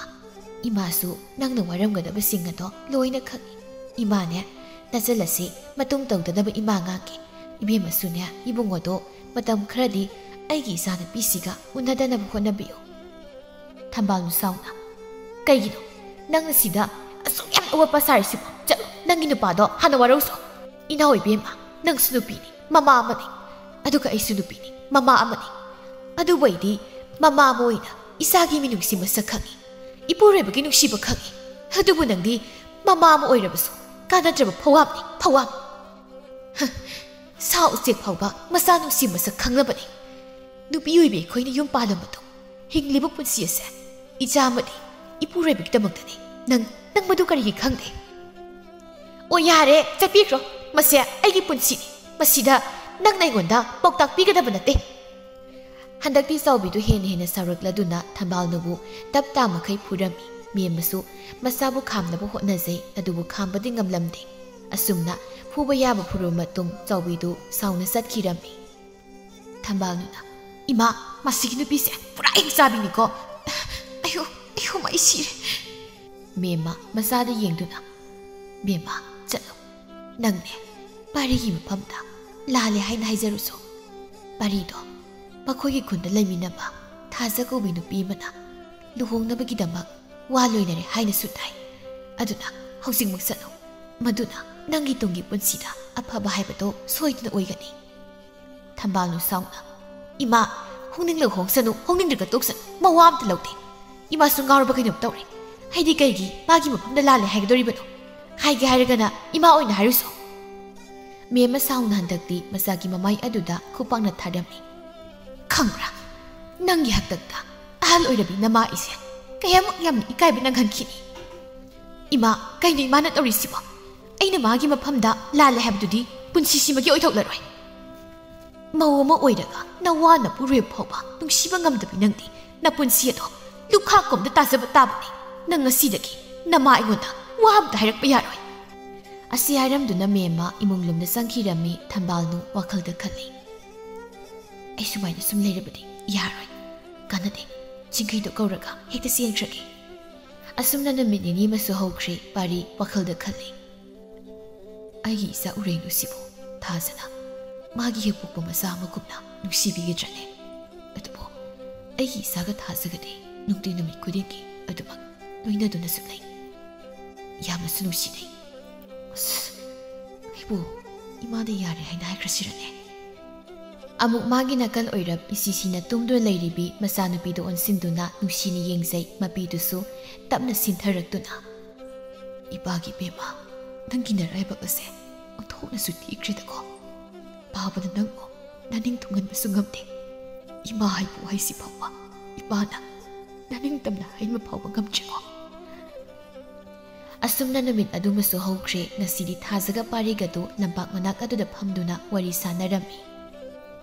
ꯏꯃꯥꯁꯨ ꯅꯪꯅ ꯋꯥꯔꯝꯒꯗꯕꯁꯤꯡ ꯑꯗꯣ ꯂꯣꯏꯅ ꯈꯪꯏ꯫ ꯏꯃꯥꯅꯦ, ꯅꯆꯜ ꯑꯁꯤ ꯃꯇꯨꯡ ꯇꯧꯗꯅꯕ ꯏꯃꯥ ꯉꯥꯡꯒꯦ꯫ ꯏꯕꯦꯝꯃꯁꯨꯅꯦ, ꯏꯕꯨꯡꯉꯣꯗꯣ ꯃꯇꯝ ꯈꯔꯗꯤ ꯑꯩꯒꯤ ꯏꯆꯥꯅꯨꯄꯤꯁꯤꯒ ꯎꯅꯗꯅꯕ ꯍꯣꯠꯅꯕꯤꯌꯨ꯫" ꯊꯝꯕꯥꯜꯅꯨ ꯁꯥꯎꯅ, "ꯀꯩꯒꯤꯅꯣ ꯅꯪꯅ ꯁꯤꯗ ꯑꯁꯨꯛ ꯌꯥꯝꯅ ꯑꯋꯥꯠꯄ ꯁꯥꯔꯤꯁꯤꯕꯣ? ꯆꯠꯂꯣ, ꯅꯪꯒꯤ ꯅꯨꯄꯥꯗꯣ ꯍꯥꯟꯅ ꯋꯥꯔꯧꯁꯣ꯫" "ꯏꯅꯥꯎ ꯏꯕꯦꯝꯃ, ꯅꯪꯁꯨ ꯅꯨꯄꯤꯅꯤ, ꯃꯃꯥ ꯑꯃꯅꯤ꯫ ꯑꯗꯨꯒ ꯑꯩꯁꯨ ꯅꯨꯄꯤꯅꯤ, ꯃꯃꯥ ꯑꯃꯅꯤ꯫ ꯑꯗꯨꯕꯨ ꯑꯩꯗꯤ ꯃꯃꯥ ꯑꯃ ꯑꯣꯏꯅ ꯏꯆꯥꯒꯤ ꯃꯤꯅꯨꯡꯁꯤ ꯃꯁꯛ ꯈꯪꯏ, ꯏꯄꯨꯔꯣꯏꯕꯒꯤ ꯅꯨꯡꯁꯤꯕ ꯈꯪꯏ꯫ ꯑꯗꯨꯕꯨ ꯅꯪꯗꯤ ꯃꯃꯥ ꯑꯃ ꯑꯣꯏꯔꯕꯁꯨ ꯀꯥꯟꯅꯗ꯭ꯔꯕ ꯐꯧꯍꯥꯝꯅꯤ, ꯐꯧꯍꯥꯝ꯫ ꯍ, ꯁꯥ ꯎꯆꯦꯛ ꯐꯥꯎꯕ ꯃꯆꯥ ꯅꯨꯡꯁꯤ ꯃꯁꯛ ꯈꯪꯅꯕꯅꯤ꯫ ꯅꯨꯄꯤ ꯑꯣꯏꯕꯤ ꯑꯩꯈꯣꯏꯅ ꯌꯨꯝ ꯄꯥꯜꯂꯝꯕꯗꯣ ꯍꯤꯡꯂꯤꯕ ꯄꯨꯟꯁꯤ ꯑꯁꯦ ꯏꯆꯥ ꯑꯃꯗꯤ ꯏꯄꯨꯔꯣꯏꯕꯒꯤꯗꯃꯛꯇꯅꯤ꯫ ꯅꯪ, ꯅꯪ ꯃꯗꯨ ꯀꯔꯤꯒꯤ ꯈꯪꯗꯦ? ꯑꯣ ꯌꯥꯔꯦ, ꯆꯠꯄꯤꯈ꯭ꯔꯣ꯫ ꯃꯁꯦ ꯑꯩꯒꯤ ꯄꯨꯟꯁꯤꯅꯤ꯫ ꯃꯁꯤꯗ ꯅꯪꯅ ꯑꯩꯉꯣꯟꯗ ꯄꯥꯎꯇꯥꯛ ꯄꯤꯒꯗꯕ ꯅꯠꯇꯦ꯫ ꯍꯟꯗꯛꯇꯤ ꯆꯥꯎꯕꯤꯗꯨ ꯍꯦꯟꯅ ꯍꯦꯟꯅ ꯁꯥꯎꯔꯛꯂꯗꯨꯅ ꯊꯝꯕꯥꯜꯅꯨꯕꯨ ꯇꯞ ꯇꯥ ꯃꯈꯩ ꯐꯨꯔꯝꯃꯤ꯫ ꯃꯦꯝꯃꯁꯨ ꯃꯁꯥꯕꯨ ꯈꯥꯝꯅꯕ ꯍꯣꯠꯅꯖꯩ, ꯑꯗꯨꯕꯨ ꯈꯥꯝꯕꯗꯤ ꯉꯝꯂꯝꯗꯦ꯫ ꯑꯁꯨꯝꯅ ꯐꯨꯕ ꯌꯥꯕ ꯐꯨꯔꯕ ꯃꯇꯨꯡ ꯆꯥꯎꯕꯤꯗꯨ ꯁꯥꯎꯅ ꯆꯠꯈꯤꯔꯝꯃꯤ꯫ ꯊꯝꯕꯥꯜꯅꯨꯅ, "ꯏꯃꯥ, ꯃꯁꯤꯒꯤ ꯅꯨꯄꯤꯁꯦ ꯄꯨꯔꯥ ꯍꯤꯡꯆꯥꯕꯤꯅꯤꯀꯣ꯫ ꯑꯌꯨ, ꯑꯌꯨ, ꯑꯩ ꯁꯤꯔꯦ꯫" ꯃꯦꯝꯃ ꯃꯆꯥꯗ ꯌꯦꯡꯗꯨꯅ, "ꯕꯦꯝꯃ, ꯆꯠꯂꯣ꯫ ꯅꯪꯅꯦ, ꯄꯥꯔꯤꯒꯤ ꯃꯐꯝꯗ ꯂꯥꯜꯂꯦ ꯍꯥꯏꯅ ꯍꯥꯏꯖꯔꯨꯁꯣ꯫ ꯄꯥꯔꯤꯗꯣ ꯃꯈꯣꯏꯒꯤ ꯈꯨꯟꯗ ꯂꯩꯃꯤꯟꯅꯕ ꯊꯥꯖ ꯀꯧꯕꯤ ꯅꯨꯄꯤ ꯑꯃꯅ ꯂꯨꯍꯣꯡꯅꯕꯒꯤꯗꯃꯛ ꯋꯥ ꯂꯣꯏꯅꯔꯦ ꯍꯥꯏꯅꯁꯨ ꯇꯥꯏ꯫ ꯑꯗꯨꯅ ꯍꯧꯖꯤꯛꯃꯛ ꯆꯠꯂꯨ꯫ ꯃꯗꯨꯅ ꯅꯪꯒꯤ ꯇꯨꯡꯒꯤ ꯄꯨꯟꯁꯤꯗ ꯑꯐꯕ ꯍꯥꯏꯕꯗꯣ ꯁꯣꯏꯗꯅ ꯑꯣꯏꯒꯅꯤ꯫" ꯊꯝꯕꯥꯜꯅꯨ ꯁꯥꯎꯅ, "ꯏꯃꯥ, ꯍꯣꯡꯅꯤꯡꯂꯒ ꯍꯣꯡꯁꯅꯨ, ꯍꯣꯡꯅꯤꯡꯗ꯭ꯔꯒ ꯇꯣꯛꯁꯅꯨ, ꯃꯋꯥ ꯑꯝꯇ ꯂꯧꯗꯦ꯫ ꯏꯃꯥꯁꯨ ꯉꯥꯎꯔꯕ ꯀꯩꯅꯣꯝ ꯇꯧꯔꯦ꯫ ꯑꯩꯗꯤ ꯀꯩꯒꯤ ꯃꯥꯒꯤ ꯃꯐꯝꯗ ꯂꯥꯜꯂꯦ ꯍꯥꯏꯒꯗꯧꯔꯤꯕꯅꯣ? ꯍꯥꯏꯒꯦ ꯍꯥꯏꯔꯒꯅ ꯏꯃꯥ ꯑꯣꯏꯅ ꯍꯥꯏꯔꯨꯁꯣ꯫" ꯃꯦꯝꯃ ꯁꯥꯎꯅ ꯍꯟꯗꯛꯇꯤ ꯃꯆꯥꯒꯤ ꯃꯃꯥꯏ ꯑꯗꯨꯗ ꯈꯨꯄꯥꯛꯅ ꯊꯥꯔꯝꯃꯤ꯫ "ꯈꯪꯕ꯭ꯔꯥ, ꯅꯪꯒꯤ ꯍꯥꯛꯇꯛꯇ ꯑꯍꯜ ꯑꯣꯏꯔꯕꯤ ꯅꯃꯥ ꯑꯩꯁꯦ ꯀꯌꯥꯃꯨꯛ ꯌꯥꯝꯅ ꯏꯀꯥꯏꯕ ꯅꯪꯍꯟꯈꯤꯅꯤ? ꯏꯃꯥ, ꯀꯩꯅꯣ ꯏꯃꯥꯅ ꯇꯧꯔꯤꯁꯤꯕꯣ? ꯑꯩꯅ ꯃꯥꯒꯤ ꯃꯐꯝꯗ ꯂꯥꯜꯂꯦ ꯍꯥꯏꯕꯗꯨꯗꯤ ꯄꯨꯟꯁꯤꯁꯤꯃꯒꯤ ꯑꯣꯏꯊꯣꯛꯂꯔꯣꯏ꯫ ꯃꯧ ꯑꯃ ꯑꯣꯏꯔꯒ ꯅꯋꯥ ꯅꯄꯨꯔꯣꯏꯕ ꯐꯥꯎꯕ ꯅꯨꯡꯁꯤꯕ ꯉꯝꯗꯕꯤ ꯅꯪꯗꯤ ꯅꯄꯨꯟꯁꯤ ꯑꯗꯣ ꯂꯨꯈꯥꯛ ꯀꯨꯝꯗ ꯇꯥꯖꯕ ꯇꯥꯕꯅꯤ꯫ ꯅꯪ ꯉꯁꯤꯗꯒꯤ ꯅꯃꯥ ꯑꯩꯉꯣꯟꯗ ꯋꯥ ꯑꯝꯇ ꯍꯥꯏꯔꯛꯄ ꯌꯥꯔꯣꯏ꯫" ꯑꯁꯤ ꯍꯥꯏꯔꯝꯗꯨꯅ ꯃꯦꯝꯃ ꯏꯃꯨꯡ ꯂꯣꯝꯗ ꯆꯪꯈꯤꯔꯝꯃꯤ꯫ ꯊꯝꯕꯥꯜꯅꯨ ꯋꯥꯈꯜꯗ ꯈꯜꯂꯤ, "ꯑꯩ ꯁꯨꯃꯥꯏꯅ ꯁꯨꯝ ꯂꯩꯔꯕꯗꯤ ꯌꯥꯔꯣꯏ꯫ ꯀꯥꯟꯅꯗꯦ꯫ ꯆꯤꯡꯈꯩꯗꯣ ꯀꯧꯔꯒ ꯍꯦꯛꯇ ꯆꯦꯟꯈ꯭ꯔꯒꯦ꯫" ꯑꯁꯨꯝꯅ ꯅꯨꯃꯤꯠ ꯅꯤꯅꯤ ꯑꯃꯁꯨ ꯍꯧꯈ꯭ꯔꯦ꯫ ꯄꯥꯔꯤ ꯋꯥꯈꯜꯗ ꯈꯜꯂꯤ, "ꯑꯩꯒꯤ ꯏꯆꯥ ꯎꯔꯦꯡꯗꯨ ꯁꯤꯕꯨ ꯊꯥꯖꯅ ꯃꯥꯒꯤ ꯍꯦꯛ ꯄꯣꯛꯄ ꯃꯆꯥ ꯑꯃꯒꯨꯝꯅ ꯅꯨꯡꯁꯤꯕꯤꯒꯗ꯭ꯔꯅꯦ? ꯑꯗꯨꯕꯨ ꯑꯩꯒꯤ ꯏꯆꯥꯒ ꯊꯥꯖꯒꯗꯤ ꯅꯨꯡꯇꯤ ꯅꯨꯃꯤꯠ ꯈꯨꯗꯤꯡꯒꯤ ꯑꯗꯨꯃꯛ ꯂꯣꯏꯅꯗꯨꯅꯁꯨ ꯂꯩ꯫ ꯌꯥꯝꯅꯁꯨ ꯅꯨꯡꯁꯤꯅꯩ꯫ ꯑꯁ, ꯑꯩꯕꯨ ꯏꯃꯥꯗ ꯌꯥꯔꯦ ꯍꯥꯏꯅ ꯍꯥꯏꯈ꯭ꯔꯁꯤꯔꯅꯦ?" ꯑꯃꯨꯛ ꯃꯥꯒꯤ ꯅꯥꯀꯜ ꯑꯣꯏꯔꯞ ꯏꯁꯤꯁꯤꯅ ꯇꯨꯝꯗꯨꯅ ꯂꯩꯔꯤꯕꯤ ꯃꯆꯥꯅꯨꯄꯤꯗꯨ ꯑꯣꯟꯁꯤꯟꯗꯨꯅ ꯅꯨꯡꯁꯤꯅ ꯌꯦꯡꯖꯩ꯫ ꯃꯄꯤꯗꯨꯁꯨ ꯇꯞꯅ ꯁꯤꯟꯊꯔꯛꯇꯨꯅ, "ꯏꯄꯥꯒꯤ ꯏꯕꯦꯝꯃ, ꯅꯪꯒꯤ ꯅꯔꯥꯏꯕꯛ ꯑꯁꯦ ꯑꯣꯟꯊꯣꯛꯅꯁꯨ ꯊꯤꯈ꯭ꯔꯦꯗꯀꯣ꯫ ꯄꯥꯕꯅ ꯅꯪꯕꯨ ꯅꯅꯤꯡ ꯊꯨꯡꯍꯟꯕꯁꯨ ꯉꯝꯗꯦ꯫ ꯏꯃꯥ ꯍꯥꯏꯕꯨ ꯍꯥꯏꯁꯤ ꯐꯥꯎꯕ ꯏꯄꯥꯅ ꯅꯅꯤꯡꯇꯝꯅ ꯍꯥꯏꯕ ꯐꯥꯎꯕ ꯉꯝꯗ꯭ꯔꯦꯀꯣ"꯫ ꯑꯁꯨꯝꯅ ꯅꯨꯃꯤꯠ ꯑꯗꯨꯃꯁꯨ ꯍꯧꯈ꯭ꯔꯦ꯫ ꯉꯁꯤꯗꯤ ꯊꯥꯖꯒ ꯄꯥꯔꯤꯒꯗꯨ ꯂꯝꯄꯥꯛ ꯃꯅꯥꯛ ꯑꯗꯨꯗ ꯐꯝꯗꯨꯅ ꯋꯥꯔꯤ ꯁꯥꯟꯅꯔꯝꯃꯤ꯫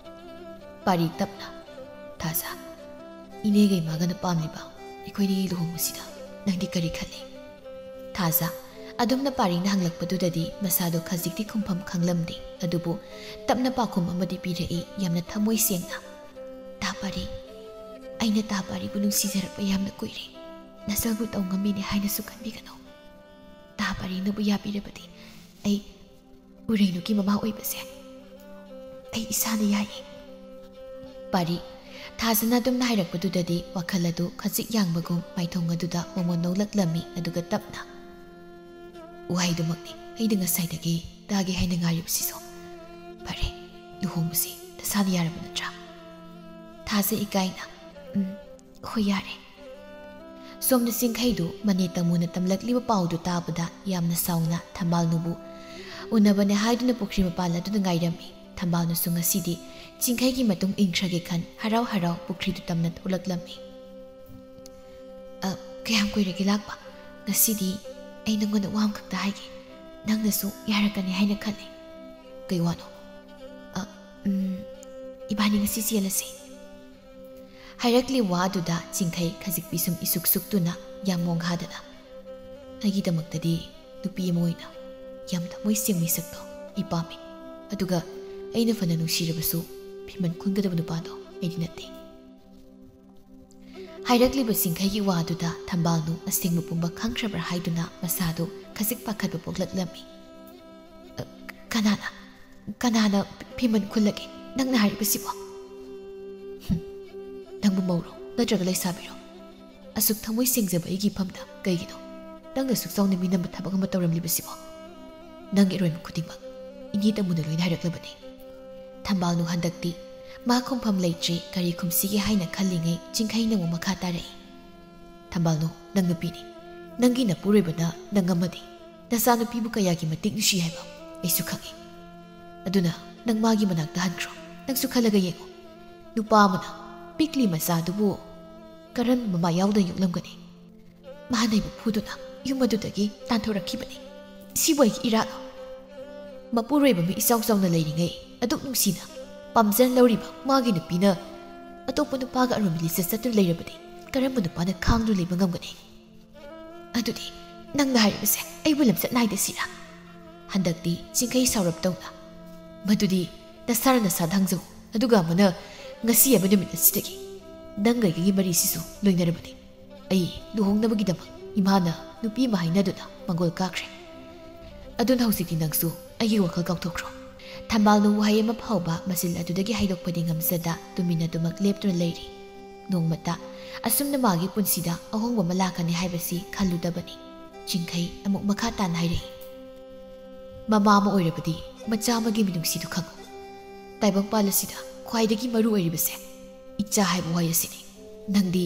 ꯄꯥꯔꯤ ꯇꯞꯅ, "ꯊꯥꯖ, ꯏꯅꯦꯒ ꯏꯃꯥꯒꯅ ꯄꯥꯝꯂꯤꯕ ꯑꯩꯈꯣꯏꯅꯤꯒꯤ ꯂꯨꯍꯣꯡꯕꯁꯤꯗ ꯅꯪꯗꯤ ꯀꯔꯤ ꯈꯜꯂꯤ?" ꯊꯥꯖ, ꯑꯗꯨꯝꯅ ꯄꯥꯔꯤꯅ ꯍꯪꯂꯛꯄꯗꯨꯗꯗꯤ ꯃꯁꯥꯗꯣ ꯈꯖꯤꯛꯇꯤ ꯈꯨꯝꯐꯝ ꯈꯪꯂꯝꯗꯦ, ꯑꯗꯨꯕꯨ ꯇꯞꯅ ꯄꯥꯎꯈꯨꯝ ꯑꯃꯗꯤ ꯄꯤꯔꯛꯏ, ꯌꯥꯝꯅ ꯊꯃꯣꯏ ꯁꯦꯡꯅ꯫ "ꯇꯥ ꯄꯥꯔꯤ, ꯑꯩꯅ ꯇꯥ ꯄꯥꯔꯤꯕꯨ ꯅꯨꯡꯁꯤꯖꯔꯛꯄ ꯌꯥꯝꯅ ꯀꯨꯏꯔꯦ꯫ ꯅꯆꯜꯕꯨ ꯇꯧ ꯉꯝꯃꯤꯅꯦ ꯍꯥꯏꯅꯁꯨ ꯈꯟꯕꯤꯒꯅꯨ꯫ ꯇꯥ ꯄꯥꯔꯤꯅꯕꯨ ꯌꯥꯕꯤꯔꯕꯗꯤ ꯑꯩ ꯎꯔꯦꯡꯗꯨꯒꯤ ꯃꯃꯥ ꯑꯣꯏꯕꯁꯦ ꯑꯩ ꯏꯁꯥꯅ ꯌꯥꯏꯌꯦ"꯫ ꯄꯥꯔꯤ, ꯊꯥꯖꯅ ꯑꯗꯨꯝꯅ ꯍꯥꯏꯔꯛꯄꯗꯨꯗꯗꯤ ꯋꯥꯈꯜ ꯑꯗꯨ ꯈꯖꯤꯛ ꯌꯥꯡꯕꯒꯨꯝ ꯃꯥꯏꯊꯣꯡ ꯑꯗꯨꯗ ꯃꯣꯃꯣꯟ ꯅꯣꯛꯂꯛꯂꯝꯃꯤ, ꯑꯗꯨꯒ ꯇꯞꯅ, "ꯋꯥꯍꯩꯗꯨꯃꯛꯅꯤ ꯑꯩꯅ ꯉꯁꯥꯏꯗꯒꯤ ꯇꯥꯒꯦ ꯍꯥꯏꯅ ꯉꯥꯏꯔꯤꯕꯁꯤꯁꯨ꯫ ꯐꯔꯦ, ꯂꯨꯍꯣꯡꯕꯁꯤ ꯅꯁꯥꯅ ꯌꯥꯔꯕ ꯅꯠꯇ꯭ꯔꯥ?" ꯊꯥꯖ ꯏꯀꯥꯏꯅ, "ꯎꯝ, ꯍꯣꯏ, ꯌꯥꯔꯦ"꯫ ꯁꯣꯝꯗ ꯆꯤꯡꯈꯩꯗꯨ ꯃꯅꯦ ꯇꯃꯨꯅ ꯇꯝꯂꯛꯂꯤꯕ ꯄꯥꯎꯗꯨ ꯇꯥꯕꯗ ꯌꯥꯝꯅ ꯁꯥꯎꯅ ꯊꯝꯕꯥꯜꯅꯨꯕꯨ ꯎꯅꯕꯅꯦ ꯍꯥꯏꯗꯨꯅ ꯄꯨꯈ꯭ꯔꯤ ꯃꯄꯥꯜ ꯑꯗꯨꯗ ꯉꯥꯏꯔꯝꯃꯤ꯫ ꯊꯝꯕꯥꯜꯅꯨꯁꯨ ꯉꯁꯤꯗꯤ ꯆꯤꯡꯈꯩꯒꯤ ꯃꯇꯨꯡ ꯏꯟꯈ꯭ꯔꯒꯦ ꯈꯟ ꯍꯔꯥꯎ ꯍꯔꯥꯎ ꯄꯨꯈ꯭ꯔꯤꯗꯨ ꯇꯝꯅ ꯊꯣꯛꯂꯛꯂꯝꯃꯤ꯫ "ꯑ, ꯀꯌꯥꯝ ꯀꯨꯏꯔꯒꯦ ꯂꯥꯛꯄ? ꯉꯁꯤꯗꯤ ꯑꯩ ꯅꯪꯉꯣꯟꯗ ꯋꯥ ꯑꯃꯈꯛꯇ ꯍꯥꯏꯒꯦ꯫ ꯅꯪꯅꯁꯨ ꯌꯥꯔꯛꯀꯅꯤ ꯍꯥꯏꯅ ꯈꯜꯂꯤ"꯫ "ꯀꯩ ꯋꯥꯅꯣ?" "ꯑ, ꯎꯝ, ꯏꯕꯥꯅꯤ ꯉꯁꯤ ꯆꯦꯜꯂꯁꯦ"꯫ ꯍꯥꯏꯔꯛꯂꯤ ꯋꯥ ꯑꯗꯨꯗ ꯆꯤꯡꯈꯩ ꯈꯖꯤꯛ ꯄꯤꯁꯨꯝ ꯏꯁꯨꯛ ꯁꯨꯛꯇꯨꯅ ꯌꯥꯝ ꯃꯣꯡꯍꯥꯗꯅ, "ꯑꯩꯒꯤꯗꯃꯛꯇꯗꯤ ꯅꯨꯄꯤ ꯑꯃ ꯑꯣꯏꯅ ꯌꯥꯝ ꯊꯃꯣꯏ ꯁꯦꯡꯕ ꯃꯤꯁꯛꯇꯣ ꯑꯩ ꯄꯥꯝꯃꯤ꯫ ꯑꯗꯨꯒ ꯑꯩꯅ ꯐꯅ ꯅꯨꯡꯁꯤꯔꯕꯁꯨ ꯐꯤꯃꯟ ꯈꯨꯟꯒꯗꯕ ꯅꯨꯄꯥꯗꯣ ꯑꯩꯗꯤ ꯅꯠꯇꯦ"꯫ ꯍꯥꯏꯔꯛꯂꯤꯕ ꯆꯤꯡꯈꯩꯒꯤ ꯋꯥꯗꯨꯗ ꯊꯝꯕꯥꯜꯅꯨ ꯑꯁꯦꯡꯕ ꯄꯨꯝꯕ ꯈꯪꯈ꯭ꯔꯕ꯭ꯔꯥ ꯍꯥꯏꯗꯨꯅ ꯃꯁꯥꯗꯨ ꯈꯖꯤꯛ ꯄꯥꯈꯠꯄ ꯄꯣꯛꯂꯛꯂꯝꯃꯤ꯫ "ꯑ, ꯀꯅꯥꯅ, ꯀꯅꯥꯅ ꯐꯤꯃꯟ ꯈꯨꯜꯂꯒꯦ ꯅꯪꯅ ꯍꯥꯏꯔꯤꯕꯁꯤꯕꯣ? ꯍꯨꯝ, ꯅꯪꯕꯨ ꯃꯧꯔꯣ ꯅꯠꯇ꯭ꯔꯒ ꯂꯩꯁꯥꯕꯤꯔꯣ? ꯑꯁꯨꯛ ꯊꯃꯣꯏ ꯁꯦꯡꯖꯕ ꯑꯩꯒꯤ ꯏꯐꯝꯗ ꯀꯩꯒꯤꯅꯣ ꯅꯪꯅ ꯑꯁꯨꯛ ꯆꯥꯎꯅ ꯃꯤꯅꯝꯕ ꯊꯕꯛ ꯑꯃ ꯇꯧꯔꯝꯂꯤꯕꯁꯤꯕꯣ? ꯅꯪꯒꯤ ꯑꯔꯣꯏꯕ ꯈꯨꯗꯤꯡꯃꯛ ꯏꯅꯦ ꯇꯃꯨꯅ ꯂꯣꯏꯅ ꯍꯥꯏꯔꯛꯂꯕꯅꯤ"꯫ ꯊꯝꯕꯥꯜꯅꯨ ꯍꯟꯗꯛꯇꯤ ꯃꯥ ꯈꯨꯝꯐꯝ ꯂꯩꯇ꯭ꯔꯦ꯫ ꯀꯔꯤ ꯈꯨꯝꯁꯤꯒꯦ ꯍꯥꯏꯅ ꯈꯜꯂꯤꯉꯩ ꯆꯤꯡꯈꯩꯅ ꯑꯃꯨꯛ ꯃꯈꯥ ꯇꯥꯔꯛꯏ꯫ "ꯊꯝꯕꯥꯜꯅꯨ, ꯅꯪ ꯅꯨꯄꯤꯅꯤ꯫ ꯅꯪꯒꯤ ꯅꯄꯨꯔꯣꯏꯕꯅ ꯅꯪ ꯑꯃꯗꯤ ꯅꯆꯥꯅꯨꯄꯤꯕꯨ ꯀꯌꯥꯒꯤ ꯃꯇꯤꯛ ꯅꯨꯡꯁꯤ ꯍꯥꯏꯕ ꯑꯩꯁꯨ ꯈꯪꯏ꯫ ꯑꯗꯨꯅ ꯅꯪ ꯃꯥꯒꯤ ꯃꯅꯥꯛꯇ ꯍꯟꯈ꯭ꯔꯣ꯫ ꯅꯪꯁꯨ ꯈꯜꯂꯒ ꯌꯦꯡꯉꯨ꯫ ꯅꯨꯄꯥ ꯑꯃꯅ ꯄꯤꯛꯂꯤ ꯃꯆꯥꯗꯨꯕꯨ ꯀꯔꯝꯕ ꯃꯃꯥ ꯌꯥꯎꯗꯅ ꯌꯣꯛꯂꯝꯒꯅꯤ? ꯃꯍꯥꯅꯩꯕ ꯐꯨꯗꯨꯅ ꯌꯨꯝ ꯑꯗꯨꯗꯒꯤ ꯇꯥꯟꯊꯣꯔꯛꯈꯤꯕꯅꯤ꯫ ꯁꯤꯕꯨ ꯑꯩꯒꯤ ꯏꯔꯥꯠꯂꯣ? ꯃꯄꯨꯔꯣꯏꯕ ꯃꯤ ꯏꯆꯥꯎ ꯆꯥꯎꯅ ꯂꯩꯔꯤꯉꯩ ꯑꯗꯨꯛ ꯅꯨꯡꯁꯤꯅ ꯄꯥꯝꯖꯅ ꯂꯧꯔꯤꯕ ꯃꯥꯒꯤ ꯅꯨꯄꯤꯅ ꯑꯇꯣꯞꯄ ꯅꯨꯄꯥꯒ ꯑꯔꯣꯟꯕ ꯂꯤꯆꯠ ꯆꯠꯇꯨꯅ ꯂꯩꯔꯕꯗꯤ ꯀꯔꯝꯕ ꯅꯨꯄꯥꯅ ꯈꯥꯡꯗꯨꯅ ꯂꯩꯕ ꯉꯝꯒꯅꯤ? ꯑꯗꯨꯗꯤ ꯅꯪꯅ ꯍꯥꯏꯔꯤꯕꯁꯦ ꯑꯩꯕꯨ ꯂꯝꯆꯠ ꯅꯥꯏꯗꯦ ꯁꯤꯔꯥ? ꯍꯟꯗꯛꯇꯤ ꯆꯤꯡꯈꯩ ꯁꯥꯎꯔꯞ ꯇꯧꯅ, "ꯃꯗꯨꯗꯤ ꯅꯁꯥꯅ ꯅꯁꯥꯗ ꯍꯪꯖꯧ꯫ ꯑꯗꯨꯒ ꯑꯃꯅ ꯉꯁꯤ ꯍꯥꯏꯕ ꯅꯨꯃꯤꯠ ꯑꯁꯤꯗꯒꯤ ꯅꯪꯒ ꯑꯩꯒꯤ ꯃꯔꯤꯁꯤꯁꯨ ꯂꯣꯏꯅꯔꯕꯅꯤ꯫ ꯑꯩ ꯂꯨꯍꯣꯡꯅꯕꯒꯤꯗꯃꯛ ꯏꯃꯥꯅ ꯅꯨꯄꯤ ꯑꯃ ꯍꯥꯏꯅꯗꯨꯅ ꯃꯪꯒꯣꯜ ꯀꯥꯈ꯭ꯔꯦ꯫ ꯑꯗꯨꯅ ꯍꯧꯖꯤꯛꯇꯤ ꯅꯪꯁꯨ ꯑꯩꯒꯤ ꯋꯥꯈꯜ ꯀꯥꯎꯊꯣꯛꯈ꯭ꯔꯣ꯫" ꯊꯝꯕꯥꯜꯅꯨ ꯋꯥꯍꯩ ꯑꯃ ꯐꯥꯎꯕ ꯃꯆꯤꯜ ꯑꯗꯨꯗꯒꯤ ꯍꯥꯏꯗꯣꯛꯄꯗꯤ ꯉꯝꯖꯗ ꯇꯨꯃꯤꯟꯅꯗꯨꯃꯛ ꯂꯦꯞꯇꯨꯅ ꯂꯩꯔꯤ꯫ ꯅꯣꯡꯃꯇ ꯑꯁꯨꯝꯅ ꯃꯥꯒꯤ ꯄꯨꯟꯁꯤꯗ ꯑꯍꯣꯡꯕ ꯑꯃ ꯂꯥꯛꯀꯅꯤ ꯍꯥꯏꯕꯁꯤ ꯈꯜꯂꯨꯗꯕꯅꯤ꯫ ꯆꯤꯡꯈꯩ ꯑꯃꯨꯛ ꯃꯈꯥ ꯇꯥꯅ ꯍꯥꯏꯔꯛꯏ, "ꯃꯃꯥ ꯑꯃ ꯑꯣꯏꯔꯕꯗꯤ ꯃꯆꯥ ꯑꯃꯒꯤ ꯃꯤꯅꯨꯡꯁꯤꯗꯨ ꯈꯪꯉꯨ꯫ ꯇꯥꯏꯕꯪꯄꯥꯜ ꯑꯁꯤꯗ ꯈ꯭ꯋꯥꯏꯗꯒꯤ ꯃꯔꯨ ꯑꯣꯏꯔꯤꯕꯁꯦ ꯏꯆꯥ ꯍꯥꯏꯕ ꯋꯥꯍꯩ ꯑꯁꯤꯅꯤ꯫ ꯅꯪꯗꯤ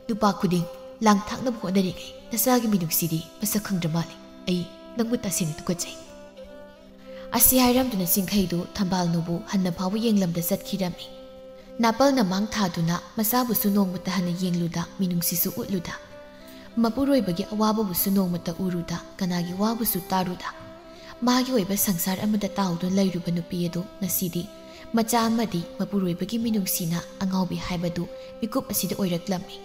ꯅꯨꯄꯥ ꯈꯨꯗꯤꯡ ꯂꯥꯡꯊꯥꯛꯅꯕ ꯍꯣꯠꯅꯔꯤꯉꯩ ꯅꯆꯥꯒꯤ ꯃꯤꯅꯨꯡꯁꯤꯗꯤ ꯃꯁꯛ ꯈꯪꯗ꯭ꯔ ꯃꯥꯜꯂꯦ꯫ ꯑꯩ ꯅꯪꯕꯨ ꯇꯁꯦꯡꯅ ꯇꯨꯀꯠꯆꯩ꯫" ꯑꯁꯤ ꯍꯥꯏꯔꯝꯗꯨꯅ ꯆꯤꯡꯈꯩꯗꯨ ꯊꯝꯕꯥꯜꯅꯨꯕꯨ ꯍꯟꯅ ꯐꯥꯎꯕ ꯌꯦꯡꯂꯝꯗ ꯆꯠꯈꯤꯔꯝꯃꯤ꯫ ꯅꯥꯄꯜꯅ ꯃꯥꯡ ꯊꯥꯗꯨꯅ ꯃꯆꯥꯕꯨꯁꯨ ꯅꯣꯡꯃꯇ ꯍꯟꯅ ꯌꯦꯡꯂꯨꯗ, ꯃꯤꯅꯨꯡꯁꯤꯁꯨ ꯎꯠꯂꯨꯗ꯫ ꯃꯄꯨꯔꯣꯏꯕꯒꯤ ꯑꯋꯥꯕꯕꯨꯁꯨ ꯅꯣꯡꯃꯇ ꯎꯔꯨꯗ, ꯀꯅꯥꯒꯤ ꯋꯥꯕꯨꯁꯨ ꯇꯥꯔꯨꯗ꯫ ꯃꯥꯒꯤ ꯑꯣꯏꯕ ꯁꯪꯁꯥꯔ ꯑꯃꯗ ꯇꯥꯎꯗꯨꯅ ꯂꯩꯔꯨꯕ ꯅꯨꯄꯤ ꯑꯗꯨ ꯉꯁꯤꯗꯤ ꯃꯆꯥ ꯑꯃꯗꯤ ꯃꯄꯨꯔꯣꯏꯕꯒꯤ ꯃꯤꯅꯨꯡꯁꯤꯅ ꯑꯉꯥꯎꯕꯤ ꯍꯥꯏꯕꯗꯨ ꯃꯤꯀꯨꯞ ꯑꯁꯤꯗ ꯑꯣꯏꯔꯛꯂꯝꯃꯤ꯫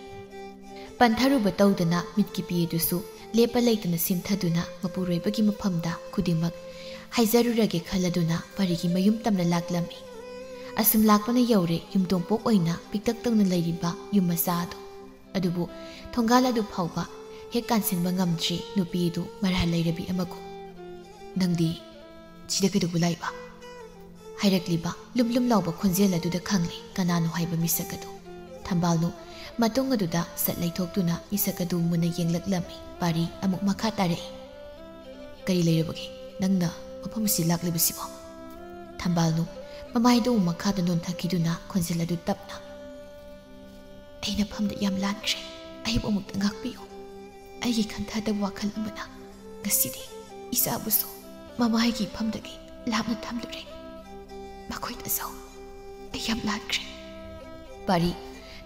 ꯄꯟꯊꯔꯨꯕ ꯇꯧꯗꯅ ꯃꯤꯠꯀꯤ ꯄꯤ ꯑꯗꯨꯁꯨ ꯂꯦꯞꯄ ꯂꯩꯇꯅ ꯁꯤꯝꯊꯗꯨꯅ ꯃꯄꯨꯔꯣꯏꯕꯒꯤ ꯃꯐꯝꯗ ꯈꯨꯗꯤꯡꯃꯛ ꯍꯥꯏꯖꯔꯨꯔꯒꯦ ꯈꯜꯂꯗꯨꯅ ꯄꯔꯤꯒꯤ ꯃꯌꯨꯝ ꯇꯝꯅ ꯂꯥꯛꯂꯝꯃꯤ꯫ ꯑꯁꯨꯝ ꯂꯥꯛꯄꯅ ꯌꯧꯔꯦ ꯌꯨꯝꯊꯣꯡꯄꯣꯛ ꯑꯣꯏꯅ ꯄꯤꯛꯇꯛ ꯇꯧꯅ ꯂꯩꯔꯤꯕ ꯌꯨꯝ ꯃꯆꯥ ꯑꯗꯨ꯫ ꯑꯗꯨꯕꯨ ꯊꯣꯡꯒꯥꯜ ꯑꯗꯨ ꯐꯥꯎꯕ ꯍꯦꯛ ꯀꯥꯟꯁꯤꯟꯕ ꯉꯝꯗ꯭ꯔꯤ ꯅꯨꯄꯤ ꯑꯗꯨ ꯃꯔꯥꯜ ꯂꯩꯔꯕꯤ ꯑꯃꯒꯨꯝ꯫ "ꯅꯪꯗꯤ ꯁꯤꯗ ꯀꯩꯗꯧꯕ ꯂꯥꯛꯏꯕ?" ꯍꯥꯏꯔꯛꯂꯤꯕ ꯂꯨꯝ ꯂꯨꯝ ꯂꯥꯎꯕ ꯈꯣꯟꯖꯦꯜ ꯑꯗꯨꯗ ꯈꯪꯂꯦ ꯀꯅꯥꯅꯣ ꯍꯥꯏꯕ ꯃꯤꯁꯛ ꯑꯗꯨ꯫ ꯊꯝꯕꯥꯜꯅꯨ ꯃꯇꯨꯡ ꯑꯗꯨꯗ ꯁꯠ ꯂꯩꯊꯣꯛꯇꯨꯅ ꯃꯤꯁꯛ ꯑꯗꯨ ꯃꯨꯟꯅ ꯌꯦꯡꯂꯛꯂꯝꯃꯤ꯫ ꯄꯥꯔꯤ ꯑꯃꯨꯛ ꯃꯈꯥ ꯇꯥꯔꯛꯏ꯫ "ꯀꯔꯤ ꯂꯩꯔꯕꯒꯦ? ꯅꯪꯅ ꯃꯐꯝ ꯑꯁꯤ ꯂꯥꯛꯂꯤꯕꯁꯤꯕꯣ?" ꯊꯝꯕꯥꯜꯅꯨ ꯃꯃꯥꯏꯗꯨ ꯑꯃꯨꯛ ꯃꯈꯥꯗ ꯅꯣꯟꯊꯈꯤꯗꯨꯅ ꯈꯣꯟꯖꯦꯜ ꯑꯗꯨ ꯇꯞꯅ, "ꯑꯩꯅ ꯐꯝꯗ ꯌꯥꯝ ꯂꯥꯟꯈ꯭ꯔꯦ꯫ ꯑꯩꯕꯨ ꯑꯃꯨꯛꯇ ꯉꯥꯛꯄꯤꯌꯨ꯫" ꯑꯩꯒꯤ ꯈꯟꯊꯗꯕ ꯋꯥꯈꯜ ꯑꯃꯅ ꯉꯁꯤꯗꯤ ꯏꯆꯥꯕꯨꯁꯨ ꯃꯃꯥꯒꯤ ꯏꯐꯝꯗꯒꯤ ꯂꯥꯞꯅ ꯊꯝꯂꯨꯔꯦ꯫ ꯃꯈꯣꯏꯗꯁꯨ ꯑꯩ ꯌꯥꯝ ꯂꯥꯟꯈ꯭ꯔꯦ꯫ ꯄꯥꯔꯤ,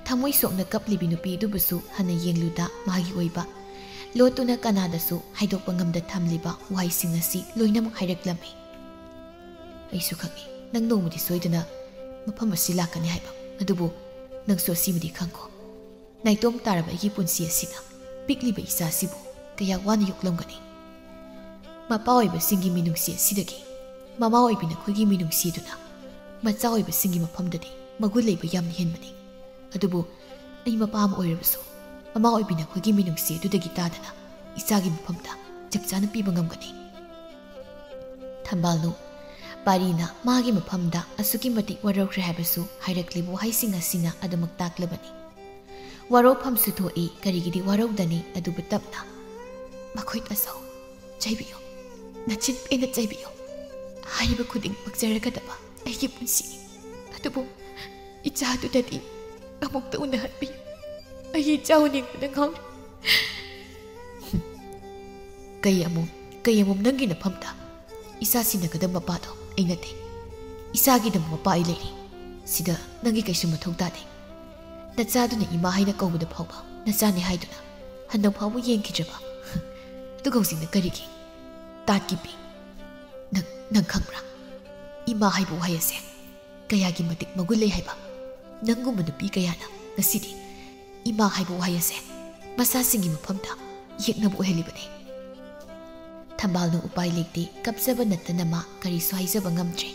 ꯊꯃꯣꯏ ꯁꯣꯛꯅ ꯀꯞꯂꯤꯕꯤ ꯅꯨꯄꯤ ꯑꯗꯨꯕꯨꯁꯨ ꯍꯟꯅ ꯌꯦꯡꯂꯨꯗ ꯃꯥꯒꯤ ꯑꯣꯏꯕ ꯂꯣꯠꯇꯨꯅ ꯀꯅꯥꯗꯁꯨ ꯍꯥꯏꯗꯣꯛꯄ ꯉꯝꯗ ꯊꯝꯂꯤꯕ ꯋꯥꯍꯩꯁꯤꯡ ꯑꯁꯤ ꯂꯣꯏꯅꯃꯛ ꯍꯥꯏꯔꯛꯂꯝꯃꯤ꯫ ꯑꯩꯁꯨ ꯈꯪꯏ, ꯅꯪ ꯅꯣꯡꯃꯗꯤ ꯁꯣꯏꯗꯅ ꯃꯐꯝ ꯑꯁꯤ ꯂꯥꯛꯀꯅꯤ ꯍꯥꯏꯕ꯫ ꯑꯗꯨꯕꯨ ꯅꯪꯁꯨ ꯑꯁꯤꯃꯗꯤ ꯈꯪꯈꯣ, ꯅꯥꯏꯇꯣꯝ ꯇꯥꯔꯕ ꯑꯩꯒꯤ ꯄꯨꯟꯁꯤ ꯑꯁꯤꯗ ꯄꯤꯛꯂꯤꯕ ꯏꯆꯥ ꯑꯁꯤꯕꯨ ꯀꯌꯥ ꯋꯥꯅ ꯌꯣꯛꯂꯝꯒꯅꯤ꯫ ꯃꯄꯥ ꯑꯣꯏꯕꯁꯤꯡꯒꯤ ꯃꯤꯅꯨꯡꯁꯤ ꯑꯁꯤꯗꯒꯤ ꯃꯃꯥ ꯑꯣꯏꯕꯤ ꯅꯈꯣꯏꯒꯤ ꯃꯤꯅꯨꯡꯁꯤ ꯑꯗꯨꯅ ꯃꯆꯥ ꯑꯣꯏꯕꯁꯤꯡꯒꯤ ꯃꯐꯝꯗꯗꯤ ꯃꯒꯨꯟ ꯂꯩꯕ ꯌꯥꯝꯅ ꯍꯦꯟꯕꯅꯤ꯫ ꯑꯗꯨꯕꯨ ꯑꯩ ꯃꯄꯥ ꯑꯃ ꯑꯣꯏꯔꯕꯁꯨ ꯃꯃꯥ ꯑꯣꯏꯕꯤ ꯅꯈꯣꯏꯒꯤ ꯃꯤꯅꯨꯡꯁꯤ ꯑꯗꯨꯗꯒꯤ ꯇꯥꯗꯅ ꯏꯆꯥꯒꯤ ꯃꯐꯝꯗ ꯆꯞ ꯆꯥꯅ ꯄꯤꯕ ꯉꯝꯒꯅꯤ꯫ ꯊꯝꯕꯥꯜꯅꯨ, ꯄꯥꯔꯤꯅ ꯃꯥꯒꯤ ꯃꯐꯝꯗ ꯑꯁꯨꯛꯀꯤ ꯃꯇꯤꯛ ꯋꯥꯔꯧꯈ꯭ꯔꯦ ꯍꯥꯏꯕꯁꯨ ꯍꯥꯏꯔꯛꯂꯤꯕ ꯋꯥꯍꯩꯁꯤꯡ ꯑꯁꯤꯅ ꯑꯗꯨꯃꯛ ꯇꯥꯛꯂꯕꯅꯤ꯫ ꯋꯥꯔꯧꯐꯝꯁꯨ ꯊꯣꯛꯏ, ꯀꯔꯤꯒꯤꯗꯤ ꯋꯥꯔꯧꯗꯅꯤ, ꯑꯗꯨꯕꯨ ꯇꯞꯅ, "ꯃꯈꯣꯏꯗꯁꯨ ꯆꯩꯕꯤꯌꯨ, ꯅꯆꯤꯟ ꯄꯦꯟꯅ ꯆꯩꯕꯤꯌꯨ, ꯍꯥꯏꯔꯤꯕ ꯈꯨꯗꯤꯡꯃꯛ ꯆꯩꯔꯛꯀꯗꯕ ꯑꯩꯒꯤ ꯄꯨꯟꯁꯤꯅꯤ꯫ ꯑꯗꯨꯕꯨ ꯏꯆꯥꯗꯨꯗꯗꯤ ꯑꯃꯨꯛꯇ ꯎꯅꯍꯟꯕꯤꯌꯨ꯫ ꯑꯩ ꯏꯆꯥ ꯎꯅꯤꯡꯕꯅ ꯉꯥꯎꯔꯦ꯫" "ꯀꯩ ꯑꯃꯨꯛ, ꯀꯩ ꯑꯃꯨꯛ ꯅꯪꯒꯤ ꯅꯐꯝꯗ? ꯏꯆꯥ ꯁꯤꯟꯅꯒꯗꯕ ꯃꯄꯥꯗꯣ ꯑꯩ ꯅꯠꯇꯦ꯫ ꯏꯆꯥꯒꯤꯗꯃꯛ ꯃꯄꯥ ꯑꯩ ꯂꯩꯔꯤ꯫ ꯁꯤꯗ ꯅꯪꯒꯤ ꯀꯩꯁꯨ ꯃꯊꯧ ꯇꯥꯗꯦ꯫ ꯅꯆꯥꯗꯨꯅ ꯏꯃꯥ ꯍꯥꯏꯅ ꯀꯧꯕꯗ ꯐꯥꯎꯕ ꯅꯆꯥꯅꯤ ꯍꯥꯏꯗꯨꯅ ꯍꯟꯗꯛ ꯐꯥꯎꯕ ꯌꯦꯡꯈꯤꯗ꯭ꯔꯕ? ꯑꯗꯨꯒ ꯍꯧꯖꯤꯛꯅ ꯀꯔꯤꯒꯤ?" "ꯇꯥꯠꯀꯤꯄꯤ, ꯅꯪ, ꯅꯪ ꯈꯪꯕ꯭ꯔꯥ? ꯏꯃꯥ ꯍꯥꯏꯕ ꯋꯥꯍꯩ ꯑꯁꯦ ꯀꯌꯥꯒꯤ ꯃꯇꯤꯛ ꯃꯒꯨꯟ ꯂꯩ ꯍꯥꯏꯕ? ꯅꯪꯒꯨꯝꯕ ꯅꯨꯄꯤ ꯀꯌꯥꯅ ꯉꯁꯤꯗꯤ ꯏꯃꯥ ꯍꯥꯏꯕ ꯋꯥꯍꯩ ꯑꯁꯦ ꯃꯆꯥꯁꯤꯡꯒꯤ ꯃꯐꯝꯗ ꯌꯦꯛꯅꯕ ꯑꯣꯏꯍꯜꯂꯤꯕꯅꯤ꯫" ꯊꯝꯕꯥꯜꯅ ꯎꯄꯥꯏ ꯂꯩꯇꯦ, ꯀꯞꯆꯕ ꯅꯠꯇꯅ ꯃꯥ ꯀꯔꯤꯁꯨ ꯍꯥꯏꯖꯕ ꯉꯝꯗ꯭ꯔꯦ꯫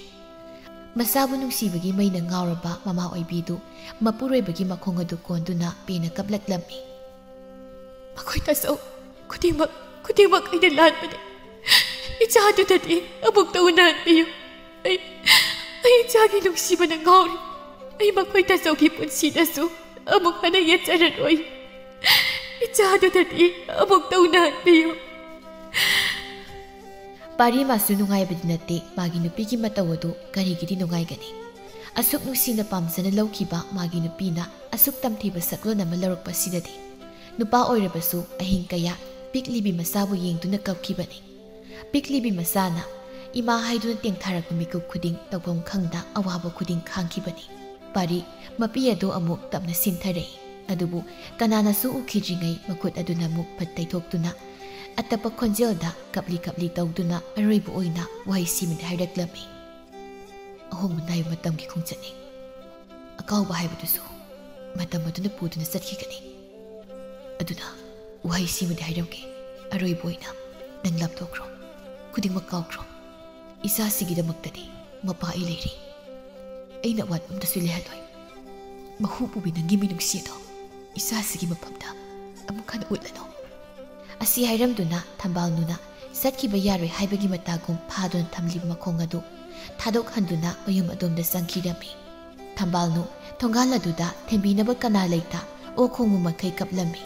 ꯃꯆꯥꯕꯨ ꯅꯨꯡꯁꯤꯕꯒꯤ ꯃꯩꯅ ꯉꯥꯎꯔꯕ ꯃꯃꯥ ꯑꯣꯏꯕꯤꯗꯨ ꯃꯄꯨꯔꯣꯏꯕꯒꯤ ꯃꯈꯣꯡ ꯑꯗꯨ ꯀꯣꯟꯗꯨꯅ ꯄꯦꯟꯅ ꯀꯞꯂꯛꯂꯝꯃꯤ꯫ "ꯃꯈꯣꯏ ꯇꯥꯆꯧ, ꯈꯨꯗꯤꯡꯃꯛ, ꯈꯨꯗꯤꯡꯃꯛ ꯑꯩꯅ ꯂꯥꯟꯕꯅꯤ꯫ ꯏꯆꯥꯗꯨꯗꯗꯤ ꯑꯃꯨꯛꯇ ꯎꯅꯍꯟꯕꯤꯌꯨ꯫ ꯑꯩ, ꯑꯩ ꯏꯆꯥꯒꯤ ꯅꯨꯡꯁꯤꯕꯅ ꯉꯥꯎꯔꯤ꯫ ꯑꯩ ꯃꯈꯣꯏ ꯇꯥꯆꯧꯒꯤ ꯄꯨꯟꯁꯤꯗꯁꯨ ꯑꯃꯨꯛ ꯍꯟꯅ ꯌꯦꯠꯆꯔꯔꯣꯏ꯫ ꯏꯆꯥꯗꯨꯗꯗꯤ ꯑꯃꯨꯛꯇ ꯎꯅꯍꯟꯕꯤꯌꯨ꯫" ꯄꯥꯔꯤꯃꯥꯁꯨ ꯅꯨꯡꯉꯥꯏꯕꯗꯤ ꯅꯠꯇꯦ, ꯃꯥꯒꯤ ꯅꯨꯄꯤꯒꯤ ꯃꯇꯧ ꯑꯗꯨ ꯀꯔꯤꯒꯤꯗꯤ ꯅꯨꯡꯉꯥꯏꯒꯅꯤ? ꯑꯁꯨꯛ ꯅꯨꯡꯁꯤꯅ ꯄꯥꯝꯖꯅ ꯂꯧꯈꯤꯕ ꯃꯥꯒꯤ ꯅꯨꯄꯤꯅ ꯑꯁꯨꯛ ꯇꯝꯊꯤꯕ ꯁꯛꯂꯣꯟ ꯑꯃ ꯂꯧꯔꯛꯄꯁꯤꯗꯗꯤ ꯅꯨꯄꯥ ꯑꯣꯏꯔꯕꯁꯨ ꯑꯍꯤꯡ ꯀꯌꯥ ꯄꯤꯛꯂꯤꯕꯤ ꯃꯆꯥꯕꯨ ꯌꯦꯡꯗꯨꯅ ꯀꯞꯈꯤꯕꯅꯤ꯫ ꯄꯤꯛꯂꯤꯕꯤ ꯃꯆꯥꯅ ꯏꯃꯥ ꯍꯥꯏꯗꯨꯅ ꯇꯦꯡꯊꯥꯔꯛꯄ ꯃꯤꯀꯨꯞ ꯈꯨꯗꯤꯡ ꯇꯧꯐꯝ ꯈꯪꯗ ꯑꯋꯥꯕ ꯈꯨꯗꯤꯡ ꯈꯥꯡꯈꯤꯕꯅꯤ꯫ ꯄꯥꯔꯤ ꯃꯄꯤ ꯑꯗꯨ ꯑꯃꯨꯛ ꯇꯞꯅ ꯁꯤꯟꯊꯔꯛꯏ꯫ ꯑꯗꯨꯕꯨ ꯀꯅꯥꯅꯁꯨ ꯎꯈꯤꯗ꯭ꯔꯤꯉꯩ ꯃꯈꯨꯠ ꯑꯗꯨꯅ ꯑꯃꯨꯛ ꯐꯠ ꯇꯩꯊꯣꯛꯇꯨꯅ ꯑꯇꯞꯄ ꯈꯣꯟꯖꯦꯜꯗ ꯀꯞꯂꯤ ꯀꯞꯂꯤ ꯇꯧꯗꯨꯅ ꯑꯔꯣꯏꯕ ꯑꯣꯏꯅ ꯋꯥꯍꯩ ꯁꯤꯃꯗꯤ ꯍꯥꯏꯔꯛꯂꯝꯃꯤ: "ꯑꯍꯣꯡꯕ ꯅꯥꯏꯕ ꯃꯇꯝꯒꯤ ꯈꯣꯡꯆꯠꯅꯤ꯫ ꯑꯀꯥꯎꯕ ꯍꯥꯏꯕꯗꯨꯁꯨ ꯃꯇꯝ ꯑꯗꯨꯅ ꯄꯨꯗꯨꯅ ꯆꯠꯈꯤꯒꯅꯤ꯫ ꯑꯗꯨꯅ ꯋꯥꯍꯩ ꯁꯤꯃꯗꯤ ꯍꯥꯏꯔꯝꯒꯦ, ꯑꯔꯣꯏꯕ ꯑꯣꯏꯅ ꯅꯪ ꯂꯥꯞꯊꯣꯛꯈ꯭ꯔꯣ, ꯈꯨꯗꯤꯡꯃꯛ ꯀꯥꯎꯈ꯭ꯔꯣ꯫ ꯏꯆꯥꯁꯤꯒꯤꯗꯃꯛꯇꯗꯤ ꯃꯄꯥ ꯑꯩ ꯂꯩꯔꯤ꯫ ꯑꯩꯅ ꯑꯋꯥꯠꯄ ꯑꯝꯇꯁꯨ ꯂꯩꯍꯜꯂꯣꯏ꯫ ꯃꯍꯨ ꯄꯨꯕꯤ ꯅꯪꯒꯤ ꯃꯤꯅꯨꯡꯁꯤ ꯑꯗꯣ ꯏꯆꯥꯁꯤꯒꯤ ꯃꯐꯝꯗ ꯑꯃꯨꯛ ꯍꯟꯅ ꯎꯠꯂꯅꯨ"꯫ ꯑꯁꯤ ꯍꯥꯏꯔꯝꯗꯨꯅ ꯊꯝꯕꯥꯜꯅꯨꯅ ꯆꯠꯈꯤꯕ ꯌꯥꯔꯣꯏ ꯍꯥꯏꯕꯒꯤ ꯃꯇꯥꯒꯨꯝ ꯐꯥꯗꯨꯅ ꯊꯝꯂꯤꯕ ꯃꯈꯣꯡ ꯑꯗꯨ ꯊꯥꯗꯣꯛꯍꯟꯗꯨꯅ ꯃꯌꯨꯝ ꯑꯗꯣꯝꯗ ꯆꯪꯈꯤꯔꯝꯃꯤ꯫ ꯊꯝꯕꯥꯜꯅꯨ ꯊꯣꯡꯒꯥꯜ ꯑꯗꯨꯗ ꯊꯦꯝꯕꯤꯅꯕ ꯀꯅꯥ ꯂꯩꯇ ꯑꯣꯛ ꯈꯣꯡꯕ ꯃꯈꯩ ꯀꯞꯂꯝꯃꯤ꯫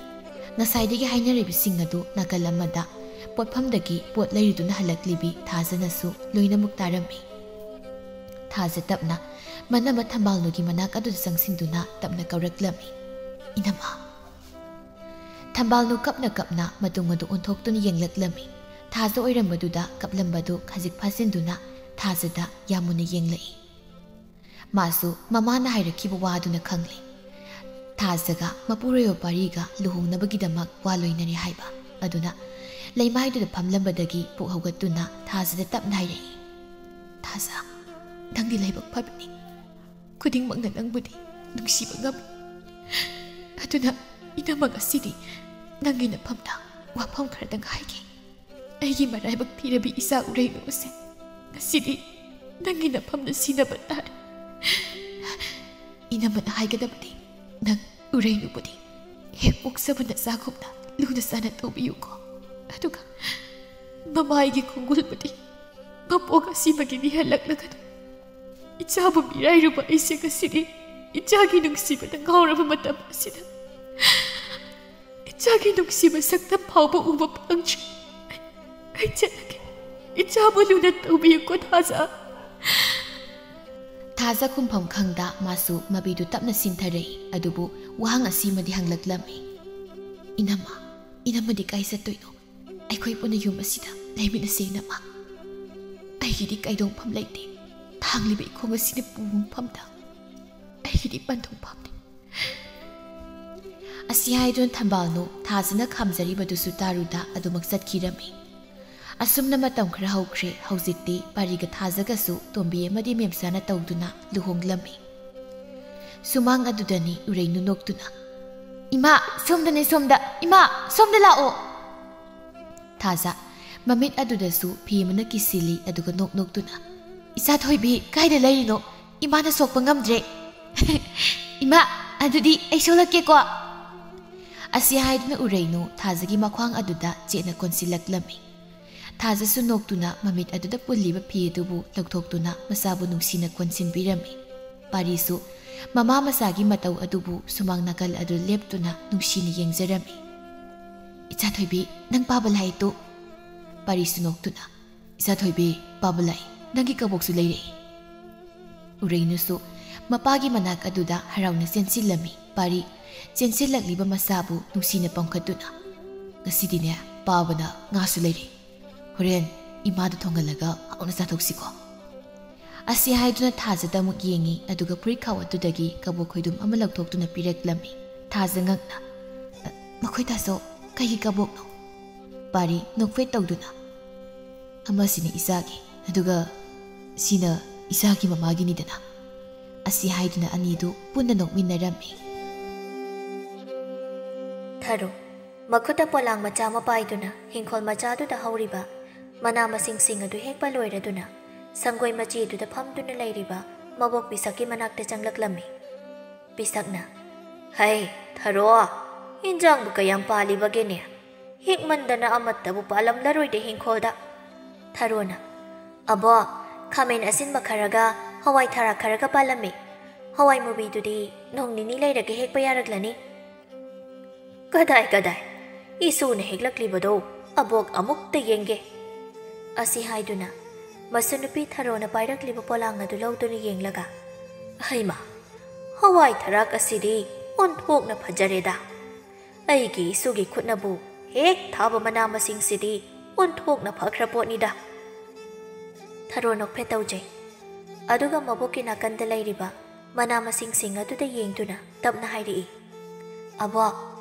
ꯉꯁꯥꯏꯗꯒꯤ ꯍꯥꯏꯅꯔꯤꯕꯁꯤꯡ ꯑꯗꯨ ꯅꯥꯀꯜ ꯑꯃꯗ ꯄꯣꯠꯐꯝꯗꯒꯤ ꯄꯣꯠ ꯂꯩꯔꯨꯗꯨꯅ ꯍꯜꯂꯛꯂꯤꯕꯤ ꯊꯥꯖꯅꯁꯨ ꯂꯣꯏꯅꯃꯛ ꯇꯥꯔꯝꯃꯤ꯫ ꯊꯥꯖ ꯇꯞꯅ ꯃꯅꯝꯃ ꯊꯝꯕꯥꯜꯅꯨꯒꯤ ꯃꯅꯥꯛ ꯑꯗꯨꯗ ꯆꯪꯁꯤꯟꯗꯨꯅ ꯇꯞꯅ ꯀꯧꯔꯛꯂꯝꯃꯤ: "ꯏꯅꯝꯃ"꯫ ꯊꯝꯕꯥꯜꯅꯨ ꯀꯞꯅ ꯀꯞꯅ ꯃꯇꯨꯡ ꯑꯗꯨ ꯑꯣꯟꯊꯣꯛꯇꯨꯅ ꯌꯦꯡꯂꯛꯂꯝꯃꯤ꯫ ꯊꯥꯖ ꯑꯣꯏꯔꯝꯕꯗꯨꯗ ꯀꯞꯂꯝꯕꯗꯨ ꯈꯖꯤꯛ ꯐꯥꯖꯤꯟꯗꯨꯅ ꯊꯥꯖꯗ ꯌꯥꯝ ꯃꯨꯟꯅ ꯌꯦꯡꯂꯛꯏ꯫ ꯃꯥꯁꯨ ꯃꯃꯥꯅ ꯍꯥꯏꯔꯛꯈꯤꯕ ꯋꯥꯗꯨꯅ ꯈꯪꯂꯦ꯫ ꯊꯥꯖꯒ ꯃꯄꯨꯔꯣꯏꯕ ꯄꯥꯔꯤꯒ ꯂꯨꯍꯣꯡꯅꯕꯒꯤꯗꯃꯛ ꯋꯥ ꯂꯣꯏꯅꯔꯦ ꯍꯥꯏꯕ꯫ ꯑꯗꯨꯅ ꯂꯩꯃꯥꯏꯗꯨꯗ ꯐꯝꯂꯝꯕꯗꯒꯤ ꯄꯨꯛ ꯍꯧꯒꯠꯇꯨꯅ ꯊꯥꯖꯗ ꯇꯞꯅ ꯍꯥꯏꯔꯛꯏ: "ꯊꯥꯖ, ꯅꯪꯗꯤ ꯂꯥꯏꯕꯛ ꯐꯕꯤꯅꯤ꯫ ꯈꯨꯗꯤꯡꯃꯛꯅ ꯅꯪꯕꯨꯗꯤ ꯅꯨꯡꯁꯤꯕ ꯉꯝꯃꯤ꯫ ꯑꯗꯨꯅ ꯏꯅꯝꯃ, ꯉꯁꯤꯗꯤ ꯅꯪꯒꯤ ꯅꯐꯝꯗ ꯋꯥꯐꯝ ꯈꯔꯗꯪ ꯍꯥꯏꯒꯦ꯫ ꯑꯩꯒꯤ ꯃꯔꯥꯏꯕꯛ ꯊꯤꯔꯕꯤ ꯏꯆꯥ ꯎꯔꯩꯅꯨ ꯑꯁꯦ ꯉꯁꯤꯗꯤ ꯅꯪꯒꯤ ꯅꯐꯝꯗ ꯁꯤꯅꯕ ꯇꯥꯔꯦ"꯫ ꯏꯅꯝꯃꯅ ꯍꯥꯏꯒꯗꯕꯗꯤ, ꯅꯪ ꯎꯔꯩꯅꯨꯕꯨꯗꯤ ꯍꯦꯛ ꯄꯣꯛꯆꯕ ꯅꯆꯥꯒꯨꯝꯅ ꯂꯨꯅ ꯆꯥꯟꯅ ꯇꯧꯕꯤꯌꯨꯀꯣ꯫ ꯑꯗꯨꯒ ꯃꯃꯥꯏꯒꯤ ꯈꯣꯡꯒꯨꯜꯕꯨꯗꯤ ꯃꯄꯣꯛ ꯑꯁꯤꯃꯒꯤꯅꯤ ꯍꯜꯂꯛꯂꯒꯅꯨ꯫ ꯏꯆꯥꯕꯨ ꯃꯤꯔꯥꯏꯔꯨꯕ ꯑꯩꯁꯦ ꯉꯁꯤꯗꯤ ꯏꯆꯥꯒꯤ ꯅꯨꯡꯁꯤꯕꯗ ꯉꯥꯎꯔꯕ ꯃꯇꯝ ꯑꯁꯤꯗ ꯏꯆꯥꯒꯤ ꯅꯨꯡꯁꯤꯕ ꯁꯛꯇꯝ ꯐꯥꯎꯕ ꯎꯕ ꯐꯪꯗ꯭ꯔꯤ꯫ ꯑꯩ ꯆꯠꯂꯒꯦ꯫ ꯏꯆꯥꯕꯨ ꯂꯨꯅ ꯇꯧꯕꯤꯌꯨꯀꯣ, ꯊꯥꯖ꯫ ꯊꯥꯖ ꯈꯨꯝꯐꯝ ꯈꯪꯗ ꯃꯥꯁꯨ ꯃꯄꯤꯗꯨ ꯇꯞꯅ ꯁꯤꯟꯊꯔꯛꯏ꯫ ꯑꯗꯨꯕꯨ ꯋꯥꯍꯪ ꯑꯁꯤꯃꯗꯤ ꯍꯪꯂꯛꯂꯝꯃꯤ: "ꯏꯅꯝꯃ, ꯏꯅꯝꯃꯗꯤ ꯀꯥꯏ ꯆꯠꯇꯣꯏꯅꯣ? ꯑꯩꯈꯣꯏ ꯄꯨꯟꯅ ꯌꯨꯝ ꯑꯁꯤꯗ ꯂꯩꯃꯤꯟꯅꯁꯦ ꯏꯅꯝꯃ꯫ ꯑꯩꯒꯤꯗꯤ ꯀꯥꯏꯗꯣꯡꯐꯝ ꯂꯩꯇꯦ꯫ ꯊꯥꯡꯂꯤꯕ ꯏꯈꯣꯡ ꯑꯁꯤꯅ ꯄꯨꯕ ꯃꯐꯝꯗ ꯑꯩꯒꯤꯗꯤ ꯄꯟꯊꯨꯡꯐꯝꯅꯤ꯫" ꯑꯁꯤ ꯍꯥꯏꯗꯨꯅ ꯊꯝꯕꯥꯜꯅꯨ ꯊꯥꯖꯅ ꯈꯥꯝꯖꯔꯤꯕꯗꯨꯁꯨ ꯇꯥꯔꯨꯗ ꯑꯗꯨꯃꯛ ꯆꯠꯈꯤꯔꯝꯃꯤ꯫ ꯑꯁꯨꯝꯅ ꯃꯇꯝ ꯈꯔ ꯍꯧꯈ꯭ꯔꯦ꯫ ꯍꯧꯖꯤꯛꯇꯤ ꯄꯥꯔꯤꯒ ꯊꯥꯖꯒꯁꯨ ꯇꯣꯝꯕꯤ ꯑꯃꯗꯤ ꯃꯦꯝꯆꯥꯅ ꯇꯧꯗꯨꯅ ꯂꯨꯍꯣꯡꯂꯝꯃꯤ꯫ ꯁꯨꯃꯥꯡ ꯑꯗꯨꯗꯅꯤ ꯎꯔꯩꯅꯨ ꯅꯣꯛꯇꯨꯅ, "ꯏꯃꯥ, ꯁꯣꯝꯗꯅꯦ, ꯁꯣꯝꯗ! ꯏꯃꯥ, ꯁꯣꯝꯗ ꯂꯥꯛꯑꯣ!" ꯊꯥꯖ, ꯃꯃꯤꯠ ꯑꯗꯨꯗꯁꯨ ꯐꯤ ꯑꯃꯅ ꯀꯤꯁꯤꯜꯂꯤ, ꯑꯗꯨꯒ ꯅꯣꯛ ꯅꯣꯛꯇꯨꯅ, "ꯏꯆꯥ ꯊꯣꯏꯕꯤ, ꯀꯥꯏꯗ ꯂꯩꯔꯤꯅꯣ? ꯏꯃꯥꯅ ꯁꯣꯛꯄ ꯉꯝꯗ꯭ꯔꯦ꯫" "ꯏꯃꯥ, ꯑꯗꯨꯗꯤ ꯑꯩ ꯁꯣꯛꯂꯛꯀꯦꯀꯣ꯫" ꯑꯁꯤ ꯍꯥꯏꯗꯨꯅ ꯎꯔꯩꯅꯨ ꯊꯥꯖꯒꯤ ꯃꯈ꯭ꯋꯥꯡ ꯑꯗꯨꯗ ꯆꯦꯠꯅ ꯀꯣꯟꯁꯤꯜꯂꯛꯂꯝꯃꯤ꯫ ꯊꯥꯖꯁꯨ ꯅꯣꯛꯇꯨꯅ ꯃꯃꯤꯠ ꯑꯗꯨꯗ ꯄꯨꯜꯂꯤꯕ ꯐꯤ ꯑꯗꯨꯕꯨ ꯂꯧꯊꯣꯛꯇꯨꯅ ꯃꯆꯥꯕꯨ ꯅꯨꯡꯁꯤꯅ ꯀꯣꯟꯁꯤꯟꯕꯤꯔꯝꯃꯤ꯫ ꯄꯥꯔꯤꯁꯨ ꯃꯃꯥ ꯃꯆꯥꯒꯤ ꯃꯇꯧ ꯑꯗꯨꯕꯨ ꯁꯨꯃꯥꯡ ꯅꯥꯀꯜ ꯑꯗꯨ ꯂꯦꯞꯇꯨꯅ ꯅꯨꯡꯁꯤꯅ ꯌꯦꯡꯖꯔꯝꯃꯤ꯫ "ꯏꯆꯥ ꯊꯣꯏꯕꯤ, ꯅꯪ ꯄꯥꯕ ꯂꯥꯏꯔꯤꯛꯇꯨ?" ꯄꯥꯔꯤꯁꯨ ꯅꯣꯛꯇꯨꯅ, "ꯏꯆꯥ ꯊꯣꯏꯕꯤ, ꯄꯥꯕ ꯂꯥꯛꯏ꯫ ꯅꯪꯒꯤ ꯀꯕꯣꯛꯁꯨ ꯂꯩꯔꯛꯏ꯫" ꯎꯔꯩꯅꯨꯁꯨ ꯃꯄꯥꯒꯤ ꯃꯅꯥꯛ ꯑꯗꯨꯗ ꯍꯔꯥꯎꯅ ꯆꯦꯟꯁꯤꯜꯂꯝꯃꯤ꯫ ꯄꯥꯔꯤ ꯆꯦꯟꯁꯤꯜꯂꯛꯂꯤꯕ ꯃꯆꯥꯕꯨ ꯅꯨꯡꯁꯤꯅ ꯄꯝꯈꯠꯇꯨꯅ, "ꯉꯁꯤꯗꯤꯅꯦ, ꯄꯥꯕꯅ ꯉꯥꯁꯨ ꯂꯩꯔꯛꯏ꯫ ꯍꯣꯔꯦꯟ ꯏꯃꯥꯗ ꯊꯣꯡꯍꯜꯂꯒ ꯍꯥꯎꯅ ꯆꯥꯊꯣꯛꯁꯤꯀꯣ꯫" ꯑꯁꯤ ꯍꯥꯏꯗꯨꯅ ꯊꯥꯖꯗ ꯑꯃꯨꯛ ꯌꯦꯡꯉꯤ, ꯑꯗꯨꯒ ꯐꯨꯔꯤꯠ ꯈꯥꯎ ꯑꯗꯨꯗꯒꯤ ꯀꯕꯣꯛ ꯈꯣꯏꯗꯨꯝ ꯑꯃ ꯂꯧꯊꯣꯛꯇꯨꯅ ꯄꯤꯔꯛꯂꯝꯃꯤ꯫ ꯊꯥꯖ ꯉꯛꯅ, "ꯑ, ꯃꯈꯣꯏ ꯇꯥꯆꯧ, ꯀꯩꯒꯤ ꯀꯕꯣꯛꯅꯣ?" ꯄꯥꯔꯤ ꯅꯣꯛꯐꯦꯠ ꯇꯧꯗꯨꯅ, "ꯑꯃꯁꯤꯅ ꯏꯆꯥꯒꯤ, ꯑꯗꯨꯒ ꯁꯤꯅ ꯏꯆꯥꯒꯤ ꯃꯃꯥꯒꯤꯅꯤꯗꯅ꯫" ꯑꯁꯤ ꯍꯥꯏꯗꯨꯅ ꯑꯅꯤꯗꯨ ꯄꯨꯟꯅ ꯅꯣꯛꯃꯤꯟꯅꯔꯝꯃꯤ꯫ ꯊꯔꯣ, ꯃꯈꯨꯠꯇ ꯄꯣꯂꯥꯡ ꯃꯆꯥ ꯑꯃ ꯄꯥꯏꯗꯨꯅ ꯍꯤꯡꯈꯣꯜ ꯃꯆꯥꯗꯨꯗ ꯍꯧꯔꯤꯕ ꯃꯅꯥ ꯃꯁꯤꯡꯁꯤꯡ ꯑꯗꯨ ꯍꯦꯛꯄ ꯂꯣꯏꯔꯗꯨꯅ ꯁꯪꯒꯣꯏ ꯃꯆꯦꯗꯨꯗ ꯐꯝꯗꯨꯅ ꯂꯩꯔꯤꯕ ꯃꯕꯣꯛ ꯄꯤꯁꯛꯀꯤ ꯃꯅꯥꯛꯇ ꯆꯪꯂꯛꯂꯝꯃꯤ꯫ ꯄꯤꯁꯛꯅ, "ꯍꯩ, ꯊꯔꯣ, ꯏꯟꯖꯥꯡꯕꯨ ꯀꯌꯥꯝ ꯄꯥꯜꯂꯤꯕꯒꯦꯅꯦ? ꯍꯦꯛꯃꯟꯗꯅ ꯑꯃꯠꯇꯕꯨ ꯄꯥꯜꯂꯝꯂꯔꯣꯏꯗ ꯍꯤꯡꯈꯣꯜꯗ꯫" ꯊꯔꯣꯅ, "ꯑꯕꯣ, ꯈꯥꯃꯦꯟ ꯑꯁꯤꯟꯕ ꯈꯔꯒ ꯍꯋꯥꯏ ꯊꯔꯥꯛ ꯈꯔꯒ ꯄꯥꯜꯂꯝꯃꯤ꯫ ꯍꯋꯥꯏ ꯃꯨꯕꯤꯗꯨꯗꯤ ꯅꯣꯡ ꯅꯤꯅꯤ ꯂꯩꯔꯒ ꯍꯦꯛꯄ ꯌꯥꯔꯛꯂꯅꯤ꯫" "ꯀꯗꯥꯏ, ꯀꯗꯥꯏ? ꯏꯁꯨꯅ ꯍꯦꯛꯂꯛꯂꯤꯕꯗꯣ ꯑꯕꯣꯛ ꯑꯃꯨꯛꯇ ꯌꯦꯡꯒꯦ꯫" ꯑꯁꯤ ꯍꯥꯏꯗꯨꯅ ꯃꯁꯨꯅꯨꯄꯤ ꯊꯔꯣꯅ ꯄꯥꯏꯔꯛꯂꯤꯕ ꯄꯣꯂꯥꯡ ꯑꯗꯨ ꯂꯧꯗꯨꯅ ꯌꯦꯡꯂꯒ, "ꯍꯩꯃꯥ, ꯍꯋꯥꯏ ꯊꯔꯥꯛ ꯑꯁꯤꯗꯤ ꯑꯣꯟꯊꯣꯛꯅ ꯐꯖꯔꯦꯗ꯫ ꯑꯩꯒꯤ ꯏꯁꯨꯒꯤ ꯈꯨꯠꯅꯕꯨ ꯍꯦꯛ ꯊꯥꯕ ꯃꯅꯥ ꯃꯁꯤꯡꯁꯤꯗꯤ ꯑꯣꯟꯊꯣꯛꯅ ꯐꯈ꯭ꯔ ꯄꯣꯠꯅꯤꯗ꯫ ꯊꯔꯣ ꯅꯣꯛꯐꯦꯠ ꯇꯧꯖꯩ꯫ ꯑꯗꯨꯒ ꯃꯕꯣꯛꯀꯤ ꯅꯥꯀꯟꯗ ꯂꯩꯔꯤꯕ ꯃꯅꯥ ꯃꯁꯤꯡꯁꯤꯡ ꯑꯗꯨꯗ ꯌꯦꯡꯗꯨꯅ ꯇꯞꯅ ꯍꯥꯏꯔꯛꯏ, "ꯑꯕꯣꯛ,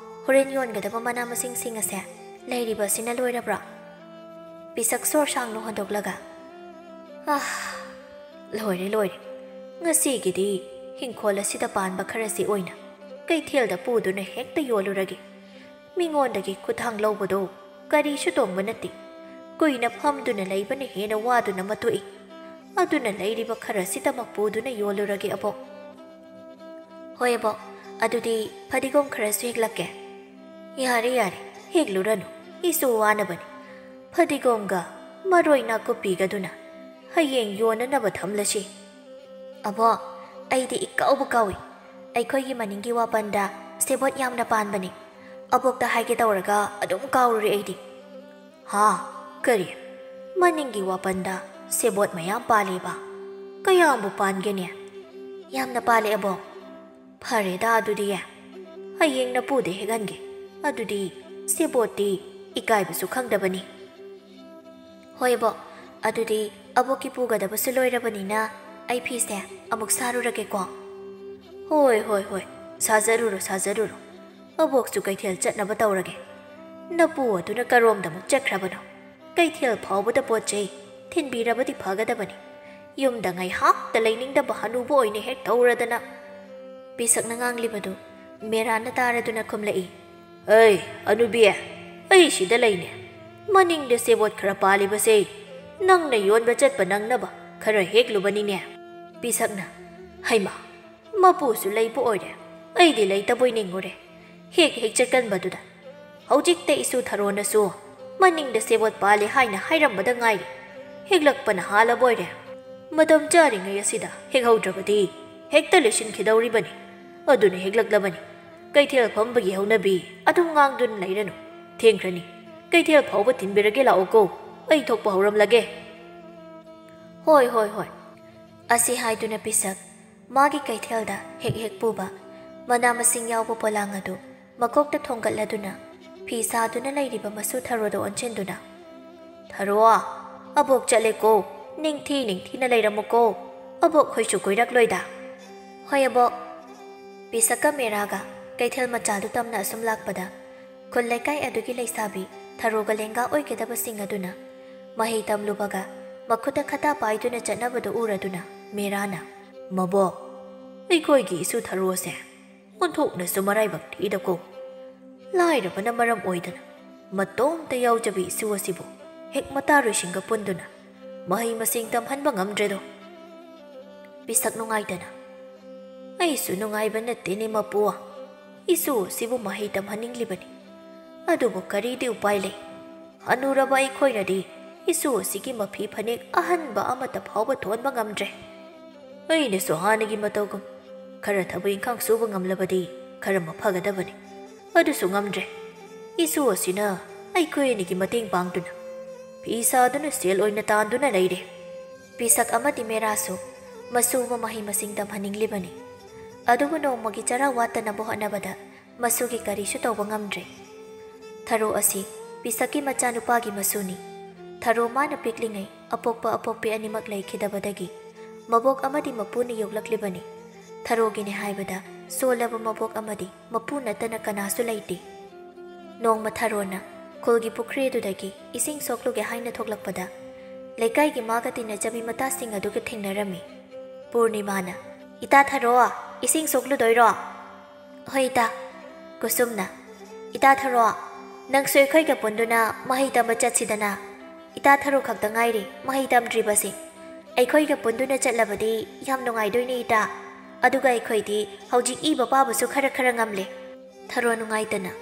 ꯍꯣꯔꯦꯟ ꯌꯣꯟꯒꯗꯕ ꯃꯅꯥ ꯃꯁꯤꯡꯁꯤꯡ ꯑꯁꯦ ꯂꯩꯔꯤꯕ ꯑꯁꯤꯅ ꯂꯣꯏꯔꯕ꯭ꯔꯥ?" ꯄꯤꯁꯛ ꯁꯣꯔ ꯁꯥꯡꯅ ꯍꯣꯟꯗꯣꯛꯂꯒ, "ꯑꯥ, ꯂꯣꯏꯔꯦ, ꯂꯣꯏꯔꯦ꯫ ꯉꯁꯤꯒꯤꯗꯤ ꯍꯤꯡꯈꯣꯜ ꯑꯁꯤꯗ ꯄꯥꯟꯕ ꯈꯔꯁꯤ ꯑꯣꯏꯅ ꯀꯩꯊꯦꯜꯗ ꯄꯨꯗꯨꯅ ꯍꯦꯛꯇ ꯌꯣꯜꯂꯨꯔꯒꯦ꯫ ꯃꯤꯉꯣꯟꯗꯒꯤ ꯈꯨꯠꯊꯥꯡ ꯂꯧꯕꯗꯣ ꯀꯔꯤꯁꯨ ꯇꯣꯡꯕ ꯅꯠꯇꯦ꯫ ꯀꯨꯏꯅ ꯐꯝꯗꯨꯅ ꯂꯩꯕꯅ ꯍꯦꯟꯅ ꯋꯥꯗꯨꯅ ꯃꯇꯣꯛꯏ꯫ ꯑꯗꯨꯅ ꯂꯩꯔꯤꯕ ꯈꯔꯁꯤꯗꯃꯛ ꯄꯨꯗꯨꯅ ꯌꯣꯜꯂꯨꯔꯒꯦ, ꯑꯕꯣꯛ꯫" "ꯍꯣꯏ, ꯑꯕꯣꯛ꯫ ꯑꯗꯨꯗꯤ ꯐꯗꯤꯒꯣꯝ ꯈꯔꯁꯨ ꯍꯦꯛꯂꯛꯀꯦ꯫" "ꯌꯥꯔꯦ, ꯌꯥꯔꯦ꯫ ꯍꯦꯛꯂꯨꯔꯅꯨ꯫ ꯏꯁꯨ ꯋꯥꯅꯕꯅꯤ꯫ ꯐꯗꯤꯒꯣꯝꯒ ꯃꯔꯣꯏ ꯅꯥꯀꯨꯞꯄꯤꯒꯗꯨꯅ ꯍꯌꯦꯡ ꯌꯣꯟꯅꯅꯕ ꯊꯝꯂꯁꯤ꯫" "ꯑꯕꯣꯛ, ꯑꯩꯗꯤ ꯏꯀꯥꯎꯕꯨ ꯀꯥꯎꯏ꯫ ꯑꯩꯈꯣꯏꯒꯤ ꯃꯅꯤꯡꯒꯤ ꯋꯥꯄꯟꯗ ꯁꯦꯕꯣꯠ ꯌꯥꯝꯅ ꯄꯥꯟꯕꯅꯤ꯫ ꯑꯕꯣꯛꯇ ꯍꯥꯏꯒꯦ ꯇꯧꯔꯒ ꯑꯗꯨꯝ ꯀꯥꯎꯔꯨꯔꯦ ꯑꯩꯗꯤ꯫" "ꯍꯥ? ꯀꯔꯤ? ꯃꯅꯤꯡꯒꯤ ꯋꯥꯄꯟꯗ ꯁꯦꯕꯣꯠ ꯃꯌꯥꯝ ꯄꯥꯜꯂꯤꯕ? ꯀꯌꯥꯝꯕꯨ ꯄꯥꯟꯒꯦꯅꯦ?" "ꯌꯥꯝꯅ ꯄꯥꯜꯂꯦ, ꯑꯕꯣꯛ꯫" "ꯐꯔꯦꯗ ꯑꯗꯨꯗꯤ꯫ ꯍꯌꯦꯡ ꯅꯄꯨꯗ ꯍꯦꯛꯍꯟꯒꯦ꯫ ꯑꯗꯨꯗꯤ ꯁꯦꯕꯣꯠꯇꯤ ꯏꯀꯥꯏꯕꯁꯨ ꯈꯪꯗꯕꯅꯤ꯫" "ꯍꯣꯏ, ꯑꯕꯣꯛ꯫ ꯑꯗꯨꯗꯤ ꯑꯕꯣꯛꯀꯤ ꯄꯨꯒꯗꯕꯁꯨ ꯂꯣꯏꯔꯕꯅꯤꯅ ꯑꯩ ꯐꯤꯁꯦ ꯑꯃꯨꯛ ꯁꯥꯔꯨꯔꯒꯦꯀꯣ꯫" "ꯍꯣꯏ, ꯍꯣꯏ, ꯍꯣꯏ꯫ ꯁꯥꯖꯔꯨꯔꯣ, ꯁꯥꯖꯔꯨꯔꯣ꯫ ꯑꯕꯣꯛꯁꯨ ꯀꯩꯊꯦꯜ ꯆꯠꯅꯕ ꯇꯧꯔꯒꯦ꯫ ꯅꯄꯨ ꯑꯗꯨꯅ ꯀꯔꯣꯝꯗ ꯑꯃꯨꯛ ꯆꯠꯈ꯭ꯔꯕꯅꯣ? ꯀꯩꯊꯦꯜ ꯐꯥꯎꯕꯗ ꯄꯣꯠ ꯆꯩ ꯊꯤꯟꯕꯤꯔꯕꯗꯤ ꯐꯒꯗꯕꯅꯤ꯫ ꯌꯨꯝꯗ ꯉꯥꯏꯍꯥꯛꯇ ꯂꯩꯅꯤꯡꯗꯕ ꯍꯅꯨꯕ ꯑꯣꯏꯅ ꯍꯦꯛ ꯇꯧꯔꯗꯅ꯫" ꯄꯤꯁꯛꯅ ꯉꯥꯡꯂꯤꯕꯗꯨ ꯃꯦꯔꯥꯟꯅ ꯇꯥꯔꯗꯨꯅ ꯈꯨꯝꯂꯛꯏ, "ꯑꯩ, ꯍꯅꯨꯕꯤ, ꯑꯩ ꯁꯤꯗ ꯂꯩꯅꯦ꯫ ꯃꯅꯤꯡꯗ ꯁꯦꯕꯣꯠ ꯈꯔ ꯄꯥꯜꯂꯤꯕꯁꯦ ꯅꯪꯅ ꯌꯣꯟꯕ ꯆꯠꯄ ꯅꯪꯅꯕ ꯈꯔ ꯍꯦꯛꯂꯨꯕꯅꯤꯅꯦ꯫" ꯄꯤꯁꯛꯅ, "ꯍꯩꯃꯥ, ꯃꯄꯨꯁꯨ ꯂꯩꯕ ꯑꯣꯏꯔꯦ꯫ ꯑꯩꯗꯤ ꯂꯩꯇꯕꯣꯏ ꯅꯤꯡꯉꯨꯔꯦ꯫ ꯍꯦꯛ ꯍꯦꯛ ꯆꯠꯀꯟꯕꯗꯨꯗ꯫ ꯍꯧꯖꯤꯛꯇ ꯏꯁꯨ ꯊꯔꯣꯅꯁꯨ ꯃꯅꯤꯡꯗ ꯁꯦꯕꯣꯠ ꯄꯥꯜꯂꯦ ꯍꯥꯏꯅ ꯍꯥꯏꯔꯝꯕꯗ ꯉꯥꯏꯔꯤ꯫ ꯍꯦꯛꯂꯛꯄꯅ ꯍꯥꯜꯂꯕꯣꯏꯔꯦ꯫ ꯃꯇꯝ ꯆꯥꯔꯤꯉꯩ ꯑꯁꯤꯗ ꯍꯦꯛꯍꯧꯗ꯭ꯔꯕꯗꯤ ꯍꯦꯛꯇ ꯂꯣꯏꯁꯤꯟꯈꯤꯗꯧꯔꯤꯕꯅꯤ꯫ ꯑꯗꯨꯅ ꯍꯦꯛꯂꯛꯂꯕꯅꯤ꯫ ꯀꯩꯊꯦꯜ ꯐꯝꯕꯒꯤ ꯍꯧꯅꯕꯤ ꯑꯗꯨꯝ ꯉꯥꯡꯗꯨꯅ ꯂꯩꯔꯅꯨ꯫ ꯊꯦꯡꯈ꯭ꯔꯅꯤ꯫ ꯀꯩꯊꯦꯜ ꯐꯥꯎꯕ ꯊꯤꯟꯕꯤꯔꯒꯦ ꯂꯥꯛꯑꯣꯀꯣ꯫ ꯑꯩ ꯊꯣꯛꯄ ꯍꯧꯔꯝꯂꯒꯦ꯫" "ꯍꯣꯏ, ꯍꯣꯏ, ꯍꯣꯏ꯫" ꯑꯁꯤ ꯍꯥꯏꯗꯨꯅ ꯄꯤꯁꯛ ꯃꯥꯒꯤ ꯀꯩꯊꯦꯜꯗ ꯍꯦꯛ ꯍꯦꯛ ꯄꯨꯕ ꯃꯅꯥ ꯃꯁꯤꯡ ꯌꯥꯎꯕ ꯄꯣꯂꯥꯡ ꯑꯗꯨ ꯃꯀꯣꯛꯇ ꯊꯣꯡꯒꯠꯂꯗꯨꯅ ꯐꯤ ꯁꯥꯗꯨꯅ ꯂꯩꯔꯤꯕ ꯃꯁꯨ ꯊꯔꯣꯗ ꯑꯣꯟꯁꯤꯟꯗꯨꯅ, "ꯊꯔꯣ, ꯑꯕꯣꯛ ꯆꯠꯂꯦꯀꯣ, ꯅꯤꯡꯊꯤ ꯅꯤꯡꯊꯤꯅ ꯂꯩꯔꯝꯃꯨꯀꯣ, ꯑꯕꯣꯛ ꯍꯣꯏꯁꯨ ꯀꯣꯏꯔꯛꯂꯣꯏꯗ?" "ꯍꯣꯏ ꯑꯕꯣꯛ꯫" ꯄꯤꯁꯛꯀ ꯃꯦꯔꯥꯒ ꯀꯩꯊꯦꯜ ꯃꯆꯥꯗꯨ ꯇꯝꯅ ꯑꯁꯨꯝ ꯂꯥꯛꯄꯗ, ꯈꯨꯜ ꯂꯩꯀꯥꯏ ꯑꯗꯨꯒꯤ ꯂꯩꯁꯥꯕꯤ ꯊꯔꯣꯒ ꯂꯦꯡꯒꯥ ꯑꯣꯏꯒꯗꯕꯁꯤꯡ ꯑꯗꯨꯅ ꯃꯍꯩ ꯇꯝꯂꯨꯕꯒ ꯃꯈꯨꯠꯇ ꯈꯇꯥ ꯄꯥꯏꯗꯨꯅ ꯆꯠꯅꯕꯗꯨ ꯎꯔꯗꯨꯅ ꯃꯦꯔꯥꯅ, "ꯃꯕꯣꯛ, ꯑꯩꯈꯣꯏꯒꯤ ꯏꯁꯨ ꯊꯔꯣꯁꯦ ꯑꯣꯟꯊꯣꯛꯅꯁꯨ ꯃꯔꯥꯏꯕꯛ ꯊꯤꯗꯀꯣ꯫ ꯂꯥꯏꯔꯕꯅ ꯃꯔꯝ ꯑꯣꯏꯗꯅ ꯃꯇꯣꯝꯇ ꯌꯥꯎꯖꯕꯤ ꯏꯁꯨ ꯑꯁꯤꯕꯨ ꯍꯦꯛ ꯃꯇꯥꯔꯣꯏꯁꯤꯡꯒ ꯄꯨꯟꯗꯨꯅ ꯃꯍꯩ ꯃꯁꯤꯡ ꯇꯝꯍꯟꯕ ꯉꯝꯗ꯭ꯔꯦꯗꯣ꯫" ꯄꯤꯁꯛ ꯅꯨꯡꯉꯥꯏꯇꯅ, "ꯑꯩꯁꯨ ꯅꯨꯡꯉꯥꯏꯕ ꯅꯠꯇꯦꯅꯦ ꯃꯄꯨ, ꯏꯁꯨ ꯑꯁꯤꯕꯨ ꯃꯍꯩ ꯇꯝꯍꯟꯅꯤꯡꯂꯤꯕꯅꯤ, ꯑꯗꯨꯕꯨ ꯀꯔꯤꯗꯤ ꯎꯄꯥꯏ ꯂꯩ? ꯍꯅꯨꯔꯕ ꯑꯩꯈꯣꯏꯅꯗꯤ ꯏꯁꯨ ꯑꯁꯤꯒꯤ ꯃꯐꯤ ꯐꯅꯦꯛ ꯑꯍꯟꯕ ꯑꯃꯠꯇ ꯐꯥꯎꯕ ꯊꯣꯟꯕ ꯉꯝꯗ꯭ꯔꯦ꯫ ꯑꯩꯅꯁꯨ ꯍꯥꯟꯅꯒꯤ ꯃꯇꯧꯒꯨꯝ ꯈꯔ ꯊꯕꯛ ꯏꯪꯈꯥꯡ ꯁꯨꯕ ꯉꯝꯂꯕꯗꯤ ꯈꯔ ꯃꯐꯒꯗꯕꯅꯤ, ꯑꯗꯨꯁꯨ ꯉꯝꯗ꯭ꯔꯦ꯫ ꯏꯁꯨ ꯑꯁꯤꯅ ꯑꯩꯈꯣꯏ ꯑꯅꯤꯒꯤ ꯃꯇꯦꯡ ꯄꯥꯡꯗꯨꯅ ꯐꯤ ꯁꯥꯗꯨꯅ ꯁꯦꯜ ꯑꯣꯏꯅ ꯇꯥꯟꯗꯨꯅ ꯂꯩꯔꯦ꯫" ꯄꯤꯁꯛ ꯑꯃꯗꯤ ꯃꯦꯔꯥꯁꯨ ꯃꯁꯨꯕꯨ ꯃꯍꯩ ꯃꯁꯤꯡ ꯇꯝꯍꯟꯅꯤꯡꯂꯤꯕꯅꯤ꯫ ꯑꯗꯨꯕꯨ ꯅꯣꯡꯃꯒꯤ ꯆꯔꯥ ꯋꯥꯠꯇꯅꯕ ꯍꯣꯠꯅꯕꯗ ꯃꯁꯨꯒꯤ ꯀꯔꯤꯁꯨ ꯇꯧꯕ ꯉꯝꯗ꯭ꯔꯦ꯫ ꯊꯔꯣ ꯑꯁꯤ ꯄꯤꯁꯛꯀꯤ ꯃꯆꯥꯅꯨꯄꯥꯒꯤ ꯃꯁꯨꯅꯤ꯫ ꯊꯔꯣ ꯃꯥꯅ ꯄꯤꯛꯂꯤꯉꯩ ꯑꯄꯣꯛꯄ ꯑꯄꯣꯛꯄꯤ ꯑꯅꯤꯃꯛ ꯂꯩꯈꯤꯗꯕꯗꯒꯤ ꯃꯕꯣꯛ ꯑꯃꯗꯤ ꯃꯄꯨꯅ ꯌꯣꯛꯂꯛꯂꯤꯕꯅꯤ꯫ ꯊꯔꯣꯒꯤꯅꯤ ꯍꯥꯏꯕꯗ ꯁꯣꯜꯂꯕ ꯃꯕꯣꯛ ꯑꯃꯗꯤ ꯃꯄꯨ ꯅꯠꯇꯅ ꯀꯅꯥꯁꯨ ꯂꯩꯇꯦ꯫ ꯅꯣꯡꯃ ꯊꯔꯣꯅ ꯈꯨꯜꯒꯤ ꯄꯨꯈ꯭ꯔꯤ ꯑꯗꯨꯗꯒꯤ ꯏꯁꯤꯡ ꯁꯣꯛꯂꯨꯒꯦ ꯍꯥꯏꯅ ꯊꯣꯛꯂꯛꯄꯗ, ꯂꯩꯀꯥꯏꯒꯤ ꯃꯥꯒ ꯇꯤꯟꯅꯖꯕꯤ ꯃꯇꯥꯁꯤꯡ ꯑꯗꯨꯒ ꯊꯦꯡꯅꯔꯝꯃꯤ꯫ ꯄꯨꯔꯅꯤꯃꯥꯅ, "ꯏꯇꯥ ꯊꯔꯣ, ꯏꯁꯤꯡ ꯁꯣꯛꯂꯨꯗꯣꯏꯔꯣ?" "ꯍꯣꯏ ꯏꯇꯥ꯫" ꯀꯨꯁꯨꯝꯅ, "ꯏꯇꯥ ꯊꯔꯣ, ꯅꯪꯁꯨ ꯑꯩꯈꯣꯏꯒ ꯄꯨꯟꯗꯨꯅ ꯃꯍꯩ ꯇꯝꯕ ꯆꯠꯁꯤꯗꯅ꯫ ꯏꯇꯥ ꯊꯔꯣ ꯈꯛꯇ ꯉꯥꯏꯔꯦ ꯃꯍꯩ ꯇꯝꯗ꯭ꯔꯤꯕꯁꯦ꯫ ꯑꯩꯈꯣꯏꯒ ꯄꯨꯟꯗꯨꯅ ꯆꯠꯂꯕꯗꯤ ꯌꯥꯝ ꯅꯨꯡꯉꯥꯏꯗꯣꯏꯅꯦ ꯏꯇꯥ꯫ ꯑꯗꯨꯒ ꯑꯩꯈꯣꯏꯗꯤ ꯍꯧꯖꯤꯛ ꯏꯕ ꯄꯥꯕꯁꯨ ꯈꯔ ꯈꯔ ꯉꯝꯂꯦ꯫" ꯊꯔꯣ ꯅꯨꯡꯉꯥꯏꯇꯅ,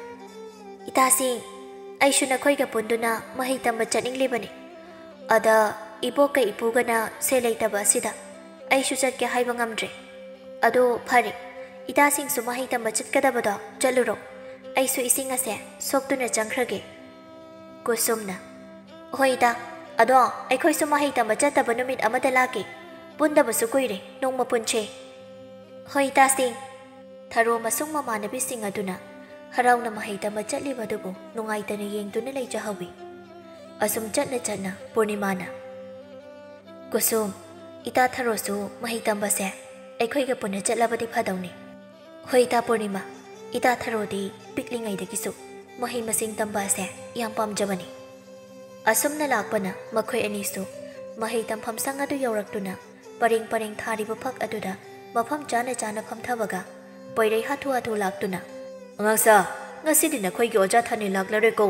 "ꯏꯇꯥꯁꯤꯡ, ꯑꯩꯁꯨ ꯅꯈꯣꯏꯒ ꯄꯨꯟꯗꯨꯅ ꯃꯍꯩ ꯇꯝꯕ ꯆꯠꯅꯤꯡꯂꯤꯕꯅꯤ꯫ ꯑꯗ ꯏꯕꯣꯛꯀ ꯏꯄꯨꯒꯅ ꯁꯦꯜ ꯂꯩꯇꯕ ꯑꯁꯤꯗ ꯑꯩꯁꯨ ꯆꯠꯀꯦ ꯍꯥꯏꯕ ꯉꯝꯗ꯭ꯔꯦ꯫ ꯑꯗꯣ ꯐꯔꯦ, ꯏꯇꯥꯁꯤꯡꯁꯨ ꯃꯍꯩ ꯇꯝꯕ ꯆꯠꯀꯗꯕꯗꯣ ꯆꯠꯂꯨꯔꯣ꯫ ꯑꯩꯁꯨ ꯏꯁꯤꯡ ꯑꯁꯦ ꯁꯣꯛꯇꯨꯅ ꯆꯪꯈ꯭ꯔꯒꯦ꯫" ꯀꯨꯁꯨꯝꯅ, "ꯍꯣꯏ ꯏꯇꯥ, ꯑꯗꯣ ꯑꯩꯈꯣꯏꯁꯨ ꯃꯍꯩ ꯇꯝꯕ ꯆꯠꯇꯕ ꯅꯨꯃꯤꯠ ꯑꯃꯗ ꯂꯥꯛꯀꯦ꯫ ꯄꯨꯟꯗꯕꯁꯨ ꯀꯨꯏꯔꯦ, ꯅꯣꯡꯃ ꯄꯨꯟꯁꯦ꯫" "ꯍꯣꯏ ꯏꯇꯥꯁꯤꯡ꯫" ꯊꯔꯣ ꯃꯁꯨꯡ ꯃꯃꯥꯟꯅꯕꯤꯁꯤꯡ ꯑꯗꯨꯅ ꯍꯔꯥꯎꯅ ꯃꯍꯩ ꯇꯝꯕ ꯆꯠꯂꯤꯕ ꯑꯗꯨꯕꯨ ꯅꯨꯡꯉꯥꯏꯇꯅ ꯌꯦꯡꯗꯨꯅ ꯂꯩꯖꯍꯧꯏ꯫ ꯑꯁꯨꯝ ꯆꯠꯅ ꯆꯠꯅ ꯄꯨꯔꯅꯤꯃꯥꯅ, "ꯀꯨꯁꯨꯝ, ꯏꯇꯥ ꯊꯔꯣꯁꯨ ꯃꯍꯩ ꯇꯝꯕꯁꯦ ꯑꯩꯈꯣꯏꯒ ꯄꯨꯟꯅ ꯆꯠꯂꯕꯗꯤ ꯐꯗꯧꯅꯤ꯫" "ꯍꯣꯏ ꯏꯇꯥ ꯄꯨꯔꯅꯤꯃꯥ, ꯏꯇꯥ ꯊꯔꯣꯗꯤ ꯄꯤꯛꯂꯤꯉꯩꯗꯒꯤꯁꯨ ꯃꯍꯩ ꯃꯁꯤꯡ ꯇꯝꯕ ꯑꯁꯦ ꯌꯥꯝ ꯄꯥꯝꯖꯕꯅꯤ꯫" ꯑꯁꯨꯝꯅ ꯂꯥꯛꯄꯅ ꯃꯈꯣꯏ ꯑꯅꯤꯁꯨ ꯃꯍꯩ ꯇꯝꯐꯝ ꯁꯪ ꯑꯗꯨ ꯌꯧꯔꯛꯇꯨꯅ ꯄꯔꯦꯡ ꯄꯔꯦꯡ ꯊꯥꯔꯤꯕ ꯐꯛ ꯑꯗꯨꯗ ꯃꯐꯝ ꯆꯥꯅ ꯆꯥꯅ ꯐꯝꯊꯕꯒ ꯄꯣꯏꯔꯩ ꯍꯥꯊꯨ ꯍꯥꯊꯨ ꯂꯥꯛꯇꯨꯅ, "ꯑꯉꯥꯡꯁꯥ, ꯉꯁꯤꯗꯤ ꯅꯈꯣꯏꯒꯤ ꯑꯣꯖꯥ ꯊꯥꯅꯤꯜ ꯂꯥꯛꯂꯔꯣꯏꯀꯣ꯫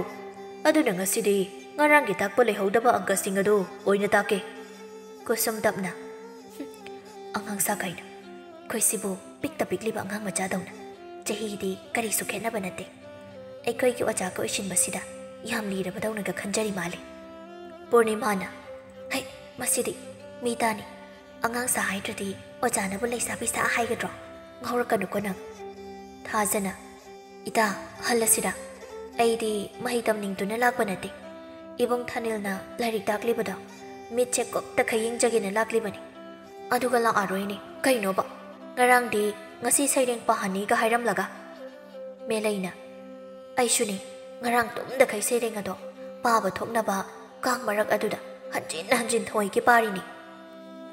ꯑꯗꯨꯅ ꯉꯁꯤꯗꯤ ꯉꯔꯥꯡꯒꯤ ꯇꯥꯛꯄ ꯂꯩꯍꯧꯗꯕ ꯑꯪꯀꯁꯤꯡ ꯑꯗꯨ ꯑꯣꯏꯅ ꯇꯥꯛꯀꯦ꯫" ꯀꯨꯁꯨꯝ ꯇꯞꯅ, "ꯍꯨꯝ, ꯑꯉꯥꯡꯁꯥ ꯀꯥꯏꯅ꯫ ꯑꯩꯈꯣꯏꯁꯤꯕꯨ ꯄꯤꯛꯇ ꯄꯤꯛꯂꯤꯕ ꯑꯉꯥꯡ ꯃꯆꯥꯗꯧꯅ꯫ ꯆꯍꯤꯗꯤ ꯀꯔꯤꯁꯨ ꯈꯦꯠꯅꯕ ꯅꯠꯇꯦ꯫ ꯑꯩꯈꯣꯏꯒꯤ ꯑꯣꯖꯥꯒ ꯑꯣꯏꯁꯤꯟꯕꯁꯤꯗ ꯌꯥꯝ ꯂꯤꯔꯕꯗꯧꯅꯒ ꯈꯟꯖꯔꯤ ꯃꯥꯜꯂꯦ꯫" ꯄꯨꯔꯅꯤꯃꯥꯅ, "ꯍꯩ, ꯃꯁꯤꯗꯤ ꯃꯤ ꯇꯥꯅꯤ꯫ ꯑꯉꯥꯡꯁꯥ ꯍꯥꯏꯗ꯭ꯔꯗꯤ ꯑꯣꯖꯥꯅꯕꯨ ꯂꯩꯁꯥꯕꯤ ꯁꯥ ꯍꯥꯏꯒꯗ꯭ꯔꯣ? ꯉꯥꯎꯔꯛꯀꯅꯨꯀꯣ ꯅꯪ꯫" ꯊꯥꯖꯅ, "ꯏꯇꯥ, ꯍꯜꯂꯁꯤꯔꯥ? ꯑꯩꯗꯤ ꯃꯍꯩ ꯇꯝꯅꯤꯡꯗꯨꯅ ꯂꯥꯛꯄ ꯅꯠꯇꯦ꯫ ꯏꯕꯨꯡ ꯊꯥꯅꯤꯜꯅ ꯂꯥꯏꯔꯤꯛ ꯇꯥꯛꯂꯤꯕꯗꯣ ꯃꯤꯠꯁꯦ ꯀꯨꯞꯇꯈꯩ ꯌꯦꯡꯖꯒꯦꯅ ꯂꯥꯛꯂꯤꯕꯅꯤ꯫ ꯑꯗꯨꯒ ꯂꯥꯛꯑꯔꯣꯏꯅꯦ꯫ ꯀꯩꯅꯣꯕ? ꯉꯔꯥꯡꯗꯤ ꯉꯁꯤ ꯁꯩꯔꯦꯡ ꯄꯥꯍꯟꯅꯤꯒ ꯍꯥꯏꯔꯝꯂꯒ꯫" ꯃꯦꯂꯩꯅ, "ꯑꯩꯁꯨꯅꯤ, ꯉꯔꯥꯡ ꯇꯨꯝꯗꯈꯩ ꯁꯩꯔꯦꯡ ꯑꯗꯣ ꯄꯥꯕ ꯊꯣꯛꯅꯕ ꯀꯥꯡ ꯃꯔꯛ ꯑꯗꯨꯗ ꯍꯟꯖꯤꯟ ꯍꯟꯖꯤꯟ ꯊꯋꯥꯏꯒꯤ ꯄꯥꯔꯤꯅꯤ꯫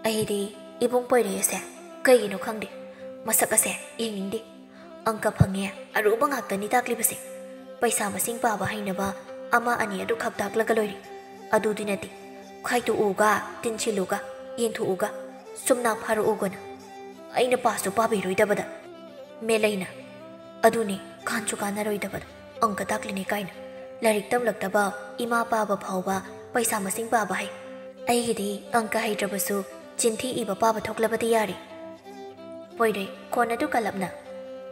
ꯑꯩꯗꯤ ꯏꯕꯨꯡ ꯄꯣꯏꯔꯩ ꯑꯁꯦ ꯀꯩꯒꯤꯅꯣ ꯈꯪꯗꯦ, ꯃꯁꯛ ꯑꯁꯦ ꯌꯦꯡꯅꯤꯡꯗꯦ꯫ ꯑꯪꯀ ꯐꯪꯉꯦ, ꯑꯔꯨꯕ ꯉꯥꯛꯇꯅꯤ ꯇꯥꯛꯂꯤꯕꯁꯦ꯫ ꯄꯩꯁꯥ ꯃꯁꯤꯡ ꯄꯥꯕ ꯍꯩꯅꯕ ꯑꯃ ꯑꯅꯤ ꯑꯗꯨꯈꯛ ꯇꯥꯛꯂꯒ ꯂꯣꯏꯔꯦ꯫ ꯑꯗꯨꯗꯤ ꯅꯠꯇꯦ, ꯈꯥꯏꯗꯣꯛꯎꯒ, ꯇꯤꯟꯁꯤꯜꯂꯨꯒ, ꯌꯦꯟꯊꯣꯛꯎꯒ, ꯁꯨꯝꯅꯥꯛ ꯐꯥꯔꯛꯎꯒꯅ꯫ ꯑꯩꯅ ꯄꯥꯁꯨ ꯄꯥꯕꯤꯔꯣꯏꯗꯕꯗ꯫" ꯃꯦꯂꯩꯅ, "ꯑꯗꯨꯅꯤ, ꯀꯥꯟꯁꯨ ꯀꯥꯟꯅꯔꯣꯏꯗꯕꯗ꯫ ꯑꯪꯀ ꯇꯥꯛꯂꯤꯅꯦ ꯀꯥꯏꯅ꯫ ꯂꯥꯏꯔꯤꯛ ꯇꯝꯂꯛꯇꯕ ꯏꯃꯥ ꯄꯥꯕ ꯐꯥꯎꯕ ꯄꯩꯁꯥ ꯃꯁꯤꯡ ꯄꯥꯕ ꯍꯩ꯫ ꯑꯩꯒꯤꯗꯤ ꯑꯪꯀ ꯍꯩꯇ꯭ꯔꯕꯁꯨ ꯆꯤꯟꯊꯤ ꯏꯕ ꯄꯥꯕ ꯊꯣꯛꯂꯕꯗꯤ ꯌꯥꯔꯦ꯫" ꯄꯣꯏꯔꯩ, ꯈꯣꯟ ꯑꯗꯨ ꯀꯜꯂꯞꯅ,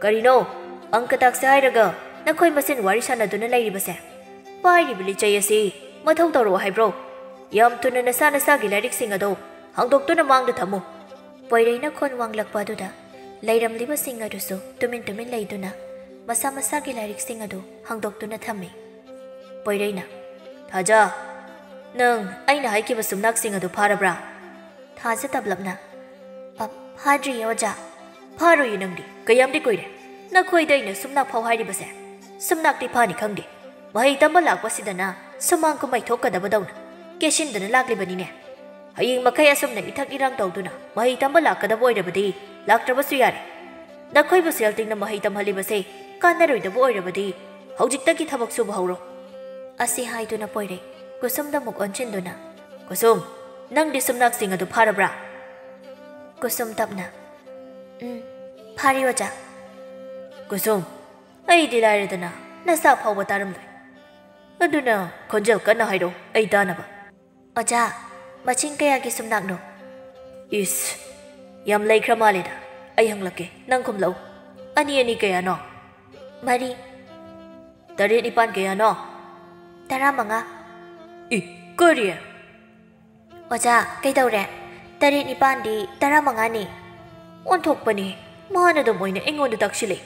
"ꯀꯔꯤꯅꯣ? ꯑꯪꯀ ꯇꯥꯛꯁꯦ ꯍꯥꯏꯔꯒ ꯅꯈꯣꯏ ꯃꯁꯦꯟ ꯋꯥꯔꯤ ꯁꯥꯟꯅꯗꯨꯅ ꯂꯩꯔꯤꯕꯁꯦ? ꯄꯥꯏꯔꯤꯕ ꯂꯤꯆꯩ ꯑꯁꯤ ꯃꯊꯧ ꯇꯧꯔꯛꯑꯣ ꯍꯥꯏꯕ꯭ꯔꯣ? ꯌꯥꯝ ꯊꯨꯅ ꯅꯁꯥ ꯅꯁꯥꯒꯤ ꯂꯥꯏꯔꯤꯛꯁꯤꯡ ꯑꯗꯣ ꯍꯥꯡꯗꯣꯛꯇꯨꯅ ꯃꯥꯡꯗ ꯊꯝꯃꯨ꯫" ꯄꯣꯏꯔꯩꯅ ꯈꯣꯟ ꯋꯥꯡꯂꯛꯄ ꯑꯗꯨꯗ ꯂꯩꯔꯝꯂꯤꯕꯁꯤꯡ ꯑꯗꯨꯁꯨ ꯇꯨꯃꯤꯟ ꯇꯨꯃꯤꯟ ꯂꯩꯗꯨꯅ ꯃꯁꯥ ꯃꯁꯥꯒꯤ ꯂꯥꯏꯔꯤꯛꯁꯤꯡ ꯑꯗꯨ ꯍꯥꯡꯗꯣꯛꯇꯨꯅ ꯊꯝꯃꯤ꯫ ꯄꯣꯏꯔꯩꯅ, "ꯊꯥꯖ, ꯅꯪ ꯑꯩꯅ ꯍꯥꯏꯈꯤꯕ ꯁꯨꯝꯅꯥꯛꯁꯤꯡ ꯑꯗꯨ ꯐꯥꯔꯕ꯭ꯔꯥ?" ꯊꯥꯖ ꯇꯞꯂꯞꯅ, "ꯑ, ꯐꯥꯗ꯭ꯔꯤꯌꯦ ꯑꯣꯖꯥ꯫" "ꯐꯥꯔꯣꯏꯌꯦ ꯅꯪꯗꯤ, ꯀꯌꯥꯝꯗꯤ ꯀꯨꯏꯔꯦ? ꯅꯈꯣꯏꯗ ꯑꯩꯅ ꯁꯨꯝꯅꯥꯛ ꯐꯥꯎ ꯍꯥꯏꯔꯤꯕꯁꯦ?" ꯁꯨꯝꯅꯥꯛꯇꯤ ꯐꯥꯅꯤ ꯈꯪꯗꯦ꯫ ꯃꯍꯩ ꯇꯝꯕ ꯂꯥꯛꯄꯁꯤꯗꯅ ꯁꯨꯃꯥꯡ ꯀꯨꯝꯍꯩ ꯊꯣꯛꯀꯗꯕꯗꯧꯅ ꯀꯦꯁꯤꯟꯗꯨꯅ ꯂꯥꯛꯂꯤꯕꯅꯤꯅꯦ꯫ ꯍꯌꯦꯡ ꯃꯈꯩ ꯑꯁꯨꯝꯅ ꯏꯊꯛ ꯏꯔꯥꯡ ꯇꯧꯗꯨꯅ ꯃꯍꯩ ꯇꯝꯕ ꯂꯥꯛꯀꯗꯕ ꯑꯣꯏꯔꯕꯗꯤ ꯂꯥꯛꯇ꯭ꯔꯕꯁꯨ ꯌꯥꯔꯦ꯫ ꯅꯈꯣꯏꯕꯨ ꯁꯦꯜ ꯇꯤꯡꯅ ꯃꯍꯩ ꯇꯝꯍꯜꯂꯤꯕꯁꯦ ꯀꯥꯟꯅꯔꯣꯏꯗꯕ ꯑꯣꯏꯔꯕꯗꯤ ꯍꯧꯖꯤꯛꯇꯒꯤ ꯊꯕꯛ ꯁꯨꯕ ꯍꯧꯔꯣ꯫ ꯑꯁꯤ ꯍꯥꯏꯗꯨꯅ ꯄꯣꯏꯔꯩ ꯀꯨꯁꯨꯝꯗ ꯑꯃꯨꯛ ꯑꯣꯟꯁꯤꯟꯗꯨꯅ, "ꯀꯨꯁꯨꯝ, ꯅꯪꯗꯤ ꯁꯨꯝꯅꯥꯛꯁꯤꯡ ꯑꯗꯨ ꯐꯥꯔꯕ꯭ꯔꯥ?" ꯀꯨꯁꯨꯝ ꯇꯞꯅ, "ꯎꯝ, ꯐꯥꯔꯤ ꯑꯣꯖꯥ꯫" "ꯀꯨꯁꯨꯝ, ꯑꯩꯗꯤ ꯂꯥꯏꯔꯗꯅ ꯅꯁꯥ ꯐꯥꯎꯕ ꯇꯥꯔꯝꯂꯣꯏ꯫ ꯑꯗꯨꯅ ꯈꯣꯟꯖꯦꯜ ꯀꯟꯅ ꯍꯥꯏꯔꯣ, ꯑꯩ ꯇꯥꯅꯕ꯫" "ꯑꯣꯖꯥ, ꯃꯁꯤꯡ ꯀꯌꯥꯒꯤ ꯁꯨꯝꯅꯥꯛꯅꯣ?" "ꯏꯁ, ꯌꯥꯝ ꯂꯩꯈ꯭ꯔ ꯃꯥꯜꯂꯦꯗ꯫ ꯑꯩ ꯍꯪꯂꯛꯀꯦ, ꯅꯪ ꯈꯨꯝꯂꯛꯎ꯫ ꯑꯅꯤ ꯑꯅꯤ ꯀꯌꯥꯅꯣ?" "ꯃꯔꯤ꯫" "ꯇꯔꯦꯠ ꯅꯤꯄꯥꯟ ꯀꯌꯥꯅꯣ?" "ꯇꯔꯥꯃꯉꯥ꯫" "ꯏ, ꯀꯔꯤ?" "ꯑꯣꯖꯥ, ꯀꯩꯗꯧꯔꯦ? ꯇꯔꯦꯠ ꯅꯤꯄꯥꯟꯗꯤ ꯇꯔꯥꯃꯉꯥꯅꯤ꯫" ꯑꯣꯟꯊꯣꯛꯄꯅꯤ, ꯃꯥꯅ ꯑꯗꯨꯝ ꯑꯣꯏꯅ ꯑꯩꯉꯣꯟꯗ ꯇꯥꯛꯁꯤꯜꯂꯛꯏ꯫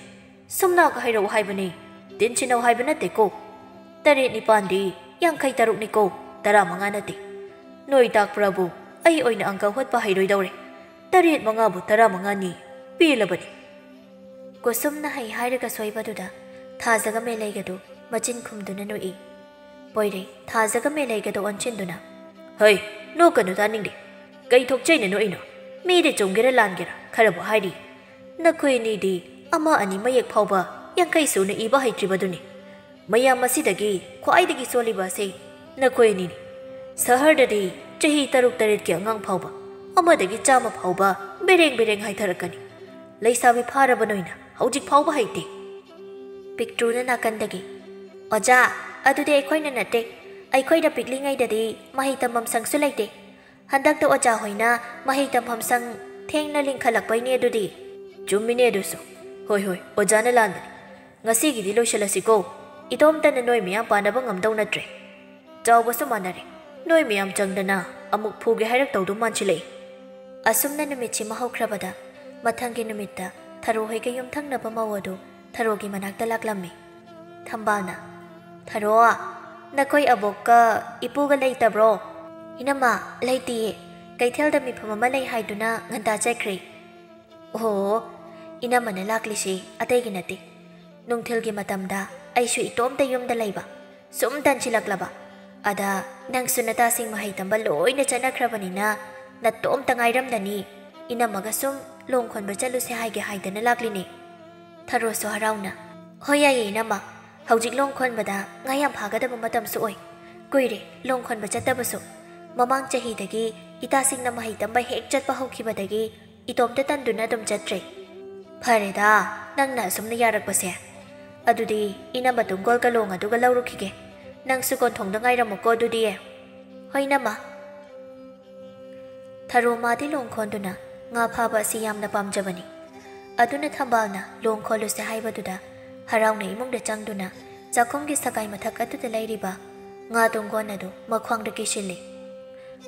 ꯁꯨꯝꯅꯥꯛ ꯍꯥꯏꯔꯛꯎ ꯍꯥꯏꯕꯅꯤ, ꯇꯤꯟꯁꯤꯟꯅꯧ ꯍꯥꯏꯕ ꯅꯠꯇꯦꯀꯣ꯫ ꯇꯔꯦꯠ ꯅꯤꯄꯥꯟꯗꯤ ꯌꯥꯡꯈꯩ ꯇꯔꯨꯛꯅꯤꯀꯣ, ꯇꯔꯥꯃꯉꯥ ꯅꯠꯇꯦ꯫ ꯅꯣꯏ ꯇꯥꯛꯄ꯭ꯔꯕꯨ ꯑꯩ ꯑꯣꯏꯅ ꯑꯪꯀ ꯍꯣꯠꯄ ꯍꯩꯔꯣꯏꯗꯧꯔꯦ꯫ ꯇꯔꯦꯠ ꯃꯉꯥꯕꯨ ꯇꯔꯥꯃꯉꯥꯅꯤ, ꯄꯦꯜꯂꯕꯅꯤ꯫ ꯀꯨꯁꯨꯝꯅ ꯍꯩ ꯍꯥꯏꯔꯒ ꯁꯣꯏꯕꯗꯨꯗ ꯊꯥꯖꯒ ꯃꯦꯂꯩꯒꯗꯨ ꯃꯆꯤꯟ ꯈꯨꯝꯗꯨꯅ ꯅꯣꯛꯏ꯫ ꯄꯣꯏꯔꯩ ꯊꯥꯖꯒ ꯃꯦꯂꯩꯒꯗꯨ ꯑꯣꯟꯁꯤꯟꯗꯨꯅ, "ꯍꯩ, ꯅꯣꯛꯀꯅꯨ, ꯇꯥꯅꯤꯡꯗꯦ꯫ ꯀꯩ ꯊꯣꯛꯆꯩꯅ ꯅꯣꯛꯏꯅꯣ? ꯃꯤꯗꯤ ꯆꯨꯝꯒꯦꯔꯥ ꯂꯥꯟꯒꯦꯔꯥ ꯈꯔꯕꯨ ꯍꯥꯏꯔꯤ꯫ ꯅꯈꯣꯏ ꯑꯅꯤꯗꯤ ꯑꯃ ꯑꯅꯤ ꯃꯌꯦꯛ ꯐꯥꯎꯕ ꯌꯥꯡꯈꯩ ꯁꯨꯅ ꯏꯕ ꯍꯩꯇ꯭ꯔꯤꯕꯗꯨꯅꯤ꯫ ꯃꯌꯥꯝ ꯑꯁꯤꯗꯒꯤ ꯈ꯭ꯋꯥꯏꯗꯒꯤ ꯁꯣꯜꯂꯤꯕ ꯑꯁꯤ ꯅꯈꯣꯏ ꯑꯅꯤꯅꯤ꯫ ꯁꯍꯔꯗꯗꯤ ꯆꯍꯤ ꯇꯔꯨꯛ ꯇꯔꯦꯠꯀꯤ ꯑꯉꯥꯡ ꯐꯥꯎꯕ, ꯑꯃꯗꯒꯤ ꯆꯥꯝꯃ ꯐꯥꯎꯕ ꯕꯦꯔꯦꯡ ꯕꯦꯔꯦꯡ ꯍꯥꯏꯊꯔꯛꯀꯅꯤ꯫ ꯂꯩꯁꯥꯕꯤ ꯐꯥꯔꯕ ꯅꯣꯏꯅ ꯍꯧꯖꯤꯛ ꯐꯥꯎꯕ ꯍꯩꯇꯦ꯫" ꯄꯤꯛꯇ꯭ꯔꯨꯅ ꯅꯥꯀꯟꯗꯒꯤ, "ꯑꯣꯖꯥ, ꯑꯗꯨꯗꯤ ꯑꯩꯈꯣꯏꯅ ꯅꯠꯇꯦ꯫ ꯑꯩꯈꯣꯏꯅ ꯄꯤꯛꯂꯤꯉꯩꯗꯗꯤ ꯃꯍꯩ ꯇꯝꯐꯝ ꯁꯪꯁꯨ ꯂꯩꯇꯦ꯫ ꯍꯟꯗꯛꯇ ꯑꯣꯖꯥ ꯍꯣꯏꯅ ꯃꯍꯩ ꯇꯝꯐꯝ ꯁꯪ ꯊꯦꯡꯅ ꯂꯤꯡꯈꯠꯂꯛꯄꯩꯅꯦ ꯑꯗꯨꯗꯤ꯫" "ꯆꯨꯝꯃꯤꯅꯦ ꯑꯗꯨꯁꯨ꯫ ꯍꯣꯏ, ꯍꯣꯏ, ꯑꯣꯖꯥꯅ ꯂꯥꯟꯕꯅꯤ꯫ ꯉꯁꯤꯒꯤꯗꯤ ꯂꯣꯏꯁꯤꯜꯂꯁꯤꯀꯣ꯫ ꯏꯇꯣꯝꯇꯅ ꯅꯣꯏ ꯃꯌꯥꯝ ꯄꯥꯅꯕ ꯉꯝꯗꯧ ꯅꯠꯇ꯭ꯔꯦ꯫ ꯆꯥꯎꯕꯁꯨ ꯃꯥꯟꯅꯔꯦ꯫ ꯅꯣꯏ ꯃꯌꯥꯝ ꯆꯪꯗꯅ ꯑꯃꯨꯛ ꯐꯨꯒꯦ ꯍꯥꯏꯔꯛꯇꯧꯗꯨ ꯃꯥꯟꯁꯤꯜꯂꯛꯏ꯫" ꯑꯁꯨꯝꯅ ꯅꯨꯃꯤꯠꯁꯤꯃ ꯍꯧꯈ꯭ꯔꯕꯗ ꯃꯊꯪꯒꯤ ꯅꯨꯃꯤꯠꯇ ꯊꯔꯣ ꯍꯣꯏꯒ ꯌꯨꯝꯊꯪꯅꯕ ꯃꯧ ꯑꯗꯨ ꯊꯔꯣꯒꯤ ꯃꯅꯥꯛꯇ ꯂꯥꯛꯂꯝꯃꯤ꯫ ꯊꯝꯕꯥꯜꯅ, "ꯊꯔꯣ, ꯅꯈꯣꯏ ꯑꯕꯣꯛꯀ ꯏꯄꯨꯒ ꯂꯩꯇꯕ꯭ꯔꯣ?" "ꯏꯅꯝꯃ, ꯂꯩꯇꯤꯌꯦ꯫ ꯀꯩꯊꯦꯜꯗ ꯃꯤꯐꯝ ꯑꯃ ꯂꯩ ꯍꯥꯏꯗꯨꯅ ꯉꯟꯇꯥ ꯆꯠꯈ꯭ꯔꯦ꯫" "ꯑꯣꯍꯣ, ꯏꯅꯝꯃꯅ ꯂꯥꯛꯂꯤꯁꯤ ꯑꯇꯩꯒꯤ ꯅꯠꯇꯦ꯫ ꯅꯨꯡꯊꯤꯜꯒꯤ ꯃꯇꯝꯗ ꯑꯩꯁꯨ ꯏꯇꯣꯝꯇ ꯌꯨꯝꯗ ꯂꯩꯕ ꯁꯨꯝ ꯇꯟꯁꯤꯜꯂꯛꯂꯕ꯫ ꯑꯗ ꯅꯪꯁꯨ ꯅꯇꯥꯁꯤꯡ ꯃꯍꯩ ꯇꯝꯕ ꯂꯣꯏꯅ ꯆꯠꯅꯈ꯭ꯔꯕꯅꯤꯅ ꯅꯇꯣꯝꯇ ꯉꯥꯏꯔꯝꯂꯅꯤ꯫ ꯏꯅꯝꯃꯒ ꯁꯨꯝ ꯂꯣꯡ ꯈꯣꯟꯕ ꯆꯠꯂꯨꯁꯦ ꯍꯥꯏꯒꯦ ꯍꯥꯏꯗꯅ ꯂꯥꯛꯂꯤꯅꯦ꯫ ꯊꯔꯣꯁꯨ ꯍꯔꯥꯎꯅ, "ꯍꯣꯏ, ꯌꯥꯏꯌꯦ ꯏꯅꯝꯃ, ꯍꯧꯖꯤꯛ ꯂꯣꯡ ꯈꯣꯟꯕꯗ ꯉꯥ ꯌꯥꯝ ꯐꯥꯒꯗꯕ ꯃꯇꯝꯁꯨ ꯑꯣꯏ꯫ ꯀꯨꯏꯔꯦ ꯂꯣꯡ ꯈꯣꯟꯕ ꯆꯠꯇꯕꯁꯨ꯫ ꯃꯃꯥꯡ ꯆꯍꯤꯗꯒꯤ ꯏꯇꯥꯁꯤꯡꯅ ꯃꯍꯩ ꯇꯝꯕ ꯍꯦꯛ ꯆꯠꯄ ꯍꯧꯈꯤꯕꯗꯒꯤ ꯏꯇꯣꯝꯇ ꯇꯟꯗꯨꯅ ꯑꯗꯨꯝ ꯆꯠꯇ꯭ꯔꯦ꯫ ꯐꯔꯦꯗ, ꯅꯪꯅ ꯑꯁꯨꯝꯅ ꯌꯥꯔꯛꯄꯁꯦ꯫ ꯑꯗꯨꯗꯤ ꯏꯅꯝꯃ ꯇꯨꯡꯒꯣꯜꯒ ꯂꯣꯡ ꯑꯗꯨꯒ ꯂꯧꯔꯨꯈꯤꯒꯦ꯫ ꯅꯪꯁꯨ ꯀꯣꯟꯊꯣꯡꯗ ꯉꯥꯏꯔꯝꯃꯨꯀꯣ ꯑꯗꯨꯗꯤ꯫" "ꯍꯣꯏ ꯏꯅꯝꯃ꯫" ꯊꯔꯣ ꯃꯥꯗꯤ ꯂꯣꯡ ꯈꯣꯟꯗꯨꯅ ꯉꯥ ꯐꯥꯕ ꯑꯁꯤ ꯌꯥꯝꯅ ꯄꯥꯝꯖꯕꯅꯤ꯫ ꯑꯗꯨꯅ ꯊꯝꯕꯥꯜꯅ ꯂꯣꯡ ꯈꯣꯜꯂꯨꯁꯦ ꯍꯥꯏꯕꯗꯨꯗ ꯍꯔꯥꯎꯅ ꯏꯃꯨꯡꯗ ꯆꯪꯗꯨꯅ ꯆꯥꯛꯈꯨꯝꯒꯤ ꯁꯒꯥꯏ ꯃꯊꯛ ꯑꯗꯨꯗ ꯂꯩꯔꯤꯕ ꯉꯥ ꯇꯣꯡꯒꯣꯟ ꯑꯗꯨ ꯃꯈ꯭ꯋꯥꯡꯗ ꯀꯤꯁꯤꯜꯂꯤ꯫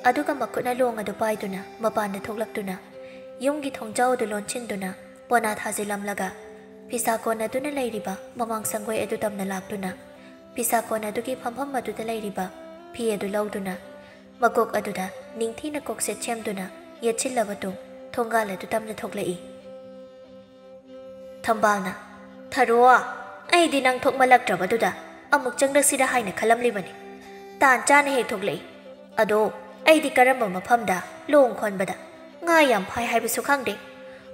ꯑꯗꯨꯒ ꯃꯈꯨꯠꯅ ꯂꯣꯡ ꯑꯗꯨ ꯄꯥꯏꯗꯨꯅ ꯃꯄꯥꯟꯗ ꯊꯣꯛꯂꯛꯇꯨꯅ ꯌꯨꯝꯒꯤ ꯊꯣꯡꯖꯥꯎ ꯑꯗꯨ ꯂꯣꯟꯁꯤꯟꯗꯨꯅ ꯄꯣꯅꯥ ꯊꯥꯖꯤꯜꯂꯝꯂꯒ ꯐꯤꯁꯥ ꯀꯣꯟꯅꯗꯨꯅ ꯂꯩꯔꯤꯕ ꯃꯃꯥꯡ ꯁꯪꯒꯣꯏ ꯑꯗꯨ ꯇꯝꯅ ꯂꯥꯛꯇꯨꯅ ꯐꯤꯁꯥ ꯀꯣꯟ ꯑꯗꯨꯒꯤ ꯐꯝꯐꯝ ꯑꯗꯨꯗ ꯂꯩꯔꯤꯕ ꯐꯤ ꯑꯗꯨ ꯂꯧꯗꯨꯅ ꯃꯀꯣꯛ ꯑꯗꯨꯗ ꯅꯤꯡꯊꯤꯅ ꯀꯣꯛꯁꯦꯠ ꯁꯦꯝꯗꯨꯅ ꯌꯦꯠꯁꯤꯜꯂꯕ ꯇꯨꯡ ꯊꯣꯡꯒꯥꯜ ꯑꯗꯨ ꯇꯝꯅ ꯊꯣꯛꯂꯛꯏ꯫ ꯊꯝꯕꯥꯜꯅ, "ꯊꯔꯣ, ꯑꯩꯗꯤ ꯅꯪ ꯊꯣꯛꯃꯜꯂꯛꯇ꯭ꯔꯕꯗꯨꯗ ꯑꯃꯨꯛ ꯆꯪꯂꯛꯁꯤꯔ ꯍꯥꯏꯅ ꯈꯜꯂꯝꯂꯤꯕꯅꯤ꯫ ꯇꯥꯟ ꯆꯥꯅ ꯍꯦꯛ ꯊꯣꯛꯂꯛꯏ꯫ ꯑꯗꯣ ꯑꯩꯗꯤ ꯀꯔꯝꯕ ꯃꯐꯝꯗ ꯂꯣꯡ ꯈꯣꯟꯕꯗ ꯉꯥ ꯌꯥꯝ ꯐꯥꯏ ꯍꯥꯏꯕꯁꯨ ꯈꯪꯗꯦ꯫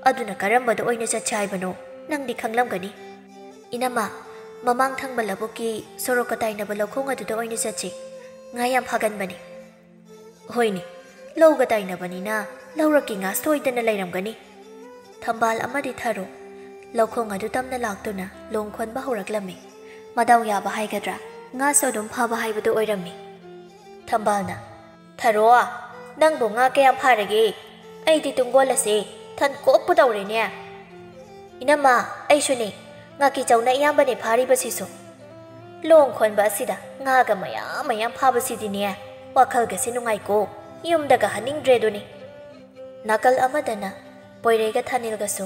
ꯑꯗꯨꯅ ꯀꯔꯝꯕꯗ ꯑꯣꯏꯅ ꯆꯠꯁꯤ ꯍꯥꯏꯕꯅꯣ ꯅꯪꯗꯤ ꯈꯪꯂꯝꯒꯅꯤ꯫" "ꯏꯅꯝꯃ, ꯃꯃꯥꯡ ꯊꯪꯕ ꯂꯧꯕꯨꯛꯀꯤ ꯁꯣꯔꯣꯛꯀ ꯇꯥꯏꯅꯕ ꯂꯧꯈꯣꯡ ꯑꯗꯨꯗ ꯑꯣꯏꯅ ꯆꯠꯁꯤ꯫ ꯉꯥ ꯌꯥꯝ ꯐꯥꯒꯟꯕꯅꯤ꯫" "ꯍꯣꯏꯅꯦ, ꯂꯧꯒ ꯇꯥꯏꯅꯕꯅꯤꯅ ꯂꯧꯔꯛꯀꯤ ꯉꯥ ꯁꯣꯏꯗꯅ ꯂꯩꯔꯝꯒꯅꯤ꯫" ꯊꯝꯕꯥꯜ ꯑꯃꯗꯤ ꯊꯔꯣ ꯂꯧꯈꯣꯡ ꯑꯗꯨ ꯇꯝꯅ ꯂꯥꯛꯇꯨꯅ ꯂꯣꯡ ꯈꯣꯟꯕ ꯍꯧꯔꯛꯂꯝꯃꯤ꯫ ꯃꯗꯥꯎ ꯌꯥꯕ ꯍꯥꯏꯒꯗ꯭ꯔꯥ, ꯉꯥꯁꯨ ꯑꯗꯨꯝ ꯐꯥꯕ ꯍꯥꯏꯕꯗꯨ ꯑꯣꯏꯔꯝꯃꯤ꯫ ꯊꯝꯕꯥꯜꯅ, "ꯊꯔꯣ, ꯅꯪꯕꯨ ꯉꯥ ꯀꯌꯥꯝ ꯐꯥꯔꯒꯦ? ꯑꯩꯗꯤ ꯇꯨꯡꯒꯣꯜ ꯑꯁꯦ ꯊꯟ ꯀꯣꯛꯄꯨ ꯇꯧꯔꯦꯅꯦ꯫" "ꯏꯅꯝꯃ, ꯑꯩꯁꯨꯅꯦ, ꯉꯥꯀꯤꯆꯧꯅ ꯑꯌꯥꯝꯕꯅꯦ ꯐꯥꯔꯤꯕꯁꯤꯁꯨ꯫ ꯂꯣꯡ ꯈꯣꯟꯕ ꯑꯁꯤꯗ ꯉꯥꯒ ꯃꯌꯥꯝ ꯃꯌꯥꯝ ꯐꯥꯕꯁꯤꯗꯤꯅꯦ, ꯋꯥꯈꯜꯒꯁꯦ ꯅꯨꯡꯉꯥꯏꯀꯣ, ꯌꯨꯝꯗꯒ ꯍꯟꯅꯤꯡꯗ꯭ꯔꯦꯗꯨꯅꯤ꯫" ꯅꯥꯀꯜ ꯑꯃꯗꯅ ꯄꯣꯏꯔꯩꯒ ꯊꯥꯅꯤꯜꯒꯁꯨ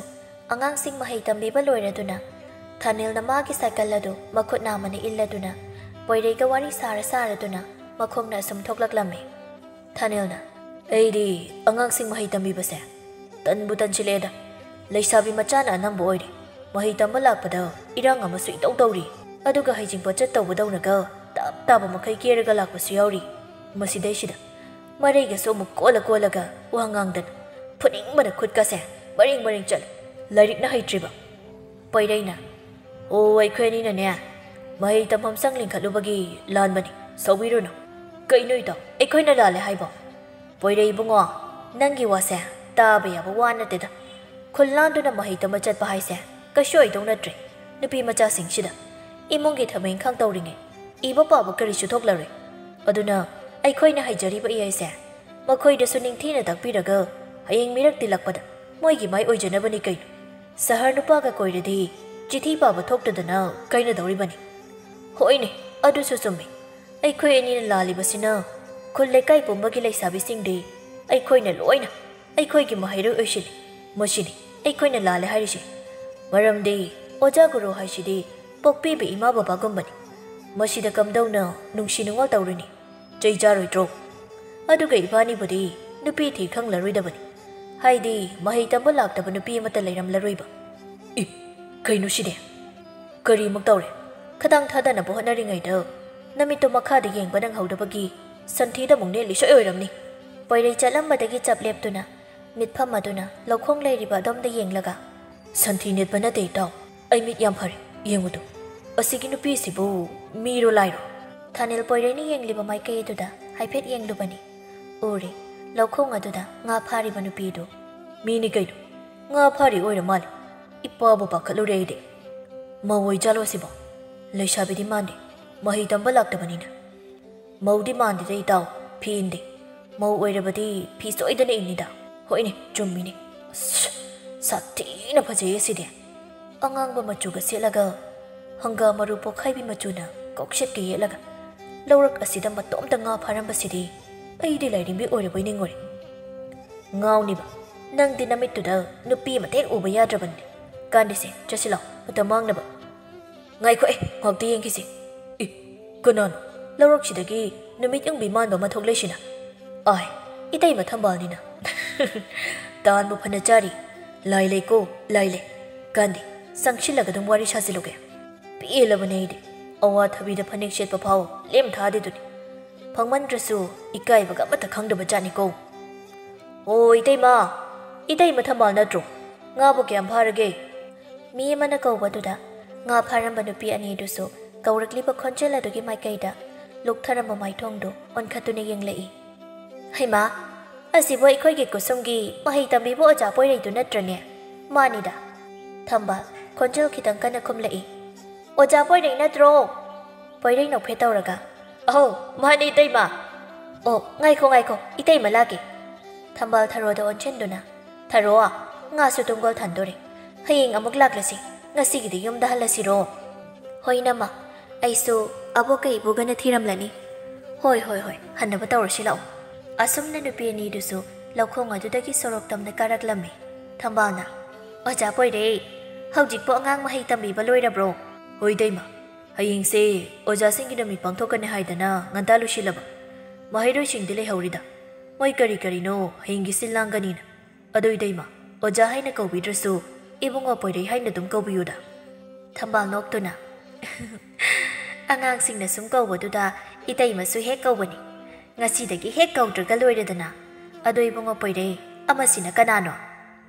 ꯑꯉꯥꯡꯁꯤꯡ ꯃꯍꯩ ꯇꯝꯕꯤꯕ ꯂꯣꯏꯔꯗꯨꯅ, ꯊꯥꯅꯤꯜꯅ ꯃꯥꯒꯤ ꯁꯥꯏꯀꯜ ꯑꯗꯨ ꯃꯈꯨꯠ ꯅꯥꯝꯃꯅ ꯏꯜꯂꯗꯨꯅ ꯄꯣꯏꯔꯩꯒ ꯋꯥꯔꯤ ꯁꯥꯔ ꯁꯥꯔꯗꯨꯅ ꯃꯈꯣꯡꯅ ꯑꯁꯨꯝ ꯊꯣꯛꯂꯛꯂꯝꯃꯤ꯫ ꯊꯥꯅꯤꯜꯅ, "ꯑꯩꯗꯤ ꯑꯉꯥꯡꯁꯤꯡ ꯃꯍꯩ ꯇꯝꯕꯤꯕꯁꯦ ꯇꯟꯕꯨ ꯇꯟꯁꯤꯜꯂꯛꯑꯦꯗ꯫ ꯂꯩꯁꯥꯕꯤ ꯃꯆꯥꯅ ꯑꯅꯝꯕ ꯑꯣꯏꯔꯦ꯫ ꯃꯍꯩ ꯇꯝꯕ ꯂꯥꯛꯄꯗ ꯏꯔꯥꯡ ꯑꯃꯁꯨ ꯏꯇꯧ ꯇꯧꯔꯤ꯫ ꯑꯗꯨꯒ ꯍꯩꯖꯤꯡꯄꯣꯠ ꯆꯠꯇꯧꯕꯗꯧꯅꯒ ꯇꯞ ꯇꯥꯕ ꯃꯈꯩ ꯀꯦꯔꯒ ꯂꯥꯛꯄꯁꯨ ꯌꯥꯎꯔꯤ꯫ ꯃꯁꯤꯗꯩꯁꯤꯗ ꯃꯔꯩꯒꯁꯨ ꯑꯃꯨꯛ ꯀꯣꯜꯂ ꯀꯣꯜꯂꯒ ꯋꯥ ꯉꯥꯡꯗꯅ, ꯐꯨꯅꯤꯡꯕꯅ ꯈꯨꯠꯀꯁꯦ ꯃꯔꯦꯡ ꯃꯔꯦꯡ ꯆꯠꯂꯦ꯫ ꯂꯥꯏꯔꯤꯛꯅ ꯍꯩꯇ꯭ꯔꯤꯕ꯫ ꯄꯣꯏꯔꯩꯅ, "ꯑꯣ, ꯑꯩꯈꯣꯏ ꯑꯅꯤꯅꯅꯦ, ꯃꯍꯩ ꯇꯝꯐꯝ ꯆꯪ ꯂꯤꯡꯈꯠꯂꯨꯕꯒꯤ ꯂꯥꯟꯕꯅꯤ, ꯁꯥꯎꯕꯤꯔꯨꯅꯨ꯫" "ꯀꯩꯅꯣ ꯏꯇꯥꯎ, ꯑꯩꯈꯣꯏꯅ ꯂꯥꯜꯂꯦ ꯍꯥꯏꯕꯣ?" "ꯄꯣꯏꯔꯩ ꯏꯕꯨꯡꯉꯣ, ꯅꯪꯒꯤ ꯋꯥꯁꯦ ꯇꯥꯕ ꯌꯥꯕ ꯋꯥ ꯅꯠꯇꯦꯗ꯫ ꯈꯨꯜ ꯂꯥꯟꯗꯨꯅ ꯃꯍꯩ ꯇꯝꯕ ꯆꯠꯄ ꯍꯥꯏꯁꯦ ꯀꯩꯁꯨ ꯑꯣꯏꯗꯧ ꯅꯠꯇ꯭ꯔꯦ꯫ ꯅꯨꯄꯤ ꯃꯆꯥꯁꯤꯡꯁꯤꯗ ꯏꯃꯨꯡꯒꯤ ꯊꯕꯛ ꯏꯪꯈꯥꯡ ꯇꯧꯔꯤꯉꯩ ꯏꯕ ꯄꯥꯕ ꯀꯔꯤꯁꯨ ꯊꯣꯛꯂꯔꯣꯏ꯫ ꯑꯗꯨꯅ ꯑꯩꯈꯣꯏꯅ ꯍꯩꯖꯔꯤꯕ ꯏꯍꯩꯁꯦ ꯃꯈꯣꯏꯗꯁꯨ ꯅꯤꯡꯊꯤꯅ ꯇꯥꯛꯄꯤꯔꯒ ꯍꯌꯦꯡ ꯃꯤꯔꯛ ꯇꯤꯜꯂꯛꯄꯗ ꯃꯣꯏꯒꯤ ꯃꯥꯏ ꯑꯣꯏꯖꯅꯕꯅꯤ ꯀꯩꯅꯣ꯫ ꯁꯍꯔ ꯅꯨꯄꯥꯒ ꯀꯣꯏꯔꯗꯤ ꯆꯤꯊꯤ ꯄꯥꯕ ꯊꯣꯛꯇꯗꯅ ꯀꯥꯏꯅꯗꯧꯔꯤꯕꯅꯤ꯫" "ꯍꯣꯏꯅꯦ, ꯑꯗꯨꯁꯨ ꯆꯨꯝꯃꯤ꯫ ꯑꯩꯈꯣꯏ ꯑꯅꯤꯅ ꯂꯥꯜꯂꯤꯕꯁꯤꯅ ꯈꯨꯜ ꯂꯩꯀꯥꯏ ꯄꯨꯝꯕꯒꯤ ꯂꯩꯁꯥꯕꯤꯁꯤꯡꯗꯤ ꯑꯩꯈꯣꯏꯅ ꯂꯣꯏꯅ ꯑꯩꯈꯣꯏꯒꯤ ꯃꯍꯩꯔꯣꯏ ꯑꯣꯏꯁꯤꯜꯂꯤ꯫ ꯃꯁꯤꯅꯤ ꯑꯩꯈꯣꯏꯅ ꯂꯥꯜꯂꯦ ꯍꯥꯏꯔꯤꯁꯦ꯫ ꯃꯔꯝꯗꯤ ꯑꯣꯖꯥ ꯒꯨꯔꯨ ꯍꯥꯏꯁꯤꯗꯤ ꯄꯣꯛꯄꯤꯕ ꯏꯃꯥ ꯕꯕꯥꯒꯨꯝꯕꯅꯤ꯫ ꯃꯁꯤꯗ ꯀꯝꯗꯧꯅ ꯅꯨꯡꯁꯤ ꯅꯨꯡꯉꯣꯜ ꯇꯧꯔꯨꯅꯤ? ꯆꯩ ꯆꯥꯔꯣꯏꯗ꯭ꯔꯣ? ꯑꯗꯨꯒ ꯏꯕꯥꯅꯤꯕꯨꯗꯤ ꯅꯨꯄꯤ ꯊꯤ ꯈꯪꯂꯔꯣꯏꯗꯕꯅꯤ꯫ ꯍꯥꯏꯗꯤ ꯃꯍꯩ ꯇꯝꯕ ꯂꯥꯛꯇꯕ ꯅꯨꯄꯤ ꯑꯃꯠꯇ ꯂꯩꯔꯝꯂꯔꯣꯏꯕ꯫" "ꯏ, ꯀꯩꯅꯣ ꯁꯤꯗꯤ? ꯀꯔꯤꯃꯨꯛ ꯇꯧꯔꯦ?" ꯈꯗꯥꯡ ꯊꯥꯗꯅꯕ ꯍꯣꯠꯅꯔꯤꯉꯩꯗ ꯅꯃꯤꯠꯇꯣ ꯃꯈꯥꯗ ꯌꯦꯡꯕ ꯅꯪꯍꯧꯗꯕꯒꯤ ꯁꯟꯊꯤꯗ ꯑꯃꯨꯛ ꯅꯦꯠꯂꯤ ꯁꯣꯏ ꯑꯣꯏꯔꯝꯅꯤ꯫ ꯄꯣꯏꯔꯩ ꯆꯠꯂꯝꯕꯗꯒꯤ ꯆꯞ ꯂꯦꯞꯇꯨꯅ ꯃꯤꯠꯐꯝ ꯑꯗꯨꯅ ꯂꯧꯈꯣꯡ ꯂꯩꯔꯤꯕ ꯑꯗꯣꯝꯗ ꯌꯦꯡꯂꯒ, "ꯁꯟꯊꯤ ꯅꯦꯠꯄ ꯅꯠꯇꯦ ꯏꯇꯥꯎ, ꯑꯩ ꯃꯤꯠ ꯌꯥꯝ ꯐꯔꯦ, ꯌꯦꯡꯉꯨꯗꯨ꯫ ꯑꯁꯤꯒꯤ ꯅꯨꯄꯤꯁꯤꯕꯨ ꯃꯤꯔꯣ ꯂꯥꯏꯔꯣ?" ꯊꯥꯅꯤꯜ ꯄꯣꯏꯔꯩꯅ ꯌꯦꯡꯂꯤꯕ ꯃꯥꯏꯀꯩ ꯑꯗꯨꯗ ꯍꯥꯏꯐꯦꯠ ꯌꯦꯡꯂꯨꯕꯅꯤ꯫ ꯎꯔꯦ, ꯂꯧꯈꯣꯡ ꯑꯗꯨꯗ ꯉꯥ ꯐꯥꯔꯤꯕ ꯅꯨꯄꯤꯗꯨ꯫ "ꯃꯤꯅꯤ ꯀꯩꯅꯣ, ꯉꯥ ꯐꯥꯔꯤ ꯑꯣꯏꯔ ꯃꯥꯜꯂꯦ꯫ ꯏꯄꯥꯕꯨ ꯄꯥꯈꯠꯂꯨꯔꯦ ꯑꯩꯗꯤ꯫ ꯃꯧ ꯑꯣꯏꯖꯥꯠꯂꯣ ꯑꯁꯤꯕꯣ? ꯂꯩꯁꯥꯕꯤꯗꯤ ꯃꯥꯟꯗꯦ, ꯃꯍꯩ ꯇꯝꯕ ꯂꯥꯛꯇꯕꯅꯤꯅ꯫" "ꯃꯧꯗꯤ ꯃꯥꯟꯗꯦꯗ ꯏꯇꯥꯎ, ꯐꯤ ꯏꯟꯗꯦ꯫ ꯃꯧ ꯑꯣꯏꯔꯕꯗꯤ ꯐꯤ ꯁꯣꯏꯗꯅ ꯏꯟꯅꯤꯗ꯫" "ꯍꯣꯏꯅꯦ, ꯆꯨꯝꯃꯤꯅꯦ꯫ ꯑꯁ, ꯁꯥꯊꯤꯅ ꯐꯖꯩꯌꯦ ꯁꯤꯗꯤ꯫ ꯑꯉꯥꯡꯕ ꯃꯆꯨꯒ ꯁꯦꯠꯂꯒ ꯍꯪꯒꯥꯝ ꯃꯔꯨ ꯄꯣꯛꯈꯥꯏꯕꯤ ꯃꯆꯨꯅ ꯀꯣꯛꯁꯦꯠꯀ ꯌꯦꯠꯂꯒ ꯂꯧꯔꯛ ꯑꯁꯤꯗ ꯃꯇꯣꯝꯇ ꯉꯥ ꯐꯥꯔꯝꯕꯁꯤꯗꯤ ꯑꯩꯗꯤ ꯂꯥꯏꯔꯦꯝꯕꯤ ꯑꯣꯏꯔꯕꯣꯏ ꯅꯤꯡꯉꯨꯔꯦ꯫" "ꯉꯥꯎꯅꯤꯕ, ꯅꯪꯗꯤ ꯅꯃꯤꯠꯇꯨꯗ ꯅꯨꯄꯤ ꯑꯃ ꯍꯦꯛ ꯎꯕ ꯌꯥꯗ꯭ꯔꯕꯅꯤ꯫ ꯀꯥꯟꯗꯦꯁꯦ, ꯆꯠꯁꯤ ꯂꯥꯎ, ꯃꯇꯝ ꯃꯥꯡꯅꯕ꯫" "ꯉꯥꯏꯈꯣ ꯑꯦ, ꯉꯥꯛꯇ ꯌꯦꯡꯈꯤꯁꯤ꯫ ꯑꯦ, ꯀꯅꯥꯅꯣ ꯂꯧꯔꯛꯁꯤꯗꯒꯤ ꯅꯨꯃꯤꯠ ꯌꯨꯡꯕꯤ ꯃꯥꯟꯕ ꯑꯃ ꯊꯣꯛꯂꯛꯏꯁꯤꯅ? ꯑꯥꯏ, ꯏꯇꯩꯃ ꯊꯝꯕꯥꯜꯅꯤꯅ꯫" "ꯇꯥꯟꯕꯨ ꯐꯅ ꯆꯥꯔꯤ꯫ ꯂꯥꯏ ꯂꯩꯀꯣ, ꯂꯥꯏ ꯂꯩ꯫ ꯀꯥꯟꯗꯦ, ꯆꯪꯁꯤꯜꯂꯒ ꯑꯗꯨꯝ ꯋꯥꯔꯤ ꯁꯥꯖꯤꯜꯂꯨꯒꯦ꯫" ꯄꯦꯜꯂꯕꯅꯦ ꯑꯩꯗꯤ꯫ ꯑꯋꯥꯊꯕꯤꯗ ꯐꯅꯦꯛ ꯁꯦꯠꯄ ꯐꯥꯎ ꯂꯦꯝ ꯊꯥꯗꯦꯗꯨꯅꯤ꯫ ꯐꯪꯃꯟꯗ꯭ꯔꯁꯨ ꯏꯀꯥꯏꯕꯒ ꯑꯃꯠꯇ ꯈꯪꯗꯕ ꯖꯥꯠꯅꯤꯀꯣ꯫ "ꯑꯣ, ꯏꯇꯩꯃ! ꯏꯇꯩꯃ ꯊꯝꯕꯥꯜ ꯅꯠꯇ꯭ꯔꯣ? ꯉꯥꯕꯨ ꯀꯌꯥꯝ ꯐꯥꯔꯒꯦ?" ꯃꯤ ꯑꯃꯅ ꯀꯧꯕꯗꯨꯗ ꯉꯥ ꯐꯥꯔꯝꯕ ꯅꯨꯄꯤ ꯑꯅꯤꯗꯨꯁꯨ ꯀꯧꯔꯛꯂꯤꯕ ꯈꯣꯟꯖꯦꯜ ꯑꯗꯨꯒꯤ ꯃꯥꯏꯀꯩꯗ ꯂꯨꯛꯊꯔꯝꯕ ꯃꯥꯏꯊꯣꯡꯗꯨ ꯑꯣꯟꯈꯠꯇꯨꯅ ꯌꯦꯡꯂꯛꯏ꯫ "ꯍꯩꯃꯥ, ꯑꯁꯤꯕꯨ ꯑꯩꯈꯣꯏꯒꯤ ꯈꯨꯁꯨꯝꯒꯤ ꯃꯍꯩ ꯇꯝꯕꯤꯕ ꯑꯣꯖꯥ ꯄꯣꯏꯔꯩꯗꯨ ꯅꯠꯇ꯭ꯔꯅꯦ?" "ꯃꯥꯅꯤꯗ꯫" ꯊꯝꯕꯥꯜ ꯈꯣꯟꯖꯦꯜ ꯈꯤꯇꯪ ꯀꯟꯅ ꯈꯨꯝꯂꯛꯏ꯫ "ꯑꯣꯖꯥ ꯄꯣꯏꯔꯩ ꯅꯠꯇ꯭ꯔꯣ?" ꯄꯣꯏꯔꯩ ꯅꯣꯛꯐꯦꯠ ꯇꯧꯔꯒ, "ꯑꯍꯧ, ꯃꯥꯅꯤ ꯏꯇꯩꯃ꯫ ꯑꯣ, ꯉꯥꯏꯈꯣ, ꯉꯥꯏꯈꯣ, ꯏꯇꯩꯃ ꯂꯥꯛꯀꯦ꯫" ꯊꯝꯕꯥꯜ ꯊꯔꯣꯗ ꯑꯣꯟꯁꯤꯟꯗꯨꯅ, "ꯊꯔꯣ, ꯉꯥꯁꯨ ꯇꯨꯡꯒꯣꯜ ꯊꯟꯗꯣꯔꯦ꯫ ꯍꯌꯦꯡ ꯑꯃꯨꯛ ꯂꯥꯛꯂꯁꯤ꯫ ꯉꯁꯤꯒꯤꯗꯤ ꯌꯨꯝꯗ ꯍꯜꯂꯁꯤꯔꯣ?" "ꯍꯣꯏ ꯅꯃ, ꯑꯩꯁꯨ ꯑꯕꯣꯛꯀ ꯏꯕꯨꯒꯅ ꯊꯤꯔꯝꯂꯅꯤ꯫" "ꯍꯣꯏ, ꯍꯣꯏ, ꯍꯣꯏ, ꯍꯟꯅꯕ ꯇꯧꯔꯁꯤ ꯂꯥꯛꯑꯣ꯫" ꯑꯁꯨꯝꯅ ꯅꯨꯄꯤ ꯑꯅꯤꯗꯨꯁꯨ ꯂꯧꯈꯣꯡ ꯑꯗꯨꯗꯒꯤ ꯁꯣꯔꯣꯛ ꯇꯝꯅ ꯀꯥꯔꯛꯂꯝꯃꯤ꯫ ꯊꯝꯕꯥꯜꯅ, "ꯑꯣꯖꯥ ꯄꯣꯏꯔꯩ, ꯍꯧꯖꯤꯛꯄꯨ ꯑꯉꯥꯡ ꯃꯍꯩ ꯇꯝꯕꯤꯕ ꯂꯣꯏꯔꯕ꯭ꯔꯣ?" "ꯍꯣꯏ ꯏꯇꯩꯃ, ꯍꯌꯦꯡꯁꯦ ꯑꯣꯖꯥꯁꯤꯡꯒꯤ ꯅꯨꯃꯤꯠ ꯄꯥꯡꯊꯣꯛꯀꯅꯤ ꯍꯥꯏꯗꯅ ꯉꯟꯇꯥ ꯂꯣꯏꯁꯤꯜꯂꯕ꯫ ꯃꯍꯩꯔꯣꯏꯁꯤꯡꯗꯤ ꯂꯩꯍꯧꯔꯤꯗ꯫ ꯃꯣꯏ ꯀꯔꯤ ꯀꯔꯤꯅꯣ ꯍꯌꯦꯡꯒꯤ ꯁꯤꯜ ꯂꯥꯡꯒꯅꯤꯅ꯫ ꯑꯗꯣ ꯏꯇꯩꯃ, ꯑꯣꯖꯥ ꯍꯥꯏꯅ ꯀꯧꯕꯤꯗ꯭ꯔꯁꯨ ꯏꯕꯨꯡꯉꯣ ꯄꯣꯏꯔꯩ ꯍꯥꯏꯅ ꯑꯗꯨꯝ ꯀꯧꯕꯤꯌꯨꯗ꯫" ꯊꯝꯕꯥꯜ ꯅꯣꯛꯇꯨꯅ, "ꯑꯉꯥꯡꯁꯤꯡꯅ ꯁꯨꯝ ꯀꯧꯕꯗꯨꯗ ꯏꯇꯩꯃꯁꯨ ꯍꯦꯛ ꯀꯧꯕꯅꯤ꯫ ꯉꯁꯤꯗꯒꯤ ꯍꯦꯛ ꯀꯧꯗ꯭ꯔꯒ ꯂꯣꯏꯔꯦꯗꯅ꯫ ꯑꯗꯣ ꯏꯕꯨꯡꯉꯣ ꯄꯣꯏꯔꯩ, ꯑꯃꯁꯤꯅ ꯀꯅꯥꯅꯣ?"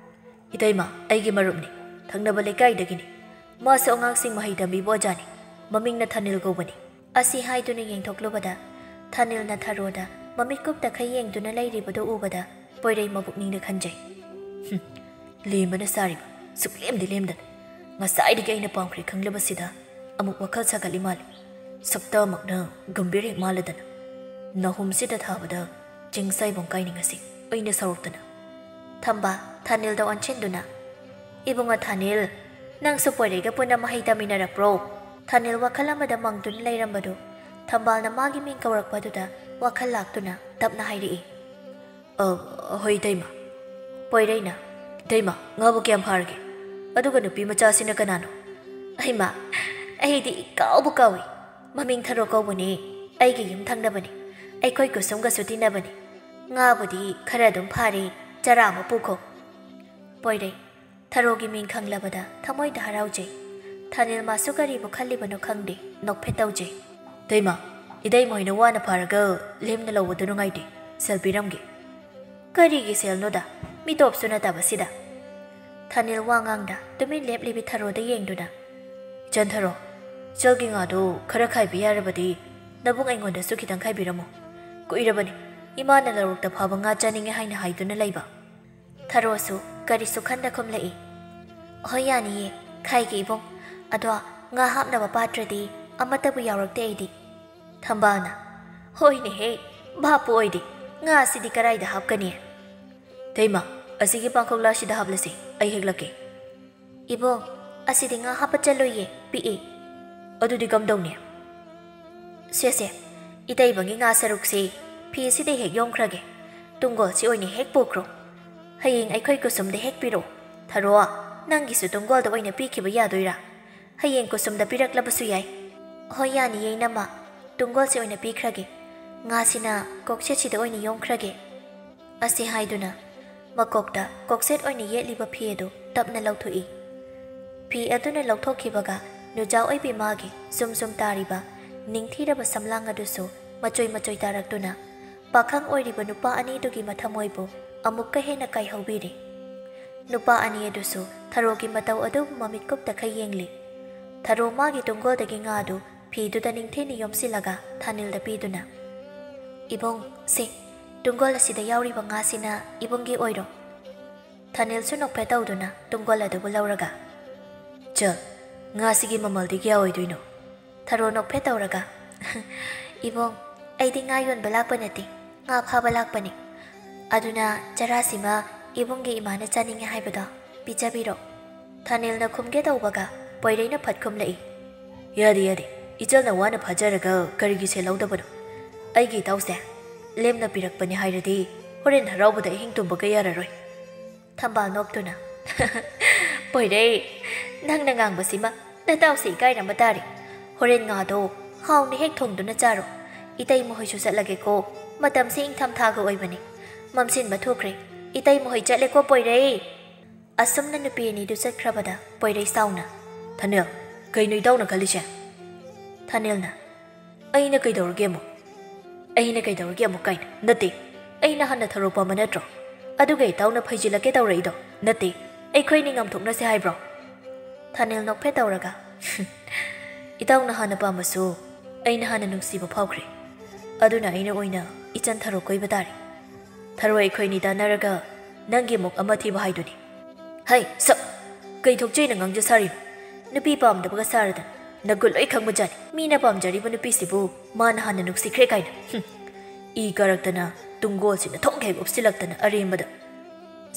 "ꯏꯇꯩꯃ, ꯑꯩꯒꯤ ꯃꯔꯨꯞꯅꯤ, ꯊꯪꯅꯕ ꯂꯩꯀꯥꯏꯗꯒꯤꯅꯤ꯫ ꯃꯥꯁꯨ ꯑꯉꯥꯡꯁꯤꯡ ꯃꯍꯩ ꯇꯝꯕꯤꯕ ꯑꯣꯖꯥꯅꯤ꯫ ꯃꯃꯤꯡꯅ ꯊꯥꯅꯤꯜ ꯀꯧꯕꯅꯤ꯫" ꯑꯁꯤ ꯍꯥꯏꯗꯨꯅ ꯌꯦꯡꯊꯣꯛꯂꯨꯕꯗ, ꯊꯥꯅꯤꯜꯅ ꯊꯔꯣꯗ ꯃꯃꯤꯠ ꯀꯨꯞꯇꯈꯩ ꯌꯦꯡꯗꯨꯅ ꯂꯩꯔꯤꯕꯗꯨ ꯎꯕꯗ, ꯄꯣꯏꯔꯩ ꯃꯕꯨꯛꯅꯤꯡꯗ ꯈꯟꯖꯩ, "ꯍꯨꯝ, ꯂꯦꯝꯕꯅ ꯁꯥꯔꯤꯕ, ꯁꯨꯛꯂꯦꯝꯗꯤ ꯂꯦꯝꯗꯅ꯫ ꯉꯁꯥꯏꯗꯒꯤ ꯑꯩꯅ ꯄꯥꯝꯈ꯭ꯔꯦ ꯈꯪꯂꯕꯁꯤꯗ ꯑꯃꯨꯛ ꯋꯥꯈꯜ ꯁꯥꯒꯠꯂꯤ ꯃꯥꯜꯂꯤ꯫ ꯁꯛꯇꯃꯛꯅ ꯒꯝꯚꯤꯔ ꯍꯦꯛ ꯃꯥꯜꯂꯗꯅ꯫ ꯅꯥꯍꯨꯝꯁꯤꯗ ꯊꯥꯕꯗ ꯆꯤꯡ ꯁꯥꯏꯕꯣꯡ ꯀꯥꯏꯅꯤꯡꯉꯁꯤ ꯑꯩꯅ ꯁꯥꯎꯔꯛꯇꯅ꯫" ꯊꯝꯕꯥꯜ ꯊꯥꯅꯤꯜꯗ ꯑꯣꯟꯁꯤꯟꯗꯨꯅ, "ꯏꯕꯨꯡꯉꯣ ꯊꯥꯅꯤꯜ, ꯅꯪꯁꯨ ꯄꯣꯏꯔꯩꯒ ꯄꯨꯟꯅ ꯃꯍꯩ ꯇꯝꯃꯤꯟꯅꯔꯛꯄ꯭ꯔꯣ?" ꯊꯥꯅꯤꯜ ꯋꯥꯈꯜ ꯑꯃꯗ ꯃꯪꯗꯨꯅ ꯂꯩꯔꯝꯕꯗꯨ ꯊꯝꯕꯥꯜꯅ ꯃꯥꯒꯤ ꯃꯤꯡ ꯀꯧꯔꯛꯄꯗꯨꯗ ꯋꯥꯈꯜ ꯂꯥꯛꯇꯨꯅ ꯇꯞꯅ ꯍꯥꯏꯔꯛꯏ꯫ "ꯑ, ꯍꯣꯏ ꯏꯇꯩꯃ꯫" ꯄꯣꯏꯔꯩꯅ, "ꯏꯇꯩꯃ, ꯉꯥꯕꯨ ꯀꯌꯥꯝ ꯐꯥꯔꯒꯦ? ꯑꯗꯨꯒ ꯅꯨꯄꯤ ꯃꯆꯥꯁꯤꯅ ꯀꯅꯥꯅꯣ?" "ꯑꯩꯃ, ꯑꯩꯗꯤ ꯏꯀꯥꯎꯕꯨ ꯀꯥꯎꯏ꯫ ꯃꯃꯤꯡ ꯊꯔꯣ ꯀꯧꯕꯅꯤ꯫ ꯑꯩꯒꯤ ꯌꯨꯝ ꯊꯪꯅꯕꯅꯤ꯫ ꯑꯩꯈꯣꯏ ꯀꯨꯁꯨꯝꯒꯁꯨ ꯇꯤꯟꯅꯕꯅꯤ꯫ ꯉꯥꯕꯨꯗꯤ ꯈꯔ ꯑꯗꯨꯝ ꯐꯥꯔꯦ, ꯆꯔꯥ ꯑꯃ ꯄꯨꯈꯣ꯫" ꯄꯣꯏꯔꯩ, ꯊꯔꯣꯒꯤ ꯃꯤꯡ ꯈꯪꯂꯕꯗ ꯊꯃꯣꯏꯗ ꯍꯔꯥꯎꯖꯩ꯫ ꯊꯥꯅꯤꯜ ꯃꯥꯁꯨ ꯀꯔꯤꯕꯨ ꯈꯜꯂꯤꯕꯅꯣ ꯈꯪꯗꯦ, ꯅꯣꯛꯐꯦꯠ ꯇꯧꯖꯩ꯫ "ꯏꯇꯩꯃ, ꯏꯇꯩꯃ ꯍꯣꯏꯅ ꯋꯥꯅ ꯐꯥꯔꯒ ꯂꯦꯝꯅ ꯂꯧꯕꯗꯨ ꯅꯨꯡꯉꯥꯏꯇꯦ, ꯁꯦꯜ ꯄꯤꯔꯝꯒꯦ꯫" "ꯀꯔꯤꯒꯤ ꯁꯦꯜꯅꯣꯗ, ꯃꯤ ꯇꯣꯞꯁꯨ ꯅꯠꯇꯕꯁꯤꯗ?" ꯊꯥꯅꯤꯜ ꯋꯥ ꯉꯥꯡꯗ ꯇꯨꯃꯤꯟ ꯂꯦꯞꯂꯤꯕꯤ ꯊꯔꯣꯗ ꯌꯦꯡꯗꯨꯅ, "ꯏꯆꯟ ꯊꯔꯣ, ꯏꯆꯜꯒꯤ ꯉꯥꯗꯨ ꯈꯔ ꯈꯥꯏꯕ ꯌꯥꯔꯕꯗꯤ ꯅꯕꯨꯡ ꯑꯩꯉꯣꯟꯗꯁꯨ ꯈꯤꯇꯪ ꯈꯥꯏꯕꯤꯔꯝꯃꯨ꯫ ꯀꯨꯏꯔꯕꯅꯤ ꯏꯃꯥꯅ ꯂꯧꯔꯣꯛꯇ ꯐꯥꯕ ꯉꯥ ꯆꯥꯅꯤꯡꯉꯦ ꯍꯥꯏꯅ ꯍꯥꯏꯗꯨꯅ ꯂꯩꯕ꯫" ꯊꯔꯣꯁꯨ ꯀꯔꯤꯁꯨ ꯈꯟꯗ ꯈꯨꯝꯂꯛꯏ, "ꯍꯣꯏ, ꯌꯥꯅꯤꯌꯦ, ꯈꯥꯏꯒꯦ ꯏꯕꯨꯡ꯫ ꯑꯗꯣ ꯉꯥ ꯍꯥꯞꯅꯕ ꯄꯥꯇ꯭ꯔꯗꯤ ꯑꯃꯠꯇꯕꯨ ꯌꯥꯎꯔꯛꯇꯦ ꯑꯩꯗꯤ꯫" ꯊꯝꯕꯥꯜꯅ, "ꯍꯣꯏꯅꯦꯍꯦ, ꯚꯥꯞꯄꯨ ꯑꯣꯏꯗꯦ, ꯉꯥꯁꯤꯗꯤ ꯀꯔꯥꯏꯗ ꯍꯥꯞꯀꯅꯤ?" "ꯏꯇꯩꯃ, ꯑꯁꯤꯒꯤ ꯄꯥꯡꯈꯣꯛꯂꯥꯁꯤꯗ ꯍꯥꯞꯂꯁꯤ, ꯑꯩ ꯍꯦꯛꯂꯛꯀꯦ꯫" "ꯏꯕꯨꯡ, ꯑꯁꯤꯗꯤ ꯉꯥ ꯍꯥꯞꯄ ꯆꯜꯂꯣꯏꯌꯦ, ꯄꯤꯛꯏ꯫" "ꯑꯗꯨꯗꯤ ꯀꯝꯗꯧꯅꯤ?" "ꯁꯦ ꯁꯦ, ꯏꯇꯩꯃꯒꯤ ꯉꯥ ꯁꯔꯨꯛꯁꯤ ꯐꯤꯁꯤꯗ ꯍꯦꯛ ꯌꯣꯝꯈ꯭ꯔꯒꯦ꯫ ꯇꯨꯡꯒꯣꯜꯁꯤ ꯑꯣꯏꯅ ꯍꯦꯛ ꯄꯨꯈ꯭ꯔꯣ꯫ ꯍꯌꯦꯡ ꯑꯩꯈꯣꯏ ꯀꯨꯁꯨꯝꯗ ꯍꯦꯛ ꯄꯤꯔꯛꯑꯣ꯫ ꯊꯔꯣ, ꯅꯪꯒꯤꯁꯨ ꯇꯨꯡꯒꯣꯜꯗ ꯑꯣꯏꯅ ꯄꯤꯈꯤꯕ ꯌꯥꯗꯣꯏꯔꯥ? ꯍꯌꯦꯡ ꯀꯨꯁꯨꯝꯗ ꯄꯤꯔꯛꯂꯕꯁꯨ ꯌꯥꯏ꯫" "ꯍꯣꯏ, ꯌꯥꯅꯤꯌꯦ ꯏꯅꯝꯃ, ꯇꯨꯡꯒꯣꯜꯁꯤ ꯑꯣꯏꯅ ꯄꯤꯈ꯭ꯔꯒꯦ꯫ ꯉꯥꯁꯤꯅ ꯀꯣꯛꯁꯦꯠꯁꯤꯗ ꯑꯣꯏꯅ ꯌꯣꯝꯈ꯭ꯔꯒꯦ꯫" ꯑꯁꯤ ꯍꯥꯏꯗꯨꯅ ꯃꯀꯣꯛꯇ ꯀꯣꯛꯁꯦꯠ ꯑꯣꯏꯅ ꯌꯦꯠꯂꯤꯕ ꯐꯤ ꯑꯗꯨ ꯇꯞꯅ ꯂꯧꯊꯣꯛꯏ꯫ ꯐꯤ ꯑꯗꯨꯅ ꯂꯧꯊꯣꯛꯈꯤꯕꯒ ꯅꯨꯖꯥ ꯑꯣꯏꯕꯤ ꯃꯥꯒꯤ ꯁꯨꯝ ꯁꯨꯝ ꯇꯥꯔꯤꯕ ꯅꯤꯡꯊꯤꯔꯕ ꯁꯝꯂꯥꯡ ꯑꯗꯨꯁꯨ ꯃꯆꯣꯏ ꯃꯆꯣꯏ ꯇꯥꯔꯛꯇꯨꯅ ꯄꯥꯈꯪ ꯑꯣꯏꯔꯤꯕ ꯅꯨꯄꯥ ꯑꯅꯤꯗꯨꯒꯤ ꯃꯊꯃꯣꯏꯕꯨ ꯑꯃꯨꯛꯀ ꯍꯦꯟꯅ ꯀꯥꯏꯍꯧꯕꯤꯔꯦ꯫ ꯅꯨꯄꯥ ꯑꯅꯤ ꯑꯗꯨꯁꯨ ꯊꯔꯣꯒꯤ ꯃꯇꯧ ꯑꯗꯨ ꯃꯃꯤꯠ ꯀꯨꯞꯇꯈꯩ ꯌꯦꯡꯂꯤ꯫ ꯊꯔꯣ ꯃꯥꯒꯤ ꯇꯨꯡꯒꯣꯜꯗꯒꯤ ꯉꯥꯗꯨ ꯐꯤꯗꯨꯗ ꯅꯤꯡꯊꯤꯅ ꯌꯣꯝꯁꯤꯜꯂꯒ ꯊꯥꯅꯤꯜꯗ ꯄꯤꯗꯨꯅ, "ꯏꯕꯨꯡ, ꯁꯦ, ꯇꯨꯡꯒꯣꯜ ꯑꯁꯤꯗ ꯌꯥꯎꯔꯤꯕ ꯉꯥꯁꯤꯅ ꯏꯕꯨꯡꯒꯤ ꯑꯣꯏꯔꯣ꯫" ꯊꯥꯅꯤꯜꯁꯨ ꯅꯣꯛꯐꯦꯠ ꯇꯧꯗꯨꯅ ꯇꯨꯡꯒꯣꯜ ꯑꯗꯨꯕꯨ ꯂꯧꯔꯒ, "ꯆꯜ, ꯉꯥꯁꯤꯒꯤ ꯃꯃꯜꯗꯤ ꯀꯌꯥ ꯑꯣꯏꯗꯣꯏꯅꯣ?" ꯊꯔꯣ ꯅꯣꯛꯐꯦꯠ ꯇꯧꯔꯒ, "ꯏꯕꯨꯡ, ꯑꯩꯗꯤ ꯉꯥ ꯌꯣꯟꯕ ꯂꯥꯛꯄ ꯅꯠꯇꯦ, ꯉꯥ ꯐꯥꯕ ꯂꯥꯛꯄꯅꯤ꯫ ꯑꯗꯨꯅ ꯆꯔꯥꯁꯤꯃ ꯏꯕꯨꯡꯒꯤ ꯏꯃꯥꯅ ꯆꯥꯅꯤꯡꯉꯦ ꯍꯥꯏꯕꯗꯣ ꯄꯤꯖꯕꯤꯔꯣ꯫" ꯊꯥꯅꯤꯜꯅ ꯈꯨꯝꯒꯦ ꯇꯧꯕꯒ ꯄꯣꯏꯔꯩꯅ ꯐꯠ ꯈꯨꯝꯂꯛꯏ, "ꯌꯥꯗꯦ, ꯌꯥꯗꯦ, ꯏꯆꯜꯅ ꯋꯥꯅ ꯐꯥꯖꯔꯒ ꯀꯔꯤꯒꯤ ꯁꯦꯜ ꯂꯧꯗꯕꯅꯣ? ꯑꯩꯒꯤ ꯏꯇꯥꯎꯁꯦ ꯂꯦꯝꯅ ꯄꯤꯔꯛꯄꯅꯤ ꯍꯥꯏꯔꯗꯤ ꯍꯣꯔꯦꯟ ꯍꯔꯥꯎꯕꯗ ꯑꯍꯤꯡ ꯇꯨꯝꯕꯒ ꯌꯥꯔꯔꯣꯏ꯫" ꯊꯝꯕꯥꯜ ꯅꯣꯛꯇꯨꯅ, "ꯄꯣꯏꯔꯩ, ꯅꯪꯅ ꯉꯥꯡꯕꯁꯤꯃ ꯅꯇꯥꯎꯁꯦ ꯏꯀꯥꯏꯔꯝꯕ ꯇꯥꯔꯦ꯫ ꯍꯣꯔꯦꯟ ꯉꯥꯗꯣ ꯍꯥꯎꯅ ꯍꯦꯛ ꯊꯣꯡꯗꯨꯅ ꯆꯥꯔꯣ꯫ ꯏꯇꯩꯃ ꯍꯣꯏꯁꯨ ꯆꯠꯂꯒꯦꯀꯣ꯫ ꯃꯇꯝꯁꯦ ꯏꯪꯊꯝꯊꯥꯒ ꯑꯣꯏꯕꯅꯤ꯫ ꯃꯝꯁꯤꯟꯕ ꯊꯨꯈ꯭ꯔꯦ꯫ ꯏꯇꯩꯃ ꯍꯣꯏ ꯆꯠꯂꯦꯀꯣ ꯄꯣꯏꯔꯩ꯫" ꯑꯁꯨꯝꯅ ꯅꯨꯄꯤ ꯑꯅꯤꯗꯨ ꯆꯠꯈ꯭ꯔꯕꯗ ꯄꯣꯏꯔꯩ ꯁꯥꯎꯅ, "ꯊꯥꯅꯦꯜ, ꯀꯩꯅꯣ ꯏꯇꯥꯎꯅ ꯈꯜꯂꯤꯁꯦ?" ꯊꯥꯅꯦꯜꯅ, "ꯑꯩꯅ ꯀꯩꯗꯧꯔꯒꯦ ꯑꯃꯨꯛ? ꯑꯩꯅ ꯀꯩꯗꯧꯔꯒꯦ ꯑꯃꯨꯛ ꯀꯥꯏꯅ? ꯅꯠꯇꯦ, ꯑꯩꯅ ꯍꯥꯟꯅ ꯊꯔꯣ ꯄꯥꯝꯕ ꯅꯠꯇ꯭ꯔꯣ? ꯑꯗꯨꯒ ꯏꯇꯥꯎꯅ ꯐꯩꯖꯤꯜꯂꯛꯀꯦ ꯇꯧꯔꯛꯏꯗꯣ? ꯅꯠꯇꯦ, ꯑꯩꯈꯣꯏꯅꯤ ꯉꯥꯝꯊꯣꯛꯅꯁꯦ ꯍꯥꯏꯕ꯭ꯔꯣ?" ꯊꯥꯅꯦꯜ ꯅꯣꯛꯐꯦꯠ ꯇꯧꯔꯒ, "ꯏꯇꯥꯎꯅ ꯍꯥꯟꯅ ꯄꯥꯝꯃꯁꯨ ꯑꯩꯅ ꯍꯥꯟꯅ ꯅꯨꯡꯁꯤꯕ ꯐꯥꯎꯈ꯭ꯔꯦ꯫ ꯑꯗꯨꯅ ꯑꯩꯅ ꯑꯣꯏꯅ ꯏꯆꯟ ꯊꯔꯣ ꯀꯣꯏꯕ ꯇꯥꯔꯦ꯫ ꯊꯔꯣ ꯑꯩꯈꯣꯏꯅꯤ ꯇꯥꯟꯅꯔꯒ ꯅꯪꯒꯤ ꯑꯃꯨꯛ ꯑꯃ ꯊꯤꯕ ꯍꯥꯏꯗꯨꯅꯤ꯫" "ꯍꯩ, ꯁꯛ! ꯀꯩ ꯊꯣꯛꯆꯩꯅ ꯉꯥꯡꯖ ꯁꯥꯔꯤꯅꯣ? ꯅꯨꯄꯤ ꯄꯥꯝꯗꯕꯒ ꯁꯥꯔꯗꯅ ꯅꯒꯨꯟ ꯂꯣꯏ ꯈꯪꯕꯖꯥꯠꯅꯤ꯫ ꯃꯤꯅ ꯄꯥꯝꯖꯔꯤꯕ ꯅꯨꯄꯤꯁꯤꯕꯨ ꯃꯥꯅ ꯍꯥꯟꯅ ꯅꯨꯡꯁꯤꯈ꯭ꯔꯦ ꯀꯥꯏꯅ꯫ ꯍꯨꯝ꯫ ꯏ ꯀꯥꯔꯛꯇꯅ ꯇꯨꯡꯒꯣꯜꯁꯤꯅ ꯊꯣꯡ ꯍꯦꯛ ꯎꯞꯁꯤꯜꯂꯛꯇꯅ ꯑꯔꯦꯝꯕꯗ꯫"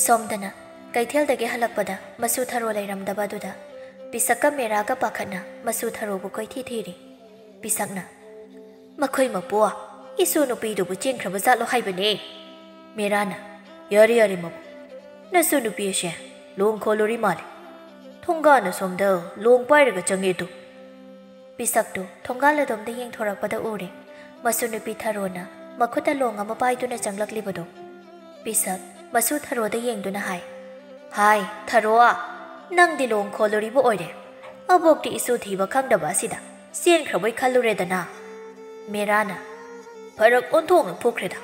ꯁꯣꯝꯗꯅ ꯀꯩꯊꯦꯜꯗꯒꯤ ꯍꯜꯂꯛꯄꯗ ꯃꯁꯨ ꯊꯔꯣ ꯂꯩꯔꯝꯗꯕ ꯑꯗꯨꯗ ꯄꯤꯁꯛꯀ ꯃꯦꯔꯥꯒ ꯄꯥꯈꯠꯅ ꯃꯁꯨ ꯊꯔꯣꯕꯨ ꯀꯣꯏꯊꯤ ꯊꯤꯔꯤ꯫ ꯄꯤꯁꯛꯅ, "ꯃꯈꯣꯏ ꯃꯄꯨ, ꯏꯁꯨ ꯅꯨꯄꯤꯗꯨꯕꯨ ꯆꯦꯟꯈ꯭ꯔꯕ ꯖꯥꯠꯂꯣ ꯍꯥꯏꯕꯅꯦ?" ꯃꯦꯔꯥꯅ, "ꯌꯥꯔꯦ, ꯌꯥꯔꯦ ꯃꯄꯨ, ꯅꯁꯨ ꯅꯨꯄꯤ ꯑꯁꯦ ꯂꯣꯡ ꯈꯣꯜꯂꯨꯔꯤ ꯃꯥꯜꯂꯦ꯫ ꯊꯣꯡꯒꯥꯟ ꯑꯁꯣꯝꯗ ꯂꯣꯡ ꯄꯥꯏꯔꯒ ꯆꯪꯉꯦ ꯇꯨ꯫" ꯄꯤꯁꯛꯇꯨ ꯊꯣꯡꯒꯥꯜ ꯑꯗꯣꯝꯗ ꯌꯦꯡꯊꯣꯔꯛꯄꯗ ꯎꯔꯦ, ꯃꯁꯨ ꯅꯨꯄꯤ ꯊꯔꯣꯅ ꯃꯈꯨꯠꯇ ꯂꯣꯡ ꯑꯃ ꯄꯥꯏꯗꯨꯅ ꯆꯪꯂꯛꯂꯤꯕꯗꯨ꯫ ꯄꯤꯁꯛ ꯃꯁꯨ ꯊꯔꯣꯗ ꯌꯦꯡꯗꯨꯅ ꯍꯥꯏ, "ꯍꯥꯏ, ꯊꯔꯣ, ꯅꯪꯗꯤ ꯂꯣꯡ ꯈꯣꯜꯂꯨꯔꯤꯕ ꯑꯣꯏꯔꯦ꯫ ꯑꯕꯣꯛꯇꯤ ꯏꯁꯨ ꯊꯤꯕ ꯈꯪꯗꯕ ꯑꯁꯤꯗ ꯆꯦꯟꯈ꯭ꯔꯕꯣꯏ ꯈꯜꯂꯨꯔꯦꯗꯅ꯫" ꯃꯦꯔꯥꯅ, "ꯐꯔꯛ ꯑꯣꯟꯊꯣꯛꯅ ꯐꯨꯈ꯭ꯔꯦꯗ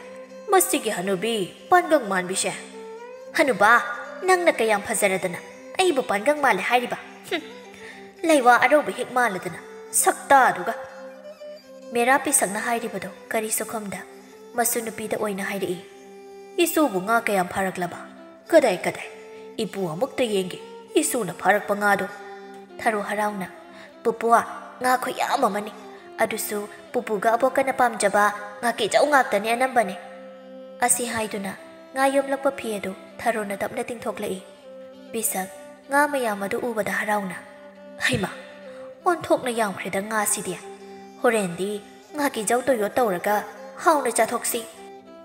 ꯃꯁꯤꯒꯤ ꯍꯅꯨꯕꯤ ꯄꯥꯟꯒꯪ ꯃꯥꯟꯕꯤꯁꯦ꯫ ꯍꯅꯨꯕꯥ, ꯅꯪꯅ ꯀꯌꯥꯝ ꯐꯖꯔꯗꯅ ꯑꯩꯕꯨ ꯄꯥꯟꯒꯪ ꯃꯥꯜꯂꯦ ꯍꯥꯏꯔꯤꯕ? ꯍꯨꯝ, ꯂꯩꯋꯥ ꯑꯔꯧꯕ ꯍꯦꯛ ꯃꯥꯜꯂꯗꯅ ꯁꯛꯇꯥꯗꯨꯒ꯫" ꯃꯦꯔꯥ ꯄꯤꯁꯛꯅ ꯍꯥꯏꯔꯤꯕꯗꯣ ꯀꯔꯤꯁꯨ ꯈꯨꯝꯗ ꯃꯁꯨ ꯅꯨꯄꯤꯗ ꯑꯣꯏꯅ ꯍꯥꯏꯔꯛꯏ, "ꯏꯁꯨꯕꯨ ꯉꯥ ꯀꯌꯥꯝ ꯐꯥꯔꯛꯂꯕ? ꯀꯗꯥꯏ, ꯀꯗꯥꯏ? ꯏꯄꯨ ꯑꯃꯨꯛꯇ ꯌꯦꯡꯒꯦ, ꯏꯁꯨꯅ ꯐꯥꯔꯛꯄ ꯉꯥꯗꯣ꯫" ꯊꯔꯣ ꯍꯔꯥꯎꯅ, "ꯄꯨꯄꯨ, ꯉꯥ ꯈꯨꯌꯥꯝ ꯑꯃꯅꯤ, ꯑꯗꯨꯁꯨ ꯄꯨꯄꯨꯒ ꯑꯕꯣꯛꯀꯅ ꯄꯥꯝꯖꯕ ꯉꯥꯀꯤꯖꯧ ꯉꯥꯛꯇꯅꯤ ꯑꯅꯝꯕꯅꯤ꯫" ꯑꯁꯤ ꯍꯥꯏꯗꯨꯅ ꯉꯥ ꯌꯣꯝꯂꯛꯄ ꯐꯤ ꯑꯗꯨ ꯊꯔꯣꯅ ꯇꯞꯅ ꯇꯤꯡꯊꯣꯛꯂꯛꯏ꯫ ꯄꯤꯁꯛ ꯉꯥ ꯃꯌꯥꯝ ꯑꯗꯨ ꯎꯕꯗ ꯍꯔꯥꯎꯅ, "ꯍꯩꯃꯥ, ꯑꯣꯟꯊꯣꯛꯅ ꯌꯥꯝꯈ꯭ꯔꯦꯗ ꯉꯥꯁꯤꯗꯤ꯫ ꯍꯣꯔꯦꯟꯗꯤ ꯉꯥꯀꯤꯖꯧ ꯇꯣꯏꯌꯣꯠ ꯇꯧꯔꯒ ꯍꯥꯎꯅ ꯆꯥꯊꯣꯛꯁꯤ꯫"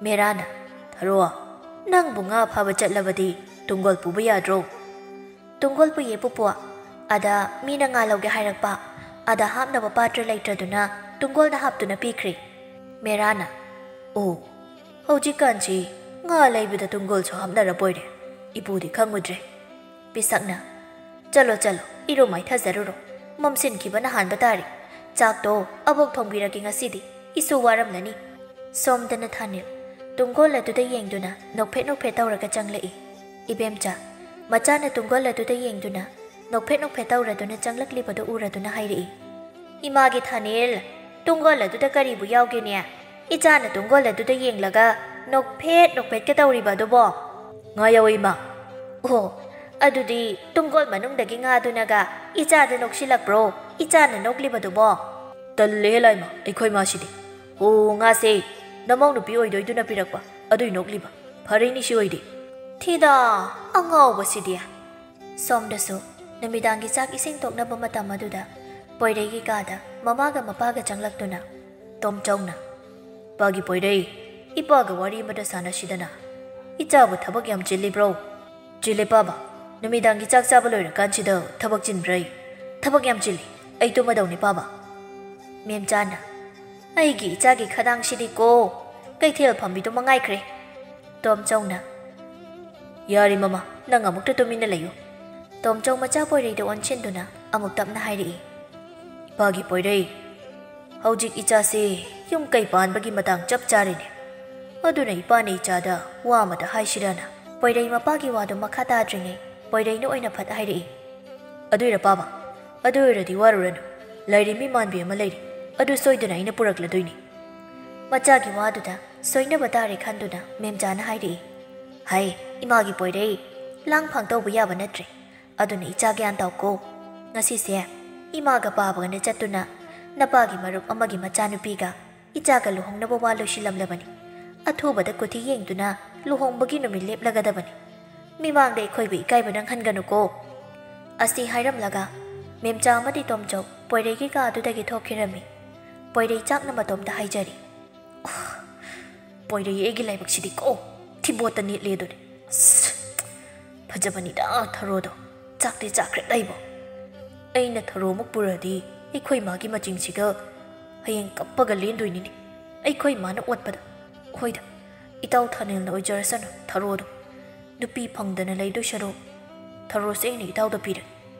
ꯃꯦꯔꯥꯅ, "ꯊꯔꯣ, ꯅꯪꯕꯨ ꯉꯥ ꯐꯥꯕ ꯆꯠꯂꯕꯗꯤ ꯇꯨꯡꯒꯣꯜ ꯄꯨꯕ ꯌꯥꯗ꯭ꯔꯣ?" "ꯇꯨꯡꯒꯣꯜ ꯄꯨꯏꯌꯦ ꯄꯨꯄꯨ꯫ ꯑꯗ ꯃꯤꯅ ꯉꯥ ꯂꯧꯒꯦ ꯍꯥꯏꯔꯛꯄ꯫ ꯑꯗ ꯍꯥꯞꯅꯕ ꯄꯥꯇ꯭ꯔ ꯂꯩꯇ꯭ꯔꯗꯨꯅ ꯇꯨꯡꯒꯣꯜꯗ ꯍꯥꯞꯇꯨꯅ ꯄꯤꯈ꯭ꯔꯦ꯫" ꯃꯦꯔꯥꯅ, "ꯑꯣ, ꯍꯧꯖꯤꯛꯀꯥꯟꯁꯤ ꯉꯥ ꯂꯩꯕꯗ ꯇꯨꯡꯒꯣꯜꯁꯨ ꯍꯥꯞꯅꯔꯕꯣꯏꯔꯦ꯫ ꯏꯄꯨꯗꯤ ꯈꯪꯉꯨꯗ꯭ꯔꯦ꯫" ꯄꯤꯁꯛꯅ, "ꯆꯠꯂꯣ, ꯆꯠꯂꯣ, ꯏꯔꯨ ꯃꯥꯏꯊꯖꯔꯨꯔꯣ꯫ ꯃꯝꯁꯤꯟꯈꯤꯕꯅ ꯍꯥꯟꯕ ꯇꯥꯔꯦ꯫ ꯆꯥꯛꯇꯣ ꯑꯕꯣꯛ ꯊꯣꯡꯕꯤꯔꯒꯦ ꯉꯁꯤꯗꯤ꯫ ꯏꯁꯨ ꯋꯥꯔꯝꯂꯅꯤ꯫ ꯁꯣꯝꯗꯅ ꯊꯥꯅꯤꯜ ꯇꯨꯡꯒꯣꯜ ꯑꯗꯨꯗ ꯌꯦꯡꯗꯨꯅ ꯅꯣꯛꯐꯦꯠ ꯅꯣꯛꯐꯦꯠ ꯇꯧꯔꯒ ꯆꯪꯂꯛꯏ꯫ ꯏꯕꯦꯝꯆꯥ, ꯃꯆꯥꯅ ꯇꯨꯡꯒꯣꯜ ꯑꯗꯨꯗ ꯌꯦꯡꯗꯨꯅ ꯅꯣꯛꯐꯦꯠ ꯅꯣꯛꯐꯦꯠ ꯇꯧꯔꯗꯨꯅ ꯆꯪꯂꯛꯂꯤꯕꯗꯨ ꯎꯔꯗꯨꯅ ꯍꯥꯏꯔꯛꯏ, "ꯏꯃꯥꯒꯤ ꯊꯥꯅꯤꯜ, ꯇꯨꯡꯒꯣꯜ ꯑꯗꯨꯗ ꯀꯔꯤꯕꯨ ꯌꯥꯎꯒꯦꯅꯦ? ꯏꯆꯥꯅ ꯇꯨꯡꯒꯣꯜ ꯑꯗꯨꯗ ꯌꯦꯡꯂꯒ ꯅꯣꯛꯐꯦꯠ ꯅꯣꯛꯐꯦꯠꯀ ꯇꯧꯔꯤꯕ ꯑꯗꯨꯕꯣ?" "ꯉꯥ ꯌꯥꯎꯋꯦ, ꯏꯃꯥ꯫" "ꯑꯣ, ꯑꯗꯨꯗꯤ ꯇꯨꯡꯒꯣꯜ ꯃꯅꯨꯡꯗꯒꯤ ꯉꯥꯗꯨꯅꯒ ꯏꯆꯥꯗ ꯅꯣꯛꯁꯤꯜꯂꯛꯄ꯭ꯔꯣ, ꯏꯆꯥꯅ ꯅꯣꯛꯂꯤꯕꯗꯨꯕꯣ?" "ꯇꯜꯂꯦꯍꯦ ꯂꯥꯏꯃ, ꯑꯩꯈꯣꯏ ꯃꯥꯁꯤꯗꯤ꯫ ꯑꯣ, ꯉꯥꯁꯦ ꯅꯃꯧ ꯅꯨꯄꯤ ꯑꯣꯏꯗꯣꯏꯗꯨꯅ ꯄꯤꯔꯛꯄ, ꯑꯗꯨꯏ ꯅꯣꯛꯂꯤꯕ꯫ ꯐꯔꯦꯅꯦ ꯁꯤ ꯑꯣꯏꯗꯤ꯫" "ꯊꯤꯗ, ꯑꯉꯥꯎꯕꯁꯤꯗꯤ!" ꯁꯣꯝꯗꯁꯨ ꯅꯨꯃꯤꯗꯥꯡꯒꯤ ꯆꯥꯛ ꯏꯁꯤꯡ ꯇꯣꯛꯅꯕ ꯃꯇꯝ ꯑꯗꯨꯗ ꯄꯣꯏꯔꯩꯒꯤ ꯀꯥꯗ ꯃꯃꯥꯒ ꯃꯄꯥꯒ ꯆꯪꯂꯛꯇꯨꯅ ꯇꯣꯝꯆꯧꯅ, "ꯄꯥꯒꯤ ꯄꯣꯏꯔꯩ, ꯏꯄꯥꯒ ꯋꯥꯔꯤ ꯑꯃꯗ ꯁꯥꯟꯅꯁꯤꯗꯅ꯫ ꯏꯆꯥꯕꯨ ꯊꯕꯛ ꯌꯥꯝ ꯆꯤꯜꯂꯤꯕ꯭ꯔꯣ?" "ꯆꯤꯜꯂꯦ ꯄꯥꯕ, ꯅꯨꯃꯤꯗꯥꯡꯒꯤ ꯆꯥꯛ ꯆꯥꯕ ꯂꯣꯏꯔꯀꯥꯟꯁꯤꯗ ꯊꯕꯛ ꯆꯤꯟꯕ꯭ꯔꯩ?" "ꯊꯕꯛ ꯌꯥꯝ ꯆꯤꯜꯂꯤ, ꯑꯩ ꯇꯨꯝꯃꯗꯧꯅꯤ ꯄꯥꯕ꯫" ꯃꯦꯝꯆꯥꯅ, "ꯑꯩꯒꯤ ꯏꯆꯥꯒꯤ ꯈꯗꯥꯡꯁꯤꯗꯤꯀꯣ, ꯀꯩꯊꯦꯜ ꯐꯝꯕꯤꯗꯨ ꯃꯉꯥꯏꯈ꯭ꯔꯦ꯫" ꯇꯣꯝꯆꯧꯅ, "ꯌꯥꯔꯦ ꯃꯃꯥ, ꯅꯪ ꯑꯃꯨꯛꯇ ꯇꯨꯃꯤꯟꯅ ꯂꯩꯌꯨ꯫" ꯇꯣꯝꯆꯧ ꯃꯆꯥ ꯄꯣꯏꯔꯩꯗ ꯑꯣꯟꯁꯤꯟꯗꯨꯅ ꯑꯃꯨꯛ ꯇꯞꯅ ꯍꯥꯏꯔꯛꯏ, "ꯏꯄꯥꯒꯤ ꯄꯣꯏꯔꯩ, ꯍꯧꯖꯤꯛ ꯏꯆꯥꯁꯦ ꯌꯨꯝ ꯀꯩ ꯄꯥꯟꯕꯒꯤ ꯃꯇꯥꯡ ꯆꯞ ꯆꯥꯔꯦꯅꯦ꯫ ꯑꯗꯨꯅ ꯏꯄꯥꯅ ꯏꯆꯥꯗ ꯋꯥ ꯑꯃꯗ ꯍꯥꯏꯁꯤꯔꯥꯅ꯫" ꯄꯣꯏꯔꯩ ꯃꯄꯥꯒꯤ ꯋꯥꯗꯨ ꯃꯈꯥ ꯇꯥꯗ꯭ꯔꯤꯉꯩ ꯄꯣꯏꯔꯩꯅ ꯑꯣꯏꯅ ꯐꯠ ꯍꯥꯏꯔꯛꯏ, "ꯑꯗꯨꯏꯔ ꯄꯥꯕ? ꯑꯗꯨ ꯑꯣꯏꯔꯗꯤ ꯋꯥꯔꯨꯔꯅꯨ꯫ ꯂꯥꯏꯔꯦꯝꯕꯤ ꯃꯥꯟꯕꯤ ꯑꯃ ꯂꯩꯔꯤ, ꯑꯗꯨ ꯁꯣꯏꯗꯅ ꯑꯩꯅ ꯄꯨꯔꯛꯂꯗꯣꯏꯅꯤ꯫" ꯃꯆꯥꯒꯤ ꯋꯥꯗꯨꯗ ꯁꯣꯏꯅꯕ ꯇꯥꯔꯦ ꯈꯟꯗꯨꯅ ꯃꯦꯝꯆꯥꯅ ꯍꯥꯏꯔꯛꯏ, "ꯍꯥꯏ, ꯏꯃꯥꯒꯤ ꯄꯣꯏꯔꯩ, ꯂꯥꯡ ꯐꯥꯡ ꯇꯧꯕ ꯌꯥꯕ ꯅꯠꯇ꯭ꯔꯦ꯫ ꯑꯗꯨꯅ ꯏꯆꯥ ꯒ꯭ꯌꯥꯟ ꯇꯥꯎꯀꯣ꯫ ꯉꯁꯤꯁꯦ ꯏꯃꯥꯒ ꯄꯥꯕꯒꯅ ꯆꯠꯇꯨꯅ ꯅꯄꯥꯒꯤ ꯃꯔꯨꯞ ꯑꯃꯒꯤ ꯃꯆꯥꯅꯨꯄꯤꯒ ꯏꯆꯥꯒ ꯂꯨꯍꯣꯡꯅꯕ ꯋꯥ ꯂꯣꯏꯁꯤꯜꯂꯝꯂꯕꯅꯤ꯫ ꯑꯊꯨꯕꯗ ꯀꯨꯊꯤ ꯌꯦꯡꯗꯨꯅ ꯂꯨꯍꯣꯡꯕꯒꯤ ꯅꯨꯃꯤꯠ ꯂꯦꯞꯂꯒꯗꯕꯅꯤ꯫ ꯃꯤꯃꯥꯡꯗ ꯑꯩꯈꯣꯏꯕꯨ ꯏꯀꯥꯏꯕ ꯅꯪꯍꯟꯒꯅꯨꯀꯣ꯫" ꯑꯁꯤ ꯍꯥꯏꯔꯝꯂꯒ ꯃꯦꯝꯆꯥ ꯑꯃꯗꯤ ꯇꯣꯝꯆꯧ ꯄꯣꯏꯔꯩꯒꯤ ꯀꯥ ꯑꯗꯨꯗꯒꯤ ꯊꯣꯛꯈꯤꯔꯝꯃꯤ꯫ ꯄꯣꯏꯔꯩ ꯆꯥꯛꯅ ꯃꯇꯣꯝꯇ ꯍꯥꯏꯖꯔꯤ, "ꯄꯣꯏꯔꯩ, ꯑꯩꯒꯤ ꯂꯥꯏꯕꯛꯁꯤꯗꯤ ꯀꯣ ꯊꯤꯕꯣꯠꯇ ꯅꯦꯠꯂꯦ ꯑꯗꯨꯅꯤ꯫ ꯑꯁ, ꯐꯖꯕꯅꯤꯗ ꯊꯔꯣꯗꯣ꯫ ꯆꯥꯛꯇꯤ ꯆꯥꯈ꯭ꯔꯦ ꯑꯩꯕꯣ꯫ ꯑꯩꯅ ꯊꯔꯣ ꯑꯃꯨꯛ ꯄꯨꯔꯗꯤ ꯑꯩꯈꯣꯏ ꯃꯥꯒꯤ ꯃꯆꯤꯡꯁꯤꯒ ꯍꯌꯦꯡ ꯀꯞꯄꯒ ꯂꯦꯟꯗꯣꯏꯅꯤꯅꯦ ꯑꯩꯈꯣꯏ ꯃꯥꯅ ꯑꯣꯠꯄꯗ꯫ ꯍꯣꯏꯗ, ꯏꯇꯥꯎ ꯊꯥꯅꯦꯜꯅ ꯑꯣꯏꯖꯔꯁꯅꯨ ꯊꯔꯣꯗꯣ꯫ ꯅꯨꯄꯤ ꯐꯪꯗꯅ ꯂꯩꯗꯣꯏ ꯁꯔꯨꯛ ꯊꯔꯣꯁꯦ ꯑꯩꯅ ꯏꯇꯥꯎꯗ ꯄꯤꯔꯦ꯫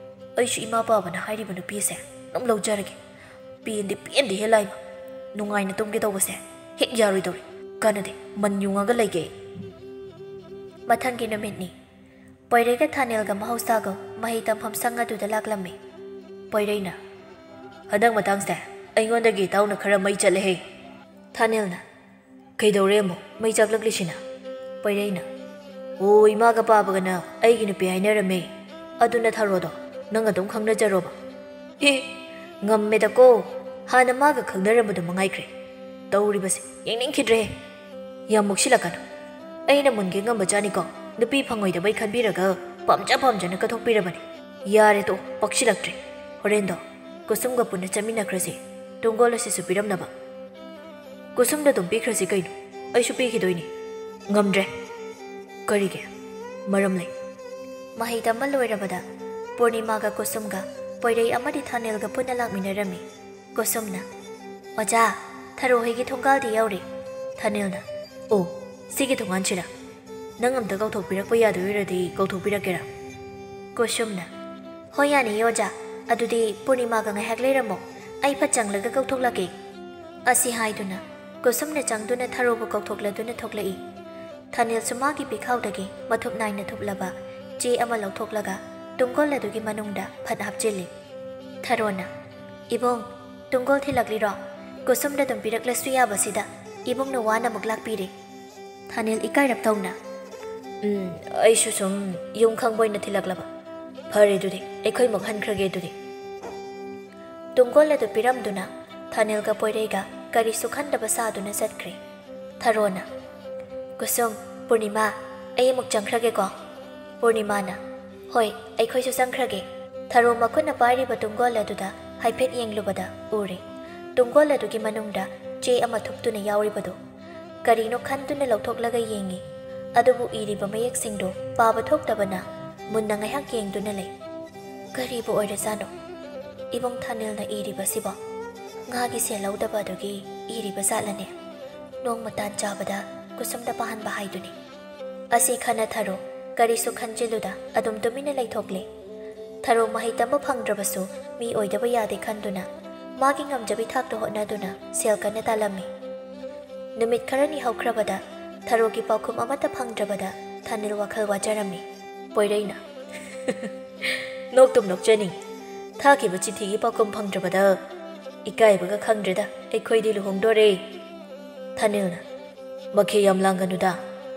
ꯑꯩꯁꯨ ꯏꯃꯥ ꯄꯥꯕꯅ ꯍꯥꯏꯔꯤꯕ ꯅꯨꯄꯤꯁꯦ ꯑꯗꯨꯝ ꯂꯧꯖꯔꯒꯦ꯫ ꯄꯦꯟꯗꯤ ꯄꯦꯟꯗꯦꯍꯦ ꯂꯥꯏꯃ꯫ ꯅꯨꯡꯉꯥꯏꯅ ꯇꯨꯝꯒꯦ ꯇꯧꯕꯁꯦ ꯍꯦꯛ ꯌꯥꯔꯣꯏꯗꯧꯔꯤ꯫ ꯀꯥꯟꯅꯗꯦ, ꯃꯟ ꯌꯨꯡꯉꯒ ꯂꯩꯒꯦ ꯑꯩ꯫ ꯃꯊꯪꯒꯤ ꯅꯨꯃꯤꯠꯅꯤ꯫ ꯄꯣꯏꯔꯩꯒ ꯊꯥꯅꯦꯜꯒ ꯃꯍꯧꯁꯥꯒꯨꯝ ꯃꯍꯩ ꯇꯝꯐꯝ ꯁꯪ ꯑꯗꯨꯗ ꯂꯥꯛꯂꯝꯃꯤ꯫ ꯄꯣꯏꯔꯩꯅ, "ꯍꯟꯗꯛ ꯃꯇꯥꯡꯁꯦ ꯑꯩꯉꯣꯟꯗꯒꯤ ꯏꯇꯥꯎꯅ ꯈꯔ ꯃꯩ ꯆꯠꯂꯦꯍꯦ꯫" ꯊꯥꯅꯦꯜꯅ, "ꯀꯩꯗꯧꯔꯦ ꯑꯃꯨꯛ ꯃꯩ ꯆꯥꯛꯂꯛꯂꯤꯁꯤꯅ?" ꯄꯣꯏꯔꯩꯅ, "ꯑꯣ, ꯏꯃꯥꯒ ꯄꯥꯕꯒꯅ ꯑꯩꯒꯤ ꯅꯨꯄꯤ ꯍꯥꯏꯅꯔꯝꯃꯦ꯫ ꯑꯗꯨꯅ ꯊꯥꯔꯣꯗꯣ ꯅꯪ ꯑꯗꯨꯝ ꯈꯪꯅꯖꯔꯣꯕ꯫" ꯑꯦ, ꯉꯝꯃꯦꯗꯀꯣ, ꯍꯥꯟꯅ ꯃꯥꯒ ꯈꯪꯅꯔꯝꯕꯗꯣ ꯃꯉꯥꯏꯈ꯭ꯔꯦ꯫ ꯇꯧꯔꯤꯕꯁꯦ ꯌꯦꯡꯅꯤꯡꯈꯤꯗ꯭ꯔꯦ꯫ ꯌꯥꯝ ꯃꯨꯛꯁꯤꯜꯂꯛꯀꯅꯨ꯫ ꯑꯩꯅ ꯃꯨꯟꯒꯦ ꯉꯝꯕ ꯆꯥꯅꯤꯀꯣ꯫ ꯅꯨꯄꯤ ꯐꯪꯉꯣꯏꯗꯕꯩ ꯈꯟꯕꯤꯔꯒ ꯄꯥꯝꯖ ꯄꯥꯝꯖꯅ ꯀꯠꯊꯣꯛꯄꯤꯔꯕꯅꯤ꯫ ꯌꯥꯔꯦ ꯇꯣ, ꯄꯛꯁꯤꯜꯂꯛꯇ꯭ꯔꯦ꯫ ꯍꯣꯔꯦꯟꯗꯣ ꯀꯨꯁꯨꯝꯒ ꯄꯨꯟꯅ ꯆꯠꯃꯤꯟꯅꯈ꯭ꯔꯁꯤ꯫ ꯇꯨꯡꯒꯣꯜ ꯑꯁꯤꯁꯨ ꯄꯤꯔꯝꯅꯕ꯫ ꯀꯨꯁꯨꯝꯗ ꯑꯗꯨꯝ ꯄꯤꯈ꯭ꯔꯁꯤ ꯀꯩꯅꯣ꯫ ꯑꯩꯁꯨ ꯄꯤꯈꯤꯗꯣꯏꯅꯤ꯫ ꯉꯝꯗ꯭ꯔꯦ꯫ ꯀꯔꯤꯒꯤ? ꯃꯔꯝ ꯂꯩ꯫ ꯃꯍꯩ ꯇꯝꯕ ꯂꯣꯏꯔꯕꯗ ꯄꯨꯔꯅꯤꯃꯥꯒ ꯀꯨꯁꯨꯝꯒ ꯄꯣꯏꯔꯩ ꯑꯃꯗꯤ ꯊꯥꯅꯦꯜꯒ ꯄꯨꯟꯅ ꯂꯥꯛꯃꯤꯟꯅꯔꯝꯃꯤ꯫ ꯀꯨꯁꯨꯝꯅ, "ꯑꯣꯖꯥ, ꯊꯔꯣ ꯍꯣꯏꯒꯤ ꯊꯣꯡꯒꯥꯜꯗꯤ ꯌꯧꯔꯦ꯫" ꯊꯥꯅꯦꯜꯅ, "ꯑꯣ, ꯁꯤꯒꯤ ꯊꯣꯡꯒꯥꯟꯁꯤꯔ?" "ꯅꯪ ꯑꯝꯇ ꯀꯧꯊꯣꯛꯄꯤꯔꯛꯄ ꯌꯥꯗꯣꯏ ꯑꯣꯏꯔꯗꯤ ꯀꯧꯊꯣꯛꯄꯤꯔꯛꯀꯦꯔꯥ?" ꯀꯨꯁꯨꯝꯅ, "ꯍꯣꯏ, ꯌꯥꯅꯤꯌꯦ ꯑꯣꯖꯥ꯫ ꯑꯗꯨꯗꯤ ꯄꯨꯔꯅꯤꯃꯥꯒ ꯉꯥꯏꯍꯥꯛ ꯂꯩꯔꯝꯃꯣ꯫ ꯑꯩ ꯐꯠ ꯆꯪꯂꯒ ꯀꯧꯊꯣꯛꯂꯛꯀꯦ꯫" ꯑꯁꯤ ꯍꯥꯏꯗꯨꯅ ꯀꯨꯁꯨꯝꯅ ꯆꯪꯗꯨꯅ ꯊꯔꯣꯕꯨ ꯀꯧꯊꯣꯛꯂꯗꯨꯅ ꯊꯣꯛꯂꯛꯏ꯫ ꯊꯥꯅꯦꯜꯁꯨ ꯃꯥꯒꯤ ꯄꯤꯈꯥꯎꯗꯒꯤ ꯃꯊꯨꯞ ꯅꯥꯏꯅ ꯊꯨꯞꯂꯕ ꯆꯦ ꯑꯃ ꯂꯧꯊꯣꯛꯂꯒ ꯇꯨꯡꯒꯣꯜ ꯑꯗꯨꯒꯤ ꯃꯅꯨꯡꯗ ꯐꯠ ꯍꯥꯞꯆꯤꯜꯂꯤ꯫ ꯊꯔꯣꯅ, "ꯏꯕꯨꯡ, ꯇꯨꯡꯒꯣꯜ ꯊꯤꯜꯂꯛꯂꯤꯔꯣ? ꯀꯨꯁꯨꯝꯗ ꯑꯗꯨꯝ ꯄꯤꯔꯛꯂꯁꯨ ꯌꯥꯕꯁꯤꯗ ꯏꯕꯨꯡꯅ ꯋꯥꯅ ꯑꯃꯨꯛ ꯂꯥꯛꯄꯤꯔꯦ꯫" ꯊꯥꯅꯦꯜ ꯏꯀꯥꯏꯔꯞ ꯇꯧꯅ, "ꯎꯝ, ꯑꯩꯁꯨ ꯁꯨꯝ ꯌꯨꯝ ꯈꯪꯕ ꯑꯣꯏꯅ ꯊꯤꯜꯂꯛꯂꯕ꯫ ꯐꯔꯦ ꯑꯗꯨꯗꯤ, ꯑꯩꯈꯣꯏꯃꯛ ꯍꯟꯈ꯭ꯔꯒꯦ ꯑꯗꯨꯗꯤ꯫" ꯇꯨꯡꯒꯣꯜ ꯑꯗꯨ ꯄꯤꯔꯝꯗꯨꯅ ꯊꯥꯅꯦꯜꯒ ꯄꯣꯏꯔꯩꯒ ꯀꯔꯤꯁꯨ ꯈꯟꯗꯕ ꯁꯥꯗꯨꯅ ꯆꯠꯈ꯭ꯔꯦ꯫ ꯊꯔꯣꯅ, "ꯀꯨꯁꯨꯝ, ꯄꯨꯔꯅꯤꯃꯥ, ꯑꯩ ꯑꯃꯨꯛ ꯆꯪꯈ꯭ꯔꯒꯦꯀꯣ꯫" ꯄꯨꯔꯅꯤꯃꯥꯅ, "ꯍꯣꯏ, ꯑꯩꯈꯣꯏꯁꯨ ꯆꯪꯈ꯭ꯔꯒꯦ꯫" ꯊꯔꯣ ꯃꯈꯨꯠꯅ ꯄꯥꯏꯔꯤꯕ ꯇꯨꯡꯒꯣꯜ ꯑꯗꯨꯗ ꯍꯥꯏꯐꯦꯠ ꯌꯦꯡꯂꯨꯕꯗ ꯎꯔꯦ꯫ ꯇꯨꯡꯒꯣꯜ ꯑꯗꯨꯒꯤ ꯃꯅꯨꯡꯗ ꯆꯦ ꯑꯃ ꯊꯨꯞꯇꯨꯅ ꯌꯥꯎꯔꯤꯕꯗꯨ꯫ ꯀꯔꯤꯅꯣ ꯈꯟꯗꯨꯅ ꯂꯧꯊꯣꯛꯂꯒ ꯌꯦꯡꯉꯤ꯫ ꯑꯗꯨꯕꯨ ꯏꯔꯤꯕ ꯃꯌꯦꯛꯁꯤꯡꯗꯨ ꯄꯥꯕ ꯊꯣꯛꯇꯕꯅ ꯃꯨꯟꯅ ꯉꯥꯏꯍꯥꯛ ꯌꯦꯡꯗꯨꯅ ꯂꯩ꯫ ꯀꯔꯤꯕꯨ ꯑꯣꯏꯔꯖꯥꯠꯅꯣ? ꯏꯕꯨꯡ ꯊꯥꯅꯤꯜꯅ ꯏꯔꯤꯕꯁꯤꯕꯣ? ꯉꯥꯒꯤ ꯁꯦꯜ ꯂꯧꯗꯕ ꯑꯗꯨꯒꯤ ꯏꯔꯤꯕ ꯖꯥꯠꯂꯅꯦ? ꯅꯣꯡꯃ ꯇꯥꯟ ꯆꯥꯕꯗ ꯀꯨꯁꯨꯝꯗ ꯄꯥꯍꯟꯕ ꯍꯥꯏꯗꯨꯅꯤ꯫ ꯑꯁꯤ ꯈꯟꯅ ꯊꯔꯣ ꯀꯔꯤꯁꯨ ꯈꯟꯖꯤꯜꯂꯨꯗ ꯑꯗꯨꯝ ꯇꯨꯃꯤꯟꯅ ꯂꯩꯊꯣꯛꯂꯦ꯫ ꯊꯔꯣ ꯃꯍꯩ ꯇꯝꯕ ꯐꯪꯗ꯭ꯔꯕꯁꯨ ꯃꯤ ꯑꯣꯏꯗꯕ ꯌꯥꯗꯦ ꯈꯟꯗꯨꯅ ꯃꯥꯒꯤ ꯉꯝꯖꯕꯤ ꯊꯥꯛꯇ ꯍꯣꯠꯅꯗꯨꯅ ꯁꯦꯜ ꯀꯟꯅ ꯇꯥꯜꯂꯝꯃꯤ꯫ ꯅꯨꯃꯤꯠ ꯈꯔꯅꯤ ꯍꯧꯈ꯭ꯔꯕꯗ ꯊꯔꯣꯒꯤ ꯄꯥꯎꯈꯨꯝ ꯑꯃꯠꯇ ꯐꯪꯗ꯭ꯔꯕꯗ ꯊꯥꯅꯤꯜ ꯋꯥꯈꯜ ꯋꯥꯖꯔꯝꯃꯤ꯫ ꯄꯣꯏꯔꯩꯅ, "ꯅꯣꯛꯇꯨꯝ ꯅꯣꯛꯆꯅꯤꯡ꯫ ꯊꯥꯈꯤꯕ ꯆꯤꯊꯤꯒꯤ ꯄꯥꯎꯈꯨꯝ ꯐꯪꯗ꯭ꯔꯕꯗ ꯏꯀꯥꯏꯕꯒ ꯈꯪꯗ꯭ꯔꯦꯗ, ꯑꯩꯈꯣꯏꯗꯤ ꯂꯨꯍꯣꯡꯗꯣꯔꯦ꯫" ꯊꯥꯅꯤꯜꯅ, "ꯃꯈꯦ ꯌꯥꯝ ꯂꯥꯡꯒꯅꯨꯗ,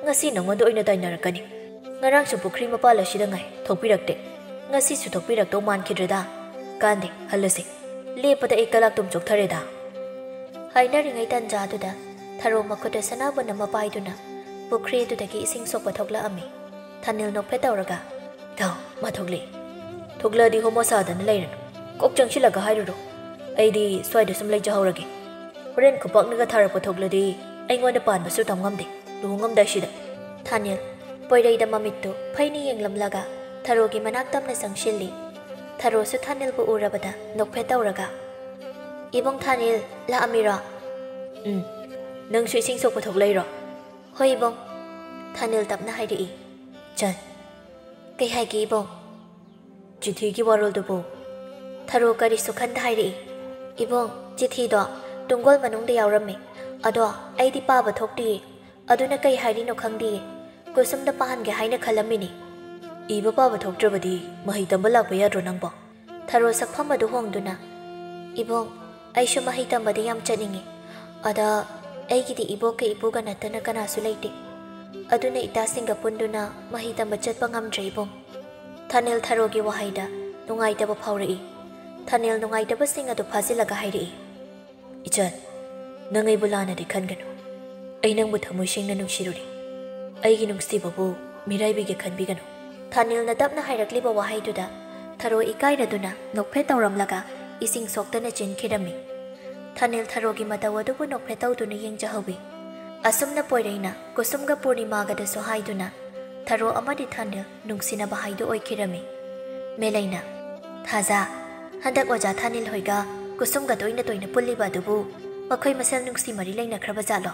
ꯉꯁꯤ ꯅꯉꯣꯟꯗ ꯑꯣꯏꯅ ꯇꯥꯏꯅꯔꯛꯀꯅꯤ꯫ ꯉꯔꯥꯡꯁꯨ ꯄꯨꯈ꯭ꯔꯤ ꯃꯄꯥꯜ ꯑꯁꯤꯗ ꯉꯥꯏ ꯊꯣꯛꯄꯤꯔꯛꯇꯦ, ꯉꯁꯤꯁꯨ ꯊꯣꯛꯄꯤꯔꯛꯇꯧ ꯃꯥꯟꯈꯤꯗ꯭ꯔꯦꯗ꯫ ꯀꯥꯟꯗꯦ, ꯍꯜꯂꯁꯤ, ꯂꯦꯞꯄꯗ ꯑꯩ ꯀꯂꯥꯛꯇꯨꯝ ꯆꯣꯛꯊꯔꯦꯗ꯫" ꯍꯥꯏꯅꯔꯤꯉꯩ ꯇꯟꯖꯥꯗꯨꯗ ꯊꯔꯣ ꯃꯈꯨꯠꯇ ꯁꯅꯥꯕꯨꯟ ꯑꯃ ꯄꯥꯏꯗꯨꯅ ꯄꯨꯈ꯭ꯔꯤꯗꯨꯗꯒꯤ ꯏꯁꯤꯡ ꯁꯣꯛꯄ ꯊꯣꯛꯂꯛꯑꯝꯃꯤ꯫ ꯊꯥꯅꯤꯜ ꯅꯣꯛꯐꯦꯠ ꯇꯧꯔꯒ, "ꯊꯧ, ꯃꯥ ꯊꯣꯛꯂꯛꯑꯦ꯫ ꯊꯣꯛꯂꯛꯑꯗꯤ ꯍꯣꯃꯣ ꯁꯥꯗꯅ ꯂꯩꯔꯅꯨ꯫ ꯀꯣꯛ ꯆꯪꯁꯤꯜꯂꯒ ꯍꯥꯏꯔꯨꯔꯣ꯫ ꯑꯩꯗꯤ ꯁ꯭ꯋꯥꯏꯗ ꯁꯨꯝ ꯂꯩꯖꯍꯧꯔꯒꯦ꯫ ꯍꯣꯔꯦꯟ ꯈꯨꯄꯥꯛꯅꯒ ꯊꯥꯔꯛꯄ ꯊꯣꯛꯂꯗꯤ ꯑꯩꯉꯣꯟꯗ ꯄꯥꯟꯕꯁꯨ ꯇꯝ ꯉꯝꯗꯦ, ꯂꯨꯍꯣꯡꯉꯝꯗꯥꯏꯁꯤꯗ꯫" ꯊꯥꯅꯤꯜ ꯄꯣꯏꯔꯩꯗ ꯃꯃꯤꯠꯇꯨ ꯐꯩꯅ ꯌꯦꯡꯂꯝꯂꯒ ꯊꯔꯣꯒꯤ ꯃꯅꯥꯛ ꯇꯝꯅ ꯆꯪꯁꯤꯜꯂꯤ꯫ ꯊꯔꯣꯁꯨ ꯊꯥꯅꯤꯜꯕꯨ ꯎꯔꯕꯗ ꯅꯣꯛꯐꯦꯠ ꯇꯧꯔꯒ, "ꯏꯕꯨꯡ ꯊꯥꯅꯤꯜ, ꯂꯥꯛꯑꯝꯃꯤꯔꯣ?" "ꯎꯝ, ꯅꯪꯁꯨ ꯏꯁꯤꯡ ꯁꯣꯛꯄ ꯊꯣꯛꯂꯛꯏꯔꯣ?" "ꯍꯣꯏ ꯏꯕꯨꯡ꯫" ꯊꯥꯅꯤꯜ ꯇꯞꯅ ꯍꯥꯏꯔꯛꯏ꯫ "ꯆꯟ꯫" "ꯀꯩ ꯍꯥꯏꯒꯦ ꯏꯕꯨꯡ?" "ꯆꯤꯊꯤꯒꯤ ꯋꯥꯔꯣꯜꯗꯨꯕꯨ?" ꯊꯔꯣ ꯀꯔꯤꯁꯨ ꯈꯟꯗ ꯍꯥꯏꯔꯛꯏ꯫ "ꯏꯕꯨꯡ, ꯆꯤꯊꯤꯗꯣ ꯇꯨꯡꯒꯣꯜ ꯃꯅꯨꯡꯗ ꯌꯥꯎꯔꯝꯃꯤ꯫ ꯑꯗꯣ ꯑꯩꯗꯤ ꯄꯥꯕ ꯊꯣꯛꯇꯤꯌꯦ꯫ ꯑꯗꯨꯅ ꯀꯩ ꯍꯥꯏꯔꯤꯅꯣ ꯈꯪꯗꯤꯌꯦ꯫ ꯀꯨꯁꯨꯝꯗ ꯄꯥꯍꯟꯒꯦ ꯍꯥꯏꯅ ꯈꯜꯂꯝꯃꯤꯅꯤ꯫" "ꯏꯕ ꯄꯥꯕ ꯊꯣꯛꯇ꯭ꯔꯕꯗꯤ ꯃꯍꯩ ꯇꯝꯕ ꯂꯥꯛꯄ ꯌꯥꯗ꯭ꯔꯣ ꯅꯪꯕꯣ?" ꯊꯔꯣ ꯁꯛꯐꯝ ꯑꯗꯨ ꯍꯣꯡꯗꯨꯅ, "ꯏꯕꯨꯡ, ꯑꯩꯁꯨ ꯃꯍꯩ ꯇꯝꯕꯗꯤ ꯌꯥꯝ ꯆꯠꯅꯤꯡꯉꯤ꯫ ꯑꯗ ꯑꯩꯒꯤꯗꯤ ꯏꯕꯣꯛꯀ ꯏꯄꯨꯒ ꯅꯠꯇꯅ ꯀꯅꯥꯁꯨ ꯂꯩꯇꯦ꯫ ꯑꯗꯨꯅ ꯏꯇꯥꯁꯤꯡꯒ ꯄꯨꯟꯗꯨꯅ ꯃꯍꯩ ꯇꯝꯕ ꯆꯠꯄ ꯉꯝꯗ꯭ꯔꯦ ꯏꯕꯨꯡ꯫" ꯊꯥꯅꯤꯜ ꯊꯔꯣꯒꯤ ꯋꯥꯍꯩꯗ ꯅꯨꯡꯉꯥꯏꯇꯕ ꯐꯥꯎꯔꯛꯏ꯫ ꯊꯥꯅꯤꯜ ꯅꯨꯡꯉꯥꯏꯇꯕꯁꯤꯡ ꯑꯗꯨ ꯐꯥꯖꯤꯜꯂꯒ ꯍꯥꯏꯔꯛꯏ꯫ "ꯏꯆꯟ, ꯅꯪ ꯑꯩꯕꯨ ꯂꯥꯟꯅꯗꯤ ꯈꯟꯒꯅꯨ꯫ ꯑꯩ ꯅꯪꯕꯨ ꯊꯃꯣꯏ ꯁꯦꯡꯅ ꯅꯨꯡꯁꯤꯔꯨꯔꯦ꯫ ꯑꯩꯒꯤ ꯅꯨꯡꯁꯤꯕꯕꯨ ꯃꯤꯔꯥꯏꯕꯤꯒꯦ ꯈꯟꯕꯤꯒꯅꯨ꯫" ꯊꯥꯅꯤꯜꯅ ꯇꯞꯅ ꯍꯥꯏꯔꯛꯂꯤꯕ ꯋꯥꯍꯩꯗꯨꯗ ꯊꯔꯣ ꯏꯀꯥꯏꯔꯗꯨꯅ ꯅꯣꯛꯐꯦꯠ ꯇꯧꯔꯝꯂꯒ ꯏꯁꯤꯡ ꯁꯣꯛꯇꯅ ꯆꯦꯟꯈꯤꯔꯝꯃꯤ꯫ ꯊꯥꯅꯤꯜ ꯊꯔꯣꯒꯤ ꯃꯇꯧ ꯑꯗꯨꯕꯨ ꯅꯣꯛꯐꯦꯠ ꯇꯧꯗꯨꯅ ꯌꯦꯡꯖꯍꯧꯏ꯫ ꯑꯁꯨꯝꯅ ꯄꯣꯏꯔꯩꯅ ꯀꯨꯁꯨꯝꯒ ꯄꯨꯔꯅꯤꯃꯥꯒꯗꯁꯨ ꯍꯥꯏꯗꯨꯅ ꯊꯔꯣ ꯑꯃꯗꯤ ꯊꯥꯅꯤꯜ ꯅꯨꯡꯁꯤꯅꯕ ꯍꯥꯏꯗꯨ ꯑꯣꯏꯈꯤꯔꯝꯃꯤ꯫ ꯃꯦꯂꯩꯅ, "ꯊꯥꯖ, ꯍꯟꯗꯛ ꯑꯣꯖꯥ ꯊꯥꯅꯤꯜ ꯍꯣꯏꯒ ꯀꯨꯁꯨꯝꯒ ꯇꯣꯏꯅ ꯇꯣꯏꯅ ꯄꯨꯜꯂꯤꯕ ꯑꯗꯨꯕꯨ ꯃꯈꯣꯏ ꯃꯁꯦꯜ ꯅꯨꯡꯁꯤ ꯃꯔꯤ ꯂꯩꯅꯈ꯭ꯔꯕ ꯖꯥꯠꯂꯣ?"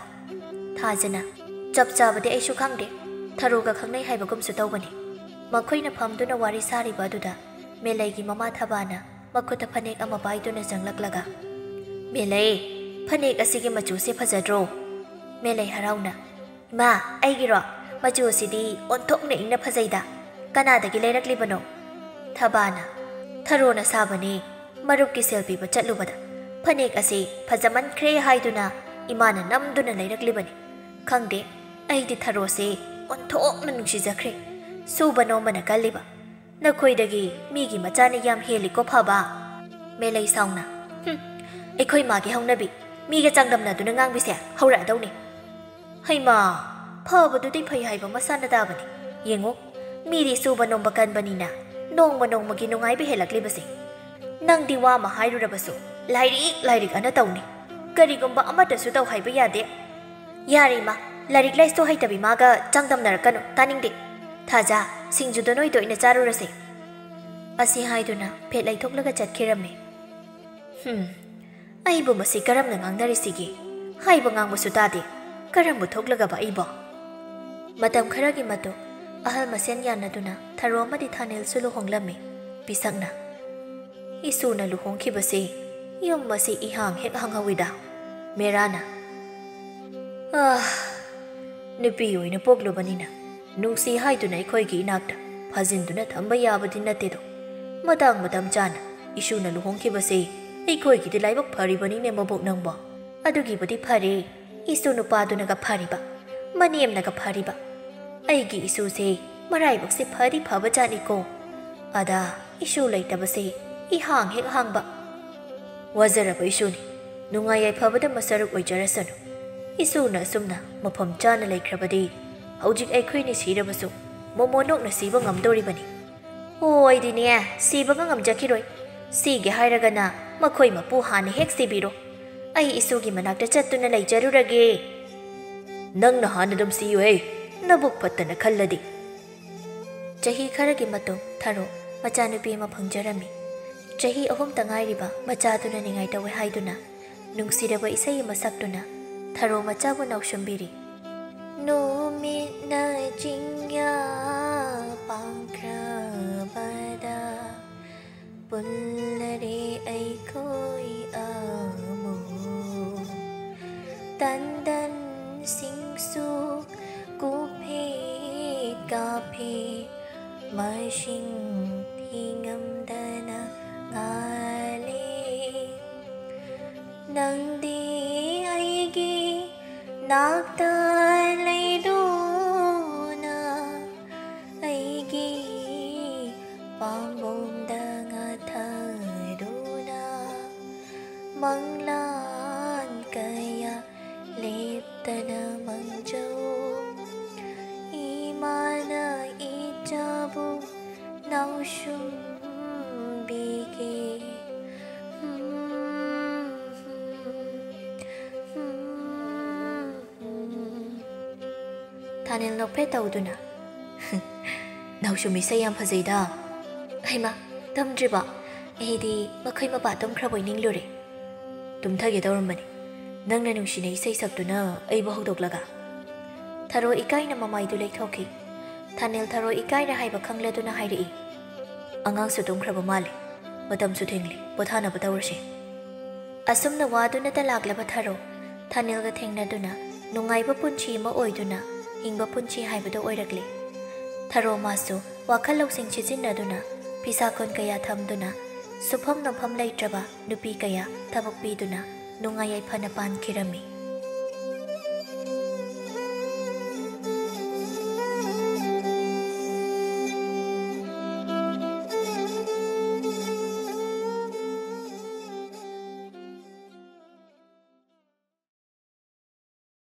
ꯊꯥꯖꯅ, "ꯆꯞ ꯆꯥꯕꯗꯤ ꯑꯩꯁꯨ ꯈꯪꯗꯦ, ꯊꯔꯣꯒ ꯈꯪꯅꯩ ꯍꯥꯏꯕꯒꯨꯝꯁꯨ ꯇꯧꯕꯅꯤ꯫" ꯃꯈꯣꯏꯅ ꯐꯝꯗꯨꯅ ꯋꯥꯔꯤ ꯁꯥꯔꯤꯕ ꯑꯗꯨꯗ ꯃꯦꯂꯩꯒꯤ ꯃꯃꯥ ꯊꯕꯥꯅ ꯃꯈꯨꯠꯇ ꯐꯅꯦꯛ ꯑꯃ ꯄꯥꯏꯗꯨꯅ ꯆꯪꯂꯛꯂꯒ, "ꯃꯦꯂꯩ, ꯐꯅꯦꯛ ꯑꯁꯤꯒꯤ ꯃꯆꯨꯁꯦ ꯐꯖꯗ꯭ꯔꯣ?" ꯃꯦꯂꯩ ꯍꯔꯥꯎꯅ, "ꯏꯃꯥ, ꯑꯩꯒꯤꯔꯣ? ꯃꯆꯨ ꯑꯁꯤꯗꯤ ꯑꯣꯟꯊꯣꯛꯅ ꯏꯪꯅ ꯐꯖꯩꯗ꯫ ꯀꯅꯥꯗꯒꯤ ꯂꯩꯔꯛꯂꯤꯕꯅꯣ?" ꯊꯕꯥꯅ, "ꯊꯔꯣꯅ ꯁꯥꯕꯅꯦ꯫ ꯃꯔꯨꯞꯀꯤ ꯁꯦꯜ ꯄꯤꯕ ꯆꯠꯂꯨꯕꯗ ꯐꯅꯦꯛ ꯑꯁꯤ ꯐꯖꯃꯟꯈ꯭ꯔꯦ ꯍꯥꯏꯗꯨꯅ ꯏꯃꯥꯅ ꯅꯝꯗꯨꯅ ꯂꯩꯔꯛꯂꯤꯕꯅꯤ꯫ ꯈꯪꯗꯦ, ꯑꯩꯗꯤ ꯊꯔꯣꯁꯦ ꯑꯣꯟꯊꯣꯛꯅ ꯅꯨꯡꯁꯤꯖꯈ꯭ꯔꯦ꯫ ꯁꯨꯕ ꯅꯣꯝꯕꯅ ꯀꯜꯂꯤꯕ꯫ ꯅꯈꯣꯏꯗꯒꯤ ꯃꯤꯒꯤ ꯃꯆꯥꯅ ꯌꯥꯝ ꯍꯦꯜꯂꯤꯀꯣ ꯐꯕ?" ꯃꯦꯂꯩ ꯁꯥꯎꯅ, "ꯍꯨꯝ, ꯑꯩꯈꯣꯏ ꯃꯥꯒꯤ ꯍꯧꯅꯕꯤ, ꯃꯤꯒ ꯆꯥꯡꯗꯝꯅꯗꯨꯅ ꯉꯥꯡꯕꯤꯁꯦ ꯍꯧꯔꯛꯑꯗꯧꯅꯤ꯫ ꯍꯩꯃꯥ, ꯐꯕꯗꯨꯗꯤ ꯐꯩ ꯍꯥꯏꯕ ꯃꯁꯥꯅ ꯇꯥꯕꯅꯤ꯫ ꯌꯦꯡꯉꯨ, ꯃꯤꯗꯤ ꯁꯨꯕ ꯅꯣꯝꯕ ꯀꯟꯕꯅꯤꯅ ꯅꯣꯡꯃ ꯅꯣꯡꯃꯒꯤ ꯅꯨꯡꯉꯥꯏꯕ ꯍꯦꯜꯂꯛꯂꯤꯕꯁꯦ꯫ ꯅꯪꯗꯤ ꯋꯥ ꯑꯃ ꯍꯥꯏꯔꯨꯔꯕꯁꯨ ꯂꯥꯏꯔꯤꯛ, ꯂꯥꯏꯔꯤꯛ ꯑꯅ ꯇꯧꯅꯤ꯫ ꯀꯔꯤꯒꯨꯝꯕ ꯑꯃꯠꯇꯁꯨ ꯇꯧ ꯍꯥꯏꯕ ꯌꯥꯗꯦ꯫ ꯌꯥꯔꯦ ꯏꯃꯥ, ꯂꯥꯏꯔꯤꯛ ꯂꯥꯏꯁꯨ ꯍꯩꯇꯕꯤ ꯃꯥꯒ ꯆꯥꯡꯗꯝꯅꯔꯛꯀꯅꯨ, ꯇꯥꯅꯤꯡꯗꯦ꯫ ꯊꯥꯖ, ꯁꯤꯡꯖꯨꯗꯣ ꯅꯣꯏꯗ ꯑꯣꯏꯅ ꯆꯥꯔꯨꯔꯁꯦ꯫" ꯑꯁꯤ ꯍꯥꯏꯗꯨꯅ ꯐꯦꯠ ꯂꯩꯊꯣꯛꯂꯒ ꯆꯠꯈꯤꯔꯝꯃꯤ꯫ "ꯍꯨꯝ, ꯑꯩꯕꯨ ꯃꯁꯤ ꯀꯔꯝꯅ ꯉꯥꯡꯅꯔꯤꯁꯤꯒꯦ? ꯍꯥꯏꯕ ꯉꯥꯡꯕꯁꯨ ꯇꯥꯗꯦ꯫ ꯀꯔꯝꯕ ꯊꯣꯛꯂꯒꯕ ꯑꯩꯕꯣ?" ꯃꯇꯝ ꯈꯔꯒꯤ ꯃꯇꯨꯡ ꯑꯍꯜ ꯃꯁꯦꯟ ꯌꯥꯅꯗꯨꯅ ꯊꯔꯣ ꯑꯃꯗꯤ ꯊꯥꯅꯤꯜꯁꯨ ꯂꯨꯍꯣꯡꯂꯝꯃꯤ꯫ ꯄꯤꯁꯛꯅ, "ꯏꯁꯨꯅ ꯂꯨꯍꯣꯡꯈꯤꯕꯁꯤ ꯌꯨꯝ ꯑꯁꯤ ꯏꯍꯥꯡ ꯍꯦꯛ ꯍꯥꯡꯍꯧꯋꯤꯗ꯫" ꯃꯦꯔꯥꯅ, "ꯑꯥ, ꯅꯨꯄꯤ ꯑꯣꯏꯅ ꯄꯣꯛꯂꯨꯕꯅꯤꯅ ꯅꯨꯡꯁꯤ ꯍꯥꯏꯗꯨꯅ ꯑꯩꯈꯣꯏꯒꯤ ꯏꯅꯥꯛꯇ ꯐꯥꯖꯤꯟꯗꯨꯅ ꯊꯝꯕ ꯌꯥꯕꯗꯤ ꯅꯠꯇꯦꯗꯣ꯫ ꯃꯇꯥꯡ ꯃꯇꯝ ꯆꯥꯅ ꯏꯁꯨꯅ ꯂꯨꯍꯣꯡꯈꯤꯕꯁꯦ ꯑꯩꯈꯣꯏꯒꯤꯗꯤ ꯂꯥꯏꯕꯛ ꯐꯔꯤꯕꯅꯤꯅꯦ ꯃꯕꯣꯛ ꯅꯪꯕꯣ꯫" "ꯑꯗꯨꯒꯤꯕꯨꯗꯤ ꯐꯔꯦ, ꯏꯁꯨ ꯅꯨꯄꯥꯗꯨꯅꯒ ꯐꯔꯤꯕ, ꯃꯅꯦꯝꯅꯒ ꯐꯔꯤꯕ꯫ ꯑꯩꯒꯤ ꯏꯁꯨꯁꯦ ꯃꯔꯥꯏꯕꯛꯁꯦ ꯐꯗꯤ ꯐꯕꯖꯥꯠꯅꯤꯀꯣ꯫ ꯑꯗ ꯏꯁꯨ ꯂꯩꯇꯕꯁꯦ ꯏꯍꯥꯡ ꯍꯦꯛ ꯍꯥꯡꯕ꯫" "ꯋꯥꯖꯔꯕ ꯏꯁꯨꯅꯤ, ꯅꯨꯡꯉꯥꯏ ꯌꯥꯏꯐꯕꯗ ꯃꯁꯔꯨꯛ ꯑꯣꯏꯖꯔꯁꯅꯨ꯫ ꯏꯁꯨꯅ ꯑꯁꯨꯝꯅ ꯃꯐꯝ ꯆꯥꯅ ꯂꯩꯈ꯭ꯔꯕꯗꯤ ꯍꯧꯖꯤꯛ ꯑꯩꯈꯣꯏꯅꯤ ꯁꯤꯔꯕꯁꯨ ꯃꯣꯃꯣꯟ ꯅꯣꯛꯅ ꯁꯤꯕ ꯉꯝꯗꯧꯔꯤꯕꯅꯤ꯫" "ꯑꯣ, ꯑꯩꯗꯤꯅꯦ, ꯁꯤꯕꯒ ꯉꯝꯖꯈꯤꯔꯣꯏ꯫ ꯁꯤꯒꯦ ꯍꯥꯏꯔꯒꯅ ꯃꯈꯣꯏ ꯃꯄꯨ ꯍꯥꯟꯅ ꯍꯦꯛ ꯁꯤꯕꯤꯔꯣ꯫ ꯑꯩ ꯏꯁꯨꯒꯤ ꯃꯅꯥꯛꯇ ꯆꯠꯇꯨꯅ ꯂꯩꯖꯔꯨꯔꯒꯦ꯫" "ꯅꯪꯅ ꯍꯥꯟꯅ ꯑꯗꯨꯝ ꯁꯤꯌꯨꯍꯦ, ꯅꯕꯨꯛ ꯐꯠꯇꯅ ꯈꯜꯂꯗꯤ꯫" ꯆꯍꯤ ꯈꯔꯒꯤ ꯃꯇꯨꯡ ꯊꯔꯣ ꯃꯆꯥꯅꯨꯄꯤ ꯑꯃ ꯐꯪꯖꯔꯝꯃꯤ꯫ ꯆꯍꯤ ꯑꯍꯨꯝꯇ ꯉꯥꯏꯔꯤꯕ ꯃꯆꯥꯗꯨꯅ ꯅꯤꯡꯉꯥꯏ ꯇꯧꯋꯦ ꯍꯥꯏꯗꯨꯅ ꯅꯨꯡꯁꯤꯔꯕ ꯏꯁꯩ ꯑꯃ ꯁꯛꯇꯨꯅ ꯊꯔꯣ ꯃꯆꯥꯕꯨ ꯅꯥꯎꯁꯨꯝꯕꯤꯔꯤ꯫ ꯅꯨꯃꯤꯠꯅ ꯆꯤꯡꯌꯥ ꯄꯥꯡꯈ꯭ꯔꯕꯗ ꯄꯨꯜꯂꯔꯦ ꯑꯩꯈꯣꯏ ꯑꯃꯨꯛ꯫ ꯇꯟꯗꯟꯁꯤꯡꯁꯨ ꯀꯨꯞꯐꯦꯠ ꯀꯥꯞꯐꯦ, ꯃꯁꯤꯡ ꯊꯤꯉꯝꯗꯅ ꯉꯥꯜꯂꯦ꯫ ꯅꯪꯗꯤ ꯑꯩꯒꯤ ꯅꯥꯛꯇ ꯂꯩꯗꯨꯅ, ꯑꯩꯒꯤ ꯄꯥꯝꯕꯣꯝꯗ ꯉꯥꯊꯗꯨꯅ, ꯃꯪꯂꯥꯟ ꯀꯌꯥ ꯂꯦꯞꯇꯅ ꯃꯪꯖꯧ꯫ ꯏꯃꯥꯅ ꯏꯆꯥꯕꯨ ꯅꯥꯎꯁꯨꯝꯕꯤꯒꯦ꯫ ꯊꯥꯅꯤꯜ ꯅꯣꯛꯐꯦꯠ ꯇꯧꯗꯨꯅ, "ꯅꯥꯎꯁꯨꯝ ꯏꯁꯩ ꯌꯥꯝ ꯐꯖꯩꯗ꯫" "ꯍꯩꯃꯥ, ꯇꯝꯗ꯭ꯔꯤꯕꯣ? ꯑꯩꯗꯤ ꯃꯈꯣꯏ ꯃꯄꯥ ꯇꯨꯝꯈ꯭ꯔꯕꯣꯏ ꯅꯤꯡꯂꯨꯔꯦ꯫ ꯇꯨꯝꯊꯒꯦ ꯇꯧꯔꯝꯕꯅꯤ, ꯅꯪꯅ ꯅꯨꯡꯁꯤꯅ ꯏꯁꯩ ꯁꯛꯇꯨꯅ ꯑꯩꯕꯨ ꯍꯧꯗꯣꯛꯂꯒ꯫" ꯊꯔꯣ ꯏꯀꯥꯏꯅ ꯃꯃꯥꯏꯗꯨ ꯂꯩꯊꯣꯛꯈꯤ꯫ ꯊꯥꯅꯤꯜ ꯊꯔꯣ ꯏꯀꯥꯏꯔꯦ ꯍꯥꯏꯕ ꯈꯪꯂꯗꯨꯅ ꯍꯥꯏꯔꯛꯏ, "ꯑꯉꯥꯡꯁꯨ ꯇꯨꯝꯈ꯭ꯔꯕ ꯃꯥꯜꯂꯦ, ꯃꯇꯝꯁꯨ ꯊꯦꯡꯂꯦ, ꯄꯣꯊꯥꯅꯕ ꯇꯧꯔꯁꯦ꯫" ꯑꯁꯨꯝꯅ ꯋꯥꯗꯨꯅꯇ ꯂꯥꯛꯂꯕ ꯊꯔꯣ, ꯊꯥꯅꯤꯜꯒ ꯊꯦꯡꯅꯗꯨꯅ ꯅꯨꯡꯉꯥꯏꯕ ꯄꯨꯟꯁꯤ ꯑꯃ ꯑꯣꯏꯗꯨꯅ ꯍꯤꯡꯕ ꯄꯨꯟꯁꯤ ꯍꯥꯏꯕꯗꯨ ꯑꯣꯏꯔꯛꯂꯦ꯫ ꯊꯔꯣ ꯃꯥꯁꯨ ꯋꯥꯈꯜ ꯂꯧꯁꯤꯡ ꯁꯤꯖꯤꯟꯅꯗꯨꯅ, ꯐꯤꯁꯥ ꯀꯣꯟ ꯀꯌꯥ ꯊꯝꯗꯨꯅ, ꯁꯨꯐꯝ ꯅꯣꯝꯐꯝ ꯂꯩꯇ꯭ꯔꯕ ꯅꯨꯄꯤ ꯀꯌꯥ ꯊꯕꯛ ꯄꯤꯗꯨꯅ ꯅꯨꯡꯉꯥꯏ ꯌꯥꯏꯐꯅ ꯄꯥꯟꯈꯤꯔꯝꯃꯤ꯫